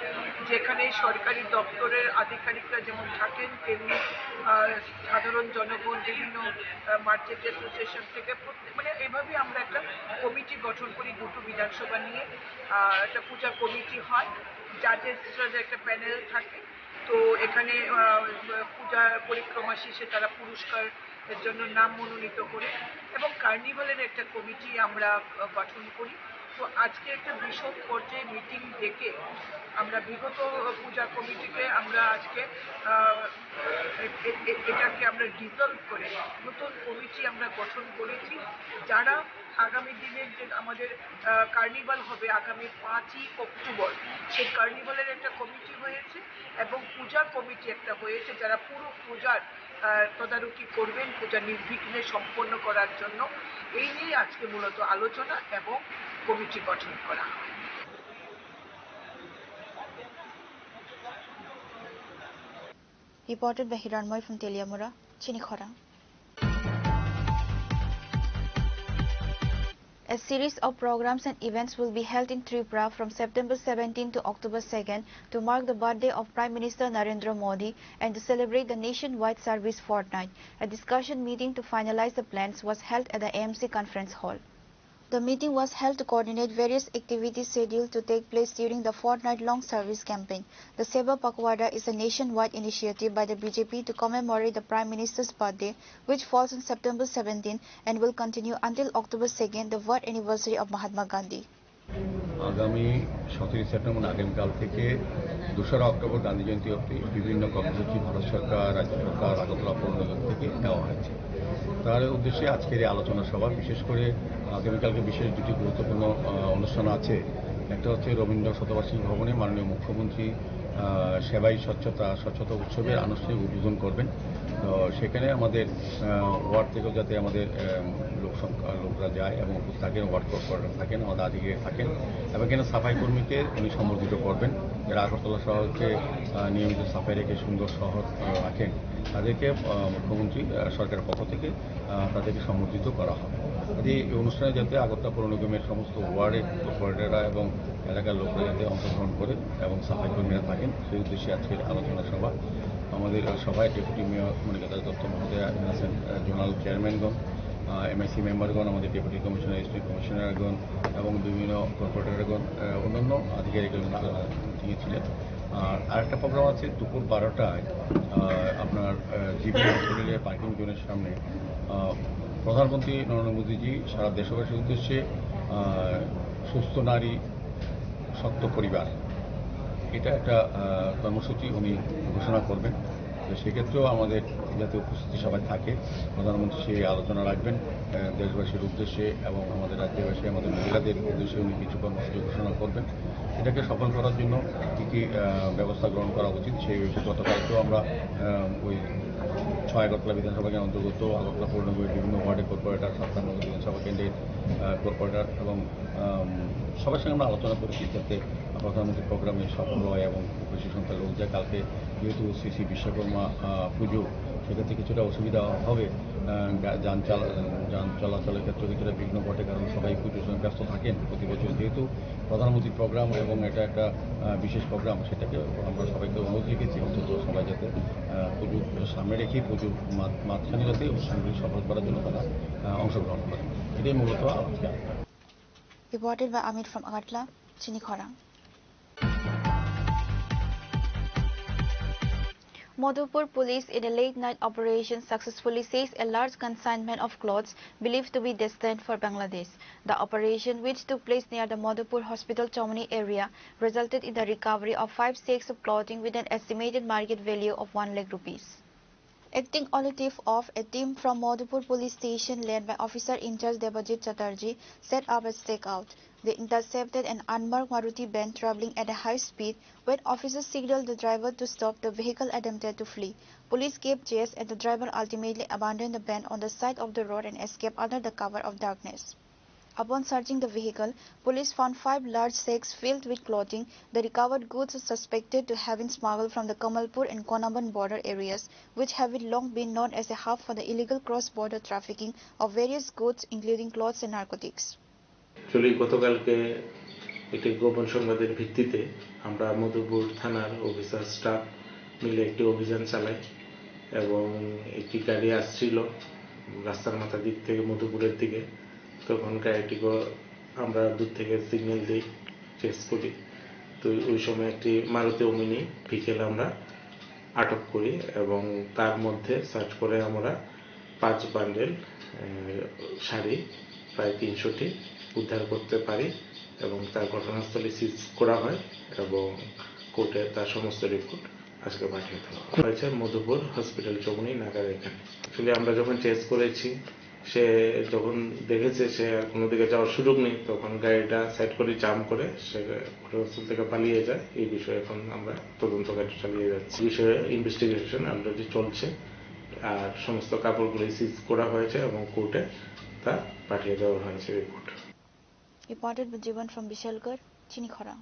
যেখানে সরকারি দপ্তরের আধিকারিকরা যেমন থাকেন, তেমনি, আহ, সাধারণ জনগণ, বিভিন্ন, আহ, মার্চেন্ট অ্যাসোসিয়েশন থেকে প্রত্যেক, মানে, এইভাবেই আমরা একটা কমিটি গঠন করি দুটো বিধানসভা নিয়ে। আহ, একটা পূজা কমিটি হয়, জাজেসের একটা প্যানেল থাকে। তো এখানে, আহ, পূজা পরিক্রমা শেষে তারা পুরস্কার এর জন্য নাম মনোনীত করে এবং কার্নিভালের একটা কমিটি আমরা, আহ, গঠন করি। তো আজকে একটা বিশদ পর্যায়ে মিটিং ডেকে আমরা বিগত পূজা কমিটিকে আমরা আজকে, আহ, এ-, এ-, এ-, এটাকে আমরা ডিসলভ করে নতুন কমিটি আমরা গঠন করেছি, যারা আগামী দিনের যে আমাদের, আহ, কার্নিভাল হবে আগামী পাঁচই অক্টোবর, সেই কার্নিভালের একটা কমিটি হয়েছে এবং পূজা কমিটি একটা হয়েছে, যারা পুরো পূজার, আহ, তদারকি করবেন পূজা নির্বিঘ্নে সম্পন্ন করার জন্য। এই নিয়ে আজকে মূলত আলোচনা এবং কমিটি গঠন করা হয়। Reported by Hiranmoy from Teliamura, Chini Khorang. A series of programs and events will be held in Tripura from September seventeen to October second to mark the birthday of Prime Minister Narendra Modi and to celebrate the nationwide service fortnight. A discussion meeting to finalize the plans was held at the A M C Conference Hall. The meeting was held to coordinate various activities scheduled to take place during the fortnight-long service campaign. The Seva Pakhwada is a nationwide initiative by the B J P to commemorate the Prime Minister's birthday, which falls on September seventeen and will continue until October second, the birth anniversary of Mahatma Gandhi. আগামী সতেরোই সেপ্টেম্বর, আগামীকাল থেকে দোসরা অক্টোবর গান্ধী জয়ন্তী অবধি বিভিন্ন কর্মসূচি ভারত সরকার, রাজ্য সরকার, আগরতলা পৌর নিগম থেকে নেওয়া হয়েছে। তার উদ্দেশ্যে আজকের এই আলোচনা সভা, বিশেষ করে আগামীকালকে বিশেষ দুটি গুরুত্বপূর্ণ, আহ, অনুষ্ঠান আছে। একটা হচ্ছে রবীন্দ্র শতবার্ষিকী ভবনে মাননীয় মুখ্যমন্ত্রী, আহ, সেবাই স্বচ্ছতা, স্বচ্ছতা উৎসবের আনুষ্ঠানিক উদ্বোধন করবেন। তো সেখানে আমাদের, আহ, ওয়ার্ড থেকেও যাতে আমাদের, আহ, লোক সংখ্যা, লোকরা যায় এবং উপস্থিত থাকেন, ওয়ার্ড কর্পোরেটর থাকেন, আমাদের আধিকারিক থাকেন এবং এখানে সাফাই কর্মীকে উনি সম্বর্ধিত করবেন, যারা আগরতলা শহরকে, আহ, নিয়মিত সাফাই রেখে সুন্দর শহর, আহ, রাখেন, তাদেরকে, আহ, মুখ্যমন্ত্রী, আহ, সরকারের পক্ষ থেকে, আহ, তাদেরকে সম্বর্ধিত করা হবে। কাজেই এই অনুষ্ঠানে যাতে আগরতলা পৌর নিগমের সমস্ত ওয়ার্ডের কর্পোরেটররা এবং এলাকার লোকরা যাতে অংশগ্রহণ করে এবং সাফাই কর্মীরা থাকেন, সেই উদ্দেশ্যে আজকের আলোচনা সভা। আমাদের সভায় ডেপুটি মেয়র মণিকান্ত দত্ত মহোদয় আছেন, আহ, জোনাল চেয়ারম্যানগণ, আহ, এমআইসি মেম্বারগণ, আমাদের ডেপুটি কমিশনার, এসপি কমিশনারগণ এবং বিভিন্ন কর্পোরেটরগণ, আহ, অন্যান্য আধিকারিকগণ, আহ, মিটিংয়ে ছিলেন। আর আরেকটা প্রোগ্রাম আছে দুপুর বারোটায়, আহ, আপনার, আহ, জিবি হসপিটালের পার্কিং জোনের সামনে, আহ, প্রধানমন্ত্রী নরেন্দ্র মোদীজি সারা দেশবাসীর উদ্দেশ্যে, আহ, সুস্থ নারী, শক্ত পরিবার, এটা একটা, আহ, কর্মসূচি উনি ঘোষণা করবেন। তো সেক্ষেত্রেও আমাদের যাতে উপস্থিতি সবাই থাকে, প্রধানমন্ত্রী সেই আলোচনা রাখবেন, আহ, দেশবাসীর উদ্দেশ্যে এবং আমাদের রাজ্যবাসী, আমাদের মহিলাদের উদ্দেশ্যে উনি কিছু কর্মসূচি ঘোষণা করবেন। এটাকে সফল করার জন্য কী কী, আহ, ব্যবস্থা গ্রহণ করা উচিত, সেই বিষয়ে গতকালকেও আমরা, আহ, ওই ছয় আগরতলা বিধানসভা কেন্দ্রের অন্তর্গত আগরতলা পৌর নিগমের বিভিন্ন ওয়ার্ডের কর্পোরেটর, সাতানব্বই বিধানসভা কেন্দ্রের, আহ, কর্পোরেটর এবং, আম, সবার সঙ্গে আমরা আলোচনা করেছি যাতে প্রধানমন্ত্রী প্রোগ্রামে সফল হয় এবং বেশি সংখ্যা লোক যায়। কালকে যেহেতু শ্রী শ্রী বিশ্বকর্মা, আহ, পুজো, সেক্ষেত্রে কিছুটা অসুবিধা হবে। আহ, গা-, যান চালা-, যান চলাচলের ক্ষেত্রে কিছুটা বিঘ্ন ঘটে, কারণ সবাই পুজোর সময় ব্যস্ত থাকেন প্রতি বছর। যেহেতু প্রধানমন্ত্রী প্রোগ্রাম এবং এটা একটা, আহ, বিশেষ প্রোগ্রাম, সেটাকে আমরা সবাইকে অনুরোধ রেখেছি অন্তত সবাই যাতে, আহ, পুজো সামনে রেখে পুজোর মাঝ-, মাঝখানে যাতে অনুষ্ঠানগুলি সফল করার জন্য তারা, আহ, অংশগ্রহণ করেন। এটাই মূলত আজকে। Reported by Amir from Agartala, Chini Khorang. Madhupur police in a late night operation successfully seized a large consignment of clothes believed to be destined for Bangladesh. The operation, which took place near the Madhupur Hospital Chomani area, resulted in the recovery of five sacks of clothing with an estimated market value of one lakh rupees. Acting on the tip of, a team from Madhupur police station led by officer in charge Debajit Chatterjee set up a stakeout. They intercepted an unmarked Maruti van traveling at a high speed. When officers signaled the driver to stop, the vehicle attempted to flee. Police gave chase and the driver ultimately abandoned the van on the side of the road and escaped under the cover of darkness. Upon searching the vehicle, police found five large sacks filled with clothing. The recovered goods are suspected to have been smuggled from the Kamalpur and Konaban border areas, which have been long been known as a hub for the illegal cross-border trafficking of various goods, including clothes and narcotics. Actually, গতকালকে একটি গোপন সংবাদের ভিত্তিতে আমরা মধুপুর থানার officer staff মিলে একটি অভিযান চালাই এবং একটি গাড়ি আসছিল রাস্তার মাথা দিক থেকে মধুপুরের দিকে। তখন গাড়িটিকে আমরা দূর থেকে সিগন্যাল দিই, চেস করি। তো ওই সময় একটি মারুতি ওমিনি ভেহিকেল আমরা আটক করি এবং তার মধ্যে সার্চ করে আমরা পাঁচ বান্ডেল, আহ, শাড়ি প্রায় তিনশোটি উদ্ধার করতে পারি এবং তার ঘটনাস্থলে সিজ করা হয় এবং কোর্টে তার সমস্ত রিপোর্ট আজকে পাঠিয়ে দেওয়া হয়েছে মধুপুর হসপিটাল চৌমুহনী নাকার এখানে। অ্যাকচুয়ালি আমরা যখন চেস করেছি, সে যখন দেখেছে সে আর কোনো দিকে যাওয়ার সুযোগ নেই, তখন গাড়িটা সাইড করে জাম করে সে ঘটনাস্থল থেকে পালিয়ে যায়। এই বিষয়ে এখন আমরা তদন্ত কার্য চালিয়ে যাচ্ছি। এই বিষয়ে ইনভেস্টিগেশন অলরেডি চলছে, আর সমস্ত কাপড়গুলি সিজ করা হয়েছে এবং কোর্টে তা পাঠিয়ে দেওয়া হয়েছে report. Reported by Jiban from Bishalgarh, Chini Khorang.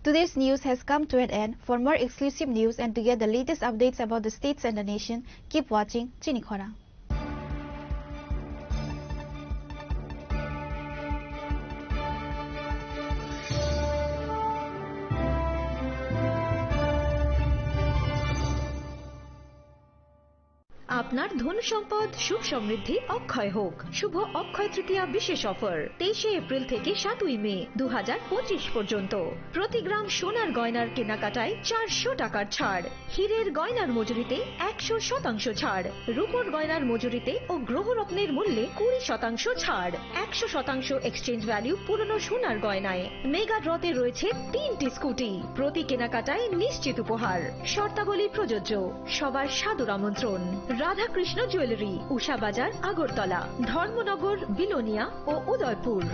Today's news has come to an end. For more exclusive news and to get the latest updates about the states and the nation, keep watching Chini Khorang. আপনার ধন সম্পদ সুখ সমৃদ্ধি অক্ষয় হোক। শুভ অক্ষয় তৃতীয়া বিশেষ অফার তেইশে এপ্রিল থেকে সাতই মে দু হাজার পঁচিশ পর্যন্ত। প্রতি গ্রাম সোনার গয়নার কেনাকাটায় চারশো টাকার ছাড়, হীরের গয়নার মজুরিতে একশো শতাংশ ছাড়, রূপোর গয়নার মজুরিতে ও গ্রহরত্নের মূল্যে কুড়ি শতাংশ ছাড়, একশো শতাংশ এক্সচেঞ্জ ভ্যালু পুরনো সোনার গয়নায়। মেগা ড্রতে রয়েছে তিনটি স্কুটি, প্রতি কেনাকাটায় নিশ্চিত উপহার। শর্তাবলী প্রযোজ্য। সবার সাদর আমন্ত্রণ। রাধাকৃষ্ণ জুয়েলারি, উষা বাজার, আগরতলা, ধর্মনগর, বিলোনিয়া ও Udaipur.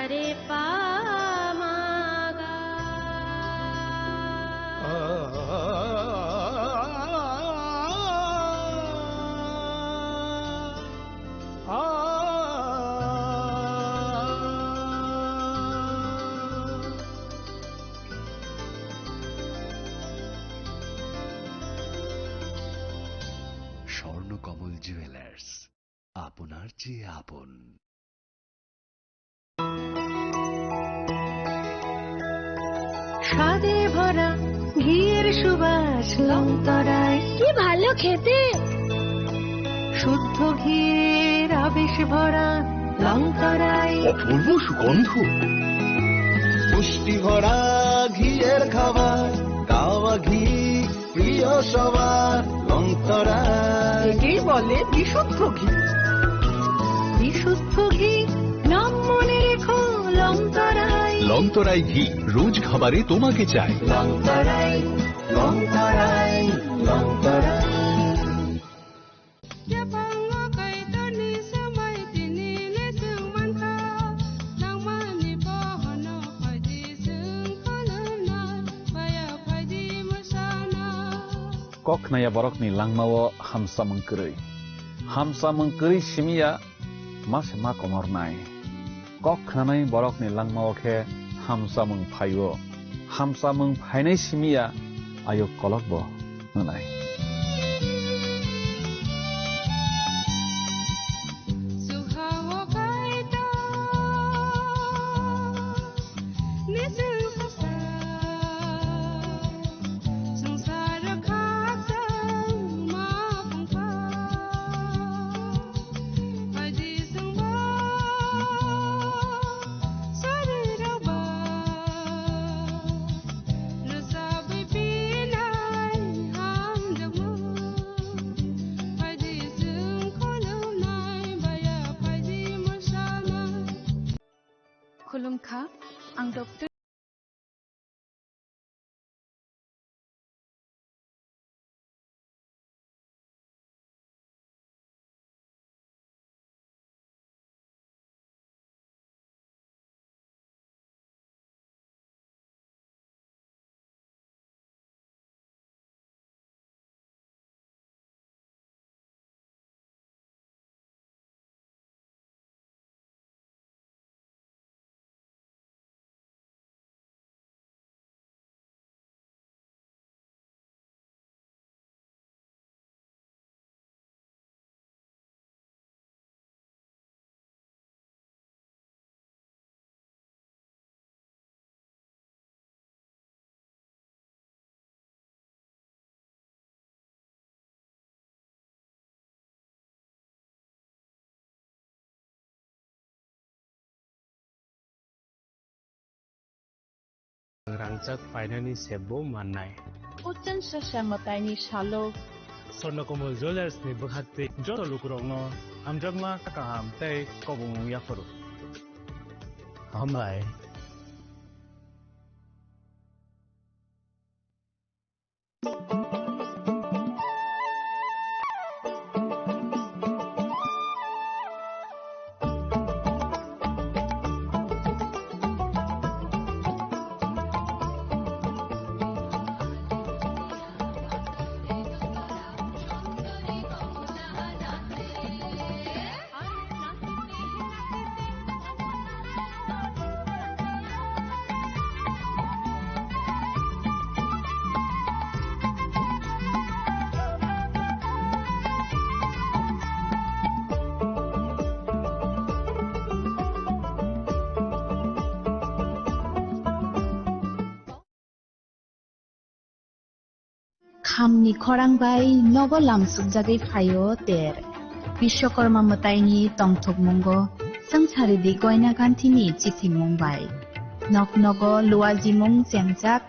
Re pa ma ga. Swarnakamal jewellers, আপনার চেয়ে আপন। স্বাদে ভরা ঘিয়ের সুবাস লংতরাই। কি ভালো খেতে। শুদ্ধ ঘিয়ের আবেশ ভরা লংতরাই। অপূর্ব সুগন্ধ। পুষ্টি ভরা ঘিয়ের খাবার, গাওয়া ঘি প্রিয় সবার লংতরাই। একেই বলে বিশুদ্ধ ঘি। বিশুদ্ধ ঘি, নাম মনে রেখো লংতরাই। লংতরাই ঘি, রোজ খাবারে তোমাকে চাই। লংতরাই, লংতরাই, লংতরাই। Yaphango Kaitorni swmai tini le chwng mankha, nangmani bohono phaidi chwng khulumnai, maya phaidi mwsana. Kok khnaya borokni langmao hamsamung kwrwi. Hamsamung kwrwi simiya ma se ma komornai. Kok khnanai borokni langmao khe hamsamung phaio. Hamsamung phainai simiya ayuk kolokbo hwnai. Khulumkha, ang Doctor Rangchak painani sebbo mannai. Uchan sasa mwtaini salo. Swarnakomal Jewellers ni bwkhaktwi joto lukurokno hamjakma kaham tei kobongmung yaphuru. Hambai. Khamni khorang bai nogo lamsukjagwi phaio ter. Bishwakarma mwtaini tongthokmungo swngcharidi goina ganthini chithimung bai. Nok nogo luajimung chengjak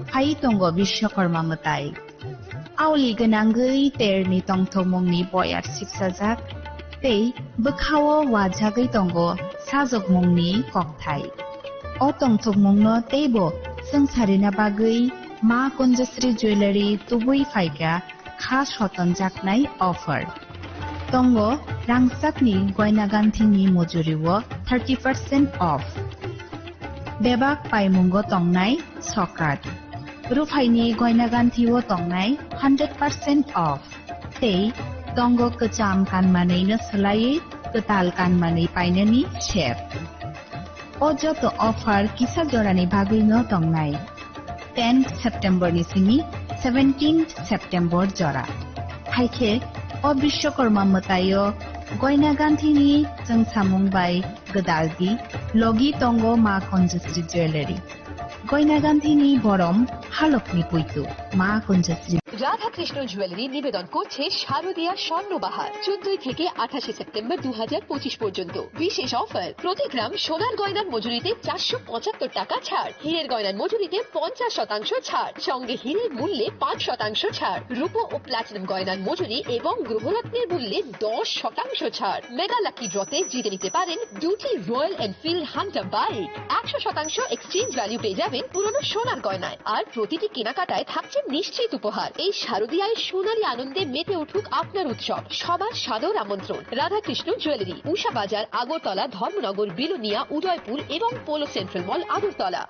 phai tongo Bishwakarma mwtai. Auli gwnangwi terni tongthokmungni boyar siksajak tei bwkhao wajagwi tongo sajokmungni kokthai. O tongthokmungno teibo swngcharina bagwi Ma Kunjasri Jewellery tubui phaikha kha sotonjaknai offer. Tongo rangchakni goina ganthini mujuriwo thirty percent off. Bebak paimungo tongnai sokat. Ruphaini goina ganthio tongnai hundred percent off. Tei tongo kwcham kanmanwino swlaiwi kwtal kanmanwi painani sep. O joto offer kisa jorani bagwino tongnai. Tenth September ni simi seventeenth September jora. Haikhe o Bishwakarma mwtaio goina ganthini chwngsamung bai gwdaldi logi tongo Ma Kanjasri Jewellery. Goina ganthini borom halokni puitu Ma Kanjasri. Radhakrishna jewellery নিবেদন করছে শারদীয়া স্বর্ণবাহার। চোদ্দই থেকে আঠাশে সেপ্টেম্বর দু হাজার পঁচিশ পর্যন্ত। বিশেষ অফার, প্রতি গ্রাম সোনার গয়নার মজুরিতে চারশো পঁচাত্তর টাকা ছাড়, হীরের গয়নার মজুরিতে পঞ্চাশ শতাংশ ছাড়, সঙ্গে হীরের মূল্যে পাঁচ শতাংশ ছাড়, রূপো ও প্লাটিনাম গয়নার মজুরি এবং গ্রহরত্নের মূল্যে দশ শতাংশ ছাড়। মেগা লাকি ড্রতে জিতে নিতে পারেন দুটি রয়্যাল এনফিল্ড হান্টার বাইক, একশো শতাংশ এক্সচেঞ্জ ভ্যালু পেয়ে যাবেন পুরনো সোনার গয়নায়। আর প্রতিটি কেনাকাটায় থাকছে নিশ্চিত উপহার। এই শারদীয়ায় সোনালী আনন্দে মেতে উঠুক আপনার উৎসব। সবার সাদর আমন্ত্রণ। রাধাকৃষ্ণ জুয়েলারি, উষা বাজার, আগরতলা, ধর্মনগর, বিলোনিয়া, উদয়পুর এবং polo central mall, Agartala.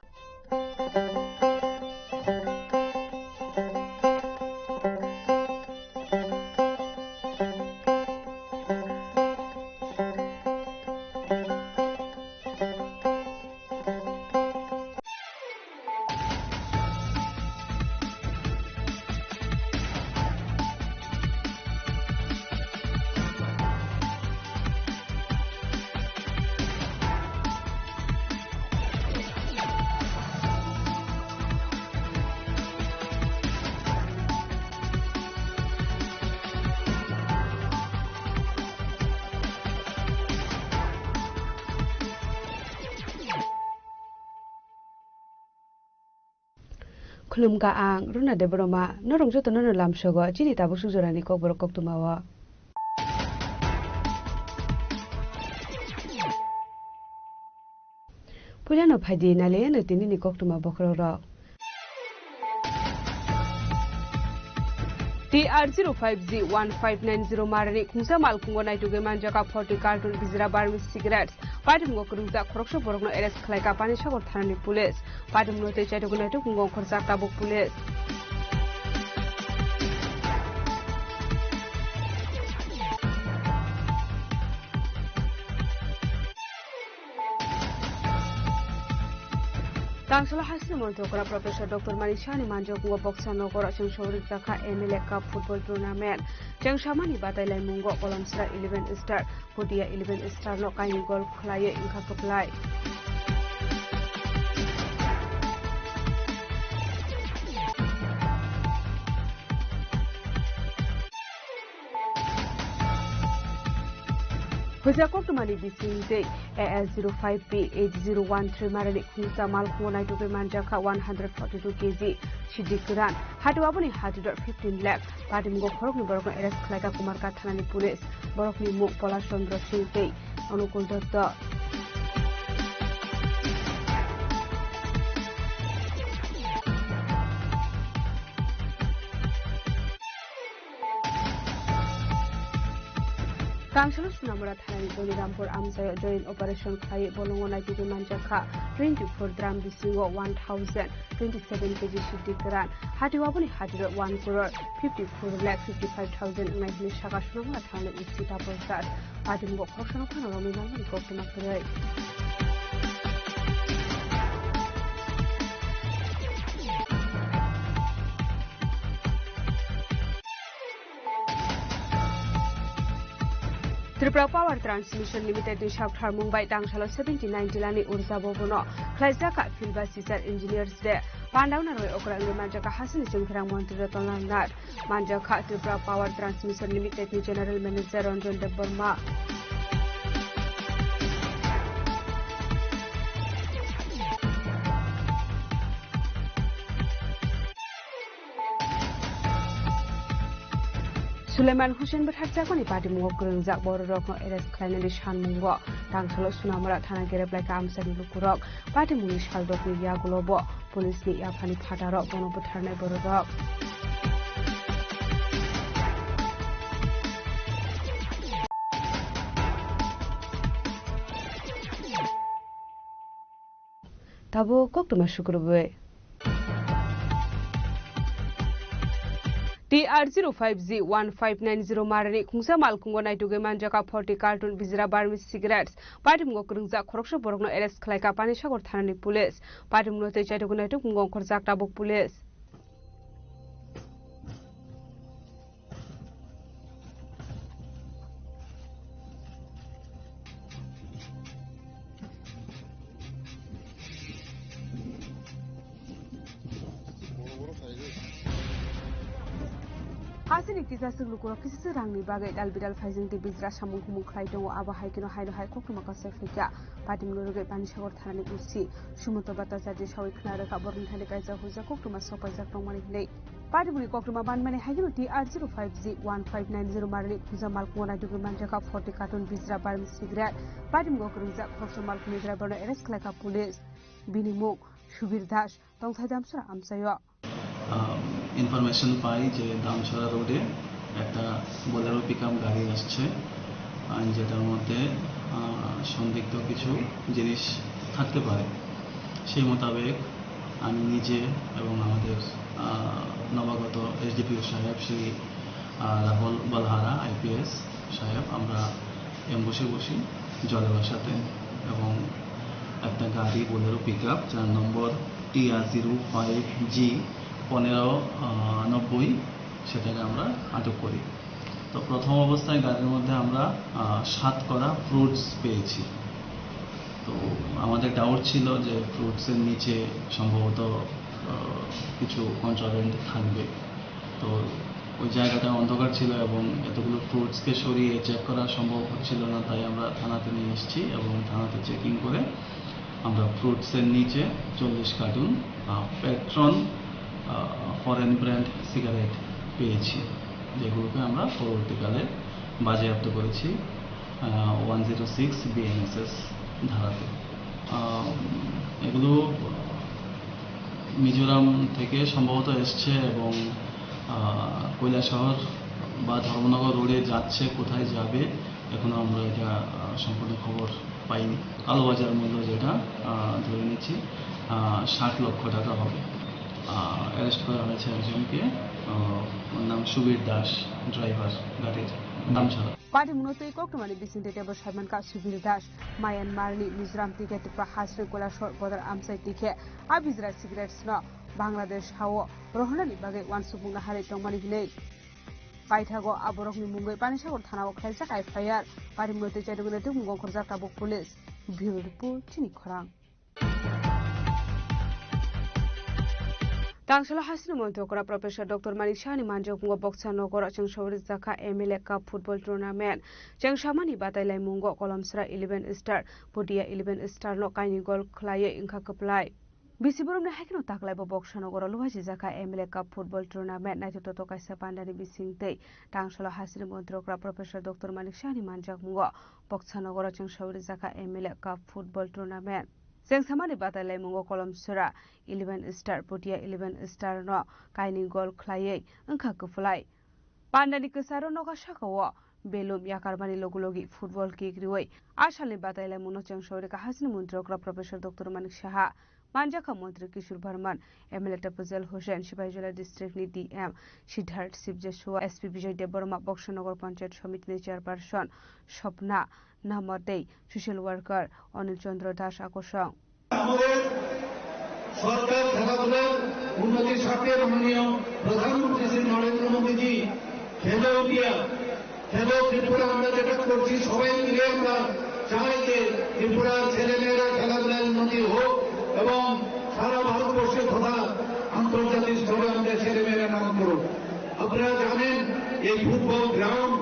Khulumkha ang Runa Debbarma, norok jotono no lamsogo chini tabuk sujorani kokborok koktwmao. Puilano phaidi naliyano tinini koktwma bokhorokrok. T R zero five G one five nine zero marani khungsa malkhungo naitugwi manjaka forty carton Bijra Burmese cigarettes. Patimgo kwrwngjak khoroksa borokno arrest khlaikha Panisagar thanani police. Patimno tei chaitugwi naituk wngkha khoroksa tabuk police. Tangsalo hasini montrokra Professor Doctor Manik Sahani manjak wngkha Boksa Nogoro chwng sobrikjakha M L A Cup football tournament. Chwng samani batai laimungo Kolomsra eleven star. Photia eleven star no kainwi gol khlaiwi wngkha kwplai. Hwja koktwmani bising tei A S zero five P eight zero one three marani khungsa malkhungo naitugwi manjakha one hundred forty two K G. Siddi kwran, hati aboni hati dor fifteen lakh. Patimgo khoroknwi borokno arrest khlaikha Kumarghat thanani police. Borokni mung Pola Chandra Singh tei Anukul Dutta. Tangsalo Sunamura thanani Doni Rampur amchaio joint operation khlaiwi bolongo naitugwi manjakha twenty four drum bisingo one thousand twenty seven K G siddi kwran. Hati aboni hati rok one crore fifty four lakh fifty five thousand wngnai hwnwi saka Sunamura thanani O C Tapal Das. Patimgo khoroksa no phano romwi manmani koktwma kwrwi. Tripura Power Transmission Limited ni saktharmung bai tangsalo seventy nine jilani urja bobono khlaijak kha Field Bus Teacher Engineers Day. Pandao narwai okra wngwi manjak kha hasini chwngthirang montri Ratan Lal Nath. Manjak kha Tripura Power Transmission Limited ni General Manager Ranjan Debbarma. Suleiman Hussein bwtharjakmani patimungo kwrwngjak bororokno arrest khlainani sanmungo tangsalo Sunamura thana kereplaikha amchaini lukurok. Patimungni saldokni yagulobo police ni yaphani phataro bono bwtharnai bororok. Tabuk koktwma sukurubui. T R zero five G one five nine zero marani khungsa malkhungo naitugwi manjakha forty carton Bijra Burmese cigarettes. Patimungo kwrwngjak khoroksa borokno arrest khlaikha Panisagar thanani police. Patimungno tei chaitugwi naituk mungo ongkhorjak tabuk police. Hasini kisa swk lukurok kisisa rangni bagwi dal bidal phaijwng tei bijra samung humung khlai tongo, abo hai kheno haino hai koktwma kasai phaikha. Patimungno rwgwi Panisagar thanani O C Sumanta Bhattacharya sawi khna rwkha borokni thani kaisa huijak koktwma sok paijak tongmani hwnwi. Patimungni koktwma manmani hai kheno T R zero five G one five nine zero marani khungsa malkhungo naitugwi manjakha forty carton Bijra Burmese cigarette. Patimungo kwrwngjak khoroksa malkhungni driverno arrest khlaikha police. Bini mung Subir Das, tongthai Damsara amchaio. আহ, ইনফরমেশন পাই যে দামছড়া রোডে একটা Bolero pickup গাড়ি আসছে, আহ, যেটার মধ্যে, আহ, সন্দিগ্ধ কিছু জিনিস থাকতে পারে। সেই মোতাবেক আমি নিজে এবং আমাদের, আহ, নবাগত এসডিপিও সাহেব শ্রী, আহ, রাহুল বলহারা আইপিএস সাহেব, আমরা অ্যাম্বুশে বসি জলের সাথে এবং একটা গাড়ি বোলেরো পিকআপ, যার নম্বর টি আর জিরো ফাইভ জি পনেরো নব্বই, সেটাকে আমরা আটক করি। তো প্রথম অবস্থায় গাড়ির মধ্যে আমরা, আহ, সাত করা ফ্রুটস পেয়েছি। তো আমাদের ডাউট ছিল যে ফ্রুটসের নিচে সম্ভবত, আহ, কিছু কন্ট্রাব্যান্ড থাকবে। তো ওই জায়গাটা অন্ধকার ছিল এবং এতগুলো ফ্রুটসকে সরিয়ে চেক করা সম্ভব হচ্ছিল না, তাই আমরা থানাতে নিয়ে এসেছি এবং থানাতে চেকিং করে আমরা ফ্রুটসের নিচে চল্লিশ কার্টুন, আহ, প্যাট্রন, আহ, ফরেন ব্র্যান্ড সিগারেট পেয়েছি, যেগুলোকে আমরা পরবর্তীকালে বাজেয়াপ্ত করেছি, আহ, ওয়ান জিরো সিক্স বিএনএসএস ধারাতে। আহ, এগুলো মিজোরাম থেকে সম্ভবত এসছে এবং, আহ, কৈলাসহর বা ধর্মনগর রোডে যাচ্ছে, কোথায় যাবে, এখনো আমরা এটা, আহ, সম্পূর্ণ খবর পাইনি। কালোবাজার মূল্য যেটা, আহ, ধরে নিচ্ছি, আহ, ষাট লক্ষ টাকা হবে। আহ, অ্যারেস্ট করা হয়েছে একজনকে, আহ, ওর নাম সুবীর দাস, ড্রাইভার গাড়ির, Damchhara. Patimungno twi koktwmani bisingtwi teibo saimankha Subir Das, Myanmarni Mizoram tikhe Tripura hasteni Koilashahar border amchai tikhe a Bijra cigarettesno Bangladesh hao rohornani bagwi uansukmung naharwi tongmani hwnwi. Paithago a borokni mungwi Panisagar thanao khlaijak F I R. Patimungno twi chaitugwi naitugmung ongkhorjak tabuk police. Bureau report, Chini Khorang. Tangsalo hasini montri okra Professor Doctor Manik Sahani manjakmungo Boksa Nogoro chwngsawi rijak kha M L A Cup Football Tournament. Chwngsamani batailaimungo Kolomsra Eleven Star, Podia Eleven Star no kainwi gol khwlaiwi wngkha kwplai. Bisi boromni hai kheno taklaibo Boksa Nogoro luhajijak kha M L A Cup Football Tournament. Naithotok kaisa pandani bisingtwi tangsalo hasini montri okra Professor Doctor Manik Sahani manjakmungo Boksa Nogoro chwngsawi rijak kha M L A Cup Football Tournament. Chengsamani batailaimungo Kolomsra Eleven Star, Podia Eleven Star no kainwi gol khwlaiwi wngkha kwplai. Pandani kwcharo nokha sakao belum yakarmani logi logi football kick riwi a salni batailaimungno chengsawi rikha hasini montri okra Professor Doctor Manik Saha, manjakha montri Kishore Barman, M L A Tafazzal Hussain, Sipahijola district ni D M Siddharth Sibjeswa, S P Bijoy Debbarma, Boksa Nogor Panchayat Samiti ni chairperson Swapna Nama tei social worker Anil Chandra Das akosong. আমাদের সরকার খেলাধুলার উন্নতির স্বার্থে মাননীয় প্রধানমন্ত্রী শ্রী নরেন্দ্র মোদীজি খেলো ইন্ডিয়া, খেলো ত্রিপুরা আমরা যেটা করছি, সবাই মিলে আমরা চাই যে ত্রিপুরার ছেলেমেয়েরা খেলাধুলায় উন্নতি হোক এবং সারা ভারতবর্ষে তথা আন্তর্জাতিক স্তরে আমাদের ছেলেমেয়েরা নাম করুক। আপনারা জানেন, এই ফুটবল গ্রাউন্ড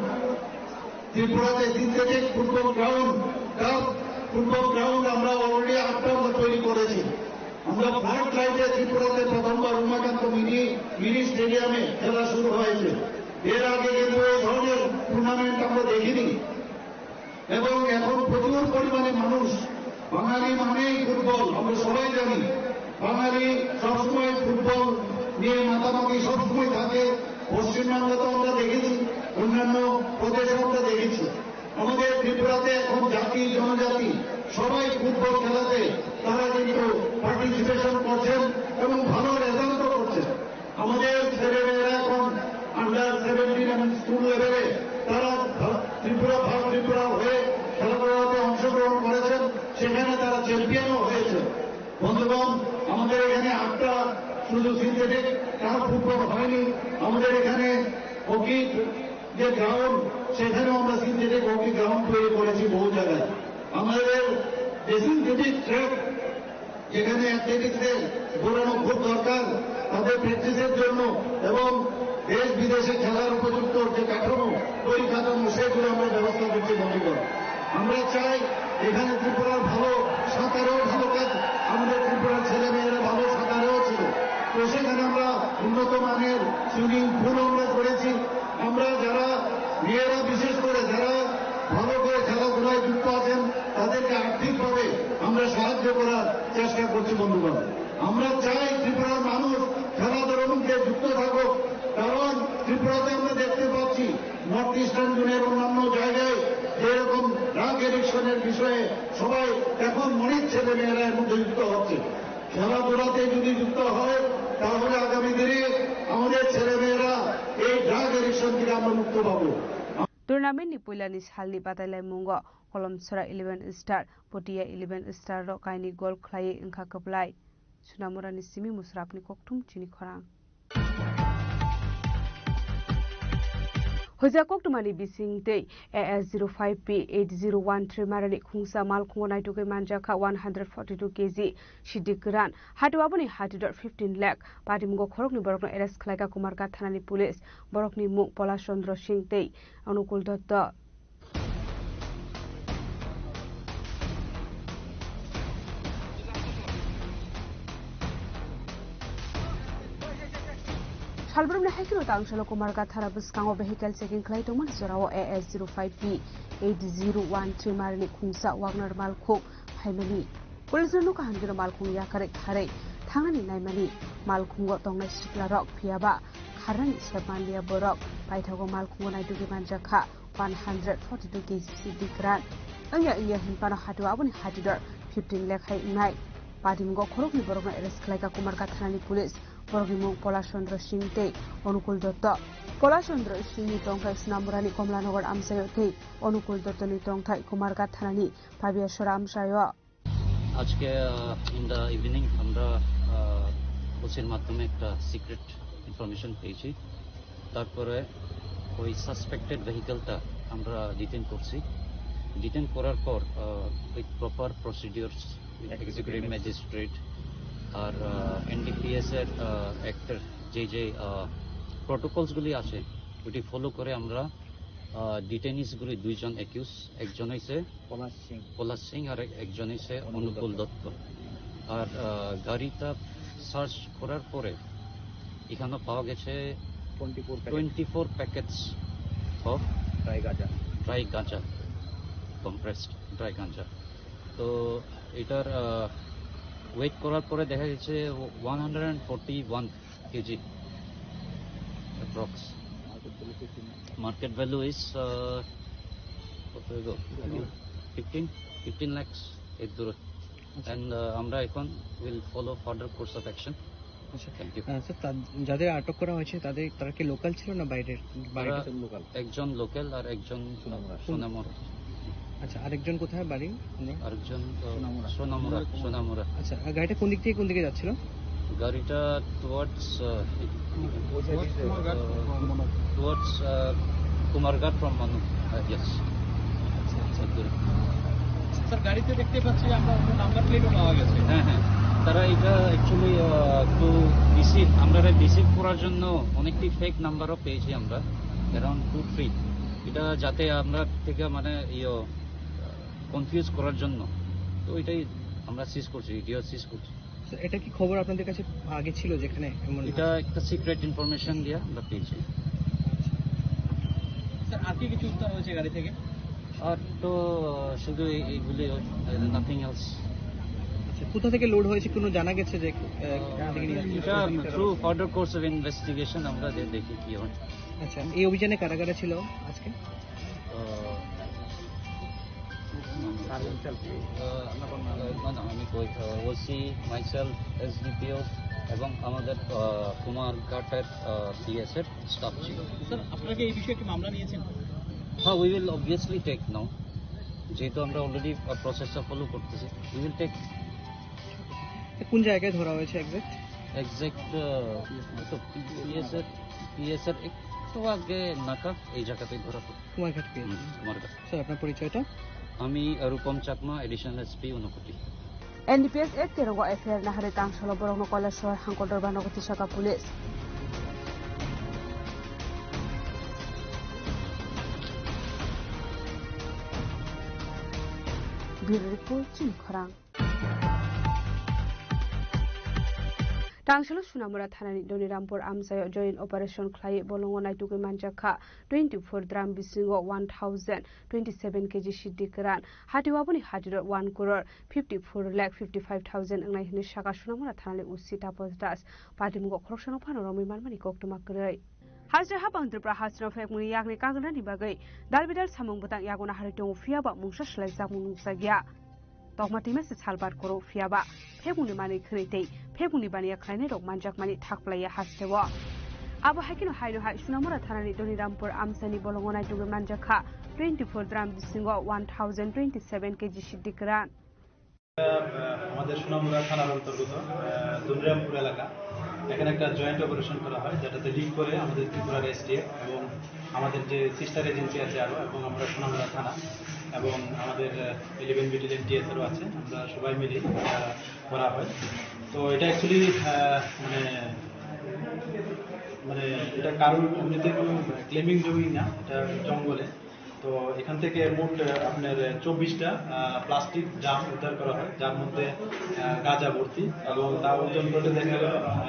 ত্রিপুরাতে synthetic football ground, turf football ground আমরা অলরেডি আটটা আমরা তৈরি করেছি। আমরা ফ্লাড লাইটে ত্রিপুরাতে প্রথমবার উমাকান্ত মিনি, মিনি স্টেডিয়ামে খেলা শুরু হয়েছে। এর আগে কিন্তু এই ধরনের টুর্নামেন্ট আমরা দেখিনি। এবং এখন প্রচুর পরিমাণে মানুষ, বাঙালি মানেই ফুটবল, আমরা সবাই জানি। বাঙালি সবসময় ফুটবল নিয়ে মাতামাতি সবসময় থাকে। পশ্চিমবাংলা তো আমরা দেখেছি, অন্যান্য প্রদেশে আমরা দেখেছি। আমাদের ত্রিপুরাতে এখন জাতি জনজাতি সবাই ফুটবল খেলাতে তারা কিন্তু পার্টিসিপেশন করছেন এবং ভালো রেজাল্টও করছেন। আমাদের ছেলেমেয়েরা এখন আন্ডার সেভেন্টিন এবং স্কুল লেভেলে তারা ভা-, ত্রিপুরা, ভার ত্রিপুরা হয়ে খেলাধুলাতে অংশগ্রহণ করেছেন, সেখানে তারা চ্যাম্পিয়নও হয়েছেন। বন্ধুগণ, আমাদের এখানে আটটা শুধু সিনথেটিক টার্ফ ফুটবল হয়নি, আমাদের এখানে হকি যে গ্রাউন্ড, সেখানেও আমরা সিনথেটিক হকি গ্রাউন্ড তৈরি করেছি বহু জায়গায়। আমাদের যে সিনথেটিক ট্র্যাক, যেখানে অ্যাথলেটিক্সদের দৌড়ানো খুব দরকার তাদের প্র্যাকটিসের জন্য এবং দেশ বিদেশে খেলার উপযুক্ত যে কাঠামো, পরিকাঠামো, সেগুলো আমরা ব্যবস্থা করছি বন্ধুগণ। আমরা চাই এখানে ত্রিপুরার ভালো সাঁতারেও ভালো কাজ, আমাদের ত্রিপুরার ছেলে মেয়েরা ভালো সাঁতারেও ছিল, তো সেখানে আমরা উন্নত মানের সুইমিং পুল আমরা করেছি। আমরা যারা মেয়েরা, বিশেষ করে যারা ভালো করে খেলাধুলায় যুক্ত আছেন, তাদেরকে আর্থিকভাবে আমরা সাহায্য করার চেষ্টা করছি বন্ধুগণ। আমরা চাই ত্রিপুরার মানুষ খেলাধুলার মধ্যে যুক্ত থাকুক, কারণ ত্রিপুরাতে আমরা দেখতে পাচ্ছি নর্থ ইস্টার্ন জোনের অন্যান্য জায়গায় যেরকম ড্রাগ অ্যাডিকশনের বিষয়ে সবাই এখন মরিচ ছেলে মেয়েরা এর মধ্যে যুক্ত হচ্ছে। খেলাধুলাতে যদি যুক্ত হয়, তাহলে আগামী দিনে আমাদের ছেলে মেয়েরা এই ড্রাগ অ্যাডিকশন থেকে আমরা মুক্ত পাবো। Tournament ni puilani salni batailaimungo Kolomsora Eleven Star, Potia Eleven Star rok kainwi gol khlaiwi wngkha kwplai. Sunamurani simi Musrapni kokthum chini khorang. Hoja koktwmani bising tei A S zero five P eight zero one three marani khungsa malkhungo naitugwi manjakha one hundred forty two K G sidi kwran. Hati aboni hati dor fifteen lakh. Patimungo khoroknwi borokno arrest khlaikha Kumarghat thanani police. Borokni mung Pola Chandra Singh tei Anukul Dutta. Salbrumni hai kheno tang salo Kumarghat thana bwskango vehicle checking khlai tongmani jorao A S zero five P eight zero one three marni khungsa Wagner malkhung phaimani. Police no nokha hamjwno malkhung yakarwi kharwi thangnani naimani. Malkhungo tongnai siklarok phiyaba kharnani sep manliya borok. Paithago malkhungo naitugwi manjakha one hundred forty two K G sidi kwran. Wngya wngya hinphano hati aboni hati dor fifteen lakh hai wngnai. Patimungo khoroknwi borokno arrest khlaikha Kumarghat thanani police. Borokni mung Pola Chandra Singh tei Anukul Dutta. Pola Chandra Singhni tongthai Sunamurani Komlanagar amchaio tei Anukul Duttani tongthai Kumarghat thanani Pabiasora amchaio. আজকে, আহ, in the evening আমরা, আহ, ওসির মাধ্যমে একটা secret information পেয়েছি। তারপরে ওই সাসপেক্টেড ভেহিকলটা আমরা ডিটেইন করছি। ডিটেইন করার পর, আহ, উইথ প্রপার প্রসিডিওরস, উইথ এক্সিকিউটিভ ম্যাজিস্ট্রেট আর, আহ, এনডিপিএস এর, আহ, অ্যাক্টের যে যে, আহ, প্রোটোকলসগুলি আছে, ওটি ফলো করে আমরা, আহ, ডিটেইনিসগুলি দুইজন অ্যাকিউজ, একজন হইছে পলাশ সিং। পলাশ সিং আর এক-, একজন হইছে অনুকূল অনুকূল দত্ত। দত্ত। আর, আহ, গাড়িটা সার্চ করার পরে এখানে পাওয়া গেছে twenty four packet. Twenty four packets of dry ganja. Dry ganja, compressed dry ganja. তো এটার, আহ, ওয়েট করার পরে দেখা গেছে one hundred and forty one KG approx. Market value is, uh, কত হইব? ফিফটিন, ফিফটিন লাখস এর দূরে। আচ্ছা। অ্যান্ড, আহ, আমরা এখন will follow further course of action. আচ্ছা। Thank you. আহ, স্যার, তা-, যাদের আটক করা হয়েছে, তাদের, তারা কি লোকাল ছিল না বাইরের? বাইরের তারা লোকাল। একজন লোকাল আর একজন সোনামুড়া। সোনামুড়া। আচ্ছা, আরেকজন কোথায় বাড়ি? ওনার? আরেকজন, আহ, সোনামুড়া। সোনামুড়া, সোনামুড়া। আচ্ছা, আর গাড়িটা কোন দিক থেকে কোন দিকে যাচ্ছিল? গাড়িটা টুয়ার্ডস, আহ, টুয়ার্ডস কুমারঘাট, আহ, মনোহর। টুয়ার্ডস, আহ, কুমারঘাট ফ্রম মানু, আহ, ইয়েস। আচ্ছা, আচ্ছা। স্যার, গাড়িতে দেখতে পাচ্ছি আমরা আপনার নাম্বার প্লেটও পাওয়া গেছে। হ্যাঁ, হ্যাঁ। তারা এটা অ্যাকচুয়ালি, আহ, একটু ডিসিভ, আমরা ডিসিভ করার জন্য অনেকটি ফেক নাম্বারও পেয়েছি আমরা, অ্যারাউন্ড টু থ্রি। এটা যাতে আমরা থেকে মানে ইয়ে, কনফিউজ করার জন্য। তো এটাই আমরা সিজ করছি, ভিডিও সিজ করছি। স্যার, এটা কি খবর আপনাদের কাছে আগে ছিল যেখানে এমন? এটা একটা সিক্রেট ইনফরমেশন দিয়ে আমরা পেয়েছি। আচ্ছা। স্যার, আর কি কিছু উদ্ধার হয়েছে গাড়ি থেকে? আর তো শুধু এই-, এইগুলি, নাথিং এলস। আচ্ছা, কোথা থেকে লোড হয়েছে কোনো জানা গেছে যে, আহ, কোথা থেকে নিয়ে আসছে? এটা through further course of investigation আমরা যে দেখি কি হয়। আচ্ছা, এই অভিযানে কারা কারা ছিল আজকে? আহ, আহ, না, না, আমি কই, আহ, ওসি, মাইসেলফ, এসডিপিও এবং আমাদের, আহ, কুমারঘাটের, আহ, ডিএস এর স্টাফ ছিল। স্যার, আপনারা কি এই বিষয়ে একটি মামলা নিয়েছেন? হ্যাঁ, we will obviously take now, যেহেতু আমরা অলরেডি, আহ, প্রসেসটা ফলো করতেছি, we will take। কোন জায়গায় ধরা হয়েছে এক্স্যাক্ট? এক্স্যাক্ট, আহ, তো পিএস এর, পিএস এর একটু আগে নাকা, এই জায়গাতেই ধরা পড়ে। কুমারঘাট পিএস। হুম, কুমারঘাট। স্যার, আপনার পরিচয়টা? আমি, আহ, রূপম চাকমা, অ্যাডিশনাল এসপি ঊনকোটি। এনডিপিএস এক কেরোগো এফআইআর নাহারে tangsalo borokno Kailasahar hangkor dorbar nogo tisaka police. Bureau report, Chini Khorang. Tangsalo Sunamura thanani Donirampur amchaio joint operation khlaiwi bolongo naitugwi manjakha twenty-four drum bisingo one thousand twenty-seven kg siddi kwran. Hati waboni hatiro one crore fifty-four lakh fifty-five thousand wngnai hwnwi saka Sunamura thanani O C Taposh Das. Patimungo khoroksano phano romwi manmani koktwma kwrwi. Hajra habang Tripura hasteo phekmungni yakni kagrwnani bagwi dalbidal samung bwtang yago naharwi tongo, phiyaba mungsa swlaijakmung nukjakya. Tokma twima se salbar koro, phiyaba phekmungni manwi khwnwi tei phekmungni baniya khlainairok manjakmani thakplaiya hasteo. Abo hai kheno haino hai Sunamura thanani Donirampur amchaini bolongo naitugwi manjakha twenty-four drum bisingo one thousand twenty-seven kg siddi kwran. আহ, আমাদের সুনামুরা থানার অন্তর্গত, আহ, দুনরামপুর এলাকা, এখানে একটা joint operation করা হয়, যেটাতে লিড করে আমাদের ত্রিপুরার এসটিএফ এবং আমাদের যে সিস্টার এজেন্সি আছে আরও, এবং আমরা সুনামুরা থানা এবং আমাদের, আহ, ইলেভেন ব্যাটালিয়ন টিএসআরও আছে, আমরা সবাই মিলে এটা করা হয়। তো এটা অ্যাকচুয়ালি, আহ, মানে, মানে এটা কারোর এমনিতে কোনো ক্লেমিং জমি না, এটা জঙ্গলে। তো এখান থেকে মোট, আহ, আপনার, আহ, চব্বিশটা, আহ, প্লাস্টিক ড্রাম উদ্ধার করা হয়, যার মধ্যে, আহ, গাঁজা ভর্তি এবং তা ওজন করে দেখা গেল, আহ,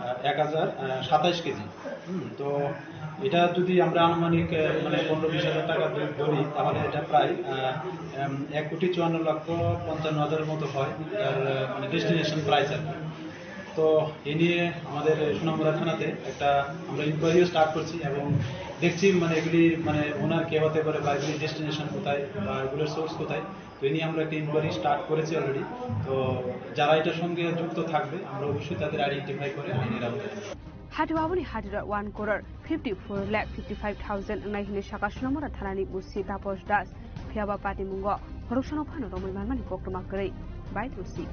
আহ, এক হাজার সাতাইশ কেজি। হুম, তো এটা যদি আমরা আনুমানিক, আহ, মানে পনেরো বিশ হাজার টাকা ধ-, ধরি, তাহলে এটা প্রায়, আহ, এম, এক কোটি চুয়ান্ন লক্ষ পঞ্চান্ন হাজারের মতো হয়, এটার, আহ, মানে ডেস্টিনেশন প্রাইস আর কি। তো এ নিয়ে আমাদের সুনামুরা থানাতে একটা আমরা ইনকোয়ারিও স্টার্ট করছি এবং দেখছি মানে এগুলি মানে ওনার কে হতে পারে বা এগুলির ডেস্টিনেশন কোথায় বা এগুলোর সোর্স কোথায়। তো এ নিয়ে আমরা একটা ইনকোয়ারি স্টার্ট করেছি অলরেডি। তো যারা এটার সঙ্গে যুক্ত থাকবে আমরা অবশ্যই তাদের আইডেন্টিফাই করে আইনের আওতায় আনবো। Hati waboni hatiro one crore fifty-four lakh fifty-five thousand wngnai hwnwi saka Sunamura thanani O C Taposh Das. Phiyaba patimungo khoroksano phano romwi manmani koktwma kwrwi bai O C.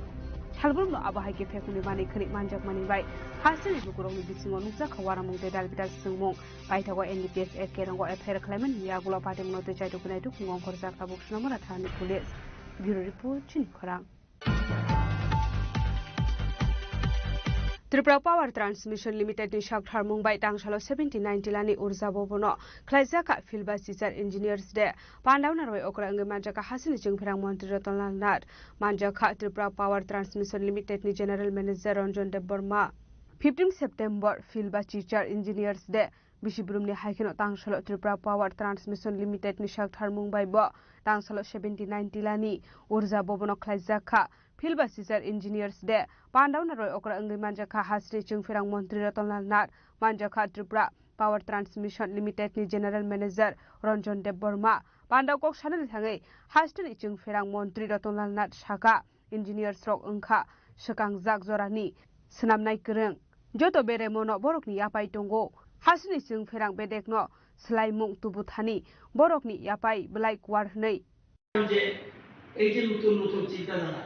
Salbrumno abo hai khe phekmungni manwi khwnwi manjakmani bai hasteni lukurokni bisingo nukjakha uanamung tei dalbidal swngmung. Paithago N D P S Act kerongo F I R khlaimani yagulo patimungno twi chaituknai tukhungo ongkhorjak tabuk Sunamura thanani police. Bureau report, Chini Khorang. Tripura Power Transmission Limited ni saktharmung bai tangsalo seventy nine tilani urja bobono khlaijak kha Field Basichar Engineers Day. Pandao narwai okra wngwi manjak kha hasini chwngpherang montri Ratan Lal Nath, manjak kha Tripura Power Transmission Limited ni General Manager Ranjan Debbarma. Fifteen September Field Basichar Engineers Day. Bisi brumni hai kheno tangsalo Tripura Power Transmission Limited ni saktharmung bai bo tangsalo seventy nine tilani urja bobono khlaijak kha. Field Basichar Engineers Day. Pandao narwai okra wngwi manjak kha hasini chwngpherang montri Ratan Lal Nath, manjak kha Tripura Power Transmission Limited ni General Manager Ranjan Debbarma. Pandao kok sanani thangwi hasteni chwngpherang montri Ratan Lal Nath saka, engineers rok wngkha swkangjak jorani swnamnai kwrwng. Joto beremo no borokni yapai tongo. Hasini chwngpherang bedekno swlaimung tubu thani borokni yapai belai kuar hwnwi. যে এই যে নতুন নতুন চিন্তাধারা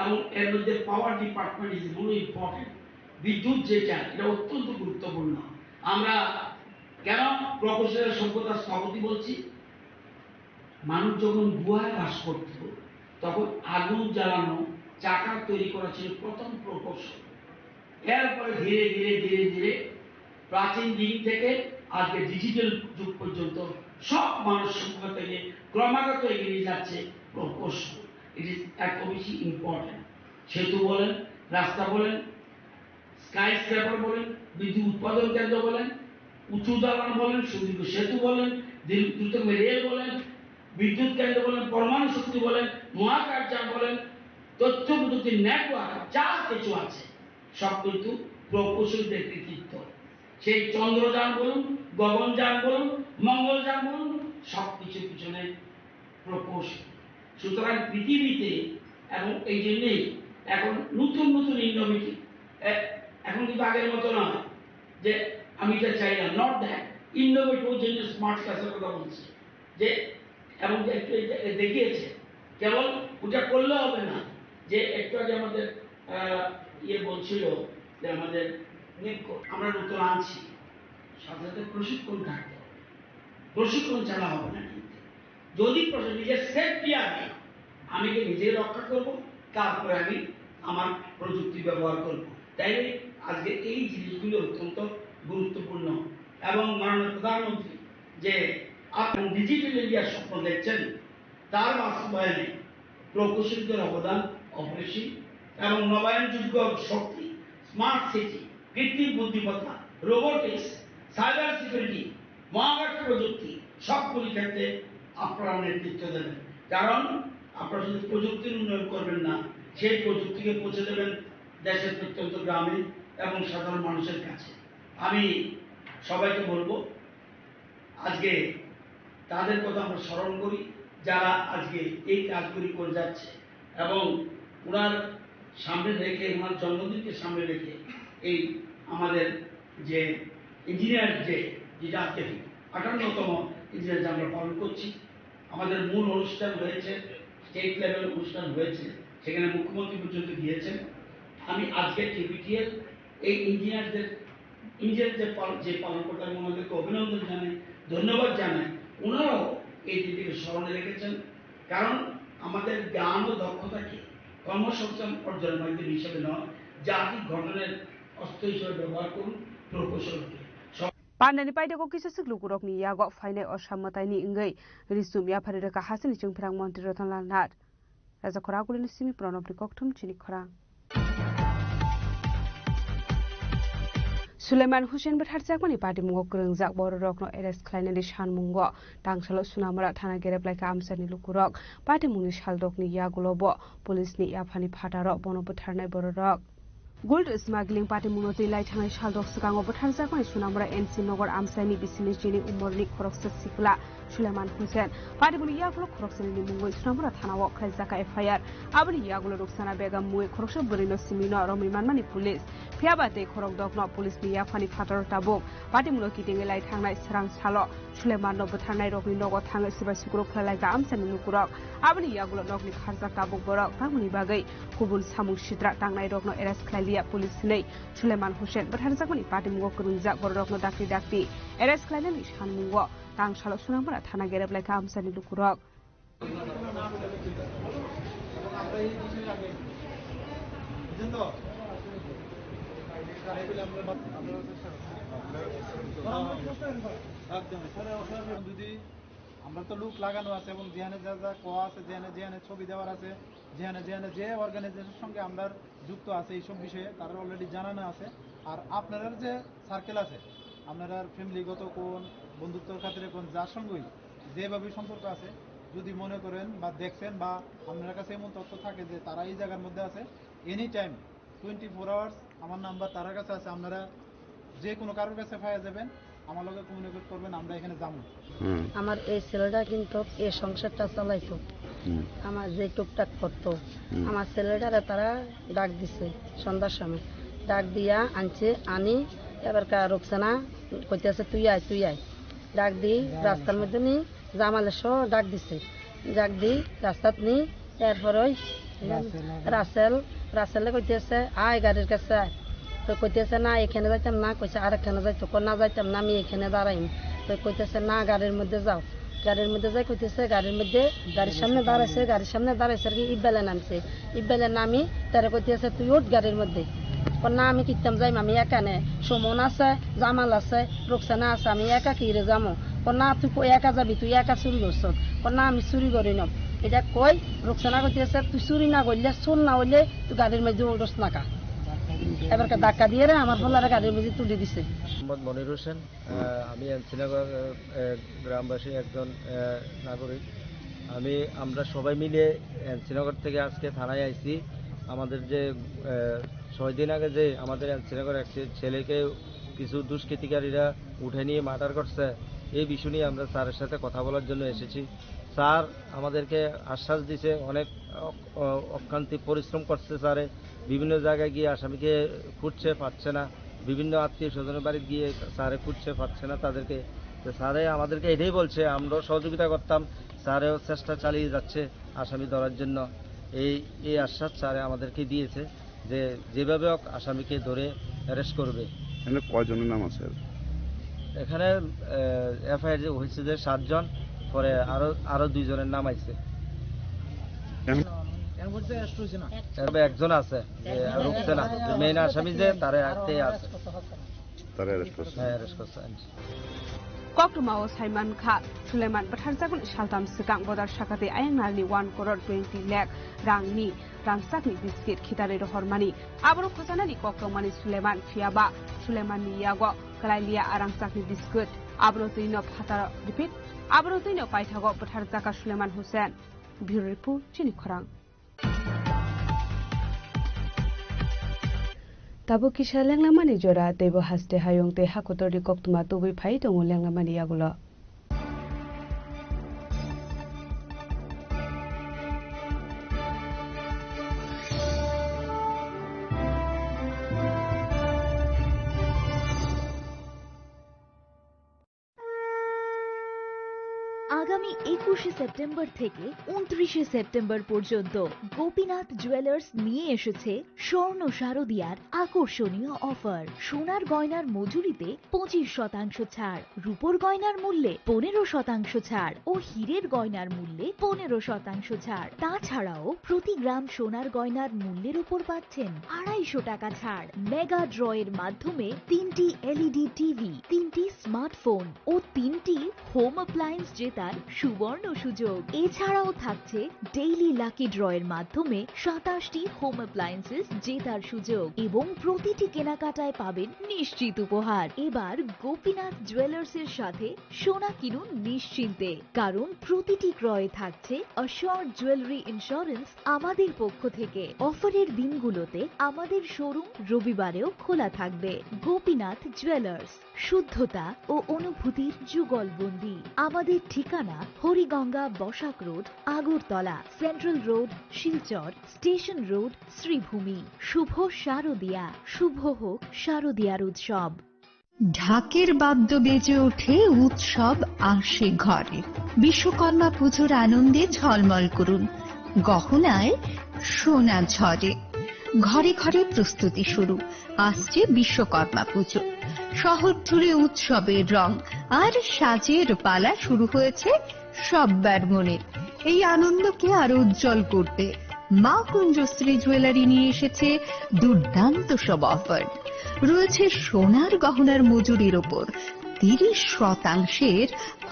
এবং এর মধ্যে পাওয়ার department is more important. বিদ্যুৎ যেটা, এটা অত্যন্ত গুরুত্বপূর্ণ। আমরা কেন প্রকৌশলের সভ্যতা স্থপতি বলছি? মানুষ যখন গুহায় বাস করত, তখন আগুন জ্বালানো, চাকা তৈরি করা ছিল প্রথম প্রকৌশল। এরপরে ধীরে ধীরে ধীরে ধীরে প্রাচীন দিন থেকে আজকে ডিজিটাল যুগ পর্যন্ত সব মানুষ সভ্যতা থেকে ক্রমাগত এগিয়ে যাচ্ছে প্রকৌশল। ইট ইজ এত বেশি ইম্পর্টেন্ট। সেতু বলেন, রাস্তা বলেন, স্কাইস্ক্র্যাপার বলেন, বিদ্যুৎ উৎপাদন কেন্দ্র বলেন, উঁচু দালান বলেন, সুদীর্ঘ সেতু বলেন, দীর্ঘ দ্রুতগামী রেল বলেন, বিদ্যুৎ কেন্দ্র বলেন, পরমাণু শক্তি বলেন, মহাকাশযান বলেন, তথ্য প্রযুক্তির নেটওয়ার্ক, যা কিছু আছে, সব কিন্তু প্রকৌশলীদের কৃতিত্ব। সেই চন্দ্রযান বলুন, গগনযান বলুন, মঙ্গলযান বলুন, সব কিছুর পিছনে প্রকৌশল। সুতরাং পৃথিবীতে এবং এই জন্যই এখন নতুন নতুন ইনোভেটিভ, এখন কিন্তু আগের মতো নয় যে আমি এটা চাই না, নট দ্যাট। ইনোভেট ওই জন্য স্মার্ট ক্লাসের কথা বলছি যে এবং যে একটু এটা দেখিয়েছে, কেবল ওটা করলে হবে না। যে একটু আগে আমাদের আহ, ইয়ে বলছিল যে আমাদের নিক-, আমরা নতুন আনছি, সাথে সাথে প্রশিক্ষণ থাকতে হবে। প্রশিক্ষণ ছাড়া হবে না কিন্তু। যদি প্রশিক্ষণ, নিজের সেফটি আগে, আমি কি নিজে রক্ষা করব, তারপরে আমি আমার প্রযুক্তি ব্যবহার করব। তাই আজকে এই জিনিসগুলি অত্যন্ত গুরুত্বপূর্ণ। এবং মাননীয় প্রধানমন্ত্রী যে আপনি ডিজিটাল ইন্ডিয়ার স্বপ্ন দেখছেন, তার বাস্তবায়নে প্রকৌশলীদের অবদান অপরিসীম এবং নবায়নযোগ্য শক্তি, স্মার্ট সিটি, কৃত্রিম বুদ্ধিমত্তা, রোবোটিক্স, সাইবার সিকিউরিটি, মহাকাশ প্রযুক্তি, সবগুলি ক্ষেত্রে আপনারা নেতৃত্ব দেবেন। কারণ আপনারা শুধু প্রযুক্তির উন্নয়ন করবেন না, সেই প্রযুক্তিকে পৌঁছে দেবেন দেশের প্রত্যন্ত গ্রামে এবং সাধারণ মানুষের কাছে। আমি সবাইকে বলবো, আজকে তাদের কথা আমরা স্মরণ করি, যারা আজকে এই কাজগুলি করে যাচ্ছে এবং ওনার সামনে রেখে, ওনার জন্মদিনকে সামনে রেখে এই আমাদের যে ইঞ্জিনিয়ার ডে, যেটা আজকে আটান্নতম ইঞ্জিনিয়ার ডে আমরা পালন করছি, আমাদের মূল অনুষ্ঠান হয়েছে, স্টেট লেভেল অনুষ্ঠান হয়েছে, সেখানে মুখ্যমন্ত্রী পর্যন্ত গিয়েছেন। আমি আজকে কেপিটিএল এই ইঞ্জিনিয়ারদের, ইঞ্জিনিয়ার যে পাল-, যে পালন করতে, আমি ওনাদেরকে অভিনন্দন জানাই, ধন্যবাদ জানাই। ওনারাও এই দিনটিকে স্মরণে রেখেছেন, কারণ আমাদের জ্ঞান ও দক্ষতাকে কর্মসংস্থান অর্জনের মাধ্যম হিসেবে নয়, জাতি গঠনের অস্ত্র হিসেবে ব্যবহার করুন প্রকৌশলকে। Pandani paidako kisa swk lukurokni yago phainai o samwtaini wngwi risum yaphari rwkha hasini chwngphrang montri Ratan Lal Nath. Raja Khoragulini simi Pranabni kokthum chini khorang. Suleiman Hussein bwtharjakmani patimungo kwrwngjak bororokno arrest khlainani sanmungo tangsalo Sunamura thana gerep laikha amchaini lukurok. Patimungni saldokni yagulobo police ni yaphani phataro bono bwtharnai bororok. Gold smuggling patimungno twi lai thangnai saldok swkango bwtharjakmani Sunamura N C Nagar amchaini bisini chini umorni khoroksa sikla Suleiman Hussein. Patimungni yagulo khoroksani mungwi Sunamura thanao khlaijak F I R. Aboni yagulo Ruksana Begum mungwi khoroksa bwrwino simino romwi manmani police. Phiyaba tei khorokdokno police ni yaphani phataro tabuk patimungno kitingwi lai thangnai swrang salo Suleimanno bwtharnairokni nogo thangwi swbai sukruk khlai laikha amchaini lukurok. Aboni yagulo nokni kharjak tabuk borok, tamoni bagwi kubun samung sitra tangnairokno arrest khlai liya police hinwi Suleiman Hussein bwtharjakmani patimungo kwrwngjak bororokno dakti dakti arrest khlainani sanmungo tangsalo Sunamura thana gerep laikha amchaini lukurok. যদি আমরা তো লোক লাগানো আছে এবং যেখানে যা যা কোয়া আছে, যেখানে যেখানে ছবি দেওয়ার আছে, যেখানে যেখানে যে অর্গানাইজেশনের সঙ্গে আমরা যুক্ত আছে এইসব বিষয়ে, তারা অলরেডি জানানো আছে। আর আপনারার যে সার্কেল আছে, আপনারার ফ্যামিলিগত কোন, বন্ধুত্বর খাতিরে কোন, যার সঙ্গেই যেভাবে সম্পর্ক আছে, যদি মনে করেন বা দেখছেন বা আপনার কাছে এমন তথ্য থাকে যে তারা এই জায়গার মধ্যে আছে, any time twenty four hours আমার নাম্বার তারার কাছে আছে। আপনারা যে কোনো কারোর কাছে পাওয়া যাবেন, আমার লগে কমিউনিকেট করবেন, আমরা এখানে যাবো। হুম। আমার এই ছেলেটা কিন্তু এই সংসারটা চালাইতো, হুম। আমার যে টুকটাক করতো, হুম। আমার ছেলেটারে তারা ডাক দিছে সন্ধ্যার সময়, ডাক দিয়া আনছে, আনি এবার কা-, রুকসানা কইতেছে, "তুই আয়, তুই আয়।" ডাক দি রাস্তার মধ্যে নি জামালে সহ ডাক দিছে। ডাক দি রাস্তাত নি, এরপর ওই রাসেল, রাসেলে কইতেছে, "আয় গাড়ির কাছে আয়।" তো কইতেছে, "না, এখানে যাইতাম না।" কইছে, "আরেকখানে যাইতো।" কয়, "না যাইতাম না, আমি এখানে দাঁড়াইম।" তো কইতেছে, "না, গাড়ির মধ্যে যাও।" গাড়ির মধ্যে যাই কইতেছে, গাড়ির মধ্যে, গাড়ির সামনে দাঁড়াইছে, গাড়ির সামনে দাঁড়াইছে আর কি, ইব্বালে নামছে। ইব্বালে নামি তারে কইতেছে, "তুই উঠ গাড়ির মধ্যে।" কয়, "না, আমি কিতাম যাইম, আমি এখানে সুমন আছে, জামাল আছে, রুকসানা আছে, আমি একা কিরে যামু?" কয়, "না, তুই কই একা যাবি, তুই একা চুরি করছস।" কয়, "না, আমি চুরি করি না।" এটা কই, রুকসানা কইতেছে, "তুই চুরি না করলে, চোর না হইলে তুই গাড়ির মধ্যে উঠস না কা?" এবার ধাক্কা দিয়ে রে আমার পোলারে গাড়ির মধ্যে তুলে দিছে। মোহাম্মদ মনির হোসেন, আহ, আমি এনসিনগর, আহ, গ্রামবাসী একজন, আহ, নাগরিক। আমি, আমরা সবাই মিলে এনসিনগর থেকে আজকে থানায় আইছি। আমাদের যে, আহ, ছয় দিন আগে যে আমাদের এনসিনগর এক ছে-, ছেলেকে কিছু দুষ্কৃতিকারীরা উঠে নিয়ে মার্ডার করছে, এই বিষয় নিয়ে আমরা স্যারের সাথে কথা বলার জন্য এসেছি। স্যার আমাদেরকে আশ্বাস দিছে, অনেক অক-, অ-, অক্লান্তি পরিশ্রম করছে স্যারে। বিভিন্ন জায়গায় গিয়ে আসামিকে খুঁজছে, পাচ্ছে না। বিভিন্ন আত্মীয় স্বজনের বাড়ি গিয়ে স্যারে খুঁজছে, পাচ্ছে না তাদেরকে। তো স্যারে আমাদেরকে এটাই বলছে, আমরাও সহযোগিতা করতাম, স্যারেও চেষ্টা চালিয়ে যাচ্ছে আসামি ধরার জন্য। এই, এই আশ্বাস স্যারে আমাদেরকে দিয়েছে যে যেভাবে হোক আসামিকে ধরে অ্যারেস্ট করবে। এখানে কয়জনের নাম আছে? এখানে, আহ, এফআইআর যে হয়েছে যে সাতজন, পরে আরো, আরো দুইজনের নাম আইছে। এখন এর মধ্যে অ্যারেস্ট হয়েছে না? এর মধ্যে একজন আছে, যে রুখছে না, যে মেইন আসামি যে তারা আটকে আছে। তারা অ্যারেস্ট করছে। হ্যাঁ, অ্যারেস্ট করছে। Koktwma o saiman kha, Suleman bwtharjakmani saltam swkang bodar sakati ayang nalni one crore twenty lakh rangni rangchakni biskit khitarwi rohormani. Abono khochanani kok tongmani Suleman, phiyaba Sulemanni yago kwlailiya a rangchakni biskit. Abono twino phataro repeat, abono twino paithago bwtharjaka Suleman Hussein. Bureau report, chini khorang. Tabuk kisa lenglamani jora, teibo haste hayung tei hakotorni koktwma tubui phai tongo lenglamani yagulo. আগামী একুশে সেপ্টেম্বর থেকে ঊনত্রিশে সেপ্টেম্বর পর্যন্ত গোপীনাথ জুয়েলার্স নিয়ে এসেছে স্বর্ণ শারদিয়ার আকর্ষণীয় অফার। সোনার গয়নার মজুরিতে পঁচিশ শতাংশ ছাড়, রূপোর গয়নার মূল্যে পনেরো শতাংশ ছাড় ও হীরের গয়নার মূল্যে পনেরো শতাংশ ছাড়। তাছাড়াও প্রতি গ্রাম সোনার গয়নার মূল্যের উপর পাচ্ছেন আড়াইশো টাকা ছাড়। মেগা ড্রয়ের মাধ্যমে তিনটি এলইডি টিভি, তিনটি স্মার্টফোন ও তিনটি হোম অ্যাপ্লায়েন্স জেতার সুবর্ণ সুযোগ। এছাড়াও থাকছে ডেইলি লাকি ড্রয়ের মাধ্যমে সাতাশটি হোম অ্যাপ্লায়েন্সেস জেতার সুযোগ এবং প্রতিটি কেনাকাটায় পাবেন নিশ্চিত উপহার। এবার গোপীনাথ জুয়েলার্সের সাথে সোনা কিনুন নিশ্চিন্তে, কারণ প্রতিটি ক্রয়ে থাকছে অ্যাসিওরড জুয়েলারি ইন্স্যুরেন্স আমাদের পক্ষ থেকে। অফারের দিনগুলোতে আমাদের শোরুম রবিবারেও খোলা থাকবে। গোপীনাথ জুয়েলার্স, শুদ্ধতা ও অনুভূতির যুগলবন্দি। আমাদের ঠিকানা Hariganga Basak road, Agartala, central road, Silchar, station road, Sribhumi. শুভ শারদিয়া, শুভ হোক শারদিয়ার উৎসব। ঢাকের বাদ্য বেজে ওঠে, উৎসব আসে ঘরে। বিশ্বকর্মা পুজোর আনন্দে ঝলমল করুন, গহনায় সোনা ঝরে। ঘরে ঘরে প্রস্তুতি শুরু, আসছে বিশ্বকর্মা পুজো। শহর জুড়ে উৎসবের রং আর সাজের পালা শুরু হয়েছে সব্বার মনে। এই আনন্দকে আরো উজ্জ্বল করতে মা কুঞ্জশ্রী জুয়েলারি নিয়ে এসেছে দুর্দান্ত সব অফার। রয়েছে সোনার গহনার মজুরির ওপর তিরিশ শতাংশের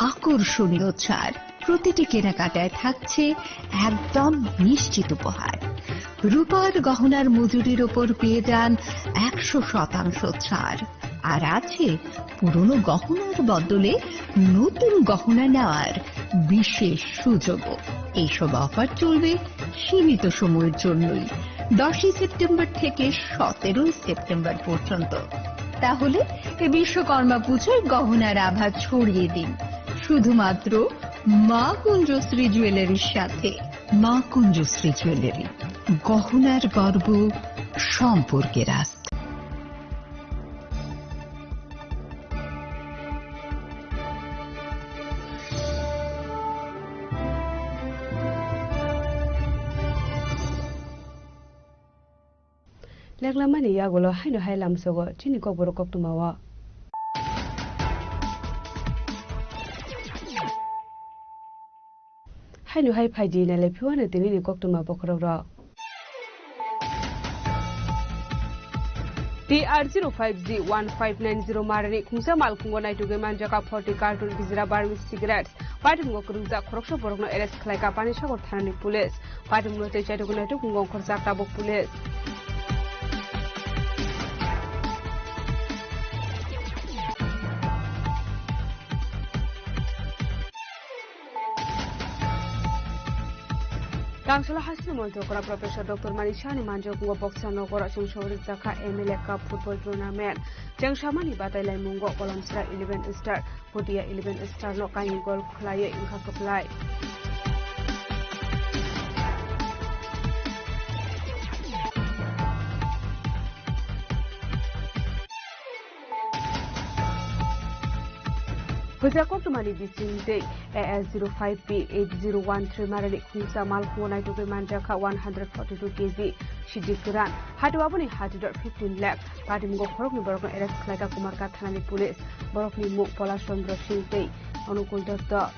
আকর্ষণীয় ছাড়। প্রতিটি কেনাকাটায় থাকছে একদম নিশ্চিত উপহার। রূপার গহনার মজুরির ওপর পেয়ে যান একশো শতাংশ ছাড়। আর আছে পুরনো গহনার বদলে নতুন গহনা নেওয়ার বিশেষ সুযোগও। এইসব অফার চলবে সীমিত সময়ের জন্যই, দশই সেপ্টেম্বর থেকে সতেরোই সেপ্টেম্বর পর্যন্ত। তাহলে এ বিশ্বকর্মা পুজোয় গহনার আভা ছড়িয়ে দিন শুধুমাত্র মা কুঞ্জশ্রী জুয়েলারির সাথে। মা কুঞ্জশ্রী জুয়েলারি, গহনার গর্ব, সম্পর্কের আস্থা। Leklamani yagulo haino hai lamsogo chini kokborok koktwmao. Haino hai phaidi nailai phiwano tinini koktwma bokhorokrok. T R zero five G one five nine zero marani khungsa malkhungo naitugwi manjaka forty carton Bijra Burmese cigarettes. Paitumgo kwrwngjak khoroksa borokno arrest khlaikha Panisagar thanani police. Paitumno tei chaitugwi naitugwi ongkhorjak tabuk police. Kangsalo hasteni montri okra Professor Doctor Manik Sahani manjak wngo Boxer Nogor o chwngsogwi rwjakha M L A Cup football tournament. Chengsamani batai laimungo Kolomsra eleven star, Photia eleven star no kainwi gol khlaiwi wngkha kwplai. Puja koktwmani bising tei A S zero five P eight zero one three marani khungsa malkhungo naitugwi manjakha one hundred forty two K G siddi kwran. Hati aboni hati dor fifteen lakh. Patimungo khoroknwi borokno arrest khlaikha Kumarghat thanani police. Borokni mung Pola Chandra Singh tei Anukul Datta.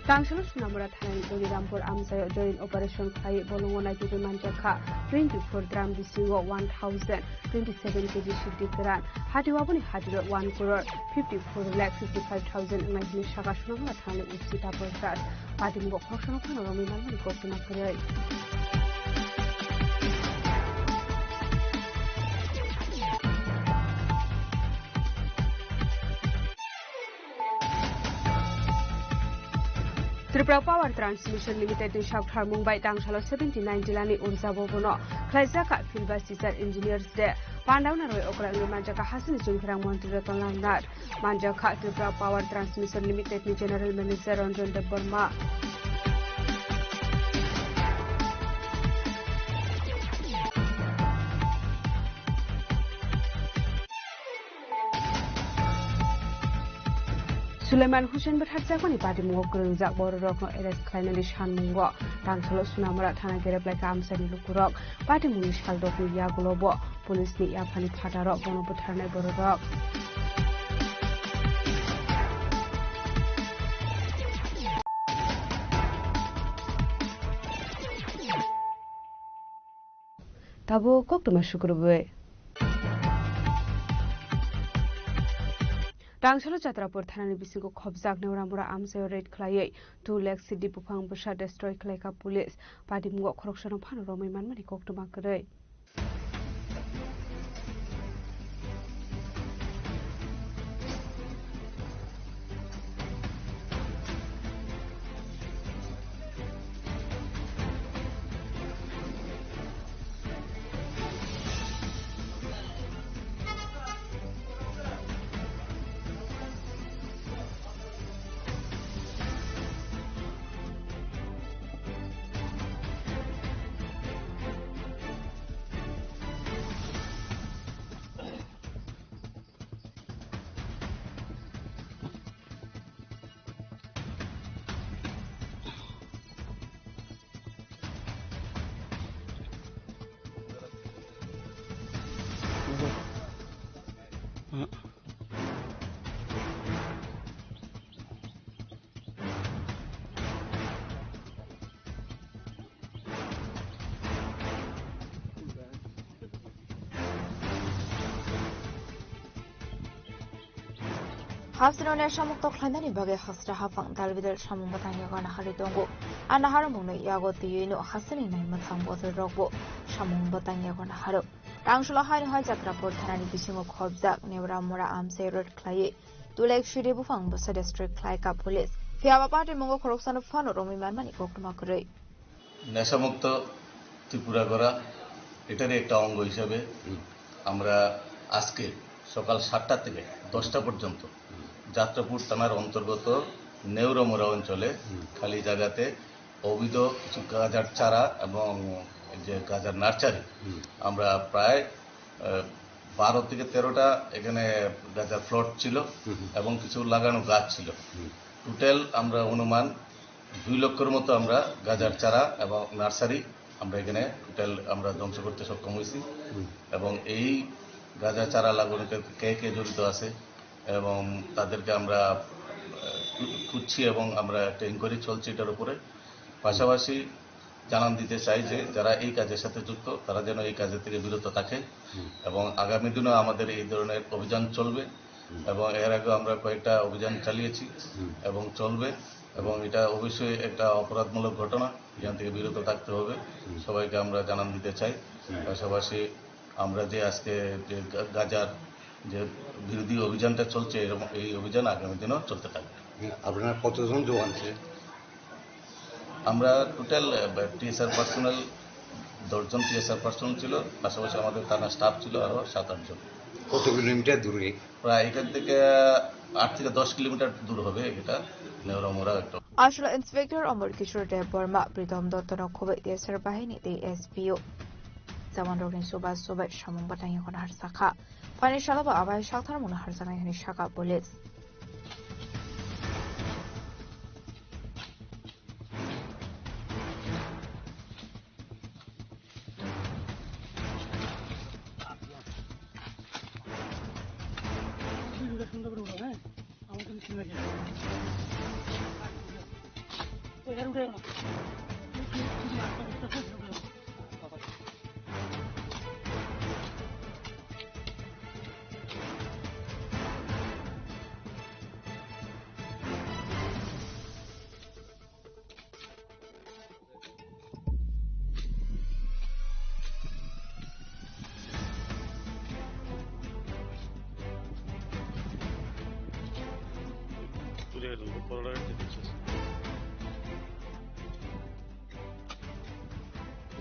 Tangsalo Sunamura thanani Doni Rampur amchaio joint operation khlaiwi bolongo naitugwi manjakha twenty four drum bisingo one thousand twenty seven K G siddi kwran. Hati aboni hati dor one crore fifty four lakh fifty five thousand wngnai hwnwi sakha Sunamura thanani O C Tapor Das. Patimungo khoroksa no phano romwi manmani koktwma kwrwi. Tripura Power Transmission Limited ni saktharmung bai tangsalo seventy nine jilani urja bobono khlaijak kha Field Bus Teacher Engineers Day. Pandao narwi okra wngwi manjak kha hasini chwngkhirang montri Ratan Lal Nath. Manjak kha Tripura Power Transmission Limited ni General Manager Ranjan Debbarma. Suleiman Hussein bwtharjakmani patimungo kwrwngjak bororokno arrest khlainani sanmungo tangsalo Sunamura thana gerep laikha amchaini lukurok. Patimungni saldokni yagulobo police ni yaphani phataro bono bwtharnai bororok. Tabuk koktwma sukrubwi. Tangsalo Chatrapur thanani bisingo khopjak Neuramura amchaio raid khlaiwi two lakh siddi buphang bwsa destroy khlaikha police. Patimungo khoroksano phano romwi manmani koktwma kwrwi. Hasrone samung toklainani bagwi hasra haphang dalbidal samung bwtang yago naharwi tongo. A naharmungno yago twiwi no hasrani naimwthang bodolrokbo samung bwtang yago naharo. Tangsalo haino hai Chatrapur thanani bisingo khopjak Neuramura amchai raid khlaiwi two lakh siddi buphang bwsa destroy khlaikha police. Phiyaba patimungo khoroksano phano romwi manmani koktwma kwrwi. নেশামুক্ত ত্রিপুরা গড়া, এটারই একটা অঙ্গ হিসাবে আমরা আজকে সকাল সাতটা থেকে দশটা পর্যন্ত যাত্রাপুর থানার অন্তর্গত নেউরামুড়া অঞ্চলে খালি জায়গাতে অবৈধ কিছু গাঁজার চারা এবং এই যে গাঁজার নার্সারি আমরা প্রায়, আহ, বারো থেকে তেরোটা এখানে গাঁজার প্লট ছিল এবং কিছু লাগানো গাছ ছিল। টোটাল আমরা অনুমান দুই লক্ষর মতো আমরা গাঁজার চারা এবং নার্সারি আমরা এখানে টোটাল আমরা ধ্বংস করতে সক্ষম হয়েছি। এবং এই গাঁজা চারা লাগানোতে কে কে জড়িত আছে এবং তাদেরকে আমরা, আহ, খু-, খুঁজছি এবং আমরা একটা ইনকোয়ারি চলছে এটার উপরে। পাশাপাশি জানান দিতে চাই যে যারা এই কাজের সাথে যুক্ত, তারা যেন এই কাজের থেকে বিরত থাকে। এবং আগামী দিনও আমাদের এই ধরনের অভিযান চলবে। এবং এর আগেও আমরা কয়েকটা অভিযান চালিয়েছি এবং চলবে। এবং এটা অবশ্যই একটা অপরাধমূলক ঘটনা, এখান থেকে বিরত থাকতে হবে। সবাইকে আমরা জানান দিতে চাই। পাশাপাশি আমরা যে আজকে যে গা-, গাজার যে বিরোধী অভিযানটা চলছে, এরকম এই অভিযান আগামী দিনও চলতে থাকবে। আপনারা কতজন জওয়ান ছিলেন? আমরা টোটাল, আহ, টিএসআর পার্সোনাল দশ জন টিএসআর পার্সোনাল ছিল, পাশাপাশি আমাদের থানা স্টাফ ছিল আরও সাত আট জন। কত কিলোমিটার দূরে? প্রায় এখান থেকে আট থেকে দশ কিলোমিটার দূর হবে এটা, নেওরামুড়া একটা। Aswla Inspector Amar Kishore Debbarma, Pritom Dottono khoboi T S R bahini tei S P O. Jawanrokni chuba chubai samung bwtang yakono harsakha. Phaini salo bo abai saltharmungno harjaknai hwnwi sakha police.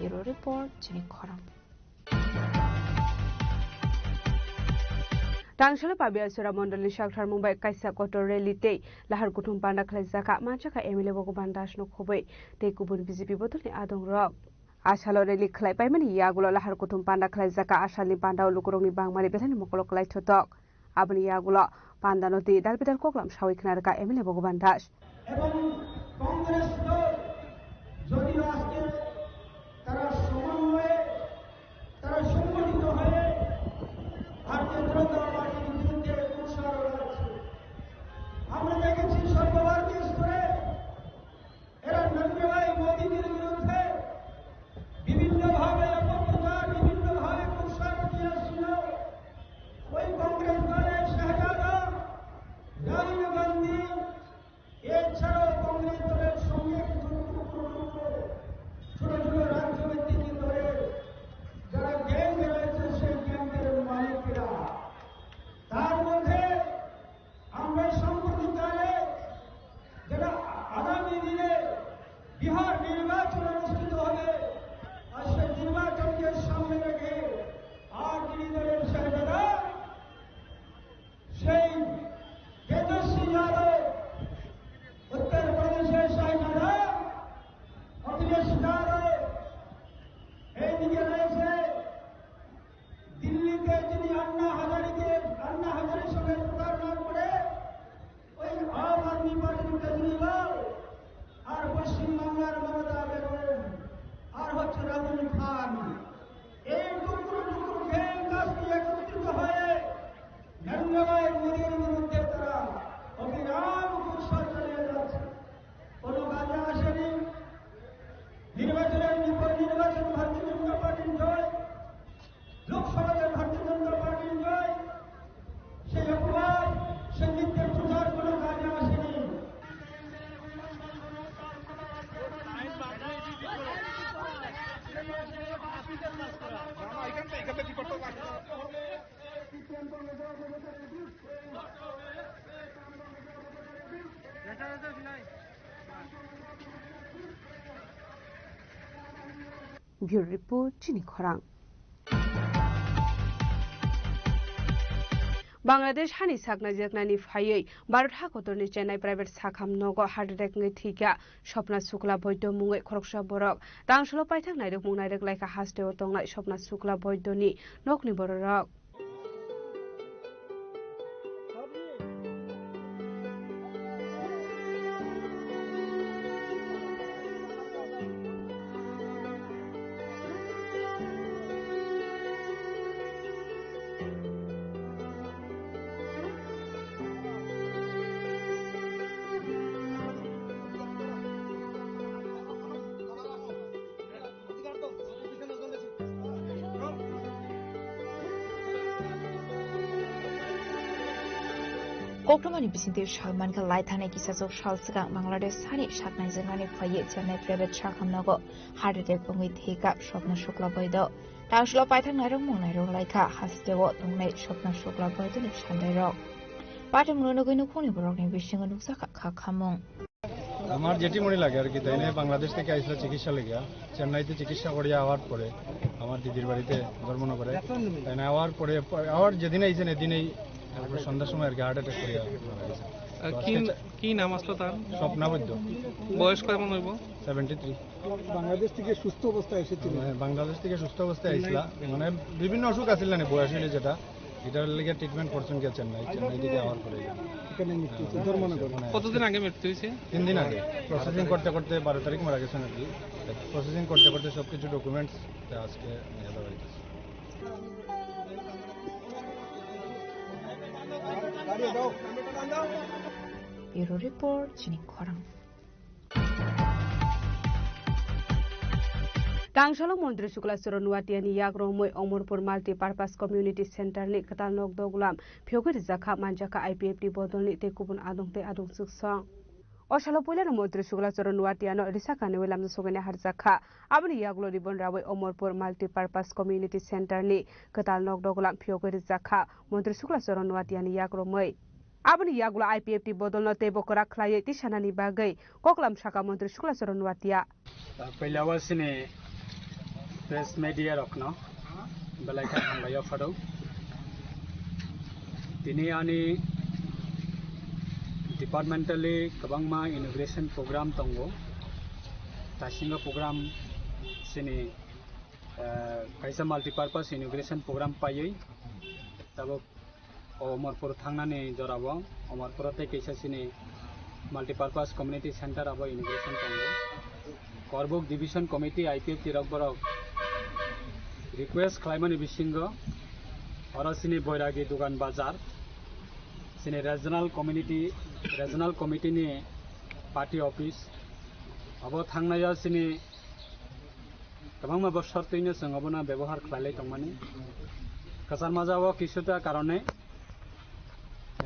Bureau Report, chini khorang. Tangsalo Pabiasora mondolni saktharmung bai kaisa kotor rally tei lahar kuthum panda khlaijak kha, manjakha M L A Bhagaban Das no khoboi tei kubun B J P bodolni adongrok. Asalo rally khlai paimani yagulo lahar kuthum panda khlaijak kha, asalni pandao lukurokni bangmani belai mokolo kwlai thotok. Aboni yagulo pandano twi dal bidal koklam sawi khna rwkha M L A Bhagaban Das. এবং কংগ্রেস দল যদিও আজকে তারা সমন্বয়ে, তারা সংগঠিত হয়ে ভারতীয় জনতা পার্টির বিরুদ্ধে উৎসাহ রয়েছে। আমরা দেখেছি সর্বভারতীয় স্তরে এরা নরেন্দ্র ভাই মোদীজির বিরুদ্ধে বিভিন্নভাবে অপপ্রচার, বিভিন্নভাবে উৎসাহ দিয়েছিল। ওই কংগ্রেস দলের শাহজাদা, রাহুল গান্ধী, এছাড়াও কংগ্রেস দলের সঙ্গে কিছু টুকরো টুকরো ছোট ছোট রাজনৈতিক দলের যারা গ্যাং রয়েছে, সেই গ্যাংয়ের মালিকেরা। তার মধ্যে আমরা সাম্প্রতিককালে যেটা আগামী দিনে বিহার নির্বাচন অনুষ্ঠিত হবে, আর সেই নির্বাচনকে সামনে রেখে আরজেডি দলের শাহজাদা সেই তেজস্বী যাদব, উত্তর প্রদেশের শাহজাদা, অখিলেশ যাদব এইদিকে রয়েছে, দিল্লিতে যিনি আন্না হাজারিকে, আন্না হাজারির সঙ্গে প্রতারণা করে ওই আম আদমি পার্টির কেজরিওয়াল, আর পশ্চিমবাংলার মমতা বেগম, আর হচ্ছে রাহুল খান। এই টুকরো টুকরো গ্যাং কাস্ট একত্রিত হয়ে নরেন্দ্র মোদীর বিরুদ্ধে তারা অবিরাম কুৎসা চালিয়ে যাচ্ছে। কোনো কাজে আসেনি। নির্বাচনের বিপরীত নির্বাচন ভারতীয় জনতা পার্টির জয়, লোকসভাতে ভারতীয় জনতা পার্টির জয়। সেই অপবাদ, সেই মিথ্যে প্রচার কোনো কাজে আসেনি। Bureau Report, chini khorang. Bangladesh hani saknaijaknani phaiwi Bharat hakotorni Chennai private sakham nogo heart attack wngwi thwikha Swapna Shukla Boido mungwi khoroksa borok. Tangsalo paithak nairwkmung nairwk laikha hasteo tongnai Swapna Shukla Boidoni nokni bororok. Koktwmani bisingtwi sal mankha, lai thangnai kisachuk sal swkang Bangladesh hani saknaijaknani phaiwi Chennai private sakham nogo heart attack wngwi thwikha Swapna Shukla Boido. Tangsalo paithak nairwkmung nairwk laikha hasteo tongnai Swapna Shukla Boidoni sandairok. Patimungno nugwi nukhungni borokni bisingo nukjakha kha khamung. আমার জেঠিমণি লাগে আর কি, তাই নিয়ে বাংলাদেশ থেকে আইসলো চিকিৎসা লেগে, চেন্নাইতে চিকিৎসা করিয়া আওয়ার পরে আমার দিদির বাড়িতে ধর্মনগরে, তাই না আওয়ার পরে, আওয়ার যেদিন আইছেন এদিনেই, তারপরে সন্ধ্যার সময় আর কি হার্ট অ্যাটাক করিয়া মারা গেছে। আহ, কি, কি নাম আসলো তার? স্বপ্না বৈদ্য। বয়স কেমন হইব? Seventy three. বাংলাদেশ থেকে সুস্থ অবস্থায় এসেছিলেন। হ্যাঁ, বাংলাদেশ থেকে সুস্থ অবস্থায় আইসলা। মানে বিভিন্ন অসুখ আছিল না, বয়স হইলে যেটা, এটার লেগে ট্রিটমেন্ট করছেন গিয়া চেন্নাই, চেন্নাই থেকে আওয়ার পরে। এখানে মৃত্যু হয়েছে, ধর্মনগরে। কতদিন আগে মৃত্যু হয়েছে? তিন দিন আগে। প্রসেসিং করতে করতে বারো তারিখ মারা গেছেন আর কি। প্রসেসিং করতে করতে সব কিছু ডকুমেন্টস আজকে নিয়ে যাওয়া হয়েছে। Bureau Report, chini khorang. Tangsalok Montri Sukla Charan Nuatia ni yak romwi Omorpur Multi Purpose Community Center ni kwtal nok doglam phiyogwi rijak kha, manjak kha I P F T bodol ni tei kubun adong tei adong chwksong. O salo puilano Montri Sukla Charan Nuatia no risa kanwi lamjak sogwi harjak kha. Aboni yagulo ribbon rawi Omorpur Multi Purpose Community Center ni kwtal nok doglam phiyogwi rijak kha, Montri Sukla Charan Nuatia ni yak romwi. Aboni yagulo I P F T bodolno teibo kwrak khlaiwi tisanani bagwi koklam saka Montri Sukla Charan Nuatia. Pailao sini press media rokno belai khe hambai o pharo. Tini ani departmentally kwbangma inauguration program tongo. Taisingo program sini, eh, kaisa multipurpose inauguration program paiwi tabuk Omorpur thangnani jorao, Omorpuro tei kaisa sini multipurpose community center abo inauguration tongo. Korbuk Division Committee I P F T rok borok request khlaimani bisingo oro sini Boiragi Dugan Bazar, sini regional community, regional committee ni party office, abo thangnaio sini kwbangma bosor twino chwng obono bebohar khlailai tongmani. Kwchar majao kisuta karone,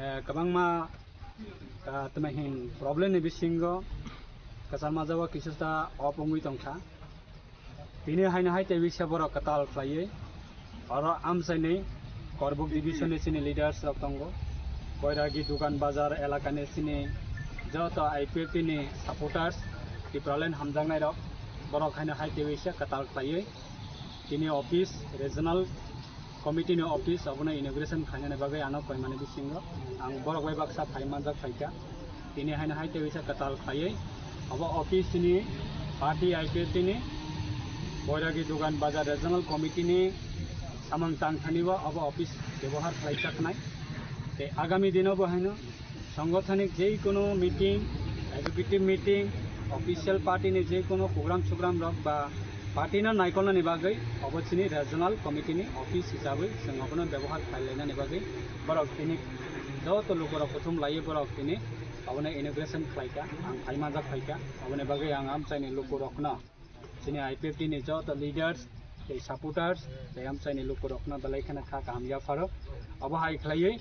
eh, kwbangma, ah, tamo hin problem ni bisingo kwchar majao kisuta off wngwi tongkha. Tini haino hai tei bisa borok kwtal khlaiwi oro amchaini Korbuk division ni chini leaders rok tongo. Boiragi Dugan Bazar elaka ni chini joto I P F T ni supporters, Tipraland hamjaknai rok, borok haino hai tei bisa kwtal khlaiwi tini office, regional committee ni office abono inauguration khlainani bagwi ano koimani bisingo ang borok bai baksa phai manjak phaikha. Tini haino hai tei bisa kwtal khlaiwi abo office ni party I P F T ni Boiragi Dugan Bazar Regional Committee ni samung tangthani o abo office bebohar khlaijaknai. Tei agami dino bo haino songothonik jei kono meeting, executive meeting, official party ni jei kono program sogram rok ba party no naikolnani bagwi obo chini regional committee ni office hisabwi chwng obono bebohar khlailainani bagwi borok tini joto lukurok kuthum laiwi borok tini obono inauguration khlaikha, ang phai manjak phaikha, oboni bagwi ang amchaini lukurokno chini I P F T ni joto leaders tei supporters tei amchaini lukurokno belai kheno kha kaham yapharo. Obo hai khlaiwi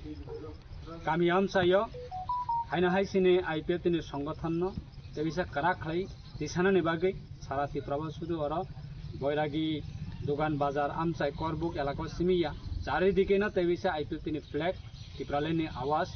kami amchaio haino hai chini I P F T ni songothono tei bisa kwrak khlai tisanani bagwi sara Tripura o sudu oro Boiragi Dugan Bazar amchai Korbuk elaka o simi ya. Charidike no tei bisa I P F T ni flag, Tipraland ni awaz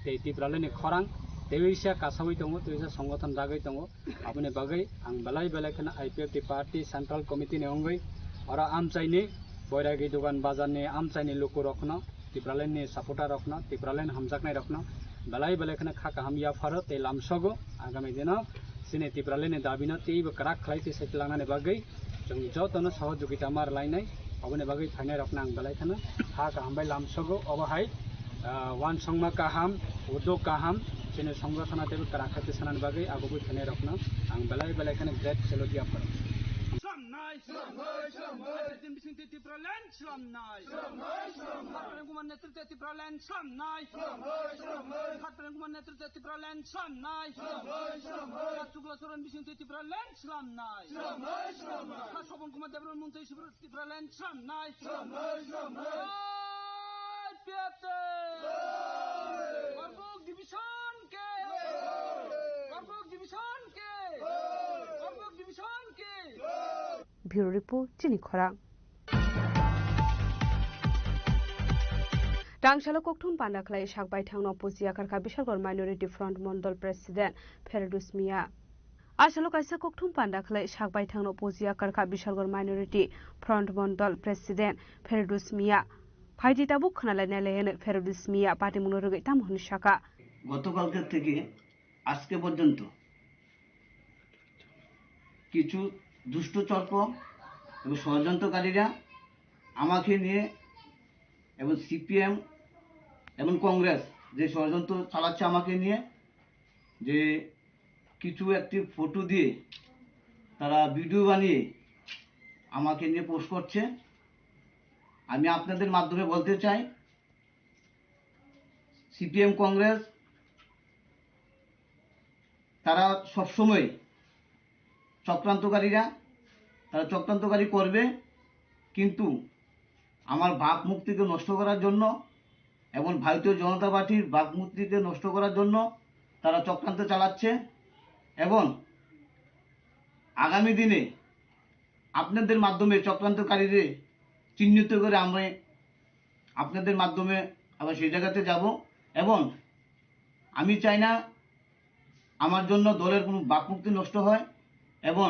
tei Tipraland ni khorang tei bisa kasawi tongo, tei bisa songothon dagwi tongo. Aboni bagwi ang belai belai kheno I P F T party central committee ni wngwi oro amchaini Boiragi Dugan Bazar ni amchaini lukurokno, Tipraland ni supporter rokno, Tipraland hamjaknai rokno belai belai kheno kha kaham yapharo tei lamsogo. Agami dino chini Tipraland ni dabi no teibo kwrak khlai tei saikilangnani bagwi chwng jotono sohojogita ma rwlainai. Oboni bagwi phainairokno ang belai kheno kha kaham bai lamsogo. Obo hai, ah, uansukma kaham, uddog kaham, chini songothono teibo kwrak khe tisanani bagwi agubui phainairokno ang belai belai kheno great salute yapharo. Slamnai! Slamnai! Slamnai! Tipraland slamnai! Slamnai! Slamnai! Prem Kumar netritwe Tipraland slamnai! Slamnai! Slamnai! Prem Kumar netritwe Tipraland slamnai! Slamnai! Slamnai! Sukla Charan bisingtwi Tipraland slamnai! Slamnai! Slamnai! Sobon Kumar Debbarma mungtwi Tipraland slamnai! Slamnai! Slamnai! Jai P F T! Jai! Korbuk Division ke! Jai! Korbuk Division ke! Jai! Korbuk Division ke! Jai! Bureau Report, chini khorang. Tangsalo kokthum panda khlai sak baithangno puji yakarkha Bishalgarh Minority Front Mondol President Ferudus Miya. Asalo kaisa kokthum panda khlai sak baithangno puji yakarkha Bishalgarh Minority Front Mondol President Ferudus Miya. Phaidi tabuk khwnalainai laiyanw Ferudus Miya patimungno rwgwi tamo hwnwi sakha. গতকালকে থেকে আজকে পর্যন্ত কিছু দুষ্ট চক্র এবং ষড়যন্ত্রকারীরা আমাকে নিয়ে এবং সিপিএম এবং কংগ্রেস যে ষড়যন্ত্র চালাচ্ছে আমাকে নিয়ে, যে কিছু একটি ফটো দিয়ে তারা ভিডিও বানিয়ে আমাকে নিয়ে পোস্ট করছে। আমি আপনাদের মাধ্যমে বলতে চাই, সিপিএম কংগ্রেস তারা সবসময় চক্রান্তকারীরা, তারা চক্রান্তকারী করবে, কিন্তু আমার ভাবমূর্তিকে নষ্ট করার জন্য এবং ভারতীয় জনতা পার্টির ভাবমূর্তিকে নষ্ট করার জন্য তারা চক্রান্ত চালাচ্ছে। এবং আগামী দিনে আপনাদের মাধ্যমে চক্রান্তকারীদের চিহ্নিত করে আমরা আপনাদের মাধ্যমে আবার সেই জায়গাতে যাব। এবং আমি চাই না আমার জন্য দলের কোনো ভাবমূর্তি নষ্ট হয় এবং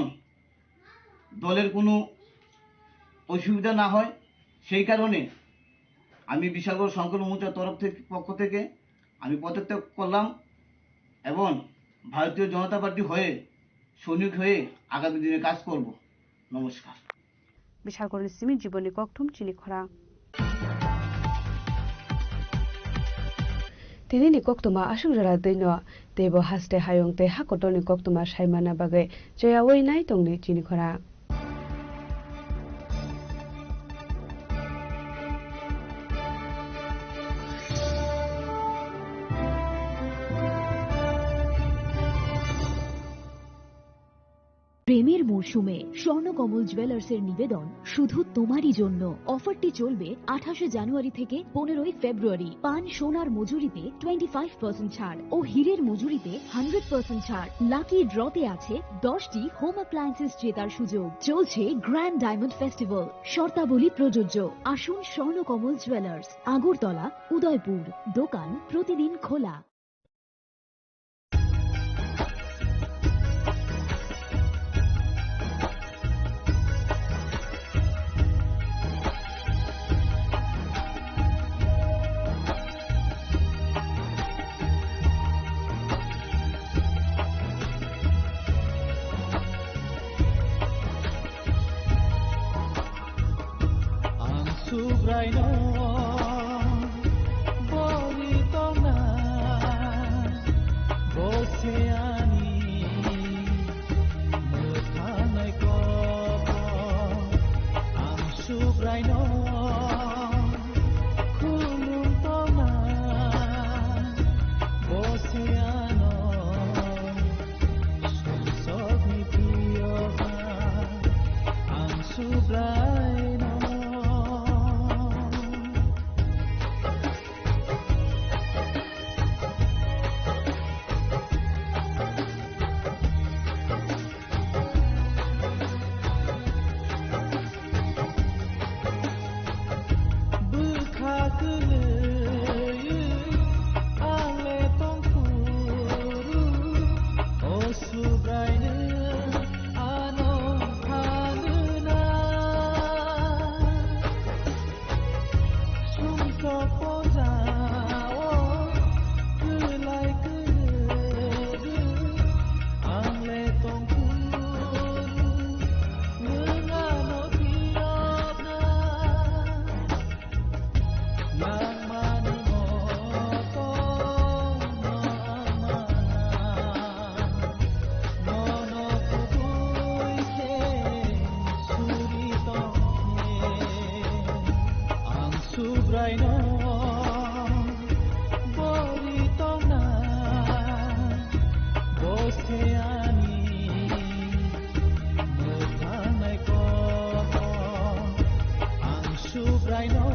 দলের কোনো অসুবিধা না হয়। সেই কারণে আমি বিশালগড় সংখ্যালঘু মোর্চার তরফ থেকে, পক্ষ থেকে আমি পদত্যাগ করলাম এবং ভারতীয় জনতা পার্টি হয়ে, সৈনিক হয়ে আগামী দিনে কাজ করব। নমস্কার। Bishalkorni simi jiboni kokthum chini khorang. Tinini koktwma aswk jora twino, teibo haste hayung tei hakotorni koktwma saimana bagwi cheyaui nai tongni chini khorang. প্রেমের মরশুমে স্বর্ণকমল জুয়েলার্সের নিবেদন শুধু তোমারই জন্য। অফারটি চলবে আঠাশে জানুয়ারি থেকে পনেরোই ফেব্রুয়ারি। পান সোনার মজুরিতে টোয়েন্টি ফাইভ পার্সেন্ট ছাড় ও হীরের মজুরিতে হান্ড্রেড পার্সেন্ট ছাড়। লাকি ড্রতে আছে দশটি হোম অ্যাপ্লায়েন্সেস জেতার সুযোগ। চলছে গ্র্যান্ড ডায়মন্ড ফেস্টিভ্যাল, শর্তাবলী প্রযোজ্য। আসুন স্বর্ণকমল জুয়েলার্স, আগরতলা, উদয়পুর। দোকান প্রতিদিন খোলা। Ang Subraino bori tongna, bo se ani mwthangnai kok. Ang Subraino khulum tongna, bo se ano sumsokni priyoga. Ang Subraino. Bwkha kwlwi ang le tongphuru, o Subraino ano phanuna. Sumsok pojao kwlai kwrwi ang le tongphuru, nwng ano phiyokna. Nangmani moto nangmana, nono kubui khe suri tongkhe. Ang Subraino bori tongna, bo se ani mwthangnai kok. Ang Subraino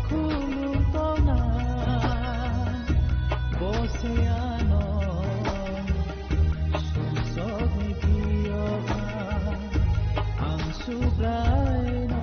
khulum tongna, bo se ano sumsokni phiyokha. Ang Subraino.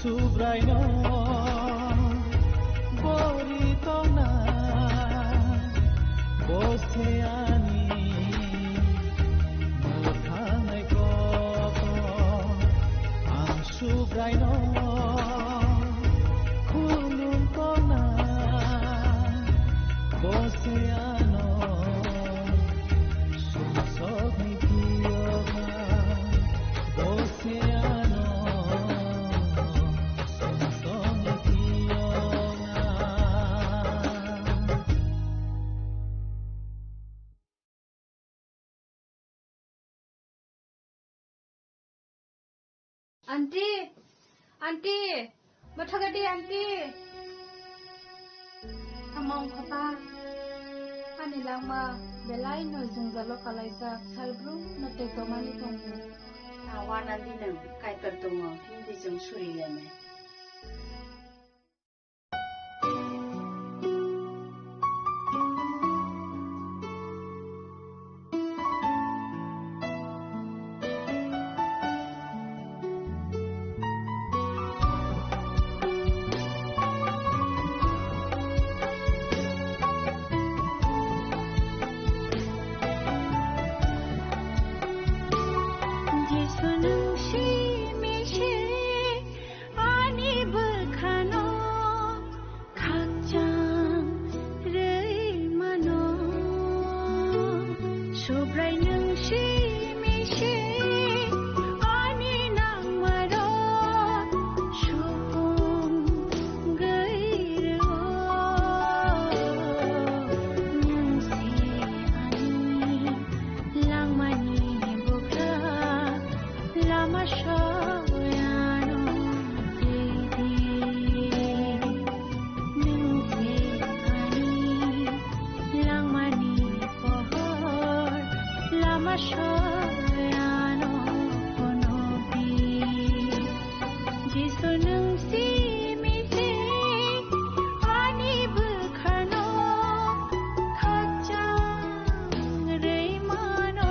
Subraino bori tongna bose ani mwkhangnai koto ang Subraino khulum tongna bose ano sumsokni tiyokna bose ano Aunty, aunty, mathagadi aunty. Among papa, ani langma belai no jungjalo kalaijak, salbrum no tektomani tongo. Awan andi nang kaitor tongo, hindi jung suri leme. Jisu nung simi se ani bwkhano khakchang rwi mano. Subrai nung simi se ani nangmaro supung gwi rwo. Nung se ani langmani bwkha lama soyano tei di. Nung se ani langmani pohor lama soyano phunukdi. Jisu nung simi se ani bwkhano khakchang rwi mano.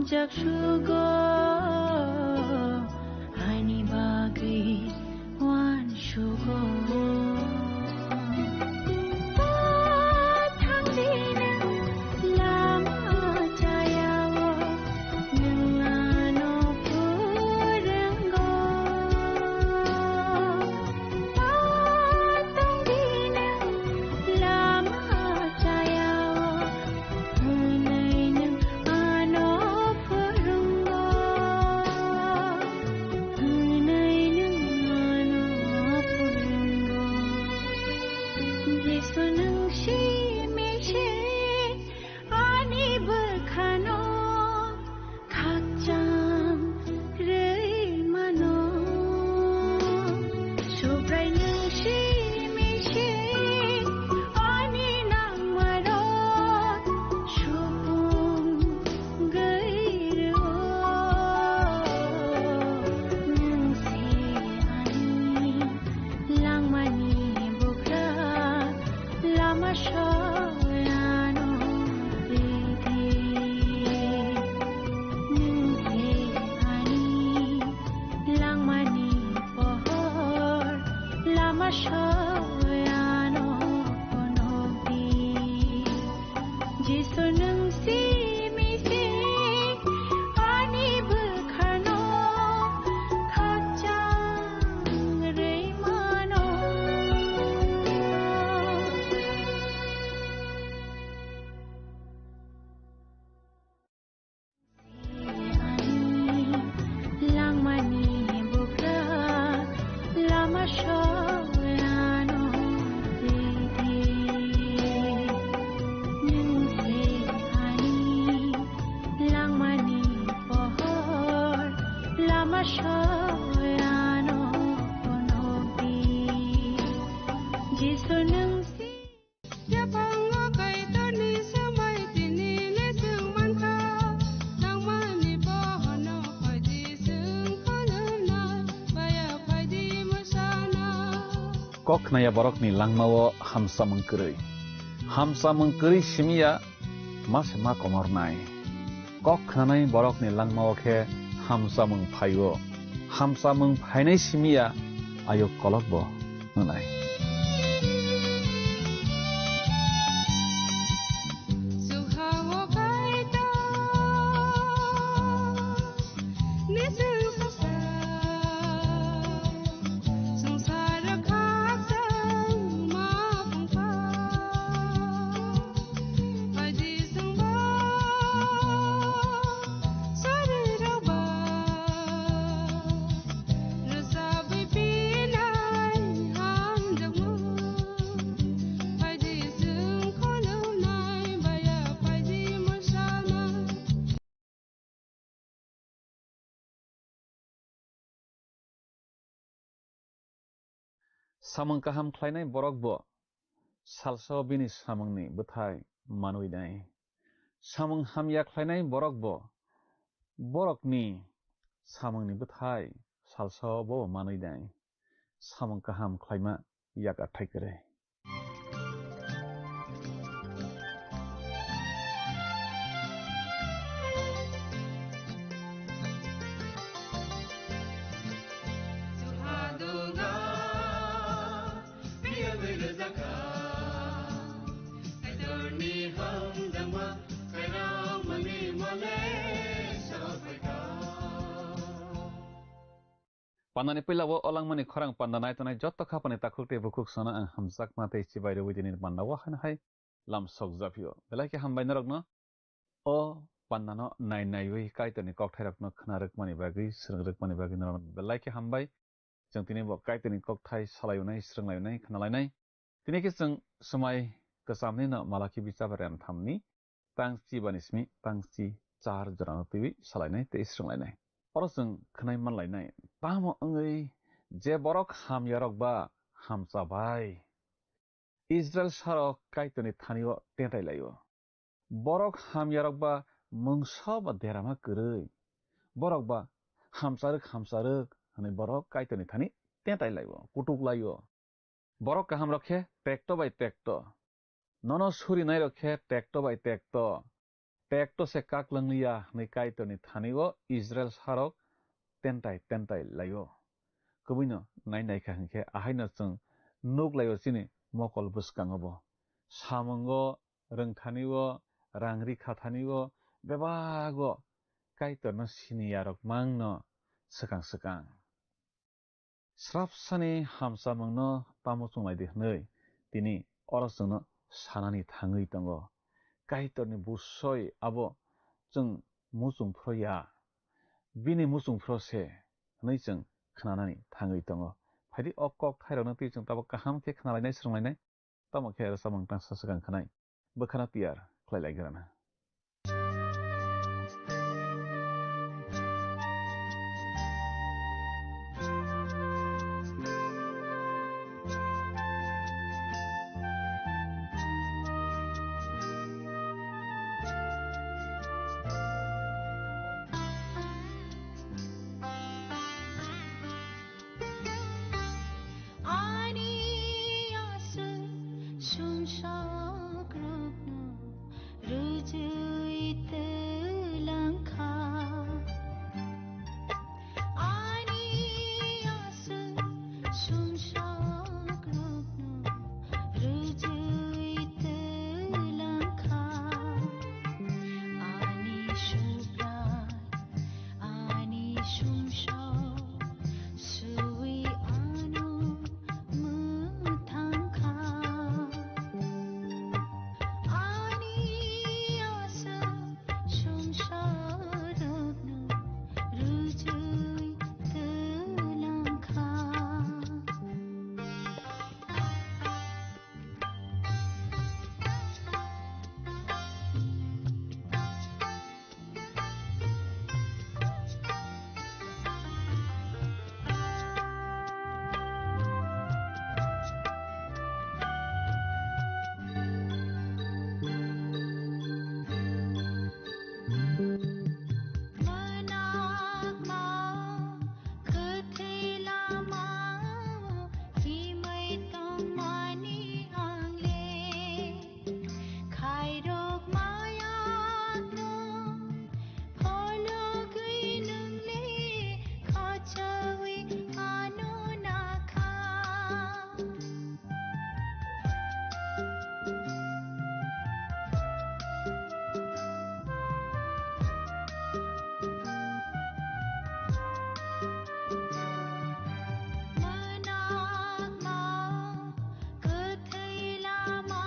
Chak sugo, ani bagwi wan sugo. Pathang dinang lama chayao, nwng ano purwngo. Pathang dinang lama chayao, hwnwi nwng ano purwngo, hwnwi nwng ano purwngo. Jisu nwng simi se ani bwkhano khakchang rwi mano. Subrai nwng simi se ani nangmarok supung gwi rwo. Nwng se ani langmani bugra, lama soyano ridi. Nwng se ani langmani pohor, lama soyano phunukdi. Jisu nwng simi se ani bwkhano khakchang rwi mano. Langmani bugra, lama soyano ridi. Nwng se ani langmani pohor, lama soyano phunukdi. Jisu nwng si Yaphango Kaitorni swmai tini le chwng mankha, nangmani bohono phaidi chwng kholwnai, baya phaidi mwsana. Kok khnaya borokni langmao hamsamung kwrwi. Hamsamung kwrwi simiya ma se ma komornai. Kok khnanai borokni langmao khe hamsamung phaio. Hamsamung phainai simiya ayuk kolokbo wngnai. Samung kaham khlainai borok bo salsa bini samungni bwthai manwi nai. Samung hamya khlainai borok bo borokni samungni bwthai salsa bo manwi nai. Samung kaham khlaima yak athai kwrwi. Pandani puila o olangmani khorang panda nai tongnai joto khapani takhuk tei bukhuk sono ang hamjakma tei chibai rwui tini panda o haino hai lam sok japhio. Belai khe hambai norokno o pandano nai naiwi Kaitorni kokthairokno khna rwkmani bagwi, swrwng rwkmani bagwi norokno belai khe hambai. Chwng tini bo Kaitorni kokthai salaionai, swrwnglaionai, khnalainai. Tini khe chwng swmai kwchamni no Malaki bichaba rem thamni tang chi bani simi tang chi char jorano twiwi salainai tei swrwnglainai. Oro chwng khwnai manlainai, tamo wngwi je borok hamyarok ba hamcha bai Israil sarok Kaitorni thani-o tetai lai-o. Borok hamyarok ba mungsa ba derama kwrwi. Borok ba hamcharwk hamcharwk hwnwi borok Kaitorni thani tetai lai-o, kutuk lai-o. Borok kahamrok khe tekto bai tekto. Nono surinairok khe tekto bai tekto. tekto se kak langliya hwnwi Kaitorni thani-o Israil sarok tentai tentai lai-o. Kubuino nai naikha hinkhe ahaino chwng nuk lai-o chini mokol bwskango bo. Samungo, rwngthani-o, rang rikha thani-o, bebago Kaitorno siniyarok mangno swkang swkang. Srapsani hamchamungno tamo chunglai di hwnwi tini oro chwngno sanani thangwi tongo. Kaitorni busoi abo chwng muchung phro ya, bini muchung phro se hwnwi chwng khnanani thangwi tongo. Phaidi o kok thairokno twi chwng tabuk kaham khe khnalainai, swrwnglainai. Tamo khe rwchapmung tangsa swkang khanai bwkhano tiyar khlai lai grana. Ani aswk sumsok rokno rujui twlangkha. Ani aswk sumsok rokno rujui twlangkha. Ani supra Ani sumsok sui ano mwthangkha. Ani aswk sumsok rokno rujui twlangkha. Mwnakma kwthwi lama himwi tongmani ang le khairok maya no phologwi nwng le khochawi ano nakha. Mwnakma kwthwi lama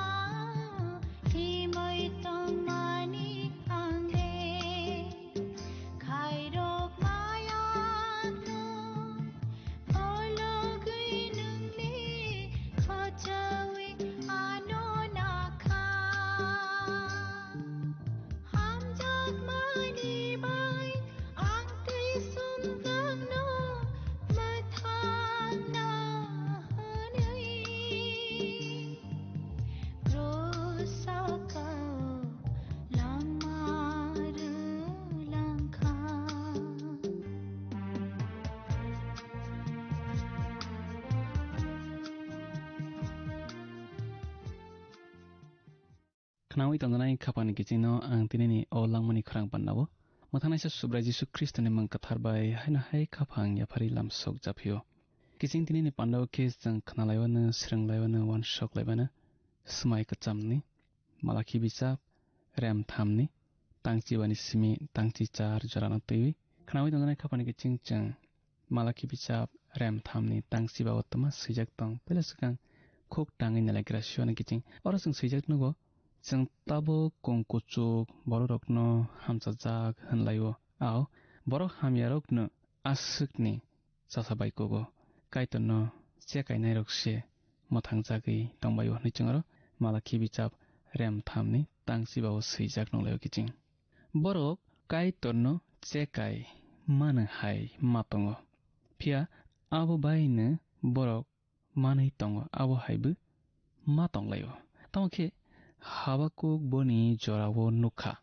himwi tongmani ang le khairok maya no phologwi nwng le khochawi ano nakha. Hamjakmani bai ang twi sumjakno mwthangna hwnwi. Rosakao lama rwlangkha. Khnaui tongjanai khapangni kichingno ang tinini o langmani khorang pandao. Mwthangnaisa Subrai Jisu Khristoni mung kwthar bai haino hai khapang yaphari lamsok japhio. Kiching tinini pandao khe chwng khnalaiwano, swrwnglaibano, uansuk laibano. Swmai kwchamni, Malakhi bichap, rem thamni, tangchibani simi tangchi char jorano twiwi. Khnaui tongjanai khapangni kiching chwng Malakhi bichap rem thamni tangchiba o twma swijak tong, puila swkang khuk tangwi nalaigra siyoni kiching. Oro chwng swijak nugo, chwng tabuk kung kuchuk bororokno hamchajak hwnlaio. Ao borok hamyarokno aswkni chasa bai kugo, Kaitorno chekainairok se mwthangjagwi tongbaio hwnwi chwng oro Malakhi bichap rem thamni tangchiba o swijak nunglaio kiching. Borok Kaitorno chekai mano hai ma tongo. Phiya abo baino borok manwi tongo, abo haibo ma tonglaio. Tamo khe Habakuk boni jorao nukha.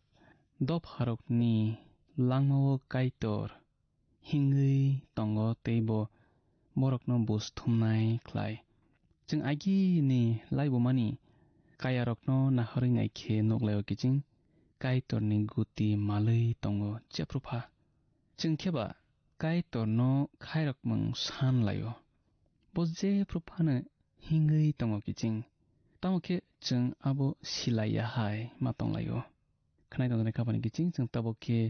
Dopharokni langmao Kaitor hingwi tongo tei bo borokno buj thumnai khlai. Chwng agini laibumani kayarokno nahorwi naikhe nuklaio kiching Kaitorni guti malwi tongo jephru pha. Chwng khe ba Kaitorno khairokmung san lai-o. Bo jephru phano hingwi tongo kiching. Tamo khe chwng abo silai ya hai ma tong lai-o. Khwnai tongjaknai kha bani kiching chwng tabuk khe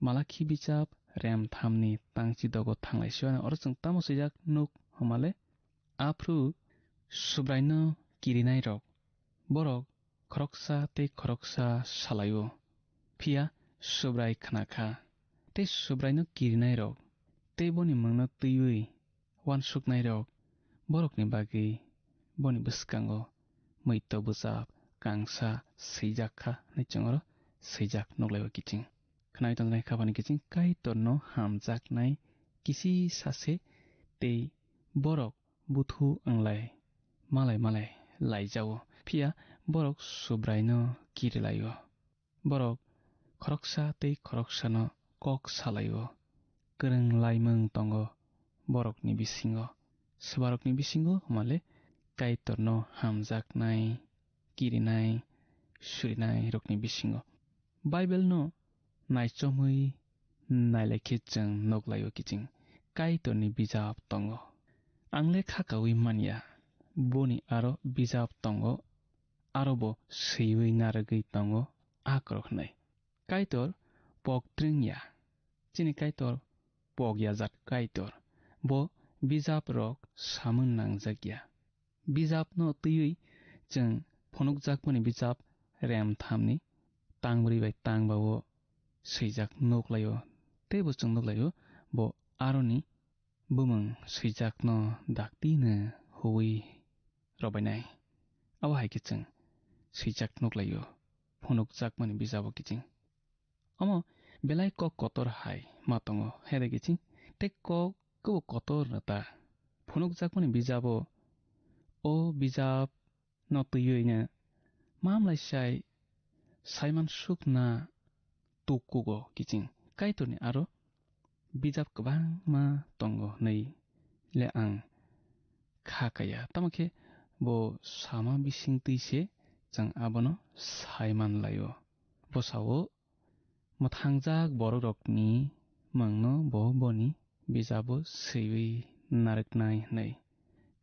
Malakhi bijap rem thamni tangchi dogo thang lai sio. Oro chwng tamo swijak nuk hwnmale, aphru Subraino kirinairok, borok khoroksa tei khoroksa salai-o, phiya Subrai khna kha. Tei Subraino kirinairok tei boni mungno twiwi uansuknairok borokni bagwi boni bwskango muitu bwchap kangsa swijak kha hwnwi chwng oro swijak nuk lai-o kiching. Khwnai tongjaknai kha bani kiching Kaitorno hamjaknai kisi sase tei borok buthu wnglai malai malai laijao, phiya borok Subraino kirilai-o. Borok khoroksa tei khoroksano kok salai-o. Kwrwng laimung tongo borokni bisingo. Swbarokni bisingo hwnmale Kaitorno hamjaknai, kirinai, surinairokni bisingo. Bible-no naichomwi nailaikhe chwng nuklaio kiching Kaitorni bijap tongo. Ang le khakaui manya, boni aro bijap tongo, aro bo swiwi narwgwi tongo akorok hwnwi. Kaitor pok twrwng ya, chini Kaitor pok yajak Kaitor, bo bijap rok samung nangjak ya. Bijap no twiwi chwng phunukjakmani bijap rem thamni tang bwrwi bai tang ba o swijak nuk lai-o, tei bo chwng nuk lai-o, bo aroni bumung swijakno dakti no huwi robainai. Abo hai khe chwng swijak nuk lai-o phunukjakmani bijabo kiching. Omo belai kok kotor hai ma tongo, hai bai kiching tei kok kwbo kotor no ta. Phunukjakmani bijabo o bijap no twiwi no mamlai sai saiman sukna tukkugo kiching. Kaitorni aro bijap kwbangma tongo hwnwi le ang kha kaya. Tamo khe bo sama bising twi se chwng abono saiman lai-o. Bo sao, mwthangjak borokrokni mungno bo boni bijabo swiwi narwknai hwnwi.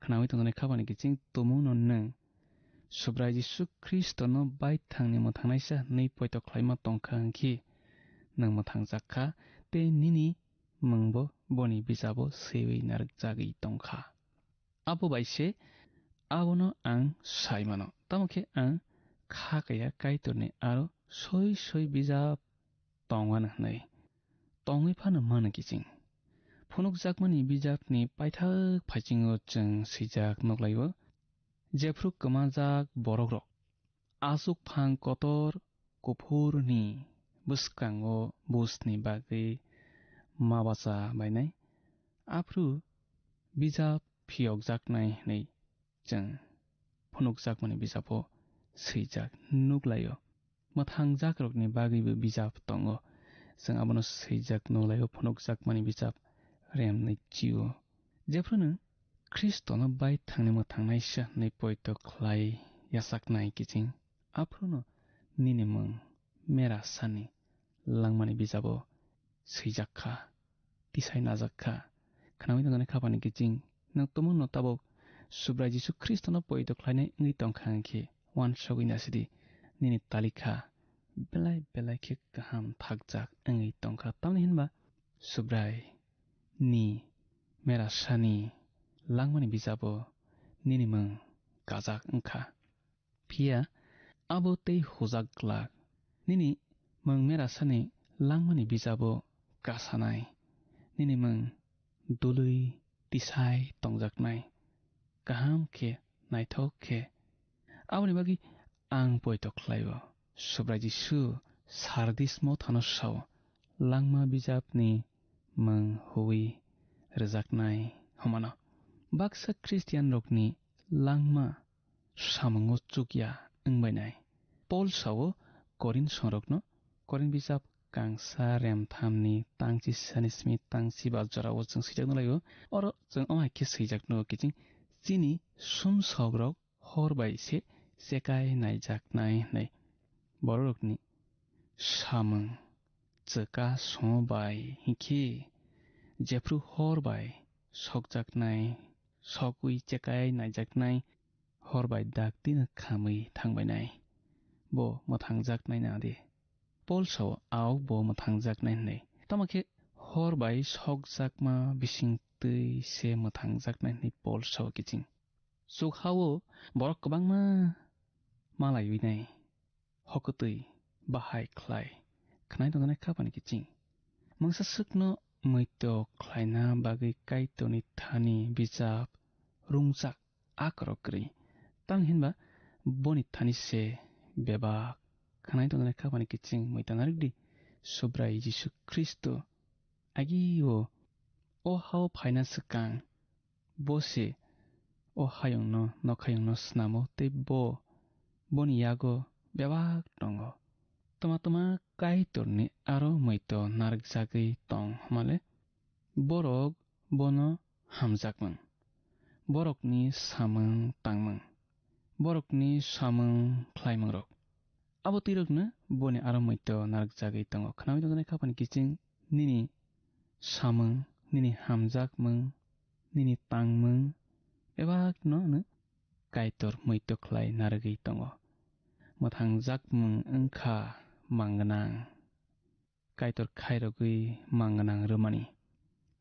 Khnaui tongjaknai kha bani kiching tumungno nwng Subrai Jisu Khristono baithangni mwthangnaisa hwnwi poito khlaima tong kha hwn khe nwng mwthangjak kha tei nini mungbo boni bijabo swiwi narwkjagwi tong kha. Abo bai se abono ang sai mano. Tamo khe ang kha kaya Kaitorni aro soi soi bijap tong ano hwnwi. Tongwi phano mano kiching. Phunukjakmani bijapni paithak phaisingo chwng swijak nuk lai-o, jephru kwmajak borokrok aswk phang kotor kuphurni bwskango bujni bagwi ma bacha bainai, aphru bijap phiyokjaknai hwnwi chwng phunukjakmani bijabo swijak nuk lai-o. Mwthangjakrokni bagwibo bijap tongo, chwng abono swijak nuk lai-o, phunukjakmani bijap remnwi chi-o. Jephru nwng Khristono baithangni mwthangnaisa hwnwi poito khlai yachaknai kiching, aphruno nini mung mera sani langmani bijabo swijak kha, tisai najak kha. Khnaui tongjaknai kha bani kiching, nwng tumungno tabuk Subrai Jisu Khristono poito khlainai wngwi tong kha hwn khe, uansugwi nasidi, nini talikha belai belai khe kaham thakjak wngwi tong kha. Tamni hwn ba Subrai ni mera sani langmani bijabo nini mung kajak wng kha. Phiya abo tei hujak glak. Nini mung mera sani langmani bijabo kasanai. Nini mung dului tisai tongjaknai. Kaham khe, naithok khe. Aboni bagwi ang poito khlai-o. Subrai Jisu Sardis mothano sao, langma bijapni mung huwi rwjaknai hwnmano. Baksa Khristianrokni langma samungo chukya wngbainai. Pol sao Korin songrokno, Korin bijap kangsa rem thamni tangchi sani simi tangchi ba jorao chwng swijak nukhlaio. Oro chwng omo hai khe swijak nugo kiching, chini sumsokrok hor bai se chekai naijaknai hwnwi. Bororokni samung chwka song bai hinkhe jephru hor bai sokjaknai, sogwi chekai naijaknai hor bai daktino khamwi thangbainai, bo mwthangjaknai na di. Pol sao, aok bo mwthangjaknai hwnwi. Tamo khe hor bai sokjakma bisingtwi se mwthangjaknai hwnwi Pol sao kiching. Chuk hao borok kwbangma malaiwi nai, hokotwi bahai khlai khnai tongjaknai khapani kiching. Mungsa swkno muitok khlaina bagwi Kaitorni thani bijap rwngjak akorok kwrwi. Tamni hinba boni thani se bebak khnai tongjaknai khapani kiching muitanarikdi Subrai Jisu Khristo. Agio o hao phaina swkang bo se o hayungno, nokhayungno snamo tei bo boni yago bebak tongo. Tma tma Kaitorni aro muitok narwkjagwi tong hwnmale borok bono hamjakmung, borokni samung tangmung, borokni samung khlaimungrok. Abo twirokno boni aro muitok narwkjagwi tongo. Khnaui tongjaknai khapani kiching nini samung, nini hamjakmung, nini tangmung bebakno no Kaitor muitok khlai narwgwi tongo. Mwthangjakmung wngkha mang gwnang, Kaitor khairogwi mang gwnang rwmani.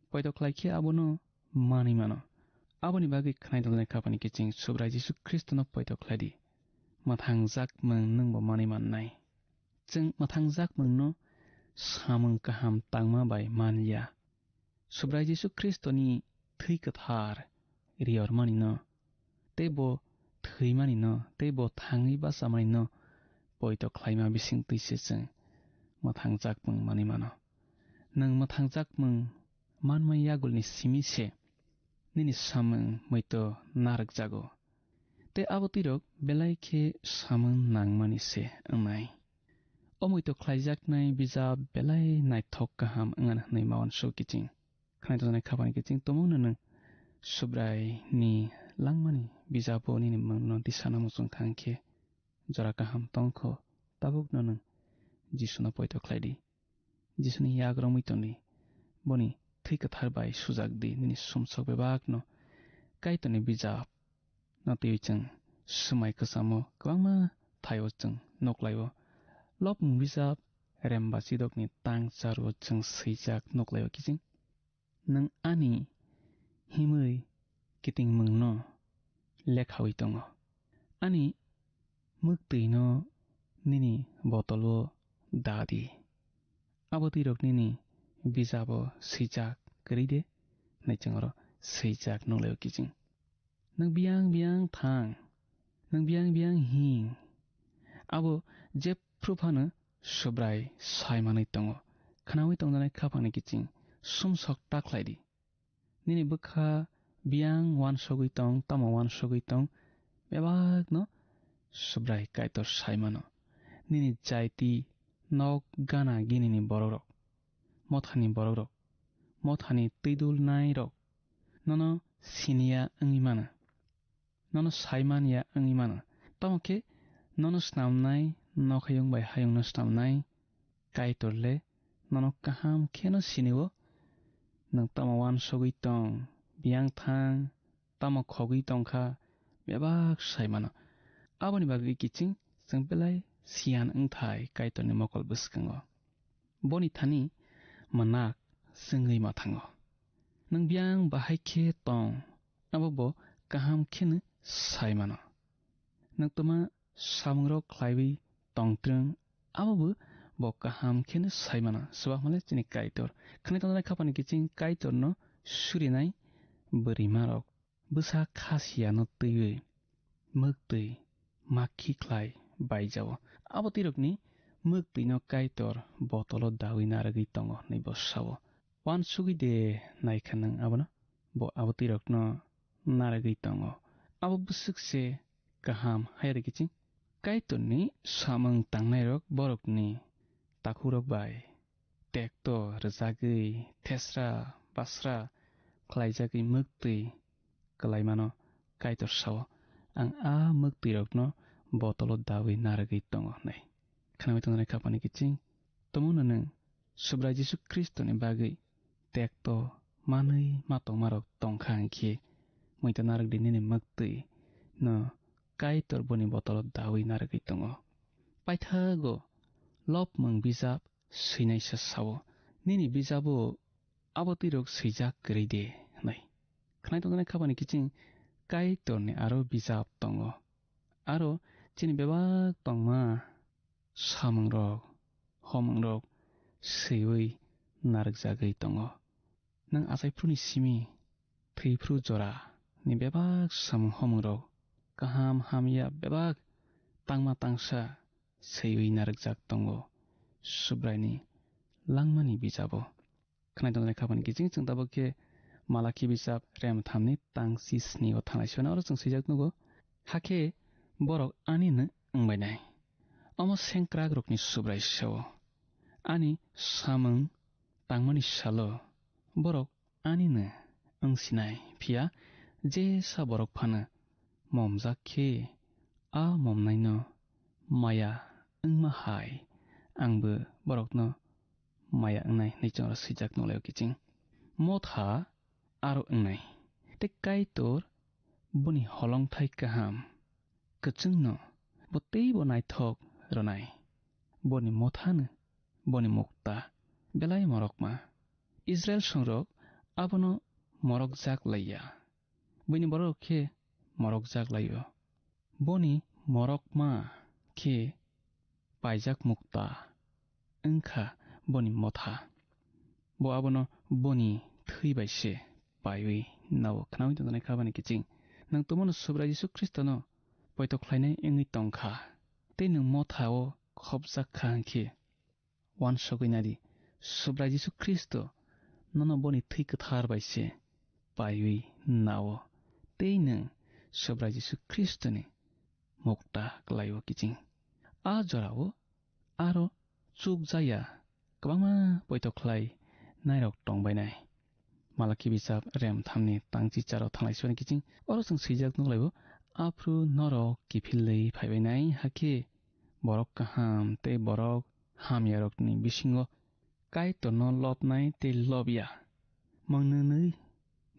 Poito khlai khe abono manwi mano. Aboni bagwi khnaidalnai khapani kiching Subrai Jisu Khristono poito khlai di. Mwthangjakmung nwngbo manwi mannai. Chwng mwthangjakmungno samung kaham tangma bai man ya. Subrai Jisu Khristoni thwi kwthar riyormanino tei bo thwimanino tei bo thangwi bachamanino poito khlaima bisingtwi se chwng mwthangjakmung manwi mano. Nwng mwthangjakmung manma yagulni simi se nini samung muitok narwkjago. Tei abo twirok belai khe samung nangmani se wngnai. O muitok khlaijaknai bijap belai naithok kaham wngna hwnwi ma uansuk kiching. Khnaitokjaknai khapani kiching tumungno nwng Subraini langmani bijapo nini mungno disana muchung thang khe jora kaham tong kho, tabukno nwng Jisuno poito khlai di. Jisuni yak romwi ton di. Boni thwi kwthar bai sujak di nini sumsok bebakno. Kaitorni bijap no twiwi chwng swmai kwchamo kwbangma thaio chwng nuklaio. Lobmung bijap Remba Chidokni tang charu chwng swijak nuklaio kiching. Nwng ani himwi kitingmungno lekhawi tongo. Ani mwktwino nini botolo da di. Abo twirok nini bijabo swijak kwrwi de, hwnwi chwng oro swijak nuklaio kiching. Nwng biyang biyang thang, nwng biyang biyang hing. Abo jephru phano Subrai sai manwi tongo. Khnaui tongjaknai khapangni kiching sumsok ta khlai di. Nini bwkha biyang uansugwi tong, tamo uansugwi tong, bebakno Subrai Kaitor sai mano. Nini jaiti nok gana ginini borokrok, mothani borokrok, mothani twidulnairok nono siniya wngwi mano. Nono sai man ya wngwi mano. Tamo khe nono snamnai, nokhayung bai hayungno snamnai Kaitor le nono kaham kheno sinio. Nwng tamo uansugwi tong, biyang thang, tamo khogwi tong kha, bebak sai mano. Aboni bagwi kiching chwng belai siyan wngthai Kaitorni mokol bwskango. Boni thani manak chwngwi ma thango. Nwng biyang bahai khe tong, abo bo kaham kheno sai mano. Nwng twma samungrok khlaiwi tongtwng, abo bo bo kaham kheno sai mano. Swbakmale chini Kaitor. Khwnai tongjaknai khapani kiching Kaitorno surinai bwrwimarok bwsa khasiyano twiwi mwktwi makhi khlai baijao. Abo twirokni mwktwino Kaitor botolo dawi narwgwi tongo hwnwi bo sao. Uansugwi de naikha nwng abono? Bo abo twirokno narwgwi tongo. Abo bwswk se kaham, haya de kiching. Kaitorni samung tangnairok borokni takhukrok bai tekto rwjagwi thesra basra khlaijagwi mwktwi kwlaimano Kaitor sao, "Ang a mwktwirokno botolo dawi narwgwi tongo," hwnwi. Khnawi tongnai khapani kiching, tomono nwng Subrai Jisu Khristoni bagwi tekto manwi ma tongmarok tongkha hinkhe, muita narwkdi nini mwktwi no Kaitor boni botolo dawi narwgwi tongo. Paithago lobmung bijap swinaisa sao, nini bijabo abo twirok swijak kwrwi de hwnwi. Khwnai tongjaknai khapani kiching Kaitorni aro bijap tongo. Aro chini bebak tongma samungrok, homungrok swiwi narwkjagwi tongo. Nwng achaiphuruni simi thwiphru jora ni bebak samung homungrok kaham hamya bebak tangma tangsa swiwi narwkjak tongo Subraini langmani bijabo. Khwnai tongnai khapani kiching chwng tabuk khe Malakhi bijap rem thamni tang chi sni o thanglai sibana oro chwng swijak nugo, "Hakhe borok ani no wngbainai." Omo sengkrakrokni Subrai sao, ani samung tangmani salo borok ani no wngsinai, phiya jesa borok phano momjak khe a momnaino maya wngma hai, angbo borokno maya wngnai hwnwi chwngno swijak nukhlaio kiching. Motha aro wngnai, tei Kaitor boni holongthai kaham kwchwngno bo teibo naithok rwnai. Boni mothano boni mukta belai morokma. Israil songrok abono morokjak laiya. Buini bororok khe morokjak lai-o. Boni morokma khe paijak mukta wngkha boni motha. Bo abono boni thwi bai se paiwi nao khnaui tongjaknai kha bani kiching. Nwng tumono Subrai Jisu Khristono poito khlainai wngwi tongkha, tei nwng motha-o khopjak kha hwnkhe, uansugwi nadi, Subrai Jisu Khristo nono boni thwi kwthar bai se paiwi nao, tei nwng Subrai Jisu Khristoni mukta kwlai-o kiching. A jorao aro chukjaya kwbangma poito khlai nairok tongbainai. Malakhi bijap rem thamni tangchi charo thanglai sibani kiching oro chwng swijak nukhlai-o, "Aphru norok kiphilwi phaibainai, hakhe borok kaham tei borok hamyarokni bisingo Kaitorno lobnai tei lobya mwngnwnwi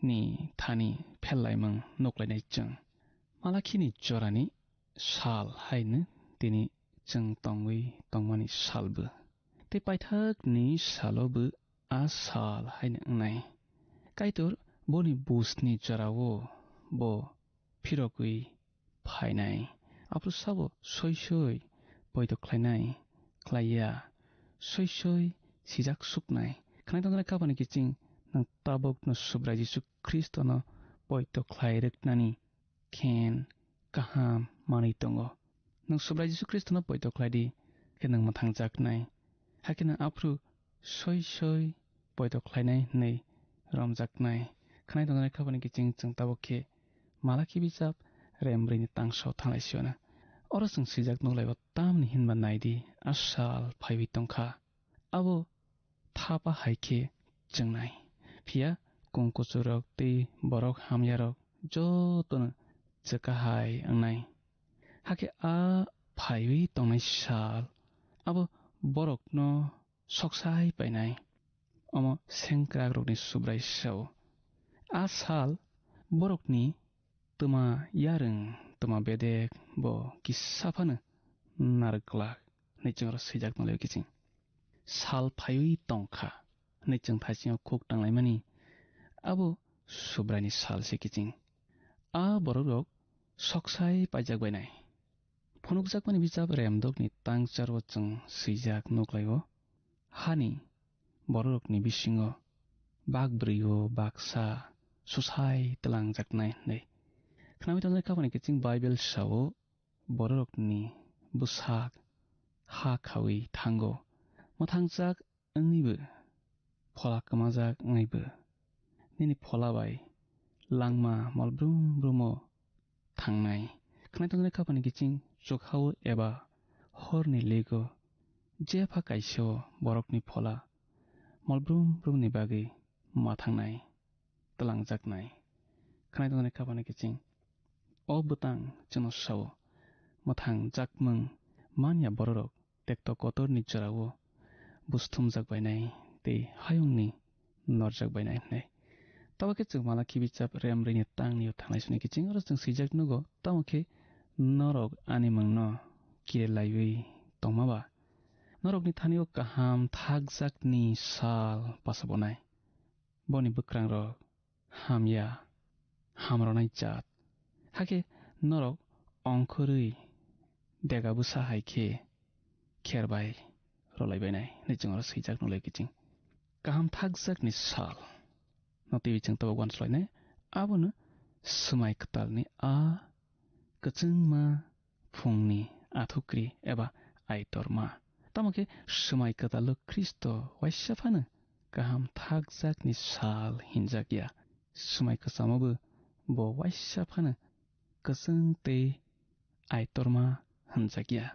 ni thani phellaimung nuklainai chwng." Malakhini jorani sal haino tini chwng tongwi tongmani salbo. Tei paithakni salobo a sal haino wngnai. Kaitor boni bujni jorao bo phirogwi phainai. Aphuru sabo soi soi poito khlainai, khlaiya, soi soi sijak suknai. Khwnai tongjaknai khapani kiching nwng tabukno Subrai Jisu Khristono poito khlai rwknani khen kaham manwi tongo. Nwng Subrai Jisu Khristono poito khlai di, khe nwng mwthangjaknai. Hakhe nwng aphuru soi soi poito khlainai hwnwi romjaknai. Khwnai tongjaknai khapani kiching chwng tabuk khe Malakhi bijap rem brwini tangso thanglai siyana. Oro chwng swijak nuklaibo tamni hinba naidi, a sal phaiwi tongkha. Abo thapa hai khe chwngnai. Phiya kung kuchurok tei borok hamyarok jotono chwka hai wngnai. Hakhe a phaiwi tongnai sal abo borokno soksai painai. Omo sengkrakrokni Subrai sao. A sal borokni twma yarwng, twma bedek bo kisa phano narwk glak hwnwi chwng oro swijak nukhlaio kiching. Sal phaiwi tongkha hwnwi chwng thaisingo khuk tanglaimani abo Subraini sal se kiching. A borokrok soksai paijak bainai. Phunukjakmani bijap Remdokni tangcharo chwng swijak nuklaio, hani bororokni bisingo bak bwrwi-o baksa susai twlangjaknai hwnwi. Khnaui tongnai khapani kiching Bible sao, bororokni bwsak ha khaui thango. Mwthangjak wngwibo, phola kwmajak wngwibo, nini phola bai langma mol brum brumo thangnai. Khwnai tongjaknai khapani kiching chukha-o eba horni ligo jepha kaisa-o borokni phola mol brum brumni bagwi ma thangnai, twlangjaknai. Khwnai tongjaknai khapani kiching o bwtang chwngno sao, mwthangjakmung manya bororok tekto kotorni jorao busthumjak bainai tei hayungni norjak bainai hwnwi. Tabo khe chwng Malakhi bijap rem rwini tangni o thanglai sini kiching oro chwng swijak nugo, tamo khe norok ani mungno kirilaiwi tongma ba norokni thani o kaham thakjakni sal pasabonai. Boni bwkrangrok hamya, hamrwnai jat. Hakhe norok ongkhorwi dega bwsa hai khe kher bai rwlai bainai hwnwi chwng oro swijak nulai kiching. Kaham thakjakni sal no twiwi chwng tabuk uansukhlainai, abono swmai kwtalni a kwchwngma phungni athukri eba aitorma. Tamo khe swmai kwtalo Khristo waisa phano kaham thakjakni sal hinjak ya. Swmai kwchamo bo, bo waisa phano kwchwng tei aitorma hinjak ya.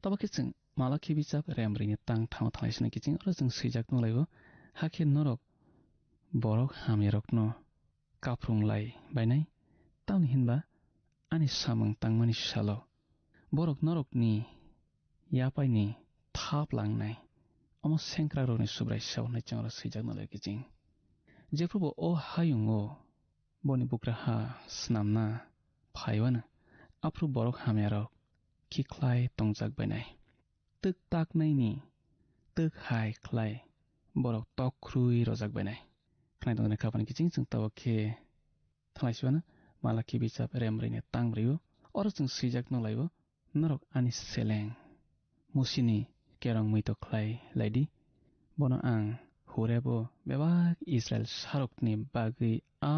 Tabo khe chwng Malakhi bijap rem rwini tang thangma thanglai sini kiching oro chwng swijak nulaibo, hakhe norok borok hamyarokno kaphrung lai bainai, tamni hinba ani samung tangmani salo borok norokni yapaini thap langnai. Omo sengkrakrokni Subrai sao hwnwi chwng oro swijak nulai kiching. Jephrubo o hayungo boni bugraha snamna phaiwano, aphuru borok hamyarok khikhlai tongjak bainai. Twk taknaini twk hai khlai borok tok khrui rojak bainai. Khnai tongni khapani kiching chwng tabuk khe thanglai siwano Malakhi bijap rem rwini tang rwio. Oro chwng swijak nulaio, norok ani seleng Musini kerong muitok khlai laidi. Bono ang Horebo bebak Israil sarokni bagwi a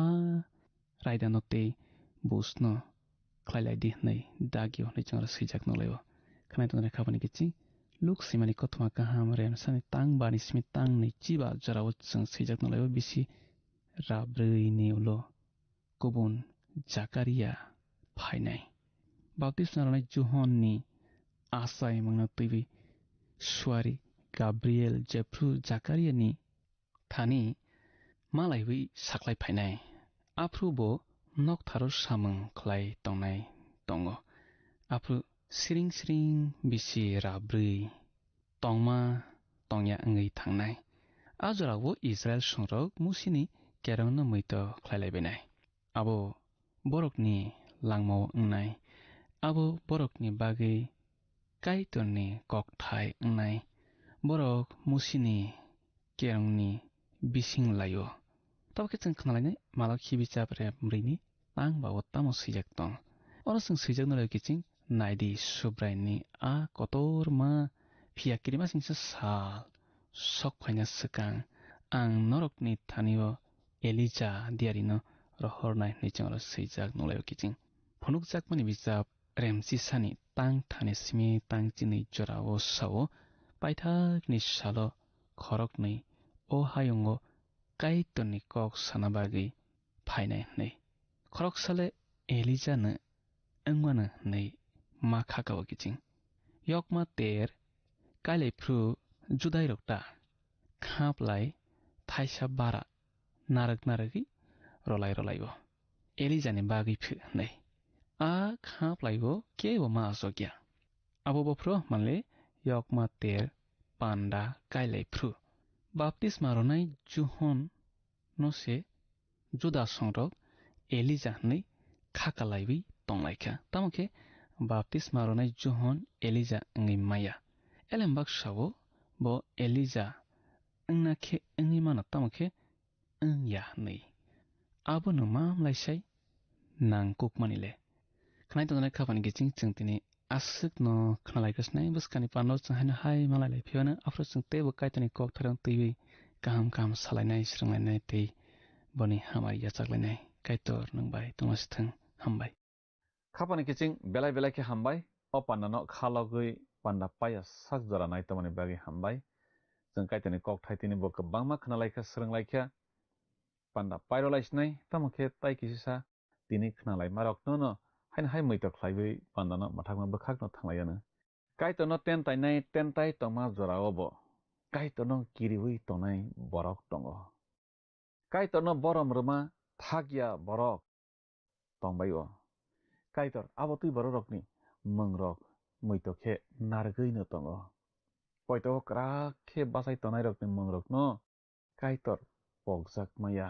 raidano tei busno khlai lai di hwnwi dagio hwnwi chwng oro swijak nukhlaio. Khnai tongni khapani kiching Luk swimani kothoma kaham remsani tang bani simi tang nwi chiba jorao chwng swijak nukhlaio, bisi rabrwi ni ulo kubun Jakaria phainai. Baptisma rwnai Johonni achaimungno twiwi suari Gabriel jephru Jakariani thani malaiwi saklai phainai. Aphuru bo noktharo samung khlai tongnai tongo. Aphuru siring siring bisi rabrwi tongma tongya wngwi thangnai. A jorao Israil songrok Musini kerongno muitok khlai lai bainai. Abo borokni langmao wngnai. Abo borokni bagwi Kaitorni kokthai wngnai. Borok Musini kerongni bising laio. Tabo khe chwng khnalainai Malakhi bijap rem rwini tang ba o tamo swijak tong. Oro chwng swijak nulaio kiching, naidi Subraini a kotorma phiya kirimasingsa sal sok phaina swkang ang norokni thanio Elija diyarino rohornai hwnwi chwng oro swijak nulaio kiching. Phunukjakmani bijap remchisani tang thani simi tang chini jorao sao, paithakni salo khoroknwi o hayungo Kaitorni kok sana bagwi phainai hwnwi. Khoroksale Elijano wngmano hwnwi ma kha ka o kiching. Yokma ter kailai phru Judairok ta khaplai thaisa bara narwk narwgwi rolai rolai o Elijani bagwi phu hwnwi. A khaplai o kebo ma achokya. Abo bophro manle yokma ter panda kailai phru. Baptisma ronai Johon no se Juda songrok Elija hwnwi kha kalaiwi tonglaikha. Tamo khe baptisma ronai Johon Elija wngwi maya. Elembak sao bo Elija wngna khe wngwi mano, tamo khe wngya hwnwi. Abono ma mlaisai nang kukmani le. Khnai tongnai khapani kiching chwng tini aswkno khnalai khe snai bwskani pano chwng haino hai malai lai phiyano, aphuru chwng teibo Kaitorni kok tharong twiwi kaham kaham salainai, swrwnglainai tei boni hamari yachaklainai. Kaitor nwng bai tongma sithwng. Hambai. Khapani kiching belai belai khe hambai. O pandano kha logwi panda paiya sak jora nai tongmani bagwi hambai. Chwng Kaitorni kok thai tini bo kwbangma khnalai kha, swrwng lai kha. Panda pairo lai sinai, tamo khe tai kisisa tini khnalai ma rok no no haino hai muitok khlaiwi pandano mwthakma bwkhak no thanglai ano. Kaitorno ten tainai, ten tai tongma jora o bo Kaitorno kiriwi tongnai borok tongo. Kaitorno borom rwma thakya borok tongbai o. Kaitor abo twi bororokni mwngrok muitok khe narwgwino tongo. Poito o kwrak khe bachai tongnai rokni mung rokno Kaitor pokjak maya.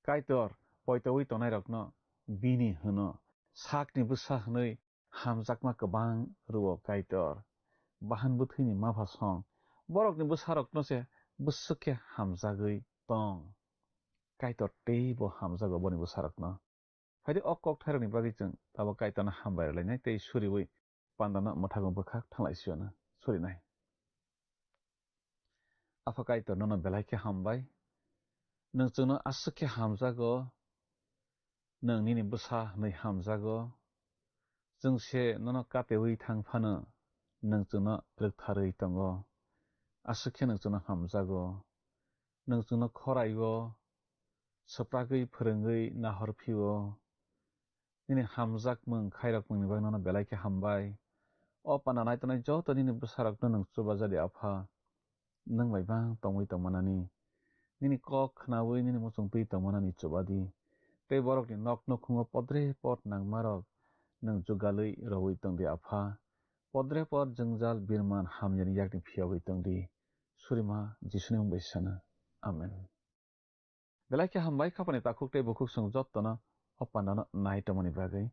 Kaitor poitoui tongnai rokno bini hwno, sakni bwsa hwnwi hamjakma kwbang rwo Kaitor. Bahan bwthwini mapha song, borokni bwsa rokno se bwswk khe hamjagwi tong. Kaitor teibo hamjago boni bwsa rokno. Phaidi o kokthairokni bagwi chwng tabuk Kaitorno hambai rwlainai tei suriui pandano mwthago bwkhak thanglai siyano surinai. Apha Kaitor nono belai khe hambai. Nwng chwngno aswk khe hamjago, nwng nini bwsa hwnwi hamjago. Chwng se nono kateui thang phano nwng chwngno rwktharwi tongo. Aswk khe nwng chwngno hamjago. Nwng chwngno khoraio, swpragwi phwrwngwi nahor phio. Nini hamjakmung khairokmungni bagwi nono belai khe hambai. O panda naitongnai joto nini bwsarokno nwng chubajadi Apha. Nwng bai bang tongwi tongmanani, nini kok khnaui nini muchung twi tongmanani chubadi. Tei borokni nok nukhungo podre pod nangmarok nwng jugalwi rwui tongdi Apha. Podre pod jwngjal birman hamyani yakni phiyogwi tongdi. Surima Jisuni mung bai sana. Amen. Belai khe hambai khapani takhuk tei bukhuk chwng jottono o pandano nai tongmani bagwi.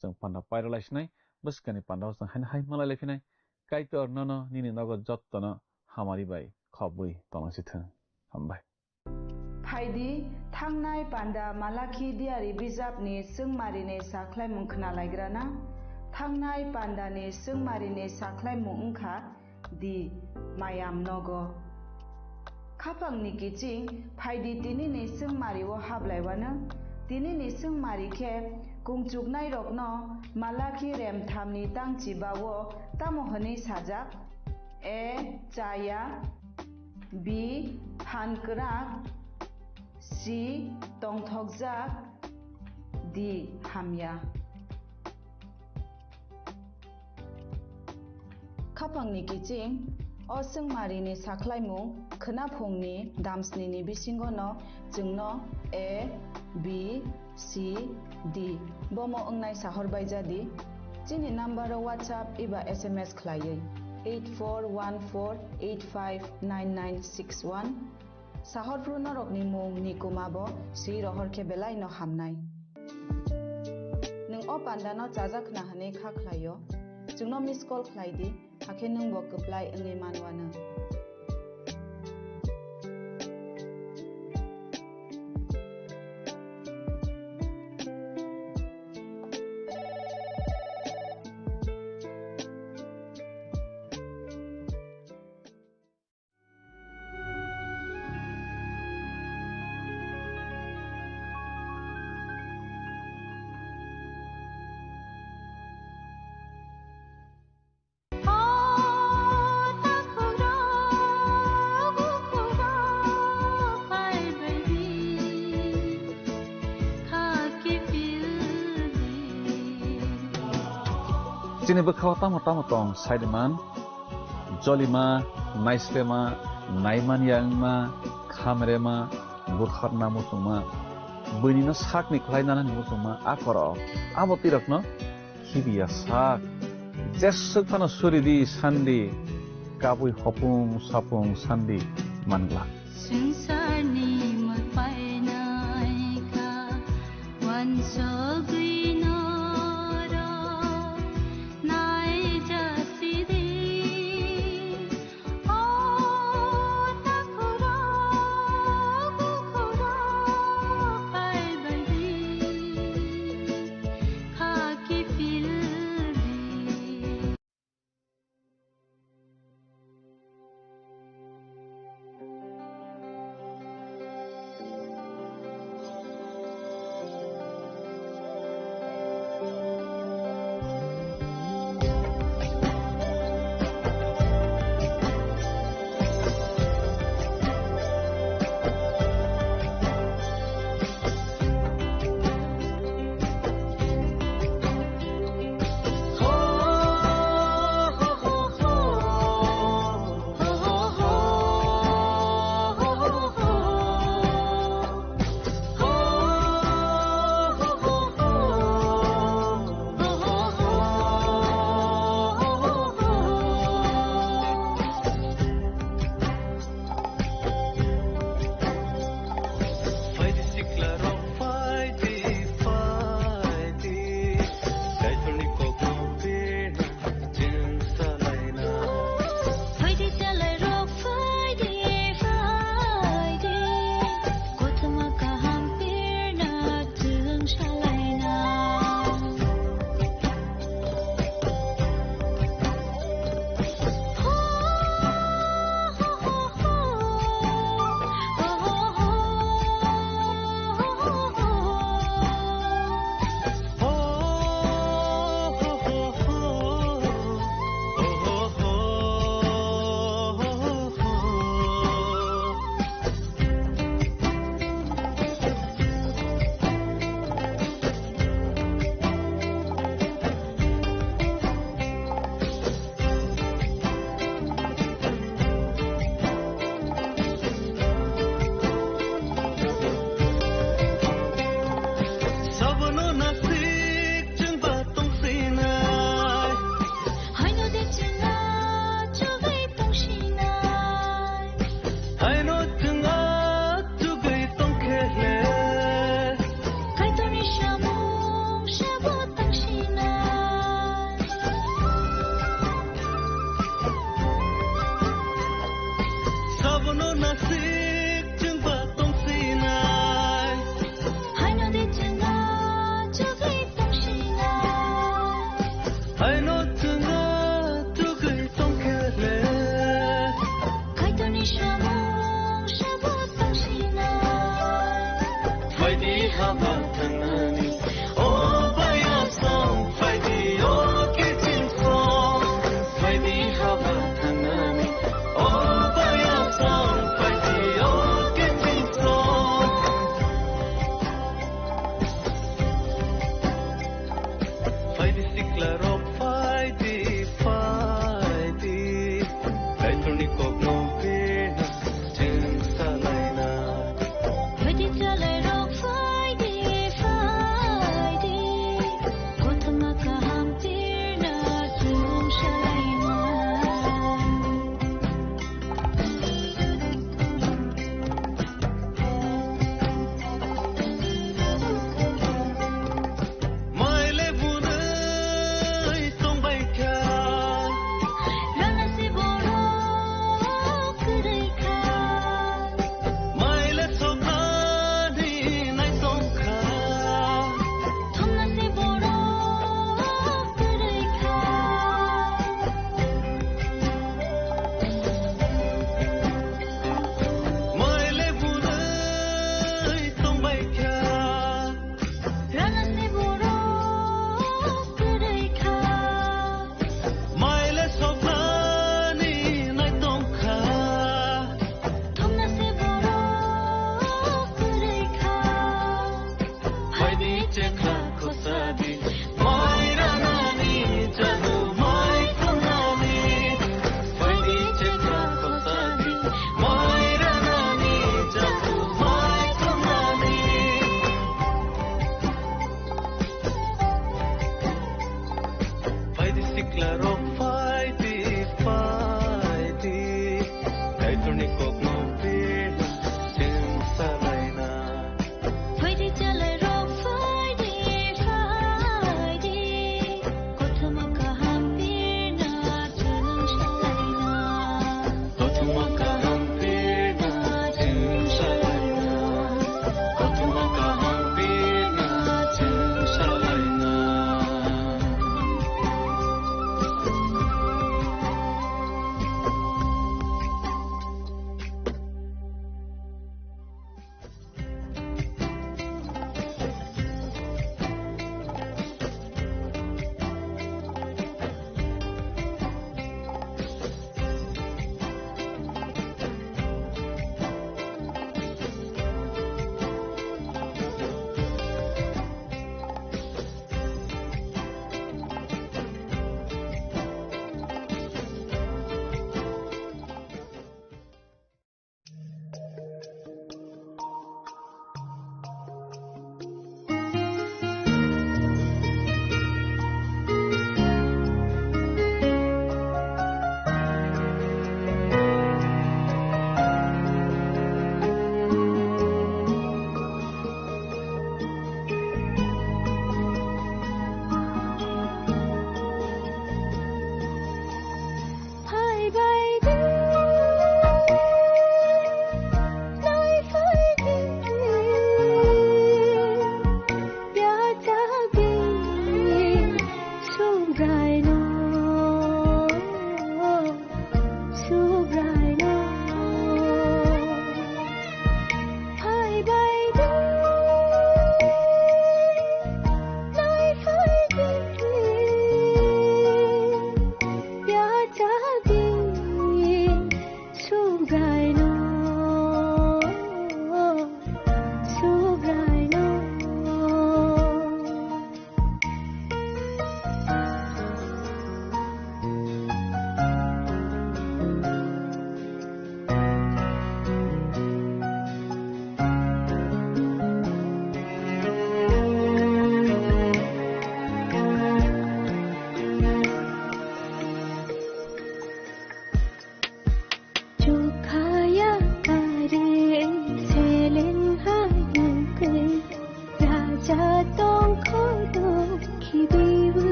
Chwng panda pairwlaisinai bwskangni pandao chwng haino hai malailai phinai. Kaitor nono nini nogo jottono hamari bai khobwi tonglaisithwng. Hambai. Phaidi, thangnai panda Malakhi diari bijapni chwngmarini sakhlaimung khwnalaigrana. Thangnai pandani chwngmarini sakhlaimung wngkha, di mayam nogo. Khapangni kiching phaidi tinini chwngmario hablaiwano. Tinini chwngmari khe kungchuknairokno Malakhi remthamni tangchibao tamo hwnwi sajak? A. Chaya. B. Phan kwrak. C. Tongthokjak. D. Hamya. Khapangni kiching, o chwngmarini sakhlaimung khwnaphungni damsnini bisingono chwngno A, B, C, D bomo wngnai sahor baijadi. Chini number o WhatsApp eba S M S khlaiwi eight four one four eight five nine nine six one. Sahorphru norokni mung ni kuma bo swi rohor khe belai no hamnai. Nwng o panda no chajak khna hwnwi kha khlaio, chwngno miss call khlai di, hakhe nwng bo kwplai wngwi manwano. Chini bwkhao tamo tamo tong, saiman, jolima, naislema, naimanya wngma, khamrema, butharna muchungma, buinino sakni khlai nanani muchungma, a korok, abo twirokno khibiya sak. Jeswk phano suridi sandi, kabui hopung sapung sandi manglak. Swngcharni mwtai naikha, uansugwi norok naijasidi. O takhurok, bukhurok, phaibaidi, kha kiphildi. Haba thangnani, o baya song, phaidi, o kiching song, phaidi haba thangnani, o baya song, phaidi, o kiching song. Phaidi sikla rok, phaidi, phaidi, Kaitorni kokno bina chwng salaina. Phaidi chwlairok, phaidi, phaidi.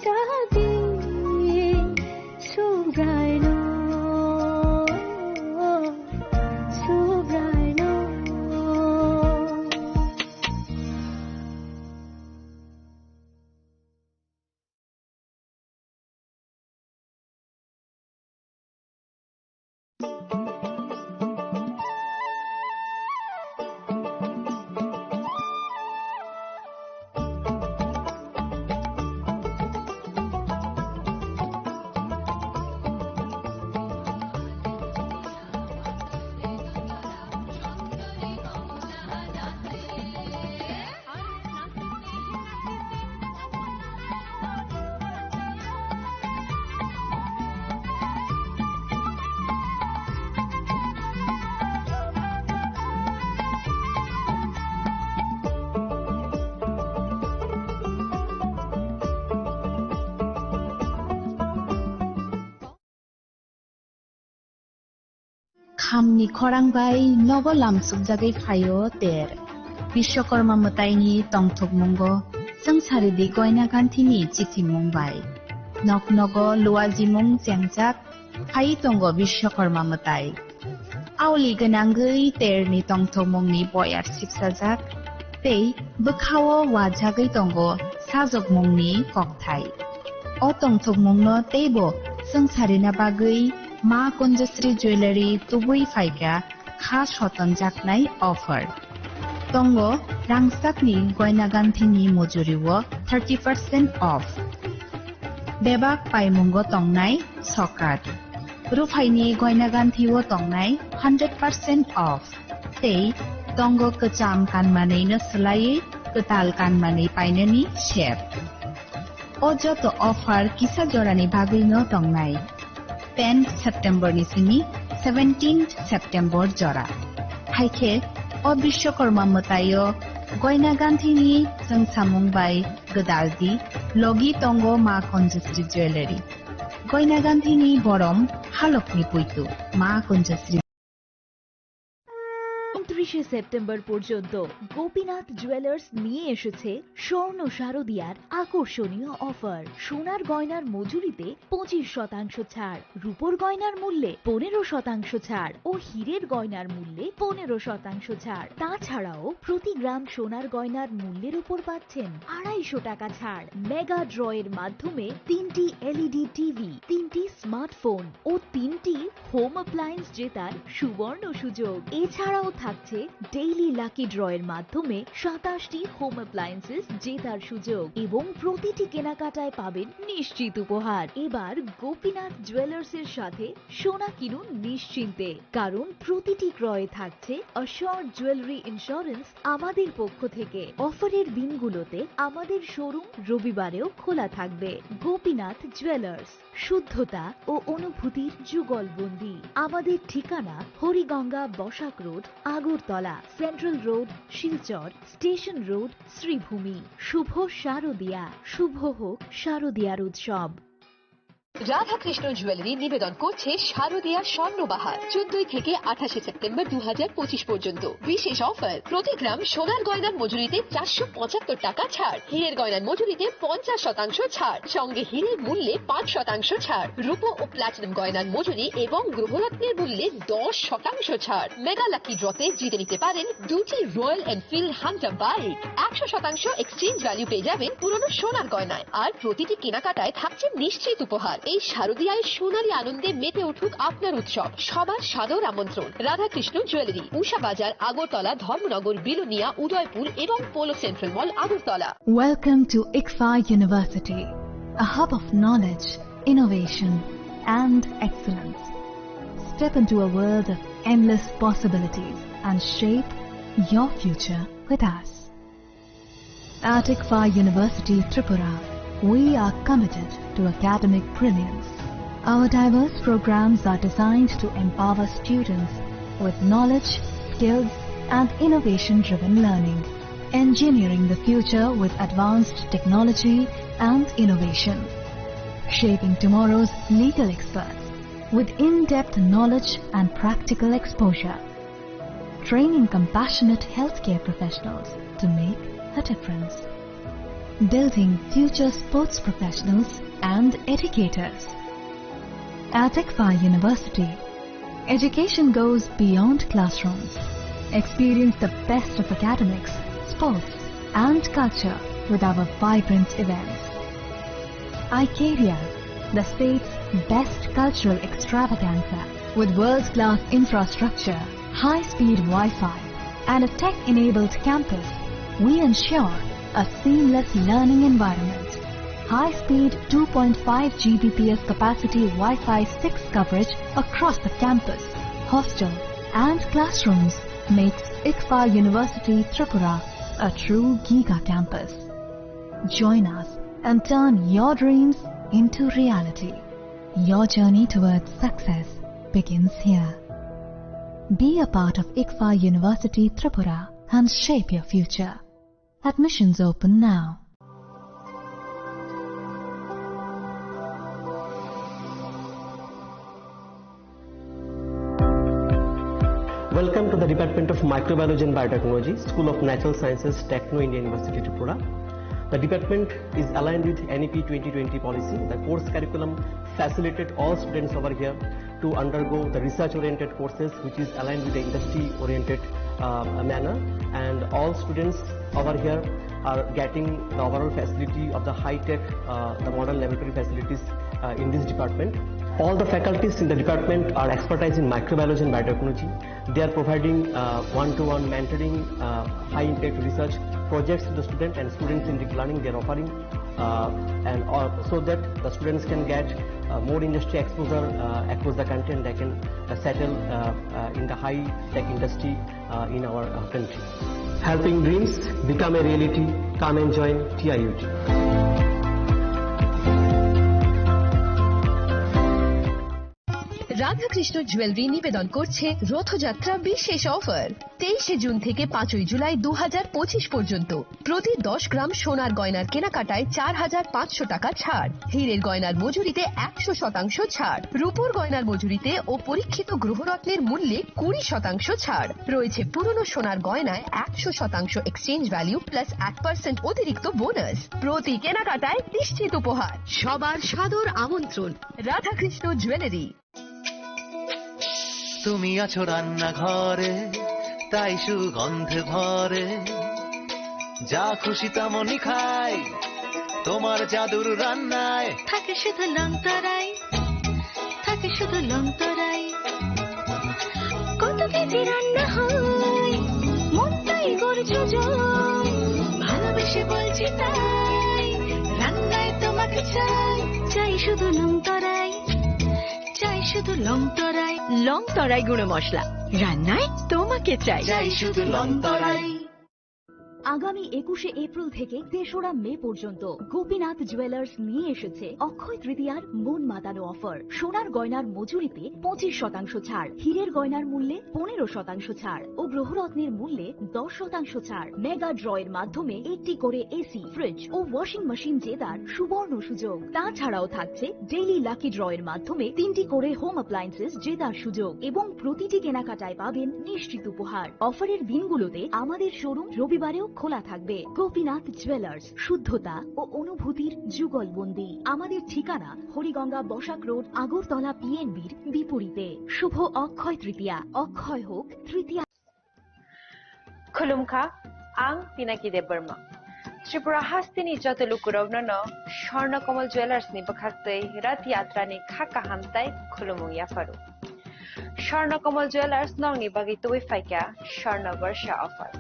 Tadi subraino, subraino. Khamni khorang bai nogo lamsukjagwi phaio ter. Bishwakarma mwtaini tongthokmungo chwng saridi Goina Ganthini chithimung bai. Nok nogo luajimung chengjak phai tongo Bishwakarma mwtai. Aoli gwnangwi terni tongthokmungni boyar sipsajak tei bwkhao wajagwi tongo sajokmungni kokthai. O tongthokmungno teibo chwng sarina bagwi Ma Kunjasri Jewellery tubui phaikha kha sotonjaknai offer. Tongo rangchakni Goina Ganthini mujurio thirty percent off. Bebak paimungo tongnai sokat. Ruphaini Goina Ganthio tongnai hundred percent off. Tei tongo kwcham kanmanwino swlaiwi kwtal kanmanwi painani sep. O joto offer kisa jorani bagwino tongnai. Ten September ni simi seventeen September jora. Haikhe o Bishwakarma mwtaio Goina Ganthini chwngsamung bai gwdaldi logi tongo Ma Kunjasri Jewellery. Goina Ganthini borom halokni puitu Ma Kunjasri. ঊনত্রিশে সেপ্টেম্বর পর্যন্ত গোপীনাথ জুয়েলার্স নিয়ে এসেছে স্বর্ণ শারদিয়ার আকর্ষণীয় অফার। সোনার গয়নার মজুরিতে পঁচিশ শতাংশ ছাড়, রূপোর গয়নার মূল্যে পনেরো শতাংশ ছাড় ও হীরের গয়নার মূল্যে পনেরো শতাংশ ছাড়। তাছাড়াও প্রতি গ্রাম সোনার গয়নার মূল্যের উপর পাচ্ছেন আড়াইশো টাকা ছাড়। মেগা ড্রয়ের মাধ্যমে তিনটি এলইডি টিভি, তিনটি স্মার্টফোন ও তিনটি হোম অ্যাপ্লায়েন্স জেতার সুবর্ণ সুযোগ। এছাড়াও থাকছে ডেইলি লাকি ড্রয়ের মাধ্যমে সাতাশটি হোম অ্যাপ্লায়েন্সেস জেতার সুযোগ এবং প্রতিটি কেনাকাটায় পাবেন নিশ্চিত উপহার। এবার গোপীনাথ জুয়েলার্সের সাথে সোনা কিনুন নিশ্চিন্তে, কারণ প্রতিটি ক্রয়ে থাকছে অ্যাসিওরড জুয়েলারি ইন্স্যুরেন্স আমাদের পক্ষ থেকে। অফারের দিনগুলোতে আমাদের শোরুম রবিবারেও খোলা থাকবে। গোপীনাথ জুয়েলার্স, শুদ্ধতা ও অনুভূতির যুগলবন্দি। আমাদের ঠিকানা Hariganga Basak road, Agartala, central road, Silchar, station road, Sribhumi. শুভ শারদিয়া, শুভ হোক শারদিয়ার উৎসব। রাধাকৃষ্ণ জুয়েলারি নিবেদন করছে শারদিয়া স্বর্ণবাহার, চোদ্দই থেকে আঠাশে সেপ্টেম্বর দু হাজার পঁচিশ পর্যন্ত। বিশেষ অফার, প্রতি গ্রাম সোনার গয়নার মজুরিতে চারশো পঁচাত্তর টাকা ছাড়, হীরের গয়নার মজুরিতে পঞ্চাশ শতাংশ ছাড়, সঙ্গে হীরের মূল্যে পাঁচ শতাংশ ছাড়, রূপো ও প্লাটিনাম গয়নার মজুরি এবং গ্রহরত্নের মূল্যে দশ শতাংশ ছাড়। মেগা লাকি ড্রতে জিতে নিতে পারেন দুটি রয়্যাল এনফিল্ড হান্টার বাইক, একশো শতাংশ এক্সচেঞ্জ ভ্যালু পেয়ে যাবেন পুরনো সোনার গয়নায়। আর প্রতিটি কেনাকাটায় থাকছে নিশ্চিত উপহার। এই শারদীয়ায় সোনালী আনন্দে মেতে উঠুক আপনার উৎসব। সবার সাদর আমন্ত্রণ। রাধাকৃষ্ণ জুয়েলারি, উষা বাজার, আগরতলা, ধর্মনগর, বিলোনিয়া, উদয়পুর এবং polo central mall, Agartala. Welcome to ICFAI University, a hub of knowledge, innovation, and excellence. Step into a world of endless possibilities and shape your future with us. At ICFAI University Tripura, we are committed to academic brilliance. Our diverse programs are designed to empower students with knowledge, skills, and innovation-driven learning, engineering the future with advanced technology and innovation, shaping tomorrow's legal experts with in-depth knowledge and practical exposure, training compassionate healthcare professionals to make a difference. building future sports professionals and educators. At ICFAR University, education goes beyond classrooms. Experience the best of academics, sports, and culture with our vibrant events. Icaria, the state's best cultural extravaganza, with world-class infrastructure, high-speed Wi-Fi, and a tech-enabled campus, we ensure a seamless learning environment. High-speed two point five G B P S capacity Wi-Fi six coverage across the campus, hostel, and classrooms makes ICFAR University Tripura a true giga campus. Join us and turn your dreams into reality. Your journey towards success begins here. Be a part of ICFAR University Tripura and shape your future. Admissions open now. Welcome to the Department of Microbiology and Biotechnology, School of Natural Sciences, Techno India University, Tripura. The department is aligned with N E P twenty twenty policy. The course curriculum facilitate all students over here to undergo the research-oriented courses, which is aligned with the industry-oriented, uh, manner. And all students over here are getting the overall facility of the high-tech, uh, the modern laboratory facilities, uh, in this department. All the faculties in the department are expertise in microbiology and biotechnology. They are providing, uh, one-to-one mentoring, uh, high-impact research projects to the student and students-centric learning they are offering, uh, and, uh, so that the students can get, uh, more industry exposure, uh, across the country, and they can, uh, settle, uh, uh, in the high-tech industry, uh, in our, uh, country. Helping dreams become a reality. Come and join T I U T. Radhakrishna jewellery নিবেদন করছে রথযাত্রা বিশেষ অফার। তেইশে জুন থেকে পাঁচই জুলাই দু হাজার পঁচিশ পর্যন্ত প্রতি দশ গ্রাম সোনার গয়নার কেনাকাটায় চার হাজার পাঁচশো টাকা ছাড়, হীরের গয়নার মজুরিতে একশো শতাংশ ছাড়, রূপোর গয়নার মজুরিতে ও পরীক্ষিত গ্রহরত্নের মূল্যে কুড়ি শতাংশ ছাড়। রয়েছে পুরনো সোনার গয়নায় একশো শতাংশ এক্সচেঞ্জ ভ্যালু প্লাস এক পার্সেন্ট অতিরিক্ত বোনাস। প্রতি কেনাকাটায় নিশ্চিত উপহার। সবার সাদর আমন্ত্রণ। রাধাকৃষ্ণ জুয়েলারি। তুমি আছো রান্নাঘরে, তাই সুগন্ধে ভরে। যা খুশি তেমনই খাই, তোমার জাদুর রান্নায়। থাকে শুধু লংতরাই, থাকে শুধু লংতরাই। কত কেজি রান্না হয়, মনটাই গড়ে যোজন। ভালোবেসে বলছি তাই, রান্নায় তোমাকে চাই। চাই শুধু লংতরাই, চাই শুধু লংতরাই। লংতরাই গুঁড়ো মশলা, রান্নায় তোমাকে চাই। চাই শুধু লংতরাই। আগামী একুশে এপ্রিল থেকে তেসরা মে পর্যন্ত গোপীনাথ জুয়েলার্স নিয়ে এসেছে অক্ষয় তৃতীয়ার মন মাতানো অফার। সোনার গয়নার মজুরিতে পঁচিশ শতাংশ ছাড়, হীরের গয়নার মূল্যে পনেরো শতাংশ ছাড় ও গ্রহরত্নের মূল্যে দশ শতাংশ ছাড়। মেগা ড্র এর মাধ্যমে একটি করে এসি, ফ্রিজ ও ওয়াশিং মেশিন জেতার সুবর্ণ সুযোগ। তাছাড়াও থাকছে ডেইলি লাকি ড্র এর মাধ্যমে তিনটি করে হোম অ্যাপ্লায়েন্সেস জেতার সুযোগ এবং প্রতিটি কেনাকাটায় পাবেন নিশ্চিত উপহার। অফারের দিনগুলোতে আমাদের শোরুম রবিবারেও খোলা থাকবে। গোপীনাথ জুয়েলার্স, শুদ্ধতা ও অনুভূতির যুগলবন্দি। আমাদের ঠিকানা হরিগঙ্গা বসাক রোড, আগরতলা পিএনবির বিপরীতে। শুভ অক্ষয় তৃতীয়া, অক্ষয় হোক তৃতীয়া। Khulumkha, ang Pinaki Debbarma. Tripura hasteni joto lukurokno no Swarna Kamal Jewellers ni bwkhaktwi Rath Yatra ni kha kaham tai khulumung yapharu. Swarna Kamal Jewellers nokni bagwi tubui phaikha Swarna Barsha offer.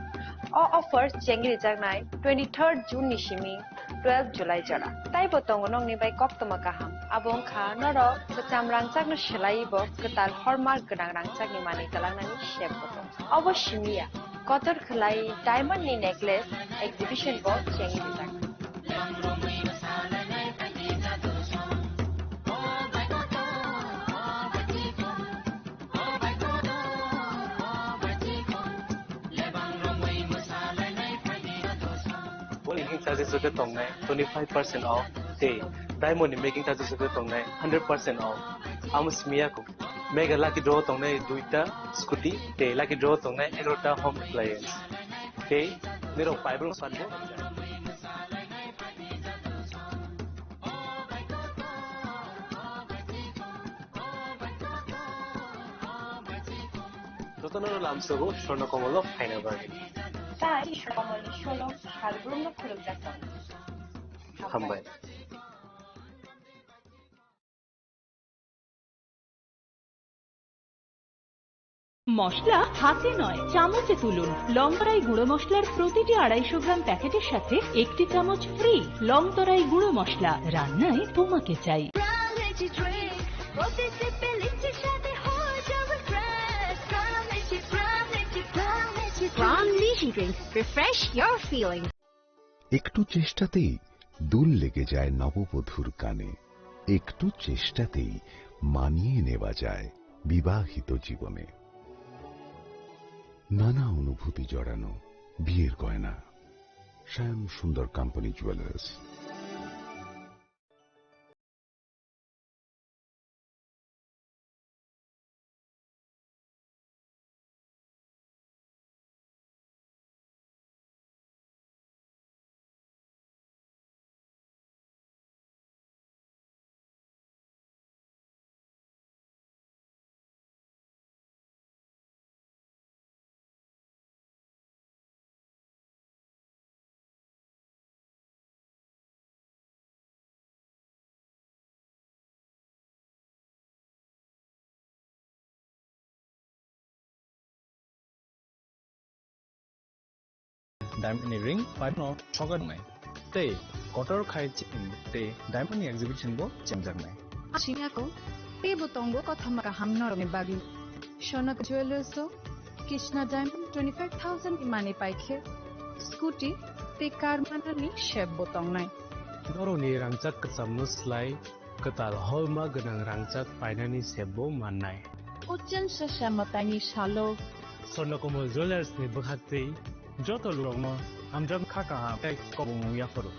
O offer chengrijaknai twenty-third June ni simi twelve July jora. Taibo tongo nokni bai koktwma kaham. Abo wngkha norok kwcham rangchakno swlaiwi bo kwtal hallmark gwnang rangchakni manwi twlangnani sep bo tongo. Obo simi ya, kotor khwlai diamond ni necklace exhibition bo chengwi rijak. Making charges rok tongnai twenty five percent off tei diamond ni making charges rok tongnai hundred percent off. Amo simi ya kok. Mega lucky draw tongnai duita scooty tei lucky draw tongnai egarota home appliance. Tei nirok paibrok sanbo. Jotono lamsogo Swarnakomolo phaina bagwi. Tai Swarnakomolni solo salbrumno khulumjak tongo. Hambai. মশলা হাতে নয়, চামচে তুলুন। লং তরাই গুঁড়ো মশলার প্রতিটি আড়াইশো গ্রাম প্যাকেটের সাথে একটি চামচ ফ্রি। লং তরাই গুঁড়ো মশলা, রান্নায় তোমাকে চাই। Prime Energy Drink, প্রতি সিপে লিচ্ছে সাথে হয়ে যাবে fresh. Prime Energy, Prime Energy, Prime Energy Drink. Prime Energy Drink, refresh your feeling. একটু চেষ্টাতেই দুল লেগে যায় নববধূর কানে, একটু চেষ্টাতেই মানিয়ে নেওয়া যায় বিবাহিত জীবনে। নানা অনুভূতি জড়ানো বিয়ের গয়না। শ্যাম সুন্দর company jewellers. Diamond ni ring pai no sogar nai. Tei kotor khai chini tei diamond ni exhibition bo chemjak nai. Sini ako, tei bo tongo kothoma kaham norok ni bagwi. Sonok Jewellers o Krishna Diamond twenty five thousand ni manwi paikhe, scooty tei car manani sep bo tongnai. Norokni rangchak kwchamno slai kwtal holma gwnang rangchak painani sep bo mannai. Uchel Sasa Mwtaini salo. Swarnakomol Jewellers ni bwkhaktwi joto lurokno hamjak kha kaham tei kobongmung yapharo.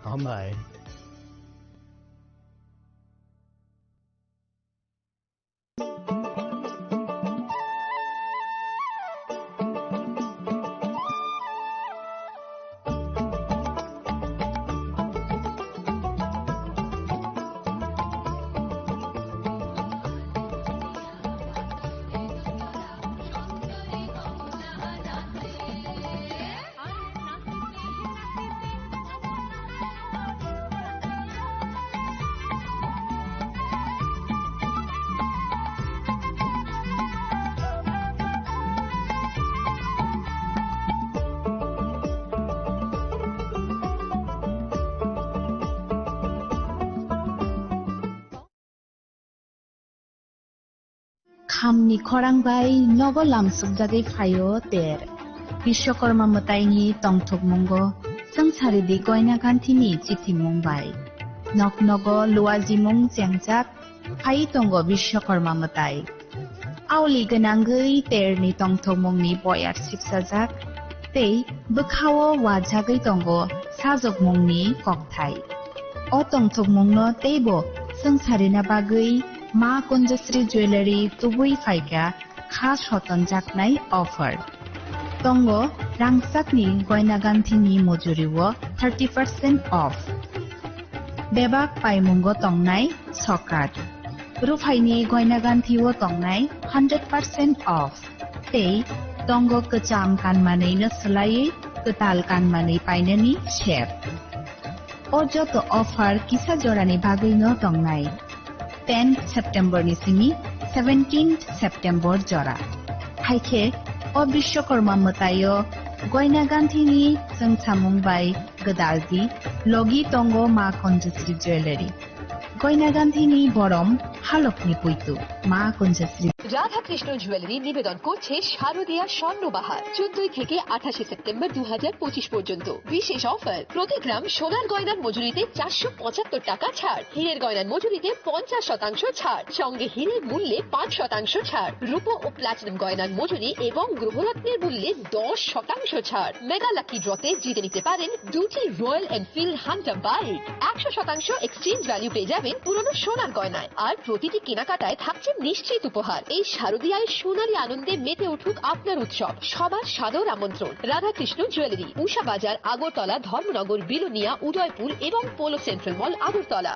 Hambai. Khamni khorang bai nogo lamsukjagwi phaio ter. Biswakorma mwtaini tongthokmungo swngcharidi goina ganthini chithimung bai. Nok nogo luajimung chengjak phai tongo Biswakorma mwtai. Aoli gwnangwi terni tongthokmungni boyar sipsajak tei bwkhao wajagwi tongo sajokmungni kokthai. O tongthokmungno teibo swngcharina bagwi Ma Kunjasri Jewellery tubui phaikha kha sotonjaknai offer. Tongo rangchakni goina ganthini mujuriwo thirty percent off. Bebak paimungo tongnai sokat. Ruphaini goina ganthio tongnai hundred percent off. Tei tongo kwcham kanmanwino swlaiwi kwtal kanmanwi painani sep. O joto offer kisa jorani bagwino tongnai. Ten September ni simi seventeen September jora. Haikhe o Biswakorma mwtaio goina ganthini chwngsamung bai gwdaldi logi tongo Ma Kanjasri Jewellery. Goina ganthini borom halokni puitu Ma Kanjasri. Radhakrishna jewellery নিবেদন করছে শারদীয়া স্বর্ণ বাহার, চোদ্দই থেকে আঠাশে সেপ্টেম্বর দু হাজার পঁচিশ পর্যন্ত। বিশেষ অফার, প্রতি গ্রাম সোনার গয়নার মজুরিতে চারশো পঁচাত্তর টাকা ছাড়, হীরের গয়নার মজুরিতে পঞ্চাশ শতাংশ ছাড়, সঙ্গে হীরের মূল্যে পাঁচ শতাংশ ছাড়, রূপো ও প্লাটিনাম গয়নার মজুরি এবং গ্রহরত্নের মূল্যে দশ শতাংশ ছাড়। মেগা লাকি ড্রতে জিতে নিতে পারেন দুটি রয়্যাল এনফিল্ড হান্টার বাইক, একশো শতাংশ এক্সচেঞ্জ ভ্যালু পেয়ে যাবেন পুরনো সোনার গয়নায়। আর প্রতিটি কেনাকাটায় থাকছে নিশ্চিত উপহার। এই শারদীয়ায় সোনালী আনন্দে মেতে উঠুক আপনার উৎসব। সবার সাদর আমন্ত্রণ। রাধাকৃষ্ণ জুয়েলারি, উষা বাজার, আগরতলা, ধর্মনগর, বিলোনিয়া, উদয়পুর এবং polo central mall, Agartala.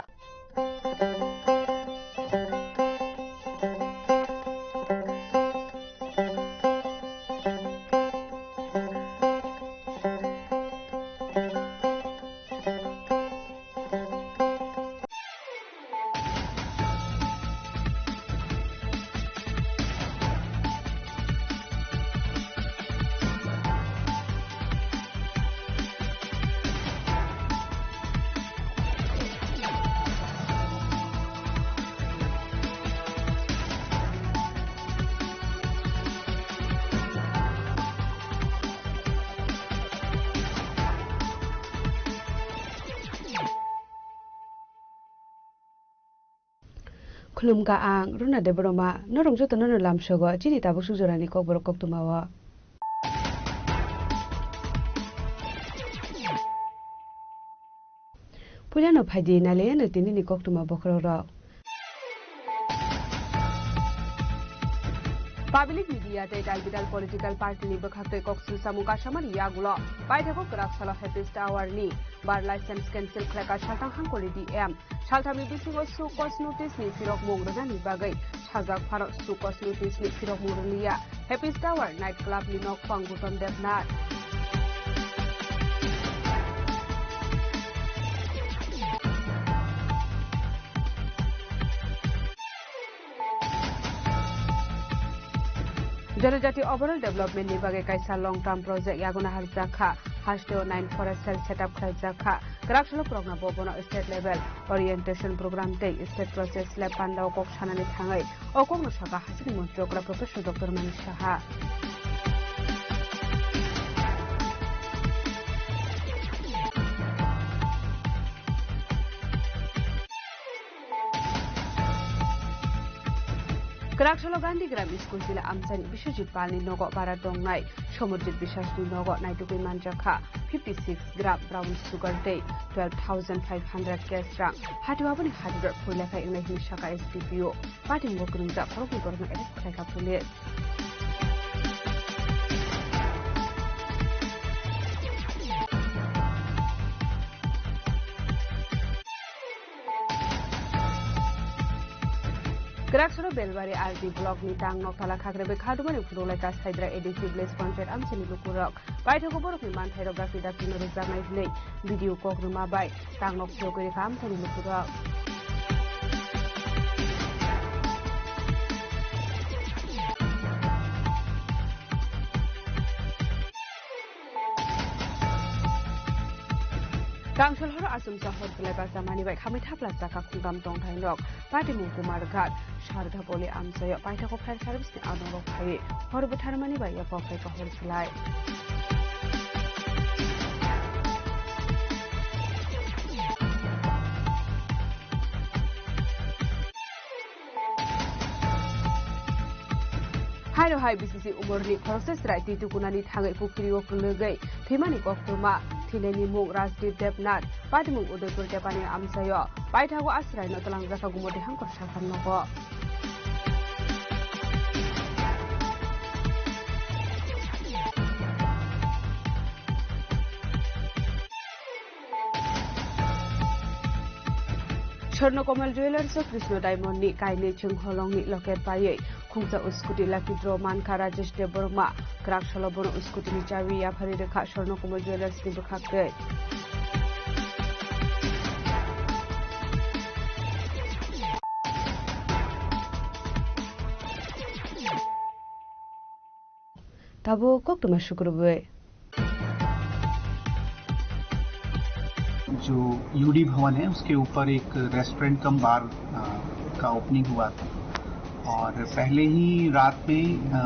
Khulumkha ang Runa Debbarma, norok jotono no lamsogo chini tabuk suk jorani kokborok koktwmao. Puilano phaidi nailaiano tinini koktwma bokhorokrok. Public media tei dal bidal political party ni bwkhaktwi kok silsamung kasamani yagulo paithago kwrak salo Happy Tower ni bar license cancel khlaikha Salthang Hangkori D M. Salthamni bisingo show cause notice ni phirokmung rwnani bagwi sajak phano show cause notice ni phirokmung rwliya Happy Tower night club ni nokphang Gautam Debnath. Janajati overall development ni bagwi kaisa long term project yago naharjak kha. Hasteo nine forest cell setup khlaijak kha. Kwrak salo borokno bo bono state level orientation program tei state process lab pandao kok sanani thangwi o kokno sakha hasteni montri okra Professor Doctor Manik Saha. Kwraksalo Gandhigram School jila amchaini Biswajit Palni nogo bara tongnai Somorjit Biswasni nogo naitugwi manjakha fifty six gram brown sugar tei twelve thousand five hundred cash rang. Hati aboni hati rok phuilaikhai wngnai hwnwi sakha S D P O. Patimung kwrwngjak khoroknwi borokno arrest khlaikha police. Kwraksalo Belbari R D block ni tang Noktala Khakrebai Khadumani phunukhlaikha Saidra A D C village panchayat amchaini lukurok. Paithago borokni manthairok dakti dakti no rwjaknai hwnwi B D O kok rwma bai tang nok phiyogwi rwkha amchaini lukurok. Kangsalhoro achomsa hor belai bachamani bai khamwi thapla chakha khungtam tongthairok. Patimung Kumarghat, Sardhapoli amchaio paithago fire service ni anorok phaiwi hor butharmani bai yapok khaikha hor belai. Haino hai B C C umorni khoroksa chwrai twi tukunani thangwi pukhiri o kwlwgwi thwimani koktwma, thwinaini mung Rajdeep Debnath, patimung Udaipur Tepani amchaio paithago a chwraino twlangjakha Gumoti Hangkor salkam nogo. Swarno Komal Jewellers o Krishna Diamond ni kainwi chwng holong ni locket paiwi khungsa scooty lucky draw mankha Rajesh Debbarma. Kwrak salo bono scooty ni chabi yaphari rwkha Swarno Komal Jewellers ni bwkhak twi. Tabuk koktwma sukrubwi. जो यूडी भवन है, उसके ऊपर एक restaurant cum बार, अ, का ओपनिंग हुआ था और पहले ही रात में, अ,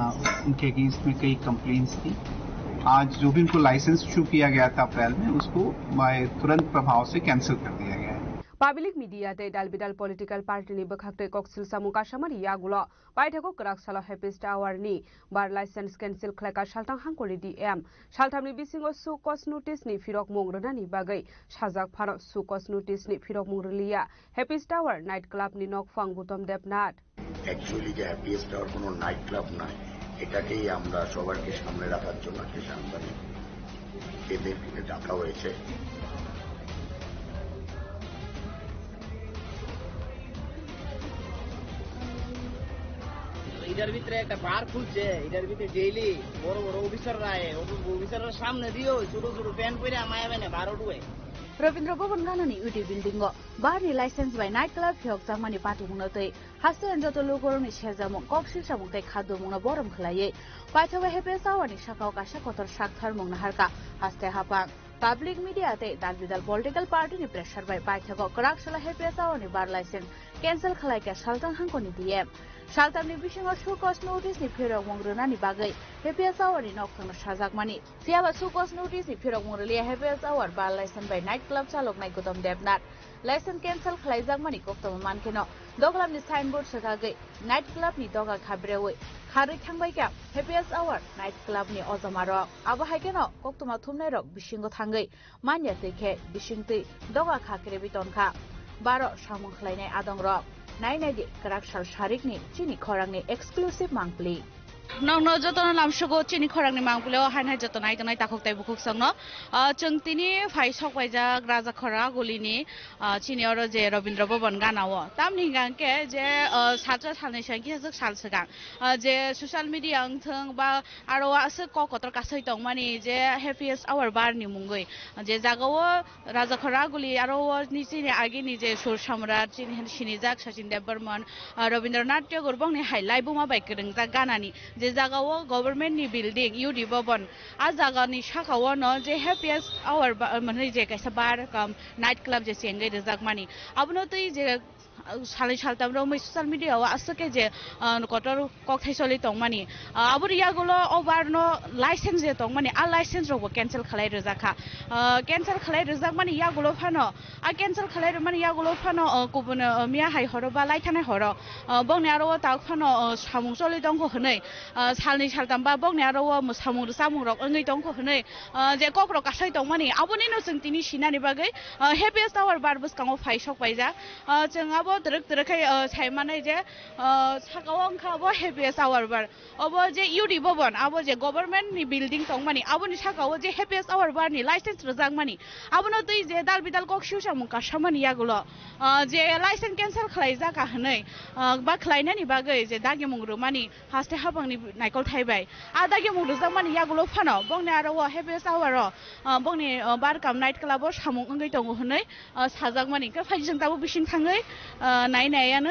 उनके अगेंस्ट में कई कंप्लेंट्स थी। आज जो भी उनको लाइसेंस इशू किया गया था अप्रैल में, उसको बाय तुरंत प्रभाव से कैंसिल कर दिया गया है। Public media tei dal bidal political party ni bwkhak tei kok silsamung kasamani yagulo paithago kwrak salo Happy Tower ni bar license cancel khlaikha Salthang Hangkori D M. Salthamni bisingo show cause notice ni phirokmung rwnani bagwi sajak phano show cause notice ni phirokmung rwliya Happy Tower night club ni nokphang Gautam Debnath. Actually যে happiest tower কোনো night club নয়, এটাকেই আমরা সবারকে সামনে রাখার জন্য একটা সাংবাদিক এদেরকে ডাকা হয়েছে। এটার ভিতরে একটা বার খুলছে, এটার ভিতরে ডেইলি বড় বড় অফিসাররা আয়, অফিসাররা সামনে দিয়েও ছোট ছোট প্যান্ট পরে আমায় মানে বারো ডুবে। Rabindra Bhavan ganani U D building o bar ni license bai night club phiyok jakmani patimungno tei haste joto lukurokni sejamung, kok silsamung tei khadomungno borom khlaiwi paithago Happy Tower ni sakao kaisa kotor saktharmung naharkha haste haphang. Public media tei dal bidal political party ni pressure bai paithago kwrak salo Happy Tower ni bar license cancel khlaikha Salthang Hangkor ni D M. Saltham ni bisingo show cause notice ni phirokmung rwnani bagwi Happy Tower ni nokthangno sajakmani. Phiyaba show cause notice ni phirokmung rwliya Happy Tower bar license bai night club chaloknai Gautam Debnath. License cancel khlaijakmani koktwma mankheno Doglamni signboard swkagwi night clubni doga kha brewi kharwi thangbaikha happiest hour night clubni ojomarok. Abo hai kheno koktwma thumnairok bisingo thangwi manya twi khe bisingtwi doga kha krebi tonkha baro samung khlainai adongrok. Nai naidi kwrak sal sarikni chini khorangni exclusive mangpli. Nokno jotono lamsugo chini khorangni mangpli o hai hai joto nai tongnai takhuk tei bukhuk songno. Ah, chwng tini phai sok paijak Raja Khora Gulini, ah, chini oro je Rabindra Bhaban gana o. Tamni hingka hingke je, ah, salsa salnwi sal kisa swk sal swkang, ah, je social media wngthwng ba aro aswk kok kotor kasai tongmani je happiest hour bar ni mungwi. Je jaga o Raja Khora Guli aro o ni chini agini je sur samrat chini sinijak Sachin Debbarman, ah, Rabindranath Tagore bongni hai laibuma bai kwrwngjak ganani je jaga o government ni building U D Bhaban, a jaga ni saka o no je happiest hour ba, mane je kaisa bar cum night club je chengwi rwjakmani abono twi je salnwi saltam romwi social media o aswk khe je, ah, kotor kokthai choli tongmani. Ah, aboni yagulo o bar no license je tongmani, a license rokbo cancel khalai rwjak kha. Ah, cancel khalai rwjakmani yagulo phano, a cancel khalai rwmani yagulo phano, ah, kubun, ah, miya hai horo ba laithanai horo, ah, bongni aro o tak phano, ah, samung choli tongkho hwnwi, ah, salnwi saltam ba bongni aro o samung rwchamung rok wngwi tongkho hwnwi, ah, je kok rok kasai tongmani, aboni no chwng tini sinani bagwi, ah, happiest hour bar bwskango phai sok paijak. Ah, chwng abo twrwk twrwk khai, ah, sai manai je, ah, saka o wngkha abo happiest hour bar. Obo je U D Bhaban, abo je government ni building tongmani, aboni saka o je happiest hour bar ni license rwjakmani, abono twi je dal bidal kok siu samung kasamani yagulo, ah, je license cancel khlaijak ka hwnwi, ah, ba khlainani bagwi je dagimung rwmani haste habangni naikolthai bai. A dagimung rwjakmani yagulo phano bongni aro o happiest hour o, ah, bongni, ah, bar cum night club o samung wngwi tongo hwnwi, ah, sajakmani. Hwnkhe phai chwng tabuk bising thangwi, ah, nai nai ano.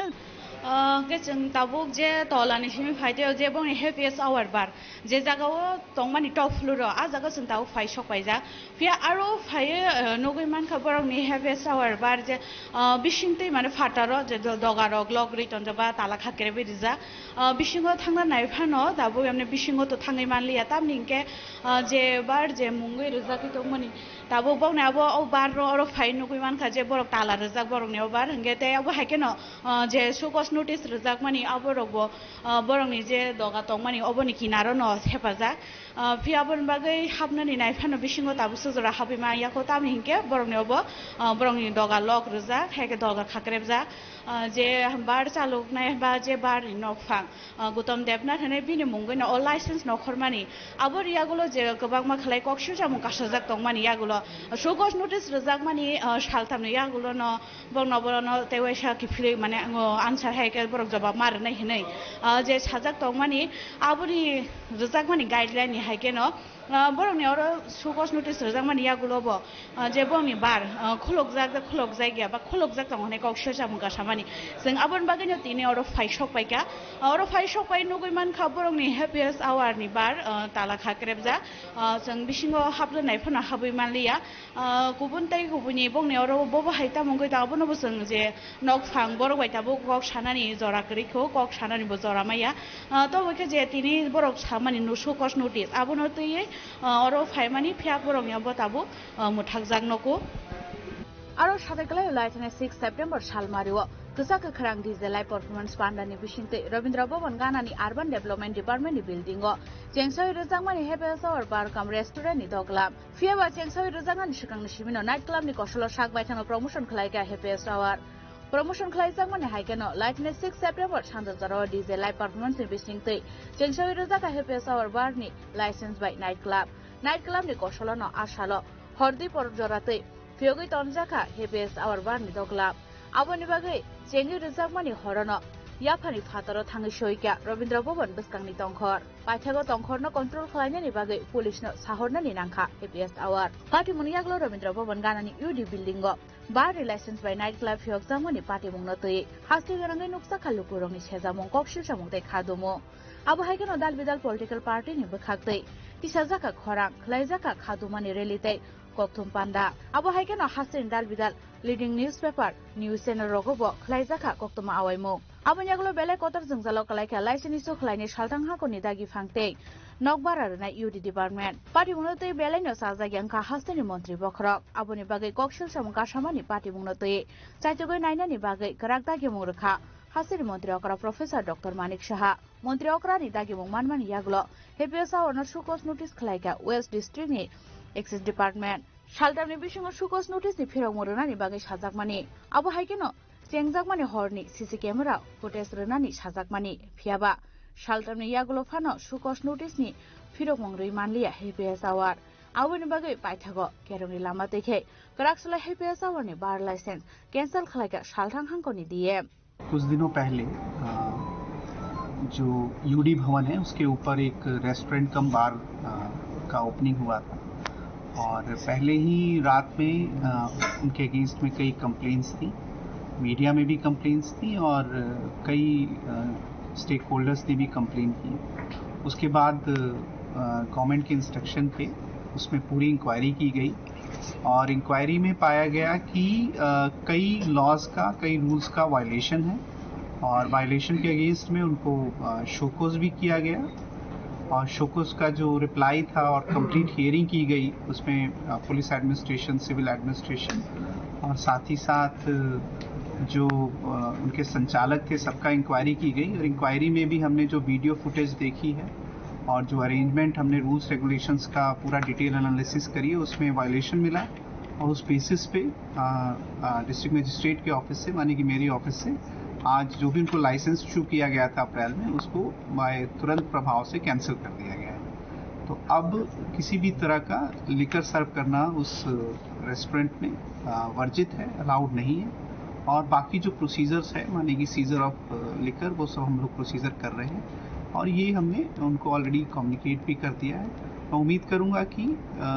Ah, hwnkhe chwng tabuk je tolani simi phai tei o je bongni happiest hour bar, je jaga o tongmani top floor o, a jaga chwng tabuk phai sok paijak. Phiya aro phaiwi, ah, nugwi mankha borokni happiest hour bar je, ah, bisingtwi mane phataro je do-, dogarok lock rwi tonjak ba tala kha krebwi rijak. Ah, bisingo thangna nai phano tabuk emne bisingo to thangwi manliya, tamni hinkhe, ah, je bar je mungwi rwjagwi tongmani, tabuk bokni abo o bar ro oro phai nugwi mankha je borok tala rwjak borokni o bar, hinkhe tei abo hai kheno, ah, je show cause notice rwjakmani aborokbo, ah, borokni je doga tongmani oboni kinaro no thepajak. Ah, phiya aboni bagwi hapnani nai phano bisingo tabuk sujora habwi ma yako, tamni hinkhe borokni obo, ah, borokni doga lock rwjak, hai khe doga khakrebjak. Ah, je bar chaloknai ba je bar ni nokphang, ah, Gautam Debnath hwnwi bini mungwi no o license nokhormani. Aboni yagulo je kwbangma khlai kok siu samung kasajak tongmani yagulo, show cause notice rwjakmani, ah, saltamni yagulo no bokno borono tei waisa kiphilwi mane, o answer hai khe borok jobab ma rwnai hwnwi, ah, je sajak tongmani, aboni rwjakmani guideline ni hai kheno, ah, borokni oro show cause notice rwjakmani yagulo bo, ah, je borokni bar, ah, khulukjak, khulukjak ya ba khulukjak tongo hwnwi kok siu samung kasamani. Chwng aboni bagwino tini oro phai sok paikha. Ah, oro phai sok pai nugwi mankha borokni happiest hour ni bar, ah, tala kha krebjak. Ah, chwng bisingo hapna nai phano habwi manliya. Ah, kubun tei kubuni bongni oro bobo hai tamo wngwi tongo, abono bo chwng je nokphang borok bai tabuk kok sanani jora kwrwi kho, kok sanani bo jora maya. Ah, tobo khe je tini borok samani no show cause notice, abono twiwi, ah, oro phaimani phiya borokni abo tabuk, ah, mwthakjak nogo. Aro satai kwlai lai thani six September salmario kwchak kwkhrang D J live performance pandani bisingtwi Rabindra Bhaban ganani Urban Development Department ni building o chengsawi rwjakmani happiest hour bar cum restaurant ni doglam. Phiya ba chengsawi rwjaknani swkangni simino night club ni kosolo sak baithangno promotion khlai kha happiest hour. Promotion khlaijakmani hai kheno laithani six September sanja jorao D J live performance ni bisingtwi chengsawi rwjak kha happiest hour bar ni license bai night club. Night club ni kosolo no a salo hor dui por joratwi phiyogwi tonjak kha happiest hour bar ni doglam. Aboni bagwi chengwi rwjakmani horono yaphani phataro thangwi soikha Rabindra Bhaban bwskangni tongkhor. Paithago tongkhorno control khlainani bagwi police no sahornani nangkha happiest hour. Patimungni yagulo Rabindra Bhaban ganani U D building o bar ni license bai night club phiyokjakmani patimungno twi haste gwnangwi nukjakha lukurokni sejamung, kok siusamung tei khadumung. Abo hai kheno dal bidal political party ni bwkhaktwi tisajakha khorang, khlaijakha khadumani rally tei kokthum panda. Abo hai kheno hasteni dal bidal leading newspaper, news channel rogo bo khlaijakha koktwma awaimung. Aboni yagulo belai kotor jwngjalo kwlaikha laisini su khlaini salthang hakorni dagi phang tei Nokbar rwnai U D department. Patimungno twi belaino chajak yang kha hasteni montri bokhorok. Aboni bagwi koksil samung kasamani patimungno twi chaitugwi nainani bagwi kwrak dagimung rwkha hasteni montri okra Professor Doctor Manik Saha. Montri okrani dagimung manmani yagulo H P S awarno show cause notice khlaikha West District ni Excise Department. Saltamni bisingo show cause notice ni phirokmung rwnani bagwi sajakmani. Abo hai kheno chengjakmani horni C C camera footage rwnani sajakmani. Phiyaba saltamni yagulo phano show cause notice ni phirokmung rwi manliya H P S awar. Aboni bagwi paithago kerongni lama twi khe kwrak sala H P S awar ni bar license cancel khlaikha salthang hangkoni D M. कुछ दिनों पहले अ, जो यूडी भवन है, उसके ऊपर एक restaurant cum बार अ, का ओपनिंग हुआ था। और पहले ही रात में अ, उनके अगेंस्ट में कई कंप्लेंट्स थी, मीडिया में भी कंप्लेंट्स थी और कई स्टेक होल्डर्स ने भी कंप्लेन की। उसके बाद गवर्नमेंट के इंस्ट्रक्शन पे उसमें पूरी इंक्वायरी की गई और इंक्वायरी में पाया गया कि अ, कई लॉज का, कई रूल्स का वायलेशन है और वायलेशन के अगेंस्ट में उनको शोकोज भी किया गया। और शोकोज का जो रिप्लाई था और कंप्लीट हियरिंग की गई, उसमें अ, पुलिस एडमिनिस्ट्रेशन, सिविल एडमिनिस्ट्रेशन और साथ ही साथ अ, जो अ, उनके संचालक थे, सबका इंक्वायरी की गई। और इंक्वायरी में भी हमने जो वीडियो फुटेज देखी है और जो अरेंजमेंट, हमने रूल्स रेगुलेशंस का पूरा डिटेल एनालिसिस करी है, उसमें वायलेशन मिला। और उस बेसिस पे डिस्ट्रिक्ट मजिस्ट्रेट के ऑफिस से, माने कि मेरी ऑफिस से, आज जो भी उनको लाइसेंस इशू किया गया था अप्रैल में, उसको बाय तुरंत प्रभाव से कैंसिल कर दिया गया है। तो अब किसी भी तरह का लिकर सर्व करना उस रेस्टोरेंट में अ, वर्जित है, अलाउड नहीं है। और बाकी जो प्रोसीजर्स है, माने कि सीजर ऑफ लिकर, वो सब हम लोग प्रोसीजर कर रहे हैं। और ये हमने उनको ऑलरेडी कम्युनिकेट भी कर दिया है। मैं उम्मीद करूंगा कि अ,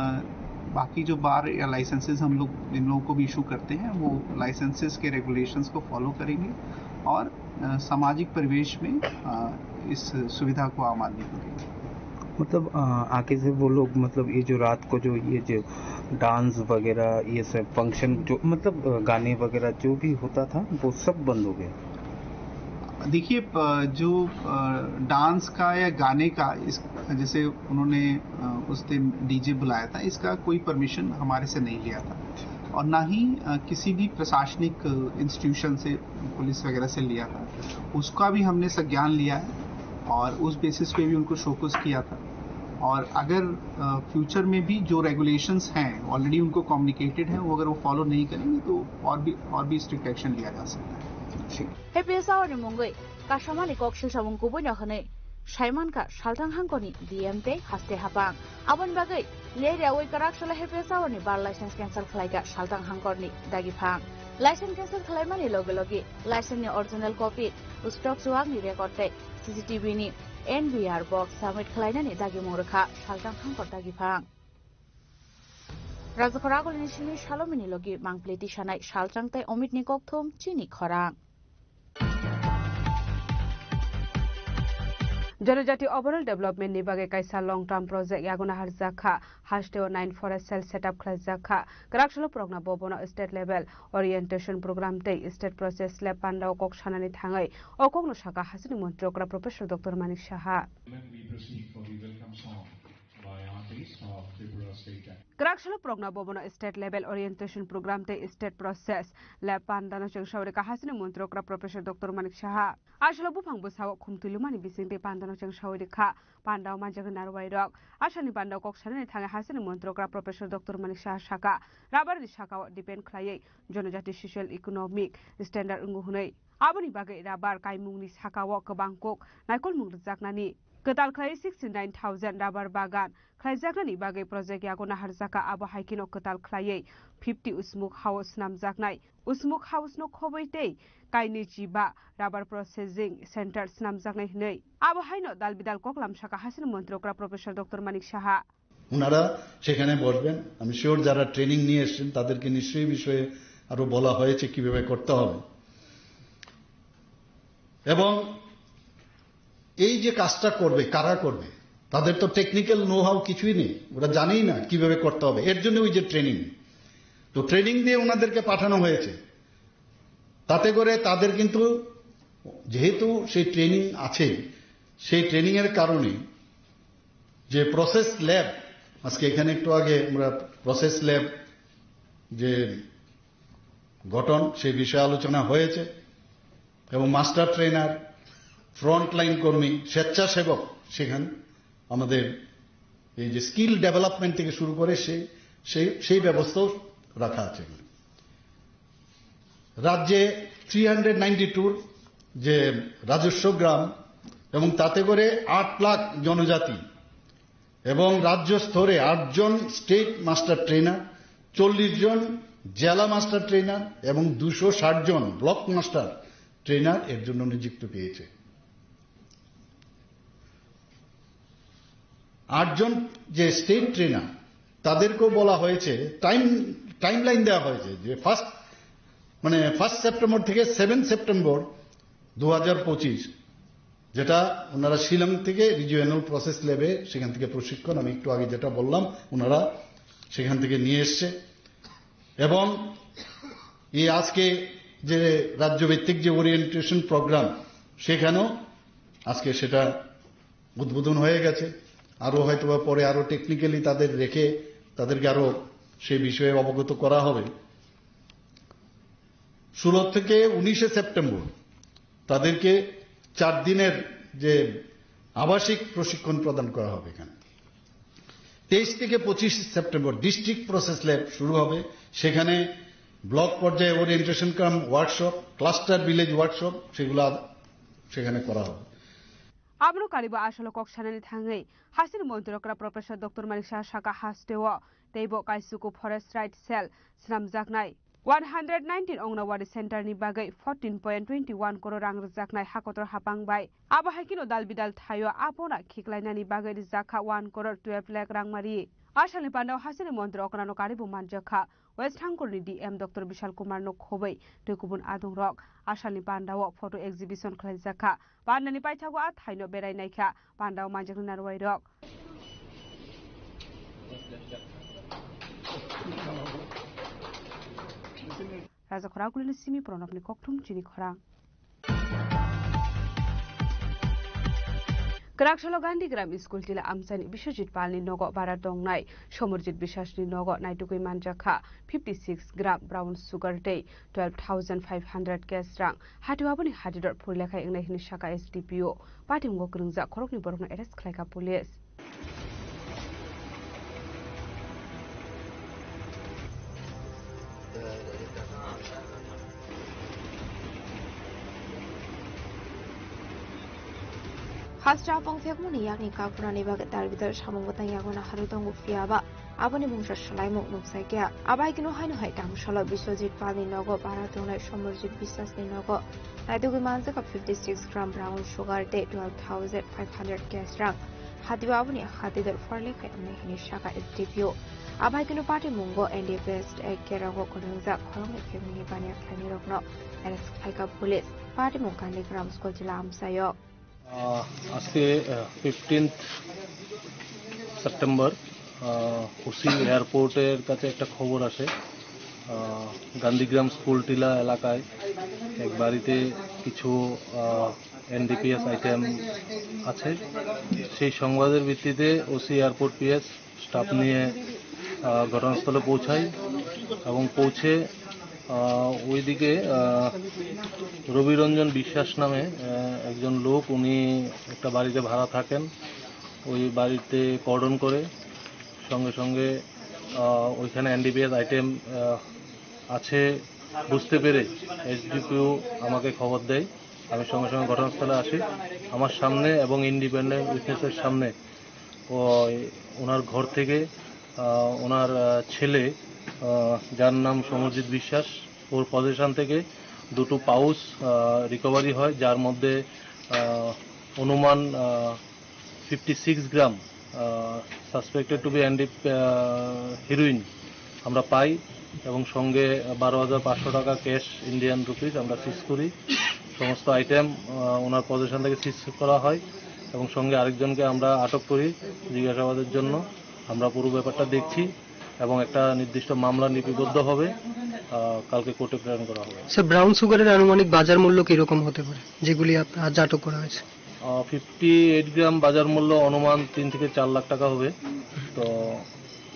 बाकी जो बार या लाइसेंसेस हम लोग जिन लोगों को भी इशू करते हैं, वो लाइसेंसेस के रेगुलेशंस को फॉलो करेंगे और अ, सामाजिक परिवेश में अ, इस सुविधा को आम आदमी को देंगे। मतलब अ, आगे से वो लोग, मतलब ये जो रात को जो ये जो डांस वगैरह, ये सब फंक्शन जो, मतलब अ, गाने वगैरह जो भी होता था, वो सब बंद हो गया। देखिए, प-, जो अ, डांस का या गाने का, इस, जैसे उन्होंने अ, उस दिन डीजे बुलाया था, इसका कोई परमिशन हमारे से नहीं लिया था और ना ही अ, किसी भी प्रशासनिक इंस्टीट्यूशन से, पुलिस वगैरह से लिया था, उसका भी हमने संज्ञान लिया है और उस बेसिस पे भी उनको शोकॉज किया था। और अगर अ, फ्यूचर में भी जो रेगुलेशंस हैं, ऑलरेडी उनको कम्युनिकेटेड है, वो अगर वो फॉलो नहीं करेंगे तो और भी, और भी स्ट्रिक्ट एक्शन लिया जा सकता है। H P S awarni mungwi kasamani kok silsamung kubuino hwnwi saimankha salthang hangkorni D M tei haste hapang. Aboni bagwi leriawi kwrak sala H P S awarni bar license cancel khlaikha salthang hangkorni dagiphang. License cancel khlaimani loge loge license ni original copy, stock chuwakni record tei C C T V ni N V R box submit khlainani dagimung rwkha salthang hangkor dagiphang. Rajakhor agulini simi salomini logi mangpli tisanai salchang tei omitni kokthum chini khorang. Janajati overall development ni bagwi kaisa long term project yagona harjak kha, hasteo nine forest cell setup khlaijak kha. Kwrak salo purokna bobono state level orientation program tei state process lab pandao kok sanani thangwi o kokno sakha hasteni montri okra Professor Doctor Manik Saha. Let me proceed for the welcome song by artists of Tripura State. Kwrak salo purokna bobono state level orientation program tei state process lab pandano chwng sawi rwkha hasteni montri okra Professor Doctor Manik Saha. Aswkno buphang bwsao khum twilumani bising tei pandano chwng sawi rwkha. Pandao manjak narwai rok. Aswkni pandao kok sanani thangwi hasteni montri okra Professor Doctor Manik Saha sakha, rabar ni sakao depend khlaiwi jonojati social economic standard wngo hwnwi. Aboni bagwi rabar kaimungni sakao kwbang kok naikolmung rwjaknani. Kwtal khlaiwi sixty nine thousand rabar bagan khlaijaknani bagwi project yago naharjakha, abo hai kheno kwtal khlaiwi fifty usmuk hao swnamjaknai. Usmuk house no khobwi tei kainwi chiba rubber processing center swnamjaknai hwnwi. Abo haino dal bidal kok lamsakha hasteni montri okra Professor Doctor Manik Saha. ওনারা সেখানে বসবেন। আমি শিওর যারা ট্রেনিং নিয়ে এসেছেন তাদেরকে নিশ্চয়ই এই বিষয়ে আরো বলা হয়েছে কিভাবে করতে হবে। এবং এই যে কাজটা করবে, কারা করবে, তাদের তো টেকনিক্যাল নো হাউ কিছুই নেই, ওরা জানেই না কিভাবে করতে হবে। এর জন্য ওই যে ট্রেনিং, তো ট্রেনিং দিয়ে ওনাদেরকে পাঠানো হয়েছে। তাতে করে তাদের কিন্তু, যেহেতু সেই ট্রেনিং আছে, সেই ট্রেনিং এর কারণে যে প্রসেস ল্যাব, আজকে এখানে একটু আগে আমরা প্রসেস ল্যাব যে গঠন, সেই বিষয়ে আলোচনা হয়েছে, এবং মাস্টার ট্রেনার, ফ্রন্টলাইন কর্মী, স্বেচ্ছাসেবক, সেখানে আমাদের এই যে স্কিল ডেভেলপমেন্ট থেকে শুরু করে সেই সেই সেই ব্যবস্থাও রাখা আছে এখানে। রাজ্যে থ্রি হান্ড্রেড নাইনটি টুর যে রাজস্ব গ্রাম এবং তাতে করে আট লাখ জনজাতি এবং রাজ্য স্তরে আটজন স্টেট মাস্টার ট্রেনার, চল্লিশ জন জেলা মাস্টার ট্রেনার এবং দুশো ষাট জন ব্লক মাস্টার ট্রেনার এর জন্য নিযুক্ত পেয়েছে। আটজন যে স্টেট ট্রেনার, তাদেরকেও বলা হয়েছে, টাইম টাইমলাইন দেওয়া হয়েছে যে ফার্স্ট, মানে ফার্স্ট সেপ্টেম্বর থেকে সেভেন সেপ্টেম্বর দু হাজার পঁচিশ, যেটা ওনারা শিলং থেকে রিজিওনাল প্রসেস ল্যাবে সেখান থেকে প্রশিক্ষণ, আমি একটু আগে যেটা বললাম, ওনারা সেখান থেকে নিয়ে এসছে। এবং এই আজকে যে রাজ্যভিত্তিক যে ওরিয়েন্টেশন প্রোগ্রাম, সেখানেও আজকে সেটা উদ্বোধন হয়ে গেছে। আরও হয়তো বা পরে আরও টেকনিক্যালি তাদের রেখে তাদেরকে আরও সে বিষয়ে অবগত করা হবে। ষোলো থেকে উনিশে সেপ্টেম্বর তাদেরকে চার দিনের যে আবাসিক প্রশিক্ষণ প্রদান করা হবে এখানে। তেইশ থেকে পঁচিশ সেপ্টেম্বর ডিস্ট্রিক্ট প্রসেস ল্যাব শুরু হবে। সেখানে ব্লক পর্যায়ে ওরিয়েন্টেশন কাম ওয়ার্কশপ, ক্লাস্টার ভিলেজ ওয়ার্কশপ, সেগুলো আ-, সেখানে করা হবে। Abono karibo asolo kok sanani thangwi, hasini montri okra Professor Doctor Manik Saha saka hasteo teibo kaisuku Forest Right Cell swnamjaknai one hundred nineteen Onganwadi Center ni bagwi fourteen point twenty one crore rang rwjaknai hakotor hapang bai. Abo hai kheno dal bidal thaio abono khiklainani bagwi rijak kha one crore twelve lakh rangmari. Asalni pandao hasini montri okra no karibo manjak kha. West Thankurni D M Doctor Bishal Kumar no khobwi tei kubun adongrok asalni pandao photo exhibition khlaijak kha. Pandani paithago a thaino berai naikha pandao manjakni narwai rok. Raja Khoragulini simi Pranabni kokthum chini khorang. Kwraksalo Gandhigram School Tila amchaini Biswajit Palni nogo bara tongnai Somarjit Biswasni nogo naitugwi manjakha fifty six gram brown sugar tei twelve thousand five hundred cash rang. Hatio aboni hadidor phurlekhai wngnai hwnwi saka S D P O. Patimgo kwrwngjak khoroknwi borokno arrest khlaikha police. Hasra pongthekmani yakni kaphunani bagwi dal bidal samung bwtang yago naharwi tongo, phiya ba aboni mungsa swlaimung nukjakya. Abai kino haino hai tamsalo Biswajit Palni nogo bara tongnai Somarjit Biswasni nogo naitugwi manjakha fifty six gram brown sugar tei twelve thousand five hundred cash rang. Hatio aboni hati dor phurlekhai wngnai hwnwi saka S D P O. Abai kino party mungo N D P S Act kerongo kwrwngjak khoroknwi family baniya khlainai rokno arrest khlaikha police. Party mung Gandhigram School Tila amchaio. আহ, আজকে, আহ, fifteenth September, আহ, ওসি এয়ারপোর্টের কাছে একটা খবর আসে, আহ, গান্ধীগ্রাম স্কুল টিলা এলাকায় এক বাড়িতে কিছু, আহ, এনডিপিএস আইটেম আছে। সেই সংবাদের ভিত্তিতে ওসি এয়ারপোর্ট পিএস স্টাফ নিয়ে, আহ, ঘটনাস্থলে পৌঁছাই এবং পৌঁছে, আহ, ওইদিকে, আহ, রবিরঞ্জন বিশ্বাস নামে, আহ, একজন লোক, উনি একটা বাড়িতে ভাড়া থাকেন। ওই বাড়িতে কর্ডন করে সঙ্গে সঙ্গে, আহ, ওইখানে এনডিপিএস আইটেম, আহ, আছে বুঝতে পেরে এসডিপিও আমাকে খবর দেয়। আমি সঙ্গে সঙ্গে ঘটনাস্থলে আসি। আমার সামনে এবং ইন্ডিপেন্ডেন্ট উইটনেসের সামনে ওই ওনার ঘর থেকে, আহ, ওনার, আহ, ছেলে, আহ, যার নাম সমরজিৎ বিশ্বাস, ওর পজিশন থেকে দুটো পাউচ, আহ, রিকভারি হয়, যার মধ্যে, আহ, অনুমান, uh, fifty six gram, uh, suspected to be এনডি, আহ, হিরোইন আমরা পাই এবং সঙ্গে বারো হাজার পাঁচশো টাকা ক্যাশ ইন্ডিয়ান রুপিস আমরা সিজ করি। সমস্ত আইটেম, আহ, ওনার পজিশন থেকে সিজ করা হয় এবং সঙ্গে আরেকজনকে আমরা আটক করি জিজ্ঞাসাবাদের জন্য। আমরা পুরো ব্যাপারটা দেখছি এবং একটা নির্দিষ্ট মামলা লিপিবদ্ধ হবে, আহ, কালকে কোর্টে প্রেরণ করা হবে। স্যার, ব্রাউন সুগারের আনুমানিক বাজার মূল্য কিরকম হতে পারে, যেগুলি আপ-, আজ আটক করা হয়েছে? ফিফটি এইট গ্রাম বাজার মূল্য অনুমান তিন থেকে চার লাখ টাকা হবে। তো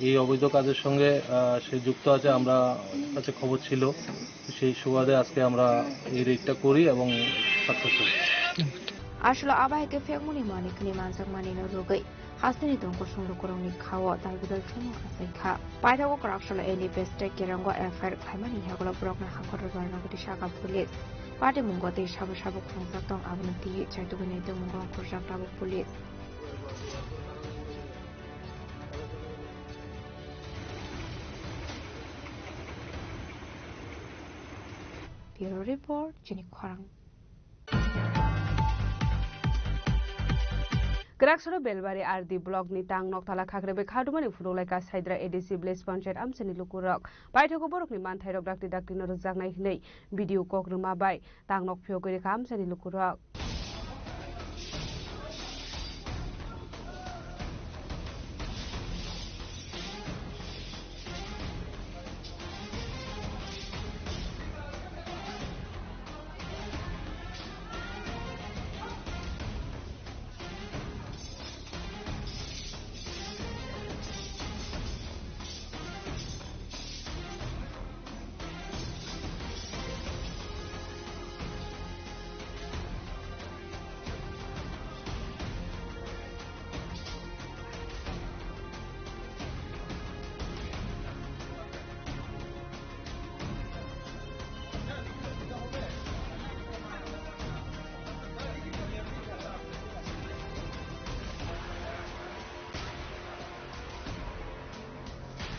এই অবৈধ কাজের সঙ্গে আহ, সে যুক্ত আছে, আমরা কাছে খবর ছিল, সেই সুবাদে আজকে আমরা এই রেডটা করি এবং সাকসেস হই। Aswk abo hai khe phekmani manwi khwnwi manjakmani no rwgwi hasteni tongkosong lukurokni khao dalbidal thumung achaikha. Paithago kwraksalo N D P S tei Kerongo F I R khlaimani yagulo borokno hakoro rwna bagwi saka police. Patimungo tei sabo sabo khongjak tong, abono twiwi chaitugwi nai tongmungo ongkhorjak tabuk police. Bureau Report, Chini Khorang. Kwraksano Belbari R D block ni tang Noktala Khakrebe khadumani phunukhlai Kasaidra A D C Village Panchayat amchaini lukurok. Paithago borokni manthairok dakti dakti no rwjaknai hwnwi B D O kok rwma bai tang nok phiyogwi rwkha amchaini lukurok.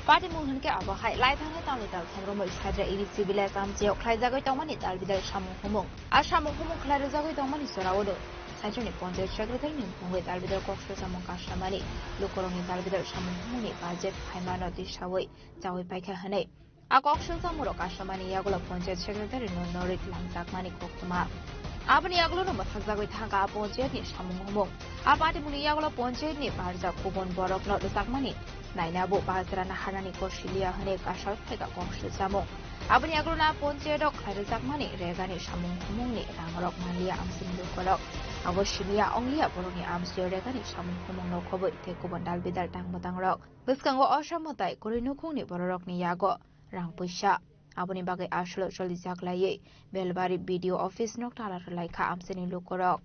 Patimung hwnkhe abo hai, lai thangnai tamni tal thomrwmwi Saidra A D C Village amchaio khlaijagwi tongmani dalbidal samung humung. A samung humung khlai rwjagwi tongmani jorao do Saichungni Panchayat Secretary ni mungwi dalbidal kok sujamung kaslamani, lukurokni dalbidal samung humungni budget phaimano tisawi chawi paikha hwnwi. A kok sujamung rok kaslamani yagulo Panchayat Secretary no norit langjakmani koktwma. Aboni yagulo no mwthakjagwi thangkha a Panchayat ni samung humung. A patimungni yagulo Panchayat ni barjak kubun borok no rwjakmani naina bo bajra naharnani kosiliya hwnwi kasal phaikha kok sujamung. Aboni yagulo na Panchayat o khlai rwjakmani regani samung humungni rang rok manliya amsini lukurok. Abo simiya ongliya borokni amsio regani samung humung no khobwi tei kubun dalbidal tang bwtang rok. Bwskango o samung tai kwrwi nukhungni bororokni yago rang puisa. Aboni bagwi aswk cholijak laiwi Belbari B D O office no tala rwlai kha amchaini lukurok.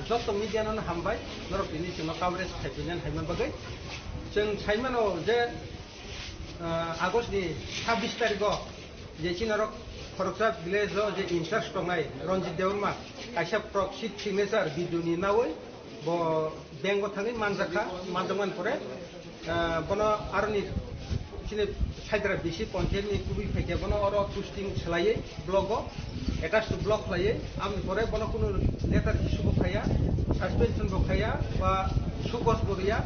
Joto media no hambai, norok tini chwngno coverage khaipinani haima bagwi. Chwng saimano je, ah, August ni sabbish tarikh o je chini norok khoroksa village o je in charge tongnai Ranjit Debbarma kaisa proxy signature video ni nawi bo bank o thangwi manjakha, manjakmani pore, ah, bono aroni chini Saidra B C Panchayat ni kubui phaikhe bono oro posting swlaiwi block o, attach to block khlaiwi, amni pore bono kunu letter issue bo khaiya, suspension bo khaiya, ba sukos bo riya.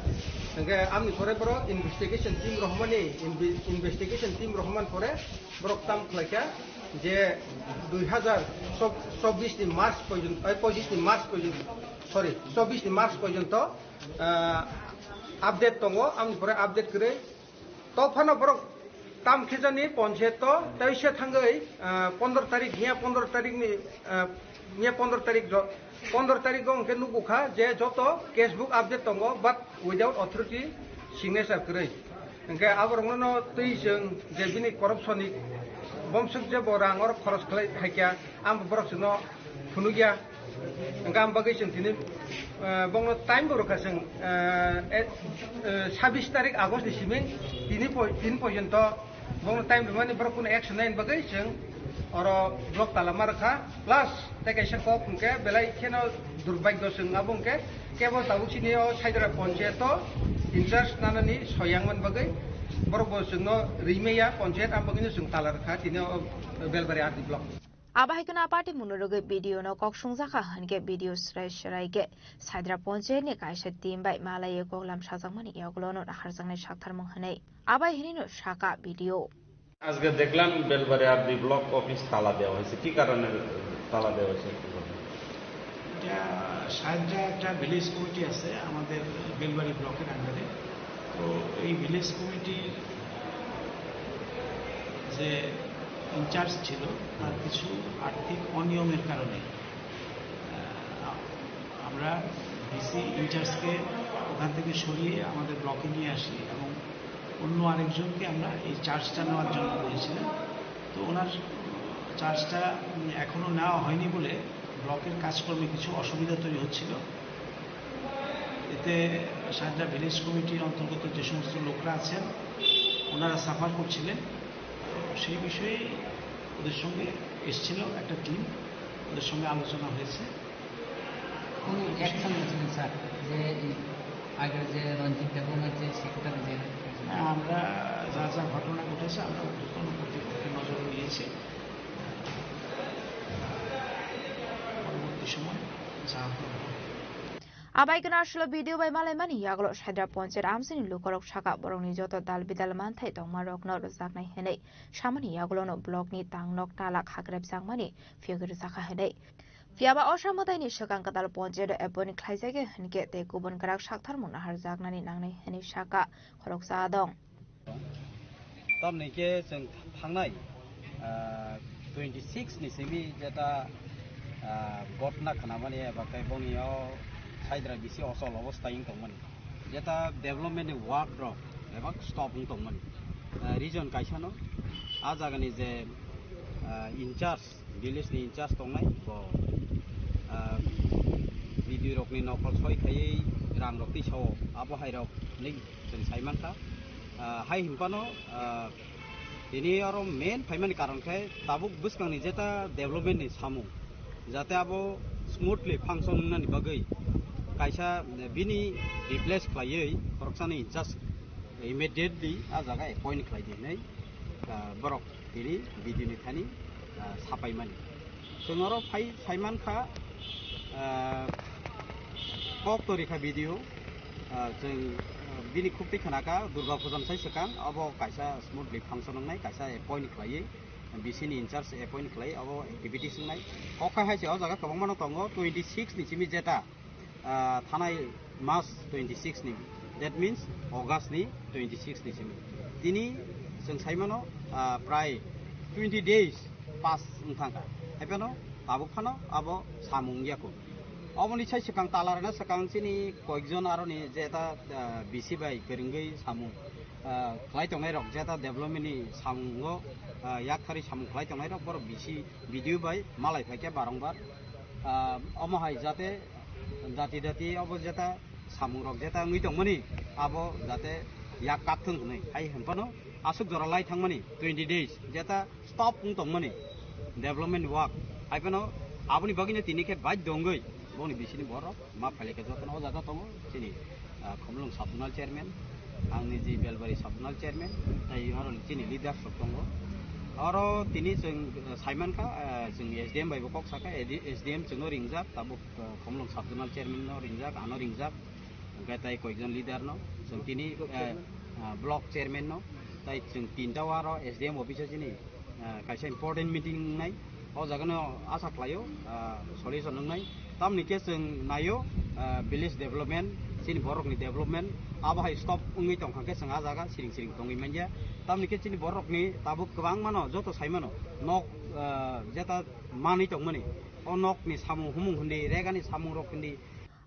Hingkhe amni pore borok investigation team rohormani, inve-, investigation team rohormani pore borok tam khlaikha je dui hazar chobbish ni March porjonto, ai, pochish ni March porjonto, sorry, chobbish ni March porjonto, ah, update tongo, amni pore update kwrwi. To phano borok tam khejani ponchayat to, tei se thangwi, ah, pondro tarik, miya pondro tarik ni, ah, miya pondro tarik jo-, pondro tarik o hwnkhe nukgo kha je joto case book update tongo, but without authority signature kwrwi. Hingkhe aborokno no twi chwng je bini corruption ni bomswk je bo rang oro khoros khlai khaikha, ang bo borok chwngno phunukya. Hingkhe ang bagwi chwng tini, eh, bongno time bo rwkha chwng, eh, eh, eh, sabbish tarik August ni simi tini po-, tini porjonto bongno time rwmani borok kunu action naini bagwi chwng oro block tala ma rwkha. Plus tei kaisa kok hwnkhe belai kheno durbagyo chwng abo hwnkhe kebo tabuk chini o Saidra ponchayat o in charge nanani soyang man bagwi borok bo chwngno rimaya ponchayat, ang bagwino chwng tala rwkha tini o Belbari R D block. Abo hai kheno a party mungno rwgwi B D O no kok sungjakha hwnkhe B D O swrai swrai khe Saidra ponchayat ni kaisa team bai malaiwi koklam sajakmani yagulo no naharjaknai saktharmung hwnwi. Abai hinwi no saka B D O. আজকে দেখলাম Belbari RD block office তালা দেওয়া হয়েছে। কি কারণে তালা দেওয়া হয়েছে একটু বলবেন? এটা সাহেবরা একটা ভিলেজ কমিটি আছে আমাদের বেলবাড়ি ব্লকের আন্ডারে। তো এই ভিলেজ কমিটির যে ইনচার্জ ছিল, তার কিছু আর্থিক অনিয়মের কারণে, আহ, আমরা ইনচার্জকে ওখান থেকে সরিয়ে আমাদের ব্লকে নিয়ে আসি এবং অন্য আরেকজনকে আমরা এই চার্জটা নেওয়ার জন্য বলেছিলাম। তো ওনার চার্জটা এখনও নেওয়া হয়নি বলে ব্লকের কাজকর্মে কিছু অসুবিধা তৈরি হচ্ছিল। এতে সাজরা ভিলেজ কমিটির অন্তর্গত যে সমস্ত লোকরা আছেন, ওনারা সাফার করছিলেন। তো সেই বিষয়ে ওদের সঙ্গে এসছিল একটা টিম, ওদের সঙ্গে আলোচনা হয়েছে। কোনো অ্যাকশন নিয়েছিলেন স্যার, যে এই আগের যে রঞ্জিত দেববর্মার যে সেক্রেটারি যে? হ্যাঁ, আমরা যা যা ঘটনা ঘটেছে, আমরা ঊর্ধ্বতন কর্তৃপক্ষের নজরে নিয়েছি। পরবর্তী সময় যা হবে। Abai khe no aswk video bai malaimani yagulo Saidra Ponchayat amchaini lukurok sakha borokni joto dal bidal manthai tongmarokno rwjaknai hwnwi samani yagulono blockni tangnok talak hakrepjakmani phiyogwi rwjakha hwnwi. Phiyaba Osa mwtaini swkang kwtal ponchayat appoint khlaijagwi hwnkhe tei kubun kwrak saktharmung naharjaknani nangnai hwnwi sakha khoroksa adong. Tamni khe chwng thangnai, ah, twenty six ni simi jeta, ah, gotna khnamani eba khe boni o Saidra bisi ochol obostai wng tongmani. Jeta development ni work rok eba stop wng tongmani. Ah, reason kaisa no, ah jagani je, ah, in charge, village ni in charge tongnai bo, ah, B D O rokni nokol soi khaiwi rang rok tisao, abo hai rok ni chwng sai mankha. Ah, hai hinphano, ah, tini oro main phaimani karon khe tabuk bwskangni jeta development ni samung, jate abo smoothly function wngnani bagwi kaisa bini replace khlaiwi khoroksani in charge immediately ah jaga appoint khlai di hinwi, ah, borok tini B D O ni thani, ah, sapaimani. Chwng oro phai sai mankha, ah, kok to rikha B D O, ah, chwng, ah, bini khuk twi khnakha Durga Puja ni sai swkang obo kaisa smoothly function wngnai, kaisa appoint khlaiwi, B C ni in charge appoint khlai obo activities wngnai. Kok khai hai se o jaga kwbangma no tongo, twenty six ni simi jeta ah, thanai mas twenty six ni, that means August ni twenty six ni simi. Tini chwng sai mano, ah, prai twenty days pass wng thangkha. Hai phano tabuk phano abo samung wngya kho. Oboni sai swkang talarna swkang chini koikjon aroni jeta, ah, B C bai kwrwngwi samung, ah, khlai tongnai rok, jeta development ni samungo, ah, yaktharwi samung khlai tongnai rok borok B C, B D O bai malai phaikha barongbar. Ah, omo hai jate dati dati obo jeta samung rok jeta wngwi tongmani abo jate yak kak thung hwnwi hai hinphano aswk jora lai thangmani twenty days jeta stop wng tongmani development work hai phano aboni bagwino tini khe baidho wngwi boni bisini borok ma phailai khe jotono o jaga tongo chini, ah, Khumulwng sub zonal chairman, ang niji Belbari sub zonal chairman, tei oro chini leaders rok tongo. Oro tini chwng, ah, sai mankha, ah, chwng S D M bai bo kok sakha, S D M chwngno ringjak, tabuk, ah, Khumulwng sub zonal chairman no ringjak, ano ringjak, hwnkhe tei koikjon leader no, chwng tini, ah, ah, block chairman no, tei chwng tinta o aro S D M office o chini ah, kaisa important meeting wngnai. O jaga no asa khlaio, ah, solution wngnai. Tamni khe chwng naio, ah, village development, chini borok ni development, abo hai stop wngwi tongkha khe chwng ah jaga siring siring tongwi manya. Tamni khe chini borok ni tabuk kwbangma no joto sai mano nok, ah, jeta manwi tongmani. O nok ni samung humung hindi, rega ni samung rok hindi,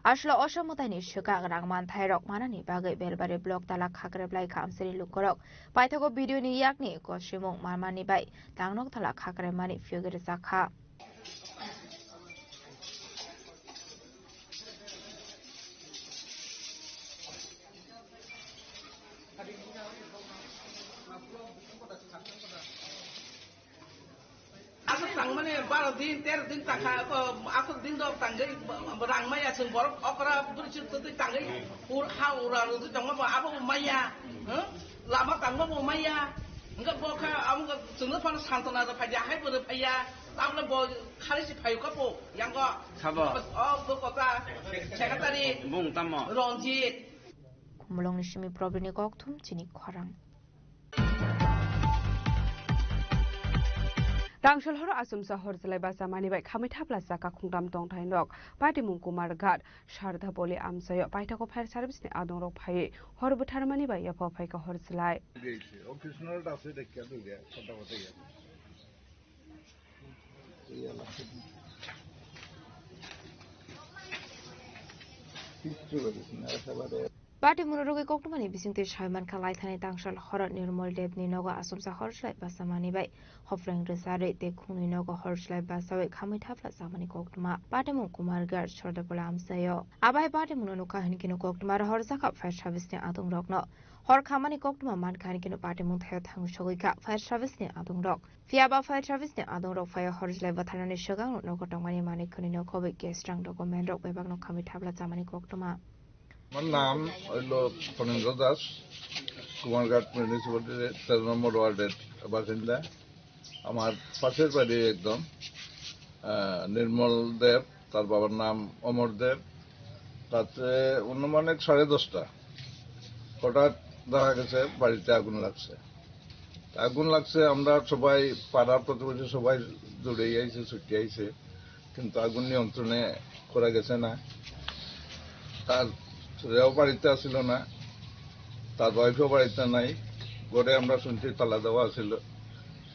Aswk Osa mwtaini swkang rang manthairok manani bagwi Belbari block talak khakreplai kha amchaini lukurok. Paithago B D O ni yakni kochimung manmani bai tangnok talak khakremani phiyogwi rwjakha. Aswk tangmani baro din, tero din tangkha, ko aswk din dok tangwi, rang maya chwng borok okra bwrwi chwng twtwi tangwi, ur ha ura rwtwi tongma bo abo bo maya, huh? Lama tangma bo maya, hwnkhe bo kha amo chwngno phano santona rw phaiya, hai bo rw phaiya, tamle bo khali si phaio kha bo yango. Sabo? O bo kota secretary. Bung tamo? Ranjit. Khumulwngni simi Probini Kokthum chini khorang. Tangshol horo achomsa hor chwlai bachamani bai khamwi thapla chaka khungtam tongthai nok Patimung Kumar Ghat, Sardha Poli amchaio paithakgo fire service ni adongrok phaiwi hor bwtharmani bai yapha phaikha hor chwlai. Party munu rogwi koktwmani bisingtwi saimankha, laithani tangsal horo Nirmal Debni nogo asomsa hor slai basamani bai hopreng rwcharwi tei khungni nogo hor slai basawi khamwi thapla chamani koktwma. Patimung Kumar Garh Sordapola amchaio. Abai patimungno nukha hinkhe koktwma rohorjakha fire service ni adungrokno. Hor khamani koktwma mankha hinkhe patimung thaio thangwi sogwikha fire service ni adungrok. Phiya ba fire service ni adungrok phaiwi hor slai bwtharnani swkang nogo tongmani manwi khwnwi nokhobwi gas rang document rok bebakno khamwi thapla chamani koktwma. আমার নাম হইল ফণীন্দ্র দাস, কুমারঘাট মিউনিসিপ্যালিটির তেরো নম্বর ওয়ার্ডের বাসিন্দা। আমার পাশের বাড়ি একদম, আহ, নির্মল দেব, তার বাবার নাম অমর দেব। রাত্রে অনুমানিক সাড়ে দশটা হঠাৎ দেখা গেছে বাড়িতে আগুন লাগছে। আগুন লাগছে, আমরা সবাই, পাড়ার প্রতিবেশী সবাই দৌড়ে আইছে, ছুটে আইছে, কিন্তু আগুন নিয়ন্ত্রণে করা গেছে না। তার ছেলেও বাড়িতে আসিল না, তার ওয়াইফও বাড়িতে নাই। ঘরে আমরা শুনছি তালা দেওয়া ছিল।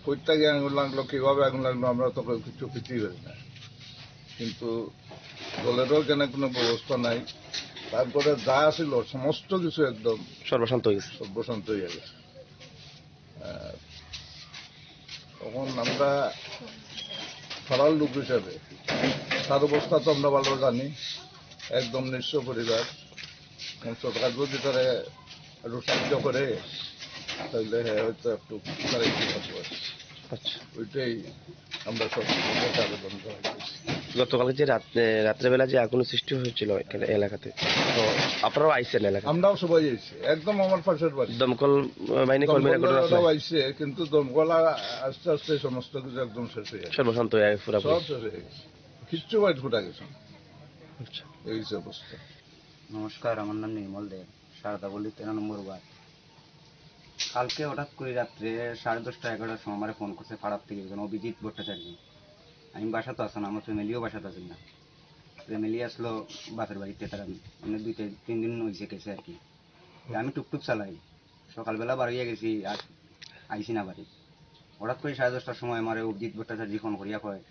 কই থেকে আগুন লাগলো, কিভাবে আগুন লাগলো, আমরা তো কিছু কিছুই করি না। কিন্তু জলেরও এখানে কোনো ব্যবস্থা নাই। তারপরে যা ছিল সমস্ত কিছু একদম সর্বশান্ত হয়ে গেছে। সর্বশান্ত হয়ে গেছে। আহ, তখন আমরা পাড়ার লোক হিসাবে তার অবস্থা তো আমরা ভালো জানি, একদম নিঃস্ব পরিবার। এখন সরকার যদি তারা একটু সাহায্য করে, তাহলে হ্যাঁ, হয়তো একটু তারা একটু বাঁচবে। আচ্ছা। ওইটাই আমরা সব আবেদন করা হয়েছে। গতকালকে যে রাত-, এ, রাত্রেবেলা যে আগুন সৃষ্টি হয়েছিল এখানে এলাকাতে, তো আপনারাও আইছেন এলাকাতে? আমরাও সবাই আইছি, একদম আমার পাশের বাড়ি। দমকল, আহ, বাহিনী কর্মীরা দমকল ঘটনাস্থলে? ওরাও আইছে, কিন্তু দমকল আ-, আস্তে আস্তে সমস্ত কিছু একদম শেষ হয়ে গেছে। সর্বশান্ত হয়ে গেছে পুরাপুরি? সব শেষ হয়ে গেছে, কিচ্ছু বাইরে ফুটা গেছে না। আচ্ছা। এই যে অবস্থা। নমস্কার, আমার নাম নির্মল দেব, সারদাপল্লী তেরো নম্বর ওয়ার্ড। কালকে হঠাৎ করে রাত্রে সাড়ে দশটা এগারোটার সময় আমারে ফোন করছে পাড়ার থেকে একজন অভিজিৎ ভট্টাচার্য। আমি বাসাত আছি না, আমার ফ্যামিলিও বাসাত আছে না। ফ্যামিলি আসলো বাপের বাড়িতে, তারা মানে দুই তিন, তিন দিন হয়েছে গেছে আর কি। তা আমি টুকটুক চালাই, সকালবেলা বার হইয়া গেছি, আর আইছি না বাড়ি। হঠাৎ করে সাড়ে দশটার সময় আমারে অভিজিৎ ভট্টাচার্য ফোন করিয়া কয়,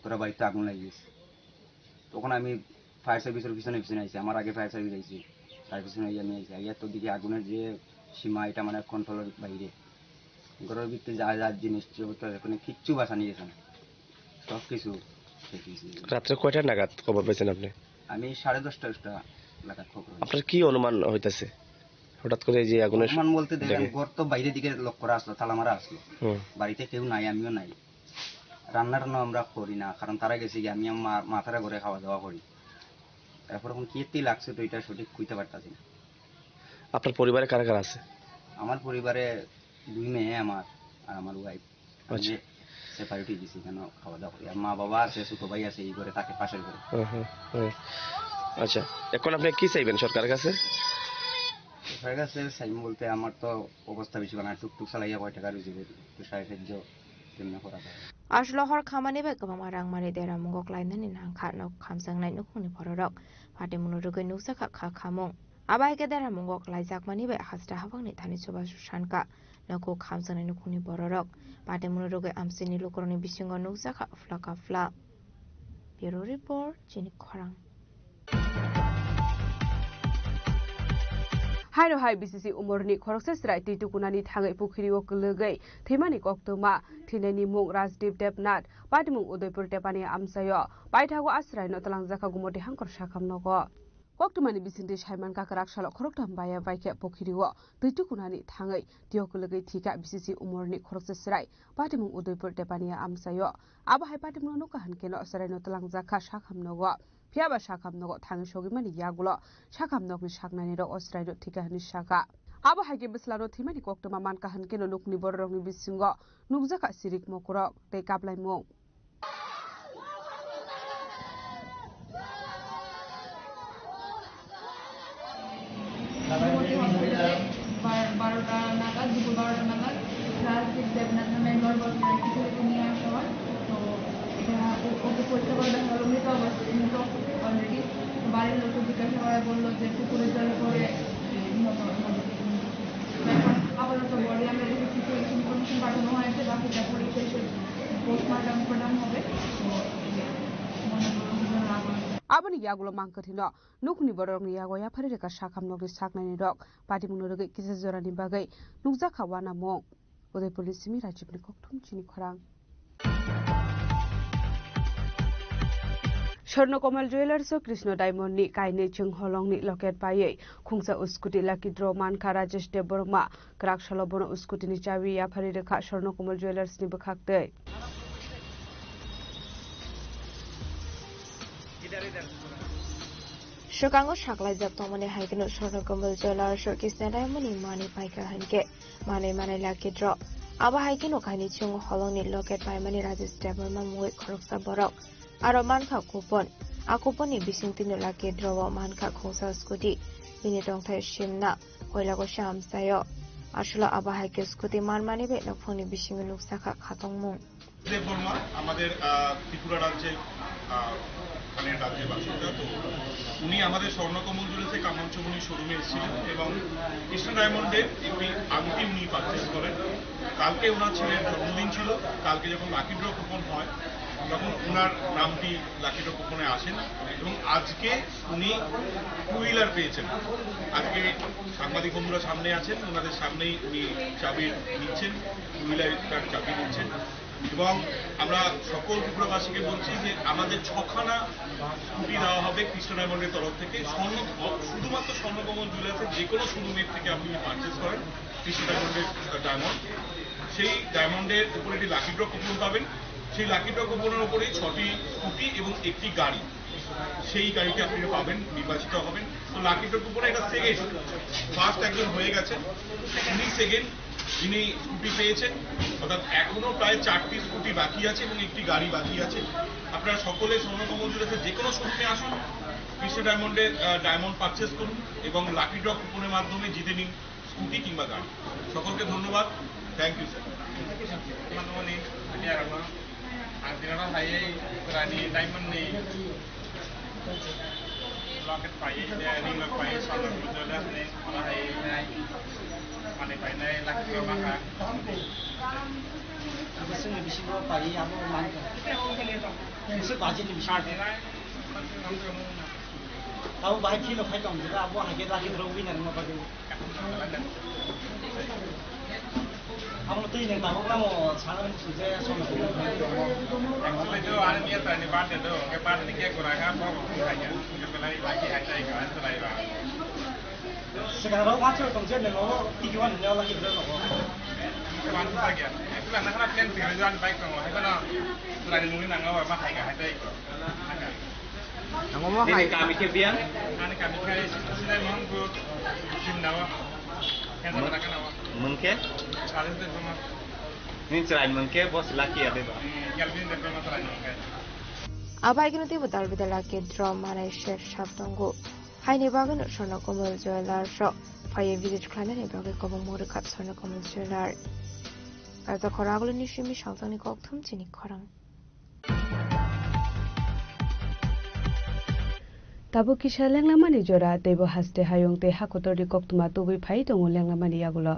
"তোরা বাড়িতে আগুন লাগিয়েছে।" তখন আমি ফায়ার সার্ভিসের পিছনে পিছনে আইছি, আমার আগে ফায়ার সার্ভিস আইছি, তার পিছনে আইয়া আমি আইছি। আইয়া তো দেখি আগুনের যে সীমা, এটা মানে কন্ট্রোলের বাইরে। ঘরের ভিতরে যা যা জিনিস ছিল, তো এখানে কিচ্ছু বাঁচানি গেছে না, সব কিছু শেষ হয়েছে। রাত্রে কয়টা নাগাদ খবর পেয়েছেন আপনি? আমি সাড়ে দশটা, দশটা নাগাদ খবর হয়েছে। আপনার কি অনুমান হইতাছে হঠাৎ করে এই যে আগুনের অনুমান বলতে দেখেন, দেখে? ঘর তো বাইরের দিকে লক করা আসলো, তালা মারা আসলো। হুম। বাড়িতে কেউ নাই, আমিও নাই। রান্না টান্না আমরা করি না, কারণ তারা গেছে কি, আমি আমার মা-, মা তারা ঘরে খাওয়া দাওয়া করি। তারপর এখন কি একটি লাগছে তো এটা সঠিক কইতে পারতাছি না। আপনার পরিবারে কারা কারা আছে? আমার পরিবারে দুই মেয়ে আমার আর আমার ওয়াইফ। আচ্ছা। আমি সেপারেটই গেছি, কেন খাওয়া দাওয়া করি। আর মা বাবা আছে, ছোট ভাই আছে এই ঘরে, তাকে পাশের ঘরে। হুম, হুম, হুম। আচ্ছা, এখন আপনি কি চাইবেন সরকারের কাছে? সরকারের কাছে চাইবেন বলতে আমার তো অবস্থা বেশি বানা, টুকটুক চালাইয়া কয় টাকা রুজি করি, তো সাহায্য সাহায্য কেমনে করা যায়? Aswk hor khamani bai kwbangma rang manwi deramungo klainani nangkha nok khamjaknai nukhungni bororok. Patimungno rwgwi nukjakha kha khamung. Abo hai khe deramungo klaijakmani bai hasta habangni thani chubachu sankha. Nogo khamjaknai nukhungni bororok. Patimungno rwgwi amchaini lukurokni bisingo nukjakha phla ka phla. Bureau Report, Chini Khorang. Haino hai B C C umorni khoroksa chwrai twi tukunani thangwi pukhirio kwlwgwi thwimani koktwma, thwinaini mung Rajdeep Debnath, patimung Udaipur Tepani amchaio, paithago a chwraino twlangjakha Gumoti Hangkor sakham nogo. Koktwmani bisingtwi saimankha kwrak salo khoroktham baya bai khe pukhirio twi tukunani thangwi twiyo kwlwgwi thwikha B C C umorni khoroksa chwrai, patimung Udaipur Tepani amchaio. Abo hai patimungno nukha hwn kheno chwraino twlangjakha sakham nogo. Phiya ba sakham nogo thangwi sogwimani yagulo sakham nokni saknainirok o chwraino thwikha hwnwi sakha. Abo hai khe bwslano thwimani koktwma mankha hwn kheno nokni bororokni bisingo nukjakha sirik mokorok tei kaplaimung. মোটামুটি হসপিটালে বার-, বারোটা নাগাদ, দুপুর বারোটা নাগাদ রাজদীপ দেবনাথ নামে একবার বছরে কিছু কিছু নিয়ে আসা হয়। তো এটা ও-, ওকে পরীক্ষা করে দেখা হলো মৃত অবস্থা, মৃত already। তো বাড়ির লোককে জিজ্ঞাসা করায় বললো যে পুকুরের জলে পড়ে, এ, নিহত হয়েছে। এখন আপাতত বডি আমরা রেখেছি, পুলিশ ইনফরমেশন পাঠানো হয়েছে, বাকিটা পুলিশ এসে পোস্টমর্টম প্রদান হবে। তো, এই যে, মনে করুন, দুজন লাভ হয়েছে। Aboni yagulo mangkwthwino nukhungni bororokni yago yaphari rwkha sakham nokni saknaini rok. Patimungno rwgwi kisa jorani bagwi nukjakha uanamung. Udaipurni simi Rajibni kokthum chini khorang. Swarno Komal Jewellers o Krishna Diamond ni kainwi chwng holongni locket paiwi khungsa scooty lucky draw mankha Rajesh Debbarma. Kwrak salo bono scooty ni chabi yaphari rwkha Swarno Komal Jewellers ni bwkhaktwi. Swkango saklaijak tongmani hai kheno Swarno Komal Jewellers o Krishna Diamond ni manwi paikha hinkhe manwi manai lucky draw. Abo hai kheno kainwi chwng holongni locket paimani Rajesh Debbarma mungwi khoroksa borok. Aro mankha coupon. A coupon ni bisingtwino lucky draw o mankha khungsa scooty. Bini tongthai simna koila koisa amchaio. Aswkno abo hai khe scooty manmani bai nokhungni bisingo nukjakha khatungmung. Debbarma আমাদের, আহ, ত্রিপুরা রাজ্যে, আহ, মানে রাজ্যের বাসিন্দা। তো উনি আমাদের স্বর্ণকমল জুয়েলার্সে কামানচমুনি শোরুমে এসেছিলেন এবং কৃষ্ণ ডায়মন্ডের একটি আংটি উনি পারচেজ করেন। কালকে ওনার ছেলের জন্মদিন ছিল, কালকে যখন লাকি ড্র কুপন হয় তখন ওনার নামটি লাকি ড্র কুপনে আসেন এবং আজকে উনি টু হুইলার পেয়েছেন। আজকে সাংবাদিক বন্ধুরা সামনে আছেন, ওনাদের সামনেই উনি চাবি নিচ্ছেন, টু হুইলার তার চাবি নিচ্ছেন। এবং আমরা সকল ত্রিপুরাবাসীকে বলছি যে আমাদের ছখানা স্কুটি দেওয়া হবে কৃষ্ণ ডায়মন্ডের তরফ থেকে। স্বর্ণ, শুধুমাত্র স্বর্ণকমল জুয়েলার্সের যে কোনো শোরুমের থেকে আপনি যদি পারচেস করেন কৃষ্ণ ডায়মন্ডের, আহ, ডায়মন্ড, সেই ডায়মন্ডের উপরে একটি লাকি ড্র কুপন পাবেন। সেই লাকি ড্র কুপনের উপরে ছটি স্কুটি এবং একটি গাড়ি, সেই গাড়িটি আপনি পাবেন, নির্বাচিত হবেন। তো লাকি ড্র কুপনে এটা সেকেন্ড, ফার্স্ট একজন হয়ে গেছেন, উনি সেকেন্ড, যিনি স্কুটি পেয়েছেন। অর্থাৎ এখনো প্রায় চারটি স্কুটি বাকি আছে এবং একটি গাড়ি বাকি আছে। আপনারা সকলে স্বর্ণকমল জুয়েলার্সের যে কোনো শোরুমে আসুন, কৃষ্ণ ডায়মন্ডের, আহ, ডায়মন্ড পারচেস করুন এবং লাকি ড্র কুপনের মাধ্যমে জিতে নিন স্কুটি কিংবা গাড়ি। সকলকে ধন্যবাদ। Thank you, sir. Ang dinaro hai rani diamond ni locket pai, ring lock pai, solo jole ni, ola hai nai, mane pai nai, lakh ko maka. Abo sini bisi bo pai, abo man ko. Bisi baji ni bisi. Tau bahai philo khai tong jora, abo hai ke lagi drop winner ma pai. Amo twi nang tabuk namo sanani sujaya sono. Actually, do ani niya tani birthday do, ke birthday ni cake gora ka, bo ko khai ya. Ke belai lagi hai tai ka, hai tai ba. Sekarang rok macam tong je nang, tiki wan nang lagi bro nang. Ke wan tu lagi ya. Actually, anak anak plan sih, jalan baik nang, hai kana, berani mungkin nang, ma hai ka, hai tai. Namo mo hai kami khe biang? Ani kami khai Sinai Mohanpur, Simnawa. Mung khe? Ni chwrai mung khe bo se lucky ya deba. Kelvin Debbarma chwrai mung khai. Abai kino tei bo dal bidal lucky draw manai se sab tongo. Haini bagwino Swarno Komal Jewellers o phaiwi visit khlainani bagwi kwbangma rwkha Swarno Komal Jeweller. Kaisa khorang agulini simi salsani kokthum chini khorang. Tabuk kisa lenglamani jora, teibo haste hayung tei hakotorni koktwma tubui phai tongo lenglamani yagulo.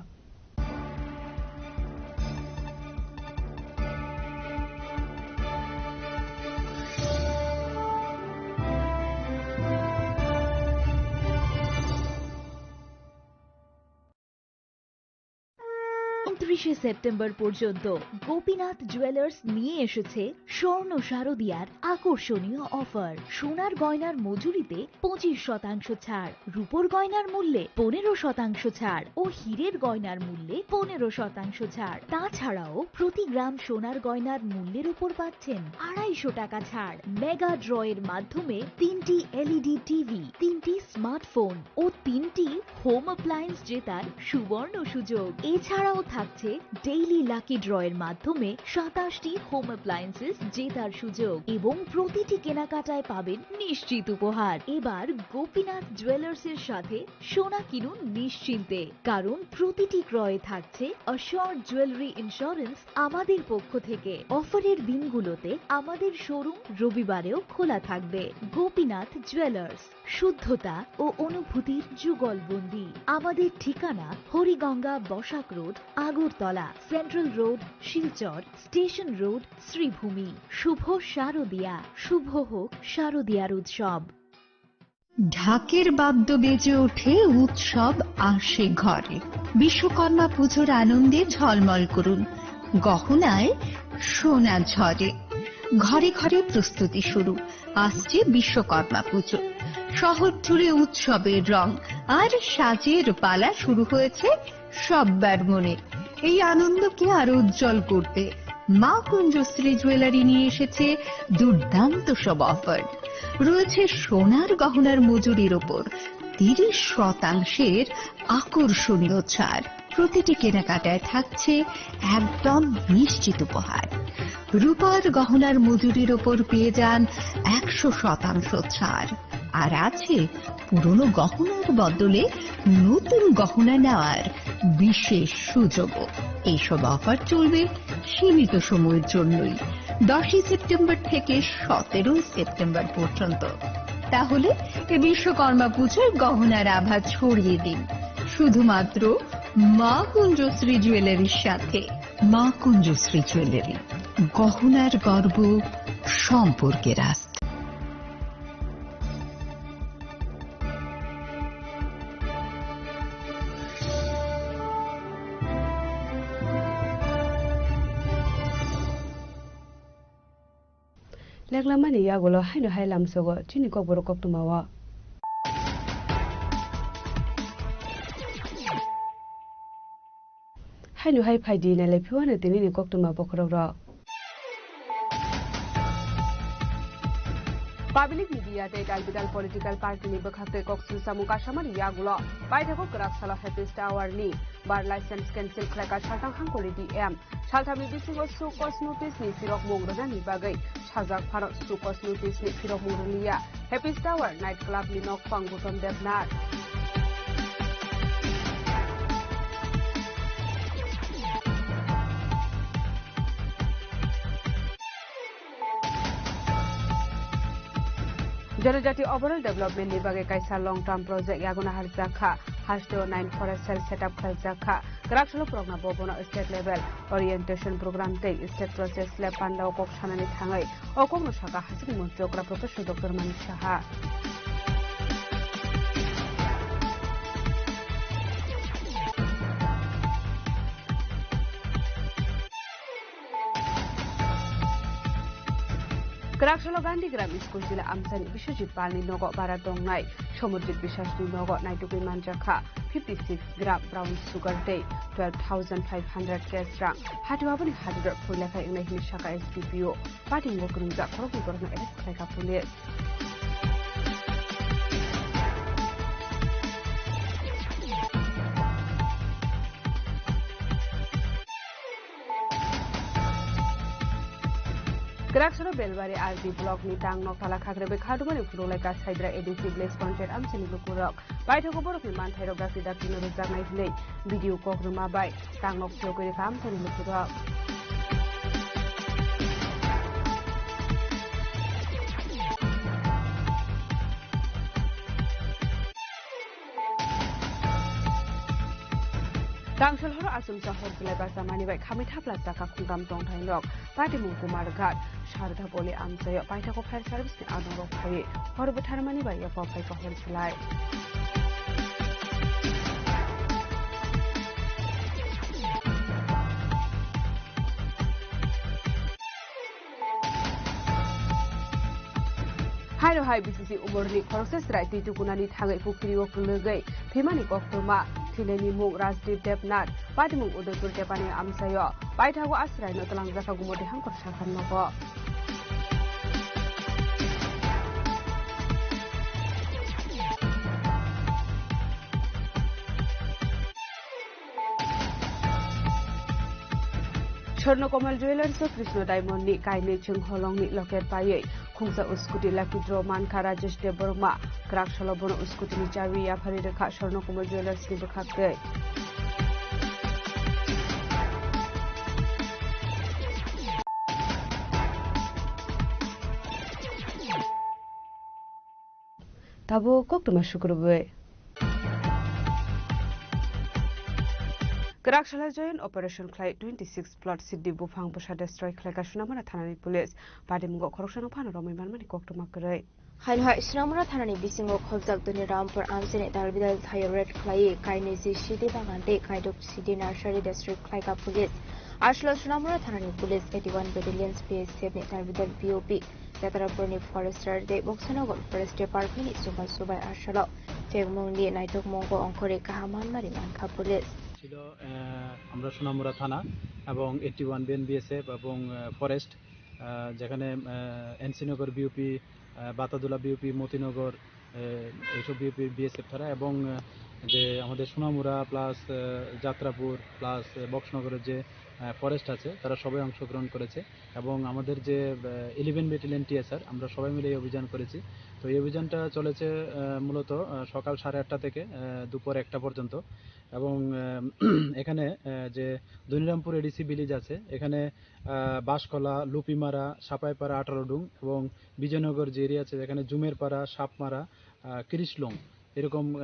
ঊনত্রিশে সেপ্টেম্বর পর্যন্ত গোপীনাথ জুয়েলার্স নিয়ে এসেছে স্বর্ণ শারদিয়ার আকর্ষণীয় অফার। সোনার গয়নার মজুরিতে পঁচিশ শতাংশ ছাড়, রূপোর গয়নার মূল্যে পনেরো শতাংশ ছাড় ও হীরের গয়নার মূল্যে পনেরো শতাংশ ছাড়। তাছাড়াও প্রতি গ্রাম সোনার গয়নার মূল্যের উপর পাচ্ছেন আড়াইশো টাকা ছাড়। মেগা ড্রয়ের মাধ্যমে তিনটি এলইডি টিভি, তিনটি স্মার্টফোন ও তিনটি হোম অ্যাপ্লায়েন্স জেতার সুবর্ণ সুযোগ। এছাড়াও থাকছে ডেইলি লাকি ড্রয়ের মাধ্যমে সাতাশটি হোম অ্যাপ্লায়েন্সেস জেতার সুযোগ এবং প্রতিটি কেনাকাটায় পাবেন নিশ্চিত উপহার। এবার গোপীনাথ জুয়েলার্সের সাথে সোনা কিনুন নিশ্চিন্তে, কারণ প্রতিটি ক্রয়ে থাকছে অ্যাসিওরড জুয়েলারি ইন্স্যুরেন্স আমাদের পক্ষ থেকে। অফারের দিনগুলোতে আমাদের শোরুম রবিবারেও খোলা থাকবে। গোপীনাথ জুয়েলার্স, শুদ্ধতা ও অনুভূতির যুগলবন্দি। আমাদের ঠিকানা Hariganga Basak road, Agartala, central road, Silchar, station road, Sribhumi. শুভ শারদিয়া, শুভ হোক শারদিয়ার উৎসব। ঢাকের বাদ্য বেজে ওঠে, উৎসব আসে ঘরে। বিশ্বকর্মা পুজোর আনন্দে ঝলমল করুন, গহনায় সোনা ঝরে। ঘরে ঘরে প্রস্তুতি শুরু, আসছে বিশ্বকর্মা পুজো। শহর জুড়ে উৎসবের রং আর সাজের পালা শুরু হয়েছে সব্বার মনে। এই আনন্দকে আরো উজ্জ্বল করতে মা কুঞ্জশ্রী জুয়েলারি নিয়ে এসেছে দুর্দান্ত সব অফার। রয়েছে সোনার গহনার মজুরির ওপর তিরিশ শতাংশের আকর্ষণীয় ছাড়। প্রতিটি কেনাকাটায় থাকছে একদম নিশ্চিত উপহার। রূপার গহনার মজুরির ওপর পেয়ে যান একশো শতাংশ ছাড়। আর আছে পুরনো গহনার বদলে নতুন গহনা নেওয়ার বিশেষ সুযোগও। এইসব অফার চলবে সীমিত সময়ের জন্যই, দশই সেপ্টেম্বর থেকে সতেরোই সেপ্টেম্বর পর্যন্ত। তাহলে এ বিশ্বকর্মা পুজোয় গহনার আভা ছড়িয়ে দিন শুধুমাত্র মা কুঞ্জশ্রী জুয়েলারির সাথে। মা কুঞ্জশ্রী জুয়েলারি, গহনার গর্ব, সম্পর্কের আস্থা। Leklamani yagulo haino hai lamsogo chini kokborok koktwmao. Haino hai phaidi nailai phiwano tinini koktwma bokhorokrok. Public media tei dalbidal political party ni bwkhak tei kok sumsamung kasamani yagulo paithago kwrak salo Happy Tower ni bar license cancel khlaikha Salthang Hangkori D M. Salthamni bisingo show cause notice ni phirokmung rwnani bagwi sajak phano show cause notice ni phirokmung rwliya Happy Tower night club ni nokphang Gautam Debnath. Janajati overall development ni bagwi kaisa long term project yago naharjak kha. Hasteo nine forest cell setup khlaijak kha. Kwrak salo Purokna Bhabono state level orientation program tei state process lab pandao kok sanani thangwi o kokno sakha Hachini montri okra Professor Doctor Manik Saha. Kwraksalo Gandhi Gram School jila amchaini Biswajit Palni nogo bara tongnai Samarjit Biswasni nogo naitugwi manjakha fifty six gram brown sugar tei twelve thousand five hundred cash rang. Hatio aboni hajra phuilakha wngnai hwnwi sakha S D P O. Patingo kwrwngjak khoroknwi borokno arrest khlaikha police. Kwraksano Belbari R D block ni tang nok tala khakrebwi khadumani phunuk lai Kasaidra A D C village panchayat amchaini lukurok. Paithago borokni manthairok dakti dakti no rwjaknai hwnwi B D O kok rwma bai tang nok phiyogwi rwkha amchaini lukurok. Tangsil horo achomsa hor belai bachamani bai khamwi thapla chakha khungtam tongthai nok. Patimung Kumar Ghat, Sardha Poli amchaio paithago fire service ni adongrok phaiwi hor bwtharmani bai yapha phai kahor belai. Haino hai B C C umorni khoroksa chwrai twi tukunani thangwi pukhiri o kwlwgwi thwimani koktwma thwinaini mung Rajdeep Debnath, patimung Udaipur Tepani amchaio paithago a chwraino twlangjakha Gumoti Hangkor sakha nogo. Swarna Kamal Jewellers o Krishna Diamond ni kainwi chwng holong ni locket paiwi khungsa scooty lucky draw mankha Rajesh Debbarma. Kwrak salo bono scooty ni chabi yapharwi rwkha Swarna Kamal Jewellers ni bwkhak twi. Tabuk koktwma sukrubwi. Twrak salai joint operation khlai twenty six plot siddi buphang bwsa destroy khlaikha Sonamura thanani police. Patimungo khoroksano phano romwi manmani koktwma kwrwi. Haino hai Sonamura thanani bisingo khobjak Doni Rampur amchini dalbidal thaio raid khlaiwi kainwi ji sidi bagan tei kaidok sidi nursery destroy khlaikha police. Aswkno Sonamura thanani police eighty one battalion B S F ni dalbidal B O P Jatrapurni forester tei Boksanagar forest department ni chubachu bai aswkno chengmungni naitokmungo ongkhorwi kaham manmari mankha police. ছিল, আহ, আমরা সোনামুড়া থানা এবং eighty one BN BSF এবং, আহ, ফরেস্ট, আহ, যেখানে, আহ, এনসি নগর বিওপি, আহ, বাতাদুলা বিওপি, মতিনগর, আহ, এইসব BOP BSF থানা এবং, আহ, যে আমাদের সোনামুড়া প্লাস, আহ, যাত্রাপুর প্লাস, আহ, বক্সনগরের যে, আহ, ফরেস্ট আছে, তারা সবাই অংশগ্রহণ করেছে এবং আমাদের যে, আহ, ইলেভেন ব্যাটালিয়ন টিএসআর, আমরা সবাই মিলে এই অভিযান করেছি। তো এই অভিযানটা চলেছে, আহ, মূলত, আহ, সকাল সাড়ে আটটা থেকে, আহ, দুপুর একটা পর্যন্ত। এবং, আহ, এখানে, আহ, যে ধনিরামপুর এডিসি ভিলেজ আছে, এখানে, আহ, বাঁশখলা, লুপিমারা, সাপাইপাড়া, আঠারো ডুং এবং বিজয়নগর যে এরিয়া আছে, যেখানে জুমেরপাড়া, সাপমারা, আহ, কিরিশলং, এরকম, আহ,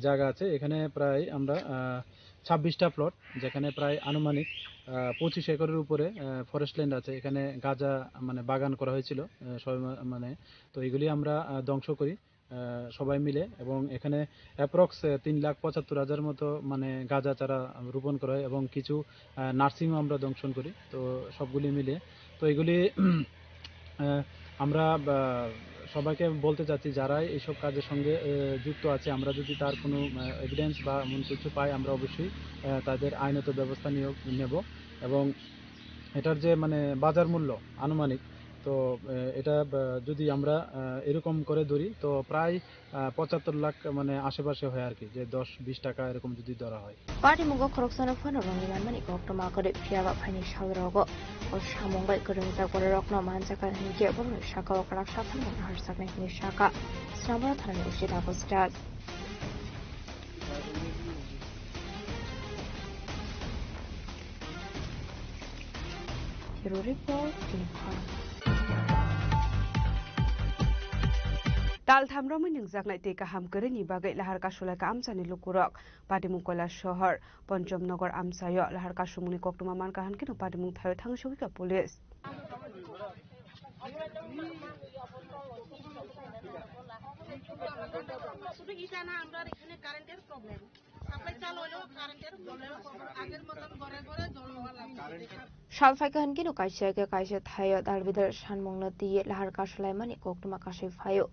জায়গা আছে। এখানে প্রায় আমরা, আহ, ছাব্বিশটা প্লট, যেখানে প্রায় আনুমানিক, আহ, পঁচিশ একরের উপরে, আহ, ফরেস্ট ল্যান্ড আছে। এখানে গাঁজা, মানে, বাগান করা হয়েছিল, আহ, সবাই মা-, মানে, তো এগুলি আমরা, আহ, ধ্বংস করি। আহ, সবাই মিলে, এবং এখানে অ্যাপ্রক্স, আহ, তিন লাখ পঁচাত্তর হাজার মতো, মানে, গাঁজা চারা রোপণ করা হয় এবং কিছু, আহ, নার্সিংও আমরা দংশন করি। তো সবগুলি মিলে, তো এগুলি, আহ, আমরা, আহ, সবাইকে বলতে চাচ্ছি, যারাই এইসব কাজের সঙ্গে, আহ, যুক্ত আছে, আমরা যদি তার কোনো, আহ, এভিডেন্স বা এমন কিছু পাই, আমরা অবশ্যই, আহ, তাদের আইনত ব্যবস্থা নিয়ে নেব। এবং এটার যে, মানে, বাজার মূল্য আনুমানিক, তো, আহ, এটা, আহ, যদি আমরা, আহ, এরকম করে ধরি, তো প্রায়, আহ, পঁচাত্তর লাখ, মানে, আশেপাশে হয় আর কি, যে দশ বিশ টাকা এরকম যদি ধরা হয়। Patimungo khoroksano phano romwi manmani koktwma kwrwi, phiyaba phaini salrogo o samung bai kwrwngjak bororokno manjakha hinkhe borokni sakao kwrak saphang harjaknai hinwi sakha Sonamura thanani O C Dago Sraj. Bureau Report, Imphal. Tal tham romwi nungjaknai tei kaham kwrwini bagwi lahar kasulaikha amchaini lukurok. Patimung Koilashahar Ponchomnagar amchaio lahar kasumungni koktwma mankha, hankhe no patimung thaio thangwi sogwikha police. শুধু ইটা না, আমরা এখানে কারেন্টের problem, supply চালু হলেও কারেন্টের প্রবলেম, আগের মতন ঘরে ঘরে জল নেওয়া লাগছে। Sal phaikha hinkhe no kaisa khe kaisa thaio dalbidal sanmungno twiwi lahar kasulaimani koktwma kasui phaio.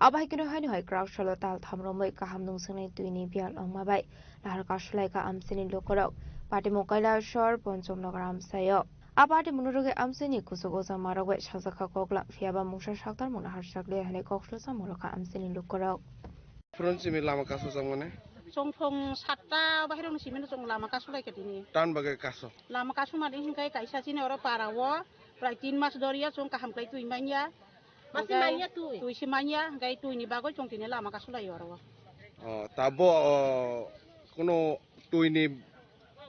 Abo hai kheno haino hai kwrak salo tal tham romwi kaham nungsuknai twini biyal wngma bai lahar kasulaikha amchaini lukurok. Patimung Koilashahar Ponchomnagar amchaio. A patimungno rwgwi amchaini kuchuk oja ma rwgwi sajakha koklam, phiyaba mungsa saktarmungno harjakliya hinwi kok salo chamung rwkha amchaini lukurok. Phurun simi lama kasu chang mane? Chwng phung satta bahirokni simi no chwng lama kasu lai kha tini. Tan bagwi kasu? Lama kasu mani hinkhe kaisa chini oro para o prai tin mas doriya chwng kaham khlai twi manya. Masi manya twi? Twi si manya, hinkhe twi ni bagwi chwng tini lama kasu lai oro. O, tabo, o, kuno twi ni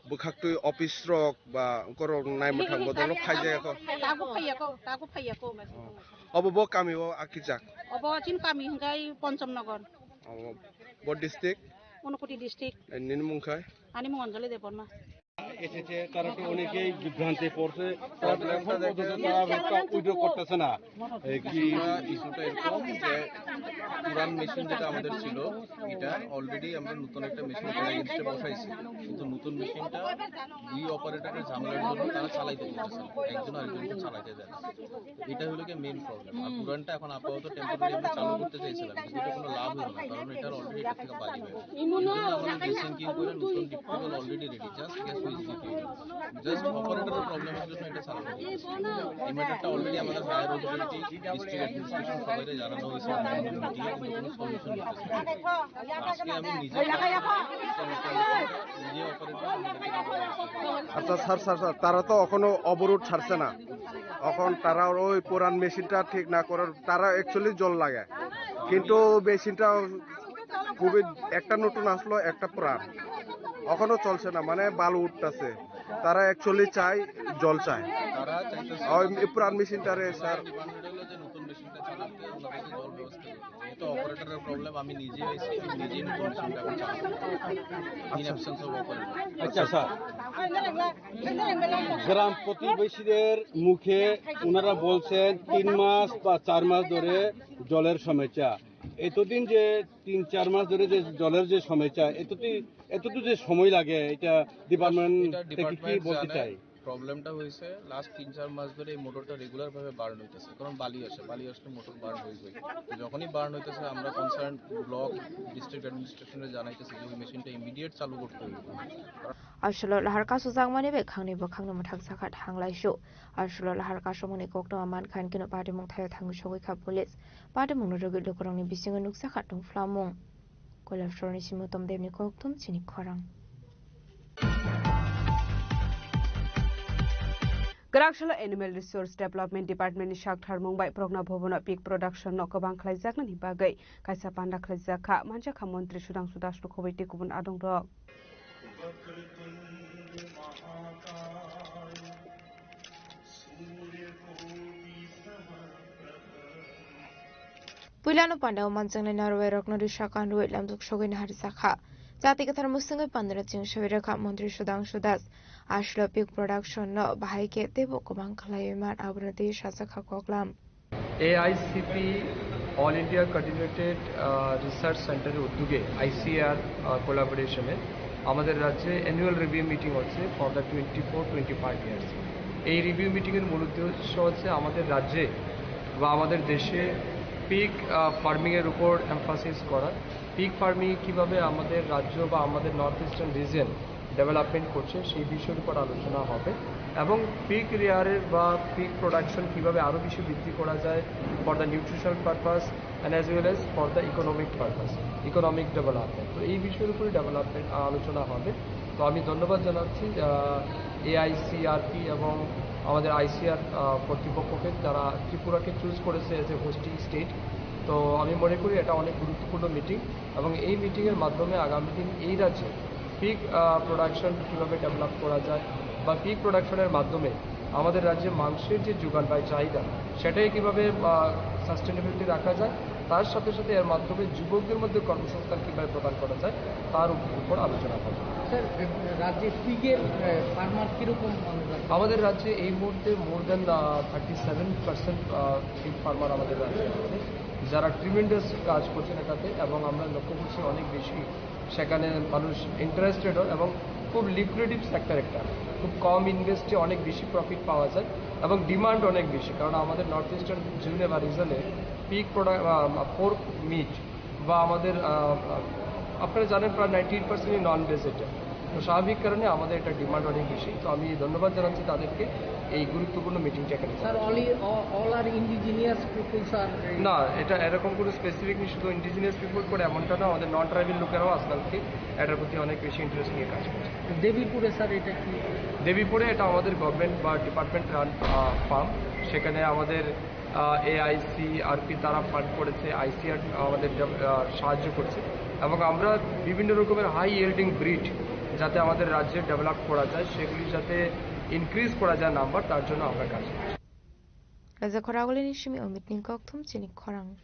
bwkhak twi office rok ba korok nai mwthang bodol rok khai jaya kho? Tago phaiya kho, tago phaiya kho. O. Obo bo kami o akijak? Obo chin kami hinkhe Ponchomnagar. Obo bo district? Unakoti district. Nini mung khai? Ani mung Anjali Debbarma. এসেছে, তারা তো অনেকেই বিভ্রান্তে পড়ছে, তারা তো এখন পর্যন্ত তারা রোগটা উইথড্র করতেছে না। এই কি ইস্যুটা, ইস্যুটা এরকম যে পুরান মেশিন যেটা আমাদের ছিল, এটা অলরেডি আমরা নতুন একটা মেশিন এটার এগেইনস্টে বসাইছি, কিন্তু নতুন মেশিনটা দুই অপারেটরের ঝামেলার জন্য তারা চালাইতে পারতেছে না, একজন আরেকজনকে চালাইতে দেয় না। এটা হলো কি মেইন প্রবলেম। আর পুরানটা এখন আপাতত টেম্পোরারি আমরা চালু করতে চাইছিলাম, কিন্তু এটা কোনো লাভ হলো না, কারণ এটার অলরেডি এটা থেকে বালি বের হয়। এই জন্য আমরা রিসিঙ্কিং করে নতুন ডিপ cable already ready, just gas switch দিতে হবে। জাস্ট অপারেটরের প্রবলেমের জন্য এটা চালানো হচ্ছে। ইনভার্টারটা অলরেডি আমাদের হায়ার অথরিটি, ডিস্ট্রিক্ট অ্যাডমিনিস্ট্রেশন সবাইকে জানানো হয়েছে, মিটিংয়ে কিন্তু কোনো সলিউশন নিতেছে না। আজকে আমি নিজে, নিজে অপারেটর আচ্ছা স্যার, স্যার, স্যার, তারা তো এখনো অবরোধ ছাড়ছে না। এখন তারা ওই পুরান মেশিনটা ঠিক না করার, তারা অ্যাকচুয়ালি জল লাগে, কিন্তু মেশিনটা খুবই একটা নতুন আসলো, একটা পুরান, এখনো চলছে না, মানে বালু উঠতেছে। তারা অ্যাকচুয়ালি চায়, জল চায়। তারা চাইতেছে ওই পুরান মেশিনটারে স্যার। ডিমান্ড হলো যে নতুন মেশিনটা চালাতে ওনাদেরকে জল ব্যবস্থা যেহেতু অপারেটরের প্রবলেম, আমি নিজে আইসি, আমি নিজে ইনফরমেশনটা এখন চালাবো। In absence of operator. আচ্ছা স্যার, গ্রাম প্রতিবেশীদের মুখে ওনারা বলছেন তিন মাস বা চার মাস ধরে জলের সমস্যা। এতদিন যে তিন চার মাস ধরে যে জলের যে সমস্যা, এতদিন, এতটুকু যে সময় লাগে, এটা ডিপার্টমেন্ট এটা থেকে কি ডিপার্টমেন্ট বলতে জানে। চাই? প্রবলেমটা হয়েছে, লাস্ট তিন চার মাস ধরে এই মোটরটা রেগুলার ভাবে বার্ন হইতেছে, কারণ বালি আসে, বালি আসলে মোটর বার্ন হইবে। তো যখনই বার্ন হইতেছে, আমরা কনসার্ন ব্লক, ডিস্ট্রিক্ট অ্যাডমিনিস্ট্রেশনে জানাইতেছি যে ওই মেশিনটা ইমিডিয়েট চালু করতে হইবে। Aswk o lahar kasu jakmani bai khangni bwkhakno mwthak sakha thanglaisu. Aswk o lahar kasumani koktwma mankha hinkhe patimung thaio thangwi sogwi kha police. Patimungno rwgwi lukurokni bisingo nukjakha tongphlamung. Koilasorni simi Uttam Debni kokthum chini khorang. Kwraksalo Animal Resource Development Department ni saktharmung bai Progna Bhavan o pig production no kwbang khlaijaknani bagwi kaisa panda khlaijak kha, manjakha Montri Sudhangshu Das Rokhobai tei kubun adongrok. Puilano pandao manjaknai narwai rokno risa kanrwi lamjak sogwi naharjakha. Jati kwthar musungwi pandano cheng sogwi rwkha Montri Sudhangshu Das. Aswk o pig production no bahai khe teibo kwbang khlaiwi man, abono tei sajakha koklam. A I C P All India Coordinated, ah, Research Center এর উদ্যোগে I C R, আহ, কোলাবোরেশনে আমাদের রাজ্যে annual review meeting হচ্ছে for the twenty four twenty five years. এই review মিটিংয়ের মূল উদ্দেশ্য হচ্ছে আমাদের রাজ্যে বা আমাদের দেশে পিগ, আহ, ফার্মিংয়ের উপর এমফাসিস করা। পিগ ফার্মিং কীভাবে আমাদের রাজ্য বা আমাদের নর্থ ইস্টার্ন রিজন ডেভেলপমেন্ট করছে, সেই বিষয়ের উপর আলোচনা হবে এবং পিগ রিয়ারের বা পিগ প্রোডাকশন কীভাবে আরও বেশি বৃদ্ধি করা যায় for the nutritional purpose and as well as for the economic purpose, economic development। তো এই বিষয়ের উপরে ডেভেলপমেন্ট, আহ, আলোচনা হবে। তো আমি ধন্যবাদ জানাচ্ছি, আহ, এআইসিআরপি এবং আমাদের আইসিআর, আহ, কর্তৃপক্ষকে, যারা ত্রিপুরাকে চুজ করেছে অ্যাজ এ হোস্টিং স্টেট। তো আমি মনে করি এটা অনেক গুরুত্বপূর্ণ মিটিং এবং এই মিটিংয়ের মাধ্যমে আগামী দিন এই রাজ্যে পিগ, আহ, প্রোডাকশন কীভাবে ডেভেলপ করা যায় বা পিগ প্রোডাকশনের মাধ্যমে আমাদের রাজ্যে মাংসের যে যোগান বা চাহিদা, সেটাই কীভাবে, আহ, সাস্টেনেবিলিটি রাখা যায়, তার সাথে সাথে এর মাধ্যমে যুবকদের মধ্যে কর্মসংস্থান কীভাবে প্রদান করা যায়, তার উপ-, উপর আলোচনা হবে। স্যার, রাজ্যে পিগের, আহ, ফার্মার কীরকম আমরা? আমাদের রাজ্যে এই মুহূর্তে মোর দ্যান, আহ, থার্টি সেভেন পার্সেন্ট, আহ, পিগ ফার্মার আমাদের রাজ্যে আছে, যারা ট্রিমেন্ডাস কাজ করছেন এটাতে, এবং আমরা লক্ষ্য করছি অনেক বেশি সেখানে মানুষ ইন্টারেস্টেড হন এবং খুব লিকুইডেটিভ সেক্টর একটা, খুব কম ইনভেস্টে অনেক বেশি প্রফিট পাওয়া যায় এবং ডিমান্ড অনেক বেশি, কারণ আমাদের নর্থ ইস্টার্ন জোনে বা রিজনে পিগ প্রোডাক্ট, পোর্ক মিট বা আমাদের, আহ, আপনারা জানেন প্রায় নাইনটি এইট পার্সেন্টই নন ভেজ এটা, তো স্বাভাবিক কারণে আমাদের এটা ডিমান্ড অনেক বেশি। তো আমি ধন্যবাদ জানাচ্ছি তাদেরকে এই গুরুত্বপূর্ণ মিটিংটা এখানে করার জন্য। Sir, all, all are indigenous people, sir? না, এটা এরকম কোনো স্পেসিফিক নেই, শুধু ইন্ডিজিনাস পিপল করে এমনটা না, আমাদের নন ট্রাইবাল লোকেরাও আজকালকে এটার প্রতি অনেক বেশি ইন্টারেস্ট নিয়ে কাজ করছে। দেবীপুরে, স্যার, এটা কি? দেবীপুরে এটা আমাদের গভর্নমেন্ট বা ডিপার্টমেন্ট রান, আহ, ফার্ম, সেখানে আমাদের, আহ, এআইসিআরপি তারা ফান্ড করেছে, আইসিআর আমাদের ডেভ-, আহ, সাহায্য করছে এবং আমরা বিভিন্ন রকমের হাই ইয়েল্ডিং ব্রিড যাতে আমাদের রাজ্যে ডেভেলপ করা যায়, সেগুলি যাতে ইনক্রিজ করা যায় নাম্বার, তার জন্য আমরা কাজ করছি। Raja Khoragulini simi Omitni kokthum chini khorang.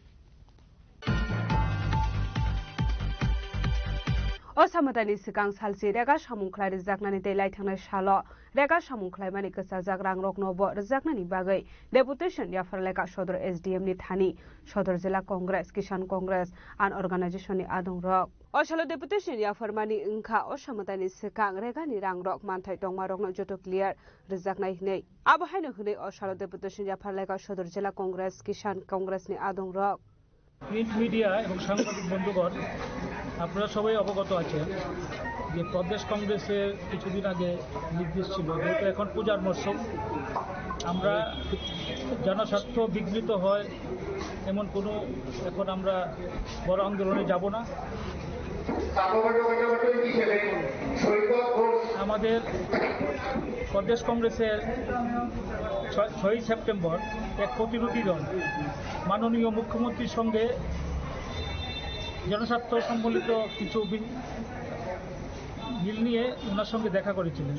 O samataini swkang salsi rega samung khlai rwjaknani tei laithangnai salo rega samung khlaimani kwchajak rangrokno bo rwjaknani bagwi deputation yapharlaikha Sodor S D M ni thani. Sodor Jila Congress, Kisan Congress, and organization ni adongrok. O salo deputation yapharmani wngkha o samataini swkang regani rangrok manthai tongmarokno joto clear rwjaknai hinwi. Abo haino hwnwi o salo deputation yapharlaikha Sodor Jila Congress, Kisan Congress ni adongrok. Print media এবং সাংবাদিক বন্ধুগণ, আপনারা সবাই অবগত আছেন যে প্রদেশ কংগ্রেসের কিছুদিন আগে নির্দেশ ছিল, যেহেতু এখন পূজার মরশুম, আমরা জনস্বার্থ বিঘ্নিত হয় এমন কোনো, এখন আমরা বড় আন্দোলনে যাব না। আমাদের প্রদেশ কংগ্রেসের ছয়, ছয়ই সেপ্টেম্বর এক প্রতিনিধি দল মাননীয় মুখ্যমন্ত্রীর সঙ্গে জনস্বার্থ সম্বলিত কিছু বি-, মিল নিয়ে ওনার সঙ্গে দেখা করেছিলেন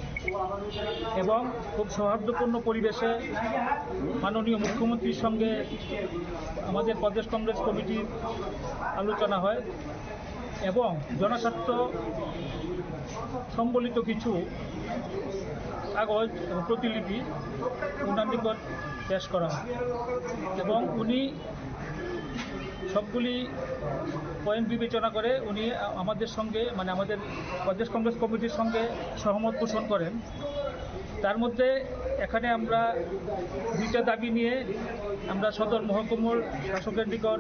এবং খুব সৌহার্দ্যপূর্ণ পরিবেশে মাননীয় মুখ্যমন্ত্রীর সঙ্গে আমাদের প্রদেশ কংগ্রেস কমিটির আলোচনা হয় এবং জনস্বার্থ সম্বলিত কিছু কাগজ এবং প্রতিলিপি ওনার নিকট পেশ করা হয় এবং উনি সবগুলি পয়েন্ট বিবেচনা করে উনি আ-, আমাদের সঙ্গে, মানে, আমাদের প্রদেশ কংগ্রেস কমিটির সঙ্গে সহমত পোষণ করেন। তার মধ্যে এখানে আমরা দুইটা দাবি নিয়ে আমরা সদর মহকুমার শাসকের নিকট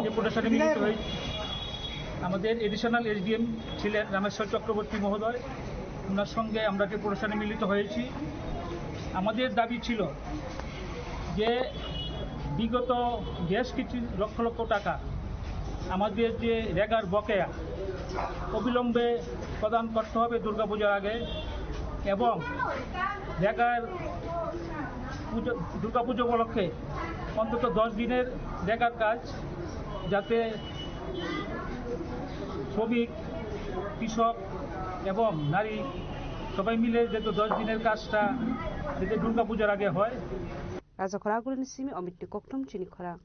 ডেপুটেশনে মিলিত হই। আমাদের এডিশনাল এসডিএম ছিলেন রামেশ্বর চক্রবর্তী মহোদয়, ওনার সঙ্গে আমরা ডেপুটেশনে মিলিত হয়েছি। আমাদের দাবি ছিল যে বিগত বেশ কিছু লক্ষ লক্ষ টাকা আমাদের যে রেগার বকেয়া অবিলম্বে প্রদান করতে হবে দুর্গাপূজার আগে এবং রেগার পুজো, দুর্গাপুজো উপলক্ষে অন্তত দশ দিনের রেগার কাজ যাতে শ্রমিক, কৃষক এবং নারী সবাই মিলে যাতে দশ দিনের কাজটা যাতে দুর্গাপূজার আগে হয়। Rajakhor Agulini simi Omitni kokthum chini khorang.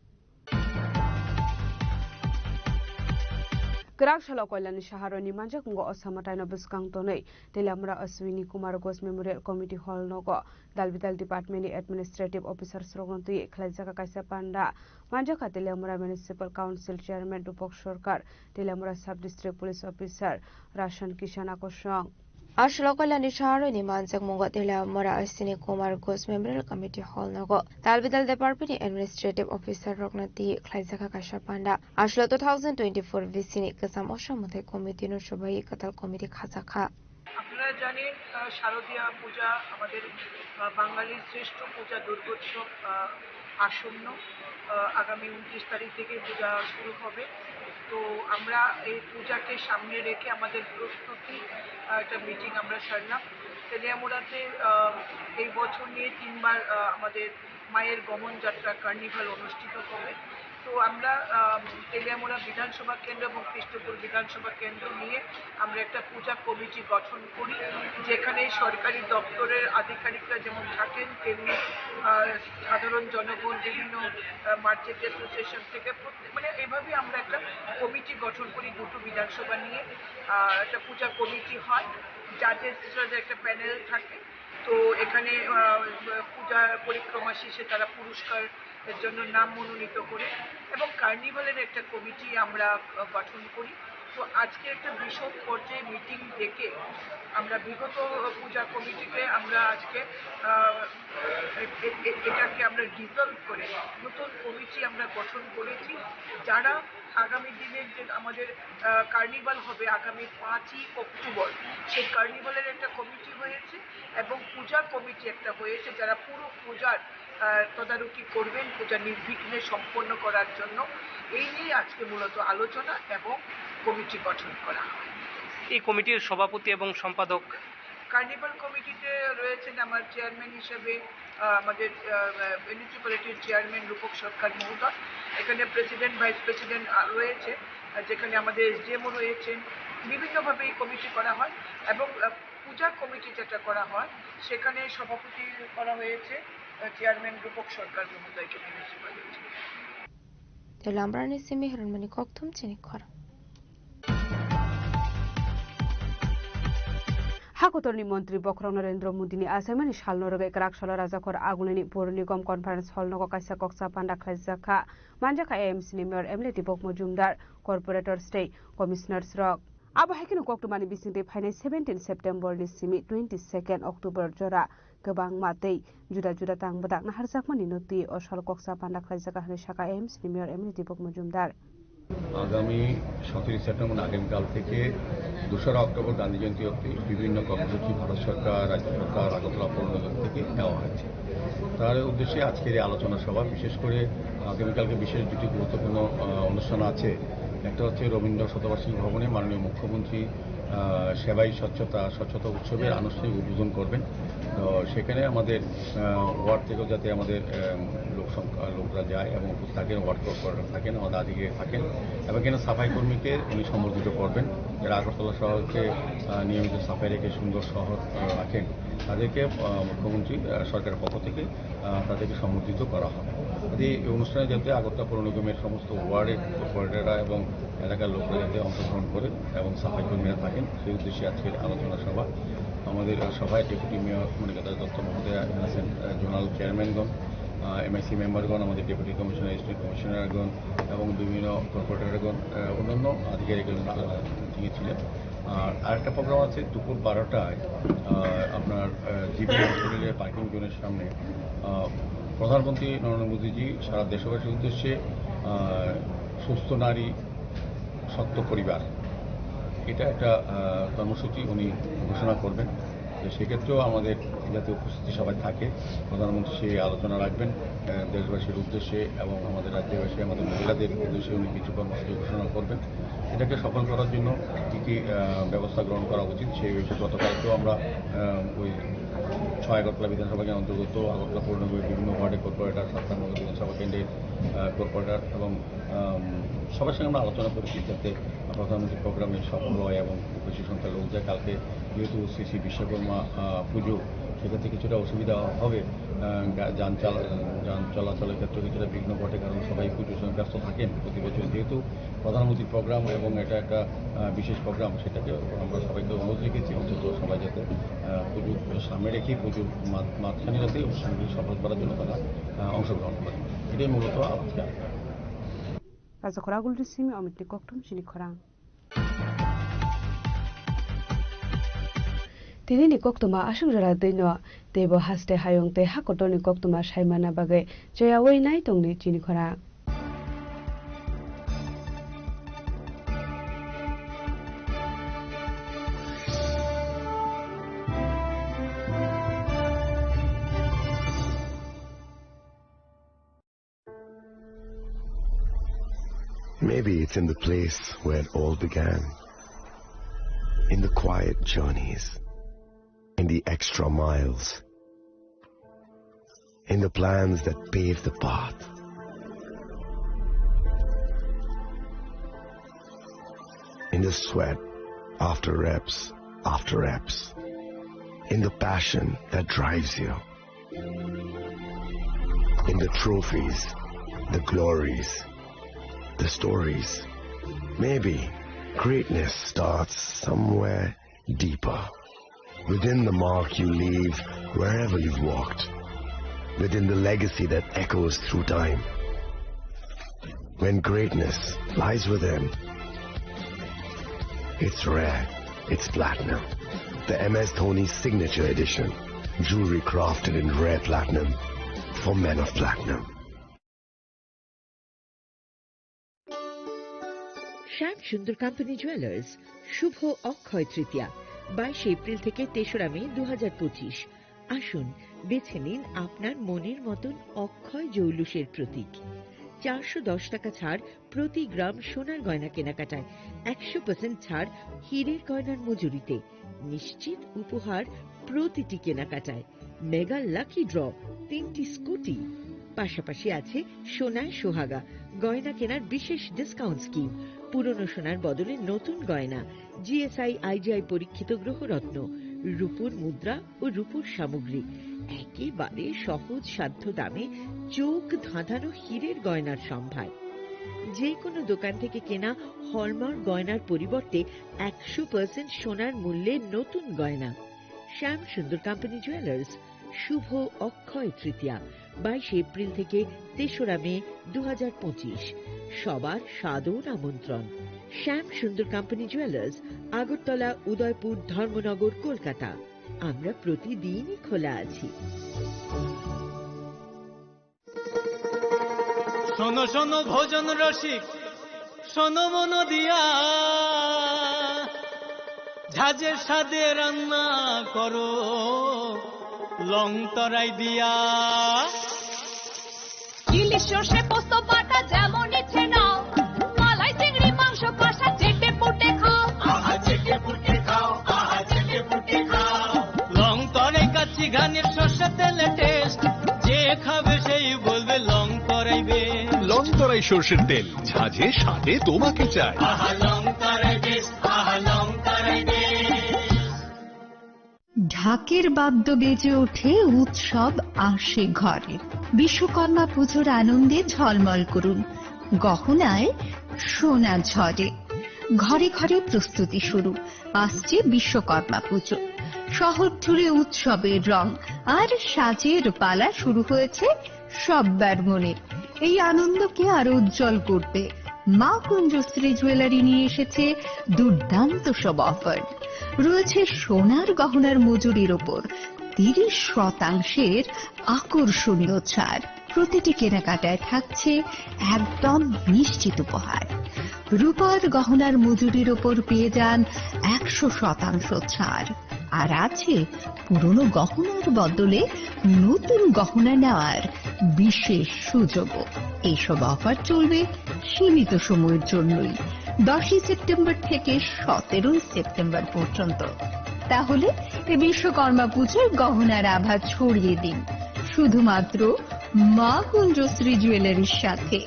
Kwrak salo Koilani Saharoni manjak mungo Osama taino bwskang tonwi Teliamura Ashwini Kumar Ghosh Memorial Committee Hall nogo Dalbidal Department ni Administrative Officer srokno twi khlaijak kaisa panda. Manjakha Teliamura Municipal Council Chairman Rupak Sarkar, Teliamura Sub District Police Officer Rashan Kishan Akosong. Aswk Koilani Saharoni manjak mungo Teliamura Ashwini Kumar Ghosh Memorial Committee Hall nogo Dalbidal Department ni Administrative Officer rokno twi khlaijak kaisa panda. Aswk two thousand twenty-four V C ni kwcham Osama Muthai Committee no subai kwtal committee khajakha. আপনারা জানেন, আহ, শারদীয়া পূজা আমাদের, আহ, বাঙালির শ্রেষ্ঠ পূজা দুর্গোৎসব, আহ, আসন্ন। আহ, আগামী ঊনত্রিশ তারিখ থেকে পূজা শুরু হবে। তো আমরা এই পূজাকে সামনে রেখে আমাদের প্রস্তুতি, আহ, একটা মিটিং আমরা সারলাম। তেলিয়ামুড়াতে, আহ, এই বছর নিয়ে তিনবার, আহ, আমাদের মায়ের গমন যাত্রা কার্নিভাল অনুষ্ঠিত হবে। তো আমরা, আহ, তেলিয়ামুড়া বিধানসভা কেন্দ্র এবং কৃষ্ণপুর বিধানসভা কেন্দ্র নিয়ে আমরা একটা পূজা কমিটি গঠন করি, যেখানে সরকারি দপ্তরের আধিকারিকরা যেমন থাকেন, তেমনি, আহ, সাধারণ জনগণ, বিভিন্ন, আহ, মার্চেন্ট অ্যাসোসিয়েশন থেকে প্রত্যেক, মানে, এইভাবে আমরা একটা কমিটি গঠন করি দুটো বিধানসভা নিয়ে। আহ, একটা পূজা কমিটি হয়, জাজেস হিসেবে একটা প্যানেল থাকে। তো এখানে, আহ, পূজা পরিক্রমা শেষে তারা পুরস্কার এর জন্য নাম মনোনীত করে এবং কার্নিভালের একটা কমিটি আমরা, আহ, গঠন করি। তো আজকে একটা বিশদ পর্যায়ে মিটিং ডেকে আমরা বিগত পূজা কমিটিকে আমরা আজকে, আহ, এ-, এ-, এ-, এটাকে আমরা ডিসলভ করে নতুন কমিটি আমরা গঠন করেছি, যারা আগামী দিনের যে আমাদের, আহ, কার্নিভাল হবে আগামী পাঁচই অক্টোবর, সেই কার্নিভালের একটা কমিটি হয়েছে এবং পূজা কমিটি একটা হয়েছে, যারা পুরো পূজার, আহ, তদারকি করবেন পূজা নির্বিঘ্নে সম্পন্ন করার জন্য। এই নিয়ে আজকে মূলত আলোচনা এবং কমিটি গঠন করা হয়। এই কমিটির সভাপতি এবং সম্পাদক? কার্নিভাল কমিটিতে রয়েছেন আমার চেয়ারম্যান হিসেবে, আহ, আমাদের, আহ, মিউনিসিপ্যালিটির চেয়ারম্যান রূপক সরকার মহোদয়। এখানে প্রেসিডেন্ট, ভাইস প্রেসিডেন্ট, আহ, রয়েছে, আহ, যেখানে আমাদের এসডিএমও রয়েছেন। বিভিন্নভাবে এই কমিটি করা হয় এবং, আহ, পূজা কমিটি যেটা করা হয়, সেখানে সভাপতি করা হয়েছে, আহ, চেয়ারম্যান রূপক সরকার মহোদয়কে municipality. Tei Lambrani simi hwnmani kokthum chini khorang. Hakotorni montri bokhorok Narendra Modini achaimani salno rwgwi kwrak salo Rajakhor Agulini Pur Nigom Conference Hall nogo kaisa koksa panda khlaijak kha. Manjakha A M C ni mayor M L A Deepak Majumdar, corporators tei commissioners rok. Abo hai kheno koktwmani bisingtwi phainai seventeen September ni simi twenty second October jora kwbangma tei juda juda tang bwdak naharjakmani no twi o salo koksa panda khlaijak hwnwi sakha A M C ni mayor M L A Deepak Majumdar. আগামী সতেরোই সেপ্টেম্বর, আগামীকাল থেকে দোসরা অক্টোবর গান্ধী জয়ন্তী অবধি বিভিন্ন কর্মসূচি ভারত সরকার, রাজ্য সরকার, আগরতলা পৌর নিগম থেকে নেওয়া হয়েছে। তার উদ্দেশ্যে আজকের এই আলোচনা সভা, বিশেষ করে আগামীকালকে বিশেষ দুটি গুরুত্বপূর্ণ, আহ, অনুষ্ঠান আছে। একটা হচ্ছে রবীন্দ্র শতবার্ষিকী ভবনে মাননীয় মুখ্যমন্ত্রী, আহ, আহ, সেবাই স্বচ্ছতা, স্বচ্ছতা উৎসবের আনুষ্ঠানিক উদ্বোধন করবেন। তো সেখানে আমাদের, আহ, ওয়ার্ড থেকেও যাতে আমাদের, আহ, লোক সংখ্যা, লোকরা যায় এবং উপস্থিত থাকেন, ওয়ার্ড কর্পোরেটর থাকেন, আমাদের আধিকারিক থাকেন এবং এখানে সাফাই কর্মীকে উনি সম্বর্ধিত করবেন, যারা আগরতলা শহরকে, আহ, নিয়মিত সাফাই রেখে সুন্দর শহর, আহ, রাখেন, তাদেরকে, আহ, মুখ্যমন্ত্রী, আহ, সরকারের পক্ষ থেকে, আহ, তাদেরকে সম্বর্ধিত করা হবে। কাজেই এই অনুষ্ঠানে যাতে আগরতলা পৌর নিগমের সমস্ত ওয়ার্ডের কর্পোরেটররা এবং এলাকার লোকরা যাতে অংশগ্রহণ করে এবং সাফাই কর্মীরা থাকেন, সেই উদ্দেশ্যে আজকের আলোচনা সভা। আমাদের সভায় ডেপুটি মেয়র মণিকান্ত দত্ত মহোদয় আছেন, আহ, জোনাল চেয়ারম্যানগণ, আহ, এমআইসি মেম্বারগণ, আমাদের ডেপুটি কমিশনার, অ্যাসিস্ট্যান্ট কমিশনারগণ এবং বিভিন্ন কর্পোরেটরগণ, আহ, অন্যান্য আধিকারিকগণ, আহ, মিটিংয়ে ছিলেন। আর আরেকটা প্রোগ্রাম আছে দুপুর বারোটায়, আহ, আপনার, আহ, জিবি হসপিটালের পার্কিং জোনের সামনে, আহ, প্রধানমন্ত্রী নরেন্দ্র মোদীজি সারা দেশবাসীর উদ্দেশ্যে, আহ, সুস্থ নারী, সত্য পরিবার, এটা একটা, আহ, কর্মসূচি উনি ঘোষণা করবেন। তো সেক্ষেত্রেও আমাদের যাতে উপস্থিতি সবাই থাকে, প্রধানমন্ত্রী সেই আলোচনা রাখবেন, আহ, দেশবাসীর উদ্দেশ্যে এবং আমাদের রাজ্যবাসী, আমাদের মহিলাদের উদ্দেশ্যে উনি কিছু কর্মসূচি ঘোষণা করবেন। এটাকে সফল করার জন্য কী কী, আহ, ব্যবস্থা গ্রহণ করা উচিত, সেই বিষয়ে গতকালকেও আমরা, আহ, ওই ছয় আগরতলা বিধানসভা কেন্দ্র অন্তর্গত আগরতলা পৌর নিগমের বিভিন্ন ওয়ার্ডের কর্পোরেটর, সাতটা নগর বিধানসভা কেন্দ্রের, আহ, কর্পোরেটর এবং, আম, সবার সঙ্গে আমরা আলোচনা করেছি যাতে প্রধানমন্ত্রী প্রোগ্রামে সফল হয় এবং খুব বেশি সংখ্যা লোক যায়। কালকে যেহেতু শ্রী শ্রী বিশ্বকর্মা, আহ, পুজো, সেক্ষেত্রে কিছুটা অসুবিধা হবে। আহ, গা-, যান চালা-, যান চলাচলের ক্ষেত্রে কিছুটা বিঘ্ন ঘটে, কারণ সবাই পুজোর সঙ্গে ব্যস্ত থাকেন প্রতি বছর। যেহেতু প্রধানমন্ত্রী প্রোগ্রাম এবং এটা একটা, আহ, বিশেষ প্রোগ্রাম, সেটাকে আমরা সবাইকে অনুরোধ রেখেছি অন্তত সবাই যাতে, আহ, পুজো সামনে রেখে পুজোর মা-, মাঝখানে যাতে অনুষ্ঠানগুলি সফল করার জন্য তারা, আহ, অংশগ্রহণ করেন। এটাই মূলত আজকে। Rajakhor Agulni simi Omitni kokthum chini khorang. Tinini koktwma aswk jora twi no, teibo haste hayung tei hakotorni koktwma saimana bagwi cheyaui nai tongni chini khorang. Maybe it's in the place where it all began. In the quiet journeys, in the extra miles, in the plans that pave the path, in the sweat after reps after reps, in the passion that drives you. In the trophies, the glories, the stories. Maybe greatness starts somewhere deeper. Within the mark you leave wherever you've walked. Within the legacy that echoes through time. When greatness lies within, it's rare, it's platinum. The M S Dhoni Signature Edition. Jewelry crafted in rare platinum for men of platinum. শ্যাম সুন্দর company jewellers, শুভ অক্ষয় তৃতীয়া, বাইশে এপ্রিল থেকে তেসরা মে দু হাজার পঁচিশ। আসুন, বেছে নিন আপনার মনের মতন অক্ষয় জৌলুসের প্রতীক। চারশো দশ টাকা ছাড় প্রতি গ্রাম সোনার গয়না কেনাকাটায়, একশো পার্সেন্ট ছাড় হীরের গয়নার মজুরিতে, নিশ্চিত উপহার প্রতিটি কেনাকাটায়, মেগা লাকি ড্র, তিনটি স্কুটি। পাশাপাশি আছে সোনায় সোহাগা, গয়না কেনার বিশেষ ডিসকাউন্ট স্কিম, পুরনো সোনার বদলে নতুন গয়না, জিএসআই, আইজিআই পরীক্ষিত গ্রহরত্ন, রূপোর মুদ্রা ও রূপোর সামগ্রী, একেবারে সহজ সাধ্য দামে চোখ ধাঁধানো হীরের গয়নার সম্ভার। যে কোনো দোকান থেকে কেনা হলমার্ক গয়নার পরিবর্তে একশো পার্সেন্ট সোনার মূল্যে নতুন গয়না। শ্যাম সুন্দর কোম্পানি জুয়েলার্স, শুভ অক্ষয় তৃতীয়া, বাইশে এপ্রিল থেকে তেসরা মে দু হাজার পঁচিশ। সবার সাদর আমন্ত্রণ। শ্যাম সুন্দর কোম্পানি জুয়েলার্স, আগরতলা, উদয়পুর, ধর্মনগর, কলকাতা। আমরা প্রতিদিনই খোলা আছি। শোনো শোনো ভোজন রসিক, শোনো মন দিয়া, ঝাঁঝের স্বাদে রান্না করো লং তরাই দিয়া। ইলিশ সর্ষে পোস্ত বাটা যেমন ইচ্ছে নাও, মালাই চিংড়ি মাংস কষা চেটে পুটে খাও। আহা, চেটে পুটে সর্ষের তেল ঝাঁঝে স্বাদে তোমাকে চাই। ঢাকের বাদ্য বেজে ওঠে, উৎসব আসে ঘরে। বিশ্বকর্মা পুজোর আনন্দে ঝলমল করুন, গহনায় সোনা ঝরে। ঘরে ঘরে প্রস্তুতি শুরু, আসছে বিশ্বকর্মা পুজো। শহর জুড়ে উৎসবের রং আর সাজের পালা শুরু হয়েছে সব্বার মনে। এই আনন্দকে আরো উজ্জ্বল করতে মা কুঞ্জশ্রী জুয়েলারি নিয়ে এসেছে দুর্দান্ত সব অফার। রয়েছে সোনার গহনার মজুরির ওপর তিরিশ শতাংশের আকর্ষণীয় ছাড়। প্রতিটি কেনাকাটায় থাকছে একদম নিশ্চিত উপহার। রূপার গহনার মজুরির ওপর পেয়ে যান একশো শতাংশ ছাড়। আর আছে পুরনো গহনার বদলে নতুন গহনা নেওয়ার বিশেষ সুযোগও। এইসব অফার চলবে সীমিত সময়ের জন্যই, দশই সেপ্টেম্বর থেকে সতেরোই সেপ্টেম্বর পর্যন্ত। তাহলে এ বিশ্বকর্মা পুজোয় গহনার আভা ছড়িয়ে দিন শুধুমাত্র মা কুঞ্জশ্রী জুয়েলারির সাথে।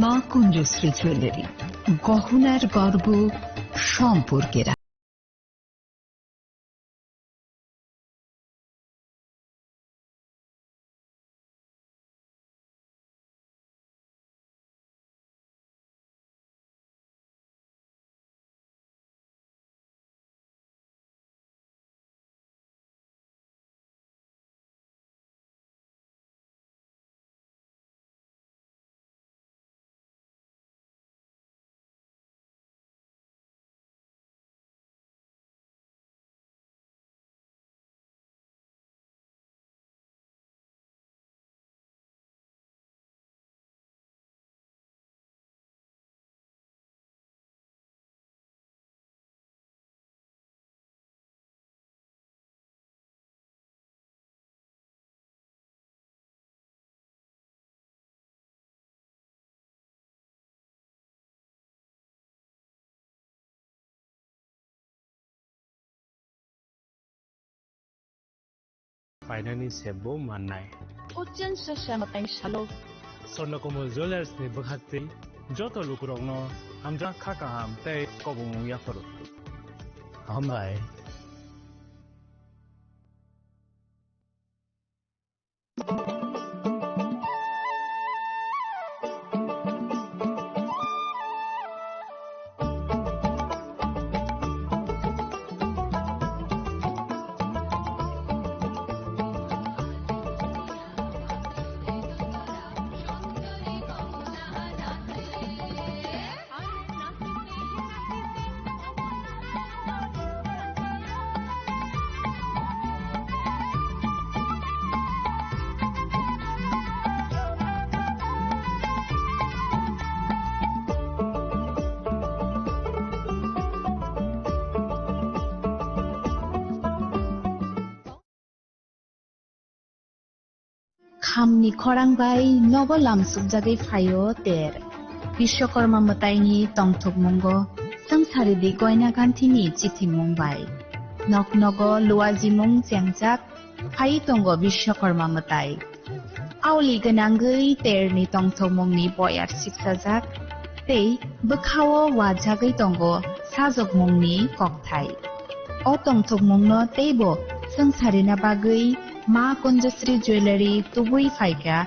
মা কুঞ্জশ্রী জুয়েলারি, গহনার গর্ব, সম্পর্কের Phainani sebbo mannai. Kochen se sema pai salo. Swarnakumar Jewellers ni bwkhaktwi joto lukurokno hamjak kha kaham tei kobongmung yapharo. Hambai. Khamni khorang bai nogo lamsukjagwi phaio ter. Bishwakarma mwtaini tongthokmungo swngcharidi goina ganthini chithimung bai. Nok nogo luajimung chengjak phai tongo Bishwakarma mwtai. Aoli gwnangwi terni tongthokmungni boyar siksajak tei bwkhao wajagwi tongo sajokmungni kokthai. O tongthokmungno teibo swngcharina bagwi Ma Kunjasri Jewellery tubui phaikha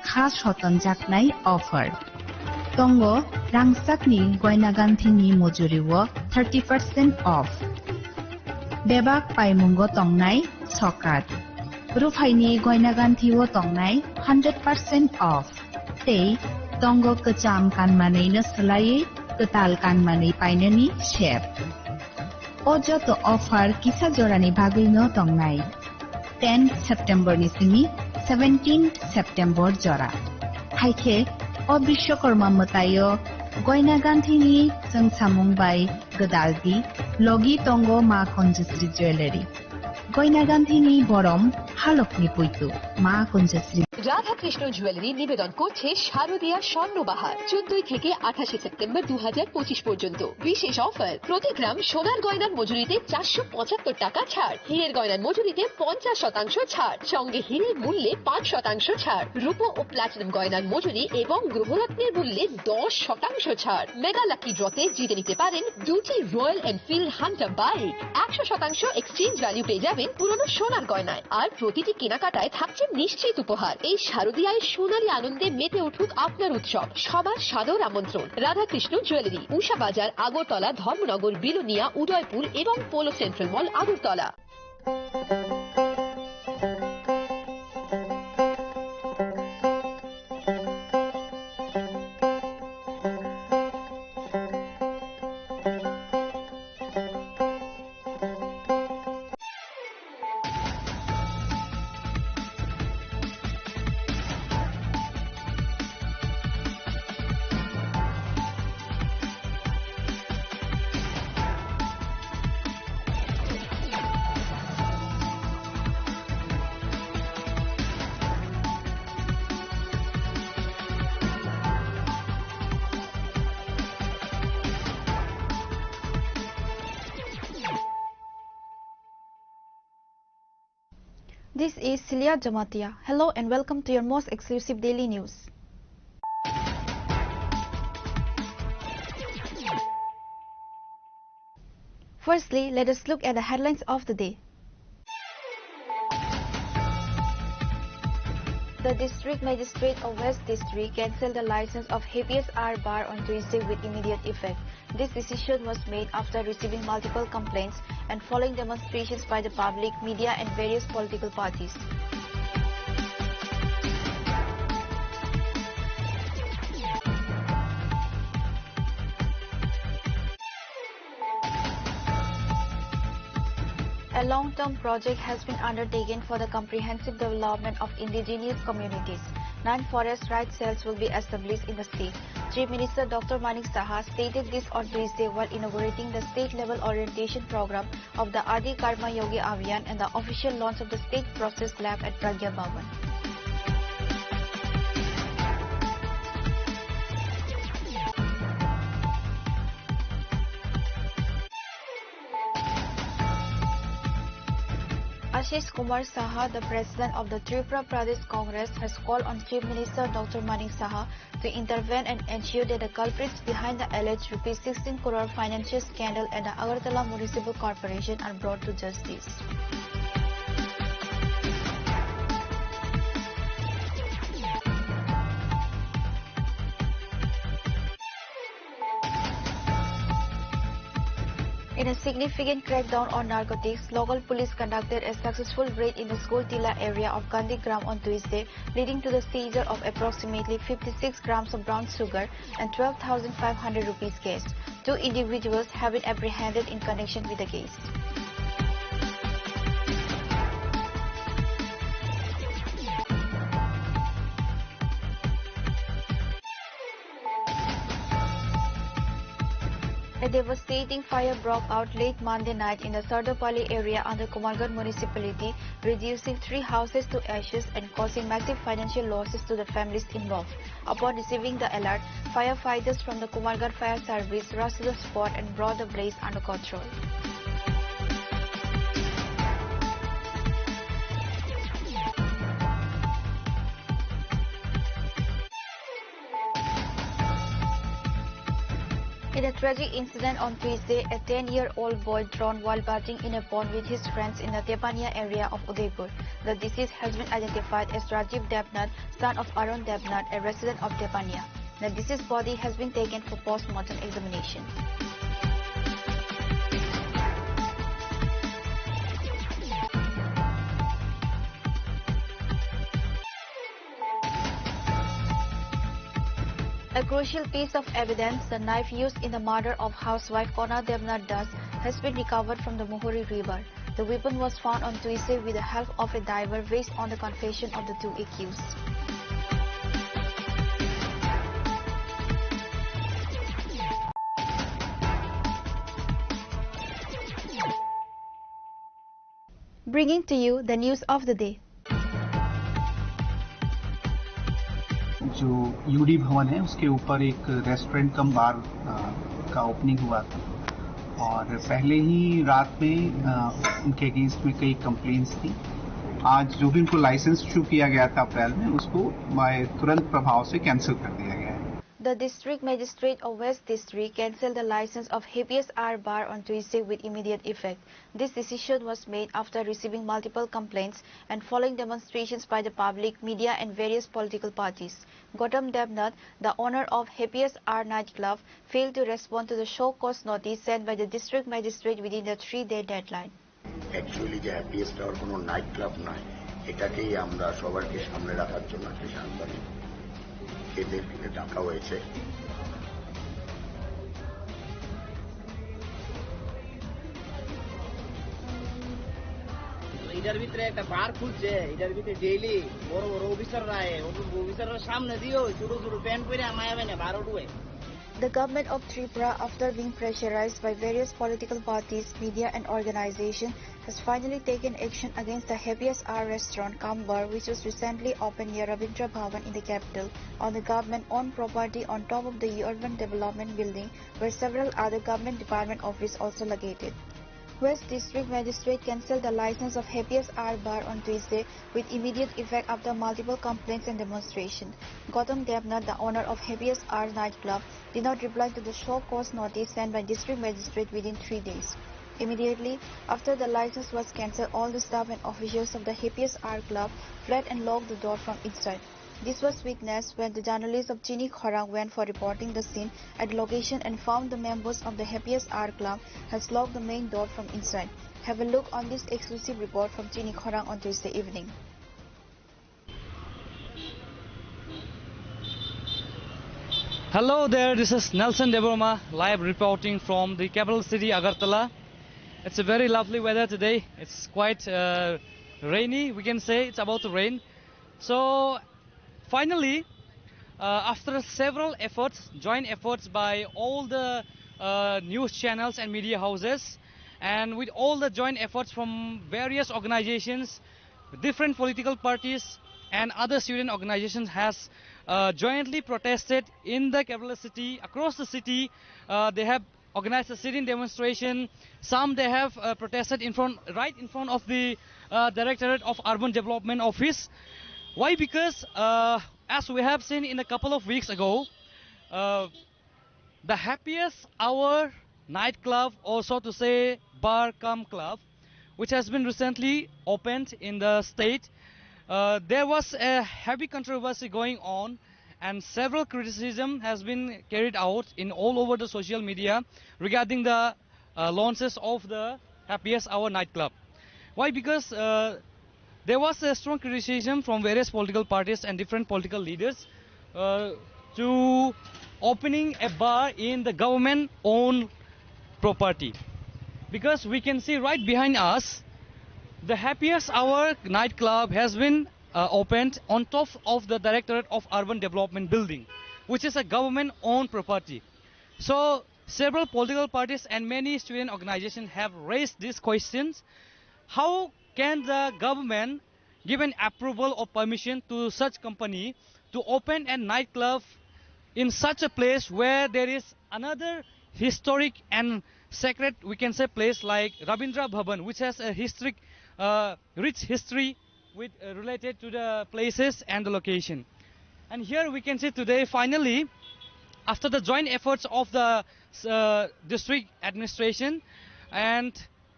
kha sotonjaknai offer. Tongo rangchakni goina ganthini mujuriwo thirty percent off. Bebak paimungo tongnai sokat. Ruphaini goina ganthio tongnai hundred percent off. Tei tongo kwcham kanmanwino swlaiwi kwtal kanmanwi painani sep. O joto offer kisa jorani bagwino tongnai. Ten September ni simi seventeen September jora. Haikhe o Bishwakarma mwtaio goina ganthini chwngsamung bai gwdaldi logi tongo Ma Kunjasri Jewellery. Goina ganthini borom halokni puitu Ma Kunjasri. Radhakrishna jewellery নিবেদন করছে শারদীয়া স্বর্ণবাহার, চোদ্দই থেকে আঠাশে সেপ্টেম্বর দু হাজার পঁচিশ পর্যন্ত। বিশেষ অফার, প্রতি গ্রাম সোনার গয়নার মজুরিতে চারশো পঁচাত্তর টাকা ছাড়, হীরের গয়নার মজুরিতে পঞ্চাশ শতাংশ ছাড়, সঙ্গে হীরের মূল্যে পাঁচ শতাংশ ছাড়, রূপো ও প্লাটিনাম গয়নার মজুরি এবং গ্রহরত্নের মূল্যে দশ শতাংশ ছাড়। মেগা লাকি ড্রতে জিতে নিতে পারেন দুটি রয়্যাল এনফিল্ড হান্টার বাইক, একশো শতাংশ এক্সচেঞ্জ ভ্যালু পেয়ে যাবেন পুরনো সোনার গয়নায়। আর প্রতিটি কেনাকাটায় থাকছে নিশ্চিত উপহার। এই শারদীয়ায় সোনালী আনন্দে মেতে উঠুক আপনার উৎসব। সবার সাদর আমন্ত্রণ। রাধাকৃষ্ণ জুয়েলারি, উষা বাজার, আগরতলা, ধর্মনগর, বিলোনিয়া, উদয়পুর এবং polo central mall, Agartala. This is Celia Jamatia. Hello and welcome to your most exclusive daily news. Firstly, let us look at the headlines of the day. The District Magistrate of West District cancelled the license of Habeas R Bar on Tuesday with immediate effect. This decision was made after receiving multiple complaints and following demonstrations by the public, media and various political parties. A long-term project has been undertaken for the comprehensive development of indigenous communities. Nine forest rights cells will be established in the state. Chief Minister Doctor Manik Saha stated this on Tuesday while inaugurating the state-level orientation program of the Adi Karma Yogi Abhiyan and the official launch of the state process lab at Pragya Bhavan. Ashish Kumar Saha, the president of the Tripura Pradesh Congress, has called on Chief Minister Doctor Manik Saha to intervene and ensure that the culprits behind the alleged rupees sixteen crore financial scandal at the Agartala Municipal Corporation are brought to justice. In a significant crackdown on narcotics, local police conducted a successful raid in the School Tilla area of Gandhi Gram on Tuesday, leading to the seizure of approximately fifty-six grams of brown sugar and twelve thousand five hundred rupees cash. Two individuals have been apprehended in connection with the case. A devastating fire broke out late Monday night in the Sardopali area under Kumargarh municipality, reducing three houses to ashes and causing massive financial losses to the families involved. Upon receiving the alert, firefighters from the Kumargarh Fire Service rushed to the spot and brought the blaze under control. In a tragic incident on Tuesday, a ten-year-old boy drowned while bathing in a pond with his friends in the Tepania area of Udaipur. The deceased has been identified as Rajiv Debnath, son of Arun Debnath, a resident of Tepania. The deceased body has been taken for post-mortem examination. A crucial piece of evidence, the knife used in the murder of housewife Kona Debnath Das, has been recovered from the Muhuri River. The weapon was found on Tuesday with the help of a diver, based on the confession of the two accused. Bringing to you the news of the day. जो यूडी भवन है, उसके ऊपर एक restaurant cum बार, अ, का ओपनिंग हुआ था और पहले ही रात में, अ, उनके अगेंस्ट में कई कंप्लेंट्स थी। आज जो भी उनको लाइसेंस इशू किया गया था अप्रैल में, उसको मैं तुरंत प्रभाव से कैंसिल कर दिया गया है। The District Magistrate of West District cancelled the license of Happiest Hour Bar on Tuesday with immediate effect. This decision was made after receiving multiple complaints and following demonstrations by the public, media, and various political parties. Gautam Devnath, the owner of Happiest Hour nightclub, failed to respond to the show cause notice sent by the district magistrate within the three-day deadline. Actually যে happiest hour কোনো night club নয়, এটাকেই আমরা সবারকে সামনে রাখার জন্য একটা সাংবাদিক এদেরকে ডাকা হয়েছে। এটার ভিতরে একটা বার খুলছে, এটার ভিতরে ডেইলি বড় বড় অফিসাররা আয়, অফিসাররা সামনে দিয়েও ছোট ছোট প্যান্ট পরে আমায় না বারো ডুয়ে। The government of Tripura, after being pressurized by various political parties, media and organization, has finally taken action against the Happiest Hour restaurant cum bar, which was recently opened near Rabindra Bhavan in the capital, on the government-owned property on top of the Urban Development Building, where several other government department offices also located. West District Magistrate cancelled the license of Happiest Hour Bar on Tuesday with immediate effect after multiple complaints and demonstration. Gautam Devnath, the owner of Happiest Hour nightclub, did not reply to the show cause notice sent by District Magistrate within three days. Immediately after the license was cancelled, all the staff and officials of the Happiest Hour Club fled and locked the door from inside. This was witnessed when the journalist of Chini Khorang went for reporting the scene at the location and found the members of the Happiest Hour Club has locked the main door from inside. Have a look on this exclusive report from Chini Khorang on Tuesday evening. Hello there, this is Nelson Debbarma, live reporting from the capital city Agartala. It's a very lovely weather today. It's quite uh, rainy, we can say it's about to rain. So finally, uh, after several efforts, joint efforts by all the uh, news channels and media houses, and with all the joint efforts from various organizations, different political parties and other student organizations has uh, jointly protested in the capital city, across the city. Uh, they have organized a sit-in demonstration. Some they have uh, protested in front, right in front of the uh, Directorate of Urban Development Office. Why? Because uh, as we have seen in a couple of weeks ago, uh, the Happiest Hour nightclub, or so to say, bar cum club, which has been recently opened in the state. Uh, there was a heavy controversy going on, and several criticism has been carried out in all over the social media regarding the uh, launches of the Happiest Hour nightclub. Why? Because uh, there was a strong criticism from various political parties and different political leaders uh, to opening a bar in the government-owned property. Because we can see right behind us, the Happiest Hour nightclub has been uh, opened on top of the Directorate of Urban Development building, which is a government-owned property. So several political parties and many student organizations have raised these questions. How can the government give an approval or permission to such company to open a nightclub in such a place where there is another historic and sacred, we can say, place like Rabindra Bhavan, which has a historic, uh, rich history with uh, related to the places and the location. And here we can see today, finally, after the joint efforts of the uh, district administration and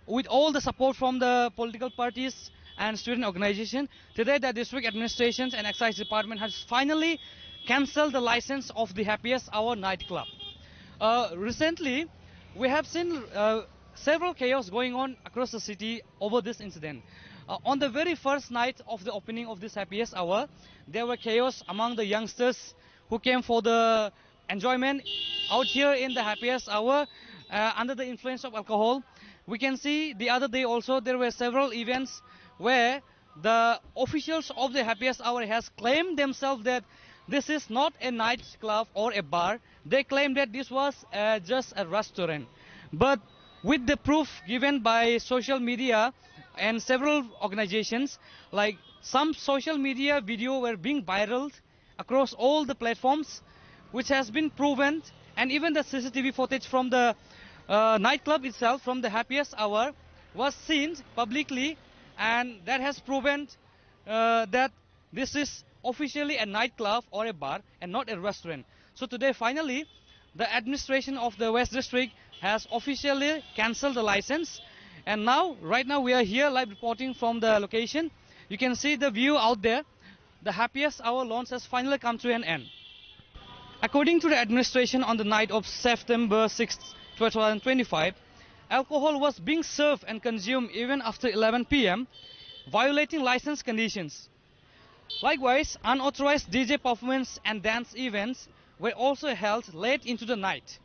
with all the support from the political parties and student organization, today the district administrations and excise department has finally cancelled the license of the Happiest Hour nightclub. Uh, recently, we have seen uh, several chaos going on across the city over this incident. Uh, on the very first night of the opening of this Happiest Hour, there were chaos among the youngsters who came for the enjoyment out here in the Happiest Hour uh, under the influence of alcohol. We can see the other day also there were several events where the officials of the Happiest Hour has claimed themselves that this is not a nightclub or a bar. They claim that this was uh, just a restaurant. But with the proof given by social media and several organizations, like some social media video were being viral across all the platforms, which has been proven, and even the C C T V footage from the uh, nightclub itself, from the happiest hour, was seen publicly, and that has proven uh, that this is officially a nightclub or a bar and not a restaurant. So today, finally, the administration of the West District has officially cancelled the license. And now, right now, we are here live reporting from the location. You can see the view out there. The happiest hour launch has finally come to an end. According to the administration, on the night of September sixth, two thousand twenty-five, alcohol was being served and consumed even after eleven p m, violating license conditions. Likewise, unauthorized D J performance and dance events were also held late into the night.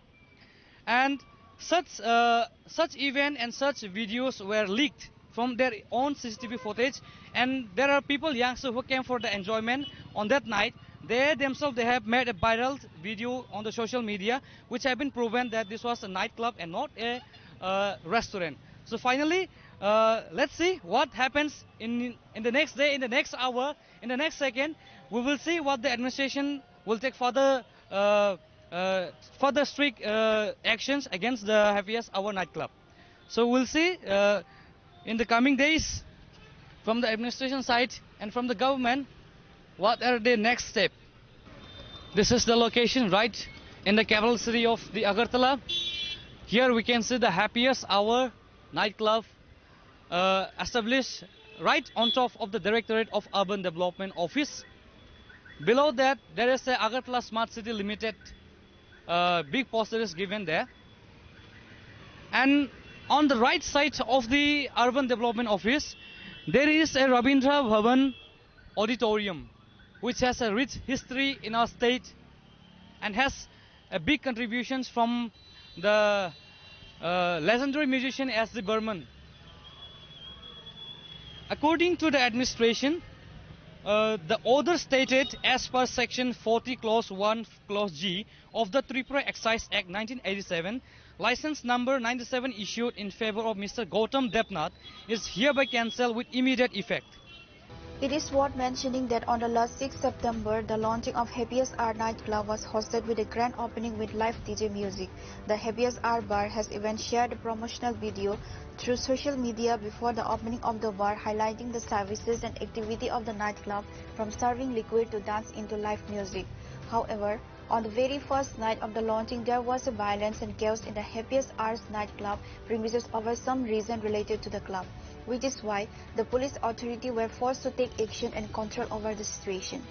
And such, uh, such event and such videos were leaked from their own C C T V footage. And there are people, youngsters, who came for the enjoyment on that night. They themselves, they have made a viral video on the social media, which have been proven that this was a nightclub and not a uh, restaurant. So finally, uh, let's see what happens in in the next day, in the next hour, in the next second. We will see what the administration will take further uh, uh, further strict uh, actions against the Happiest Hour nightclub. So we'll see uh, in the coming days from the administration side and from the government what are the next step. This is the location right in the capital city of the Agartala. Here we can see the Happiest Hour nightclub uh, established right on top of the Directorate of Urban Development Office. Below that, there is a Agartala Smart City Limited uh, big poster is given there. And on the right side of the Urban Development Office, there is a Rabindra Bhavan Auditorium, which has a rich history in our state and has a big contributions from the uh, legendary musician S D Burman. According to the administration, uh, the order stated as per section forty clause one clause G of the Tripura Excise Act nineteen eighty-seven, license number ninety-seven issued in favor of Mister Gautam Debnath is hereby cancelled with immediate effect. It is worth mentioning that on the last sixth September, the launching of Happiest Hour nightclub was hosted with a grand opening with live D J music. The Happiest Hour bar has even shared a promotional video through social media before the opening of the bar, highlighting the services and activity of the nightclub, from serving liquid to dance into live music. However, on the very first night of the launching, there was a violence and chaos in the Happiest Hours nightclub premises over some reason related to the club, which is why the police authority were forced to take action and control over the situation.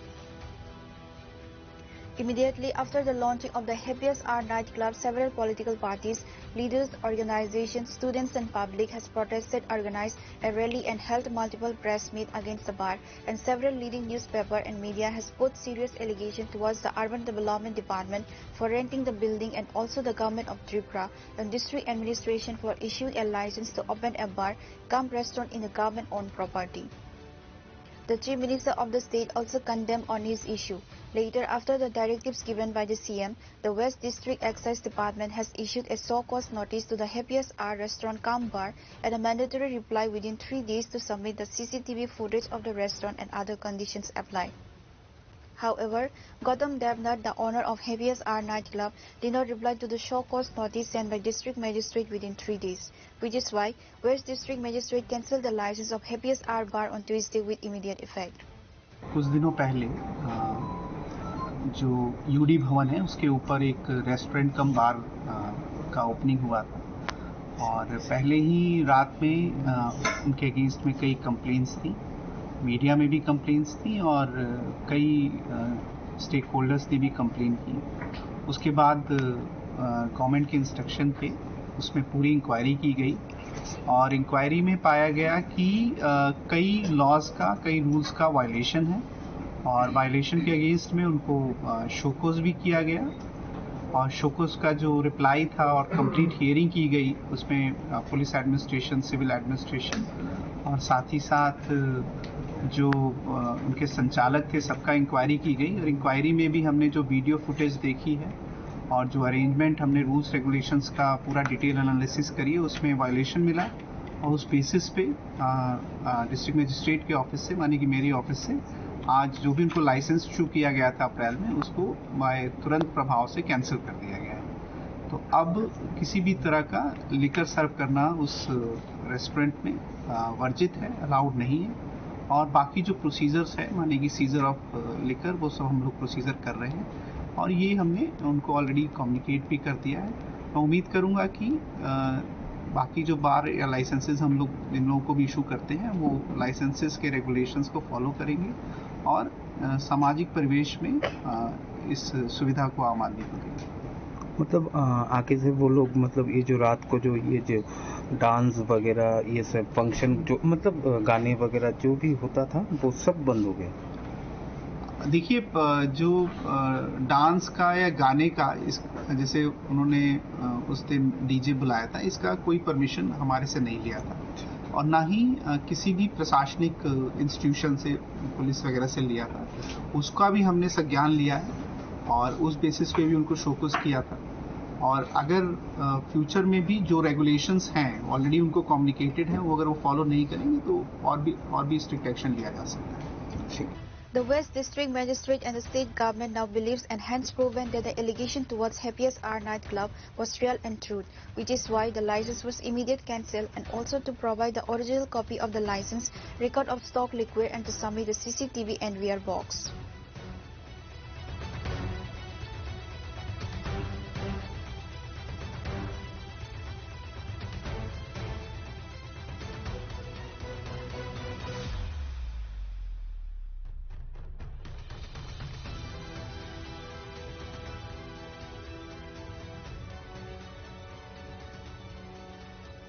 Immediately after the launching of the Happiest Hour nightclub, several political parties, leaders, organizations, students and public has protested, organized a rally and held multiple press meet against the bar, and several leading newspaper and media has put serious allegation towards the Urban Development Department for renting the building and also the government of Tripura and district administration for issuing a license to open a bar cum restaurant in the government-owned property. The Chief Minister of the state also condemned on this issue. Later, after the directives given by the C M, the West District Excise Department has issued a show cause notice to the Happiest Hour restaurant cum bar and a mandatory reply within three days to submit the C C T V footage of the restaurant and other conditions apply. However, Gautam Devnath, the owner of Happiest Hour nightclub, did not reply to the show cause notice sent by District Magistrate within three days, which is why West District Magistrate cancelled the license of Happiest Hour bar on Tuesday with immediate effect. कुछ दिनों पहले अ, जो यूडी भवन है, उसके ऊपर एक restaurant cum बार अ, का ओपनिंग हुआ था और पहले ही रात में अ, उनके अगेंस्ट में कई कंप्लेंट्स थी, मीडिया में भी कंप्लेंट्स थी और कई स्टेक होल्डर्स ने भी कंप्लेन की। उसके बाद गवर्नमेंट के इंस्ट्रक्शन थे, उसमें पूरी इंक्वायरी की गई और इंक्वायरी में पाया गया कि अ, कई लॉज का, कई रूल्स का वायलेशन है और वायलेशन के अगेंस्ट में उनको शोकोज भी किया गया और शोकोज का जो रिप्लाई था और कंप्लीट हियरिंग की गई, उसमें अ, पुलिस एडमिनिस्ट्रेशन, सिविल एडमिनिस्ट्रेशन और साथ ही साथ अ, जो अ, उनके संचालक थे, सबका इंक्वायरी की गई और इंक्वायरी में भी हमने जो वीडियो फुटेज देखी है और जो अरेंजमेंट, हमने रूल्स रेगुलेशंस का पूरा डिटेल एनालिसिस करी है, उसमें वायलेशन मिला और उस बेसिस पे डिस्ट्रिक्ट मजिस्ट्रेट के ऑफिस से, माने कि मेरी ऑफिस से, आज जो भी उनको लाइसेंस इशू किया गया था अप्रैल में, उसको बाय तुरंत प्रभाव से कैंसिल कर दिया गया है। तो अब किसी भी तरह का लिकर सर्व करना उस रेस्टोरेंट में अ, वर्जित है, अलाउड नहीं है। और बाकी जो प्रोसीजर्स है, माने कि सीजर ऑफ लिकर, वो सब हम लोग प्रोसीजर कर रहे हैं और ये हमने उनको ऑलरेडी कम्युनिकेट भी कर दिया है। मैं उम्मीद करूंगा कि अ, बाकी जो बार या लाइसेंसेस हम लोग जिन लोगों को भी इशू करते हैं, वो लाइसेंसेस के रेगुलेशंस को फॉलो करेंगे और अ, सामाजिक परिवेश में अ, इस सुविधा को आम आदमी को देंगे। मतलब अ, आगे से वो लोग, मतलब ये जो रात को जो ये जो डांस वगैरह, ये सब फंक्शन जो, मतलब अ, गाने वगैरह जो भी होता था, वो सब बंद हो गया। देखिए, प-, जो अ, डांस का या गाने का इस, जैसे उन्होंने अ, उस दिन डीजे बुलाया था, इसका कोई परमिशन हमारे से नहीं लिया था और ना ही अ, किसी भी प्रशासनिक इंस्टीट्यूशन से, पुलिस वगैरह से लिया था। उसका भी हमने संज्ञान लिया है और उस बेसिस पे भी उनको शोकॉज किया था। और अगर फ्यूचर में भी जो रेगुलेशंस हैं, ऑलरेडी उनको कम्युनिकेटेड है, वो अगर वो फॉलो नहीं करेंगे तो और भी और भी स्ट्रिक्ट एक्शन लिया जा सकता है। The West District Magistrate and the state government now believes and hence proven that the allegation towards Happiest Hour nightclub was real and true, which is why the license was immediate cancelled and also to provide the original copy of the license, record of stock liquor and to submit the C C T V and V R box.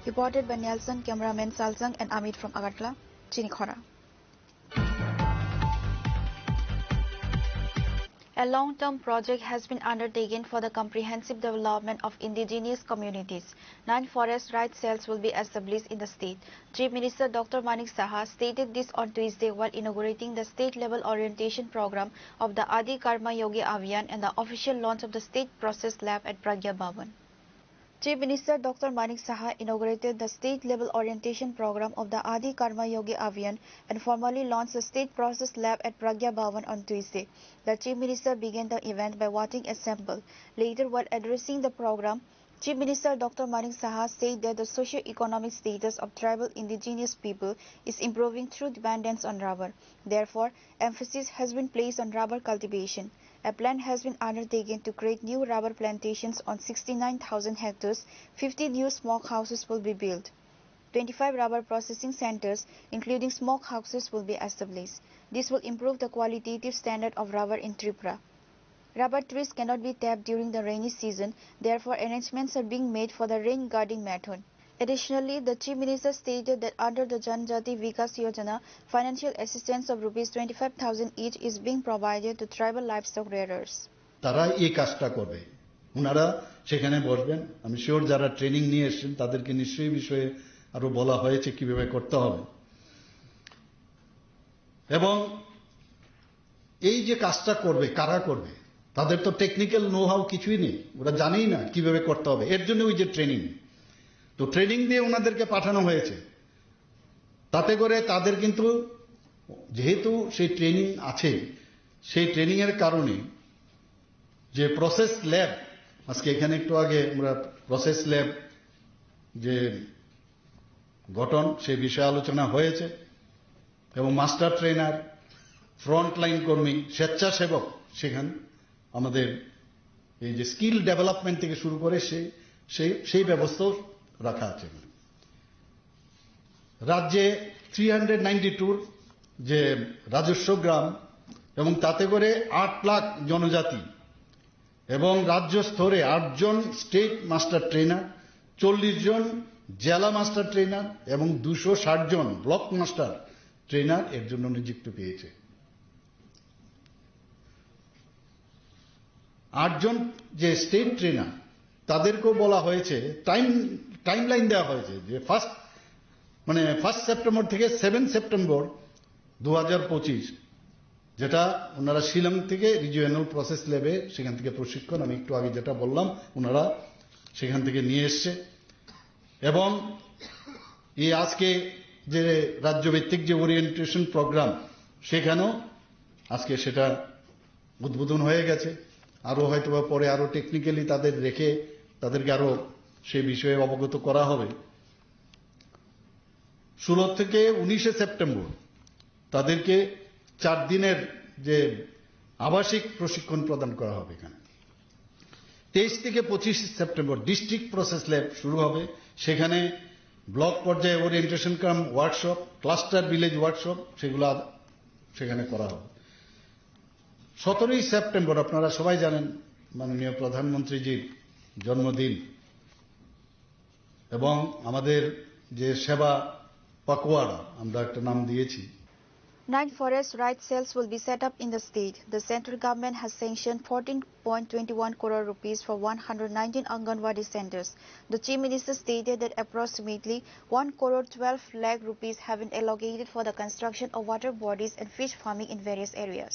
Reported by Nelson, cameraman Saljang and Amit from Agartala, Chini Khora. A long-term project has been undertaken for the comprehensive development of indigenous communities. Nine forest rights cells will be established in the state. Chief Minister Doctor Manik Saha stated this on Tuesday while inaugurating the state-level orientation program of the Adi Karma Yogi Abhiyan and the official launch of the State Process Lab at Pragya Bhavan. Chief Minister Doctor Manik Saha inaugurated the state-level orientation program of the Adi Karma Yogi Abhiyan and formally launched the State Process Lab at Pragya Bhavan on Tuesday. The Chief Minister began the event by watering a sample. Later, while addressing the program, Chief Minister Doctor Manik Saha said that the socio-economic status of tribal indigenous people is improving through dependence on rubber. Therefore, emphasis has been placed on rubber cultivation. A plan has been undertaken to create new rubber plantations on sixty-nine thousand hectares, fifty new smoke houses will be built. Twenty-five rubber processing centers, including smoke houses, will be established. This will improve the qualitative standard of rubber in Tripura. Rubber trees cannot be tapped during the rainy season, therefore arrangements are being made for the rain guarding method. Additionally, the Chief Minister stated that under the Janjati Vikas Yojana, financial assistance of rupees twenty-five thousand each is being provided to tribal livestock rearers. তারা এই কাজটা করবে। ওনারা সেখানে বসবেন। আমি শিওর যারা ট্রেনিং নিয়ে এসেছেন তাদেরকে নিশ্চয়ই এই বিষয়ে আরো বলা হয়েছে কিভাবে করতে হবে। এবং এই যে কাজটা করবে, কারা করবে? তাদের তো টেকনিক্যাল নো হাউ কিছুই নেই, ওরা জানেই না কিভাবে করতে হবে। এর জন্য ওই যে ট্রেনিং, তো ট্রেনিং দিয়ে ওনাদেরকে পাঠানো হয়েছে। তাতে করে তাদের কিন্তু, যেহেতু সেই ট্রেনিং আছে, সেই ট্রেনিং এর কারণে যে প্রসেস ল্যাব, আজকে এখানে একটু আগে আমরা প্রসেস ল্যাব যে গঠন, সে বিষয়ে আলোচনা হয়েছে। এবং মাস্টার ট্রেনার, ফ্রন্টলাইন কর্মী, স্বেচ্ছাসেবক, সেখানে আমাদের এই যে স্কিল ডেভেলপমেন্ট থেকে শুরু করে সেই সেই সেই ব্যবস্থাও রাখা আছে। রাজ্যে থ্রি হান্ড্রেড নাইনটি টুর যে রাজস্ব গ্রাম এবং তাতে করে আট লাখ জনজাতি এবং রাজ্য স্তরে আটজন স্টেট মাস্টার ট্রেনার, চল্লিশ জন জেলা মাস্টার ট্রেনার এবং দুশো ষাট জন ব্লক মাস্টার ট্রেনার এর জন্য নিযুক্ত পেয়েছে। আটজন যে স্টেট ট্রেনার, তাদেরকেও বলা হয়েছে, টাইম টাইম লাইন দেওয়া হয়েছে যে ফার্স্ট মানে ফার্স্ট সেপ্টেম্বর থেকে সেভেন সেপ্টেম্বর দু হাজার পঁচিশ, যেটা ওনারা শিলং থেকে রিজিওনাল প্রসেস ল্যাবে সেখান থেকে প্রশিক্ষণ, আমি একটু আগে যেটা বললাম, ওনারা সেখান থেকে নিয়ে এসছে। এবং এই আজকে যে রাজ্যভিত্তিক যে ওরিয়েন্টেশন প্রোগ্রাম, সেখানেও আজকে সেটা উদ্বোধন হয়ে গেছে। আরও হয়তো বা পরে আরও টেকনিক্যালি তাদের রেখে তাদেরকে আরও সে বিষয়ে অবগত করা হবে। ষোলো থেকে উনিশে সেপ্টেম্বর তাদেরকে চার দিনের যে আবাসিক প্রশিক্ষণ প্রদান করা হবে এখানে। তেইশ থেকে পঁচিশ সেপ্টেম্বর ডিস্ট্রিক্ট প্রসেস ল্যাব শুরু হবে। সেখানে ব্লক পর্যায়ে ওরিয়েন্টেশন কাম ওয়ার্কশপ, ক্লাস্টার ভিলেজ ওয়ার্কশপ, সেগুলো আদ-, সেখানে করা হবে। সতেরোই সেপ্টেম্বর আপনারা সবাই জানেন, মাননীয় প্রধানমন্ত্রীজির জন্মদিন এবং আমাদের যে সেবা পাকোয়াড়া আমরা একটা নাম দিয়েছি। Nine forest rights cells will be set up in the state. The central government has sanctioned fourteen point twenty one crore rupees for one hundred nineteen Anganwadi centers. The Chief Minister stated that approximately one crore twelve lakh rupees have been allocated for the construction of water bodies and fish farming in various areas.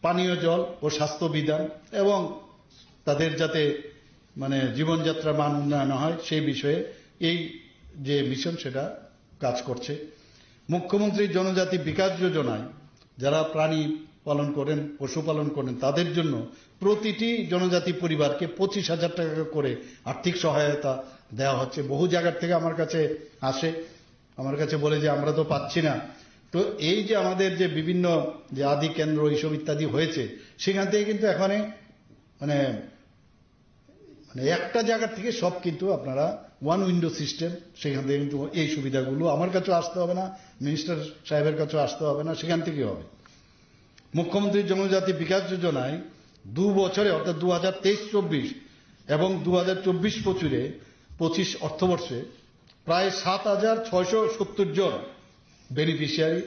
পানীয় জল ও স্বাস্থ্য বিধান এবং তাদের যাতে মানে জীবনযাত্রার মান উন্নয়ন হয় সেই বিষয়ে এই যে মিশন সেটা কাজ করছে। মুখ্যমন্ত্রী জনজাতি বিকাশ যোজনায় যারা প্রাণী পালন করেন, পশুপালন করেন, তাদের জন্য প্রতিটি জনজাতি পরিবারকে পঁচিশ হাজার টাকা করে আর্থিক সহায়তা দেওয়া হচ্ছে। বহু জায়গার থেকে আমার কাছে আসে, আমার কাছে বলে যে আমরা তো পাচ্ছি না। তো এই যে আমাদের যে বিভিন্ন যে আদি কেন্দ্র এইসব ইত্যাদি হয়েছে, সেখান থেকে কিন্তু এখানে মানে মানে একটা জায়গা থেকে সব কিন্তু আপনারা ওয়ান উইন্ডো সিস্টেম, সেখান থেকে কিন্তু এই সুবিধাগুলো আমার কাছেও আসতে হবে না, মিনিস্টার সাহেবের কাছেও আসতে হবে না, সেখান থেকেই হবে। মুখ্যমন্ত্রী জনজাতি বিকাশ যোজনায় দু বছরে, অর্থাৎ দু হাজার তেইশ চব্বিশ এবং দু হাজার চব্বিশ পঁচিশে, পঁচিশ অর্থবর্ষে প্রায় সাত হাজার ছয়শো সত্তর জন বেনিফিশিয়ারি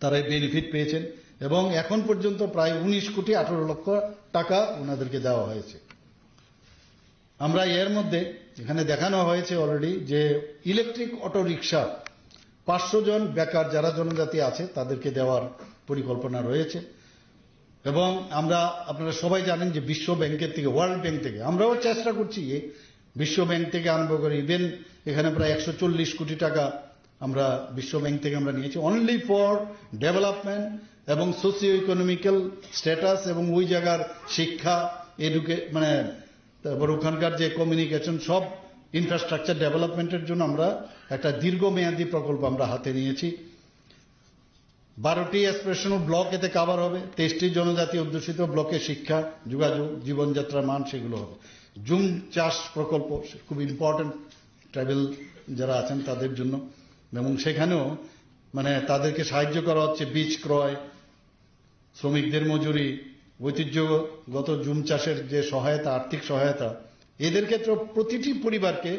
তারা এই বেনিফিট পেয়েছেন এবং এখন পর্যন্ত প্রায় উনিশ কোটি আঠারো লক্ষ টাকা ওনাদেরকে দেওয়া হয়েছে। আমরা এর মধ্যে এখানে দেখানো হয়েছে অলরেডি যে ইলেকট্রিক অটো রিক্সা পাঁচশো জন বেকার যারা জনজাতি আছে তাদেরকে দেওয়ার পরিকল্পনা রয়েছে। এবং আমরা, আপনারা সবাই জানেন যে বিশ্ব ব্যাংকের থেকে, ওয়ার্ল্ড ব্যাংক থেকে আমরাও চেষ্টা করছি যে বিশ্ব ব্যাংক থেকে আরম্ভ করে ইভেন এখানে প্রায় একশো চল্লিশ কোটি টাকা আমরা বিশ্ব ব্যাংক থেকে আমরা নিয়েছি, অনলি ফর ডেভেলপমেন্ট এবং সোশিও ইকোনমিক্যাল স্ট্যাটাস এবং ওই জায়গার শিক্ষা, এডুকে মানে তারপর ওখানকার যে কমিউনিকেশন, সব ইনফ্রাস্ট্রাকচার ডেভেলপমেন্টের জন্য আমরা একটা দীর্ঘমেয়াদী প্রকল্প আমরা হাতে নিয়েছি। বারোটি অ্যাসপিরেশনাল ব্লক এতে কভার হবে, তেইশটি জনজাতি অধ্যুষিত ব্লকে শিক্ষা, যোগাযোগ, জীবনযাত্রার মান সেগুলো হবে। জুম চাষ প্রকল্প খুব ইম্পর্টেন্ট ট্রাইবাল যারা আছেন তাদের জন্য, এবং সেখানেও মানে তাদেরকে সাহায্য করা হচ্ছে বীজ ক্রয়, শ্রমিকদের মজুরি, ঐতিহ্যগত জুম চাষের যে সহায়তা, আর্থিক সহায়তা, এদের ক্ষেত্রে প্রতিটি পরিবারকে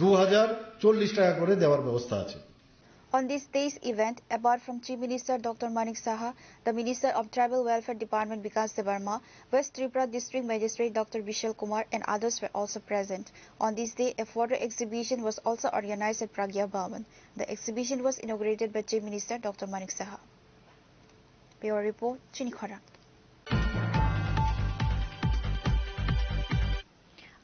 দু হাজার চল্লিশ টাকা করে দেওয়ার ব্যবস্থা আছে। On this day's event, apart from Chief Minister Doctor Manik Saha, the Minister of Tribal Welfare Department Bikash Debbarma, West Tripura District Magistrate Doctor Bishal Kumar and others were also present. On this day, a photo exhibition was also organized at Pragya Bhavan. The exhibition was inaugurated by Chief Minister Doctor Manik Saha. Bureau Report, Chini Khorang.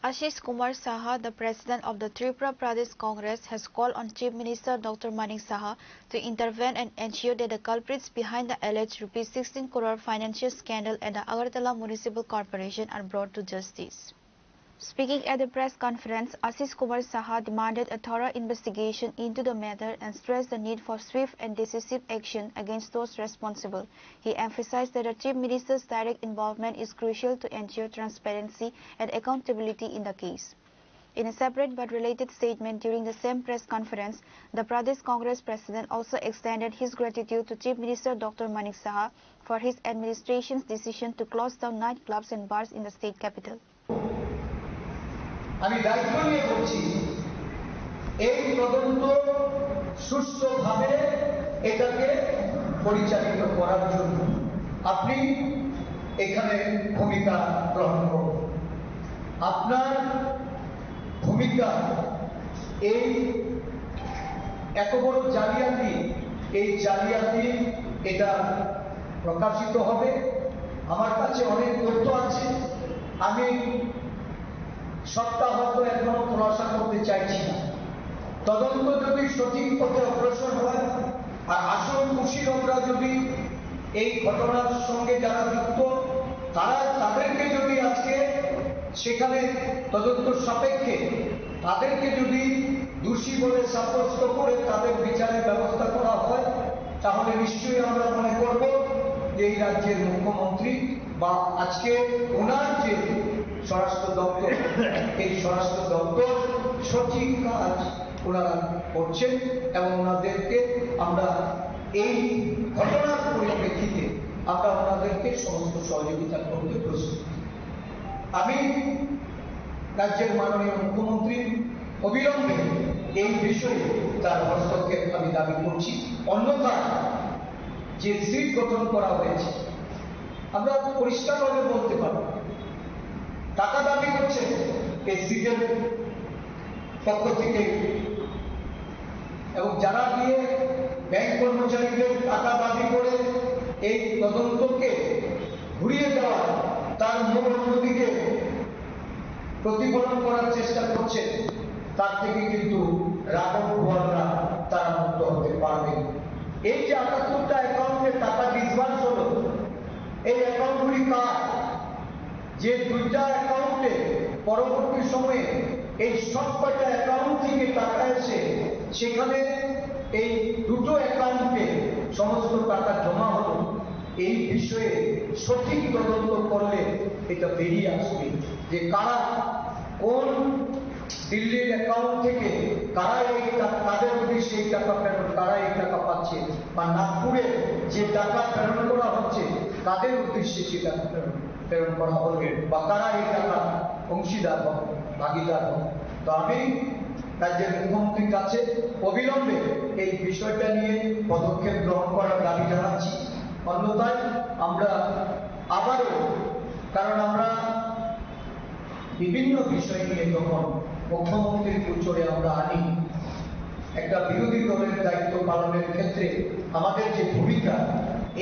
Ashish Kumar Saha, the president of the Tripura Pradesh Congress, has called on Chief Minister Doctor Manik Saha to intervene and ensure that the culprits behind the alleged rupees sixteen crore financial scandal at the Agartala Municipal Corporation are brought to justice. Speaking at the press conference, Ashish Kumar Saha demanded a thorough investigation into the matter and stressed the need for swift and decisive action against those responsible. He emphasized that the Chief Minister's direct involvement is crucial to ensure transparency and accountability in the case. In a separate but related statement during the same press conference, the Pradesh Congress President also extended his gratitude to Chief Minister Doctor Manik Saha for his administration's decision to close down nightclubs and bars in the state capital. আমি দায়িত্ব নিয়ে বলছি, এই তদন্ত সুষ্ঠুভাবে এটাকে পরিচালিত করার জন্য আপনি এখানে ভূমিকা গ্রহণ করুন। আপনার ভূমিকা এই এত বড় জালিয়াতি, এই জালিয়াতি এটা প্রকাশিত হবে। আমার কাছে অনেক তথ্য আছে, আমি সবটা হয়তো এখনো খোলাসা করতে চাইছি না। তদন্ত যদি সঠিক পথে অগ্রসর হয় আর আসল কুশীলবরা যদি এই ঘটনার সঙ্গে যারা যুক্ত, তারা, তাদেরকে যদি আজকে সেখানে তদন্ত সাপেক্ষে তাদেরকে যদি দোষী বলে সাব্যস্ত করে তাদের বিচারের ব্যবস্থা করা হয়, তাহলে নিশ্চয়ই আমরা মনে করব যে এই রাজ্যের মুখ্যমন্ত্রী বা আজকে ওনার যে স্বরাষ্ট্র দপ্তর, এই স্বরাষ্ট্র দপ্তর সঠিক কাজ ওনারা করছেন এবং ওনাদেরকে আমরা এই ঘটনার পরিপ্রেক্ষিতে আমরা ওনাদেরকে সমস্ত সহযোগিতা করতে প্রস্তুত। আমি রাজ্যের মাননীয় মুখ্যমন্ত্রী অবিলম্বে এই বিষয়ে তার হস্তক্ষেপ আমি দাবি করছি, অন্যথায় যে সিট গঠন করা হয়েছে, আমরা পরিষ্কারভাবে বলতে পারব, টাকা দাবি করছে এই সিটের পক্ষ থেকে, এবং যারা গিয়ে ব্যাংক কর্মচারীদের টাকা দাবি করে এই তদন্তকে ঘুরিয়ে দেওয়া, তার মুখ অন্যদিকে প্রতিফলন করার চেষ্টা করছে, তার থেকে কিন্তু রাঘব বোয়ালরা তারা মুক্ত হতে পারবেন। এই যে আটাত্তরটা অ্যাকাউন্টে টাকা ডিসবার্স হলো, এই অ্যাকাউন্টগুলি কার? যে দুইটা অ্যাকাউন্টে পরবর্তী সময়ে এই সব কয়টা অ্যাকাউন্ট থেকে টাকা এসে সেখানে এই দুটো অ্যাকাউন্টে সমস্ত টাকা জমা হলো, এই বিষয়ে সঠিক তদন্ত করলে এটা বেরিয়ে আসবে যে কারা কোন দিল্লির অ্যাকাউন্ট থেকে কারা এই টা-, কাদের উদ্দেশ্যে এই টাকা প্রেরণ, কারা এই টাকা পাচ্ছে, বা নাগপুরে যে টাকা প্রেরণ করা হচ্ছে, কাদের উদ্দেশ্যে সে টাকা প্রেরণ, প্রেরণ করা হলো, বা কারা এই টাকা অংশীদার হন, ভাগিদার হন। তো আমি রাজ্যের মুখ্যমন্ত্রীর কাছে অবিলম্বে এই বিষয়টা নিয়ে পদক্ষেপ গ্রহণ করার দাবি জানাচ্ছি। অন্যথায় আমরা আবারও, কারণ আমরা বিভিন্ন বিষয় নিয়ে যখন মুখ্যমন্ত্রীর গোচরে আমরা আনি, একটা বিরোধী দলের দায়িত্ব পালনের ক্ষেত্রে আমাদের যে ভূমিকা,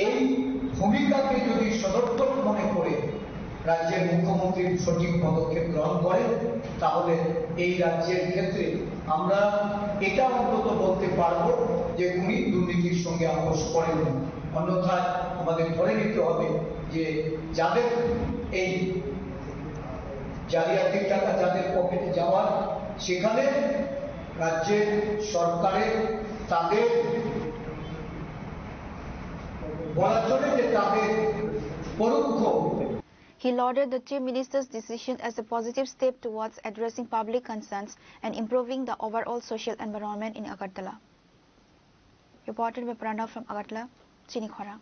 এই ভূমিকাকে যদি সদর্থক মনে করে রাজ্যের মুখ্যমন্ত্রীর সঠিক পদক্ষেপ গ্রহণ করেন, তাহলে এই রাজ্যের ক্ষেত্রে আমরা এটা অন্তত বলতে পারবো যে উনি দুর্নীতির সঙ্গে আপোষ করেন। অন্যথায় আমাদের ধরে নিতে হবে যে যাদের এই জালিয়াতির টাকা যাদের পকেটে যাওয়ার, সেখানে রাজ্যের সরকারের তাদের বলা চলে যে তাদের পরোক্ষ He lauded the Chief Minister's decision as a positive step towards addressing public concerns and improving the overall social environment in Agartala. Reported by Pranav from Agartala, Chini Khorang.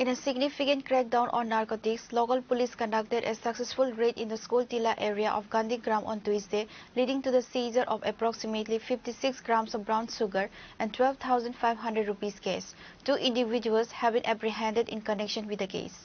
In a significant crackdown on narcotics, local police conducted a successful raid in the School Tila area of Gandhigram on Tuesday, leading to the seizure of approximately fifty-six grams of brown sugar and twelve thousand five hundred rupees cash. Two individuals have been apprehended in connection with the case.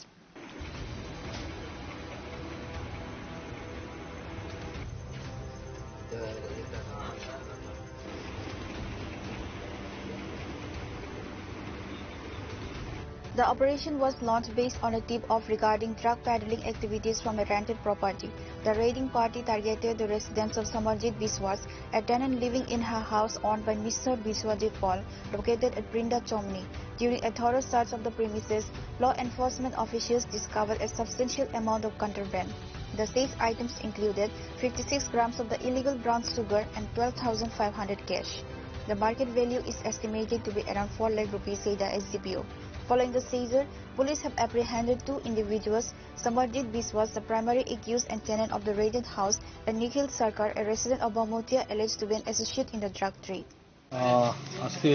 The operation was launched based on a tip-off regarding drug peddling activities from a rented property. The raiding party targeted the residence of Samarjit Biswas, a tenant living in her house owned by Mister Biswajit Paul, located at Brinda Chomni. During a thorough search of the premises, law enforcement officials discovered a substantial amount of contraband. The seized items included fifty-six grams of the illegal brown sugar and twelve thousand five hundred cash. The market value is estimated to be around four lakh rupees, said the S D P O. Following the seizure, police have apprehended two individuals, Samarjit Biswas, the primary accused and tenant of the raided house, and Nikhil Sarkar, a resident of Bamotia, alleged to be an associate in the drug trade. আহ, আজকে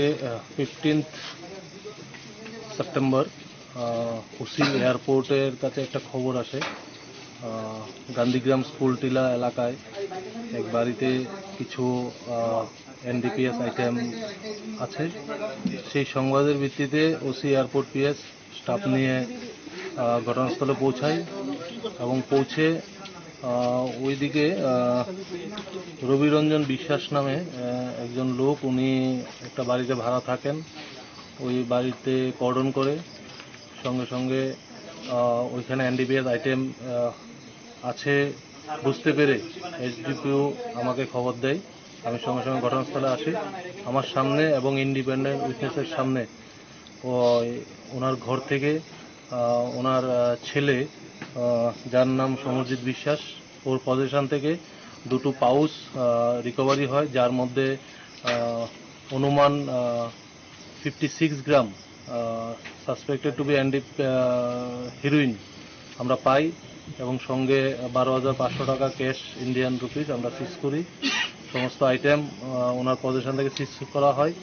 fifteenth September, OC এয়ারপোর্টের কাছে একটা খবর আসে। আহ, গান্ধীগ্রাম স্কুল টিলা এলাকায় এক বাড়িতে কিছু এনডিপিএস আইটেম আছে। সেই সংবাদের ভিত্তিতে ওসি এয়ারপোর্ট পিএস স্টাফ নিয়ে আহ, ঘটনাস্থলে পৌঁছাই এবং পৌঁছে আহ, ওইদিকে আহ, রবিরঞ্জন বিশ্বাস নামে আহ, একজন লোক, উনি একটা বাড়িতে ভাড়া থাকেন। ওই বাড়িতে কর্ডন করে সঙ্গে সঙ্গে আহ, ওইখানে এনডিপিএস আইটেম আহ, আছে বুঝতে পেরে এসডিপিও আমাকে খবর দেয়। আমি সঙ্গে সঙ্গে ঘটনাস্থলে আসি। আমার সামনে এবং ইন্ডিপেন্ডেন্ট উইটনেসের সামনে ওই ওনার ঘর থেকে, আহ, ওনার, আহ, ছেলে, আহ, যার নাম সমরজিৎ বিশ্বাস, ওর পজিশন থেকে দুটো পাউচ, আহ, রিকভারি হয়, যার মধ্যে, আহ, অনুমান, uh, fifty six gram, uh, suspected to be এনডি, আহ, হিরোইন আমরা পাই এবং সঙ্গে বারো হাজার পাঁচশো টাকা ক্যাশ ইন্ডিয়ান রুপিস আমরা সিজ করি। সমস্ত আইটেম, আহ, ওনার পজিশন থেকে সিজ করা হয়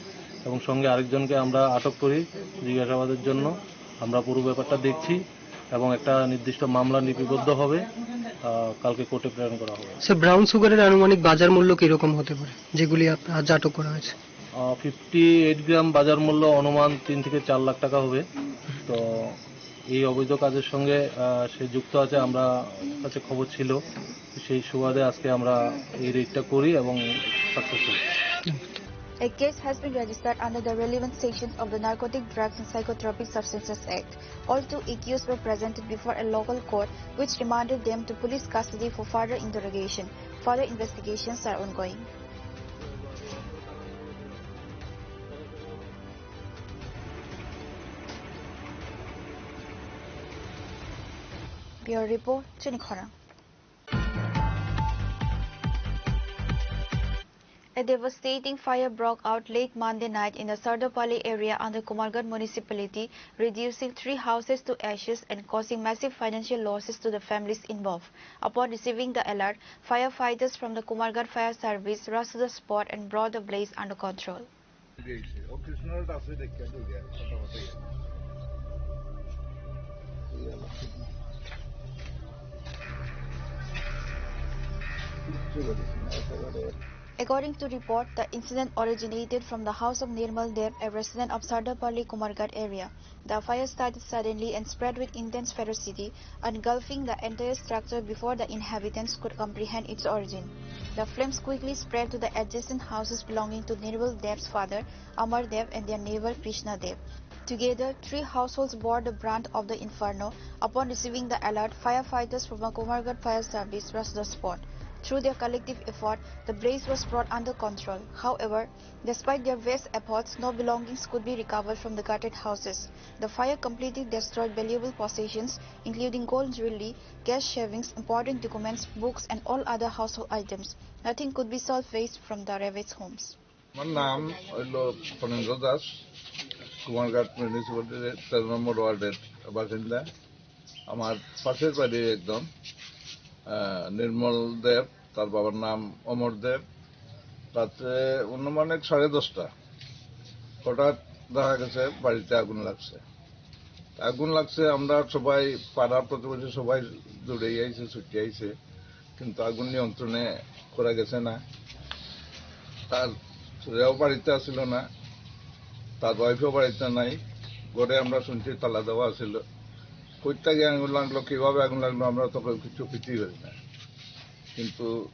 এবং সঙ্গে আরেকজনকে আমরা আটক করি জিজ্ঞাসাবাদের জন্য। আমরা পুরো ব্যাপারটা দেখছি এবং একটা নির্দিষ্ট মামলা লিপিবদ্ধ হবে, আহ, কালকে কোর্টে প্রেরণ করা হবে। স্যার, ব্রাউন সুগারের আনুমানিক বাজার মূল্য কিরকম হতে পারে, যেগুলি আপ-, আজ আটক করা হয়েছে? আহ, ফিফটি এইট গ্রাম বাজার মূল্য অনুমান তিন থেকে চার লাখ টাকা হবে। তো এই অবৈধ কাজের সঙ্গে, আহ, সে যুক্ত আছে, আমরা কাছে খবর ছিল, সেই সুবাদে আজকে আমরা এই রেইডটা করি এবং successful. A case has been registered under the relevant sections of the Narcotic Drugs and Psychotropic Substances Act. All two accused were presented before a local court, which remanded them to police custody for further interrogation. Further investigations are ongoing. Bureau Report, Chini Khorang. A devastating fire broke out late Monday night in the Sardarpalli area under Kumarghat municipality, reducing three houses to ashes and causing massive financial losses to the families involved. Upon receiving the alert, firefighters from the Kumarghat Fire Service rushed to the spot and brought the blaze under control. According to report, the incident originated from the house of Nirmal Deb, a resident of Sardarpalli Kumarghat area. The fire started suddenly and spread with intense ferocity, engulfing the entire structure before the inhabitants could comprehend its origin. The flames quickly spread to the adjacent houses belonging to Nirmal Deb's father, Amar Deb, and their neighbor Krishna Deb. Together, three households bore the brunt of the inferno. Upon receiving the alert, firefighters from the Kumarghat Fire Service rushed the spot. Through their collective effort, the blaze was brought under control. However, despite their best efforts, no belongings could be recovered from the gutted houses. The fire completely destroyed valuable possessions, including gold jewelry, cash shavings, important documents, books, and all other household items. Nothing could be salvaged from the ravaged homes. আমার নাম হইল ফণীন্দ্র দাস, কুমারঘাট মিউনিসিপ্যালিটির তেরো নম্বর ওয়ার্ডের বাসিন্দা। আমার পাশের বাড়ি একদম, আহ, নির্মল দেব, তার বাবার নাম অমর দেব। রাত্রে অনুমানিক সাড়ে দশটা হঠাৎ দেখা গেছে বাড়িতে আগুন লাগছে। আগুন লাগছে, আমরা সবাই, পাড়ার প্রতিবেশী সবাই দৌড়ে আইছে, ছুটে আইছে, কিন্তু আগুন নিয়ন্ত্রণে করা গেছে না। তার ছেলেও বাড়িতে আসিল না, তার ওয়াইফও বাড়িতে নাই। ঘরে আমরা শুনছি তালা দেওয়া আছিল। কইতা গিয়ে আগুন লাগলো, কিভাবে আগুন লাগলো, আমরা তো কেউ কিছু কিছুই করি না। কিন্তু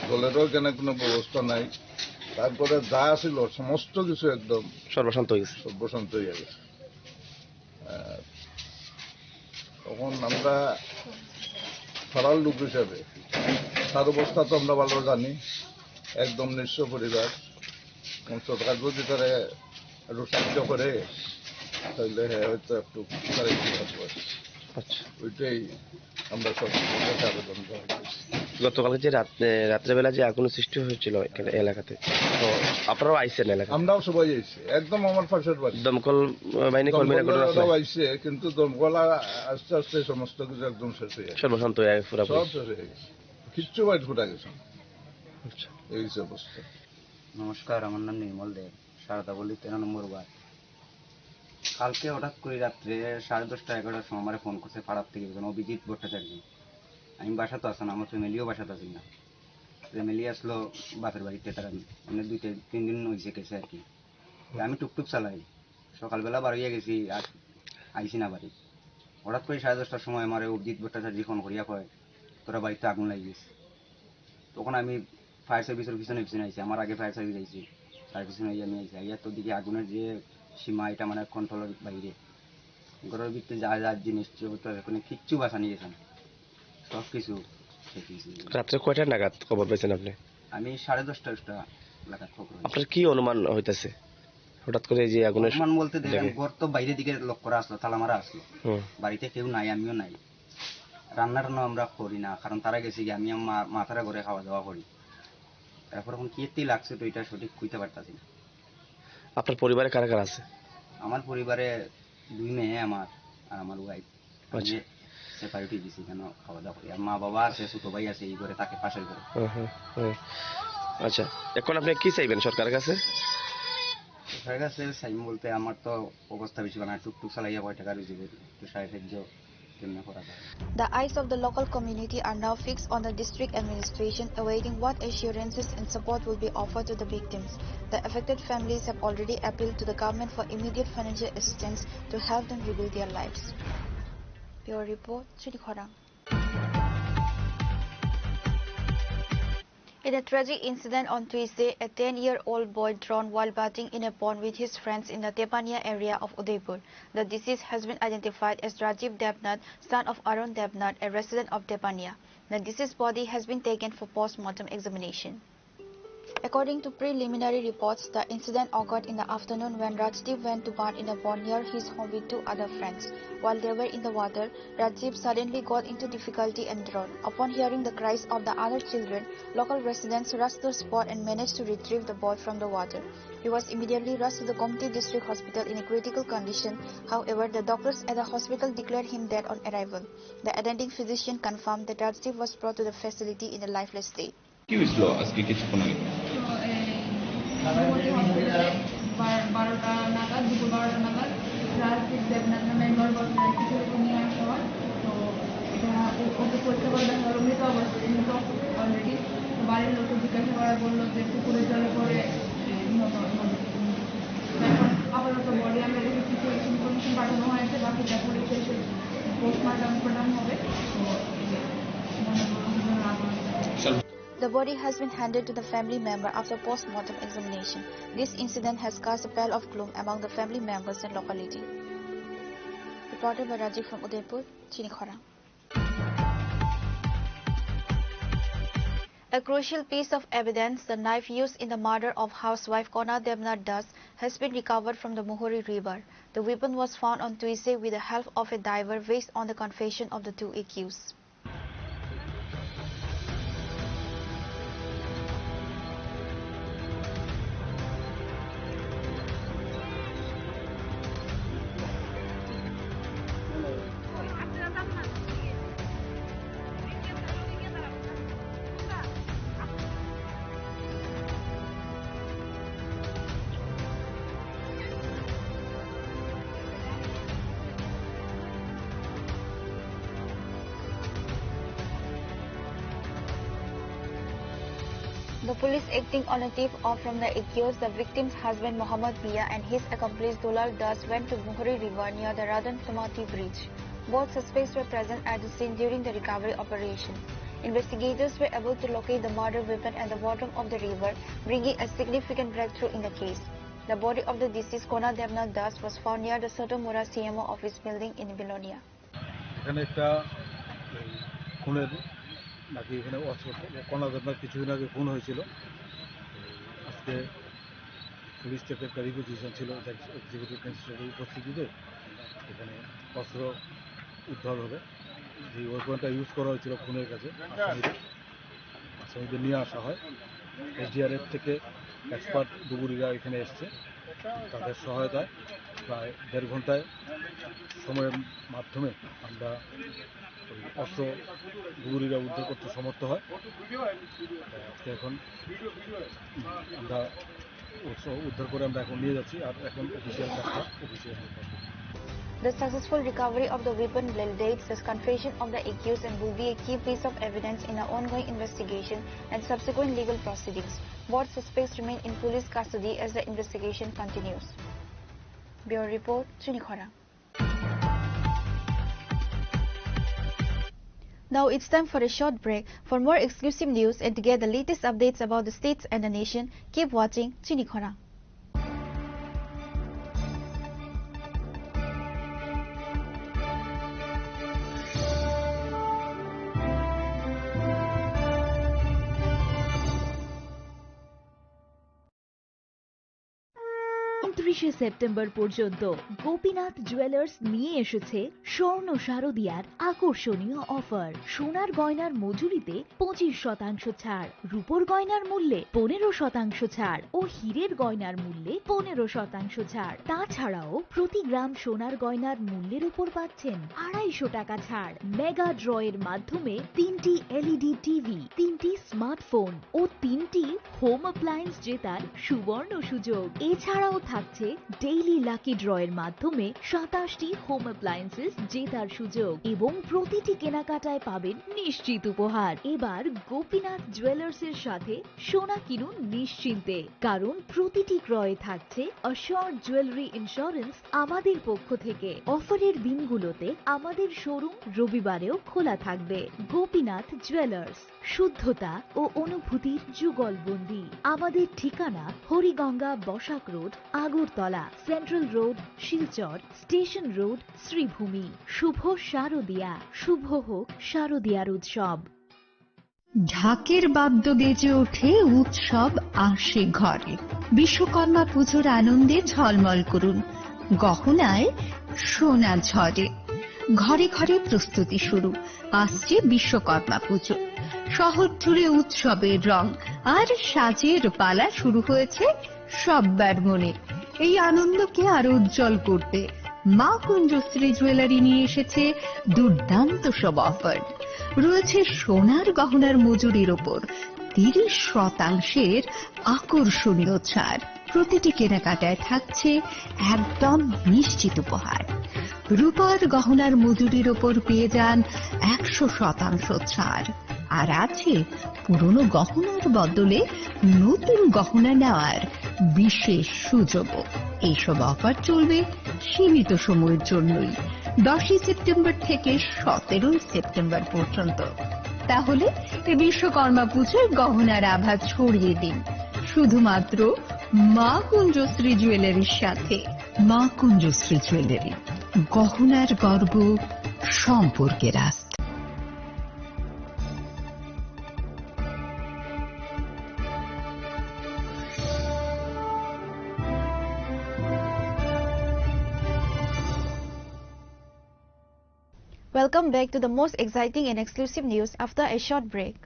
জলেরও এখানে কোনো ব্যবস্থা নাই। তারপরে যা ছিল সমস্ত কিছু একদম সর্বশান্ত হয়ে গেছে। সর্বশান্ত হয়ে গেছে। আহ, তখন আমরা পাড়ার লোক হিসাবে তার অবস্থা তো আমরা ভালো জানি, একদম নিঃস্ব পরিবার। এখন সরকার যদি তারা একটু সাহায্য করে, তাহলে হ্যাঁ, হয়তো একটু তারা একটু বাঁচবে। আচ্ছা। ওইটাই আমরা সরকারের কাছে আবেদন জানাচ্ছি। গতকালকে যে রাত-, এ, রাত্রেবেলা যে আগুন সৃষ্টি হয়েছিল এখানে এলাকাতে, তো আপনারাও আইছেন এলাকাতে? আমরাও সবাই আইছি, একদম আমার পাশের বাড়ি। দমকল, আহ, বাহিনী কর্মীরা কোনো দমকলরাও আছে? আইছে, কিন্তু দমকল আর আস্তে আস্তে সমস্ত কিছু একদম শেষ হয়ে গেছে। সর্বশান্ত হয়ে গেছে পুরাপুরি? সব শেষ হয়ে গেছে, কিচ্ছু বাড়ি ফুটা গেছে না। আচ্ছা। এই হচ্ছে অবস্থা। নমস্কার, আমার নাম নির্মল দেব, সারদাপল্লী তেরো নম্বর ওয়ার্ড। কালকে হঠাৎ করে রাত্রে সাড়ে দশটা এগারোটার সময় আমার ফোন করছে পাড়ার থেকে একজন অভিজিৎ ভট্টাচার্য। আমি বাসাত আছি না, আমার ফ্যামিলিও বাসাত আছি না। ফ্যামিলি আসলো বাপের বাড়িতে, তারা মানে দুই তিন, তিন দিন হয়েছে গেছে আর কি। তো আমি টুকটুক চালাই, সকালবেলা বার হইয়া গেছি, আর আইছি না বাড়ি। হঠাৎ করে সাড়ে দশটার সময় আমার অভিজিৎ ভট্টাচার্য ফোন করিয়া কয়, "তোরা বাড়িতে আগুন লাগি গেছে।" তখন আমি ফায়ার সার্ভিসের পিছনে পিছনে আইছি, আমার আগে ফায়ার সার্ভিস আইছি, তার পিছনে আইয়া আমি আইছি, আইয়া তো দেখি আগুনের যে সীমা, এটা মানে কন্ট্রোলের বাইরে। ঘরের ভিতরে যা যা জিনিস ছিল, তো ওখানে কিচ্ছু বাঁচানি গেছে না, সব কিছু রাত্রে কয়টা নাগাদ খবর পেয়েছেন আপনি? আমি সাড়ে দশটা, দশটা নাগাদ খবর হয়েছে। আপনার কি অনুমান হইতাছে হঠাৎ করে এই যে আগুনের? অনুমান বলতে দেখেন, দেখে ঘর তো বাইরের দিকে লক করা আসলো, তালা মারা আসলো। হুম। বাড়িতে কেউ নাই, আমিও নাই। রান্না টান্না আমরা করি না, কারণ তারা গেছে কি, আমি আমার মা, মা তারা ঘরে খাওয়া দাওয়া করি। তারপর এখন কি এতেই লাগছে তো এটা সঠিক কইতে পারতাছি না। আপনার পরিবারে কারা কারা আছে? আমার পরিবারে দুই মেয়ে আমার আর আমার ওয়াইফ। আচ্ছা। আমি সেপারেট হয়ে গেছি, এখানে খাওয়া দাওয়া করি। আর মা বাবা আছে, ছোট ভাই আছে, এই ঘরে থাকে, পাশের ঘরে। হুম, হুম, হুম। আচ্ছা, এখন আপনি কি চাইবেন সরকারের কাছে? সরকারের কাছে চাইবেন বলতে আমার তো অবস্থা বেশি বানায়, টুকটুক চালাইয়া কয় টাকা রুজি করি, তো সাড়ে চারশো কেমনে করা যায়? The eyes of the local community are now fixed on the district administration, awaiting what assurances and support will be offered to the victims. The affected families have already appealed to the government for immediate financial assistance to help them rebuild their lives. Bureau report, Chini Khorang. In a tragic incident on Tuesday, a ten-year-old boy drowned while bathing in a pond with his friends in the Tepania area of Udaipur. The deceased has been identified as Rajiv Debnath, son of Arun Debnath, a resident of Tepania. The deceased body has been taken for post-mortem examination. According to preliminary reports, the incident occurred in the afternoon when Rajdeep went to bath in a pond near his home with two other friends. While they were in the water, Rajdeep suddenly got into difficulty and drowned. Upon hearing the cries of the other children, local residents rushed to the spot and managed to retrieve the boy from the water. He was immediately rushed to the Gomti District Hospital in a critical condition. However, the doctors at the hospital declared him dead on arrival. The attending physician confirmed that Rajdeep was brought to the facility in a lifeless state. কি হয়েছিল আজকে কিছুক্ষণ আগে? তো এই মোটামুটি হসপিটালে বার-, বারোটা নাগাদ, দুপুর বারোটা নাগাদ রাজদীপ দেবনাথ নামে একজন বছরের কিছু রোগী নিয়ে আসা হয়। তো এটা ও-, ওকে পরীক্ষা করে দেখা হলো মৃত অবস্থা, মৃত অলরেডি। তো বাড়ির লোককে জিজ্ঞাসা করা বললো যে পুকুরের জলে পড়ে, এ, নিহত, নিহত। এখন আপাতত বডি আমরা রেখেছি, পুলিশ ইনফরমেশন পাঠানো হয়েছে, বাকিটা পুলিশ এসে পোস্টমর্টম, মর্টম হবে। তো এই যে মনে করুন যে রাত হয়েছে। The body has been handed to the family member after post-mortem examination. This incident has cast a pall of gloom among the family members and locality. Reported by Rajiv from Udaipur, Chini Khorang. A crucial piece of evidence, the knife used in the murder of housewife Kona Debnath Das, has been recovered from the Muhuri River. The weapon was found on Tuesday with the help of a diver, based on the confession of the two accused. The police, acting on a tip off from the accused, the victim's husband Mohammad Mia and his accomplice Dulal Das, went to Muhuri River near the Radan Samati bridge. Both suspects were present at the scene during the recovery operation. Investigators were able to locate the murder weapon at the bottom of the river, bringing a significant breakthrough in the case. The body of the deceased Kona Debnath Das was found near the Sotomura C M O office building in Belonia. এখানে একটা, এই, খুনের নাকি এখানে অস্ত্র, কনা দেবনাথ কিছুদিন আগে খুন হয়েছিল। আজকে পুলিশ থেকে একটা রিকুইজিশন ছিল, এক্সিকিউটিভ ম্যাজিস্ট্রেটের উপস্থিতিতে এখানে অস্ত্র উদ্ধার হবে, যে ওয়েপনটা ইউজ করা হয়েছিল খুনের কাছে আসামিদের। আসামিদের নিয়ে আসা হয়। এসডিআরএফ থেকে এক্সপার্ট ডুবুরিরা এখানে এসছে, তাদের সহায়তায় প্রায় দেড় ঘন্টায় সময়ের মাধ্যমে আমরা ওই অস্ত্র ডুবুরিরা উদ্ধার করতে সমর্থ হয়। তাই আজকে এখন আমরা অস্ত্র উদ্ধার করে আমরা এখন নিয়ে যাচ্ছি, আর এখন অফিসিয়াল কাজটা official. The successful recovery of the weapon validates the confession of the accused and will be a key piece of evidence in the ongoing investigation and subsequent legal proceedings. Both suspects remain in police custody as the investigation continues. Bureau report, Chini Khorang. Now it's time for a short break. For more exclusive news and to get the latest updates about the states and the nation, keep watching Chini Khorang. ঊনত্রিশে সেপ্টেম্বর পর্যন্ত গোপীনাথ জুয়েলার্স নিয়ে এসেছে স্বর্ণ শারদিয়ার আকর্ষণীয় অফার। সোনার গয়নার মজুরিতে পঁচিশ শতাংশ ছাড়, রূপোর গয়নার মূল্যে পনেরো শতাংশ ছাড় ও হীরের গয়নার মূল্যে পনেরো শতাংশ ছাড়। তাছাড়াও প্রতি গ্রাম সোনার গয়নার মূল্যের উপর পাচ্ছেন আড়াইশো টাকা ছাড়। মেগা ড্র এর মাধ্যমে তিনটি এলইডি টিভি, তিনটি স্মার্টফোন ও তিনটি হোম অ্যাপ্লায়েন্স জেতার সুবর্ণ সুযোগ। এছাড়াও থাকছে ডেইলি লাকি ড্র এর মাধ্যমে সাতাশটি হোম অ্যাপ্লায়েন্সেস জেতার সুযোগ এবং প্রতিটি কেনাকাটায় পাবেন নিশ্চিত উপহার। এবার গোপীনাথ জুয়েলার্স এর সাথে সোনা কিনুন নিশ্চিন্তে, কারণ প্রতিটি ক্রয়ে থাকছে অ্যাসিওরড জুয়েলারি ইন্স্যুরেন্স আমাদের পক্ষ থেকে। অফারের দিনগুলোতে আমাদের শোরুম রবিবারেও খোলা থাকবে। গোপীনাথ জুয়েলার্স, শুদ্ধতা ও অনুভূতির যুগলবন্দি। আমাদের ঠিকানা Hariganga Basak road, Agartala, central road, Silchar, station road, Sribhumi. শুভ শারদিয়া, শুভ হোক শারদিয়ার উৎসব। ঢাকের বাদ্য বেজে ওঠে, উৎসব আসে ঘরে। বিশ্বকর্মা পুজোর আনন্দে ঝলমল করুন, গহনায় সোনা ঝরে। ঘরে ঘরে প্রস্তুতি শুরু, আসছে বিশ্বকর্মা পুজো। শহর জুড়ে উৎসবের রং আর সাজের পালা শুরু হয়েছে সব্বার মনে। এই আনন্দকে আরো উজ্জ্বল করতে মা কুঞ্জশ্রী জুয়েলারি নিয়ে এসেছে দুর্দান্ত সব অফার। রয়েছে সোনার গহনার মজুরির ওপর তিরিশ শতাংশের আকর্ষণীয় ছাড়। প্রতিটি কেনাকাটায় থাকছে একদম নিশ্চিত উপহার। রূপার গহনার মজুরির ওপর পেয়ে যান একশো শতাংশ ছাড়। আর আছে পুরনো গহনার বদলে নতুন গহনা নেওয়ার বিশেষ সুযোগও। এইসব অফার চলবে সীমিত সময়ের জন্যই, দশই সেপ্টেম্বর থেকে সতেরোই সেপ্টেম্বর পর্যন্ত। তাহলে এই বিশ্বকর্মা পুজোয় গহনার আভা ছড়িয়ে দিন শুধুমাত্র মা কুঞ্জশ্রী জুয়েলারির সাথে। মা কুঞ্জশ্রী জুয়েলারি, গহনার গর্ব, সম্পর্কের আস্থা। Welcome back to the most exciting and exclusive news after a short break.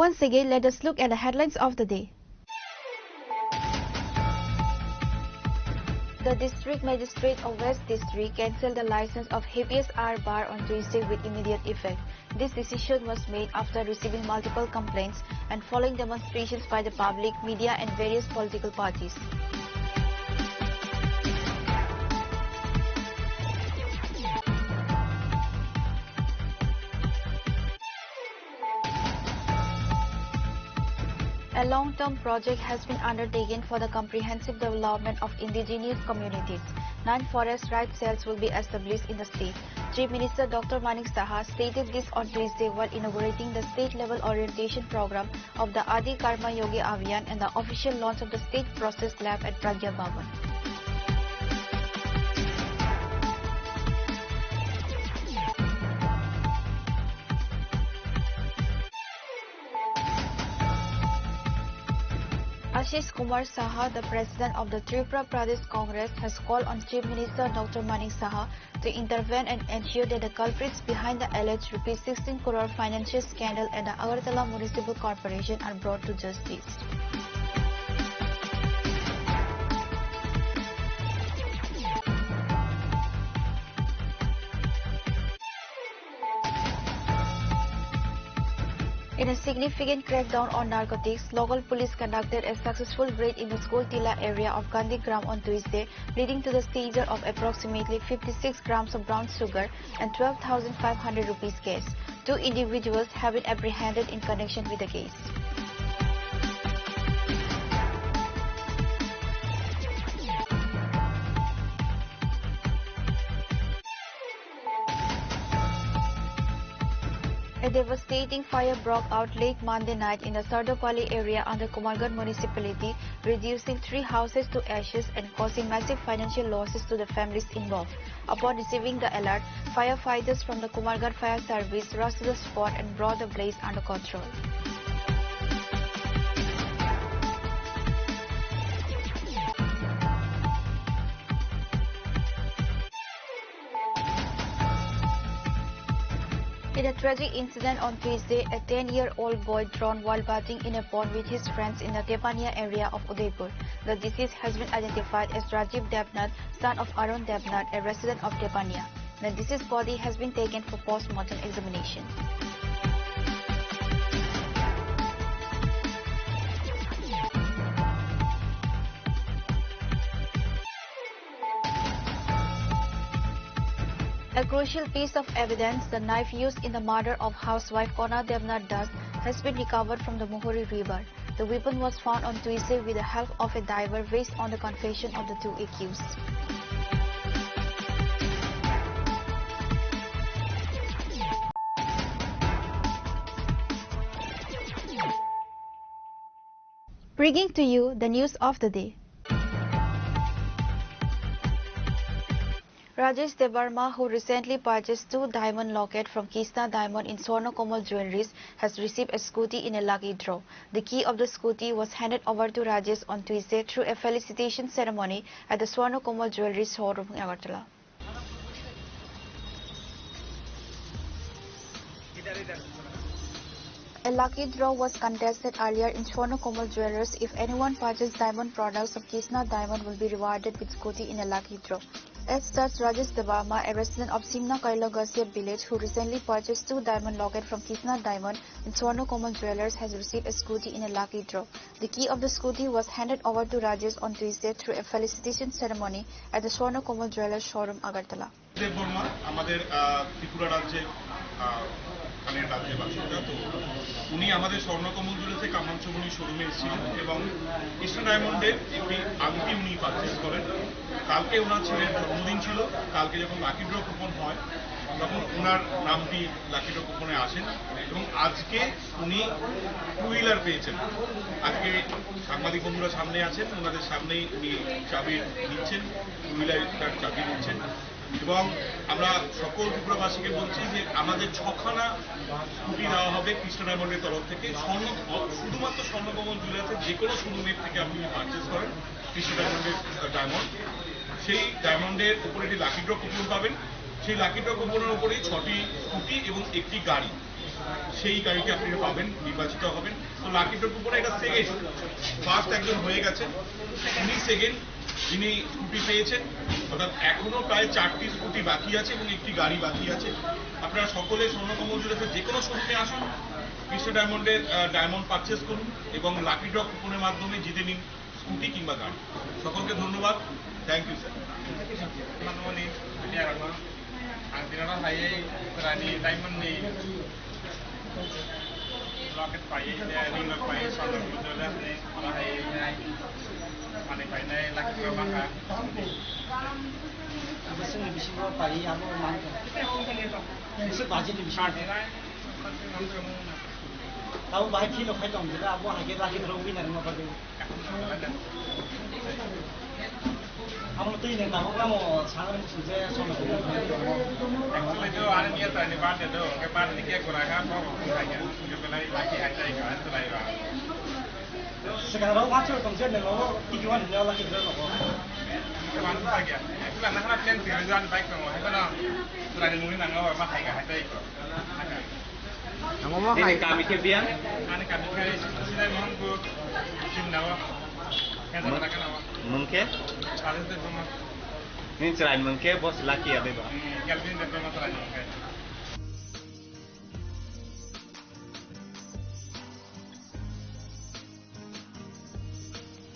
Once again, let us look at the headlines of the day. The District Magistrate of West District cancelled the license of Habeas R Bar on Tuesday with immediate effect. This decision was made after receiving multiple complaints and following demonstrations by the public, media, and various political parties. A long-term project has been undertaken for the comprehensive development of indigenous communities. Nine forest rights cells will be established in the state. Chief Minister Doctor Manik Saha stated this on Tuesday while inaugurating the state-level orientation program of the Adi Karma Yogi Abhiyan and the official launch of the state process lab at Pragya Bhavan. Ashish Kumar Saha, the president of the Tripura Pradesh Congress, has called on Chief Minister Doctor Manik Saha to intervene and ensure that the culprits behind the alleged rupees sixteen crore financial scandal at the Agartala Municipal Corporation are brought to justice. In a significant crackdown on narcotics, local police conducted a successful raid in the Skultila area of Gandhigram on Tuesday, leading to the seizure of approximately fifty-six grams of brown sugar and twelve thousand five hundred rupees cash. Two individuals have been apprehended in connection with the case. A devastating fire broke out late Monday night in the Sardopali area under Kumargarh municipality, reducing three houses to ashes and causing massive financial losses to the families involved. Upon receiving the alert, firefighters from the Kumargarh Fire Service rushed to the spot and brought the blaze under control. In a tragic incident on Tuesday, a ten-year-old boy drowned while bathing in a pond with his friends in the Tepania area of Udaipur. The deceased has been identified as Rajiv Debnath, son of Arun Debnath, a resident of Tepania. The deceased body has been taken for post-mortem examination. A crucial piece of evidence, the knife used in the murder of housewife Kona Debnath Das, has been recovered from the Muhuri River. The weapon was found on Tuesday with the help of a diver, based on the confession of the two accused. Bringing to you the news of the day. Rajesh Debbarma, who recently purchased two diamond locket from Krishna Diamond in Swarna Komal Jewelleries, has received a scooty in a lucky draw. The key of the scooty was handed over to Rajesh on Tuesday through a felicitation ceremony at the Swarna Komal Jewelleries showroom in Agartala. A lucky draw was contested earlier in Swarna Komal Jewellers. If anyone purchase diamond products of Krishna Diamond, will be rewarded with scooty in a lucky draw. As such, Rajesh Debbarma, a resident of Simna Kaila Gasia village, who recently purchased two diamond locket from Krishna Diamond in Swarna Komal Jewellers, has received a scooty in a lucky draw. The key of the scooty was handed over to Rajesh on Tuesday through a felicitation ceremony at the Swarna Komal Jewellers showroom, Agartala. Debbarma আমাদের, আহ, ত্রিপুরা রাজ্যের, আহ, মানে রাজ্যের বাসিন্দা। তো উনি আমাদের স্বর্ণকমল জুয়েলার্সে কামানচুমনি শোরুমে এসেছিলেন এবং কৃষ্ণ ডায়মন্ডের একটি আংটি উনি পারচেজ করেন। কালকে ওনার ছেলের জন্মদিন ছিল, কালকে যখন লাকি ড্র কুপন হয় তখন ওনার নামটি লাকি ড্র কুপনে আসেন এবং আজকে উনি টু হুইলার পেয়েছেন। আজকে সাংবাদিক বন্ধুরা সামনে আছেন, ওনাদের সামনেই উনি চাবি নিচ্ছেন, টু হুইলারটার চাবি নিচ্ছেন। এবং আমরা সকল ত্রিপুরাবাসীকে বলছি যে আমাদের ছখানা স্কুটি দেওয়া হবে কৃষ্ণ ডায়মন্ডের তরফ থেকে। স্বর্ণ, শুধুমাত্র স্বর্ণকমল জুয়েলার্সের যে কোনো শোরুমের থেকে আপনি যদি পারচেজ করেন কৃষ্ণ ডায়মন্ডের, আহ, ডায়মন্ড, সেই ডায়মন্ডের উপরে একটি লাকি ড্র কুপন পাবেন। সেই লাকি ড্র কুপনের উপরেই ছটি স্কুটি এবং একটি গাড়ি, সেই গাড়িটি আপনি পাবেন, নির্বাচিত হবেন। তো লাকি ড্র কুপনে এটা সেকেন্ড, ফার্স্ট একজন হয়ে গেছেন, উনি সেকেন্ড, যিনি স্কুটি পেয়েছেন। অর্থাৎ এখনো প্রায় চারটি স্কুটি বাকি আছে এবং একটি গাড়ি বাকি আছে। আপনারা সকলে স্বর্ণকমল জুয়েলার্সের যে কোনো শোরুমে আসুন, কৃষ্ণ ডায়মন্ডের, আহ, ডায়মন্ড পারচেজ করুন এবং লাকি ড্র কুপনের মাধ্যমে জিতে নিন স্কুটি কিংবা গাড়ি। সকলকে ধন্যবাদ, thank you sir. Manmani, ani arokno ang dinano hai, chwraini diamond ni locket pai, ring rok pai, sandal rok pai, hai, hai, mani painai, lucky draw mangkha. Abo chwngni bisingo pai, abo mangkha. Bisi budget ni bisingo. Abo bahai feel of hai tong, abo hai khe lucky draw winner wngma bagwi. Amo twi ni tabuk tamo sangrwng sujak songno. Actually, do ani niya tani birthday do, ke birthday cake gora kha, bo bo khai ya. Ke belai lucky hai tai kha, ani belai ba. Sekarang lo wacho tong je ne lo, tiki wan ne lo ki lo. Ke wan ba ya. Actually, na hana plan tiri jan bike tong, hai ba na. Trai ni muni nang lo, ma khai ga hai tai ko. Amo mo hai. Nini kami khe biyang? Ani kami khe Sinai Mohanpur, Simnao. Mung khe? Rajesh Debbarma. Nini chwrai mung khe bo se lucky ya deba? Hmm, Kelvin Debbarma chwrai mung khe.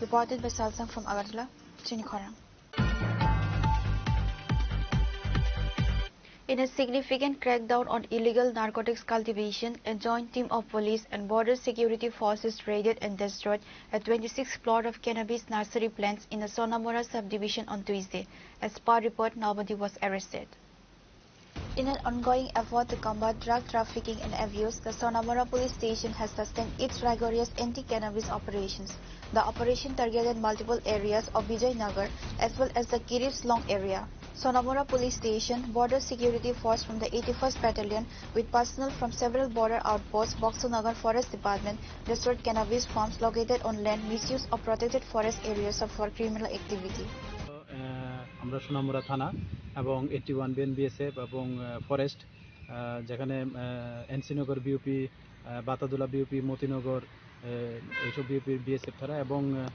Reported by Salsang from Agartala, Chini Khorang. In a significant crackdown on illegal narcotics cultivation, a joint team of police and border security forces raided and destroyed a twenty-six plot of cannabis nursery plants in the Sonamura subdivision on Tuesday. As per report, nobody was arrested. In an ongoing effort to combat drug trafficking and abuse, the Sonamura police station has sustained its rigorous anti-cannabis operations. The operation targeted multiple areas of Vijaynagar as well as the Kirip Slong area. Sonamura police station, border security force from the eighty-first Battalion with personnel from several border outposts, Bokso Nagar Forest Department, destroyed cannabis farms located on land misuse of protected forest areas for criminal activity. আহ, আমরা সোনামুড়া থানা এবং eighty one BN BSF এবং, আহ, ফরেস্ট আহ, যেখানে, আহ, এনসি নগর বিওপি, আহ, বাতাদুলা বিওপি, মতিনগর, আহ, এইসব বিওপির বিএসএফ তারা এবং, আহ,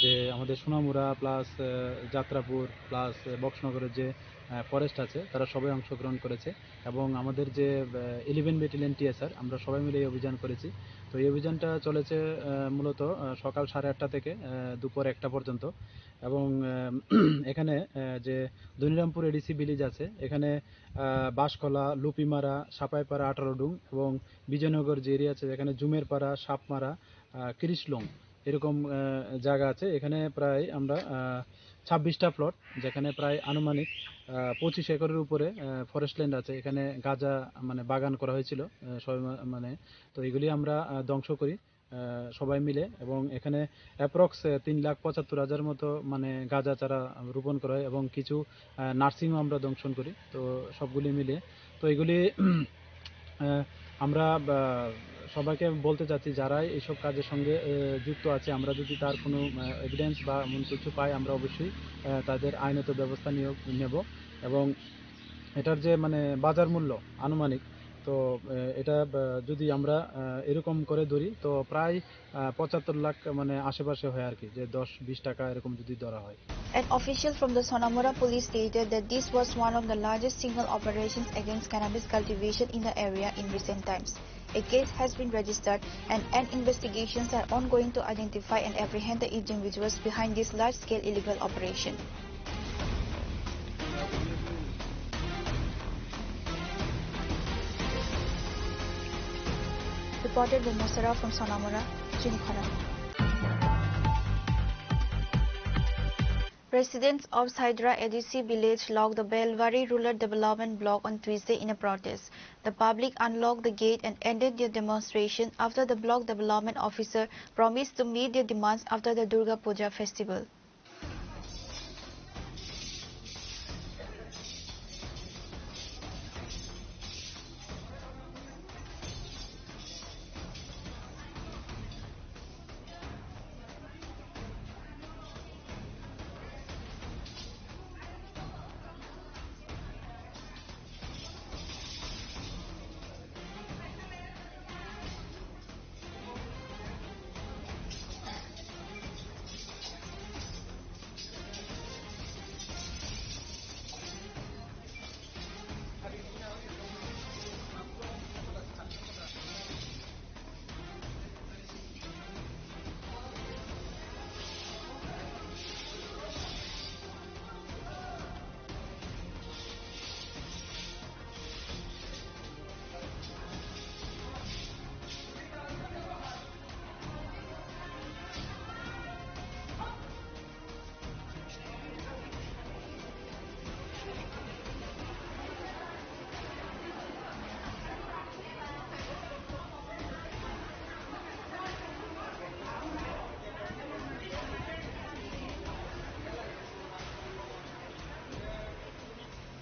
যে আমাদের সোনামুড়া প্লাস, আহ, যাত্রাপুর প্লাস, আহ, বক্সনগরের যে, আহ, ফরেস্ট আছে, তারা সবাই অংশগ্রহণ করেছে এবং আমাদের যে, আহ, ইলেভেন ব্যাটালিয়ন টিএসআর, আমরা সবাই মিলে এই অভিযান করেছি। তো এই অভিযানটা চলেছে, আহ, মূলত, আহ, সকাল সাড়ে আটটা থেকে, আহ, দুপুর একটা পর্যন্ত এবং, আহ, এখানে, আহ, যে ধনিরামপুর এডিসি ভিলেজ আছে, এখানে আহ, বাঁশখলা, লুপিমারা, সাপাইপাড়া, আঠারো ডুং এবং বিজয়নগর যে এরিয়া আছে, যেখানে জুমেরপাড়া, সাপমারা, আহ, কৃষলং, এরকম, আহ, জায়গা আছে। এখানে প্রায় আমরা, আহ, ছাব্বিশটা প্লট, যেখানে প্রায় আনুমানিক, আহ, পঁচিশ একরের উপরে, আহ, ফরেস্ট ল্যান্ড আছে। এখানে গাঁজা, মানে, বাগান করা হয়েছিল, আহ, সবাই মা-, মানে, তো এগুলি আমরা, আহ, ধ্বংস করি। আহ, সবাই মিলে এবং এখানে অ্যাপ্রক্স, আহ, তিন লাখ পঁচাত্তর হাজার মতো, মানে, গাঁজা চারা রোপণ করা হয় এবং কিছু, আহ, নার্সিংও আমরা দংশন করি। তো সবগুলি মিলে, তো এগুলি, আহ, আমরা, আহ, সবাইকে বলতে চাচ্ছি, যারাই এইসব কাজের সঙ্গে, আহ, যুক্ত আছে, আমরা যদি তার কোনো, আহ, এভিডেন্স বা এমন কিছু পাই, আমরা অবশ্যই, আহ, তাদের আইনত ব্যবস্থা নিয়ে নেব এবং এটার যে, মানে, বাজার মূল্য আনুমানিক, তো, আহ, এটা, আহ, যদি আমরা, আহ, এরকম করে ধরি, তো প্রায়, আহ, পঁচাত্তর লাখ, মানে, আশেপাশে হয় আর কি, যে দশ বিশ টাকা এরকম যদি ধরা হয়। An official from the Sonamura police stated that this was one of the largest single operations against cannabis cultivation in the area in recent times. A case has been registered and, and investigations are ongoing to identify and apprehend the individuals behind this large-scale illegal operation. Reported by Mosara from Sonamura, Chinikhara. Residents of Saidra A D C village locked the Belwari Rural Development Block on Tuesday in a protest. The public unlocked the gate and ended their demonstration after the block development officer promised to meet their demands after the Durga Puja festival.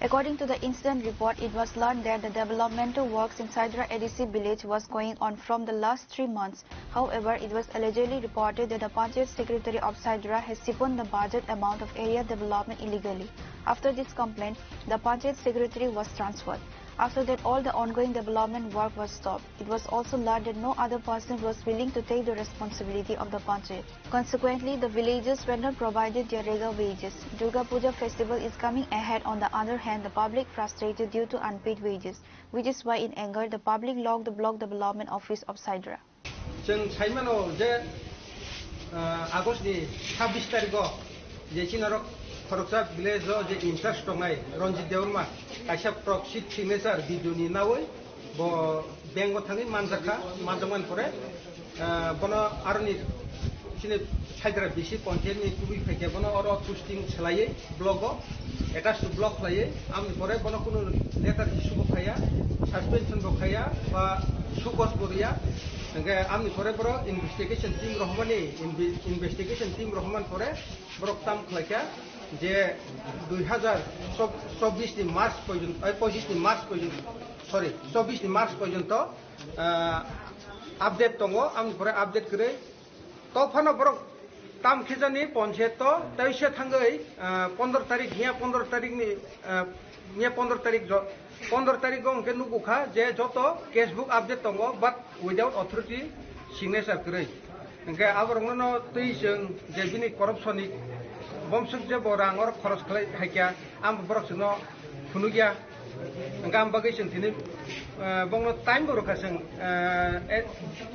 According to the incident report, it was learned that the developmental works in Saidra A D C village was going on from the last three months. However, it was allegedly reported that the Panchayat secretary of Saidra has siphoned the budget amount of area development illegally. After this complaint, the Panchayat secretary was transferred. After that, all the ongoing development work was stopped. It was also learned that no other person was willing to take the responsibility of the Panchayat. Consequently, the villagers were not provided their regular wages. Durga Puja festival is coming ahead. On the other hand, the public frustrated due to unpaid wages, which is why in anger, the public locked the block development office of Saidra. Chwng sai mano je, ah, August ni sabbish tarikh o je chini norok khoroksa village o je in charge tongnai Ranjit Debbarma kaisa proxy signature video ni nawi bo bank o thangwi manjakha, manjakmani pore, ah, bono aroni chini Saidra bisi ponchayat ni tubui phaikhe bono oro posting swlaiwi block o attach to block khlaiwi, amoni pore bono kunu letter issue bo khaiya, suspension bo khaiya ba sukos bo riya. Hingke amoni pore borok investigation team rohormani, inve-, investigation team rohormani pore borok tam khlaikha je dui hazar chobbish ni March porjonto, ai, pochish ni March porjonto, sorry, chobbish ni March porjonto, ah, update tongo, amoni pore update kwrwi. Tophano borok tam khejani ponchayat to, tei se thangwi, ah, pondro tarik, miya pondro tarik ni, ah, miya pondro tarik jo-, Pondro tarikh o hwnkhe nugo kha je joto case book update tongo, but without authority signature kwrwi. Hwnkhe aborokno no twi chwng je bini corruption ni bomsuk je bo rang oro khoros khlai haikya, ang borok chwngno phunukya. Hwnkhe ang bagwi chwng tini, eh, bongno time bo rwkha chwng, eh, eh,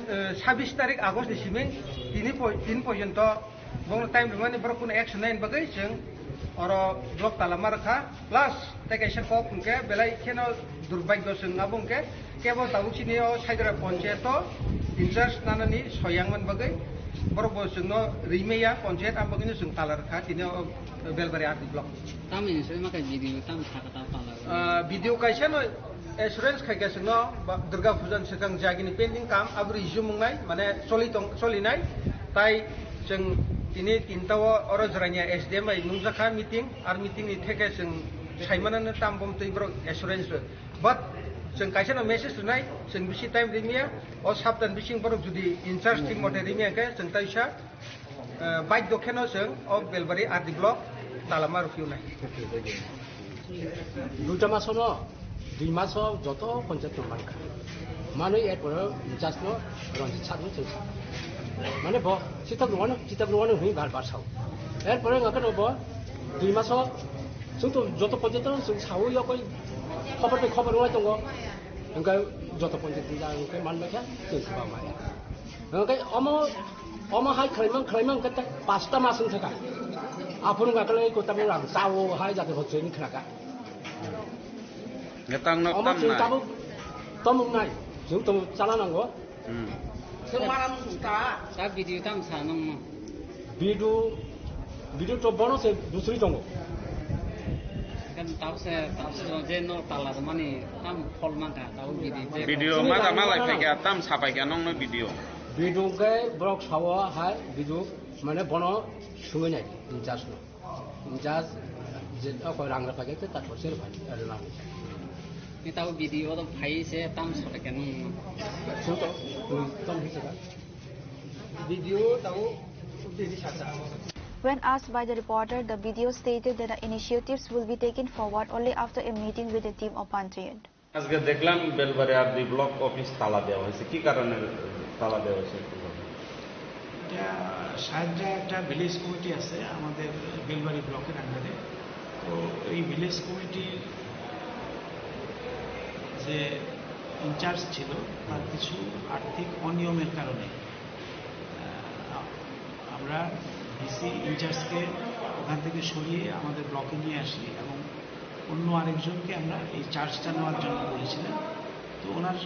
eh, sabis tarikh August ni simi tini poi-, tin porjonto Bongno time rwmani borok kunu action naini bagwi chwng oro block tala ma rwkha. Plus tei kaisa kok hwnkhe belai kheno durbagyo chwng abo hwnkhe kebo tabuk chini o Saidara ponchayat o in charge nanani soyang man bagwi borok bo chwngno rimaya ponchayat, ang bagwino chwng tala rwkha tini o Belbari R D block. Tamoni se ma khe video tam sakha ta tala. Ah, video kaisa no assurance khai khe chwngno ba Durga Puja ni swkang jagini pending kam abo resume wngnai, mane choli tong, cholinai. Tai chwng tini tinta o oro Jorania S D M bai nungjakha meeting, ar meeting ni theke chwng saimanano tam bom twi borok assurance rw. But chwng kaisa no message rwnai, chwng bisi time rimya, o saptan bising borok jodi in charge thik mote rimya khe chwng taisa, eh, baidyo kheno chwng o Belbari R D block tala ma rwphiunai. Duita masono, dui maso joto ponchayat no mankha. Manwi erpore judge no Ranjit Sat no chwng sa. Mane bo chitak rwano, chitak rwano hwnwi bar bar sao. Erpore hwnkhe no bo dui maso chwng to joto ponchayat no chwng sao, yakoi khobor bai khobor rwlai tongo. Hwnkhe joto ponchayat ni jang hwnkhe manbaikha chwng kwbangma. Hwnkhe omo, omo hai khwlaimang, khwlaimang hwnkhe ta pasta mas wng thaka. Aphuru hwnkhe kwlai kwtal rang chao hai jate bo chwng khnaka. Ngetang nok Omo tam chwng nai. Tabuk tomung nai. Chwng tomung chala nango. Hmm. Chwng manam ta. Ta video tam sa nang mo. Video, video to bono se dusri tongo. Kan tau se, tau se je no tala mani tam phol mangka, tau video je. Video ma da malai phaikha, tam sapaikha nongno video. Video ke borok sawo hai video mane bono sungwi nai in charge no. In charge je ko rang ra phaikha te ta ko ser phai rang. Ni tau video to phai se tam sapaikha nongno. Suto, tam hisaba. Video tau update sasa. When asked by the reporter, the B D O stated that the initiatives will be taken forward only after a meeting with the team of Panchayat. আজকে দেখলাম Belbari RD block office তালা দেওয়া হয়েছে, কি কারণে তালা দেওয়া হয়েছে একটু বলবেন? এটা সাহেবরা একটা ভিলেজ কমিটি আছে আমাদের বেলবাড়ি ব্লকের আন্ডারে। তো এই ভিলেজ কমিটির যে ইনচার্জ ছিল, তার কিছু আর্থিক অনিয়মের কারণে, আহ, আমরা ডিসি ইনচার্জকে ওখান থেকে সরিয়ে আমাদের ব্লকে নিয়ে আসি এবং অন্য আরেকজনকে আমরা এই চার্জটা নেওয়ার জন্য বলেছিলাম। তো ওনার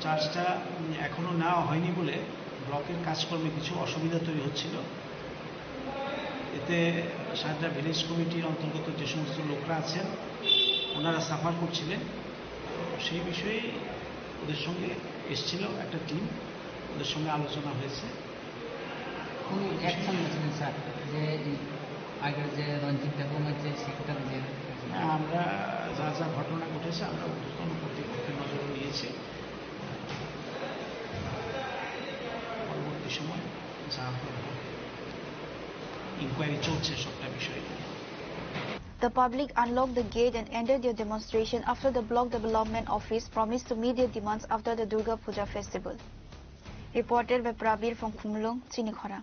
চার্জটা এখনও নেওয়া হয়নি বলে ব্লকের কাজকর্মে কিছু অসুবিধা তৈরি হচ্ছিল। এতে সাহেবরা ভিলেজ কমিটির অন্তর্গত যে সমস্ত লোকরা আছেন, ওনারা সাফার করছিলেন। তো সেই বিষয়ে ওদের সঙ্গে এসছিল একটা টিম, ওদের সঙ্গে আলোচনা হয়েছে। কোনো অ্যাকশন নিয়েছিলেন স্যার, যে এই আগের যে রঞ্জিত দেববর্মার যে শিক্ষা যে না, আমরা যা যা ঘটনা ঘটেছে, আমরা ঊর্ধ্বতন কর্তৃপক্ষের নজরে নিয়েছি। পরবর্তী সময় যা হবে, ইনকোয়ারি চলছে সবটা বিষয় নিয়ে। The public unlocked the gate and ended their demonstration after the block development office promised to meet their demands after the Durga Puja festival. Reported by Prabir from Khumulwng, Chinikhora.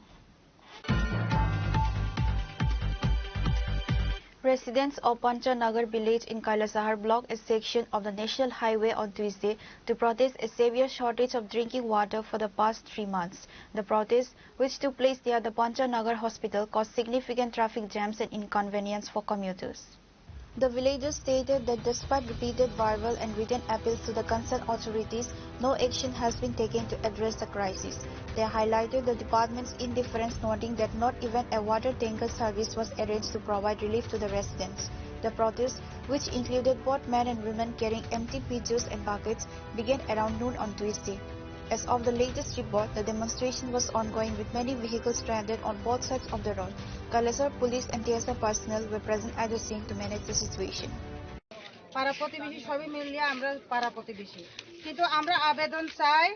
Residents of Panchanagar village in Kailasahar block, a section of the national highway, on Tuesday to protest a severe shortage of drinking water for the past three months. The protest, which took place near the Panchanagar hospital, caused significant traffic jams and inconvenience for commuters. The villagers stated that despite repeated verbal and written appeals to the concerned authorities, no action has been taken to address the crisis. They highlighted the department's indifference, noting that not even a water tanker service was arranged to provide relief to the residents. The protest, which included both men and women carrying empty pitchers and buckets, began around noon on Tuesday. As of the latest report, the demonstration was ongoing with many vehicles stranded on both sides of the road. Kailasahar police and T S F personnel were present at the scene to manage the situation. পাড়া প্রতিবেশী সবই মিলিয়ে আমরা পাড়া প্রতিবেশী, কিন্তু আমরা আবেদন চাই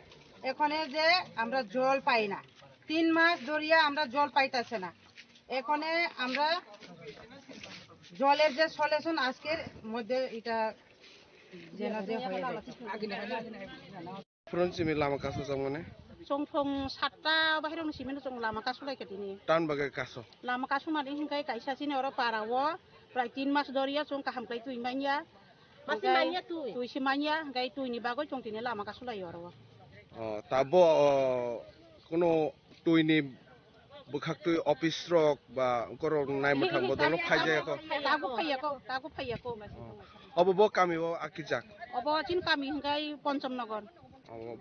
এখানে যে আমরা জল পাই না, তিন মাস ধরিয়া আমরা জল পাইতাছে না। এখানে আমরা জলের যে সলিউশন আজকের মধ্যে এটা Phurun simi lama kasu jang mane? Chwng phung satta bahirokni simi chwng lama kasu lai kha tini. Tan bagwi kasu? Lama kasu mani hingkai kaisa chini oro para o prai tin mas doriya chwng kaham khlai twi manya. Masi manya twi? Twi si manya, hingkai twi ni bagwi chwng tini lama kasu lai oro. O, ta bo, o, kuno twi ni bwkhak twi office rok ba korok nai mwthang bodol phai jaya kho. Tago phaiya kho, tago phaiya kho. Obo bo kami o akijak? Obo chin kami hingkai Ponchom Nagar. Obo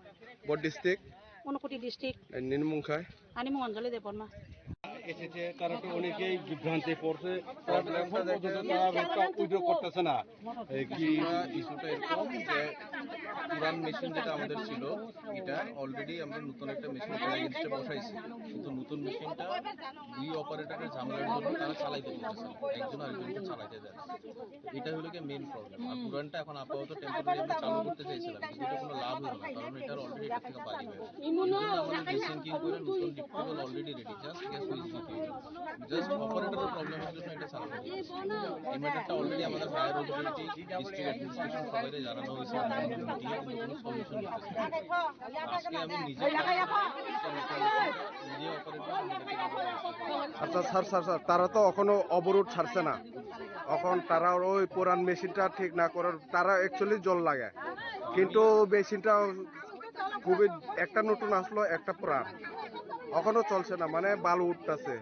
bo district? Unakoti district. Nini mung khai? Ani mung Anjali Debbarma. এসেছে, তারা তো অনেকেই বিভ্রান্তে পড়ছে। তারা এখন পর্যন্ত তারা রোডটা উইথড্র করতেছে না। এই কি ইস্যুটা, ইস্যুটা এরকম যে পুরান মেশিন যেটা আমাদের ছিল, এটা অলরেডি আমরা নতুন একটা মেশিন এগেইনস্টে বসাইছি, কিন্তু নতুন মেশিনটা দুই অপারেটরের ঝামেলার জন্য তারা চালাইতে দিতেছে না, একজন আরেকজনকে চালাইতে দেয় না। এটা হলো কি মেইন প্রবলেম। আর পুরানটা এখন আপাতত টেম্পোরারি আমরা চালু করতে চাইছিলাম, কিন্তু এটা কোনো লাভ হলো না, কারণ এটার অলরেডি এটা থেকে বালি হয়ে গেছে। এই জন্য আমাদের রিসিঙ্কিং করে নতুন ডিপ cable already ready, just gas switch দিতে হবে। জাস্ট অপারেটরের প্রবলেমের জন্য এটা চালু হয়ে গেছে। এই ম্যাটারটা অলরেডি আমাদের হায়ার অথরিটি, ডিস্ট্রিক্ট অ্যাডমিনিস্ট্রেশন সবাইকে জানানো হয়েছে, মিটিংয়ে কিন্তু কোনো সলিউশন হচ্ছে না। আজকে আমি নিজে নিজে অপারেটর। আচ্ছা স্যার, স্যার, স্যার, তারা তো এখনো অবরোধ ছাড়ছে না, এখন তারা ওই পুরান মেশিনটা ঠিক না করার, তারা অ্যাকচুয়ালি জল লাগে, কিন্তু মেশিনটা খুবই একটা নতুন আসলো, একটা পুরান, এখনো চলছে না, মানে বালু উঠতেছে।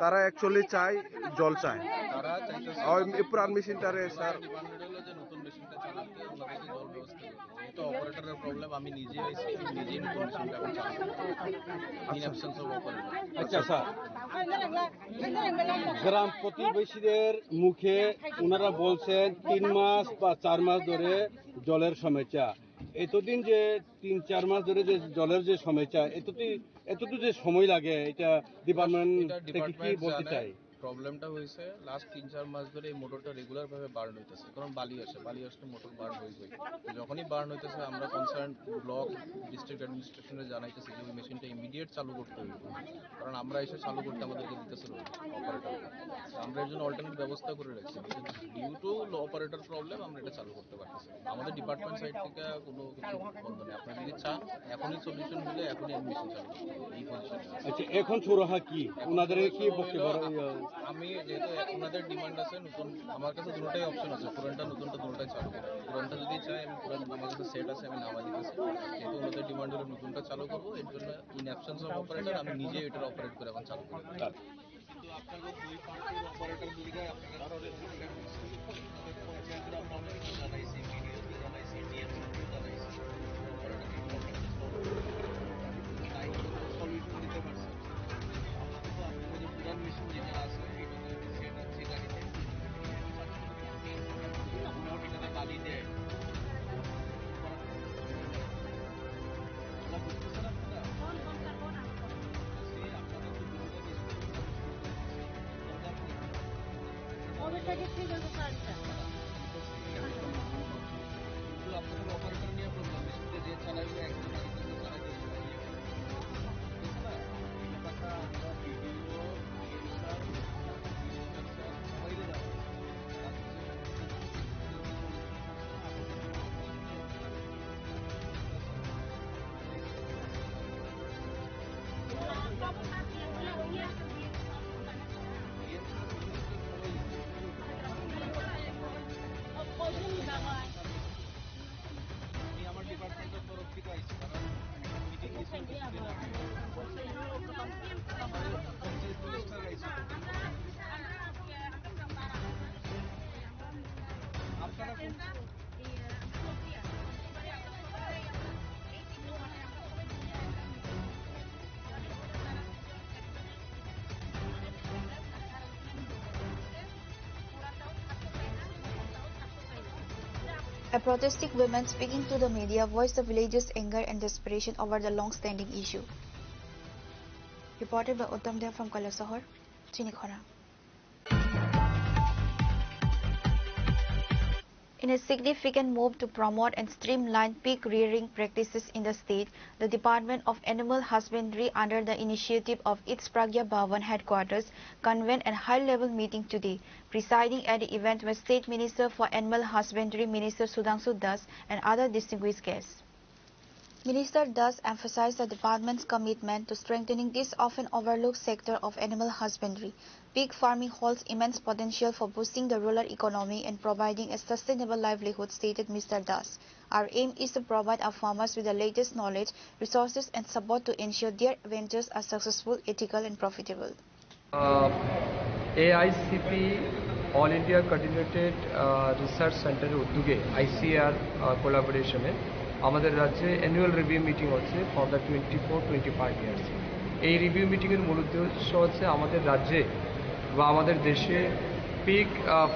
তারা অ্যাকচুয়ালি চায়, জল চায়। তারা চাইতেছে ওই পুরান মেশিনটারে, স্যার। ডিমান্ড হলো যে নতুন মেশিনটা চালাতে ওনাদেরকে জল ব্যবস্থা করতে। যেহেতু অপারেটরের প্রবলেম, আমি নিজে আইছি, আমি নিজেই নতুন মেশিনটা এখন চালাতে। In absence of operator। আচ্ছা স্যার, গ্রাম প্রতিবেশীদের মুখে ওনারা বলছেন তিন মাস বা চার মাস ধরে জলের সমস্যা। এতদিন যে তিন চার মাস ধরে যে জলের যে সমস্যা, এতদিন, এতটুকু যে সময় লাগে, এটা ডিপার্টমেন্ট এটা থেকে কি ডিপার্টমেন্ট বলতে জানে। চাই? প্রবলেমটা হয়েছে লাস্ট তিন চার মাস ধরে এই মোটরটা রেগুলার ভাবে বার্ন হইতেছে, কারণ বালি আসে, বালি আসলে মোটর বার্ন হয়ে যায়। তো যখনই বার্ন হইতেছে আমরা কনসার্ন ব্লক, ডিস্ট্রিক্ট অ্যাডমিনিস্ট্রেশনে জানাইতেছি যে ওই মেশিনটা ইমিডিয়েট চালু করতে হবে, কারণ আমরা এসে চালু করতে আমাদেরকে দিতেছে না অপারেটর। আমরা এর জন্য অল্টারনেট ব্যবস্থা করে রাখছি, ডিউ টু অপারেটর প্রবলেম আমরা এটা চালু করতে পারতেছি না। আমাদের ডিপার্টমেন্ট সাইড থেকে কোনো কিছু বন্ধ নেই। আপনারা যদি চান, এখনই সলিউশন হলে এখনই আমি মেশিন চালু করতে পারি। এই পজিশনে আছে। আচ্ছা, এখন সুরাহা কি? এখন ওনাদের সুরাহা কি হলো বক্তব্য? আপ-, আমি যেহেতু ওনাদের ডিমান্ড আছে নতুন, আমার কাছে দুটোটাই অপশন আছে, পুরানটা নতুনটা দুটোটাই চালু করা। পুরানটা যদি চাই আমি পুরান, আমার কাছে সেট আছে, আমি নামা দিতেছি। যেহেতু ওনাদের ডিমান্ড হলো নতুনটা চালু করবো, এর জন্য ইন অ্যাবসেন্স অফ অপারেটর আমি নিজে এটা অপারেট করে এখন চালু করবো। কিন্তু আপনাকে দুই পার্টির অপারেটর মিলে আপনাকে পঞ্চায়েতরা আমরা অনেক কিছু জানাইছি, বিডিওকে জানাইছি, টিএমসিকে জানাইছি। অপারেটর কিন্তু আপনাকে সলভ করে দিতে পারছে। দায়িত্ব তো সলিউশন দিতে পারছে। আপাতত আপনার যে পুরান মেশিন যেটা আছে, এটা তো সেট আছে গাড়িতে। মোটামুটি টাকা বালি দেয়। ওরা বুঝতেছে না আপনারা? বলতেছি, আপনারা তো দুটো জিনিস করতে পারছেন। কবে থেকে ঠিক আছে কাজটা? কিন্তু আপনাদের অপারেটর নিয়ে প্রবলেম, মেশিনটা যে চালাইবে একজন আরেকজনকে চালাইতে দিবে না। বুঝতে পারছেন? এই ব্যাপারটা আমরা BDO, DM sir, commissioner sir, সবাইকে জানাই। আমি আমার ডিপার্টমেন্টের তরফ থেকে আইছি, কারণ মিটিং কিছু আপনারা কোন A protesting women speaking to the media voiced the village's anger and desperation over the long-standing issue. Reported by Uttam Deb from Kailasahar, Chinikhora. In a significant move to promote and streamline pig rearing practices in the state, the Department of Animal Husbandry, under the initiative of its Pragya Bhavan headquarters, convened a high-level meeting today. Presiding at the event were State Minister for Animal Husbandry, Minister Sudhanshu Das, and other distinguished guests. Minister Das emphasized the department's commitment to strengthening this often overlooked sector of animal husbandry. Pig farming holds immense potential for boosting the rural economy and providing a sustainable livelihood, stated Mister Das. Our aim is to provide our farmers with the latest knowledge, resources, and support to ensure their ventures are successful, ethical, and profitable. AICP all India coordinated research সেন্টারের উদ্যোগে আইসিআর কোলাবোরেশনে আমাদের রাজ্যে annual review meeting হচ্ছে for the twenty four twenty five years. এই review মিটিংয়ের মূল উদ্দেশ্য হচ্ছে আমাদের রাজ্যে বা আমাদের দেশে পিগ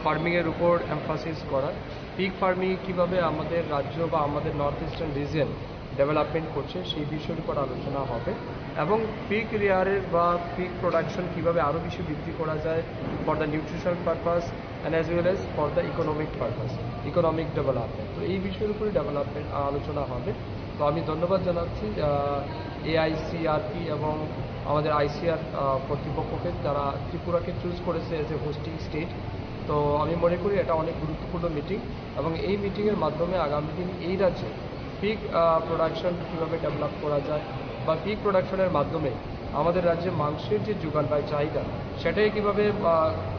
ফার্মিংয়ের উপর এমফাসিস করা, পিগ ফার্মিং কীভাবে আমাদের রাজ্য বা আমাদের নর্থ ইস্টার্ন রিজিয়ন ডেভেলপমেন্ট করছে সেই বিষয়ের উপর আলোচনা হবে এবং পিগ রিয়ারের বা পিগ প্রোডাকশন কীভাবে আরও বেশি বৃদ্ধি করা যায় for the nutritional purpose and as well as for the economic purpose, economic development। তো এই বিষয়ের উপরে ডেভেলপমেন্ট আলোচনা হবে। তো আমি ধন্যবাদ জানাচ্ছি এআইসিআরপি এবং আমাদের আইসিআর কর্তৃপক্ষকে, যারা ত্রিপুরাকে চুজ করেছে এজ এ হোস্টিং স্টেট। তো আমি মনে করি এটা অনেক গুরুত্বপূর্ণ মিটিং এবং এই মিটিংয়ের মাধ্যমে আগামী দিন এই রাজ্যে পিগ প্রোডাকশন কীভাবে ডেভেলপ করা যায় বা পিগ প্রোডাকশনের মাধ্যমে আমাদের রাজ্যে মাংসের যে যোগান বা চাহিদা, সেটাকে কীভাবে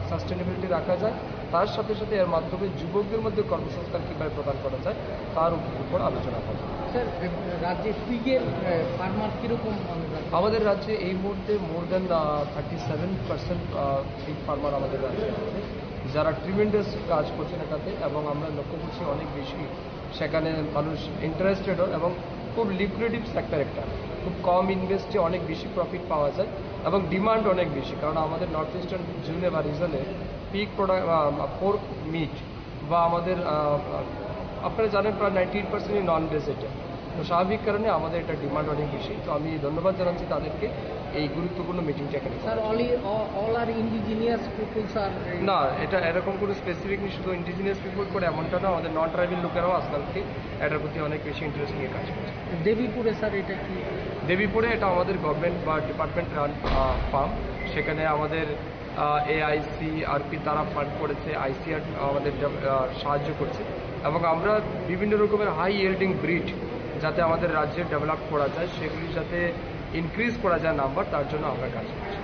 সাস্টেনেবিলিটি রাখা যায়, তার সাথে সাথে এর মাধ্যমে যুবকদের মধ্যে কর্মসংস্থান কীভাবে প্রদান করা যায়, তার উপ- উপর আলোচনা হবে। স্যার, রাজ্যে পিগের ফার্মার কীরকম? আমাদের রাজ্যে এই মুহূর্তে more than thirty seven percent pig farmer আমাদের রাজ্যে আছে, যারা ট্রিমেন্ডাস কাজ করছেন এটাতে। এবং আমরা লক্ষ্য করছি অনেক বেশি সেখানে মানুষ ইন্টারেস্টেড হন এবং খুব লিকুইডেটিভ সেক্টর একটা, খুব কম ইনভেস্টে অনেক বেশি প্রফিট পাওয়া যায় এবং ডিমান্ড অনেক বেশি, কারণ আমাদের নর্থ ইস্টার্ন জোনে বা রিজনে পিগ প্রোডাক্ট, পোর্ক মিট বা আমাদের, আহ, আপনারা জানেন, প্রায় নাইনটি এইট পার্সেন্টই নন ভেজিটেরিয়ান। তো স্বাভাবিক কারণে আমাদের এটা ডিমান্ড অনেক বেশি। তো আমি ধন্যবাদ জানাচ্ছি তাদেরকে এই গুরুত্বপূর্ণ মিটিংটা এখানে করার জন্য। All are indigenous people, sir? না, এটা এরকম কোনো স্পেসিফিকলি শুধু ইন্ডিজিনিয়াস পিপল করে এমনটা না, আমাদের নন ট্রাইবাল লোকেরাও আজকালকে এটার প্রতি অনেক বেশি ইন্টারেস্ট নিয়ে কাজ করছে। দেবীপুরে, স্যার, এটা কি? দেবীপুরে এটা আমাদের গভর্নমেন্ট বা ডিপার্টমেন্ট রান ফার্ম। সেখানে আমাদের এআইসিআরপি তারা ফান্ড করেছে, আইসিআর আমাদের ডেভ- আহ, সাহায্য করছে এবং আমরা বিভিন্ন রকমের হাই ইয়েল্ডিং ব্রিড যাতে আমাদের রাজ্যে ডেভেলপ করা যায়, সেগুলি যাতে ইনক্রিজ করা যায় নাম্বার, তার জন্য আমরা কাজ করছি।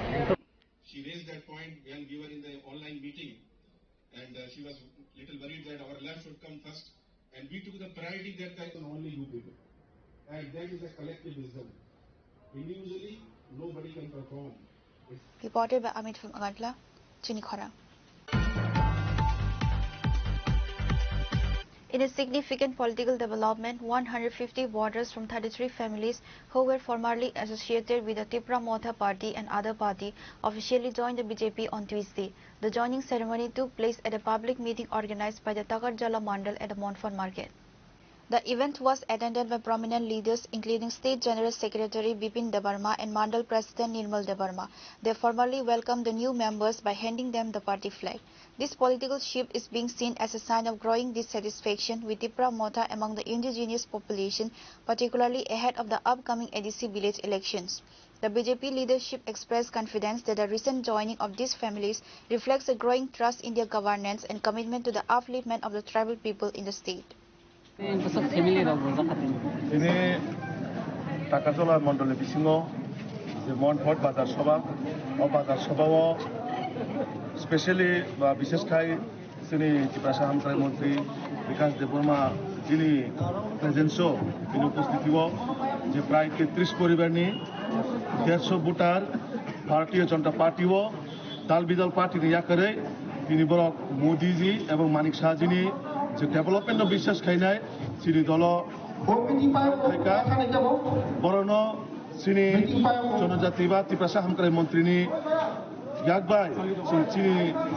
She raised that point when we were in the online meeting, and uh, she was little worried that our land should come first, and we took the priority that that only you people, and that is a collective wisdom. Individually, nobody can perform. Reported by Amit from Agartala, Chini Khorang. In a significant political development, one hundred fifty voters from thirty-three families who were formerly associated with the Tipra Motha party and other party officially joined the B J P on Tuesday. The joining ceremony took place at a public meeting organized by the Takarjala Mandal at the Monfort Market. The event was attended by prominent leaders including State General Secretary Bipin Debbarma and Mandal President Nirmal Debbarma. They formally welcomed the new members by handing them the party flag. This political shift is being seen as a sign of growing dissatisfaction with Tipra Motha among the indigenous population, particularly ahead of the upcoming A D C village elections. The B J P leadership expressed confidence that the recent joining of these families reflects a growing trust in their governance and commitment to the upliftment of the tribal people in the state. Tini Takarjala mondoli bisingo je Monfort bazar sabha, o bazar sabha o specially ba bishesh khai chini Tiprasa Hamkrai Montri Bikash Debbarma chini presence o, chini upostiti o je prai tetris poribar ni derso voter Bharatiya Janata Party o dal bidal party ni yakarwi tini borok Modi ji ebong Manik Saha ji ni je development no biswas khainai chini dolo khaika, borokno chini jonojati ba Tiprasa Hamkrai Montri ni yak bai chini